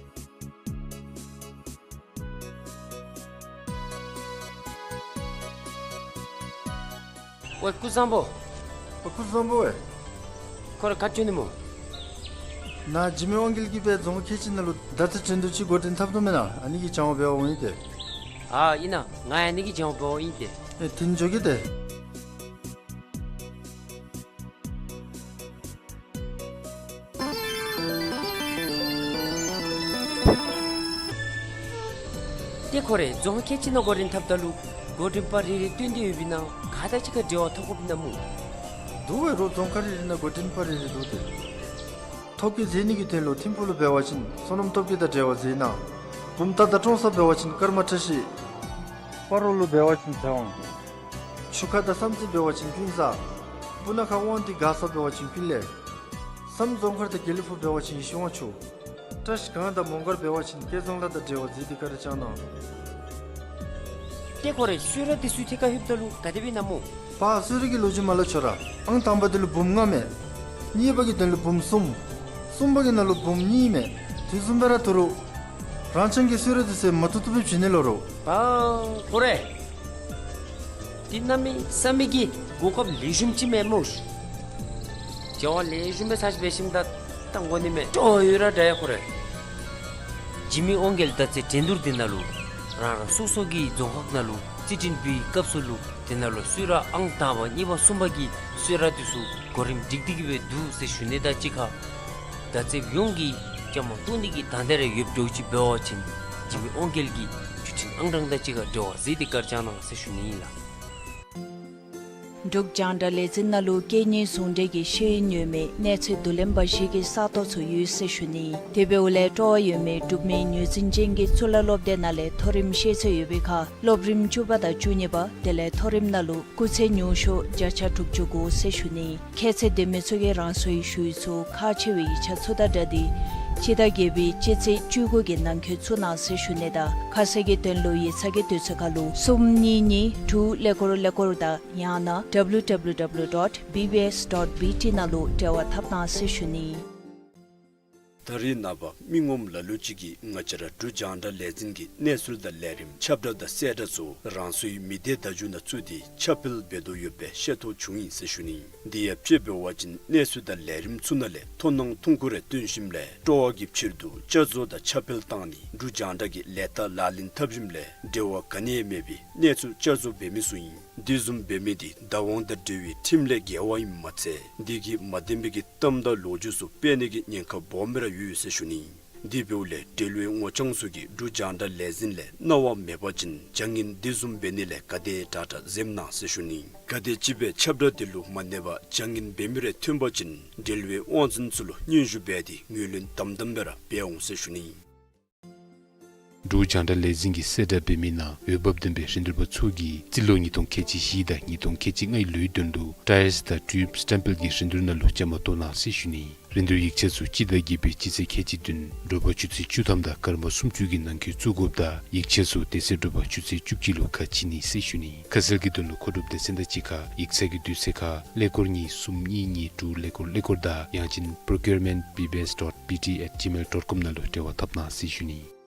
ཝེ་ཀུན་བཟང་པོ། ཨོ་ཀུན་བཟང་པོ་ཝེ། ཁོ་ར་ག་ཏེ་འགྱོ་ནི་སྨོ། ནཱ་འཇིགས་མེད་དབང་རྒྱལ་གྱིས་སྦེ་རྫོང་ཁག་ཁལ་གཅིག་ནང་ལུ་མདའ་རྩེད་འགྲན་བསྡུར་ཅིག་འགོ་འདྲེན་འཐབ་དོ་མེན་ན། ཨ་ནི་གི་སྦྱང་བ་འབད་བར་འོང་ཡི་ཏེ། ཨ་ཨིན་ན། ང་ཡང་ཨ་ནི་གི་སྦྱང་བ་འབད་བར་འོང་ཡི་ཏེ། ཨེ་དེ་ནི་འགྱོ་གེ་ཏེ། ཏེ་ཁོ་ར་རྫོང་ཁག་ཁལ་གཅིག་ནང་འགོ་འདྲེན་འཐབ་ད་ལུ་འགོ་འདྲེན་པ་རེ་རེ་བཏོན་ཏེ་ཡོད་པའི་ནང་ག་དང་གཅིག་ཁར་འབྲེལ་བ་འཐབ་དགོཔ་ཨིན་ན་སྨོ། འདུག་ཝེ་རོགས། རྫོང་ཁག་རེ་རེ་ནང་འགོ་འདྲེན་པ་རེ་རེ་འདུག་ཏེ། ཐོབ་སྐྱེད་འཛིན་ནི་གི་དོན་ལུ་ཐིམ་ཕུག་ལུ་འབད་བ་ཅིན་བསོད་ནམས་སྟོབས་རྒྱས་དང་འབྲེལ་བ་མཛད་གནང་། བུམ་ཐང་དང་ཀྲོང་གསར་འབད་བ་ཅིན་ཀརྨ་བཀྲ་ཤིས། སྤ་རོ་ལུ་འབད་བ་ཅིན་གྲྭ་དབང་། ཆུ་ཁ་དང་བསམ་རྩེ་འབད་བ་ཅིན་ཀུན་བཟང་། སྤུ་ན་ཁ་དབང་འདུས། མགར་ས་འབད་བ་ཅིན་ཀུན་ལེགས། བསམ་རྫོང་མཁར་དང་དགེ་ལེགས་ཕུག་འབད་བ་ཅིན་ཤིང་དབང་ཕྱུག། བཀྲ་ཤིས་སྒང་དང་མོང་སྒར་འབད་བ་ཅིན་སྐལ་བཟང་ལྷ་དང་འབྲེལ་བ་མཛད་དེ་བཀའ་དྲིན་བསྐྱང་གནང་། ཏེ་ཁོ་ར་གསོལ་རས་འདི་ཚུ་ཐད་ཁར་ལྷོདཔ་ད་ལུ་ག་དེ་སྦེ་ཨིན་ན་སྨོ། པ་གསོལ་རས་ཀྱི་ལོ་རྒྱུས་མ་སླབ་ཆོག་ར། ཨང་དང་པ་འདི་ལུ་འབུམ་ལྔ་མས། གཉིས་པ་གི་དོན་ལུ་འབུམ་གསུམ། གསུམ་པ་གི་ནང་ལུ་འབུམ་གཉིས་མས། དེ་བཟུམ་སྦེ་ར་ད་རུང་རང་རྐྱང་གི་གསོལ་རས་འདི་ཚུ་མ་བཏུབ་བཏུབ་སྦེ་བྱིན་ནི་ལོ་རོགས། པ་ཁོ་ར་འདི་གནམ་མེད་ས་མེད་ཀྱི་གོ་སྐབས་ལེགས་ཤོམ་ཅིག་མས་སྨོ། བྱ་བ་ལེགས་ཤོམ་སྦེ་ཚར་ཅིག་འབད་ཞིནམ་ད་ད་འགྱོ་ནི་མས། སྤྲོ་བ་ཡོད་ར་འདྲ་ཡ་ཁོ་ར། འཇིགས་མེད་དབང་རྒྱལ་མདའ་རྩེད་འགྲན་བསྡུར་འདི་ནང་ལུ་རང་རང་སོ་སོ་གི་རྫོང་ཁག་ནང་ལུ་རྩེད་འགྲན་འབུལ་བའི་སྐབས་སུ་ལུ་དེ་ནང་ལུ་གསོལ་རས་ཨང་དང་པ་གཉིས་པ་གསུམ་པ་གི་གསོལ་རས་འདི་ཚུ་གོ་རིམ་སྒྲིག་སྟེ་གི་སྦེ་འདུག་ཟེར་ཞུ་ནི་དང་གཅིག་ཁར་མདའ་རྩེདཔ་ཡོངས་ཀྱིས་བཅའ་མར་གཏོགས་ནི་གི་དང་འདོད་རེ་ཡོདཔ་འདྲཝ་ཅིག་འབད་བ་ཅིན་འཇིགས་མེད་དབང་རྒྱལ་གྱི་བརྒྱུད་འཕྲིན་ཨང་གྲངས་དང་གཅིག་ཁར་འབྲེལ་བ་མཛད་དེ་བཀའ་དྲིན་བསྐྱང་གནང་ཟེར་ཞུ་ནི་ཨིན་ལགས། འབྲུག་རྒྱང་བསྒྲགས་ལས་འཛིན་ནང་ལུ་སྐད་གཉིས་ཟུང་འབྲེལ་གྱི་ཤེས་ཡོན་ཡོད་མེད་གནས་ཚད་བསྡུ་ལེན་པ་ཞིག་གིས་ས་སྟོང་ཚུ་ཡོད་ཟེར་ཞུ་ནི། དེ་འབདཝ་ལས་སྤྲོ་བ་ཡོད་མི་འབྲུག་མི་ངོས་འཛིན་ཅན་གྱི་གཙུག་ལག་སློབ་སྡེ་ནང་ལས་མཐོ་རིམ་ཤེས་ཚད་ཡོད་པའི་ཁར་སློབ་རིམ་བཅུ་པ་དང་བཅུ་གཉིས་པ་དེ་ལས་མཐོ་རིམ་ནང་ལུ་སྐུགས་ཚད་ཉུང་ཤོས་བརྒྱ་ཆ་དྲུག་ཅུ་དགོ་ཟེར་ཞུ་ནི། ཁྱད་ཚད་ལྡན་མི་ཚུ་གིས་རང་སོའི་ཞུ་ཡིག་ཚུ་ཁག་ཆེ་བའི་ཡིག་ཆ་ཚུ་དང་སྦྲགས་ཏེ་སྤྱི་ཟླ་བརྒྱད་པའི་སྤྱི་ཚེས་བཅུ་དགུ་གི་ནང་འཁོད་བཙུགས་གནང་ཟེར་ཞུ་ནི་དང་ཁ་གསལ་གྱི་དོན་ལུ་ཡིག་ཚང་གི་དུས་ཚོད་ཁར་ལུ་གསུམ་གཉིས་གཉིས་དྲུག་ཀླད་ཀོར་ཀླད་ཀོར་དང་ཡང་ན་www dot bbs dot bt ནང་ལུ་འབྲེལ་བ་འཐབ་གནང་ཟེར་ཞུ་ནི། ད་རེས་ནངས་པ་མི་ངོམ་ལ་ལུ་ཅིག་གིས་ང་བཅས་ར་འབྲུག་རྒྱང་བསྒྲགས་ལས་འཛིན་གྱི་གནས་ཚུལ་དང་ལས་རིམ་ཁྱབ་བསྒྲགས་དང་གསལ་བསྒྲགས་ཚུ་རང་སོའི་མི་སྡེ་བརྡ་བརྒྱུད་ནང་བཙུགས་ཏེ་ཁྱབ་སྤེལ་འབད་དོ་ཡོདཔ་སྦེ་ཤེས་རྟོགས་བྱུང་ཡི་ཟེར་ཞུ་ནི། དེ་ཡང་དཔྱེ་འབད་བ་ཅིན་གནས་ཚུལ་དང་ལས་རིམ་ཚུ་ནང་ལས་མཐོང་སྣང་ཐུང་ཀུ་རེ་བཏོན་ཞིནམ་ལས་སྤྲོ་བ་གི་ཕྱིར་དུ་བསྐྱར་བཟོ་དང་ཁྱབ་སྤེལ་བཏང་ནི་འབྲུག་རྒྱང་བསྒྲགས་ཀྱི་ལས་རྟགས་ལག་ལེན་འཐབ་རིམ་ལས་འབྲེལ་བ་ག་ནི་ཡང་མེད་པའི་གནས་ཚུལ་བསྐྱར་བཟོ་འབད་མི་ཚུ་ཨིན། དེ་བཟུམ་འབད་མི་དེ་བདག་དབང་དང་འབྲེལ་བའི་ཁྲིམས་ལས་འགལ་བ་ཨིནམ་མ་ཚད་དེ་གིས་མ་བདེན་པའི་གི་གཏམ་དང་ལོ་རྒྱུས་ཚུ་སྤེལ་ནི་གི་ཉེན་ཁ་སྦོམ་སྦེ་ར་ཡོད་ཟེར་ཞུ་ནི། དེ་འབདཝ་ལས་འབྲེལ་བའི་ངོ་རྐྱང་ཚུ་གིས་འབྲུག་རྒྱང་བསྒྲགས་ལས་འཛིན་ལས་གནང་བ་མེད་པ་ཅིན་བྱ་ངན་དེ་བཟུམ་འབད་ནི་ལས་ག་དེ་དྲག་དྲག་འཛེམ་གནང་ཟེར་ཞུ་ནི། ག་དེ་ཅིག་སྦེ་ཁྱབ་བསྒྲགས་དེ་ལུ་མ་གནས་པར་བྱ་ངན་འབད་མི་རེ་ཐོན་པ་ཅིན་འབྲེལ་བའི་དབང་འཛིན་ཚུ་ལུ་སྙན་ཞུ་འབད་དེ་ངོས་ལེན་དམ་དམ་སྦེ་ར་འབད་འོང་ཟེར་ཞུ་ནི། འབྲུག་རྒྱང་བསྒྲགས་ལས་འཛིན་གྱིས་གསལ་བསྒྲགས་འབད་མི་ནང་འོས་འབབ་ལྡན་པའི་རིན་བསྡུར་པ་ཚུ་གིས་རྩིས་ལོ་ཉིས་སྟོང་ཁལ་གཅིག་བཞི་དང་ཉིས་སྟོང་ཁལ་གཅིག་ལྔའི་ལོའི་དོན་ལུ་ཊའིརསི་དང་ཊིའུབ་སི་ཊེམ་པལ་གྱི་རིན་བསྡུར་ནང་ལུ་བཅའ་མར་གཏོགས་གནང་ཟེར་ཞུ་ནི། རིན་བསྡུར་ཡིག་ཆ་ཚུ་སྤྱི་ཟླ་བརྒྱད་པའི་སྤྱི་ཚེས་ཁལ་གཅིག་བདུན་དྲོ་པ་ཆུ་ཚོད་བཅུ་ཐམ་དང་སྐར་མ་སུམ་ཅུ་གི་ནང་འཁོད་བཙུགས་དགོཔ་དང་ཡིག་ཆ་ཚུ་དེ་ཚེ་དྲོ་པ་ཆུ་ཚོད་བཅུ་གཅིག་ལུ་ཁ་ཕྱེ་ནི་ཟེར་ཞུ་ནི། ཁ་གསལ་གྱི་དོན་ལུ་མཁོ་སྒྲུབ་སྡེ་ཚན་དང་གཅིག་ཁར་ཡིག་ཚང་གི་དུས་ཚོད་ཁར་ཀླད་ཀོར་གཉིས་གསུམ་གཉིས་གཉིས་དྲུག་ཀླད་ཀོར་ཀླད་ཀོར་དང་ཡང་ཅིན་procurement B B S dot B T at gmail dot com ནང་ལུ་འབྲེལ་བ་འཐབ་གནང་ཟེར་ཞུ་ནི།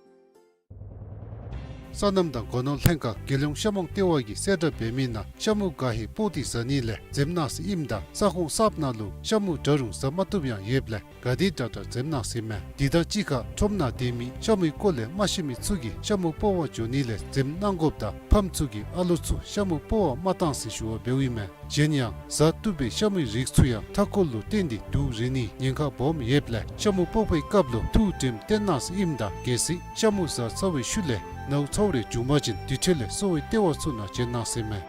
སོ་ནམ་དང་སྒོ་ནོར་ལྷན་ཁག་རྒྱལ་ཡོངས་ཤ་མོང་ལྟེ་བ་གིས་གསལ་བསྒྲགས་འབད་མི་ནང་ཤ་མུ་ག་ཧེ་སྤོག་སྟེ་ཟ་ནི་ལས་འཛེམ་གནང་ཟེར་ཨིནམ་ད་ས་ཁོངས་གསརཔ་ནང་ལུ་ཤ་མུ་འདྲ་རུང་ཟ་མ་བཏུབ་ཡང་ཡོདཔ་ལས་ག་དེ་དྲག་དྲག་འཛེམ་གནང་ཟེར་མས། དེ་དང་གཅིག་ཁར་ཁྲོམ་ནང་སྡོད་མི་ཤ་མུའི་སྐོར་ལས་མ་ཤེས་མི་ཚུ་གིས་ཤ་མུ་སྤོག་པར་འགྱོ་ནི་ལས་འཛེམ་གནང་དགོཔ་དང་ཕམ་ཚུ་གིས་ཨ་ལོ་ཚུ་ཤ་མུ་སྤོག་པར་མ་གཏང་ཟེར་ཞུ་བ་འབདཝ་ཨིན་མས། གཞན་ཡང་ཟ་བཏུབ་པའི་ཤ་མུའི་རིགས་ཚུ་ཡང་མཐའ་འཁོར་ལུ་བརྟེན་ཏེ་དུག་རེག་ནིའི་ཉེན་ཁ་སྦོམ་ཡོདཔ་ལས་ཤ་མུ་སྤོག་པའི་སྐབས་ལུ་ཐུགས་དྲནམ་བཏོན་གནང་ཟེར་ཨིནམ་ད་གལ་སྲིད་ཤ་མུ་ཟ་ཚར་བའི་ཤུལ་ལས་ནཝ་ཚཝ་རེ་བྱུང་པ་ཅིན་དེ་འཕྲོ་ལས་གསོ་བའི་ལྟེ་བ་ཚུ་ནང་བྱོན་གནང་ཟེར་མས།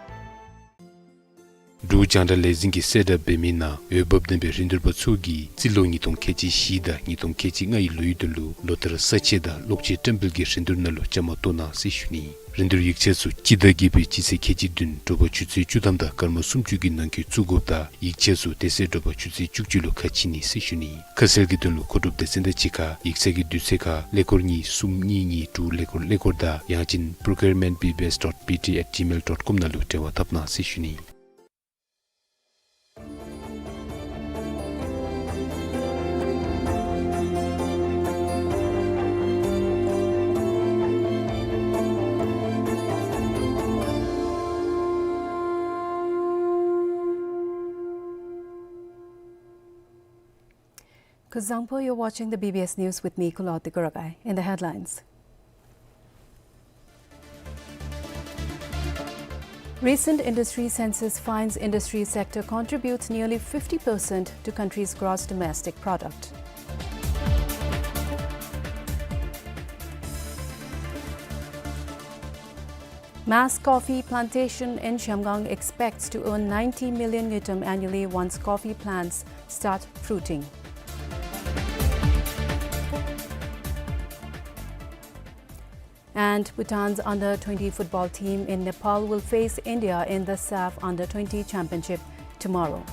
འབྲུག་རྒྱང་བསྒྲགས་ལས་འཛིན་གྱིས་གསལ་བསྒྲགས་འབད་མི་ནང་འོས་འབབ་ལྡན་པའི་རིན་བསྡུར་པ་ཚུ་གིས་རྩིས་ལོ་ཉིས་སྟོང་ཁལ་གཅིག་བཞི་དང་ཉིས་སྟོང་ཁལ་གཅིག་ལྔའི་ལོའི་དོན་ལུ་ལོ་ལྟར་ས་དཔྱད་དང་གློག་ཆས་བཀྲམ་སྤེལ་གྱི་རིན་བསྡུར་ནང་ལུ་བཅའ་མར་གཏོགས་གནང་ཟེར་ཞུ་ནི། རིན་བསྡུར་ཡིག་ཆ་ཚུ་སྤྱི་ཟླ་བརྒྱད་པའི་སྤྱི་ཚེས་ཁལ་གཅིག་བདུན་དྲོ་པ་ཆུ་ཚོད་བཅུ་ཐམ་དང་སྐར་མ་སུམ་ཅུ་གི་ནང་འཁོད་བཙུགས་དགོཔ་དང་ཡིག་ཆ་ཚུ་དེ་ཚེ་དྲོ་པ་ཆུ་ཚོད་བཅུ་གཅིག་ལུ་ཁ་ཕྱེ་ནི་ཟེར་ཞུ་ནི། ཁ་གསལ་གྱི་དོན་ལུ་མཁོ་སྒྲུབ་སྡེ་ཚན་དང་གཅིག་ཁར་ཡིག་ཚང་གི་དུས་ཚོད་ཁར་ཀླད་ཀོར་གཉིས་གསུམ་གཉིས་གཉིས་དྲུག་ཀླད་ཀོར་ཀླད་ཀོར་དང་ཡང་ཅིན་procurement B B S dot B T at gmail dot com ནང་ལུ་འབྲེལ་བ་འཐབ་གནང་ཟེར་ཞུ་ནི། Kuzuzangpo, you're watching the B B S News with me, Kuloti Kuragai. In the headlines: Recent industry census finds industry sector contributes nearly fifty percent to country's gross domestic product. Mass coffee plantation in Zhemgang expects to earn ninety million ngultrum annually once coffee plants start fruiting. And Bhutan's under twenty football team in Nepal will face India in the SAFF under twenty championship tomorrow.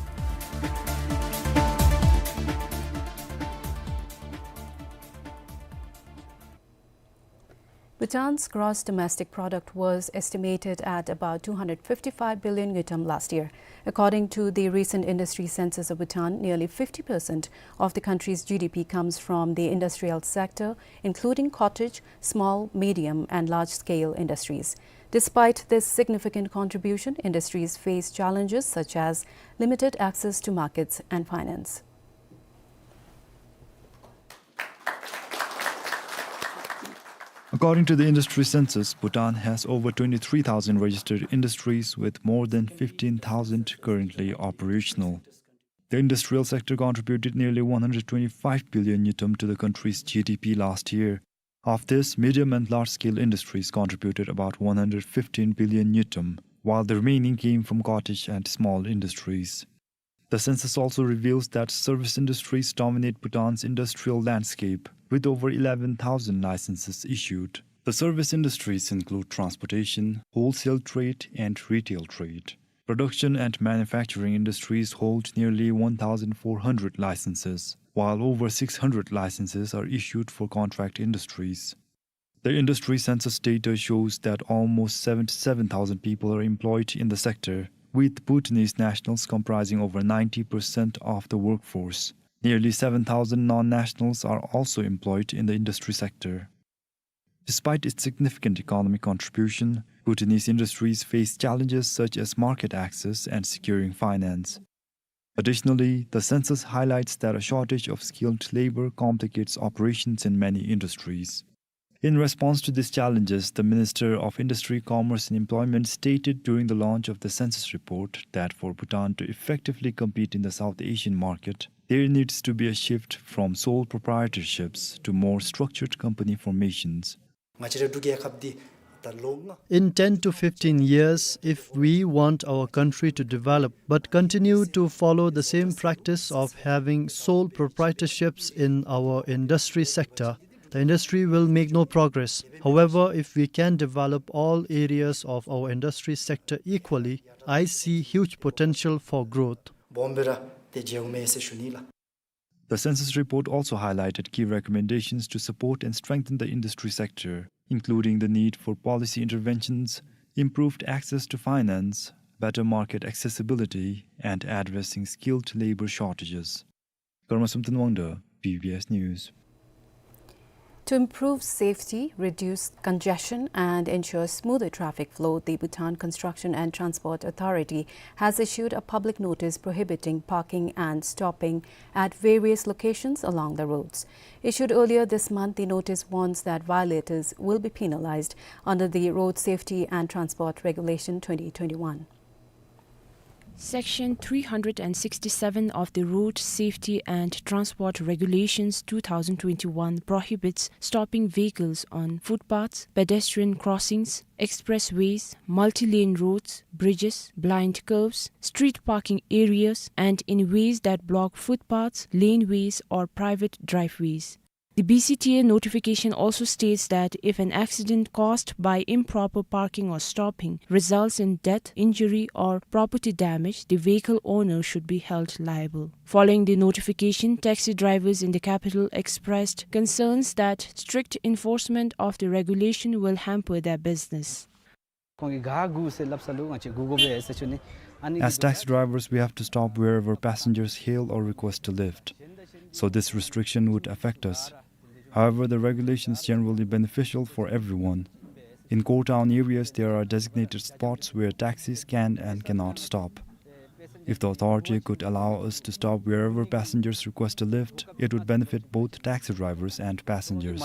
Bhutan's gross domestic product was estimated at about two hundred fifty-five billion ngultrum last year. According to the recent industry census of Bhutan, nearly fifty percent of the country's G D P comes from the industrial sector, including cottage, small, medium, and large-scale industries. Despite this significant contribution, industries face challenges such as limited access to markets and finance. According to the industry census, Bhutan has over twenty-three thousand registered industries, with more than fifteen thousand currently operational. The industrial sector contributed nearly one hundred twenty-five billion ngultrum to the country's G D P last year. Of this, medium and large-scale industries contributed about one hundred fifteen billion ngultrum, while the remaining came from cottage and small industries. The census also reveals that service industries dominate Bhutan's industrial landscape, with over eleven thousand licenses issued. The service industries include transportation, wholesale trade, and retail trade. Production and manufacturing industries hold nearly one thousand four hundred licenses, while over six hundred licenses are issued for contract industries. The industry census data shows that almost seventy-seven thousand people are employed in the sector, with Bhutanese nationals comprising over ninety percent of the workforce. Nearly seven thousand non-nationals are also employed in the industry sector. Despite its significant economic contribution, Bhutanese industries face challenges such as market access and securing finance. Additionally, the census highlights that a shortage of skilled labor complicates operations in many industries. In response to these challenges, the Minister of Industry, Commerce and Employment stated during the launch of the census report that for Bhutan to effectively compete in the South Asian market, there needs to be a shift from sole proprietorships to more structured company formations. In ten to fifteen years, if we want our country to develop but continue to follow the same practice of having sole proprietorships in our industry sector, the industry will make no progress. However, if we can develop all areas of our industry sector equally, I see huge potential for growth. The census report also highlighted key recommendations to support and strengthen the industry sector, including the need for policy interventions, improved access to finance, better market accessibility, and addressing skilled labor shortages. Karma Samten Wangda, B B S News. To improve safety, reduce congestion, and ensure smoother traffic flow, the Bhutan Construction and Transport Authority has issued a public notice prohibiting parking and stopping at various locations along the roads. Issued earlier this month, the notice warns that violators will be penalized under the Road Safety and Transport Regulation twenty twenty-one. Section three hundred and sixty-seven of the Road Safety and Transport Regulations two thousand twenty-one prohibits stopping vehicles on footpaths, pedestrian crossings, expressways, multi-lane roads, bridges, blind curves, street parking areas, and in ways that block footpaths, laneways, or private driveways. The B C T A notification also states that if an accident caused by improper parking or stopping results in death, injury, or property damage, the vehicle owner should be held liable. Following the notification, taxi drivers in the capital expressed concerns that strict enforcement of the regulation will hamper their business. As taxi drivers, we have to stop wherever passengers hail or request a lift. So this restriction would affect us. However, the regulation is generally beneficial for everyone. In core town areas, there are designated spots where taxis can and cannot stop. If the authority could allow us to stop wherever passengers request a lift, it would benefit both taxi drivers and passengers.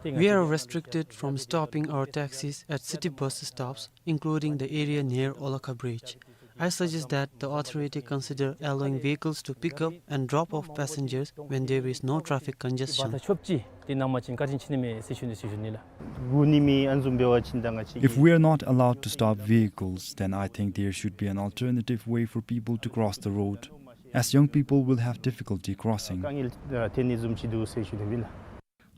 We are restricted from stopping our taxis at city bus stops, including the area near Olakha Bridge. I suggest that the authority consider allowing vehicles to pick up and drop off passengers when there is no traffic congestion. If we are not allowed to stop vehicles, then I think there should be an alternative way for people to cross the road, as young people will have difficulty crossing.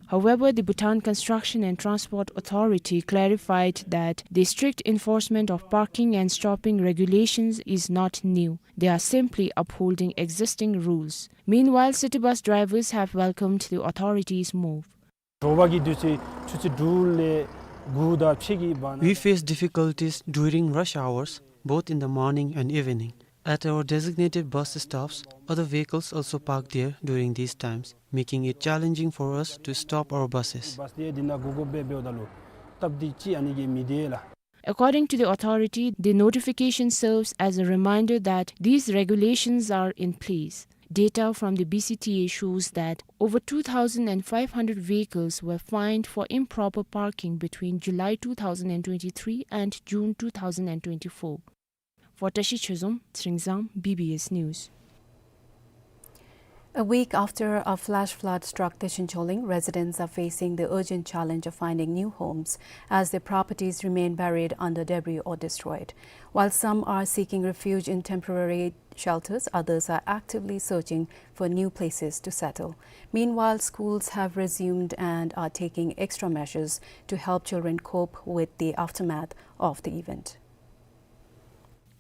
However, the Bhutan Construction and Transport Authority clarified that the strict enforcement of parking and stopping regulations is not new. They are simply upholding existing rules. Meanwhile, city bus drivers have welcomed the authority's move. We face difficulties during rush hours, both in the morning and evening. At our designated bus stops, other vehicles also park there during these times, making it challenging for us to stop our buses. According to the authority, the notification serves as a reminder that these regulations are in place. Data from the B C T A shows that over two thousand five hundred vehicles were fined for improper parking between July two thousand twenty-three and June two thousand twenty-four. For Tashi Chozom, Tsringzang, B B S News. A week after a flash flood struck Dichen Choling, residents are facing the urgent challenge of finding new homes as their properties remain buried under debris or destroyed. While some are seeking refuge in temporary shelters, others are actively searching for new places to settle. Meanwhile, schools have resumed and are taking extra measures to help children cope with the aftermath of the event.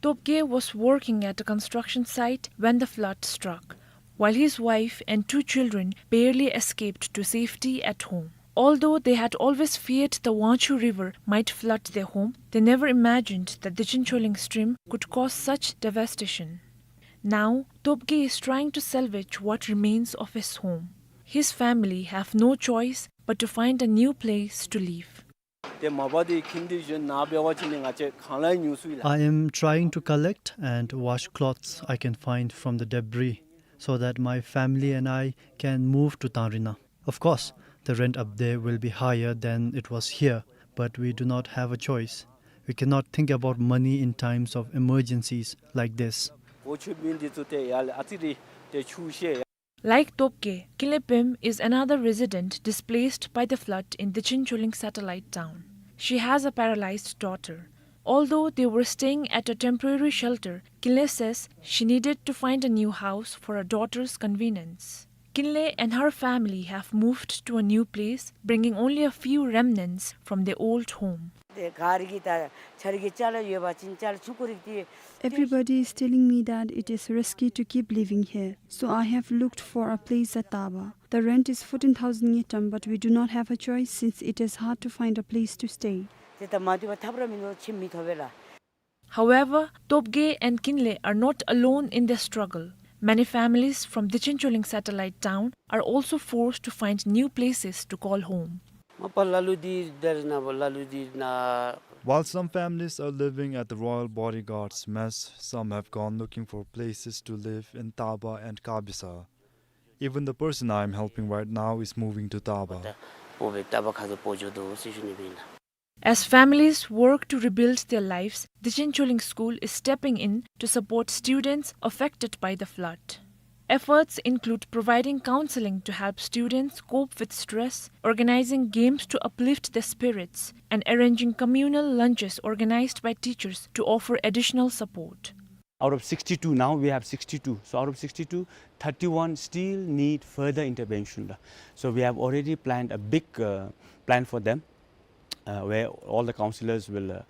Topge was working at a construction site when the flood struck, while his wife and two children barely escaped to safety at home. Although they had always feared the Wangchhu River might flood their home, they never imagined that the Dichen Choling stream could cause such devastation. Now, Topge is trying to salvage what remains of his home. His family have no choice but to find a new place to live. I am trying to collect and wash clothes I can find from the debris so that my family and I can move to Tanrina. Of course, the rent up there will be higher than it was here, but we do not have a choice. We cannot think about money in times of emergencies like this. Like Topge, Kinle Pem is another resident displaced by the flood in Dichen Choling satellite town. She has a paralyzed daughter. Although they were staying at a temporary shelter, Kinle says she needed to find a new house for her daughter's convenience. Kinle and her family have moved to a new place, bringing only a few remnants from their old home. Everybody is telling me that it is risky to keep living here, so I have looked for a place at Taba. The rent is fourteen thousand ngultrum, but we do not have a choice since it is hard to find a place to stay. However, Topge and Kinle are not alone in their struggle. Many families from Dichen Choling satellite town are also forced to find new places to call home. While some families are living at the Royal Bodyguard's mess, some have gone looking for places to live in Taba and Kabisa. Even the person I am helping right now is moving to Taba. As families work to rebuild their lives, Dichen Choling School is stepping in to support students affected by the flood. Efforts include providing counseling to help students cope with stress, organizing games to uplift their spirits, and arranging communal lunches organized by teachers to offer additional support. Out of sixty-two, now we have sixty-two. So out of sixty-two, thirty-one still need further intervention. So we have already planned a big, uh, plan for them, uh, where all the councillors will, uh,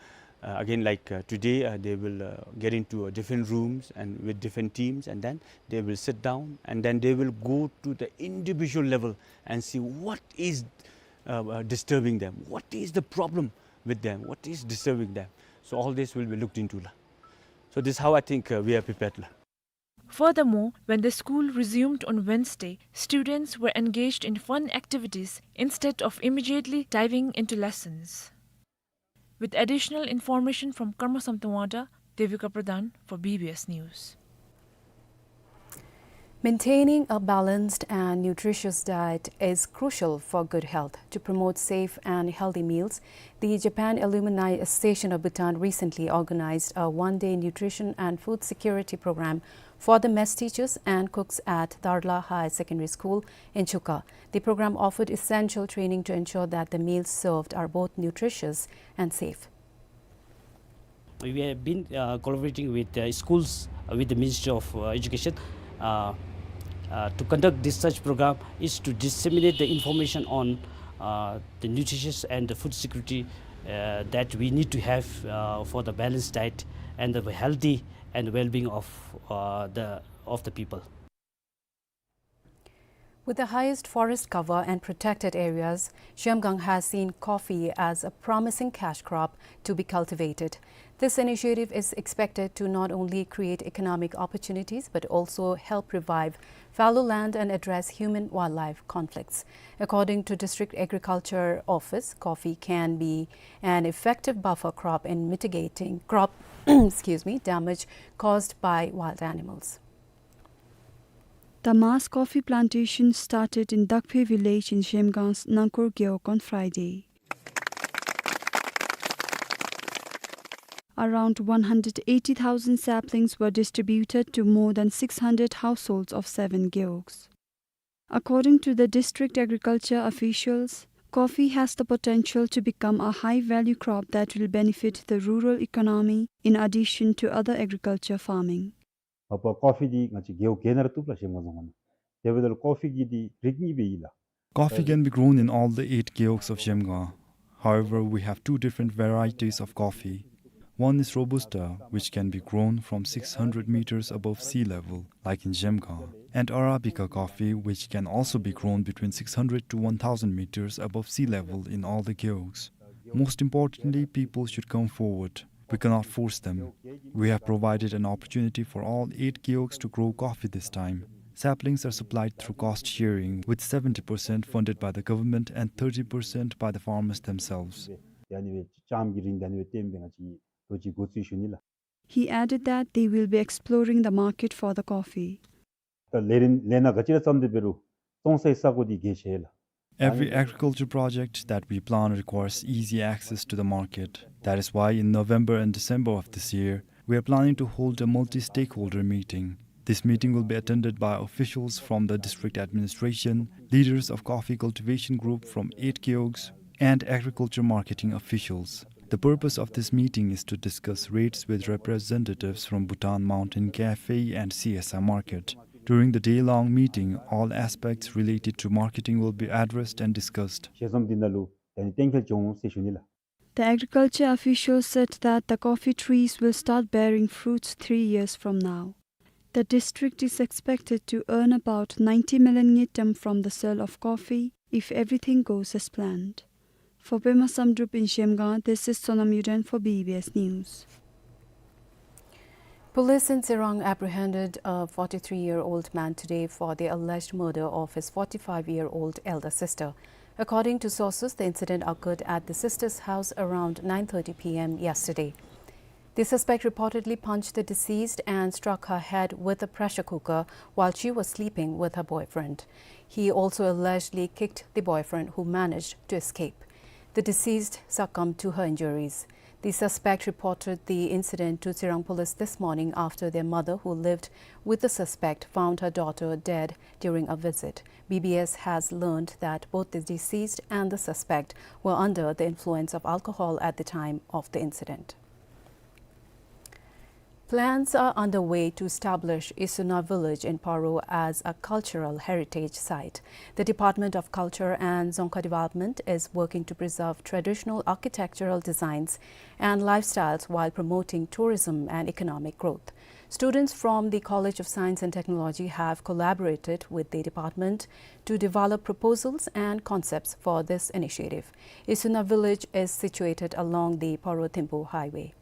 uh, again, like, uh, today, uh, they will, uh, get into, uh, different rooms and with different teams, and then they will sit down, and then they will go to the individual level and see what is, uh, uh, disturbing them, what is the problem with them, what is disturbing them. So all this will be looked into la. So this is how I think, uh, we are prepared la. Furthermore, when the school resumed on Wednesday, students were engaged in fun activities instead of immediately diving into lessons. With additional information from Karmasam Tungwangta, Devika Pradhan for B B S News. Maintaining a balanced and nutritious diet is crucial for good health. To promote safe and healthy meals, the Japan Alumni Association of Bhutan recently organized a one-day nutrition and food security program for the mess teachers and cooks at Darla High Secondary School in Chuka. The program offered essential training to ensure that the meals served are both nutritious and safe. We have been, uh, collaborating with, uh, schools, uh, with the Ministry of, uh, Education, uh, uh, to conduct this such program is to disseminate the information on, uh, the nutritious and the food security, uh, that we need to have, uh, for the balanced diet and the healthy and well-being of, uh, the, of the people. With the highest forest cover and protected areas, Zhemgang has seen coffee as a promising cash crop to be cultivated. This initiative is expected to not only create economic opportunities but also help revive fallow land and address human-wildlife conflicts. According to District Agriculture Office, coffee can be an effective buffer crop in mitigating crop, excuse me, damage caused by wild animals. The mass coffee plantation started in Dakphe village in Zhemgang's Nangkur Gewog on Friday. Around one hundred eighty thousand saplings were distributed to more than six hundred households of seven gewogs. According to the district agriculture officials, coffee has the potential to become a high-value crop that will benefit the rural economy in addition to other agriculture farming. མ་པ་ཀོ་ཕི་འདི་ང་བཅས་རྒེད་འོག་ག་ནི་ར་བཏུབ་ལགས་ཞེས་ང་བཟུམ་ཅིག་ནང་། དེ་འབདཝ་ད་ལུ་ཀོ་ཕི་གི་འདི་རིགས་གཉིས་སྦེ་ཨིན་ལགས། Coffee can be grown in all the eight gewogs of Zhemgang. However, we have two different varieties of coffee. One is Robusta, which can be grown from six hundred meters above sea level, like in Zhemgang, and Arabica coffee, which can also be grown between six hundred to one thousand meters above sea level in all the gewogs. Most importantly, people should come forward. We cannot force them. We have provided an opportunity for all eight gewogs to grow coffee this time. Saplings are supplied through cost sharing, with seventy percent funded by the government and thirty percent by the farmers themselves. ད་ནི་སྦེ་ལྕངམ་གྱི་རིན་ད་ནི་སྦེ་བཏོན་སྦེ་ང་བཅས་ལོ་གཅིག་འགོ་བཙུགས་ཞུ་ནི་ལགས། He added that they will be exploring the market for the coffee. ད་ལས་རིམ་ལས་སྣ་ག་ཅི་ར་བརྩམ་སྟེ་འབད་རུང་བཙོང་སའི་ས་གོ་འདི་གལ་ཆེ་ལགས། Every agriculture project that we plan requires easy access to the market. That is why in November and December of this year, we are planning to hold a multi-stakeholder meeting. This meeting will be attended by officials from the district administration, leaders of coffee cultivation group from eight gewogs, and agriculture marketing officials. The purpose of this meeting is to discuss rates with representatives from Bhutan Mountain Cafe and C S I Market. During the day-long meeting, all aspects related to marketing will be addressed and discussed. ཞལ་འཛོམས་འདི་ནང་ལུ་ད་ནི་གཏན་འཁེལ་བྱུང་ཟེར་ཞུ་ནི་ལགས། The agriculture official said that the coffee trees will start bearing fruits three years from now. The district is expected to earn about ninety million ngultrum from the sale of coffee if everything goes as planned. For Pema Samdrup in Zhemgang, this is Sonam Yuden for B B S News. Police in Tsirang apprehended a forty-three-year-old man today for the alleged murder of his forty-five-year-old elder sister. According to sources, the incident occurred at the sister's house around nine thirty P M yesterday. The suspect reportedly punched the deceased and struck her head with a pressure cooker while she was sleeping with her boyfriend. He also allegedly kicked the boyfriend, who managed to escape. The deceased succumbed to her injuries. The suspect reported the incident to Tsirang police this morning after their mother, who lived with the suspect, found her daughter dead during a visit. B B S has learned that both the deceased and the suspect were under the influence of alcohol at the time of the incident. Plans are underway to establish Isuna village in Paro as a cultural heritage site. The Department of Culture and Dzongkha Development is working to preserve traditional architectural designs and lifestyles while promoting tourism and economic growth. Students from the College of Science and Technology have collaborated with the department to develop proposals and concepts for this initiative. Isuna village is situated along the Paro-Thimphu highway.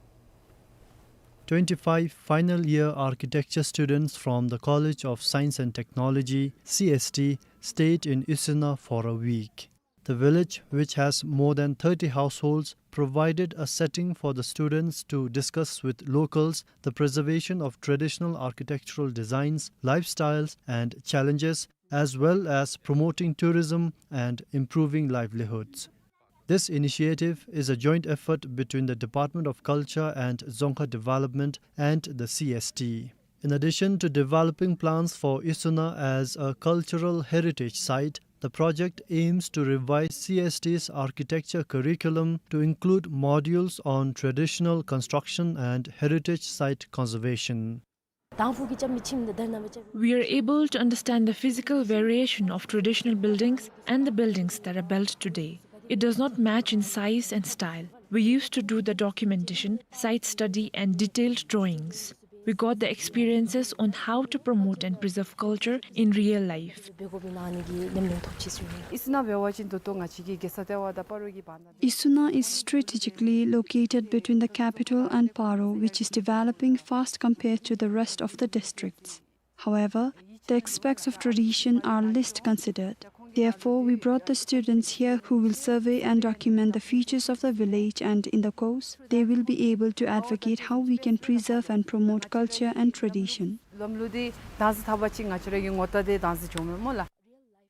Twenty-five final year architecture students from the College of Science and Technology, C S T, stayed in Isuna for a week. The village, which has more than thirty households, provided a setting for the students to discuss with locals the preservation of traditional architectural designs, lifestyles, and challenges, as well as promoting tourism and improving livelihoods. This initiative is a joint effort between the Department of Culture and Dzongkha Development and the C S T. In addition to developing plans for Isuna as a cultural heritage site, the project aims to revise C S T's architecture curriculum to include modules on traditional construction and heritage site conservation. We are able to understand the physical variation of traditional buildings and the buildings that are built today. It does not match in size and style. We used to do the documentation, site study, and detailed drawings. We got the experiences on how to promote and preserve culture in real life. Isuna is strategically located between the capital and Paro, which is developing fast compared to the rest of the districts. However, the aspects of tradition are least considered. Therefore, we brought the students here who will survey and document the features of the village, and in the course, they will be able to advocate how we can preserve and promote culture and tradition.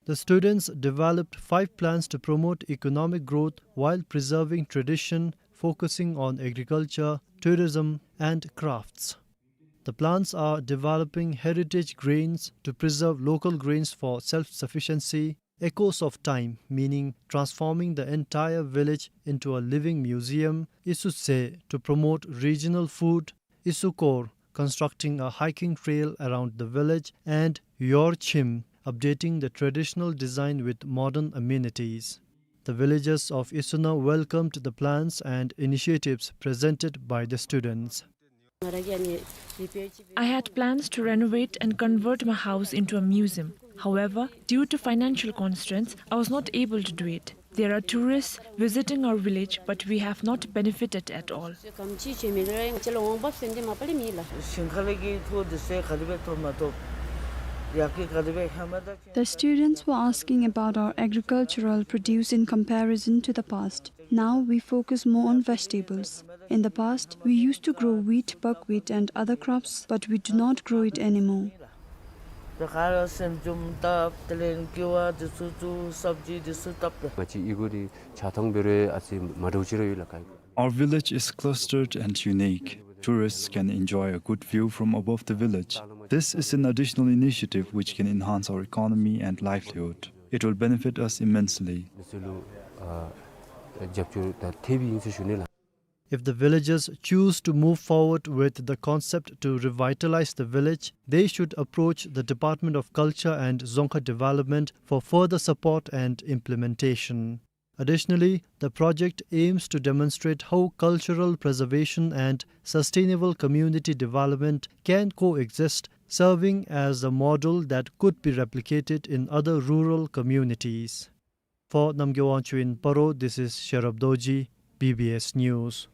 The students developed five plans to promote economic growth while preserving tradition, focusing on agriculture, tourism, and crafts. The plans are developing heritage grains to preserve local grains for self-sufficiency, Echoes of Time, meaning transforming the entire village into a living museum, Isutse, to promote regional food, Isukor, constructing a hiking trail around the village, and Yorchim, updating the traditional design with modern amenities. The villagers of Isuna welcomed the plans and initiatives presented by the students. I had plans to renovate and convert my house into a museum. However, due to financial constraints, I was not able to do it. There are tourists visiting our village, but we have not benefited at all. The students were asking about our agricultural produce in comparison to the past. Now we focus more on vegetables. In the past, we used to grow wheat, buckwheat, and other crops, but we do not grow it anymore. Our village is clustered and unique. Tourists can enjoy a good view from above the village. This is an additional initiative which can enhance our economy and livelihood. It will benefit us immensely. If the villagers choose to move forward with the concept to revitalize the village, they should approach the Department of Culture and Dzongkha Development for further support and implementation. Additionally, the project aims to demonstrate how cultural preservation and sustainable community development can coexist, serving as a model that could be replicated in other rural communities. For Namgay Wangchuk in Paro, this is Sherab Dorji, B B S News.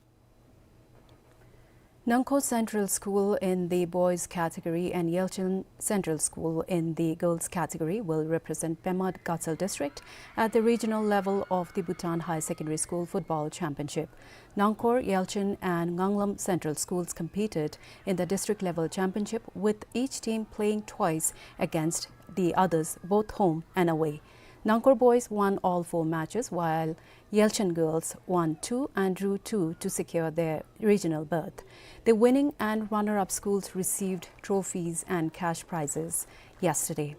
Nangkor Central School in the boys category and Yelchon Central School in the girls category will represent Pema Gatshel district at the regional level of the Bhutan Higher Secondary School Football Championship. Nangkor, Yelchon and Nganglam Central Schools competed in the district level championship, with each team playing twice against the others, both home and away. Nangkor boys won all four matches, while Yelchon girls won two and drew two to secure their regional berth. The winning and runner-up schools received trophies and cash prizes yesterday.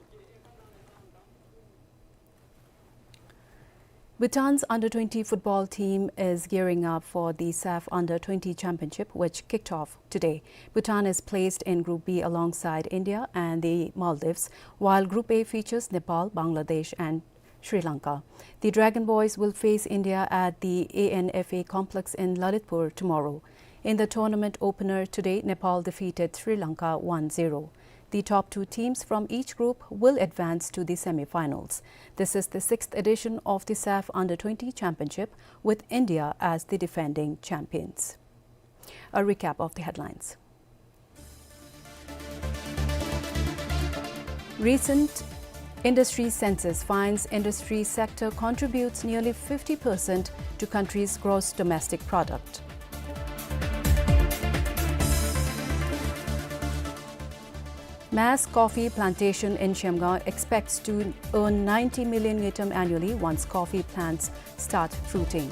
Bhutan's under twenty football team is gearing up for the SAFF under twenty championship, which kicked off today. Bhutan is placed in Group B alongside India and the Maldives, while Group A features Nepal, Bangladesh, and Sri Lanka. The Dragon Boys will face India at the A N F A complex in Lalitpur tomorrow. In the tournament opener today, Nepal defeated Sri Lanka one zero. The top two teams from each group will advance to the semi-finals. This is the sixth edition of the SAFF under twenty championship, with India as the defending champions. A recap of the headlines. Recent Industry census finds industry sector contributes nearly fifty percent to country's gross domestic product. Mass coffee plantation in Shemgaon expects to earn ninety million ngultrum annually once coffee plants start fruiting.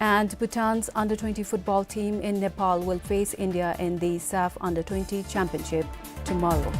And Bhutan's under twenty football team in Nepal will face India in the SAFF under twenty championship tomorrow.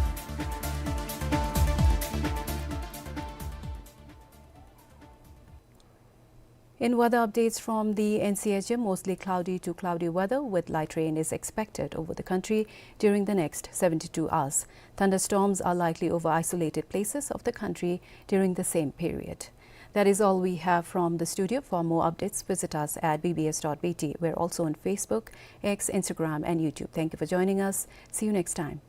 In weather updates from the N C H M, mostly cloudy to cloudy weather with light rain is expected over the country during the next seventy-two hours. Thunderstorms are likely over isolated places of the country during the same period. That is all we have from the studio. For more updates, visit us at B B S dot B T. We're also on Facebook, X, Instagram, and YouTube. Thank you for joining us. See you next time.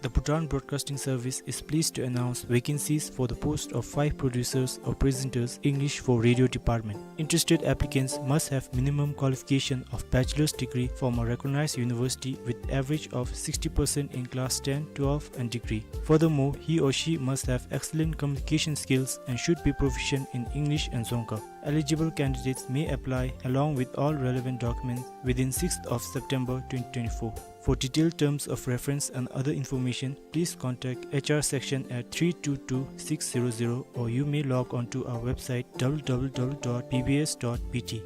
The Bhutan Broadcasting Service is pleased to announce vacancies for the post of five producers or presenters, English for radio department. Interested applicants must have minimum qualification of bachelor's degree from a recognized university with average of sixty percent in class ten, twelve and degree. Furthermore, he or she must have excellent communication skills and should be proficient in English and Dzongkha. Eligible candidates may apply along with all relevant documents within sixth of September twenty twenty-four. For detailed terms of reference and other information, please contact H R section at three two two six zero zero, or you may log on to our website W W W dot B B S dot B T.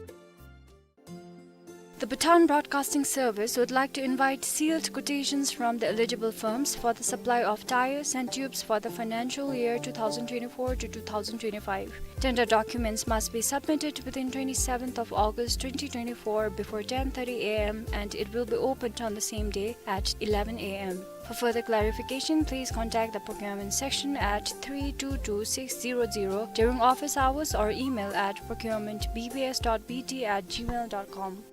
The Bhutan Broadcasting Service would like to invite sealed quotations from the eligible firms for the supply of tyres and tubes for the financial year two thousand twenty-four to two thousand twenty-five. Tender documents must be submitted within twenty-seventh of August twenty twenty-four before ten thirty A M and it will be opened on the same day at eleven A M. For further clarification, please contact the procurement section at three two two six zero zero during office hours or email at procurement B B S dot B T at gmail dot com.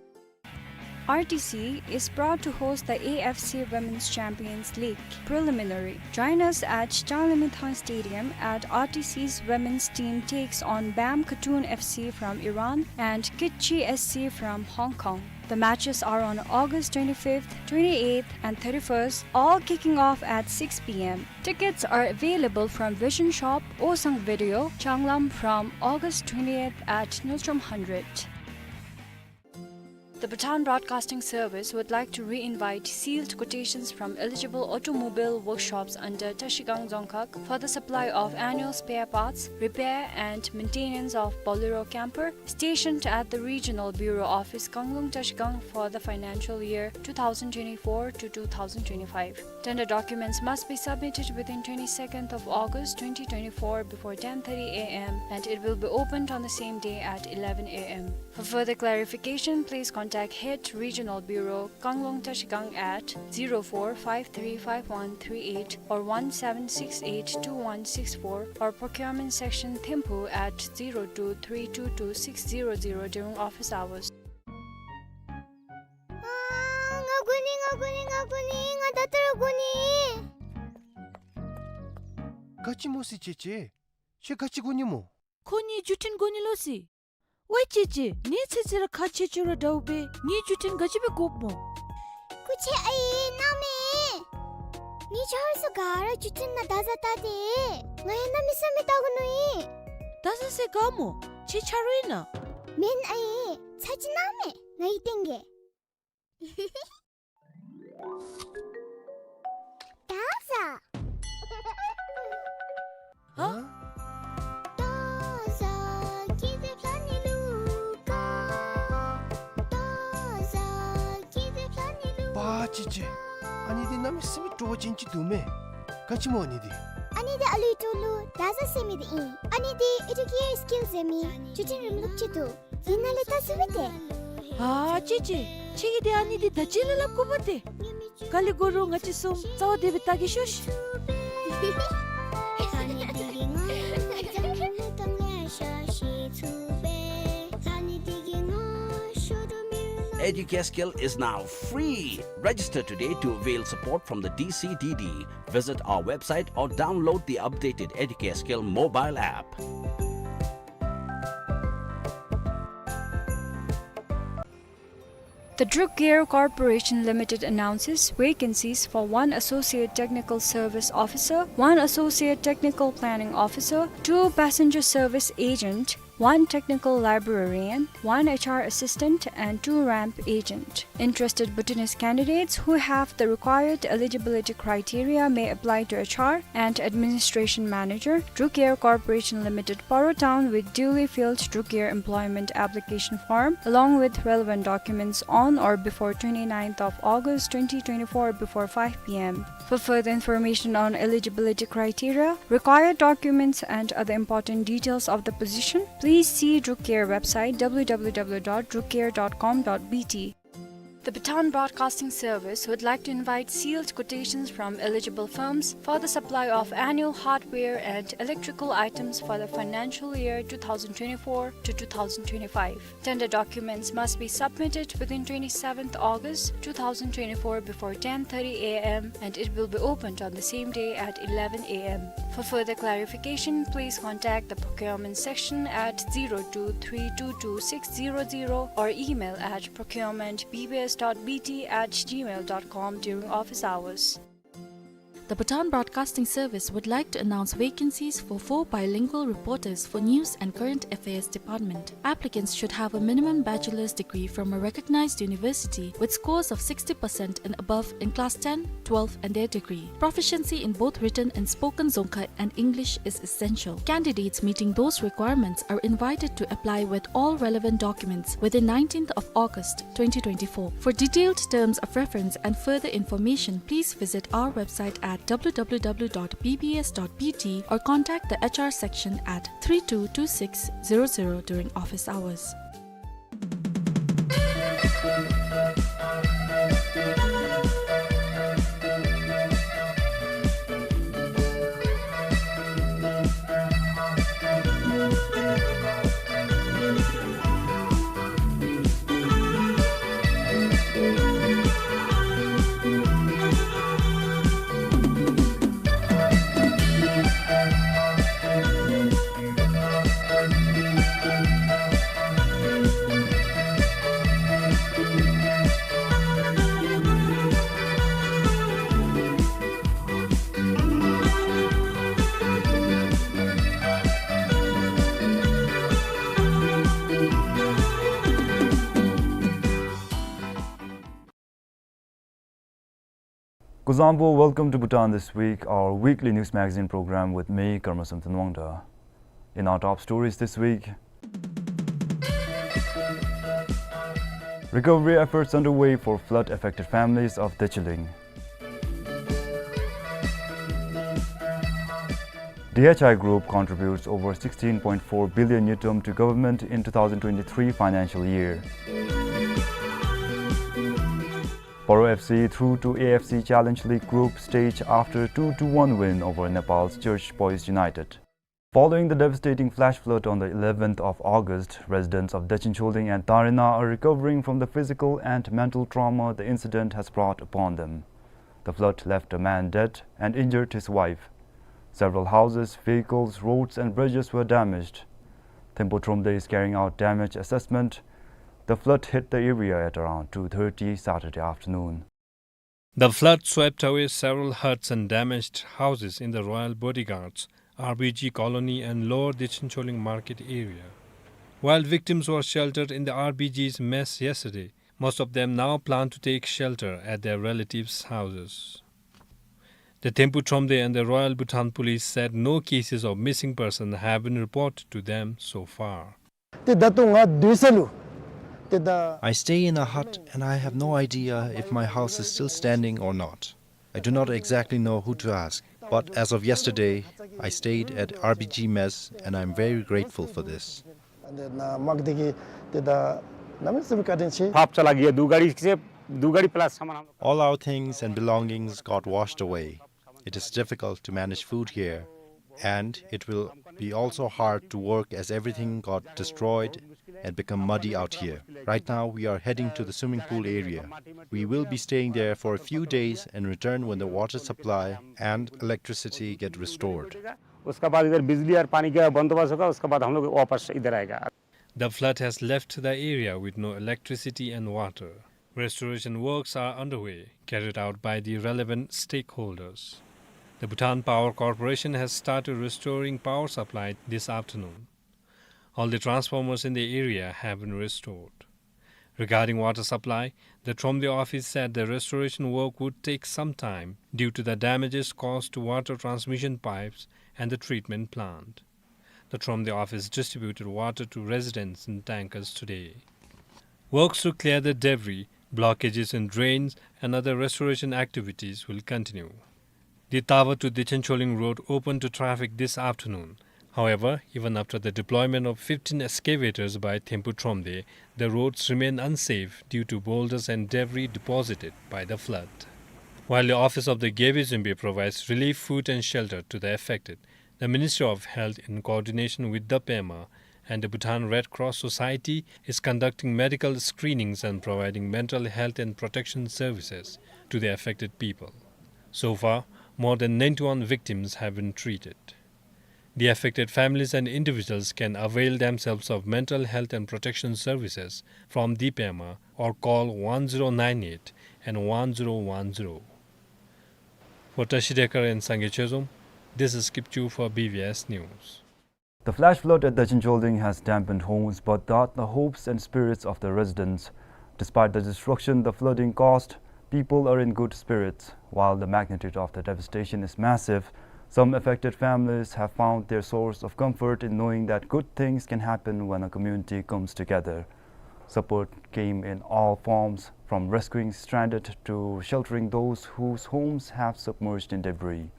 R T C is proud to host the A F C Women's Champions League preliminary. Join us at Changlimithang Stadium at R T C's women's team takes on Bam Khatun F C from Iran and Kitchi S C from Hong Kong. The matches are on August twenty-fifth, twenty-eighth and thirty-first, all kicking off at six P M. Tickets are available from Vision Shop, Osang Video, Changlam from August twentieth at Newsroom hundred. The Bhutan Broadcasting Service would like to re-invite sealed quotations from eligible automobile workshops under Trashigang Dzongkhag for the supply of annual spare parts, repair and maintenance of Bolero camper, stationed at the Regional Bureau Office, Kanglung, Trashigang for the financial year two thousand twenty-four to two thousand twenty-five. Tender documents must be submitted within twenty-second of August twenty twenty-four before ten thirty A M and it will be opened on the same day at eleven A M. For further clarification, please contact Head Regional Bureau, Kanglung Trashigang at zero four five three five one three eight or one seven six eight two one six four or Procurement Section Thimphu at zero two three two two six zero zero during office hours. ཨ། ང་དགོ་ནི། ང་དགོ་ནི། ང་དགོ་ནི། ང་ད་ལྟོ་ར་དགོ་ནི། ག་ཅི་སྨོ་སི་ཅེ་ཅེ། ཁྱོད་ག་ཅི་དགོ་ནི་སྨོ། ཁོ་ངེའི་བརྒྱུད་འཕྲིན་དགོ་ནི་ལོ་སི། ཝའེ་ཅེ་ཅེ། ངེའི་ཚེ་ཚེ་ར་ཁག་ཆེ་ཆེ་ར་འདྲཝ་སྦེ་ངེའི་བརྒྱུད་འཕྲིན་ག་ཅི་སྦེ་དགོཔ་སྨོ། སྐུ་མཁྱེན་ཨའི་གནང་མས། ངེའི་ཆ་རོགས་ཚུ་ག་ར་བརྒྱུད་འཕྲིན་ནང་བརྡ་བཟའ་བལྟ་སྟེ། ང་ཡང་གནམ་མེད་ས་མེད་བལྟ་དགོ་མནོ་ཡི། བརྡ་བཟའ་ཟེར་ག་སྨོ། ཁྱེད་ཆ་རོགས་ཨིན་ན། མེན་ཨའི། ཚར་གཅིག་གནང་མས། ང་གིས་སྟོན་གེ། བརྡ་བཟའ། ཧ། པ་ཅི་ཅི། ཨ་ནི་འདི་གནམ་མེད་ས་མེད་སྤྲོ་བ་ཅན་ཅིག་འདུག་མས། ག་ཅི་སྨོ་ཨ་ནི་འདི། ཨ་ནི་འདི་ཨ་ལུའི་སྤྲོ་ལུ་བརྡ་བཟའ་ཟེར་མི་འདི་ཨིན། ཨ་ནི་འདི་ཨེ་ཌུ་ཀེ་ཤཱན་སི་ཀིལ་ཟེར་མི་བརྒྱུད་འཕྲིན་རིམ་ལུགས་ཅིག་འདུག། ཨིན་ན་ལས་བལྟ་ཚུགས་པས་ཏེ། ཨ་ཅི་ཅི། ཁྱེད་ཀྱིས་འདི་ཨ་ནི་འདི་ད་ཅི་ལས་སླབ་དགོ་པས་ཏེ། ག་ལས་དགོ་རུང་ང་བཅས་གསུམ་རྩ་བ་བདེ་སྦེ་བལྟ་གེ་ཤོག་ཤིག། Educare Skill is now free. Register today to avail support from the D C D D. Visit our website or download the updated Educare Skill mobile app. The Druk Air Corporation Limited announces vacancies for one Associate Technical Service Officer, one Associate Technical Planning Officer, two Passenger Service Agent, one Technical Librarian, one H R Assistant, and two ramp agent. Interested Bhutanese candidates who have the required eligibility criteria may apply to H R and Administration Manager, Druk Air Corporation Limited, Paro Town, with duly filled Druk Air employment application form along with relevant documents on or before twenty-ninth of August twenty twenty-four before five P M. For further information on eligibility criteria, required documents, and other important details of the position, please see Druk Air website, W W W dot druk air dot com dot B T. The Bhutan Broadcasting Service would like to invite sealed quotations from eligible firms for the supply of annual hardware and electrical items for the financial year two thousand twenty-four to two thousand twenty-five. Tender documents must be submitted within twenty-seventh August two thousand twenty-four before ten thirty A M, and it will be opened on the same day at eleven A M. For further clarification, please contact the procurement section at zero two three two two six zero zero or email at procurement B B S dot B T at gmail dot com during office hours. The Bhutan Broadcasting Service would like to announce vacancies for four bilingual reporters for News and Current Affairs Department. Applicants should have a minimum bachelor's degree from a recognized university with scores of sixty percent and above in class ten, twelve, and their degree. Proficiency in both written and spoken Dzongkha and English is essential. Candidates meeting those requirements are invited to apply with all relevant documents within nineteenth of August twenty twenty-four. For detailed terms of reference and further information, please visit our website at W W W dot B B S dot B T or contact the H R section at three two two six zero zero during office hours. Kuzuzangpo, welcome to Bhutan This Week, our weekly news magazine program with me, Karmasum Tanwangda. In our top stories this week, recovery efforts underway for flood-affected families of Dechiling. D H I Group contributes over sixteen point four billion ngultrum to government in two thousand twenty-three financial year. Paro F C through to A F C Challenge League group stage after two to one win over Nepal's Church Boys United. Following the devastating flash flood on the eleventh of August, residents of Dechen Choling and Tarina are recovering from the physical and mental trauma the incident has brought upon them. The flood left a man dead and injured his wife. Several houses, vehicles, roads and bridges were damaged. Thempu Thromde is carrying out damage assessment. The flood hit the area at around two thirty Saturday afternoon. The flood swept away several huts and damaged houses in the Royal Bodyguards, R B G Colony and Lower Dechen Choling Market area. While victims were sheltered in the R B G's mess yesterday, most of them now plan to take shelter at their relatives' houses. The Thempu Thromde and the Royal Bhutan Police said no cases of missing person have been reported to them so far. ཏེ་ད་ལྟོ་ང་སྡོད་ས་ལུ་ཏེ་ད། I stay in a hut and I have no idea if my house is still standing or not. I do not exactly know who to ask, but as of yesterday, I stayed at R B G mess and I am very grateful for this. ཨ་ནི་ན་དམག་སྡེ་གིས་ཏེ་ད་གནམ་མེད་ས་མེད་བཀའ་དྲིན་ཆེ། ཕབ་ཅ་ལག་ཡ་དུ་ག་རི་ཅེ་དུ་ག་རི་པ་ལ་སམ་ན། All our things and belongings got washed away. It is difficult to manage food here, and it will be also hard to work as everything got destroyed and become muddy out here. Right now, we are heading to the swimming pool area. We will be staying there for a few days and return when the water supply and electricity get restored. उसका बाद इधर बिजली और पानी का बंदोबस्त होगा, उसके बाद हम लोग वापस इधर आएगा। The flood has left the area with no electricity and water. Restoration works are underway, carried out by the relevant stakeholders. The Bhutan Power Corporation has started restoring power supply this afternoon. All the transformers in the area have been restored. Regarding water supply, the Thromde office said the restoration work would take some time due to the damages caused to water transmission pipes and the treatment plant. The Thromde office distributed water to residents in tankers today. Works to clear the debris, blockages in drains, and other restoration activities will continue. The Tava to Dechencholing road opened to traffic this afternoon. However, even after the deployment of fifteen excavators by Thempu Thromde, the roads remain unsafe due to boulders and debris deposited by the flood. While the office of the Gyebe Zunpe provides relief, food and shelter to the affected, the Ministry of Health, in coordination with the Pema and the Bhutan Red Cross Society, is conducting medical screenings and providing mental health and protection services to the affected people. So far, more than ninety-one victims have been treated. The affected families and individuals can avail themselves of mental health and protection services from the Pema or call one zero nine eight and one zero one zero. For Tashi Dekar and Sangay Chezom, this is Kipchu for B V S News. The flash flood at Dechencholing has dampened homes but not the hopes and spirits of the residents. Despite the destruction the flooding caused, people are in good spirits. While the magnitude of the devastation is massive, some affected families have found their source of comfort in knowing that good things can happen when a community comes together. Support came in all forms, from rescuing stranded to sheltering those whose homes have submerged in debris.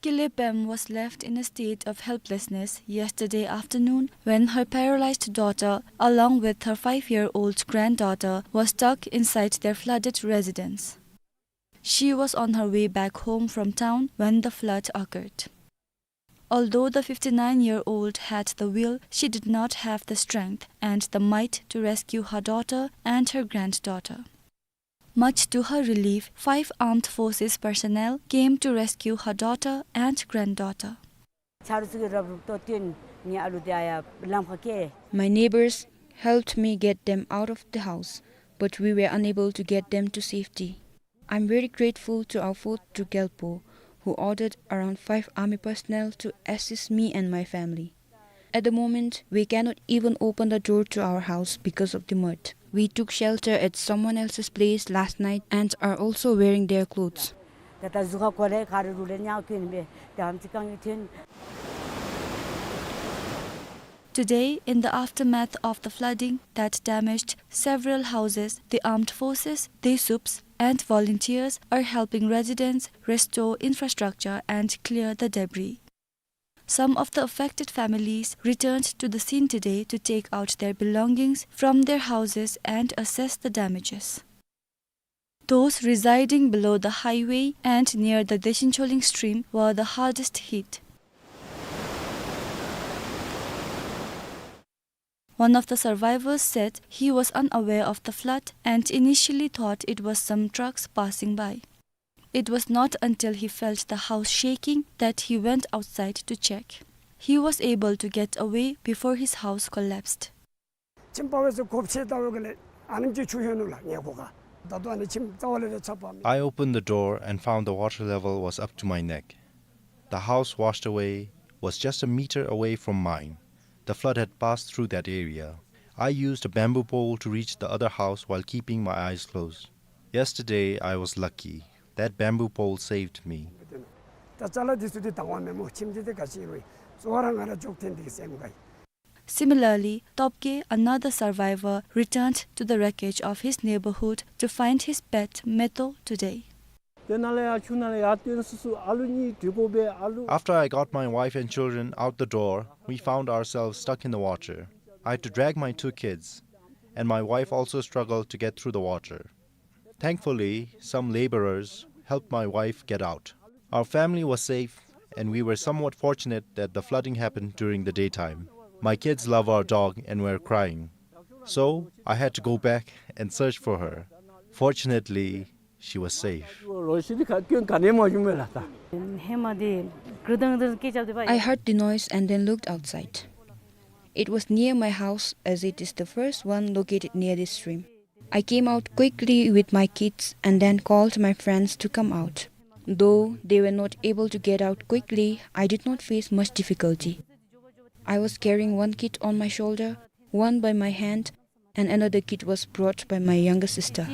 Kile Pem was left in a state of helplessness yesterday afternoon when her paralyzed daughter, along with her five-year-old granddaughter, was stuck inside their flooded residence. She was on her way back home from town when the flood occurred. Although the fifty-nine-year-old had the will, she did not have the strength and the might to rescue her daughter and her granddaughter. Much to her relief, five armed forces personnel came to rescue her daughter and granddaughter. ཆ་རོགས་ཚུ་གིས་རོགས་རོགས་ཏོ་བཏོན། ངེའི་ཨ་ལུ་དེ་ཨ་ཡར་ལམ་ཁར་བསྐྱལ། My neighbors helped me get them out of the house, but we were unable to get them to safety. I'm very grateful to our fort to Gyalpo, who ordered around five army personnel to assist me and my family. At the moment, we cannot even open the door to our house because of the mud. We took shelter at someone else's place last night and are also wearing their clothes. ད་ལྟ་གཟུགས་ཁར་གོ་ལས་ག་རེ་རུ་ལས་ཉག་གྱོན་སྦེ་ད་ཨམ་ཙི་རྐང་གི་ཐོན། Today, in the aftermath of the flooding that damaged several houses, the armed forces, DESUPs, and volunteers are helping residents restore infrastructure and clear the debris. Some of the affected families returned to the scene today to take out their belongings from their houses and assess the damages. Those residing below the highway and near the Dechencholing stream were the hardest hit. One of the survivors said he was unaware of the flood and initially thought it was some trucks passing by. It was not until he felt the house shaking that he went outside to check. He was able to get away before his house collapsed. ཁྱིམ་པ་བས་སུ་གོ་ཕྱེ་ལྟ་བུ་གི་ལས་ཨ་ནེམ་ཅིག་ཆུ་ཧོན་ནུག་ལགས། ངེའི་སྒོ་ཁར་ད་ལྟོ་ཨ་ནི་ཁྱིམ་རྩ་བ་ལས་ར་ཆག་པ་མེད། I opened the door and found the water level was up to my neck. The house washed away was just a meter away from mine. The flood had passed through that area. I used a bamboo pole to reach the other house while keeping my eyes closed. Yesterday, I was lucky. That bamboo pole saved me. ད་ཅ་ལ་འདི་ཚུ་འདི་དང་བ་མེན་སྨོ། ཁྱིམ་འདི་འདི་ག་ཅི་རུང་གཙོ་བོ་ར་ང་ར་འཇོག་ཐེན་འདི་གི་སེམས་ཁར། Similarly, Topke, another survivor, returned to the wreckage of his neighborhood to find his pet Meto today. དེ་ནང་ལས་ཡར་ཆུ་ནང་ལས་ཡར་བཏོན་སུ་སུ་ཨ་ལུ་གཉིས་འདྲིས་པོ་སྦེ་ཨ་ལུ། After I got my wife and children out the door, we found ourselves stuck in the water. I had to drag my two kids, and my wife also struggled to get through the water. Thankfully, some laborers helped my wife get out. Our family was safe, and we were somewhat fortunate that the flooding happened during the daytime. My kids love our dog and were crying. So, I had to go back and search for her. Fortunately, she was safe. རོ་ཤི་འདི་ཁ་སྐྱོན་ག་ནི་མ་བྱུང་མས་ལགས་ད། ཧེ་མ་འདི་གྲི་དང་དང་སྐད་རྐྱབ་སྟེ་འབད། I heard the noise and then looked outside. It was near my house, as it is the first one located near this stream. I came out quickly with my kids and then called my friends to come out. Though they were not able to get out quickly, I did not face much difficulty. I was carrying one kid on my shoulder, one by my hand, and another kid was brought by my younger sister.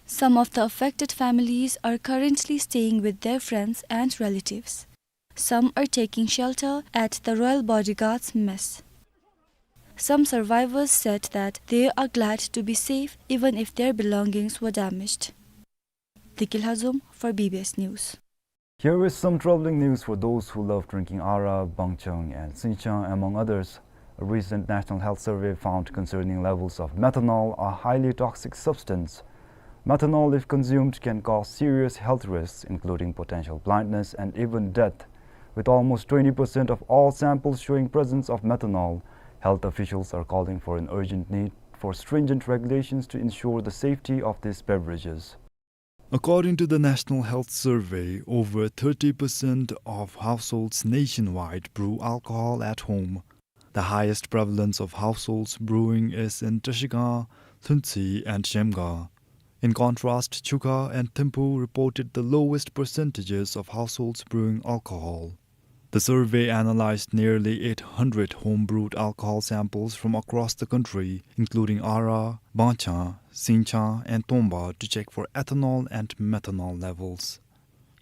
Some of the affected families are currently staying with their friends and relatives. Some are taking shelter at the Royal Bodyguards mess. Some survivors said that they are glad to be safe even if their belongings were damaged. Dikil Hazum for B B S News. Here is some troubling news for those who love drinking arak, bangchang, and sinchang, among others. A recent National Health Survey found concerning levels of methanol, a highly toxic substance. Methanol, if consumed, can cause serious health risks, including potential blindness and even death. With almost twenty percent of all samples showing presence of methanol, health officials are calling for an urgent need for stringent regulations to ensure the safety of these beverages. According to the National Health Survey, over thirty percent of households nationwide brew alcohol at home. The highest prevalence of households brewing is in Trashigang, Lhuentse, and Zhemgang. In contrast, Chukha and Thimphu reported the lowest percentages of households brewing alcohol. The survey analyzed nearly eight hundred home-brewed alcohol samples from across the country, including arak, bangchang, sinchang, and tomba, to check for ethanol and methanol levels.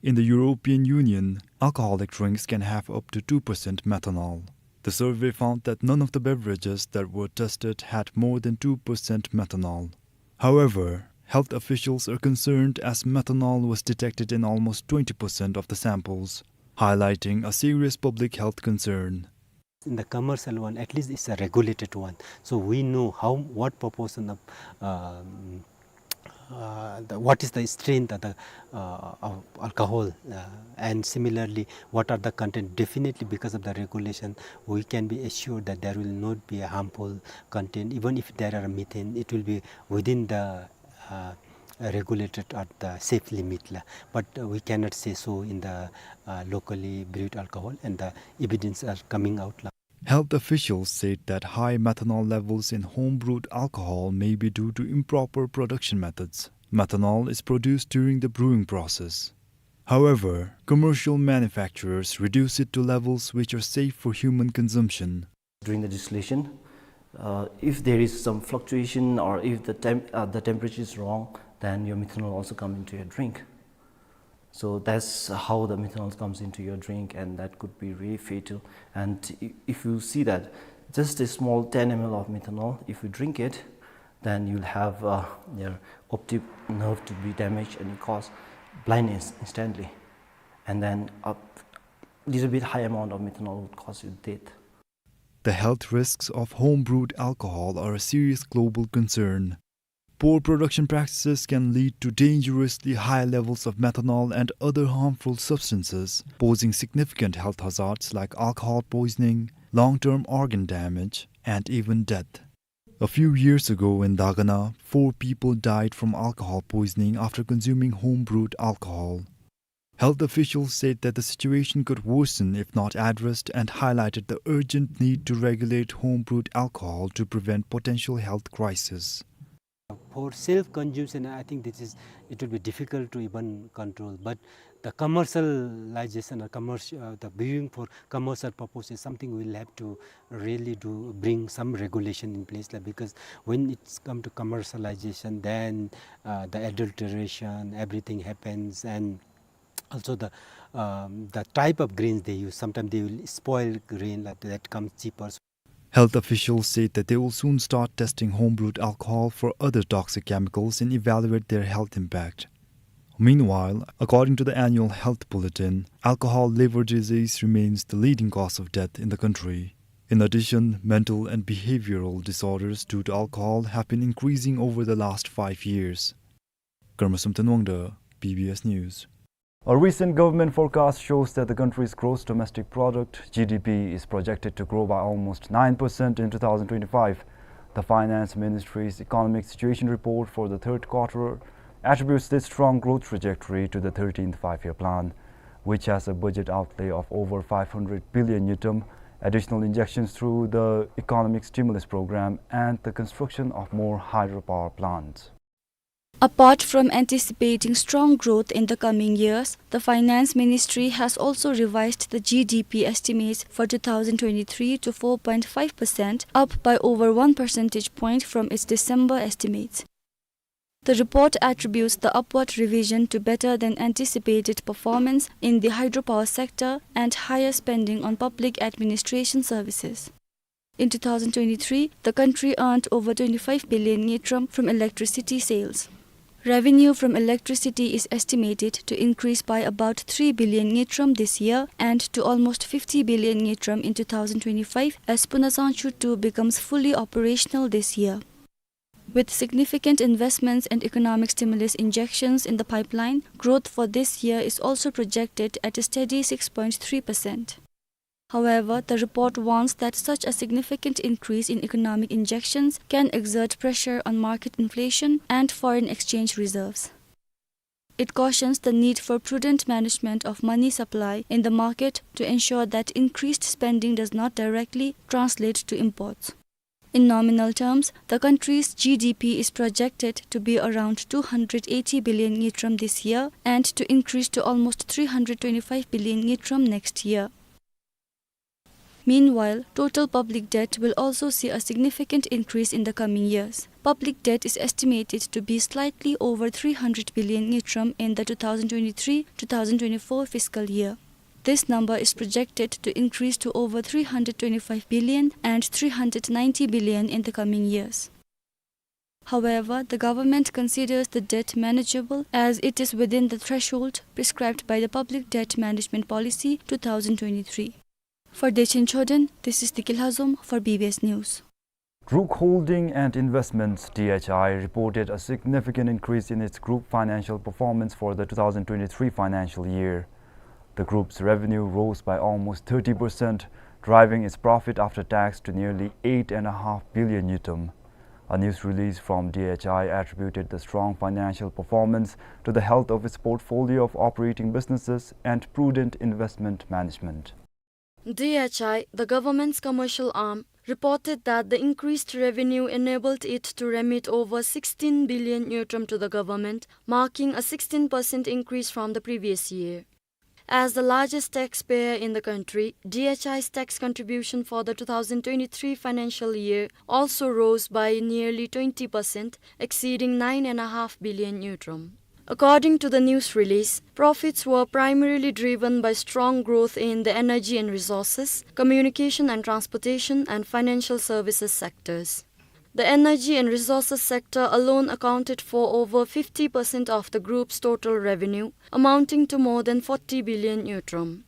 In the European Union, alcoholic drinks can have up to two percent methanol. The survey found that none of the beverages that were tested had more than two percent methanol. However, health officials are concerned as methanol was detected in almost twenty percent of the samples, highlighting a serious public health concern. In the commercial one, at least it's a regulated one. So we know how, what proportion of, um, uh, the, what is the strength of the, uh, of alcohol, uh, and similarly, what are the content. Definitely, because of the regulation, we can be assured that there will not be a harmful content. Even if there are methane, it will be within the, uh, regulated at the safe limit la. But, uh, we cannot say so in the, uh, locally brewed alcohol, and the evidence are coming out la. Health officials said that high methanol levels in home-brewed alcohol may be due to improper production methods. Methanol is produced during the brewing process. However, commercial manufacturers reduce it to levels which are safe for human consumption. During the distillation, uh, if there is some fluctuation or if the temp-, uh, the temperature is wrong, then your methanol also come into your drink. So that's how the methanol comes into your drink, and that could be really fatal. And i-, if you see that just a small ten M L of methanol, if you drink it, then you'll have, uh, your optic nerve to be damaged and you cause blindness instantly. And then a little bit high amount of methanol would cause you death. The health risks of home-brewed alcohol are a serious global concern. Poor production practices can lead to dangerously high levels of methanol and other harmful substances, posing significant health hazards like alcohol poisoning, long-term organ damage, and even death. A few years ago in Dagana, four people died from alcohol poisoning after consuming home-brewed alcohol. Health officials said that the situation could worsen if not addressed and highlighted the urgent need to regulate home-brewed alcohol to prevent potential health crisis. For self-consumption, I think this is, it will be difficult to even control, but the commercialization or commerci-, uh, the brewing for commercial purpose is something we'll have to really do, bring some regulation in place la, because when it's come to commercialization, then, uh, the adulteration, everything happens, and also the, um, the type of grains they use. Sometimes they will spoil grain like that comes cheaper. Health officials said that they will soon start testing home-brewed alcohol for other toxic chemicals and evaluate their health impact. Meanwhile, according to the annual health bulletin, alcohol liver disease remains the leading cause of death in the country. In addition, mental and behavioral disorders due to alcohol have been increasing over the last five years. Karmasum Tanwangda, B B S News. A recent government forecast shows that the country's gross domestic product, G D P, is projected to grow by almost nine percent in two thousand twenty-five. The Finance Ministry's Economic Situation Report for the third quarter attributes this strong growth trajectory to the thirteenth Five-Year Plan, which has a budget outlay of over five hundred billion ngultrum additional injections through the economic stimulus program, and the construction of more hydropower plants. Apart from anticipating strong growth in the coming years, the Finance Ministry has also revised the G D P estimates for two thousand twenty-three to four point five percent, up by over one percentage point from its December estimates. The report attributes the upward revision to better than anticipated performance in the hydropower sector and higher spending on public administration services. In two thousand twenty-three, the country earned over twenty-five billion ngultrum from electricity sales. Revenue from electricity is estimated to increase by about three billion ngultrum this year and to almost fifty billion ngultrum in two thousand twenty-five, as Puna Sangchu two becomes fully operational this year. With significant investments and economic stimulus injections in the pipeline, growth for this year is also projected at a steady six point three percent. However, the report warns that such a significant increase in economic injections can exert pressure on market inflation and foreign exchange reserves. It cautions the need for prudent management of money supply in the market to ensure that increased spending does not directly translate to imports. In nominal terms, the country's G D P is projected to be around two hundred eighty billion ngultrum this year and to increase to almost three hundred twenty-five billion ngultrum next year. Meanwhile, total public debt will also see a significant increase in the coming years. Public debt is estimated to be slightly over three hundred billion ngultrum in the two thousand twenty-three two thousand twenty-four fiscal year. This number is projected to increase to over three hundred twenty-five billion and three hundred ninety billion in the coming years. However, the government considers the debt manageable as it is within the threshold prescribed by the Public Debt Management Policy two thousand twenty-three. For Dechen Choden, this is Dikil Hazom for B B S News. Druk Holding and Investments, D H I, reported a significant increase in its group financial performance for the two thousand twenty-three financial year. The group's revenue rose by almost thirty percent, driving its profit after tax to nearly eight and a half billion ngultrum. A news release from D H I attributed the strong financial performance to the health of its portfolio of operating businesses and prudent investment management. D H I, the government's commercial arm, reported that the increased revenue enabled it to remit over sixteen billion ngultrum to the government, marking a sixteen percent increase from the previous year. As the largest taxpayer in the country, D H I's tax contribution for the two thousand twenty-three financial year also rose by nearly twenty percent, exceeding nine and a half billion ngultrum. According to the news release, profits were primarily driven by strong growth in the energy and resources, communication and transportation, and financial services sectors. The energy and resources sector alone accounted for over fifty percent of the group's total revenue, amounting to more than forty billion ngultrum.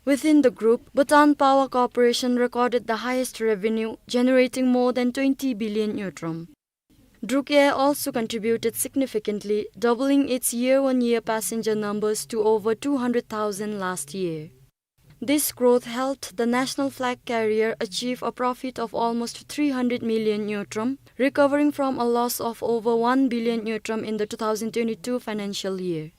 Within the group, Bhutan Power Corporation recorded the highest revenue, generating more than twenty billion ngultrum. Druk Air also contributed significantly, doubling its year-on-year passenger numbers to over two hundred thousand last year. This growth helped the national flag carrier achieve a profit of almost three hundred million ngultrum, recovering from a loss of over one billion ngultrum in the two thousand twenty-two financial year.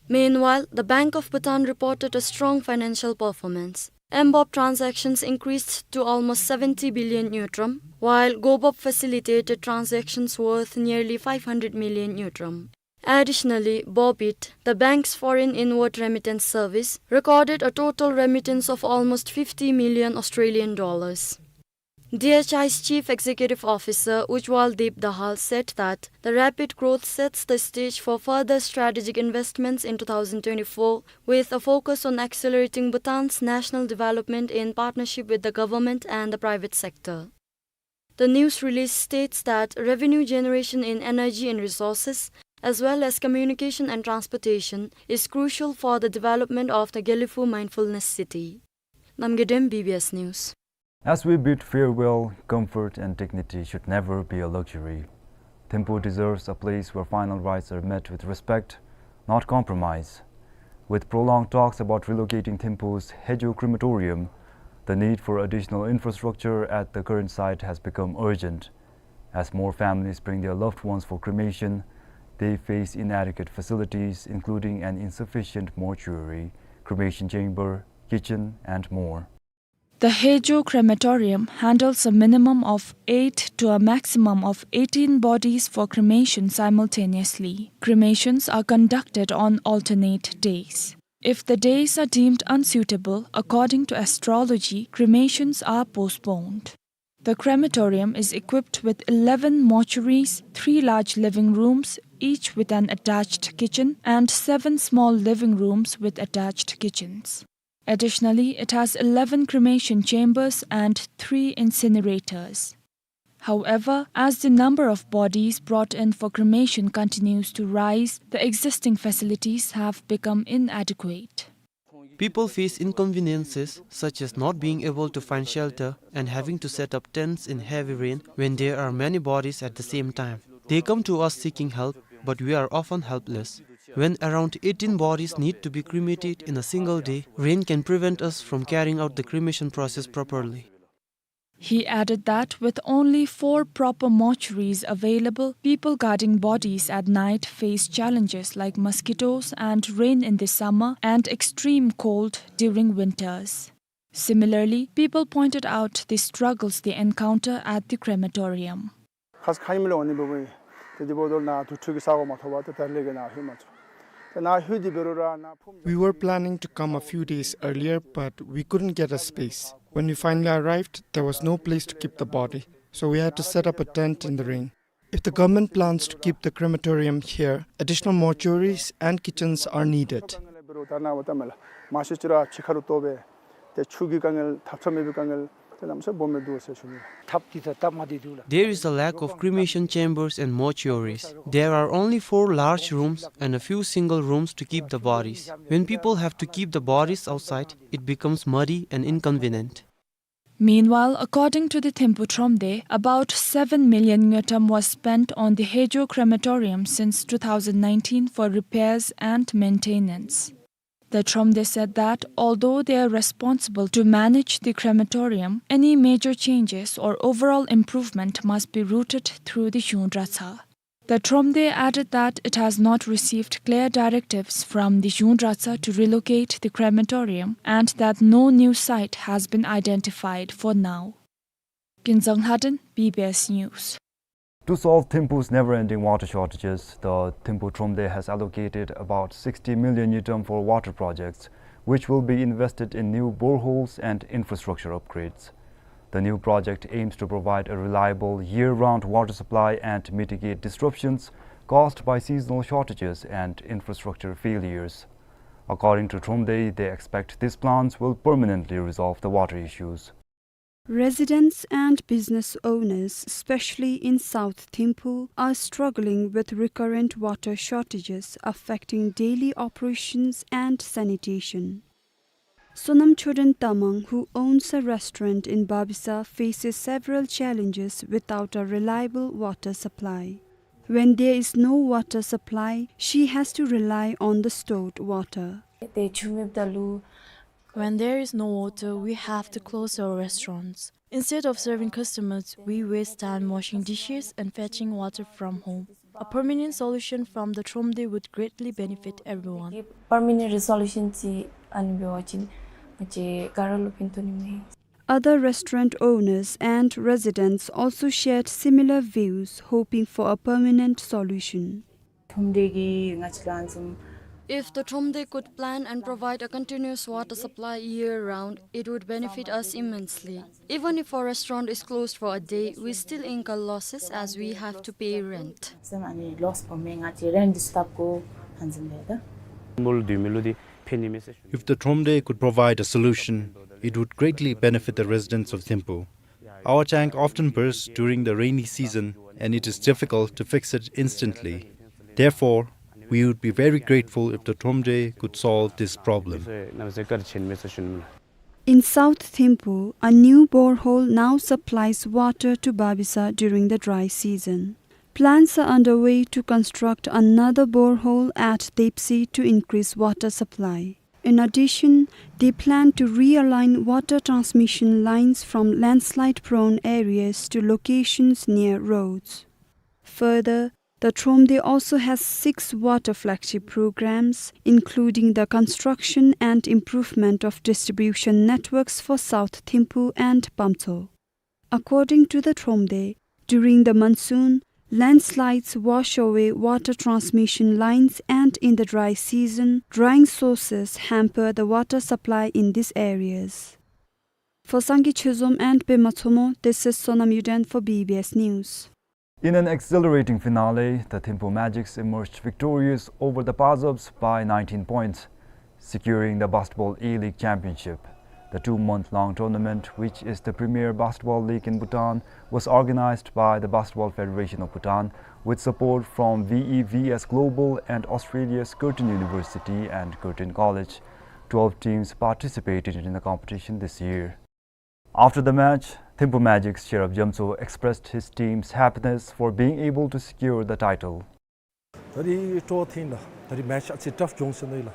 Meanwhile, the Bank of Bhutan reported a strong financial performance. M BOB transactions increased to almost seventy billion ngultrum, while Go BOB facilitated transactions worth nearly five hundred million ngultrum. Additionally, BOBIT, the bank's foreign inward remittance service, recorded a total remittance of almost fifty million Australian dollars. D H I's Chief Executive Officer Ujjwal Deep Dahal said that the rapid growth sets the stage for further strategic investments in two thousand twenty-four, with a focus on accelerating Bhutan's national development in partnership with the government and the private sector. The news release states that revenue generation in energy and resources, as well as communication and transportation, is crucial for the development of the Gelephu Mindfulness City. Namgay Dem, B B S News. As we bid farewell, comfort and dignity should never be a luxury. Thimphu deserves a place where final rites are met with respect, not compromise. With prolonged talks about relocating Thimphu's Hejo crematorium, the need for additional infrastructure at the current site has become urgent. As more families bring their loved ones for cremation, they face inadequate facilities, including an insufficient mortuary, cremation chamber, kitchen, and more. The Hejo crematorium handles a minimum of eight to a maximum of eighteen bodies for cremation simultaneously. Cremations are conducted on alternate days. If the days are deemed unsuitable, according to astrology, cremations are postponed. The crematorium is equipped with eleven mortuaries, three large living rooms, each with an attached kitchen, and seven small living rooms with attached kitchens. Additionally, it has eleven cremation chambers and three incinerators. However, as the number of bodies brought in for cremation continues to rise, the existing facilities have become inadequate. People face inconveniences such as not being able to find shelter and having to set up tents in heavy rain when there are many bodies at the same time. They come to us seeking help, but we are often helpless. When around eighteen bodies need to be cremated in a single day, rain can prevent us from carrying out the cremation process properly. He added that with only four proper mortuaries available, people guarding bodies at night face challenges like mosquitoes and rain in the summer and extreme cold during winters. Similarly, people pointed out the struggles they encounter at the crematorium. ཁ་ཙ་ཁ་ཉིནམ་ལས་འོང་ནི་འབདཝ་ད་ཏེ་དེ་འབདཝ་ད་ནཱ་དུར་ཁྲོད་ཀྱི་ས་གོ་མ་ཐོབ་པར་ཏེ་ད་ལས་ཀྱི་ནཱ་ལྷོད་མ་ཚུགས། ཏེ་ནཱ་ལྷོད་དེ་འབད་རུང་ར་ནཱ་ཕོམ། We were planning to come a few days earlier, but we couldn't get a space. When we finally arrived, there was no place to keep the body, so we had to set up a tent in the rain. If the government plans to keep the crematorium here, additional mortuaries and kitchens are needed. འབད་རུང་ད་ནཱ་འབདཝ་ད་མེན་ལགས། མང་ཤོས་ཅིག་ར་ཕྱི་ཁ་རུ་གཏོར་སྦེ་ཏེ་ཆུ་གི་དཀའ་ངལ་ཐབ་ཚང་མེད་པའི་དཀའ་ངལ་ཏེ་གནམ་མེད་ས་མེད་སྦོམ་སྦེ་འདུག་ཟེར་ཞུ་ནི། ཐབ་འདི་ད་སྟབས་མ་བདེ་འདུག་ལགས། There is a lack of cremation chambers and mortuaries. There are only four large rooms and a few single rooms to keep the bodies. When people have to keep the bodies outside, it becomes muddy and inconvenient. Meanwhile, according to the Thimphu Thromde, about seven million ngultrum was spent on the Hejo crematorium since two thousand nineteen for repairs and maintenance. The Thromde said that although they are responsible to manage the crematorium, any major changes or overall improvement must be routed through the Zhung Dratshar. The Thromde added that it has not received clear directives from the Zhung Dratshar to relocate the crematorium and that no new site has been identified for now. Kinzang Lhaden, B B S News. To solve Thimphu's never-ending water shortages, the Thimphu Thromde has allocated about sixty million ngultrum for water projects, which will be invested in new boreholes and infrastructure upgrades. The new project aims to provide a reliable year-round water supply and mitigate disruptions caused by seasonal shortages and infrastructure failures. According to Thromde, they expect these plans will permanently resolve the water issues. Residents and business owners, especially in South Thimphu, are struggling with recurrent water shortages affecting daily operations and sanitation. Sonam Choden Tamang, who owns a restaurant in Babisa, faces several challenges without a reliable water supply. When there is no water supply, she has to rely on the stored water. ཏེ་ཆུ་མེདཔ་ད་ལུ། When there is no water, we have to close our restaurants. Instead of serving customers, we waste time washing dishes and fetching water from home. A permanent solution from the Thromde would greatly benefit everyone. Permanent resolution ཅིག་ཨ་ནི་འབད་བ་ཅིན་ང་བཅས་ག་ར་ལུ་ཕན་ཐོགས་ནི་མས། Other restaurant owners and residents also shared similar views, hoping for a permanent solution. Thromde གིས་ང་བཅས་ལུ་ཨ་ནི་བཟུམ། If the Thromde could plan and provide a continuous water supply year-round, it would benefit us immensely. Even if our restaurant is closed for a day, we still incur losses as we have to pay rent. བཟུམ་ཨ་ནི་ལོསི་སྦོམ་མས། ང་བཅས་རེནཊ་འདི་ཚུ་བཏབ་དགོ་ཨ་ནི་བཟུམ་སྦེ་ད། མོལ་དོ་མི་ལུ་འདི་ཕན་ནི་མས་ཟེར་ཞུ། If the Thromde could provide a solution, it would greatly benefit the residents of Thimphu. Our tank often bursts during the rainy season, and it is difficult to fix it instantly. Therefore, we would be very grateful if the Thromde could solve this problem. In South Thimphu, a new borehole now supplies water to Babisa during the dry season. Plans are underway to construct another borehole at Depsi to increase water supply. In addition, they plan to realign water transmission lines from landslide-prone areas to locations near roads. Further, The Thromde also has six water flagship programs, including the construction and improvement of distribution networks for South Thimphu and Pamtso. According to the Thromde, during the monsoon, landslides wash away water transmission lines, and in the dry season, drying sources hamper the water supply in these areas. For Sangay Chezom and Pema Chomo, this is Sonam Yuden for B B S News. In an exhilarating finale, the Thimphu Magics emerged victorious over the Pazobs by nineteen points, securing the Basketball A-League Championship. The two-month-long tournament, which is the premier basketball league in Bhutan, was organized by the Basketball Federation of Bhutan with support from V E V S Global and Australia's Curtin University and Curtin College. Twelve teams participated in the competition this year. After the match, Thimphu Magic's Cherub Jamtso expressed his team's happiness for being able to secure the title. ད་རིས་སྤྲོ་ཐེངས་ལ་ད་རིས་མེཆ་ཨ་ཙི་ཊཕ་བྱུང་ཟེར་ནི་ལགས།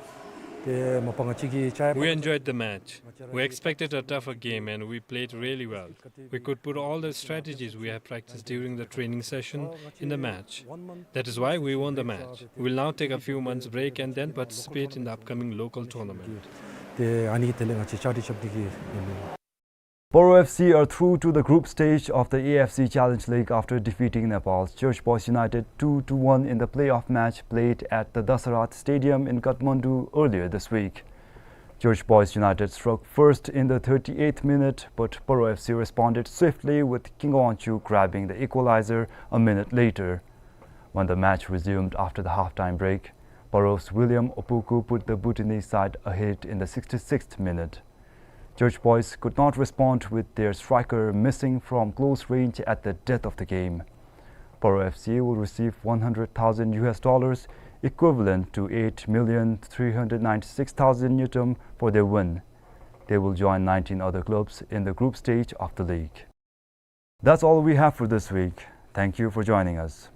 ཏེ་མ་པ་ང་བཅས་ཀྱིས་བྱས་པ། We enjoyed the match. We expected a tougher game and we played really well. We could put all the strategies we have practiced during the training session in the match. That is why we won the match. We will now take a few months break and then participate in the upcoming local tournament. ཏེ་ཨ་ནི་དེ་ལས་ང་བཅས་བཅའ་སྒྲིག་རྐྱབ་སྟེ་གི་ཨིན་ལགས། Paro F C are through to the group stage of the A F C Challenge League after defeating Nepal's Church Boys United two to one in the playoff match played at the Dasarath Stadium in Kathmandu earlier this week. Church Boys United struck first in the thirty-eighth minute, but Paro F C responded swiftly with Kinga Wangchuk grabbing the equalizer a minute later. When the match resumed after the halftime break, Paro's William Opoku put the Bhutanese side ahead in the sixty-sixth minute. Church Boys could not respond with their striker missing from close range at the death of the game. Paro F C will receive one hundred thousand U S dollars, equivalent to eight million three hundred ninety-six thousand ngultrum, for their win. They will join nineteen other clubs in the group stage of the league. That's all we have for this week. Thank you for joining us.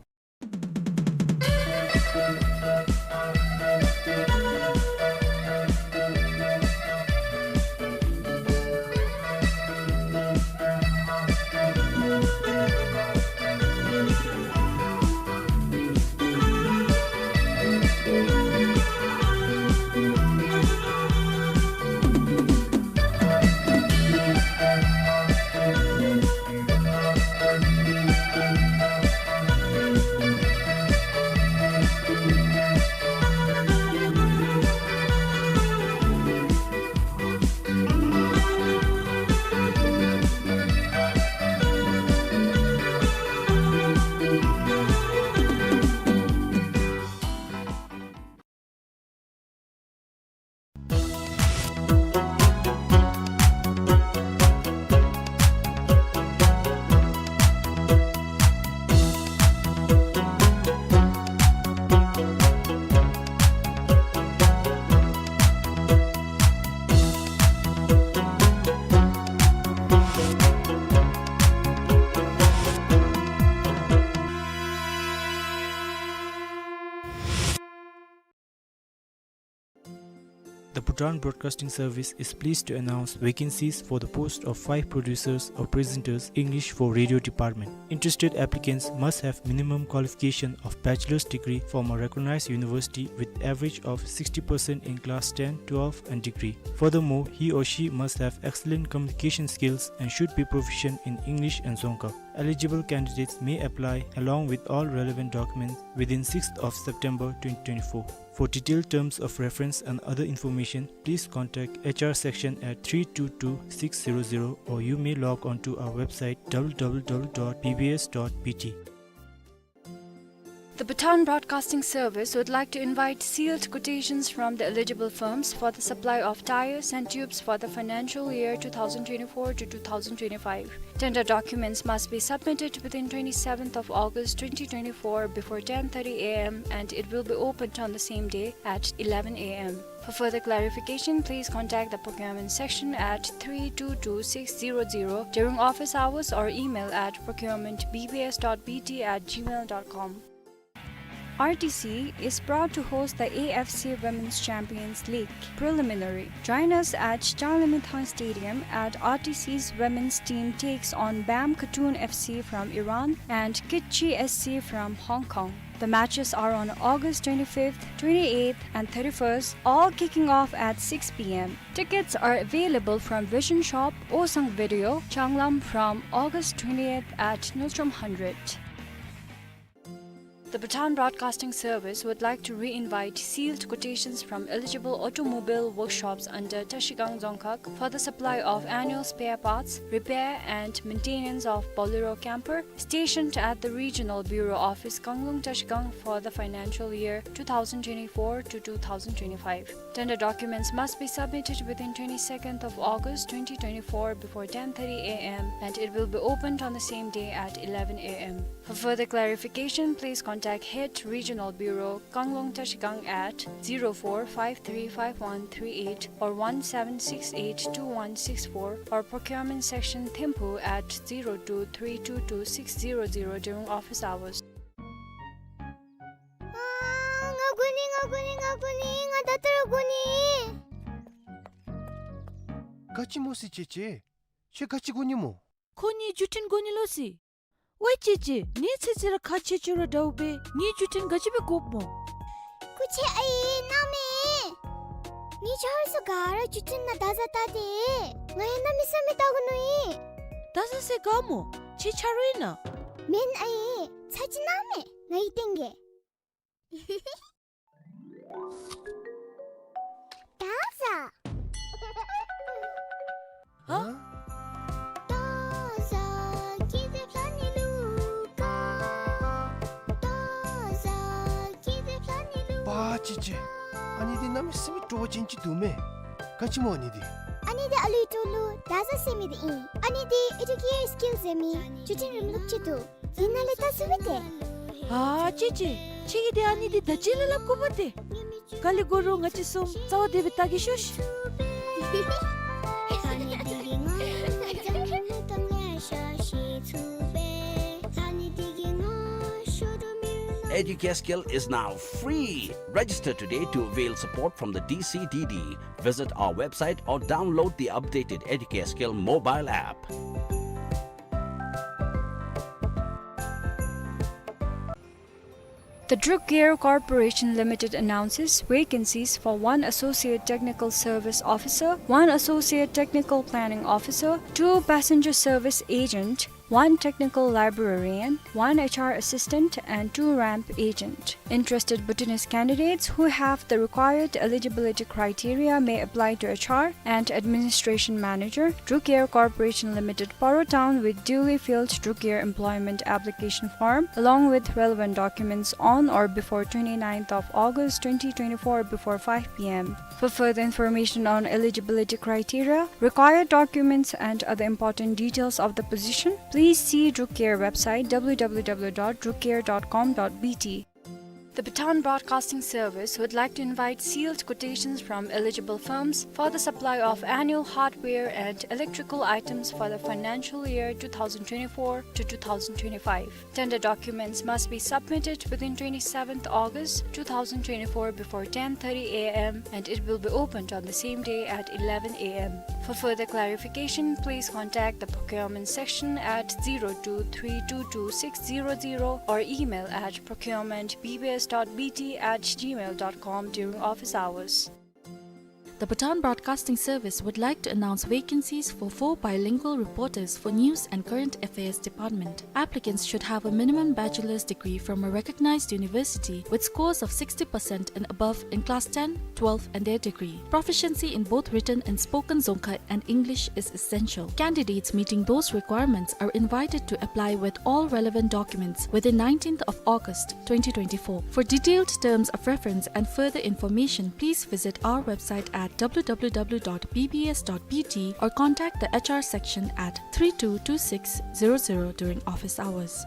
The Bhutan Broadcasting Service is pleased to announce vacancies for the post of five producers or presenters, English for Radio Department. Interested applicants must have minimum qualification of bachelor's degree from a recognized university with average of sixty percent in class ten, twelve and degree. Furthermore, he or she must have excellent communication skills and should be proficient in English and Dzongkha. Eligible candidates may apply along with all relevant documents within sixth of September twenty twenty-four. For detailed terms of reference and other information, please contact H R section at three two two six zero zero, or you may log on to our website, W W W dot B B S dot B T. The Bhutan Broadcasting Service would like to invite sealed quotations from the eligible firms for the supply of tires and tubes for the financial year two thousand twenty-four to two thousand twenty-five. Tender documents must be submitted within twenty-seventh of August twenty twenty-four before ten thirty A M, and it will be opened on the same day at eleven A M. For further clarification, please contact the procurement section at three two two six zero zero during office hours or email at procurement B B S dot B T at gmail dot com. R T C is proud to host the A F C Women's Champions League preliminary. Join us at Changlimithang Stadium at R T C's women's team takes on Bam Khatun F C from Iran and Kitchi S C from Hong Kong. The matches are on August twenty-fifth, twenty-eighth, and thirty-first, all kicking off at six p.m. Tickets are available from Vision Shop, Osang Video, Changlam from August twentieth at Nyochom hundred. The Bhutan Broadcasting Service would like to re-invite sealed quotations from eligible automobile workshops under Trashigang Dzongkhag for the supply of annual spare parts, repair and maintenance of Bolero camper, stationed at the Regional Bureau Office, Kanglung, Trashigang for the financial year two thousand twenty-four to two thousand twenty-five. Tender documents must be submitted within twenty-second of August twenty twenty-four before ten thirty a.m., and it will be opened on the same day at eleven a.m. For further clarification, please contact Head Regional Bureau, Kanglung, Trashigang at zero four five three five one three eight or one seven six eight two one six four, or Procurement Section, Thimphu at zero two three two two six zero zero during office hours. ཨ། ང་དགོ་ནི། ང་དགོ་ནི། ང་དགོ་ནི། ང་ད་ལྟོ་ར་དགོ་ནི། ག་ཅི་སྨོ་ཟེར་ཅེ་ཅེ། ཁྱོད་ག་ཅི་དགོ་ནི་སྨོ། ཁོ་ངེའི་བརྒྱུད་འཕྲིན་དགོ་ནི་ལོ་ཟེར། ཝའི་ཅེ་ཅེ། ངེའི་ཚེ་ཚེ་ར་ཁག་ཆེ་ཆེ་ར་འདྲཝ་སྦེ་ངེའི་བརྒྱུད་འཕྲིན་ག་ཅི་སྦེ་དགོཔ་སྨོ། སྐུ་མཁྱེན་ཨའི་གནམ་མེད། ངེའི་ཆ་རོགས་ཚུ་ག་ར་བརྒྱུད་འཕྲིན་ནང་བརྡ་བཟའ་བལྟ་སྟེ། ང་ཡང་གནམ་མེད་ས་མེད་བལྟ་དགོ་མནོ་ཡི། བརྡ་བཟའ་ཟེར་ག་སྨོ། ཁྱེད་ཆ་རོགས་ཨིན་ན། མེན་ཨའི། ཚར་ཅིག་གནམ་མེད། ང་ཡི་སྟེང་གེ། བརྡ་བཟའ། ཧ། པ་ཅི་ཅི། ཨ་ནི་འདི་གནམ་མེད་ས་མེད་སྤྲོ་བ་ཅན་ཅིག་འདུག་མས། ག་ཅི་སྨོ་ཨ་ནི་འདི། ཨ་ནི་འདི་ཨ་ལུའི་ཏོ་ལུ་བརྡ་བཟའ་ཟེར་མི་འདི་ཨིན། ཨ་ནི་འདི་Educare Skill ཟེར་མི་བརྒྱུད་འཕྲིན་རིམ་ལུགས་ཅིག་འདུག། ཨིན་ན་ལས་བལྟ་ཚུགས་པས་ཏེ། ཨ་ཅི་ཅི། ཁྱེད་ཀྱིས་འདི་ཨ་ནི་འདི་ད་ཅི་ལས་སླབ་དགོཔ་ཏེ། ག་ལས་དགོ་རུང་ང་བཅས་གསུམ་རྩ་བ་བདེ་སྦེ་བལྟ་གེ་ཤོག་ཤིག། Educare Skill is now free. Register today to avail support from the D C D D. Visit our website or download the updated Educare Skill mobile app. The Druk Gear Corporation Limited announces vacancies for one Associate Technical Service Officer, one Associate Technical Planning Officer, two Passenger Service Agent, one Technical Librarian, one H R Assistant, and two ramp agent. Interested Bhutanese candidates who have the required eligibility criteria may apply to H R and Administration Manager, Druk Gear Corporation Limited, Paro Town, with duly filled Druk Gear employment application form along with relevant documents on or before twenty-ninth of August twenty twenty-four before five p.m. For further information on eligibility criteria, required documents, and other important details of the position, please see Druk Gear website, W W W dot druk gear dot com dot B T. The Bhutan Broadcasting Service would like to invite sealed quotations from eligible firms for the supply of annual hardware and electrical items for the financial year two thousand twenty-four to two thousand twenty-five. Tender documents must be submitted within twenty-seventh August two thousand twenty-four before ten thirty a.m., and it will be opened on the same day at eleven a.m. For further clarification, please contact the procurement section at zero two three two two six zero zero or email at procurement B B S dot B T at gmail dot com during office hours. The Bhutan Broadcasting Service would like to announce vacancies for four bilingual reporters for news and current affairs department. Applicants should have a minimum bachelor's degree from a recognized university with scores of sixty percent and above in class ten, twelve, and their degree. Proficiency in both written and spoken Dzongkha and English is essential. Candidates meeting those requirements are invited to apply with all relevant documents within nineteenth of August twenty twenty-four. For detailed terms of reference and further information, please visit our website at W W W dot B B S dot B T or contact the H R section at three two two six zero zero during office hours.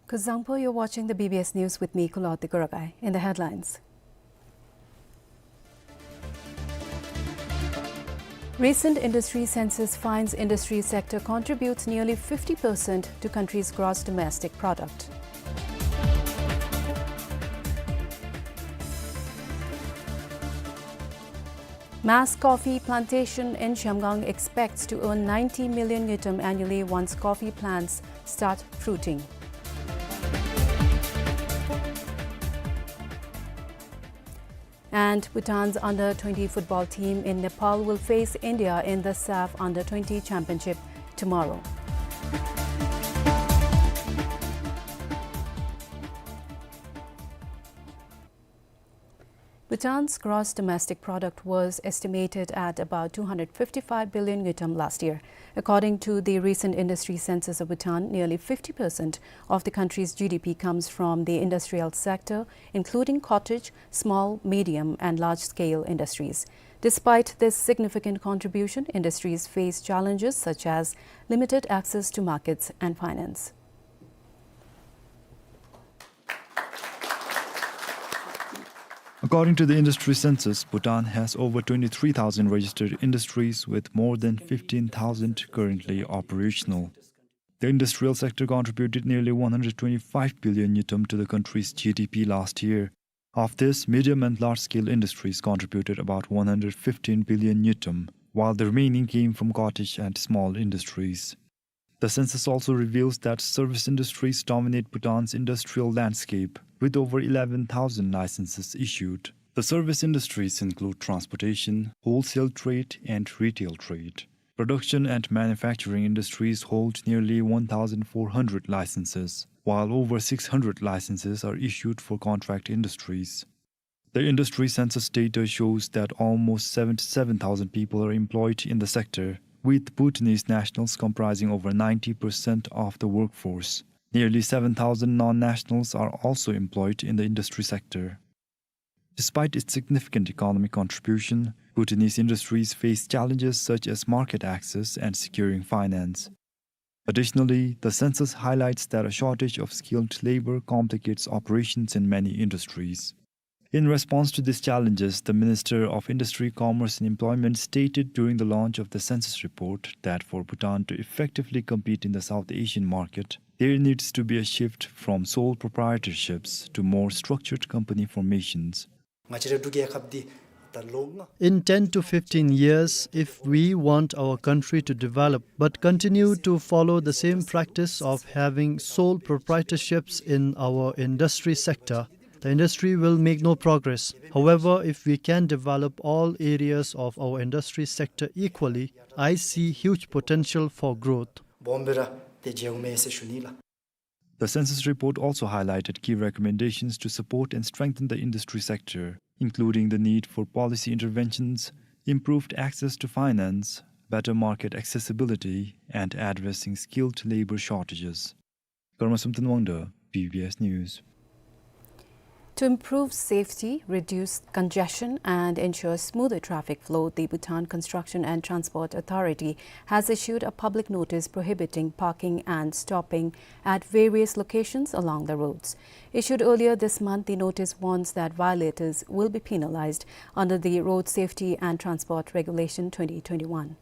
Kuzuzangpo, you're watching the B B S News with me, Kuloti Kuragai. In the headlines: Recent industry census finds industry sector contributes nearly fifty percent to country's gross domestic product. Mass coffee plantation in Zhemgang expects to earn ninety million ngultrum annually once coffee plants start fruiting. And Bhutan's under twenty football team in Nepal will face India in the SAFF under twenty championship tomorrow. Bhutan's gross domestic product was estimated at about two hundred fifty-five billion ngultrum last year. According to the recent industry census of Bhutan, nearly fifty percent of the country's G D P comes from the industrial sector, including cottage, small, medium, and large-scale industries. Despite this significant contribution, industries face challenges such as limited access to markets and finance. According to the industry census, Bhutan has over twenty-three thousand registered industries with more than fifteen thousand currently operational. The industrial sector contributed nearly one hundred twenty-five billion ngultrum to the country's G D P last year. Of this, medium and large-scale industries contributed about one hundred fifteen billion ngultrum, while the remaining came from cottage and small industries. The census also reveals that service industries dominate Bhutan's industrial landscape, with over eleven thousand licenses issued. The service industries include transportation, wholesale trade, and retail trade. Production and manufacturing industries hold nearly one thousand four hundred licenses, while over six hundred licenses are issued for contract industries. The industry census data shows that almost seventy-seven thousand people are employed in the sector, with Bhutanese nationals comprising over ninety percent of the workforce. Nearly seven thousand non-nationals are also employed in the industry sector. Despite its significant economic contribution, Bhutanese industries face challenges such as market access and securing finance. Additionally, the census highlights that a shortage of skilled labor complicates operations in many industries. In response to these challenges, the Minister of Industry, Commerce and Employment stated during the launch of the census report that for Bhutan to effectively compete in the South Asian market, there needs to be a shift from sole proprietorships to more structured company formations. In ten to fifteen years, if we want our country to develop but continue to follow the same practice of having sole proprietorships in our industry sector, the industry will make no progress. However, if we can develop all areas of our industry sector equally, I see huge potential for growth. The census report also highlighted key recommendations to support and strengthen the industry sector, including the need for policy interventions, improved access to finance, better market accessibility, and addressing skilled labor shortages. Karma Samten Wangda, B B S News. To improve safety, reduce congestion, and ensure smoother traffic flow, the Bhutan Construction and Transport Authority has issued a public notice prohibiting parking and stopping at various locations along the roads. Issued earlier this month, the notice warns that violators will be penalized under the Road Safety and Transport Regulation twenty twenty-one.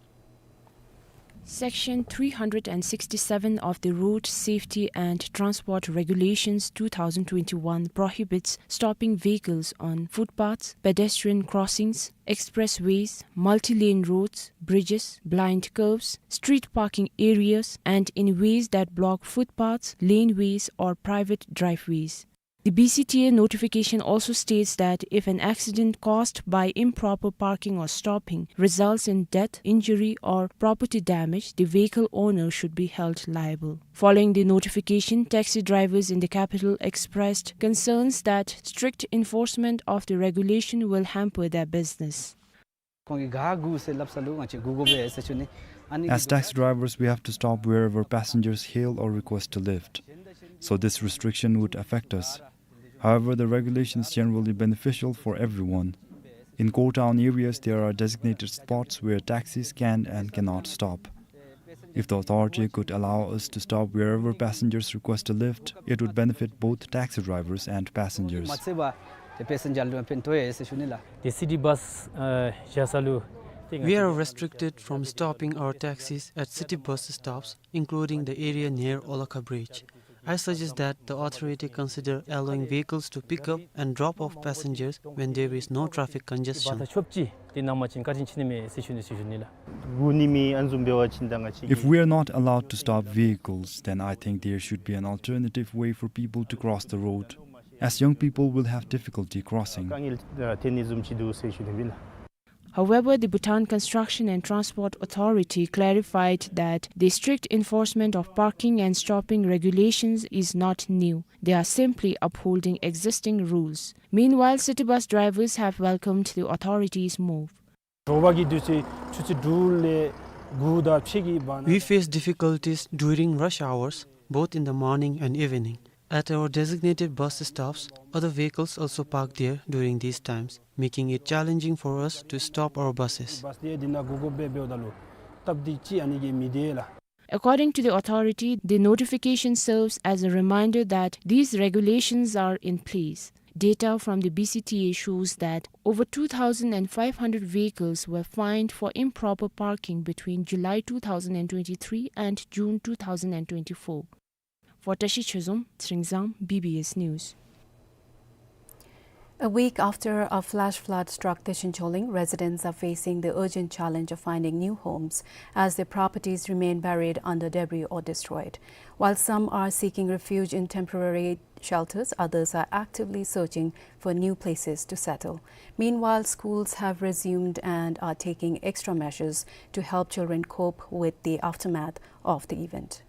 Section three hundred and sixty-seven of the Road Safety and Transport Regulations two thousand twenty-one prohibits stopping vehicles on footpaths, pedestrian crossings, expressways, multi-lane roads, bridges, blind curves, street parking areas, and in ways that block footpaths, laneways, or private driveways. The B C T A notification also states that if an accident caused by improper parking or stopping results in death, injury, or property damage, the vehicle owner should be held liable. Following the notification, taxi drivers in the capital expressed concerns that strict enforcement of the regulation will hamper their business. As taxi drivers, we have to stop wherever passengers hail or request a lift. So this restriction would affect us. However, the regulation is generally beneficial for everyone. In core town areas, there are designated spots where taxis can and cannot stop. If the authority could allow us to stop wherever passengers request a lift, it would benefit both taxi drivers and passengers. The city bus, uh, jasalu. We are restricted from stopping our taxis at city bus stops, including the area near Olakha Bridge. I suggest that the authority consider allowing vehicles to pick up and drop off passengers when there is no traffic congestion. If we are not allowed to stop vehicles, then I think there should be an alternative way for people to cross the road, as young people will have difficulty crossing. However, the Bhutan Construction and Transport Authority clarified that the strict enforcement of parking and stopping regulations is not new. They are simply upholding existing rules. Meanwhile, city bus drivers have welcomed the authority's move. We face difficulties during rush hours, both in the morning and evening. At our designated bus stops, other vehicles also park there during these times, making it challenging for us to stop our buses. According to the authority, the notification serves as a reminder that these regulations are in place. Data from the B C T A shows that over two thousand five hundred vehicles were fined for improper parking between July two thousand twenty-three and June two thousand twenty-four. For Tashi Chezom, Tsringzang, B B S News. A week after a flash flood struck Dichen Choling, residents are facing the urgent challenge of finding new homes as their properties remain buried under debris or destroyed. While some are seeking refuge in temporary shelters, others are actively searching for new places to settle. Meanwhile, schools have resumed and are taking extra measures to help children cope with the aftermath of the event.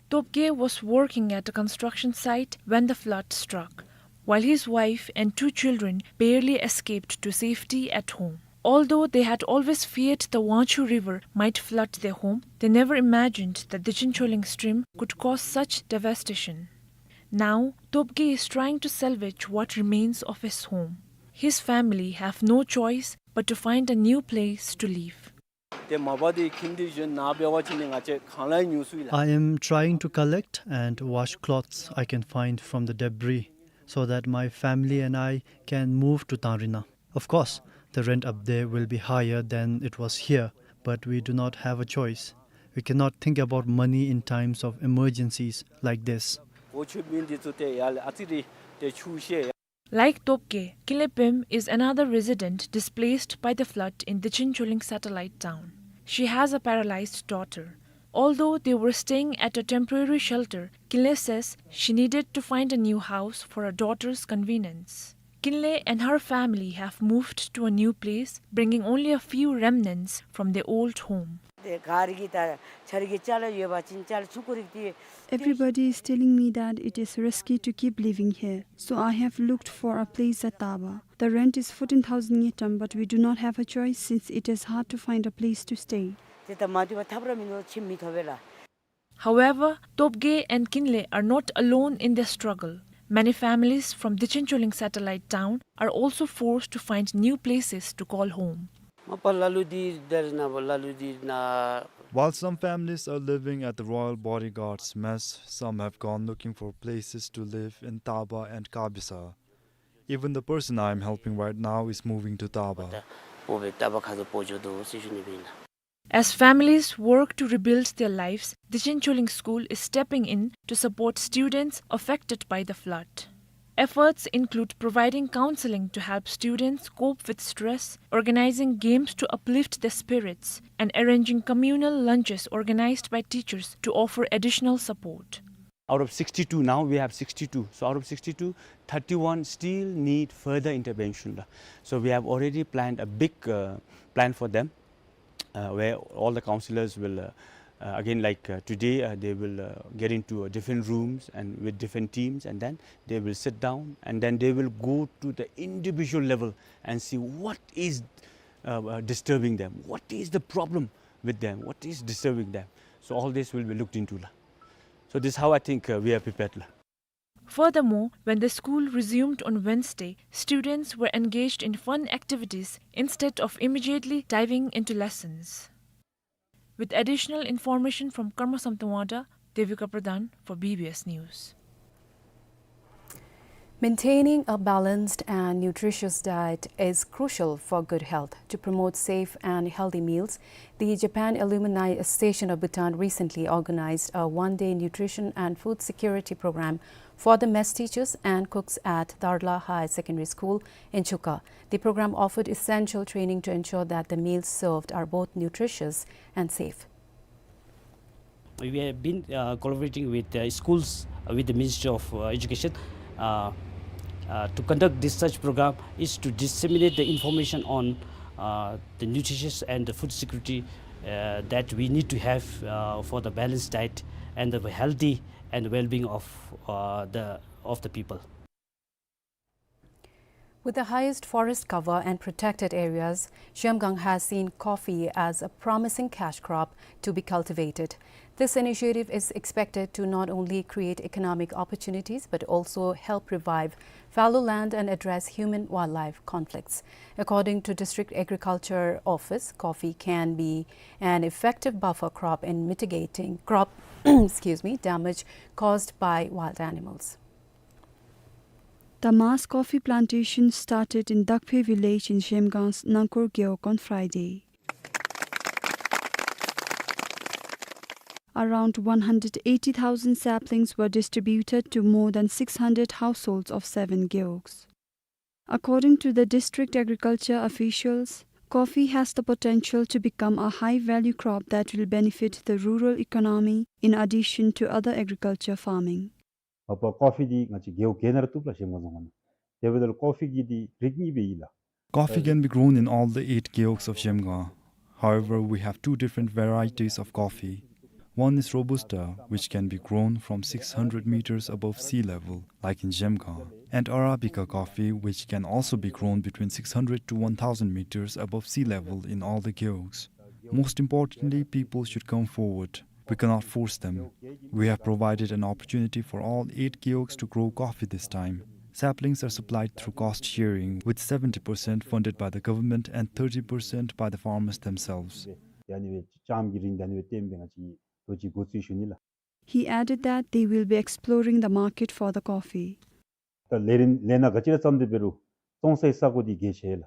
Topge was working at a construction site when the flood struck, while his wife and two children barely escaped to safety at home. Although they had always feared the Wangchhu River might flood their home, they never imagined that the Dichen Choling stream could cause such devastation. Now, Topge is trying to salvage what remains of his home. His family have no choice but to find a new place to live. I am trying to collect and wash clothes I can find from the debris so that my family and I can move to Tangrina. Of course, the rent up there will be higher than it was here, but we do not have a choice. We cannot think about money in times of emergencies like this. Like Topge, Kinle Pem is another resident displaced by the flood in Dichen Choling satellite town. She has a paralyzed daughter. Although they were staying at a temporary shelter, Kinle says she needed to find a new house for her daughter's convenience. Kinle and her family have moved to a new place, bringing only a few remnants from their old home. Everybody is telling me that it is risky to keep living here, so I have looked for a place at Taba. The rent is fourteen thousand ngultrum, but we do not have a choice since it is hard to find a place to stay. However, Topge and Kinle are not alone in their struggle. Many families from Dichen Choling satellite town are also forced to find new places to call home. While some families are living at the Royal Bodyguard's mess, some have gone looking for places to live in Taba and Kabisa. Even the person I am helping right now is moving to Taba. As families work to rebuild their lives, Dichen Choling School is stepping in to support students affected by the flood. Efforts include providing counseling to help students cope with stress, organizing games to uplift their spirits, and arranging communal lunches organized by teachers to offer additional support. Out of sixty-two, now we have sixty-two. So out of sixty-two, thirty-one still need further intervention. So we have already planned a big, uh, plan for them, uh, where all the councillors will, uh, uh, again, like, uh, today, uh, they will, uh, get into, uh, different rooms and with different teams, and then they will sit down, and then they will go to the individual level and see what is, uh, uh, disturbing them, what is the problem with them, what is disturbing them. So all this will be looked into, la. So this is how I think, uh, we are prepared, la. Furthermore, when the school resumed on Wednesday, students were engaged in fun activities instead of immediately diving into lessons. With additional information from Karma Samtawangda, Devika Pradhan for B B S News. Maintaining a balanced and nutritious diet is crucial for good health. To promote safe and healthy meals, the Japan Alumni Association of Bhutan recently organized a one-day nutrition and food security program for the mess teachers and cooks at Darla High Secondary School in Chuka. The program offered essential training to ensure that the meals served are both nutritious and safe. We have been, uh, collaborating with, uh, schools, uh, with the Ministry of, uh, Education, uh, uh, to conduct this such program is to disseminate the information on, uh, the nutritious and the food security, uh, that we need to have, uh, for the balanced diet and the healthy and well-being of, uh, the, of the people. With the highest forest cover and protected areas, Zhemgang has seen coffee as a promising cash crop to be cultivated. This initiative is expected to not only create economic opportunities but also help revive fallow land and address human-wildlife conflicts. According to District Agriculture Office, coffee can be an effective buffer crop in mitigating crop, excuse me, damage caused by wild animals. The mass coffee plantation started in Dakphe village in Zhemgang's Nangkor Gewog on Friday. Around one hundred eighty thousand saplings were distributed to more than six hundred households of seven gewogs. According to the district agriculture officials, coffee has the potential to become a high-value crop that will benefit the rural economy in addition to other agriculture farming. ཨ་པ་ཀོ་ཕི་འདི་ང་བཅས་རྒེད་འོག་ག་ནང་ར་བཏུབ་ལགས་ཟེར་མ་གསུངས་ག་ན། དེ་འབདཝ་ད་ལུ་ཀོ་ཕི་གི་འདི་རིགས་གཉིས་སྦེ་ཨིན་ལགས། Coffee can be grown in all the eight gewogs of Zhemgang. However, we have two different varieties of coffee. One is Robusta, which can be grown from six hundred meters above sea level, like in Zhemgang, and Arabica coffee, which can also be grown between six hundred to one thousand meters above sea level in all the gewogs. Most importantly, people should come forward. We cannot force them. We have provided an opportunity for all eight gewogs to grow coffee this time. Saplings are supplied through cost sharing, with seventy percent funded by the government and thirty percent by the farmers themselves. ཡ་ནི་སྦེ་ལྕངམ་གྱི་རིན་ཡ་ནི་སྦེ་བཏོན་སྦེ་ང་བཅས་ལོ་གཅིག་འགོ་བཙུགས་ཞུ་ནི་ལགས། He added that they will be exploring the market for the coffee. ད་ལས་རིམ་ལས་སྣ་ག་ཅི་ར་བརྩམ་སྟེ་འབད་རུང་བཙོང་སའི་ས་གོ་འདི་གལ་ཆེ་ལགས།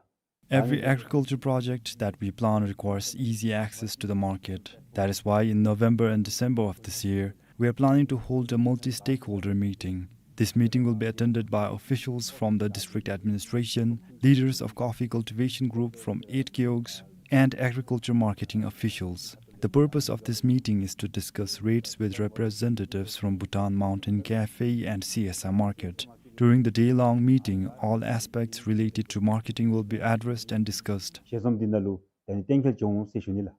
Every agriculture project that we plan requires easy access to the market. That is why in November and December of this year, we are planning to hold a multi-stakeholder meeting. This meeting will be attended by officials from the district administration, leaders of coffee cultivation group from eight gewogs, and agriculture marketing officials. The purpose of this meeting is to discuss rates with representatives from Bhutan Mountain Cafe and C S I Market. During the day-long meeting, all aspects related to marketing will be addressed and discussed. ཞལ་འཛོམས་འདི་ནང་ལུ་ད་ནི་གཏན་འཁེལ་བྱུང་ཟེར་ཞུ་ནི་ལགས།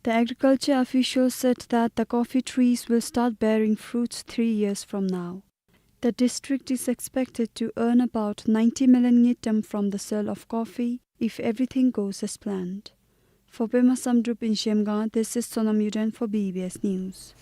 The agriculture official said that the coffee trees will start bearing fruits three years from now. The district is expected to earn about ninety million ngultrum from the sale of coffee if everything goes as planned. For Pema Samdrup in Zhemgang, this is Sonam Yuden for B B S News.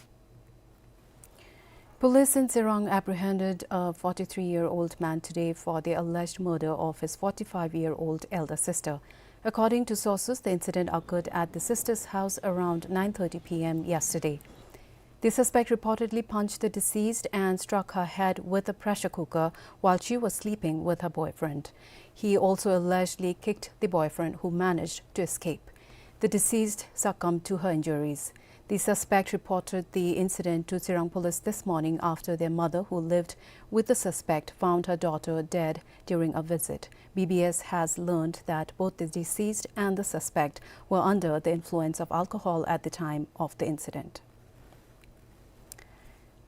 Police in Tsirang apprehended a forty-three-year-old man today for the alleged murder of his forty-five-year-old elder sister. According to sources, the incident occurred at the sister's house around nine thirty P M yesterday. The suspect reportedly punched the deceased and struck her head with a pressure cooker while she was sleeping with her boyfriend. He also allegedly kicked the boyfriend, who managed to escape. The deceased succumbed to her injuries. The suspect reported the incident to Tsirang police this morning after their mother, who lived with the suspect, found her daughter dead during a visit. B B S has learned that both the deceased and the suspect were under the influence of alcohol at the time of the incident.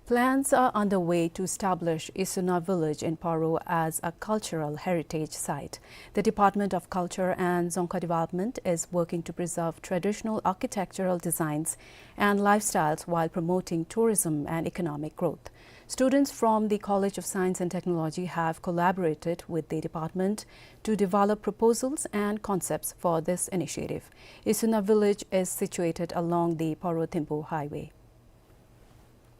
Plans are underway to establish Isuna village in Paro as a cultural heritage site. The Department of Culture and Dzongkha Development is working to preserve traditional architectural designs and lifestyles while promoting tourism and economic growth. Students from the College of Science and Technology have collaborated with the department to develop proposals and concepts for this initiative. Isuna village is situated along the Paro-Thimphu highway.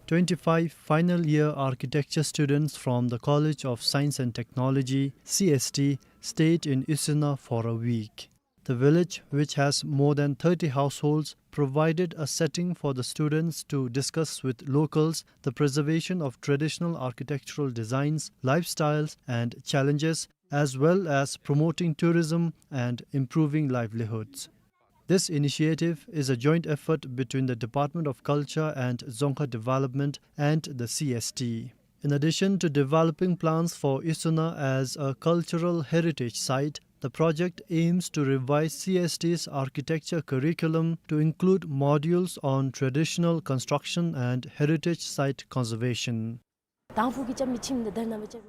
Twenty-five final year architecture students from the College of Science and Technology, C S T, stayed in Isuna for a week. The village, which has more than thirty households, provided a setting for the students to discuss with locals the preservation of traditional architectural designs, lifestyles, and challenges, as well as promoting tourism and improving livelihoods. This initiative is a joint effort between the Department of Culture and Dzongkha Development and the C S T. In addition to developing plans for Isuna as a cultural heritage site, the project aims to revise C S T's architecture curriculum to include modules on traditional construction and heritage site conservation.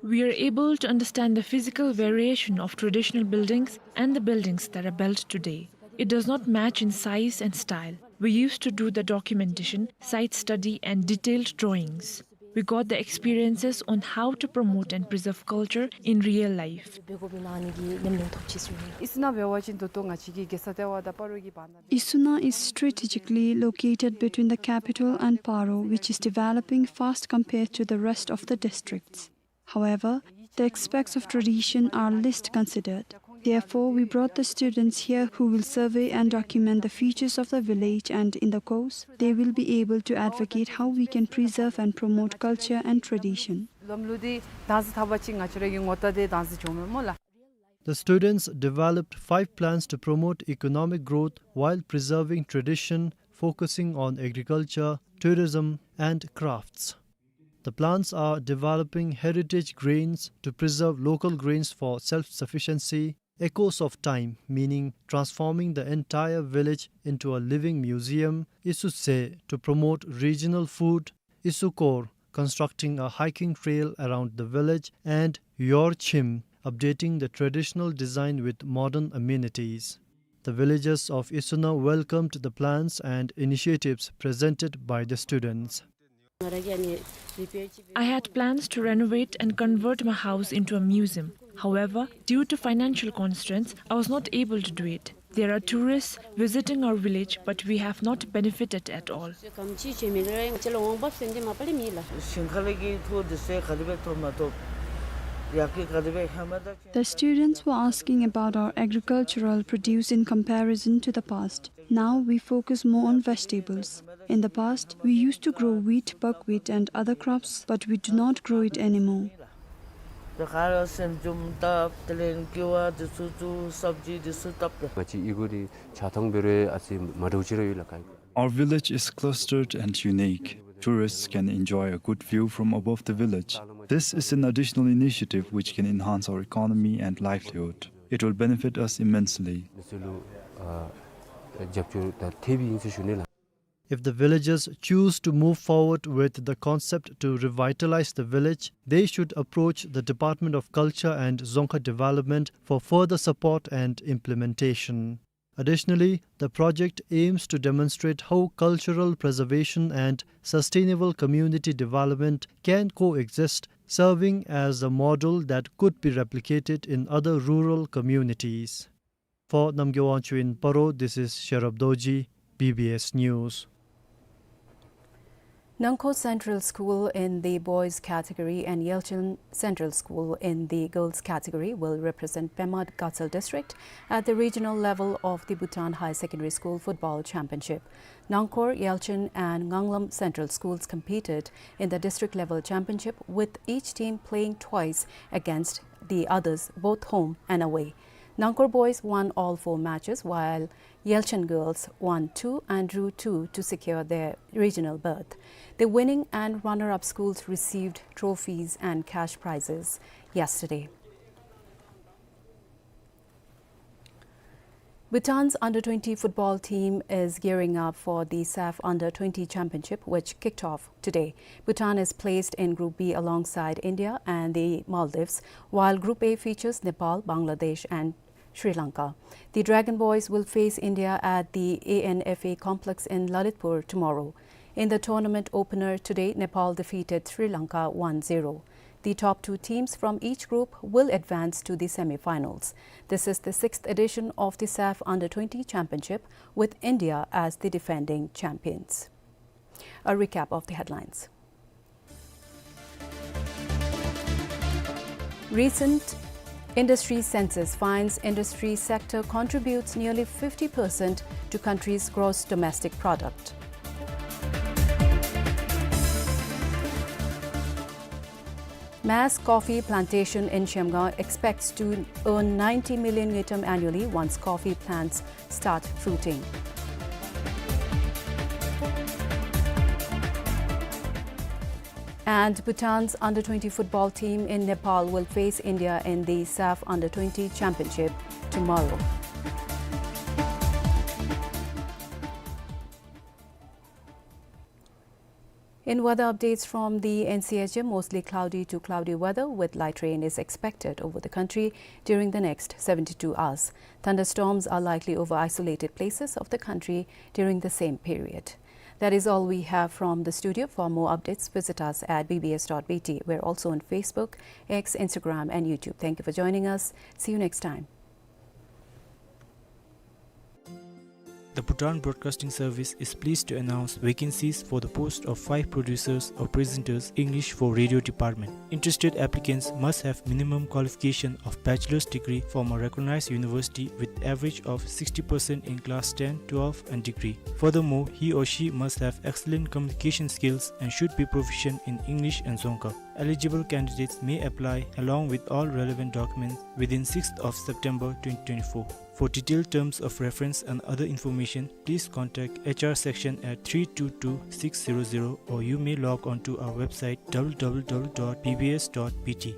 We are able to understand the physical variation of traditional buildings and the buildings that are built today. It does not match in size and style. We used to do the documentation, site study, and detailed drawings. We got the experiences on how to promote and preserve culture in real life. Isuna is strategically located between the capital and Paro, which is developing fast compared to the rest of the districts. However, the aspects of tradition are least considered. Therefore, we brought the students here who will survey and document the features of the village, and in the course, they will be able to advocate how we can preserve and promote culture and tradition. The students developed five plans to promote economic growth while preserving tradition, focusing on agriculture, tourism, and crafts. The plans are developing heritage grains to preserve local grains for self-sufficiency, Echoes of Time, meaning transforming the entire village into a living museum, Isutse, to promote regional food, Isukor, constructing a hiking trail around the village, and Yorchim, updating the traditional design with modern amenities. The villagers of Isuna welcomed the plans and initiatives presented by the students. I had plans to renovate and convert my house into a museum. However, due to financial constraints, I was not able to do it. There are tourists visiting our village, but we have not benefited at all. The students were asking about our agricultural produce in comparison to the past. Now we focus more on vegetables. In the past, we used to grow wheat, buckwheat, and other crops, but we do not grow it anymore. Our village is clustered and unique. Tourists can enjoy a good view from above the village. This is an additional initiative which can enhance our economy and livelihood. It will benefit us immensely. If the villagers choose to move forward with the concept to revitalize the village, they should approach the Department of Culture and Dzongkha Development for further support and implementation. Additionally, the project aims to demonstrate how cultural preservation and sustainable community development can coexist, serving as a model that could be replicated in other rural communities. For Namgay Wangchuk in Paro, this is Sherab Dorji, B B S News. Nangkor Central School in the boys category and Yelchon Central School in the girls category will represent Pema Gatshel district at the regional level of the Bhutan Higher Secondary School Football Championship. Nangkor, Yelchon and Nganglam Central Schools competed in the district level championship, with each team playing twice against the others, both home and away. Nangkor boys won all four matches, while Yelchon girls won two and drew two to secure their regional berth. The winning and runner-up schools received trophies and cash prizes yesterday. Bhutan's under twenty football team is gearing up for the SAFF under twenty championship, which kicked off today. Bhutan is placed in Group B alongside India and the Maldives, while Group A features Nepal, Bangladesh, and Sri Lanka. The Dragon Boys will face India at the A N F A complex in Lalitpur tomorrow. In the tournament opener today, Nepal defeated Sri Lanka one zero. The top two teams from each group will advance to the semi-finals. This is the sixth edition of the SAFF under twenty championship, with India as the defending champions. A recap of the headlines. Recent Industry census finds industry sector contributes nearly fifty percent to country's gross domestic product. Mass coffee plantation in Shemgaon expects to earn ninety million ngultrum annually once coffee plants start fruiting. And Bhutan's under twenty football team in Nepal will face India in the SAFF under twenty championship tomorrow. In weather updates from the N C H M, mostly cloudy to cloudy weather with light rain is expected over the country during the next seventy-two hours. Thunderstorms are likely over isolated places of the country during the same period. That is all we have from the studio. For more updates, visit us at B B S dot B T. We're also on Facebook, X, Instagram, and YouTube. Thank you for joining us. See you next time. The Bhutan Broadcasting Service is pleased to announce vacancies for the post of five producers or presenters, English for radio department. Interested applicants must have minimum qualification of bachelor's degree from a recognized university with average of sixty percent in class ten, twelve and degree. Furthermore, he or she must have excellent communication skills and should be proficient in English and Dzongkhag. Eligible candidates may apply along with all relevant documents within sixth of September twenty twenty-four. For detailed terms of reference and other information, please contact H R section at three two two six zero zero, or you may log on to our website, W W W dot B B S dot B T.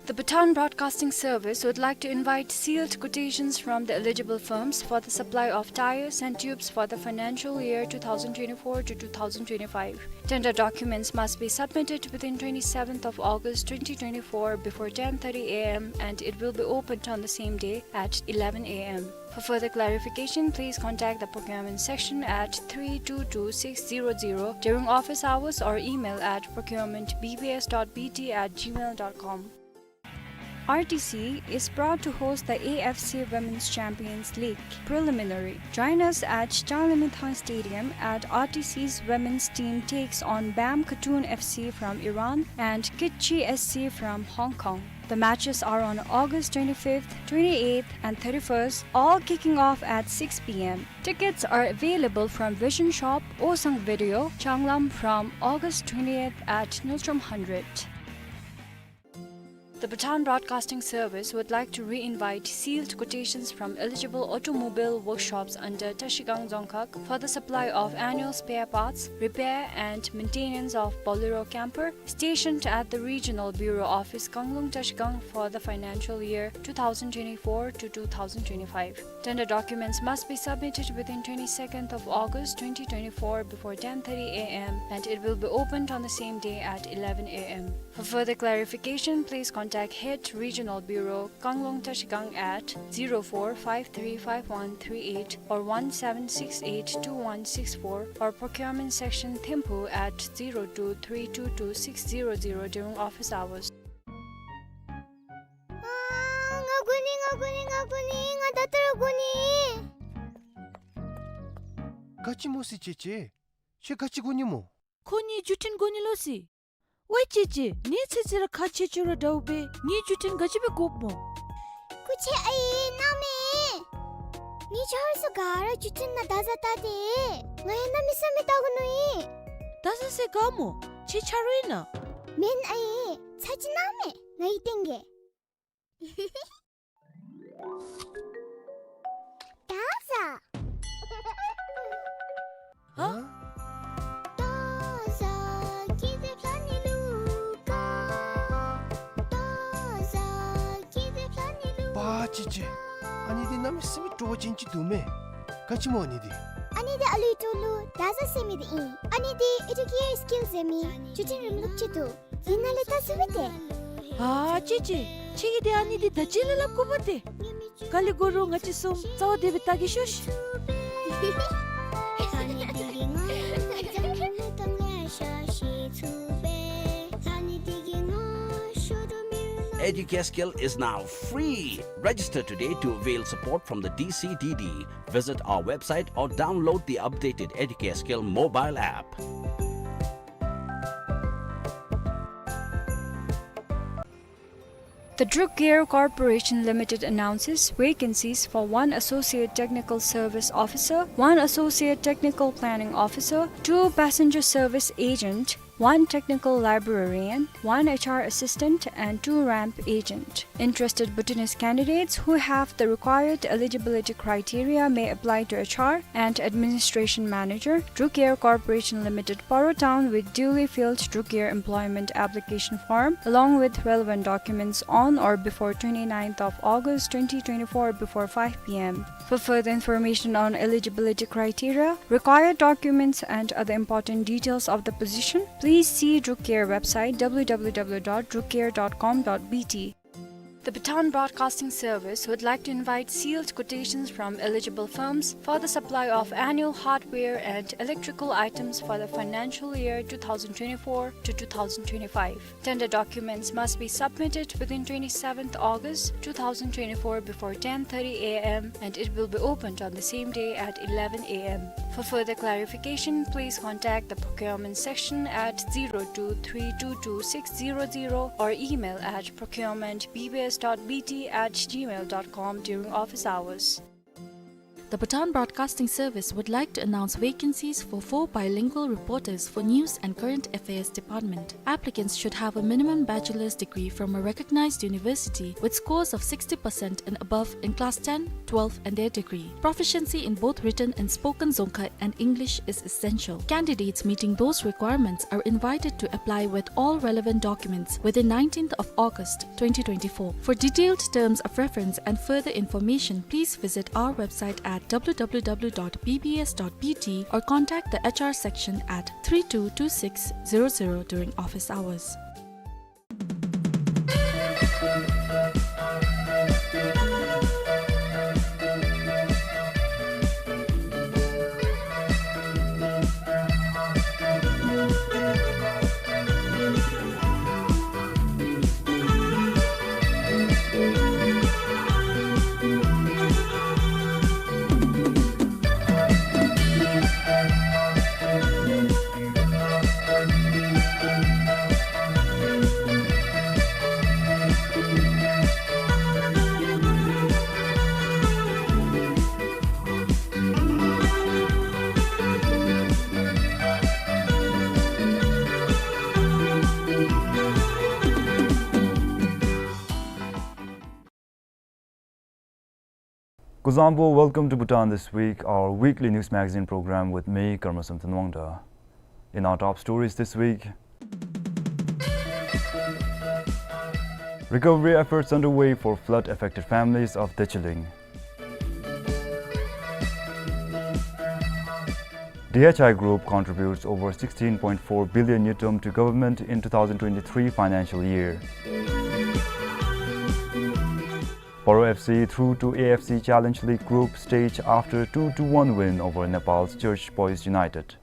The Bhutan Broadcasting Service would like to invite sealed quotations from the eligible firms for the supply of tires and tubes for the financial year two thousand twenty-four to two thousand twenty-five. Tender documents must be submitted within twenty-seventh of August twenty twenty-four before ten thirty A M, and it will be opened on the same day at eleven A M. For further clarification, please contact the procurement section at three two two six zero zero during office hours or email at procurement B B S dot B T at gmail dot com. R T C is proud to host the A F C Women's Champions League preliminary. Join us at Changlimithang Stadium at R T C's women's team takes on Bam Khatun F C from Iran and Kitchi S C from Hong Kong. The matches are on August twenty-fifth, twenty-eighth, and thirty-first, all kicking off at six P M. Tickets are available from Vision Shop, Osang Video, Changlam from August twentieth at Newsroom hundred. The Bhutan Broadcasting Service would like to re-invite sealed quotations from eligible automobile workshops under Trashigang Dzongkhag for the supply of annual spare parts, repair and maintenance of Bolero camper, stationed at the Regional Bureau Office, Kanglung Trashigang, for the financial year two thousand twenty-four to two thousand twenty-five. Tender documents must be submitted within twenty-second of August twenty twenty-four before ten thirty A M, and it will be opened on the same day at eleven A M. For further clarification, please contact Head Regional Bureau, Kanglung Trashigang at zero four five three five one three eight or one seven six eight two one six four, or Procurement Section, Thimphu at zero two three two two six zero zero during office hours. ཨ་ང་དགོ་ནི། ང་དགོ་ནི། ང་དགོ་ནི། ང་ད་ལྟོ་ར་དགོ་ནི། ག་ཅི་སྨོ་ཟེར་ཅེ་ཅེ། ཁྱོད་ག་ཅི་དགོ་ནི་སྨོ། ཁོ་ངེའི་བརྒྱུད་འཕྲིན་དགོ་ནི་ལོ་ཟེར། ཝའེ་ཅེ་ཅེ། ངེའི་ཚེ་ཚེ་ར་ཁག་ཆེ་ཆེ་ར་འདྲཝ་སྦེ་ངེའི་བརྒྱུད་འཕྲིན་ག་ཅི་སྦེ་དགོཔ་སྨོ། སྐུ་མཁྱེན་ཨའི་གནང་མས། ངེའི་ཆ་རོགས་ཚུ་ག་ར་བརྒྱུད་འཕྲིན་ནང་བརྡ་ཟ་བལྟ་སྟེ། ང་ཡང་གནམ་མེད་ས་མེད་བལྟ་དགོ་མནོ་ཡི། བརྡ་ཟ་ཟེར་ག་སྨོ། ཁྱོད་ཆ་རོགས་ཨིན་ན། མེན་ཨའི། ཚར་ཅིག་གནང་མས། ང་གིས་སྟོན་གེ། བརྡ་ཟ། ཧ། པ་ཅི་ཅི། ཨ་ནི་འདི་གནམ་མེད་ས་མེད་སྤྲོ་བ་ཅན་ཅིག་འདུག་མས། ག་ཅི་སྨོ་ཨ་ནི་འདི། ཨ་ནི་འདི་ཨ་ལུའི་ཏོ་ལུ་བརྡ་ཟ་ཟེར་མི་འདི་ཨིན། ཨ་ནི་འདི་ཨེ་ཌུ་ཀེ་ཨར་སི་ཀིལ་ཟེར་མི་བརྒྱུད་འཕྲིན་རིམ་ལུགས་ཅིག་འདུག། འདི་ནང་ལས་བལྟ་ཚུགས་པས་ཏེ། ཨ་ཅི་ཅི། ཁྱོད་ཀྱིས་ཏེ་ཨ་ནི་འདི་བརྡ་བརྒྱུད་ལས་སླབ་དགོ་པས་ཏེ། ག་ལས་དགོ་རུང་ང་བཅས་གསུམ་རྩ་བ་བདེ་སྦེ་བལྟ་གེ་ཤོག་ཤིག། Educare Skill is now free. Register today to avail support from the D C D D. Visit our website or download the updated Educare Skill mobile app. The Druk Air Corporation Limited announces vacancies for one Associate Technical Service Officer, one Associate Technical Planning Officer, two Passenger Service Agent, one Technical Librarian, one H R Assistant, and two ramp agent. Interested Bhutanese candidates who have the required eligibility criteria may apply to H R and Administration Manager, Druk Air Corporation Limited, Paro Town, with duly filled Druk Air employment application form along with relevant documents on or before twenty-ninth of August twenty twenty-four before five p m. For further information on eligibility criteria, required documents, and other important details of the position, please see Druk Air website, w w w dot druk air dot com dot b t. The Bhutan Broadcasting Service would like to invite sealed quotations from eligible firms for the supply of annual hardware and electrical items for the financial year two thousand twenty-four to two thousand twenty-five. Tender documents must be submitted within twenty-seventh August two thousand twenty-four before ten thirty a m, and it will be opened on the same day at eleven a m. For further clarification, please contact the procurement section at zero two three two two six zero zero or email at procurement b b s dot b t at gmail dot com during office hours. The Bhutan Broadcasting Service would like to announce vacancies for four bilingual reporters for News and Current Affairs Department. Applicants should have a minimum bachelor's degree from a recognized university with scores of sixty percent and above in class ten, twelve, and their degree. Proficiency in both written and spoken Dzongkha and English is essential. Candidates meeting those requirements are invited to apply with all relevant documents within nineteenth of August twenty twenty-four. For detailed terms of reference and further information, please visit our website at w w w dot b b s dot b t or contact the H R section at three two two six zero zero during office hours. Kuzuzangpo, welcome to Bhutan This Week, our weekly news magazine program with me, Karmasam Tanwangda. In our top stories this week, recovery efforts underway for flood-affected families of Decheling. D H I Group contributes over sixteen point four billion ngultrum to government in two thousand twenty-three financial year. Paro F C through to A F C Challenge League group stage after two to one win over Nepal's Church Boys United.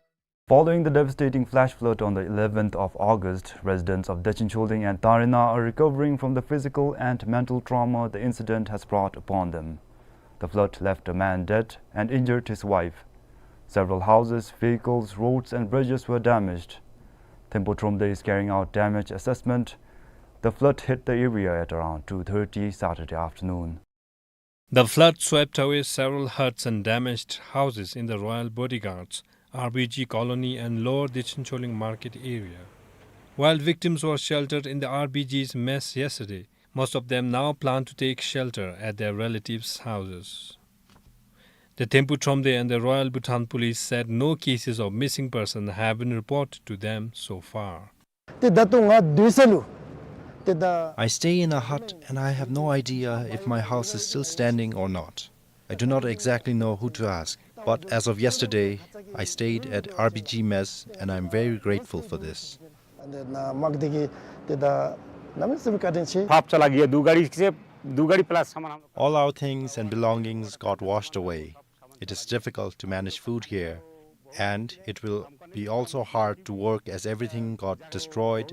Following the devastating flash flood on the eleventh of August, residents of Dechen Cholding and Tarina are recovering from the physical and mental trauma the incident has brought upon them. The flood left a man dead and injured his wife. Several houses, vehicles, roads and bridges were damaged. Thempu Thromde is carrying out damage assessment. The flood hit the area at around two thirty Saturday afternoon. The flood swept away several huts and damaged houses in the Royal Bodyguards, R B G Colony and Lower Dechen Cholding Market area. While victims were sheltered in the R B G's mess yesterday, most of them now plan to take shelter at their relatives' houses. The Thempu Thromde and the Royal Bhutan Police said no cases of missing person have been reported to them so far. ཏེ་ད་ལྟོ་ང་སྡོད་ས་ལུ་ཏེ་ད། I stay in a hut and I have no idea if my house is still standing or not. I do not exactly know who to ask, but as of yesterday, I stayed at R B G mess and I am very grateful for this. ཨ་ནི་ནཱ་དམག་སྡེ་གིས་ཏེ་ད་གནམ་མེད་ས་མེད་བཀའ་དྲིན་ཆེ། ཕབ་ཅ་ལག་ཡ་དུ་ག་རི་ཀེ་དུ་ག་རི་པ་ལས་སམ་ན། All our things and belongings got washed away. It is difficult to manage food here, and it will be also hard to work as everything got destroyed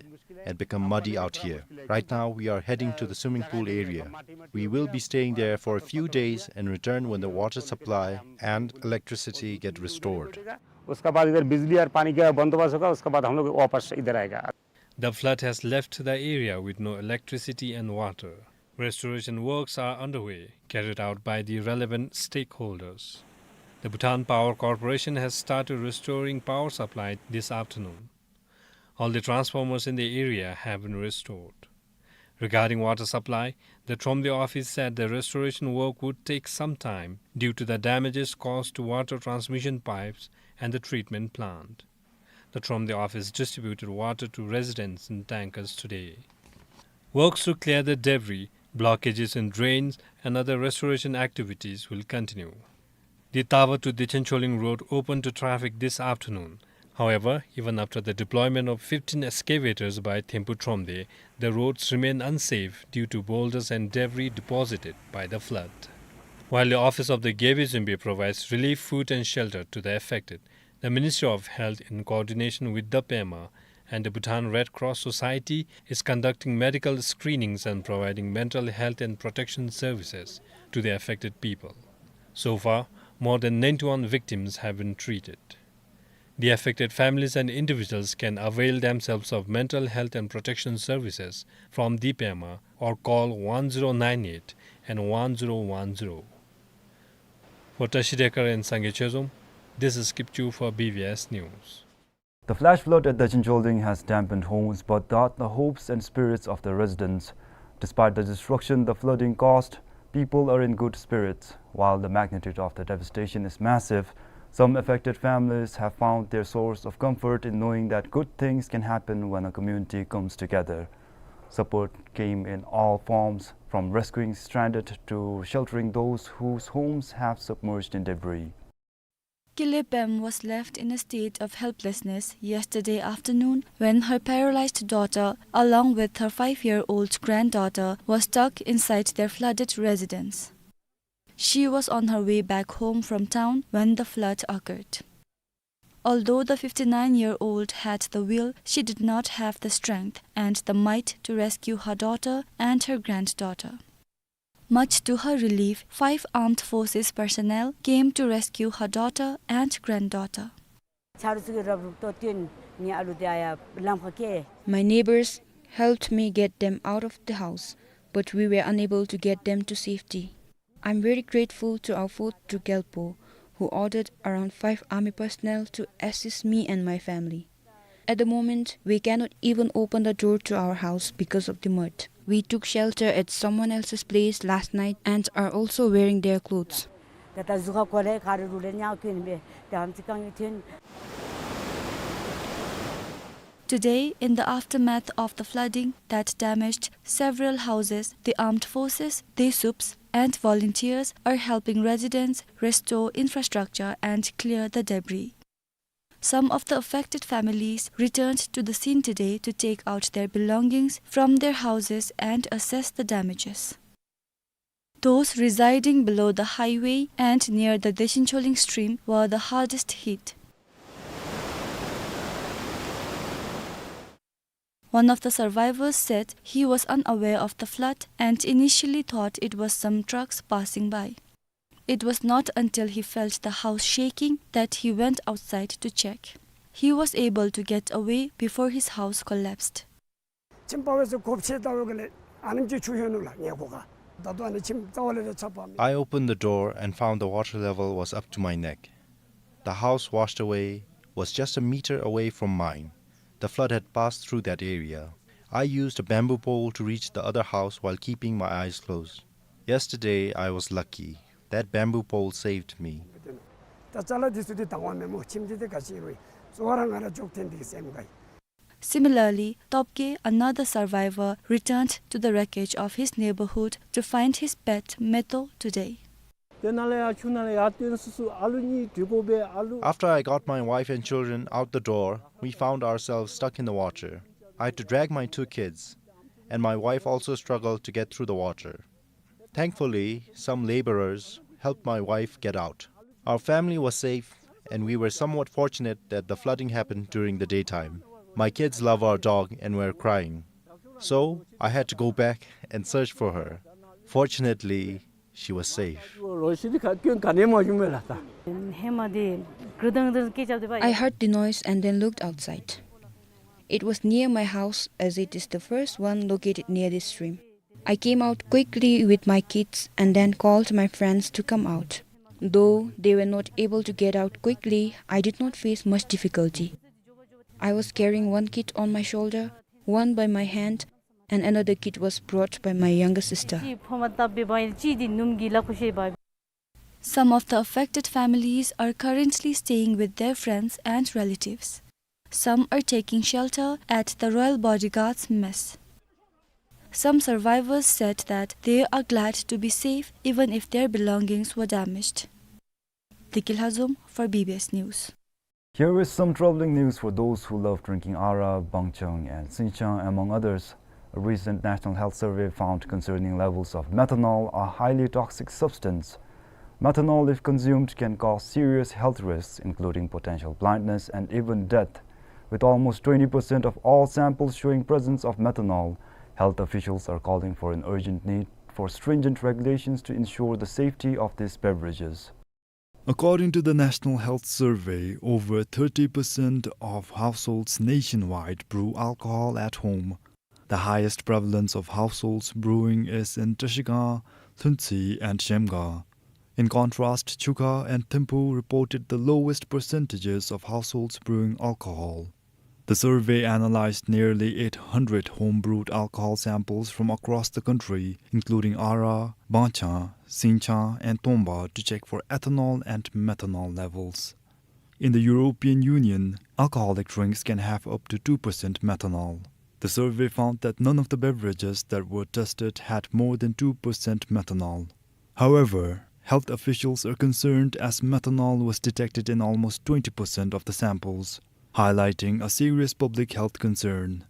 and become muddy out here. Right now, we are heading to the swimming pool area. We will be staying there for a few days and return when the water supply and electricity get restored. उसका बाद इधर बिजली और पानी का बंदोबस्त होगा, उसके बाद हम लोग वापस इधर आएगा। The flood has left the area with no electricity and water. Restoration works are underway, carried out by the relevant stakeholders. The Bhutan Power Corporation has started restoring power supply this afternoon. All the transformers in the area have been restored. Regarding water supply, the Thromde office said the restoration work would take some time due to the damages caused to water transmission pipes and the treatment plant. The Thromde office distributed water to residents in tankers today. Works to clear the debris, blockages in drains, and other restoration activities will continue. The Tava to Dechencholing road opened to traffic this afternoon. However, even after the deployment of fifteen excavators by Thempu Thromde, the roads remain unsafe due to boulders and debris deposited by the flood. While the office of the Gyebe Zunbe provides relief, food and shelter to the affected, the Ministry of Health, in coordination with the Pema and the Bhutan Red Cross Society, is conducting medical screenings and providing mental health and protection services to the affected people. So far, more than ninety-one victims have been treated. The affected families and individuals can avail themselves of mental health and protection services from the Pema or call one zero nine eight and one zero one zero. For Tashi Dekar and Sangay Chezom, this is Kipchu for B V S News. The flash flood at Dechencholing has dampened homes but not the hopes and spirits of the residents. Despite the destruction the flooding caused, people are in good spirits. While the magnitude of the devastation is massive, some affected families have found their source of comfort in knowing that good things can happen when a community comes together. Support came in all forms, from rescuing stranded to sheltering those whose homes have submerged in debris. Kile Pem was left in a state of helplessness yesterday afternoon when her paralyzed daughter, along with her five-year-old granddaughter, was stuck inside their flooded residence. She was on her way back home from town when the flood occurred. Although the fifty-nine-year-old had the will, she did not have the strength and the might to rescue her daughter and her granddaughter. Much to her relief, five armed forces personnel came to rescue her daughter and granddaughter. ཆ་རོགས་ཚུ་གིས་རོགས་རོགས་ཏོ་སྟོན་ནི་ཨ་ལུ་དེ་ཨ་ཡ་ལམ་ཁ་སྐྱེལ། My neighbors helped me get them out of the house, but we were unable to get them to safety. I'm very grateful to our fort to Gyalpo, who ordered around five army personnel to assist me and my family. At the moment, we cannot even open the door to our house because of the mud. We took shelter at someone else's place last night and are also wearing their clothes. ད་ད་གཟུགས་ཁར་གོ་ལེ་ག་རེ་རུ་ལེ་ཉག་ཁུན་སྦེ་ད་ཧམ་ཅིག་གང་ཡོད་ཐོན། Today, in the aftermath of the flooding that damaged several houses, the armed forces, DESUPs, and volunteers are helping residents restore infrastructure and clear the debris. Some of the affected families returned to the scene today to take out their belongings from their houses and assess the damages. Those residing below the highway and near the Dechencholing stream were the hardest hit. One of the survivors said he was unaware of the flood and initially thought it was some trucks passing by. It was not until he felt the house shaking that he went outside to check. He was able to get away before his house collapsed. ཁྱིམ་པ་བས་སུ་གོ་ཆེ་ལྟ་བུ་གི་ལས་ཨ་ནེམ་ཅིག་ཆུ་ཡོད་ནུག་ལགས། ངེ་གོ་ག་ད་ལྟོ་ཨ་ནི་ཁྱིམ་རྩ་བ་ལས་ར་ཆགས་པ་མེད། I opened the door and found the water level was up to my neck. The house washed away was just a meter away from mine. The flood had passed through that area. I used a bamboo pole to reach the other house while keeping my eyes closed. Yesterday, I was lucky. That bamboo pole saved me. ད་ཅ་ལ་འདི་ཚུ་འདི་དང་བ་མེན་མོ། ཁྱིམ་འདི་འདི་ག་ཅི་རུང་གཙོ་བོ་ར་ང་ར་འཇོག་ཐེན་འདི་སེམས་ག་ཡི། Similarly, Topke, another survivor, returned to the wreckage of his neighborhood to find his pet Meto today. དེ་ནང་ལས་ཡར་ཆུ་ནང་ལས་ཡར་བཏོན་སུ་སུ་ཨ་ལུ་གཉིས་དུས་གོ་བས་ཨ་ལུ། After I got my wife and children out the door, we found ourselves stuck in the water. I had to drag my two kids, and my wife also struggled to get through the water. Thankfully, some laborers helped my wife get out. Our family was safe, and we were somewhat fortunate that the flooding happened during the daytime. My kids love our dog and were crying. So, I had to go back and search for her. Fortunately, she was safe. I heard the noise and then looked outside. It was near my house, as it is the first one located near this stream. I came out quickly with my kids and then called my friends to come out. Though they were not able to get out quickly, I did not face much difficulty. I was carrying one kid on my shoulder, one by my hand, and another kid was brought by my younger sister. Some of the affected families are currently staying with their friends and relatives. Some are taking shelter at the Royal Bodyguards mess. Some survivors said that they are glad to be safe even if their belongings were damaged. Deki Lhazom for B B S News. Here is some troubling news for those who love drinking arak, bangchang, and xinjiang, among others. A recent National Health Survey found concerning levels of methanol, a highly toxic substance. Methanol, if consumed, can cause serious health risks, including potential blindness and even death. With almost twenty percent of all samples showing presence of methanol, health officials are calling for an urgent need for stringent regulations to ensure the safety of these beverages. According to the National Health Survey, over thirty percent of households nationwide brew alcohol at home. The highest prevalence of households brewing is in Trashigang, Lhuentse, and Zhemgang. In contrast, Chukha and Thimphu reported the lowest percentages of households brewing alcohol. The survey analyzed nearly eight hundred home-brewed alcohol samples from across the country, including arak, bangchang, xinjiang, and tomba, to check for ethanol and methanol levels. In the European Union, alcoholic drinks can have up to two percent methanol. The survey found that none of the beverages that were tested had more than two percent methanol. However, health officials are concerned as methanol was detected in almost twenty percent of the samples, highlighting a serious public health concern.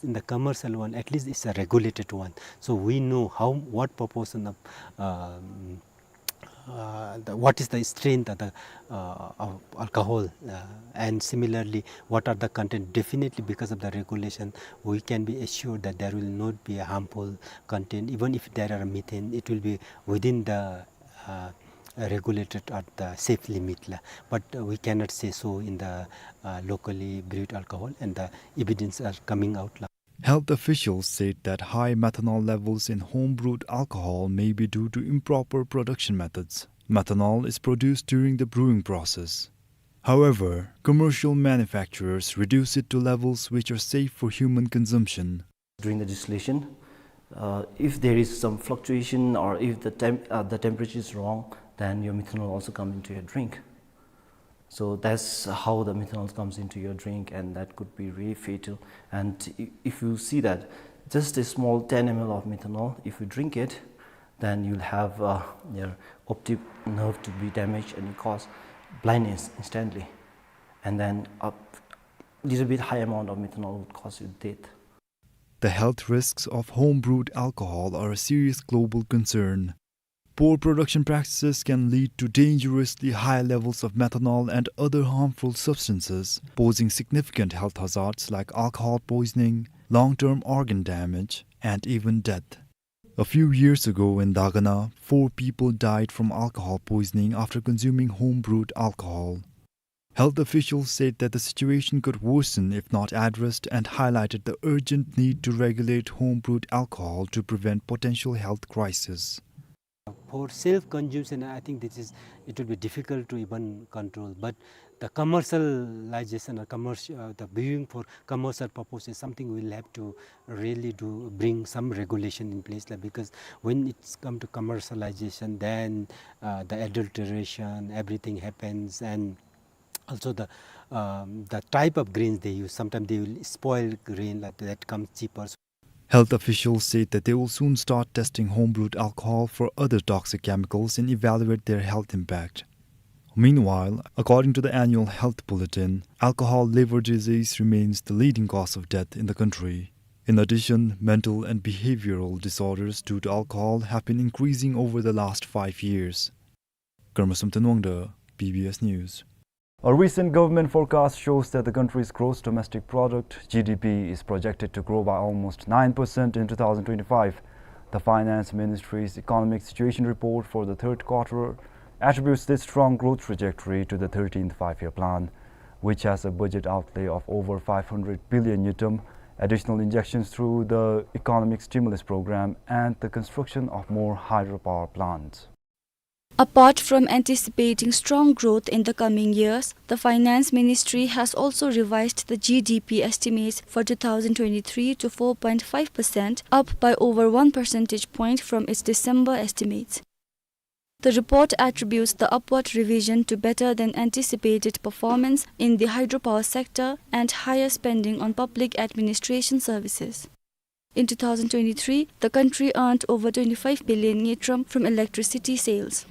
In the commercial one, at least it's a regulated one. So we know how, what proportion of, um, uh, the, what is the strength of the, uh, of alcohol, uh, and similarly, what are the content. Definitely, because of the regulation, we can be assured that there will not be a harmful content. Even if there are methane, it will be within the, uh, regulated at the safe limit la. But, uh, we cannot say so in the, uh, locally brewed alcohol, and the evidence are coming out la. Health officials said that high methanol levels in home-brewed alcohol may be due to improper production methods. Methanol is produced during the brewing process. However, commercial manufacturers reduce it to levels which are safe for human consumption. During the distillation, uh, if there is some fluctuation or if the temp-, uh, the temperature is wrong, then your methanol also come into your drink. So that's how the methanol comes into your drink, and that could be really fatal. And i-, if you see that just a small ten M L of methanol, if you drink it, then you'll have, uh, your optic nerve to be damaged and cause blindness instantly. And then a little bit high amount of methanol would cause you death. The health risks of home-brewed alcohol are a serious global concern. Poor production practices can lead to dangerously high levels of methanol and other harmful substances, posing significant health hazards like alcohol poisoning, long-term organ damage, and even death. A few years ago in Dagana, four people died from alcohol poisoning after consuming home-brewed alcohol. Health officials said that the situation could worsen if not addressed and highlighted the urgent need to regulate home-brewed alcohol to prevent potential health crisis. For self-consumption, I think this is, it will be difficult to even control. But the commercialization or commerci-, uh, the brewing for commercial purpose is something we'll have to really do, bring some regulation in place, like, because when it's come to commercialization, then, uh, the adulteration, everything happens, and also the, um, the type of grains they use. Sometimes they will spoil grain, like, that comes cheaper. Health officials said that they will soon start testing home-brewed alcohol for other toxic chemicals and evaluate their health impact. Meanwhile, according to the annual health bulletin, alcohol liver disease remains the leading cause of death in the country. In addition, mental and behavioral disorders due to alcohol have been increasing over the last five years. Karmasum Tanwangda, B B S News. A recent government forecast shows that the country's gross domestic product, G D P, is projected to grow by almost nine percent in two thousand twenty-five. The Finance Ministry's Economic Situation Report for the third quarter attributes this strong growth trajectory to the thirteenth Five-Year Plan, which has a budget outlay of over five hundred billion ngultrum, additional injections through the economic stimulus program, and the construction of more hydropower plants. Apart from anticipating strong growth in the coming years, the Finance Ministry has also revised the G D P estimates for two thousand twenty-three to four point five percent, up by over one percentage point from its December estimates. The report attributes the upward revision to better than anticipated performance in the hydropower sector and higher spending on public administration services. In two thousand twenty-three, the country earned over twenty-five billion ngultrum from electricity sales.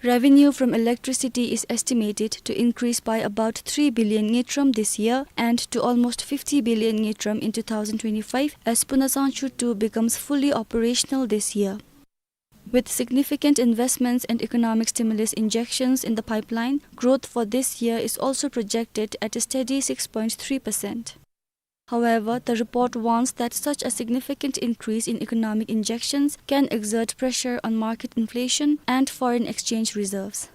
Revenue from electricity is estimated to increase by about three billion ngultrum this year and to almost fifty billion ngultrum in two thousand twenty-five, as Puna Tsangchu two becomes fully operational this year. With significant investments and economic stimulus injections in the pipeline, growth for this year is also projected at a steady six point three percent. However, the report warns that such a significant increase in economic injections can exert pressure on market inflation and foreign exchange reserves.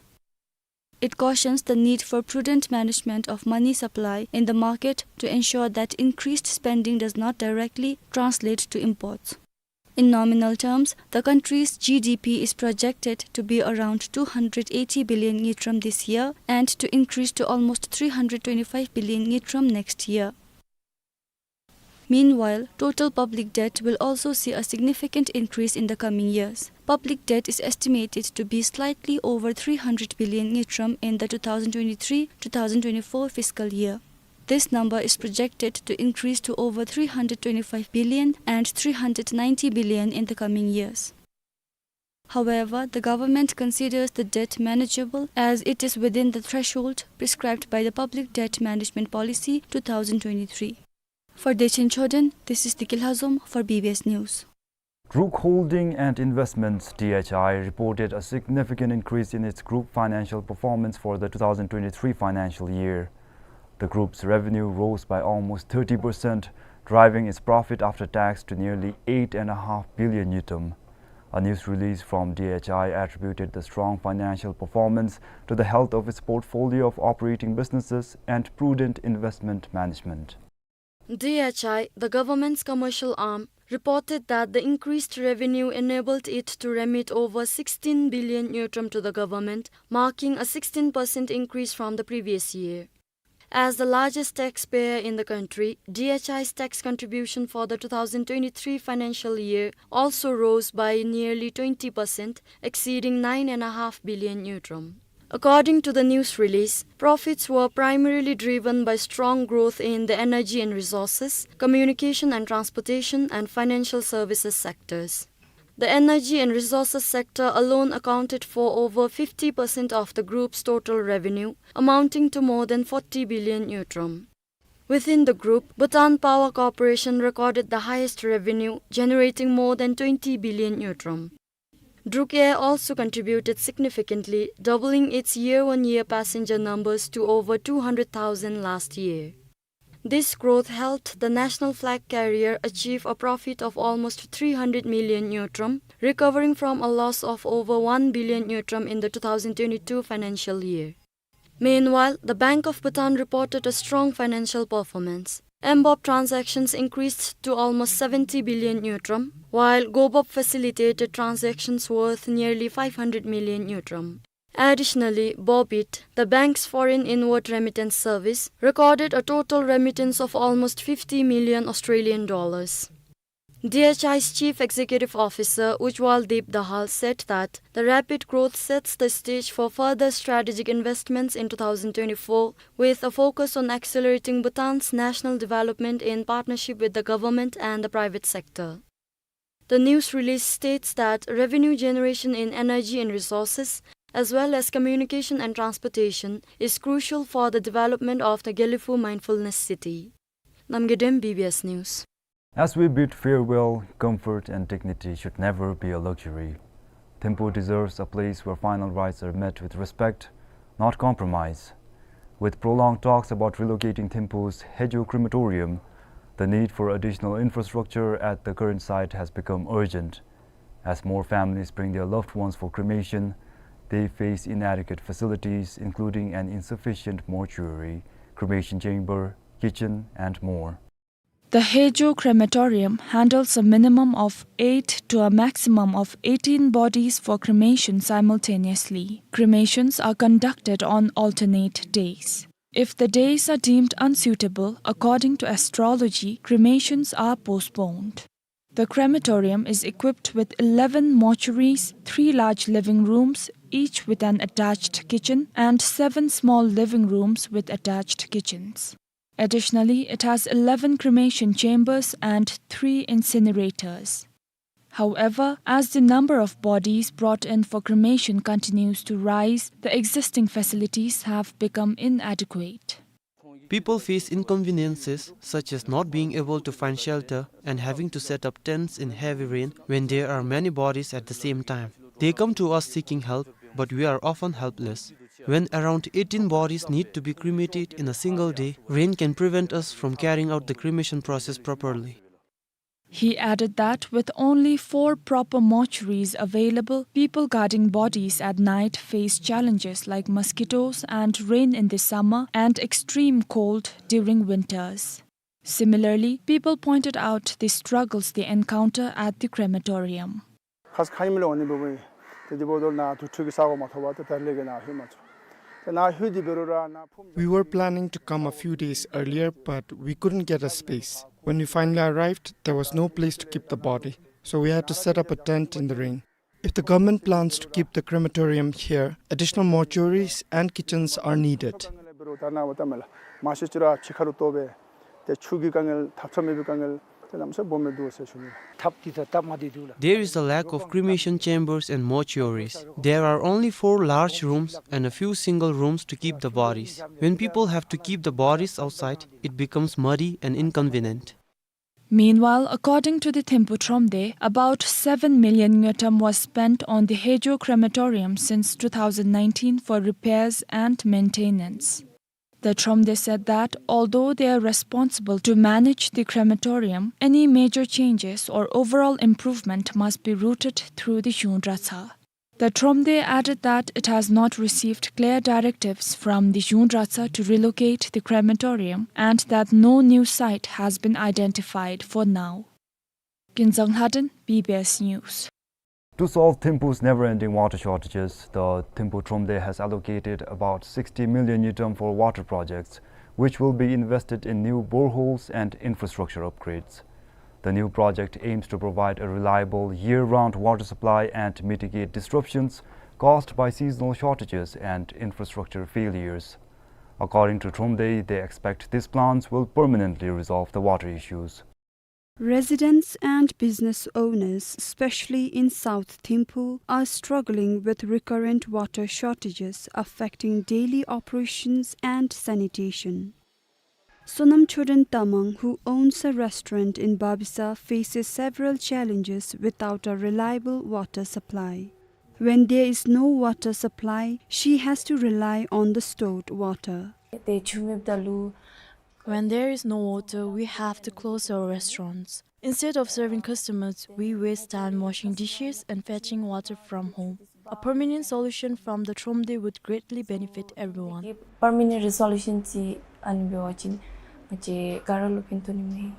It cautions the need for prudent management of money supply in the market to ensure that increased spending does not directly translate to imports. In nominal terms, the country's G D P is projected to be around two hundred eighty billion ngultrum this year and to increase to almost three hundred twenty-five billion ngultrum next year. Meanwhile, total public debt will also see a significant increase in the coming years. Public debt is estimated to be slightly over three hundred billion ngultrum in the two thousand twenty-three two thousand twenty-four fiscal year. This number is projected to increase to over three hundred twenty-five billion and three hundred ninety billion in the coming years. However, the government considers the debt manageable as it is within the threshold prescribed by the Public Debt Management Policy two thousand twenty-three. For Dechen Choden, this is Diki Lhazom for B B S News. Druk Holding and Investments, D H I, reported a significant increase in its group financial performance for the two thousand twenty-three financial year. The group's revenue rose by almost thirty percent, driving its profit after tax to nearly eight and a half billion ngultrum. A news release from D H I attributed the strong financial performance to the health of its portfolio of operating businesses and prudent investment management. D H I, the government's commercial arm, reported that the increased revenue enabled it to remit over sixteen billion ngultrum to the government, marking a sixteen percent increase from the previous year. As the largest taxpayer in the country, D H I's tax contribution for the two thousand twenty-three financial year also rose by nearly twenty percent, exceeding nine and a half billion ngultrum. According to the news release, profits were primarily driven by strong growth in the energy and resources, communication and transportation, and financial services sectors. The energy and resources sector alone accounted for over fifty percent of the group's total revenue, amounting to more than forty billion ngultrum. Within the group, Bhutan Power Corporation recorded the highest revenue, generating more than twenty billion ngultrum. Druk Air also contributed significantly, doubling its year-on-year passenger numbers to over two hundred thousand last year. This growth helped the national flag carrier achieve a profit of almost three hundred million ngultrum, recovering from a loss of over one billion ngultrum in the two thousand twenty-two financial year. Meanwhile, the Bank of Bhutan reported a strong financial performance. M BOB transactions increased to almost seventy billion ngultrum, while Go BOB facilitated transactions worth nearly five hundred million ngultrum. Additionally, BOBIT, the bank's foreign inward remittance service, recorded a total remittance of almost fifty million Australian dollars. D H I's Chief Executive Officer Ujjwal Deep Dahal said that the rapid growth sets the stage for further strategic investments in two thousand twenty-four, with a focus on accelerating Bhutan's national development in partnership with the government and the private sector. The news release states that revenue generation in energy and resources, as well as communication and transportation, is crucial for the development of the Gelephu Mindfulness City. Namgay Dem, B B S News. As we bid farewell, comfort and dignity should never be a luxury. Thimphu deserves a place where final rites are met with respect, not compromise. With prolonged talks about relocating Thimphu's Hejo crematorium, the need for additional infrastructure at the current site has become urgent. As more families bring their loved ones for cremation, they face inadequate facilities, including an insufficient mortuary, cremation chamber, kitchen, and more. The Hejo crematorium handles a minimum of eight to a maximum of eighteen bodies for cremation simultaneously. Cremations are conducted on alternate days. If the days are deemed unsuitable, according to astrology, cremations are postponed. The crematorium is equipped with eleven mortuaries, three large living rooms, each with an attached kitchen, and seven small living rooms with attached kitchens. Additionally, it has eleven cremation chambers and three incinerators. However, as the number of bodies brought in for cremation continues to rise, the existing facilities have become inadequate. People face inconveniences such as not being able to find shelter and having to set up tents in heavy rain when there are many bodies at the same time. They come to us seeking help, but we are often helpless. When around eighteen bodies need to be cremated in a single day, rain can prevent us from carrying out the cremation process properly. He added that with only four proper mortuaries available, people guarding bodies at night face challenges like mosquitoes and rain in the summer and extreme cold during winters. Similarly, people pointed out the struggles they encounter at the crematorium. ཁ་ཙ་ཁ་ཉིནམ་ལས་འོང་ནི་འབད་བའི་ཏེ་དེ་འབདཝ་ད་ནཱ་དུར་ཁྲོད་ཀྱི་ས་གོ་མ་ཐོབ་པར་ཏེ་ད་རིས་ལས་ཀྱི་ནཱ་ལྷོད་མ་ཚུགས། ཏེ་ནཱ་ལྷོད་དེ་འབད་རུང་ར་ནཱ་ཕོཝ་We were planning to come a few days earlier, but we couldn't get a space. When we finally arrived, there was no place to keep the body, so we had to set up a tent in the rain. If the government plans to keep the crematorium here, additional mortuaries and kitchens are needed. ད་ནཱ་འབདཝ་ད་མེན་ལགས། མ་གཞི་ཅིག་ར་ཕྱི་ཁ་རུ་གཏོགས་པའི་ཏེ་ཆུ་གི་དཀའ་ངལ་ཐབ་ཚང་མེད་པའི་དཀའ་ངལ་ཏེ་གནམ་མེད་ས་མེད་སྦོམ་སྦེ་འདུག་ཟེར་ཞུ་ནི། ཐབ་འདི་ད་སྟབས་མ་བདེ་འདུག་ལགས། There is a lack of cremation chambers and mortuaries. There are only four large rooms and a few single rooms to keep the bodies. When people have to keep the bodies outside, it becomes muddy and inconvenient. Meanwhile, according to the Thimphu Thromde, about seven million ngultrum was spent on the Hejo crematorium since two thousand nineteen for repairs and maintenance. The Thromde said that although they are responsible to manage the crematorium, any major changes or overall improvement must be routed through the Yungdratsa. The Thromde added that it has not received clear directives from the Yungdratsa to relocate the crematorium and that no new site has been identified for now. Kinzang Lhaden, B B S News. To solve Thimphu's never-ending water shortages, the Thimphu Thromde has allocated about sixty million ngultrum for water projects, which will be invested in new boreholes and infrastructure upgrades. The new project aims to provide a reliable year-round water supply and mitigate disruptions caused by seasonal shortages and infrastructure failures. According to Thromde, they expect these plans will permanently resolve the water issues. Residents and business owners, especially in South Thimphu, are struggling with recurrent water shortages affecting daily operations and sanitation. Sonam Choden Tamang, who owns a restaurant in Babisa, faces several challenges without a reliable water supply. When there is no water supply, she has to rely on the stored water. ཏེ་ཆུ་མེདཔ་ད་ལུ། When there is no water, we have to close our restaurants. Instead of serving customers, we waste time washing dishes and fetching water from home. A permanent solution from the Thromde would greatly benefit everyone. Permanent resolution ཅིག་ཨ་ནི་འབད་བ་ཅིན་ང་བཅས་ག་ར་ལུ་ཕན་ཐོགས་ནི་མས།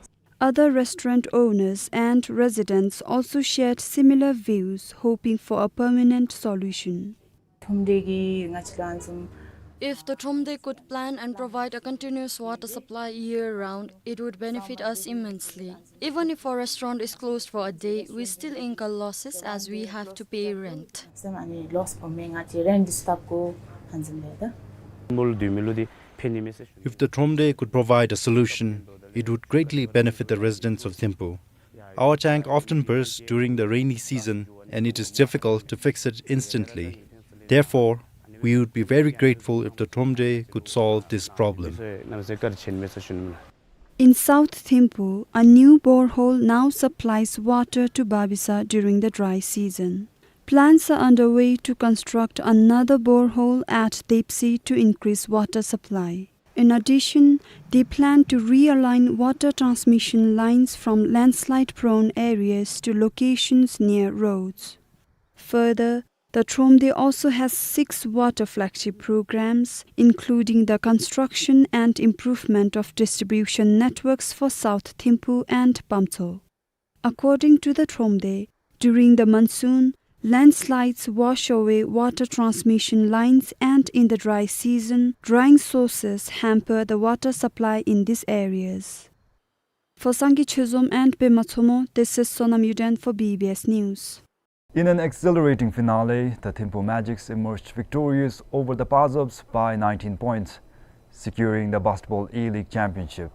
Other restaurant owners and residents also shared similar views, hoping for a permanent solution. Thromde གིས་ང་བཅས་ལུ་ཨ་ནི་བཟུམ། If the Thromde could plan and provide a continuous water supply year-round, it would benefit us immensely. Even if our restaurant is closed for a day, we still incur losses as we have to pay rent. བཟུམ་ཨ་ནི་ལོསི་སྦོམ་མས། ང་བཅས་རེནཊ་འདི་ཚུ་བཏབ་དགོ་ཨ་ནི་བཟུམ་ལས་ད། མོ་ལུ་དུས་མེད་ལུ་འདི་ཕན་ནི་མས་ཟེར་ཞུ། If the Thromde could provide a solution, it would greatly benefit the residents of Thimphu. Our tank often bursts during the rainy season, and it is difficult to fix it instantly. Therefore, we would be very grateful if the Thromde could solve this problem. In South Thimphu, a new borehole now supplies water to Babisa during the dry season. Plans are underway to construct another borehole at Depsi to increase water supply. In addition, they plan to realign water transmission lines from landslide-prone areas to locations near roads. Further, The Thromde also has six water flagship programs, including the construction and improvement of distribution networks for South Thimphu and Pamtso. According to the Thromde, during the monsoon, landslides wash away water transmission lines, and in the dry season, drying sources hamper the water supply in these areas. For Sangay Chezom and Pema Chomo, this is Sonam Yuden for B B S News. In an exhilarating finale, the Thimphu Magics emerged victorious over the Pazobs by nineteen points, securing the Basketball A-League Championship.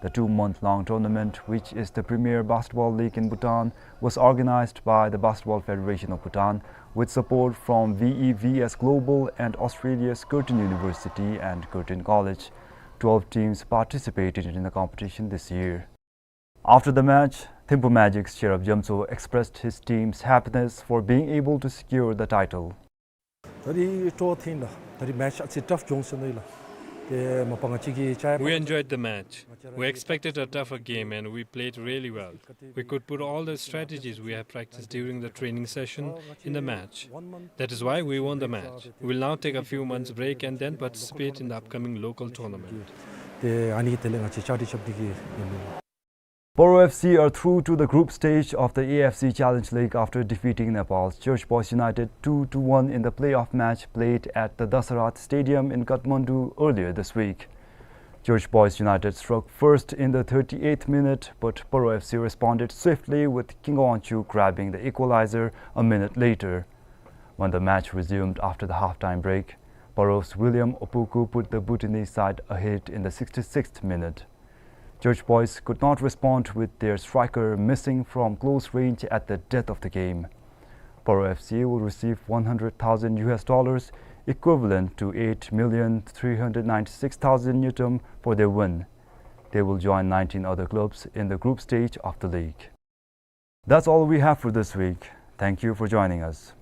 The two-month-long tournament, which is the premier basketball league in Bhutan, was organized by the Basketball Federation of Bhutan with support from V E V S Global and Australia's Curtin University and Curtin College. Twelve teams participated in the competition this year. After the match, Thimphu Magic's Cherub Jamtso expressed his team's happiness for being able to secure the title. ད་རིས་སྤྲོ་བ་ཐོན་ལགས། ད་རིས་མེཆ་ཨ་ཙི་ཊཕ་བྱུང་ཟེར་ནི་ལགས། ཏེ་མ་པ་ང་བཅས་ཀྱིས་ཅ་We enjoyed the match. We expected a tougher game and we played really well. We could put all the strategies we have practiced during the training session in the match. That is why we won the match. We will now take a few months break and then participate in the upcoming local tournament. ཏེ་ཨ་ནི་དེ་ལས་ང་བཅས་ཅ་ཊི་རྐྱབ་སྟེ་གི་ཡོད་ལགས། Paro F C are through to the group stage of the A F C Challenge League after defeating Nepal's Church Boys United two to one in the playoff match played at the Dasarath Stadium in Kathmandu earlier this week. Church Boys United struck first in the thirty-eighth minute, but Paro F C responded swiftly, with Kinga Wangchuk grabbing the equalizer a minute later. When the match resumed after the halftime break, Paro's William Opoku put the Bhutanese side ahead in the sixty-sixth minute. Church Boys could not respond, with their striker missing from close range at the death of the game. Paro F C will receive one hundred thousand U S dollars, equivalent to eight million three hundred ninety-six thousand ngultrum, for their win. They will join nineteen other clubs in the group stage of the league. That's all we have for this week. Thank you for joining us.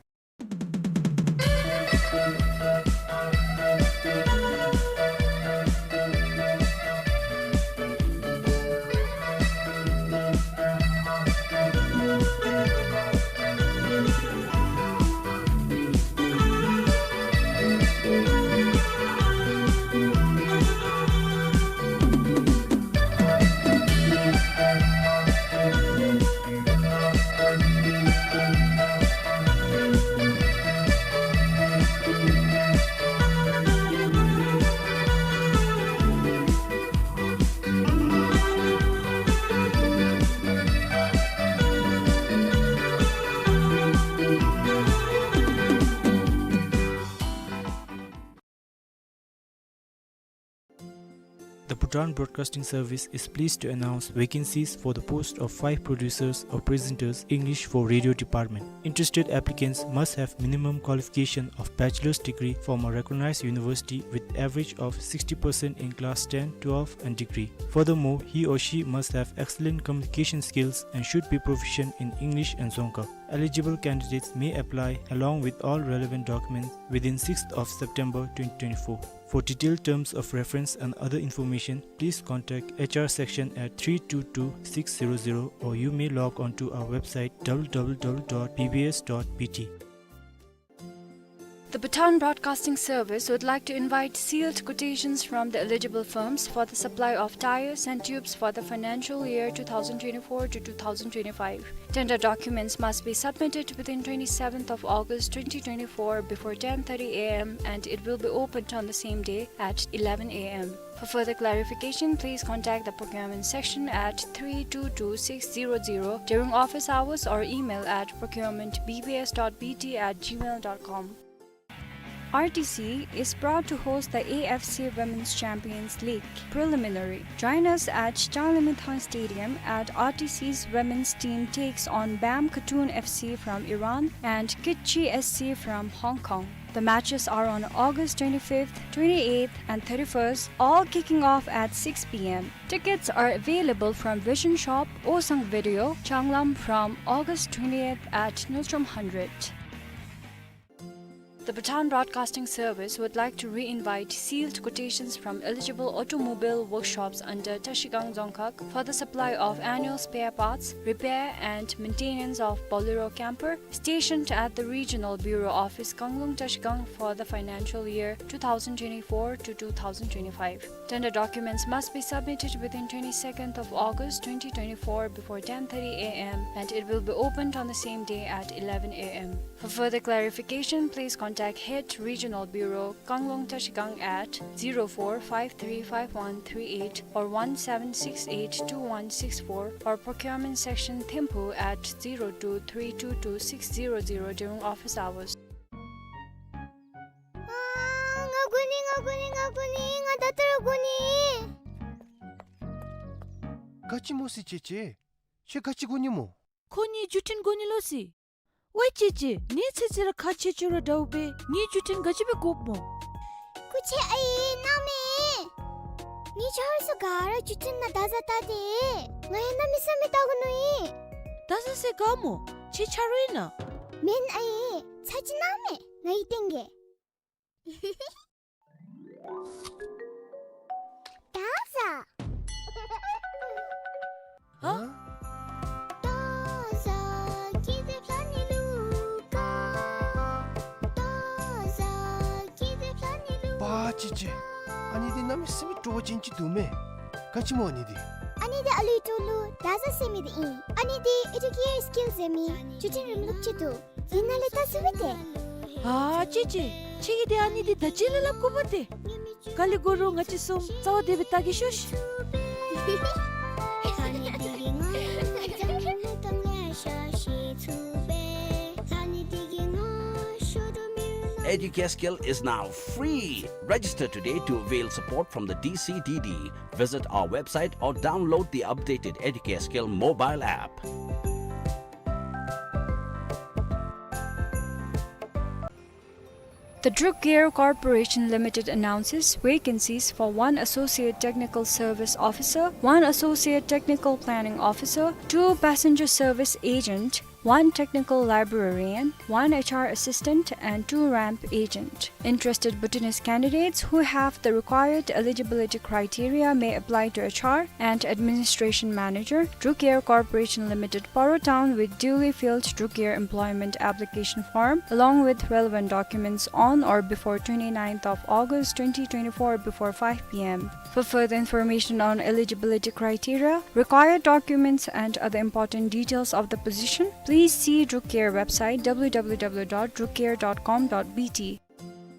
The Bhutan Broadcasting Service is pleased to announce vacancies for the post of five producers or presenters, English for radio department. Interested applicants must have minimum qualification of bachelor's degree from a recognized university with average of sixty percent in class ten, twelve and degree. Furthermore, he or she must have excellent communication skills and should be proficient in English and Dzongkha. Eligible candidates may apply along with all relevant documents within sixth of September twenty twenty-four. For detailed terms of reference and other information, please contact H R section at three two two six zero zero, or you may log on to our website W W W dot B B S dot B T. The Bhutan Broadcasting Service would like to invite sealed quotations from the eligible firms for the supply of tires and tubes for the financial year two thousand twenty-four to two thousand twenty-five. Tender documents must be submitted within twenty-seventh of August twenty twenty-four before ten thirty A M, and it will be opened on the same day at eleven A M. For further clarification, please contact the procurement section at three two two six zero zero during office hours or email at procurement B B S dot B T at gmail dot com. R T C is proud to host the A F C Women's Champions League preliminary. Join us at Changlimithang Stadium at R T C's women's team takes on Bam Khatun F C from Iran and Kitchi S C from Hong Kong. The matches are on August twenty-fifth, twenty-eighth, and thirty-first, all kicking off at six P M. Tickets are available from Vision Shop, Osang Video, Changlam from August twentieth at Nordstrom Hundred. The Bhutan Broadcasting Service would like to re-invite sealed quotations from eligible automobile workshops under Trashigang Dzongkhag for the supply of annual spare parts, repair and maintenance of Bolero camper stationed at the Regional Bureau Office, Kanglung, Trashigang for the financial year two thousand twenty-four to two thousand twenty-five. Tender documents must be submitted within twenty-second of August twenty twenty-four before ten thirty A M and it will be opened on the same day at eleven A M. For further clarification, please contact Head Regional Bureau, Kanglung, Trashigang at zero four five three five one three eight or one seven six eight two one six four or Procurement Section Thimphu at zero two three two two six zero zero during office hours. ཨ། ང་དགོ་ནི། ང་དགོ་ནི། ང་དགོ་ནི། ང་ད་ལྟོ་ར་དགོ་ནི། ག་ཅི་སྨོ་ཟེར་ཅེ་ཅེ། ཁྱོད་ག་ཅི་དགོ་ནི་སྨོ། ཁོ་ངེའི་བརྒྱུད་འཕྲིན་དགོ་ནི་ལོ་ཟེར། ཝའེ་ཅེ་ཅེ། ངེའི་ཚེ་ཚེ་ར་ཁག་ཆེ་ཆེ་ར་འདྲཝ་སྦེ་ངེའི་བརྒྱུད་འཕྲིན་ག་ཅི་སྦེ་དགོཔ་སྨོ། སྐུ་མཁྱེན་ཨའི་གནམ་མེད། ངེའི་ཆ་རོགས་ཚུ་ག་ར་བརྒྱུད་འཕྲིན་ནང་བརྡ་བཟའ་བལྟ་སྟེ། ང་ཡང་གནམ་མེད་ས་མེད་བལྟ་དགོ་མནོ་ཡི། བརྡ་བཟའ་ཟེར་ག་སྨོ། ཁྱེད་ཆ་རོགས་ཨིན་ན། མེན་ཨའི། ཚར་ཅིག་གནང་མས། ང་གིས་སྟོན་གེ། བརྡ་བཟའ། ཧ། པ་ཅི་ཅི། ཨ་ནི་འདི་གནམ་མེད་ས་མེད་སྤྲོ་བ་ཅན་ཅིག་འདུག་མས། ག་ཅི་སྨོ་ཨ་ནི་འདི། ཨ་ནི་འདི་ཨ་ལུའི་སྤྲོ་ལུ་བརྡ་བཟའ་ཟེར་མི་འདི་ཨིན། ཨ་ནི་འདི་ཨེ་ཌུ་ཀེར་སི་ཀིལ་ཟེར་མི་བརྒྱུད་འཕྲིན་རིམ་ལུགས་ཅིག་འདུག། ཡིན་ན་ལས་བལྟ་ཚུགས་པས་ཏེ། ཨ་ཅི་ཅི། ཁྱེད་ཀྱིས་འདི་ཨ་ནི་འདི་བརྡ་བརྒྱུད་ལས་སླབ་དགོ་པས་ཏེ། ག་ལས་དགོ་རུང་ང་བཅས་གསུམ་རྩ་བ་བདེ་སྦེ་བལྟ་གེ་ཤོག་ཤིག། Educare Skill is now free. Register today to avail support from the D C D D. Visit our website or download the updated Educare Skill mobile app. The Druk Gear Corporation Limited announces vacancies for one Associate Technical Service Officer, one Associate Technical Planning Officer, two Passenger Service Agent, one Technical Librarian, one H R Assistant, and two ramp agent. Interested Bhutanese candidates who have the required eligibility criteria may apply to H R and Administration Manager, Druk Gear Corporation Limited, Paro Town, with duly filled Druk Gear employment application form along with relevant documents on or before twenty-ninth of August twenty twenty-four before five P M. For further information on eligibility criteria, required documents, and other important details of the position, please see Druk Gear website, W W W dot druk gear dot com dot B T.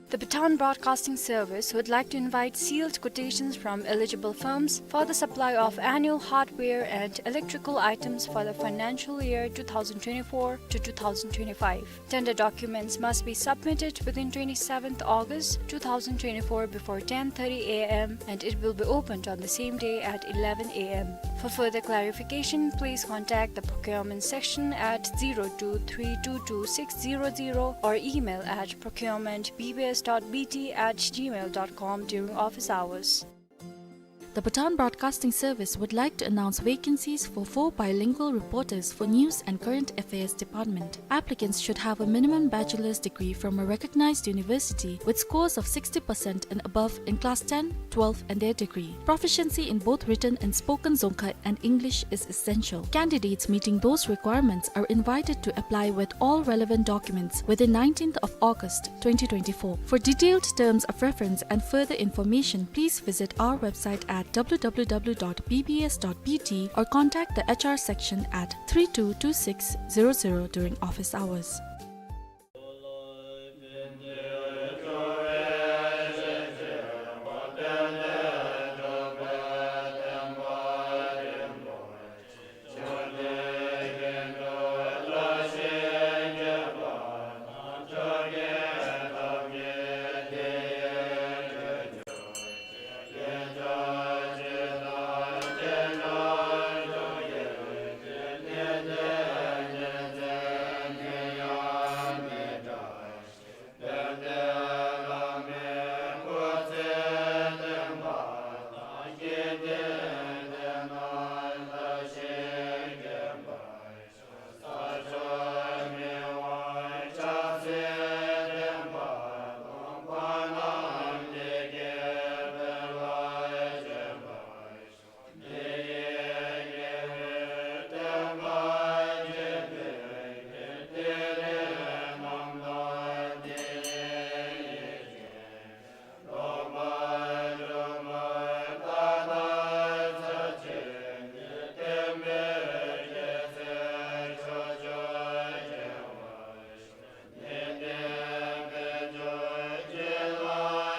The Bhutan Broadcasting Service would like to invite sealed quotations from eligible firms for the supply of annual hardware and electrical items for the financial year two thousand twenty-four to two thousand twenty-five. Tender documents must be submitted within twenty-seventh August two thousand twenty-four before ten thirty A M and it will be opened on the same day at eleven A M. For further clarification, please contact the procurement section at zero two three two two six zero zero or email at procurement B B S dot B T at gmail dot com during office hours. The Bhutan Broadcasting Service would like to announce vacancies for four bilingual reporters for News and Current Affairs Department. Applicants should have a minimum bachelor's degree from a recognized university with scores of sixty percent and above in class ten, twelve, and their degree. Proficiency in both written and spoken Dzongkha and English is essential. Candidates meeting those requirements are invited to apply with all relevant documents within nineteenth of August twenty twenty-four. For detailed terms of reference and further information, please visit our website at W W W dot B B S dot B T or contact the H R section at three two two six zero zero during office hours.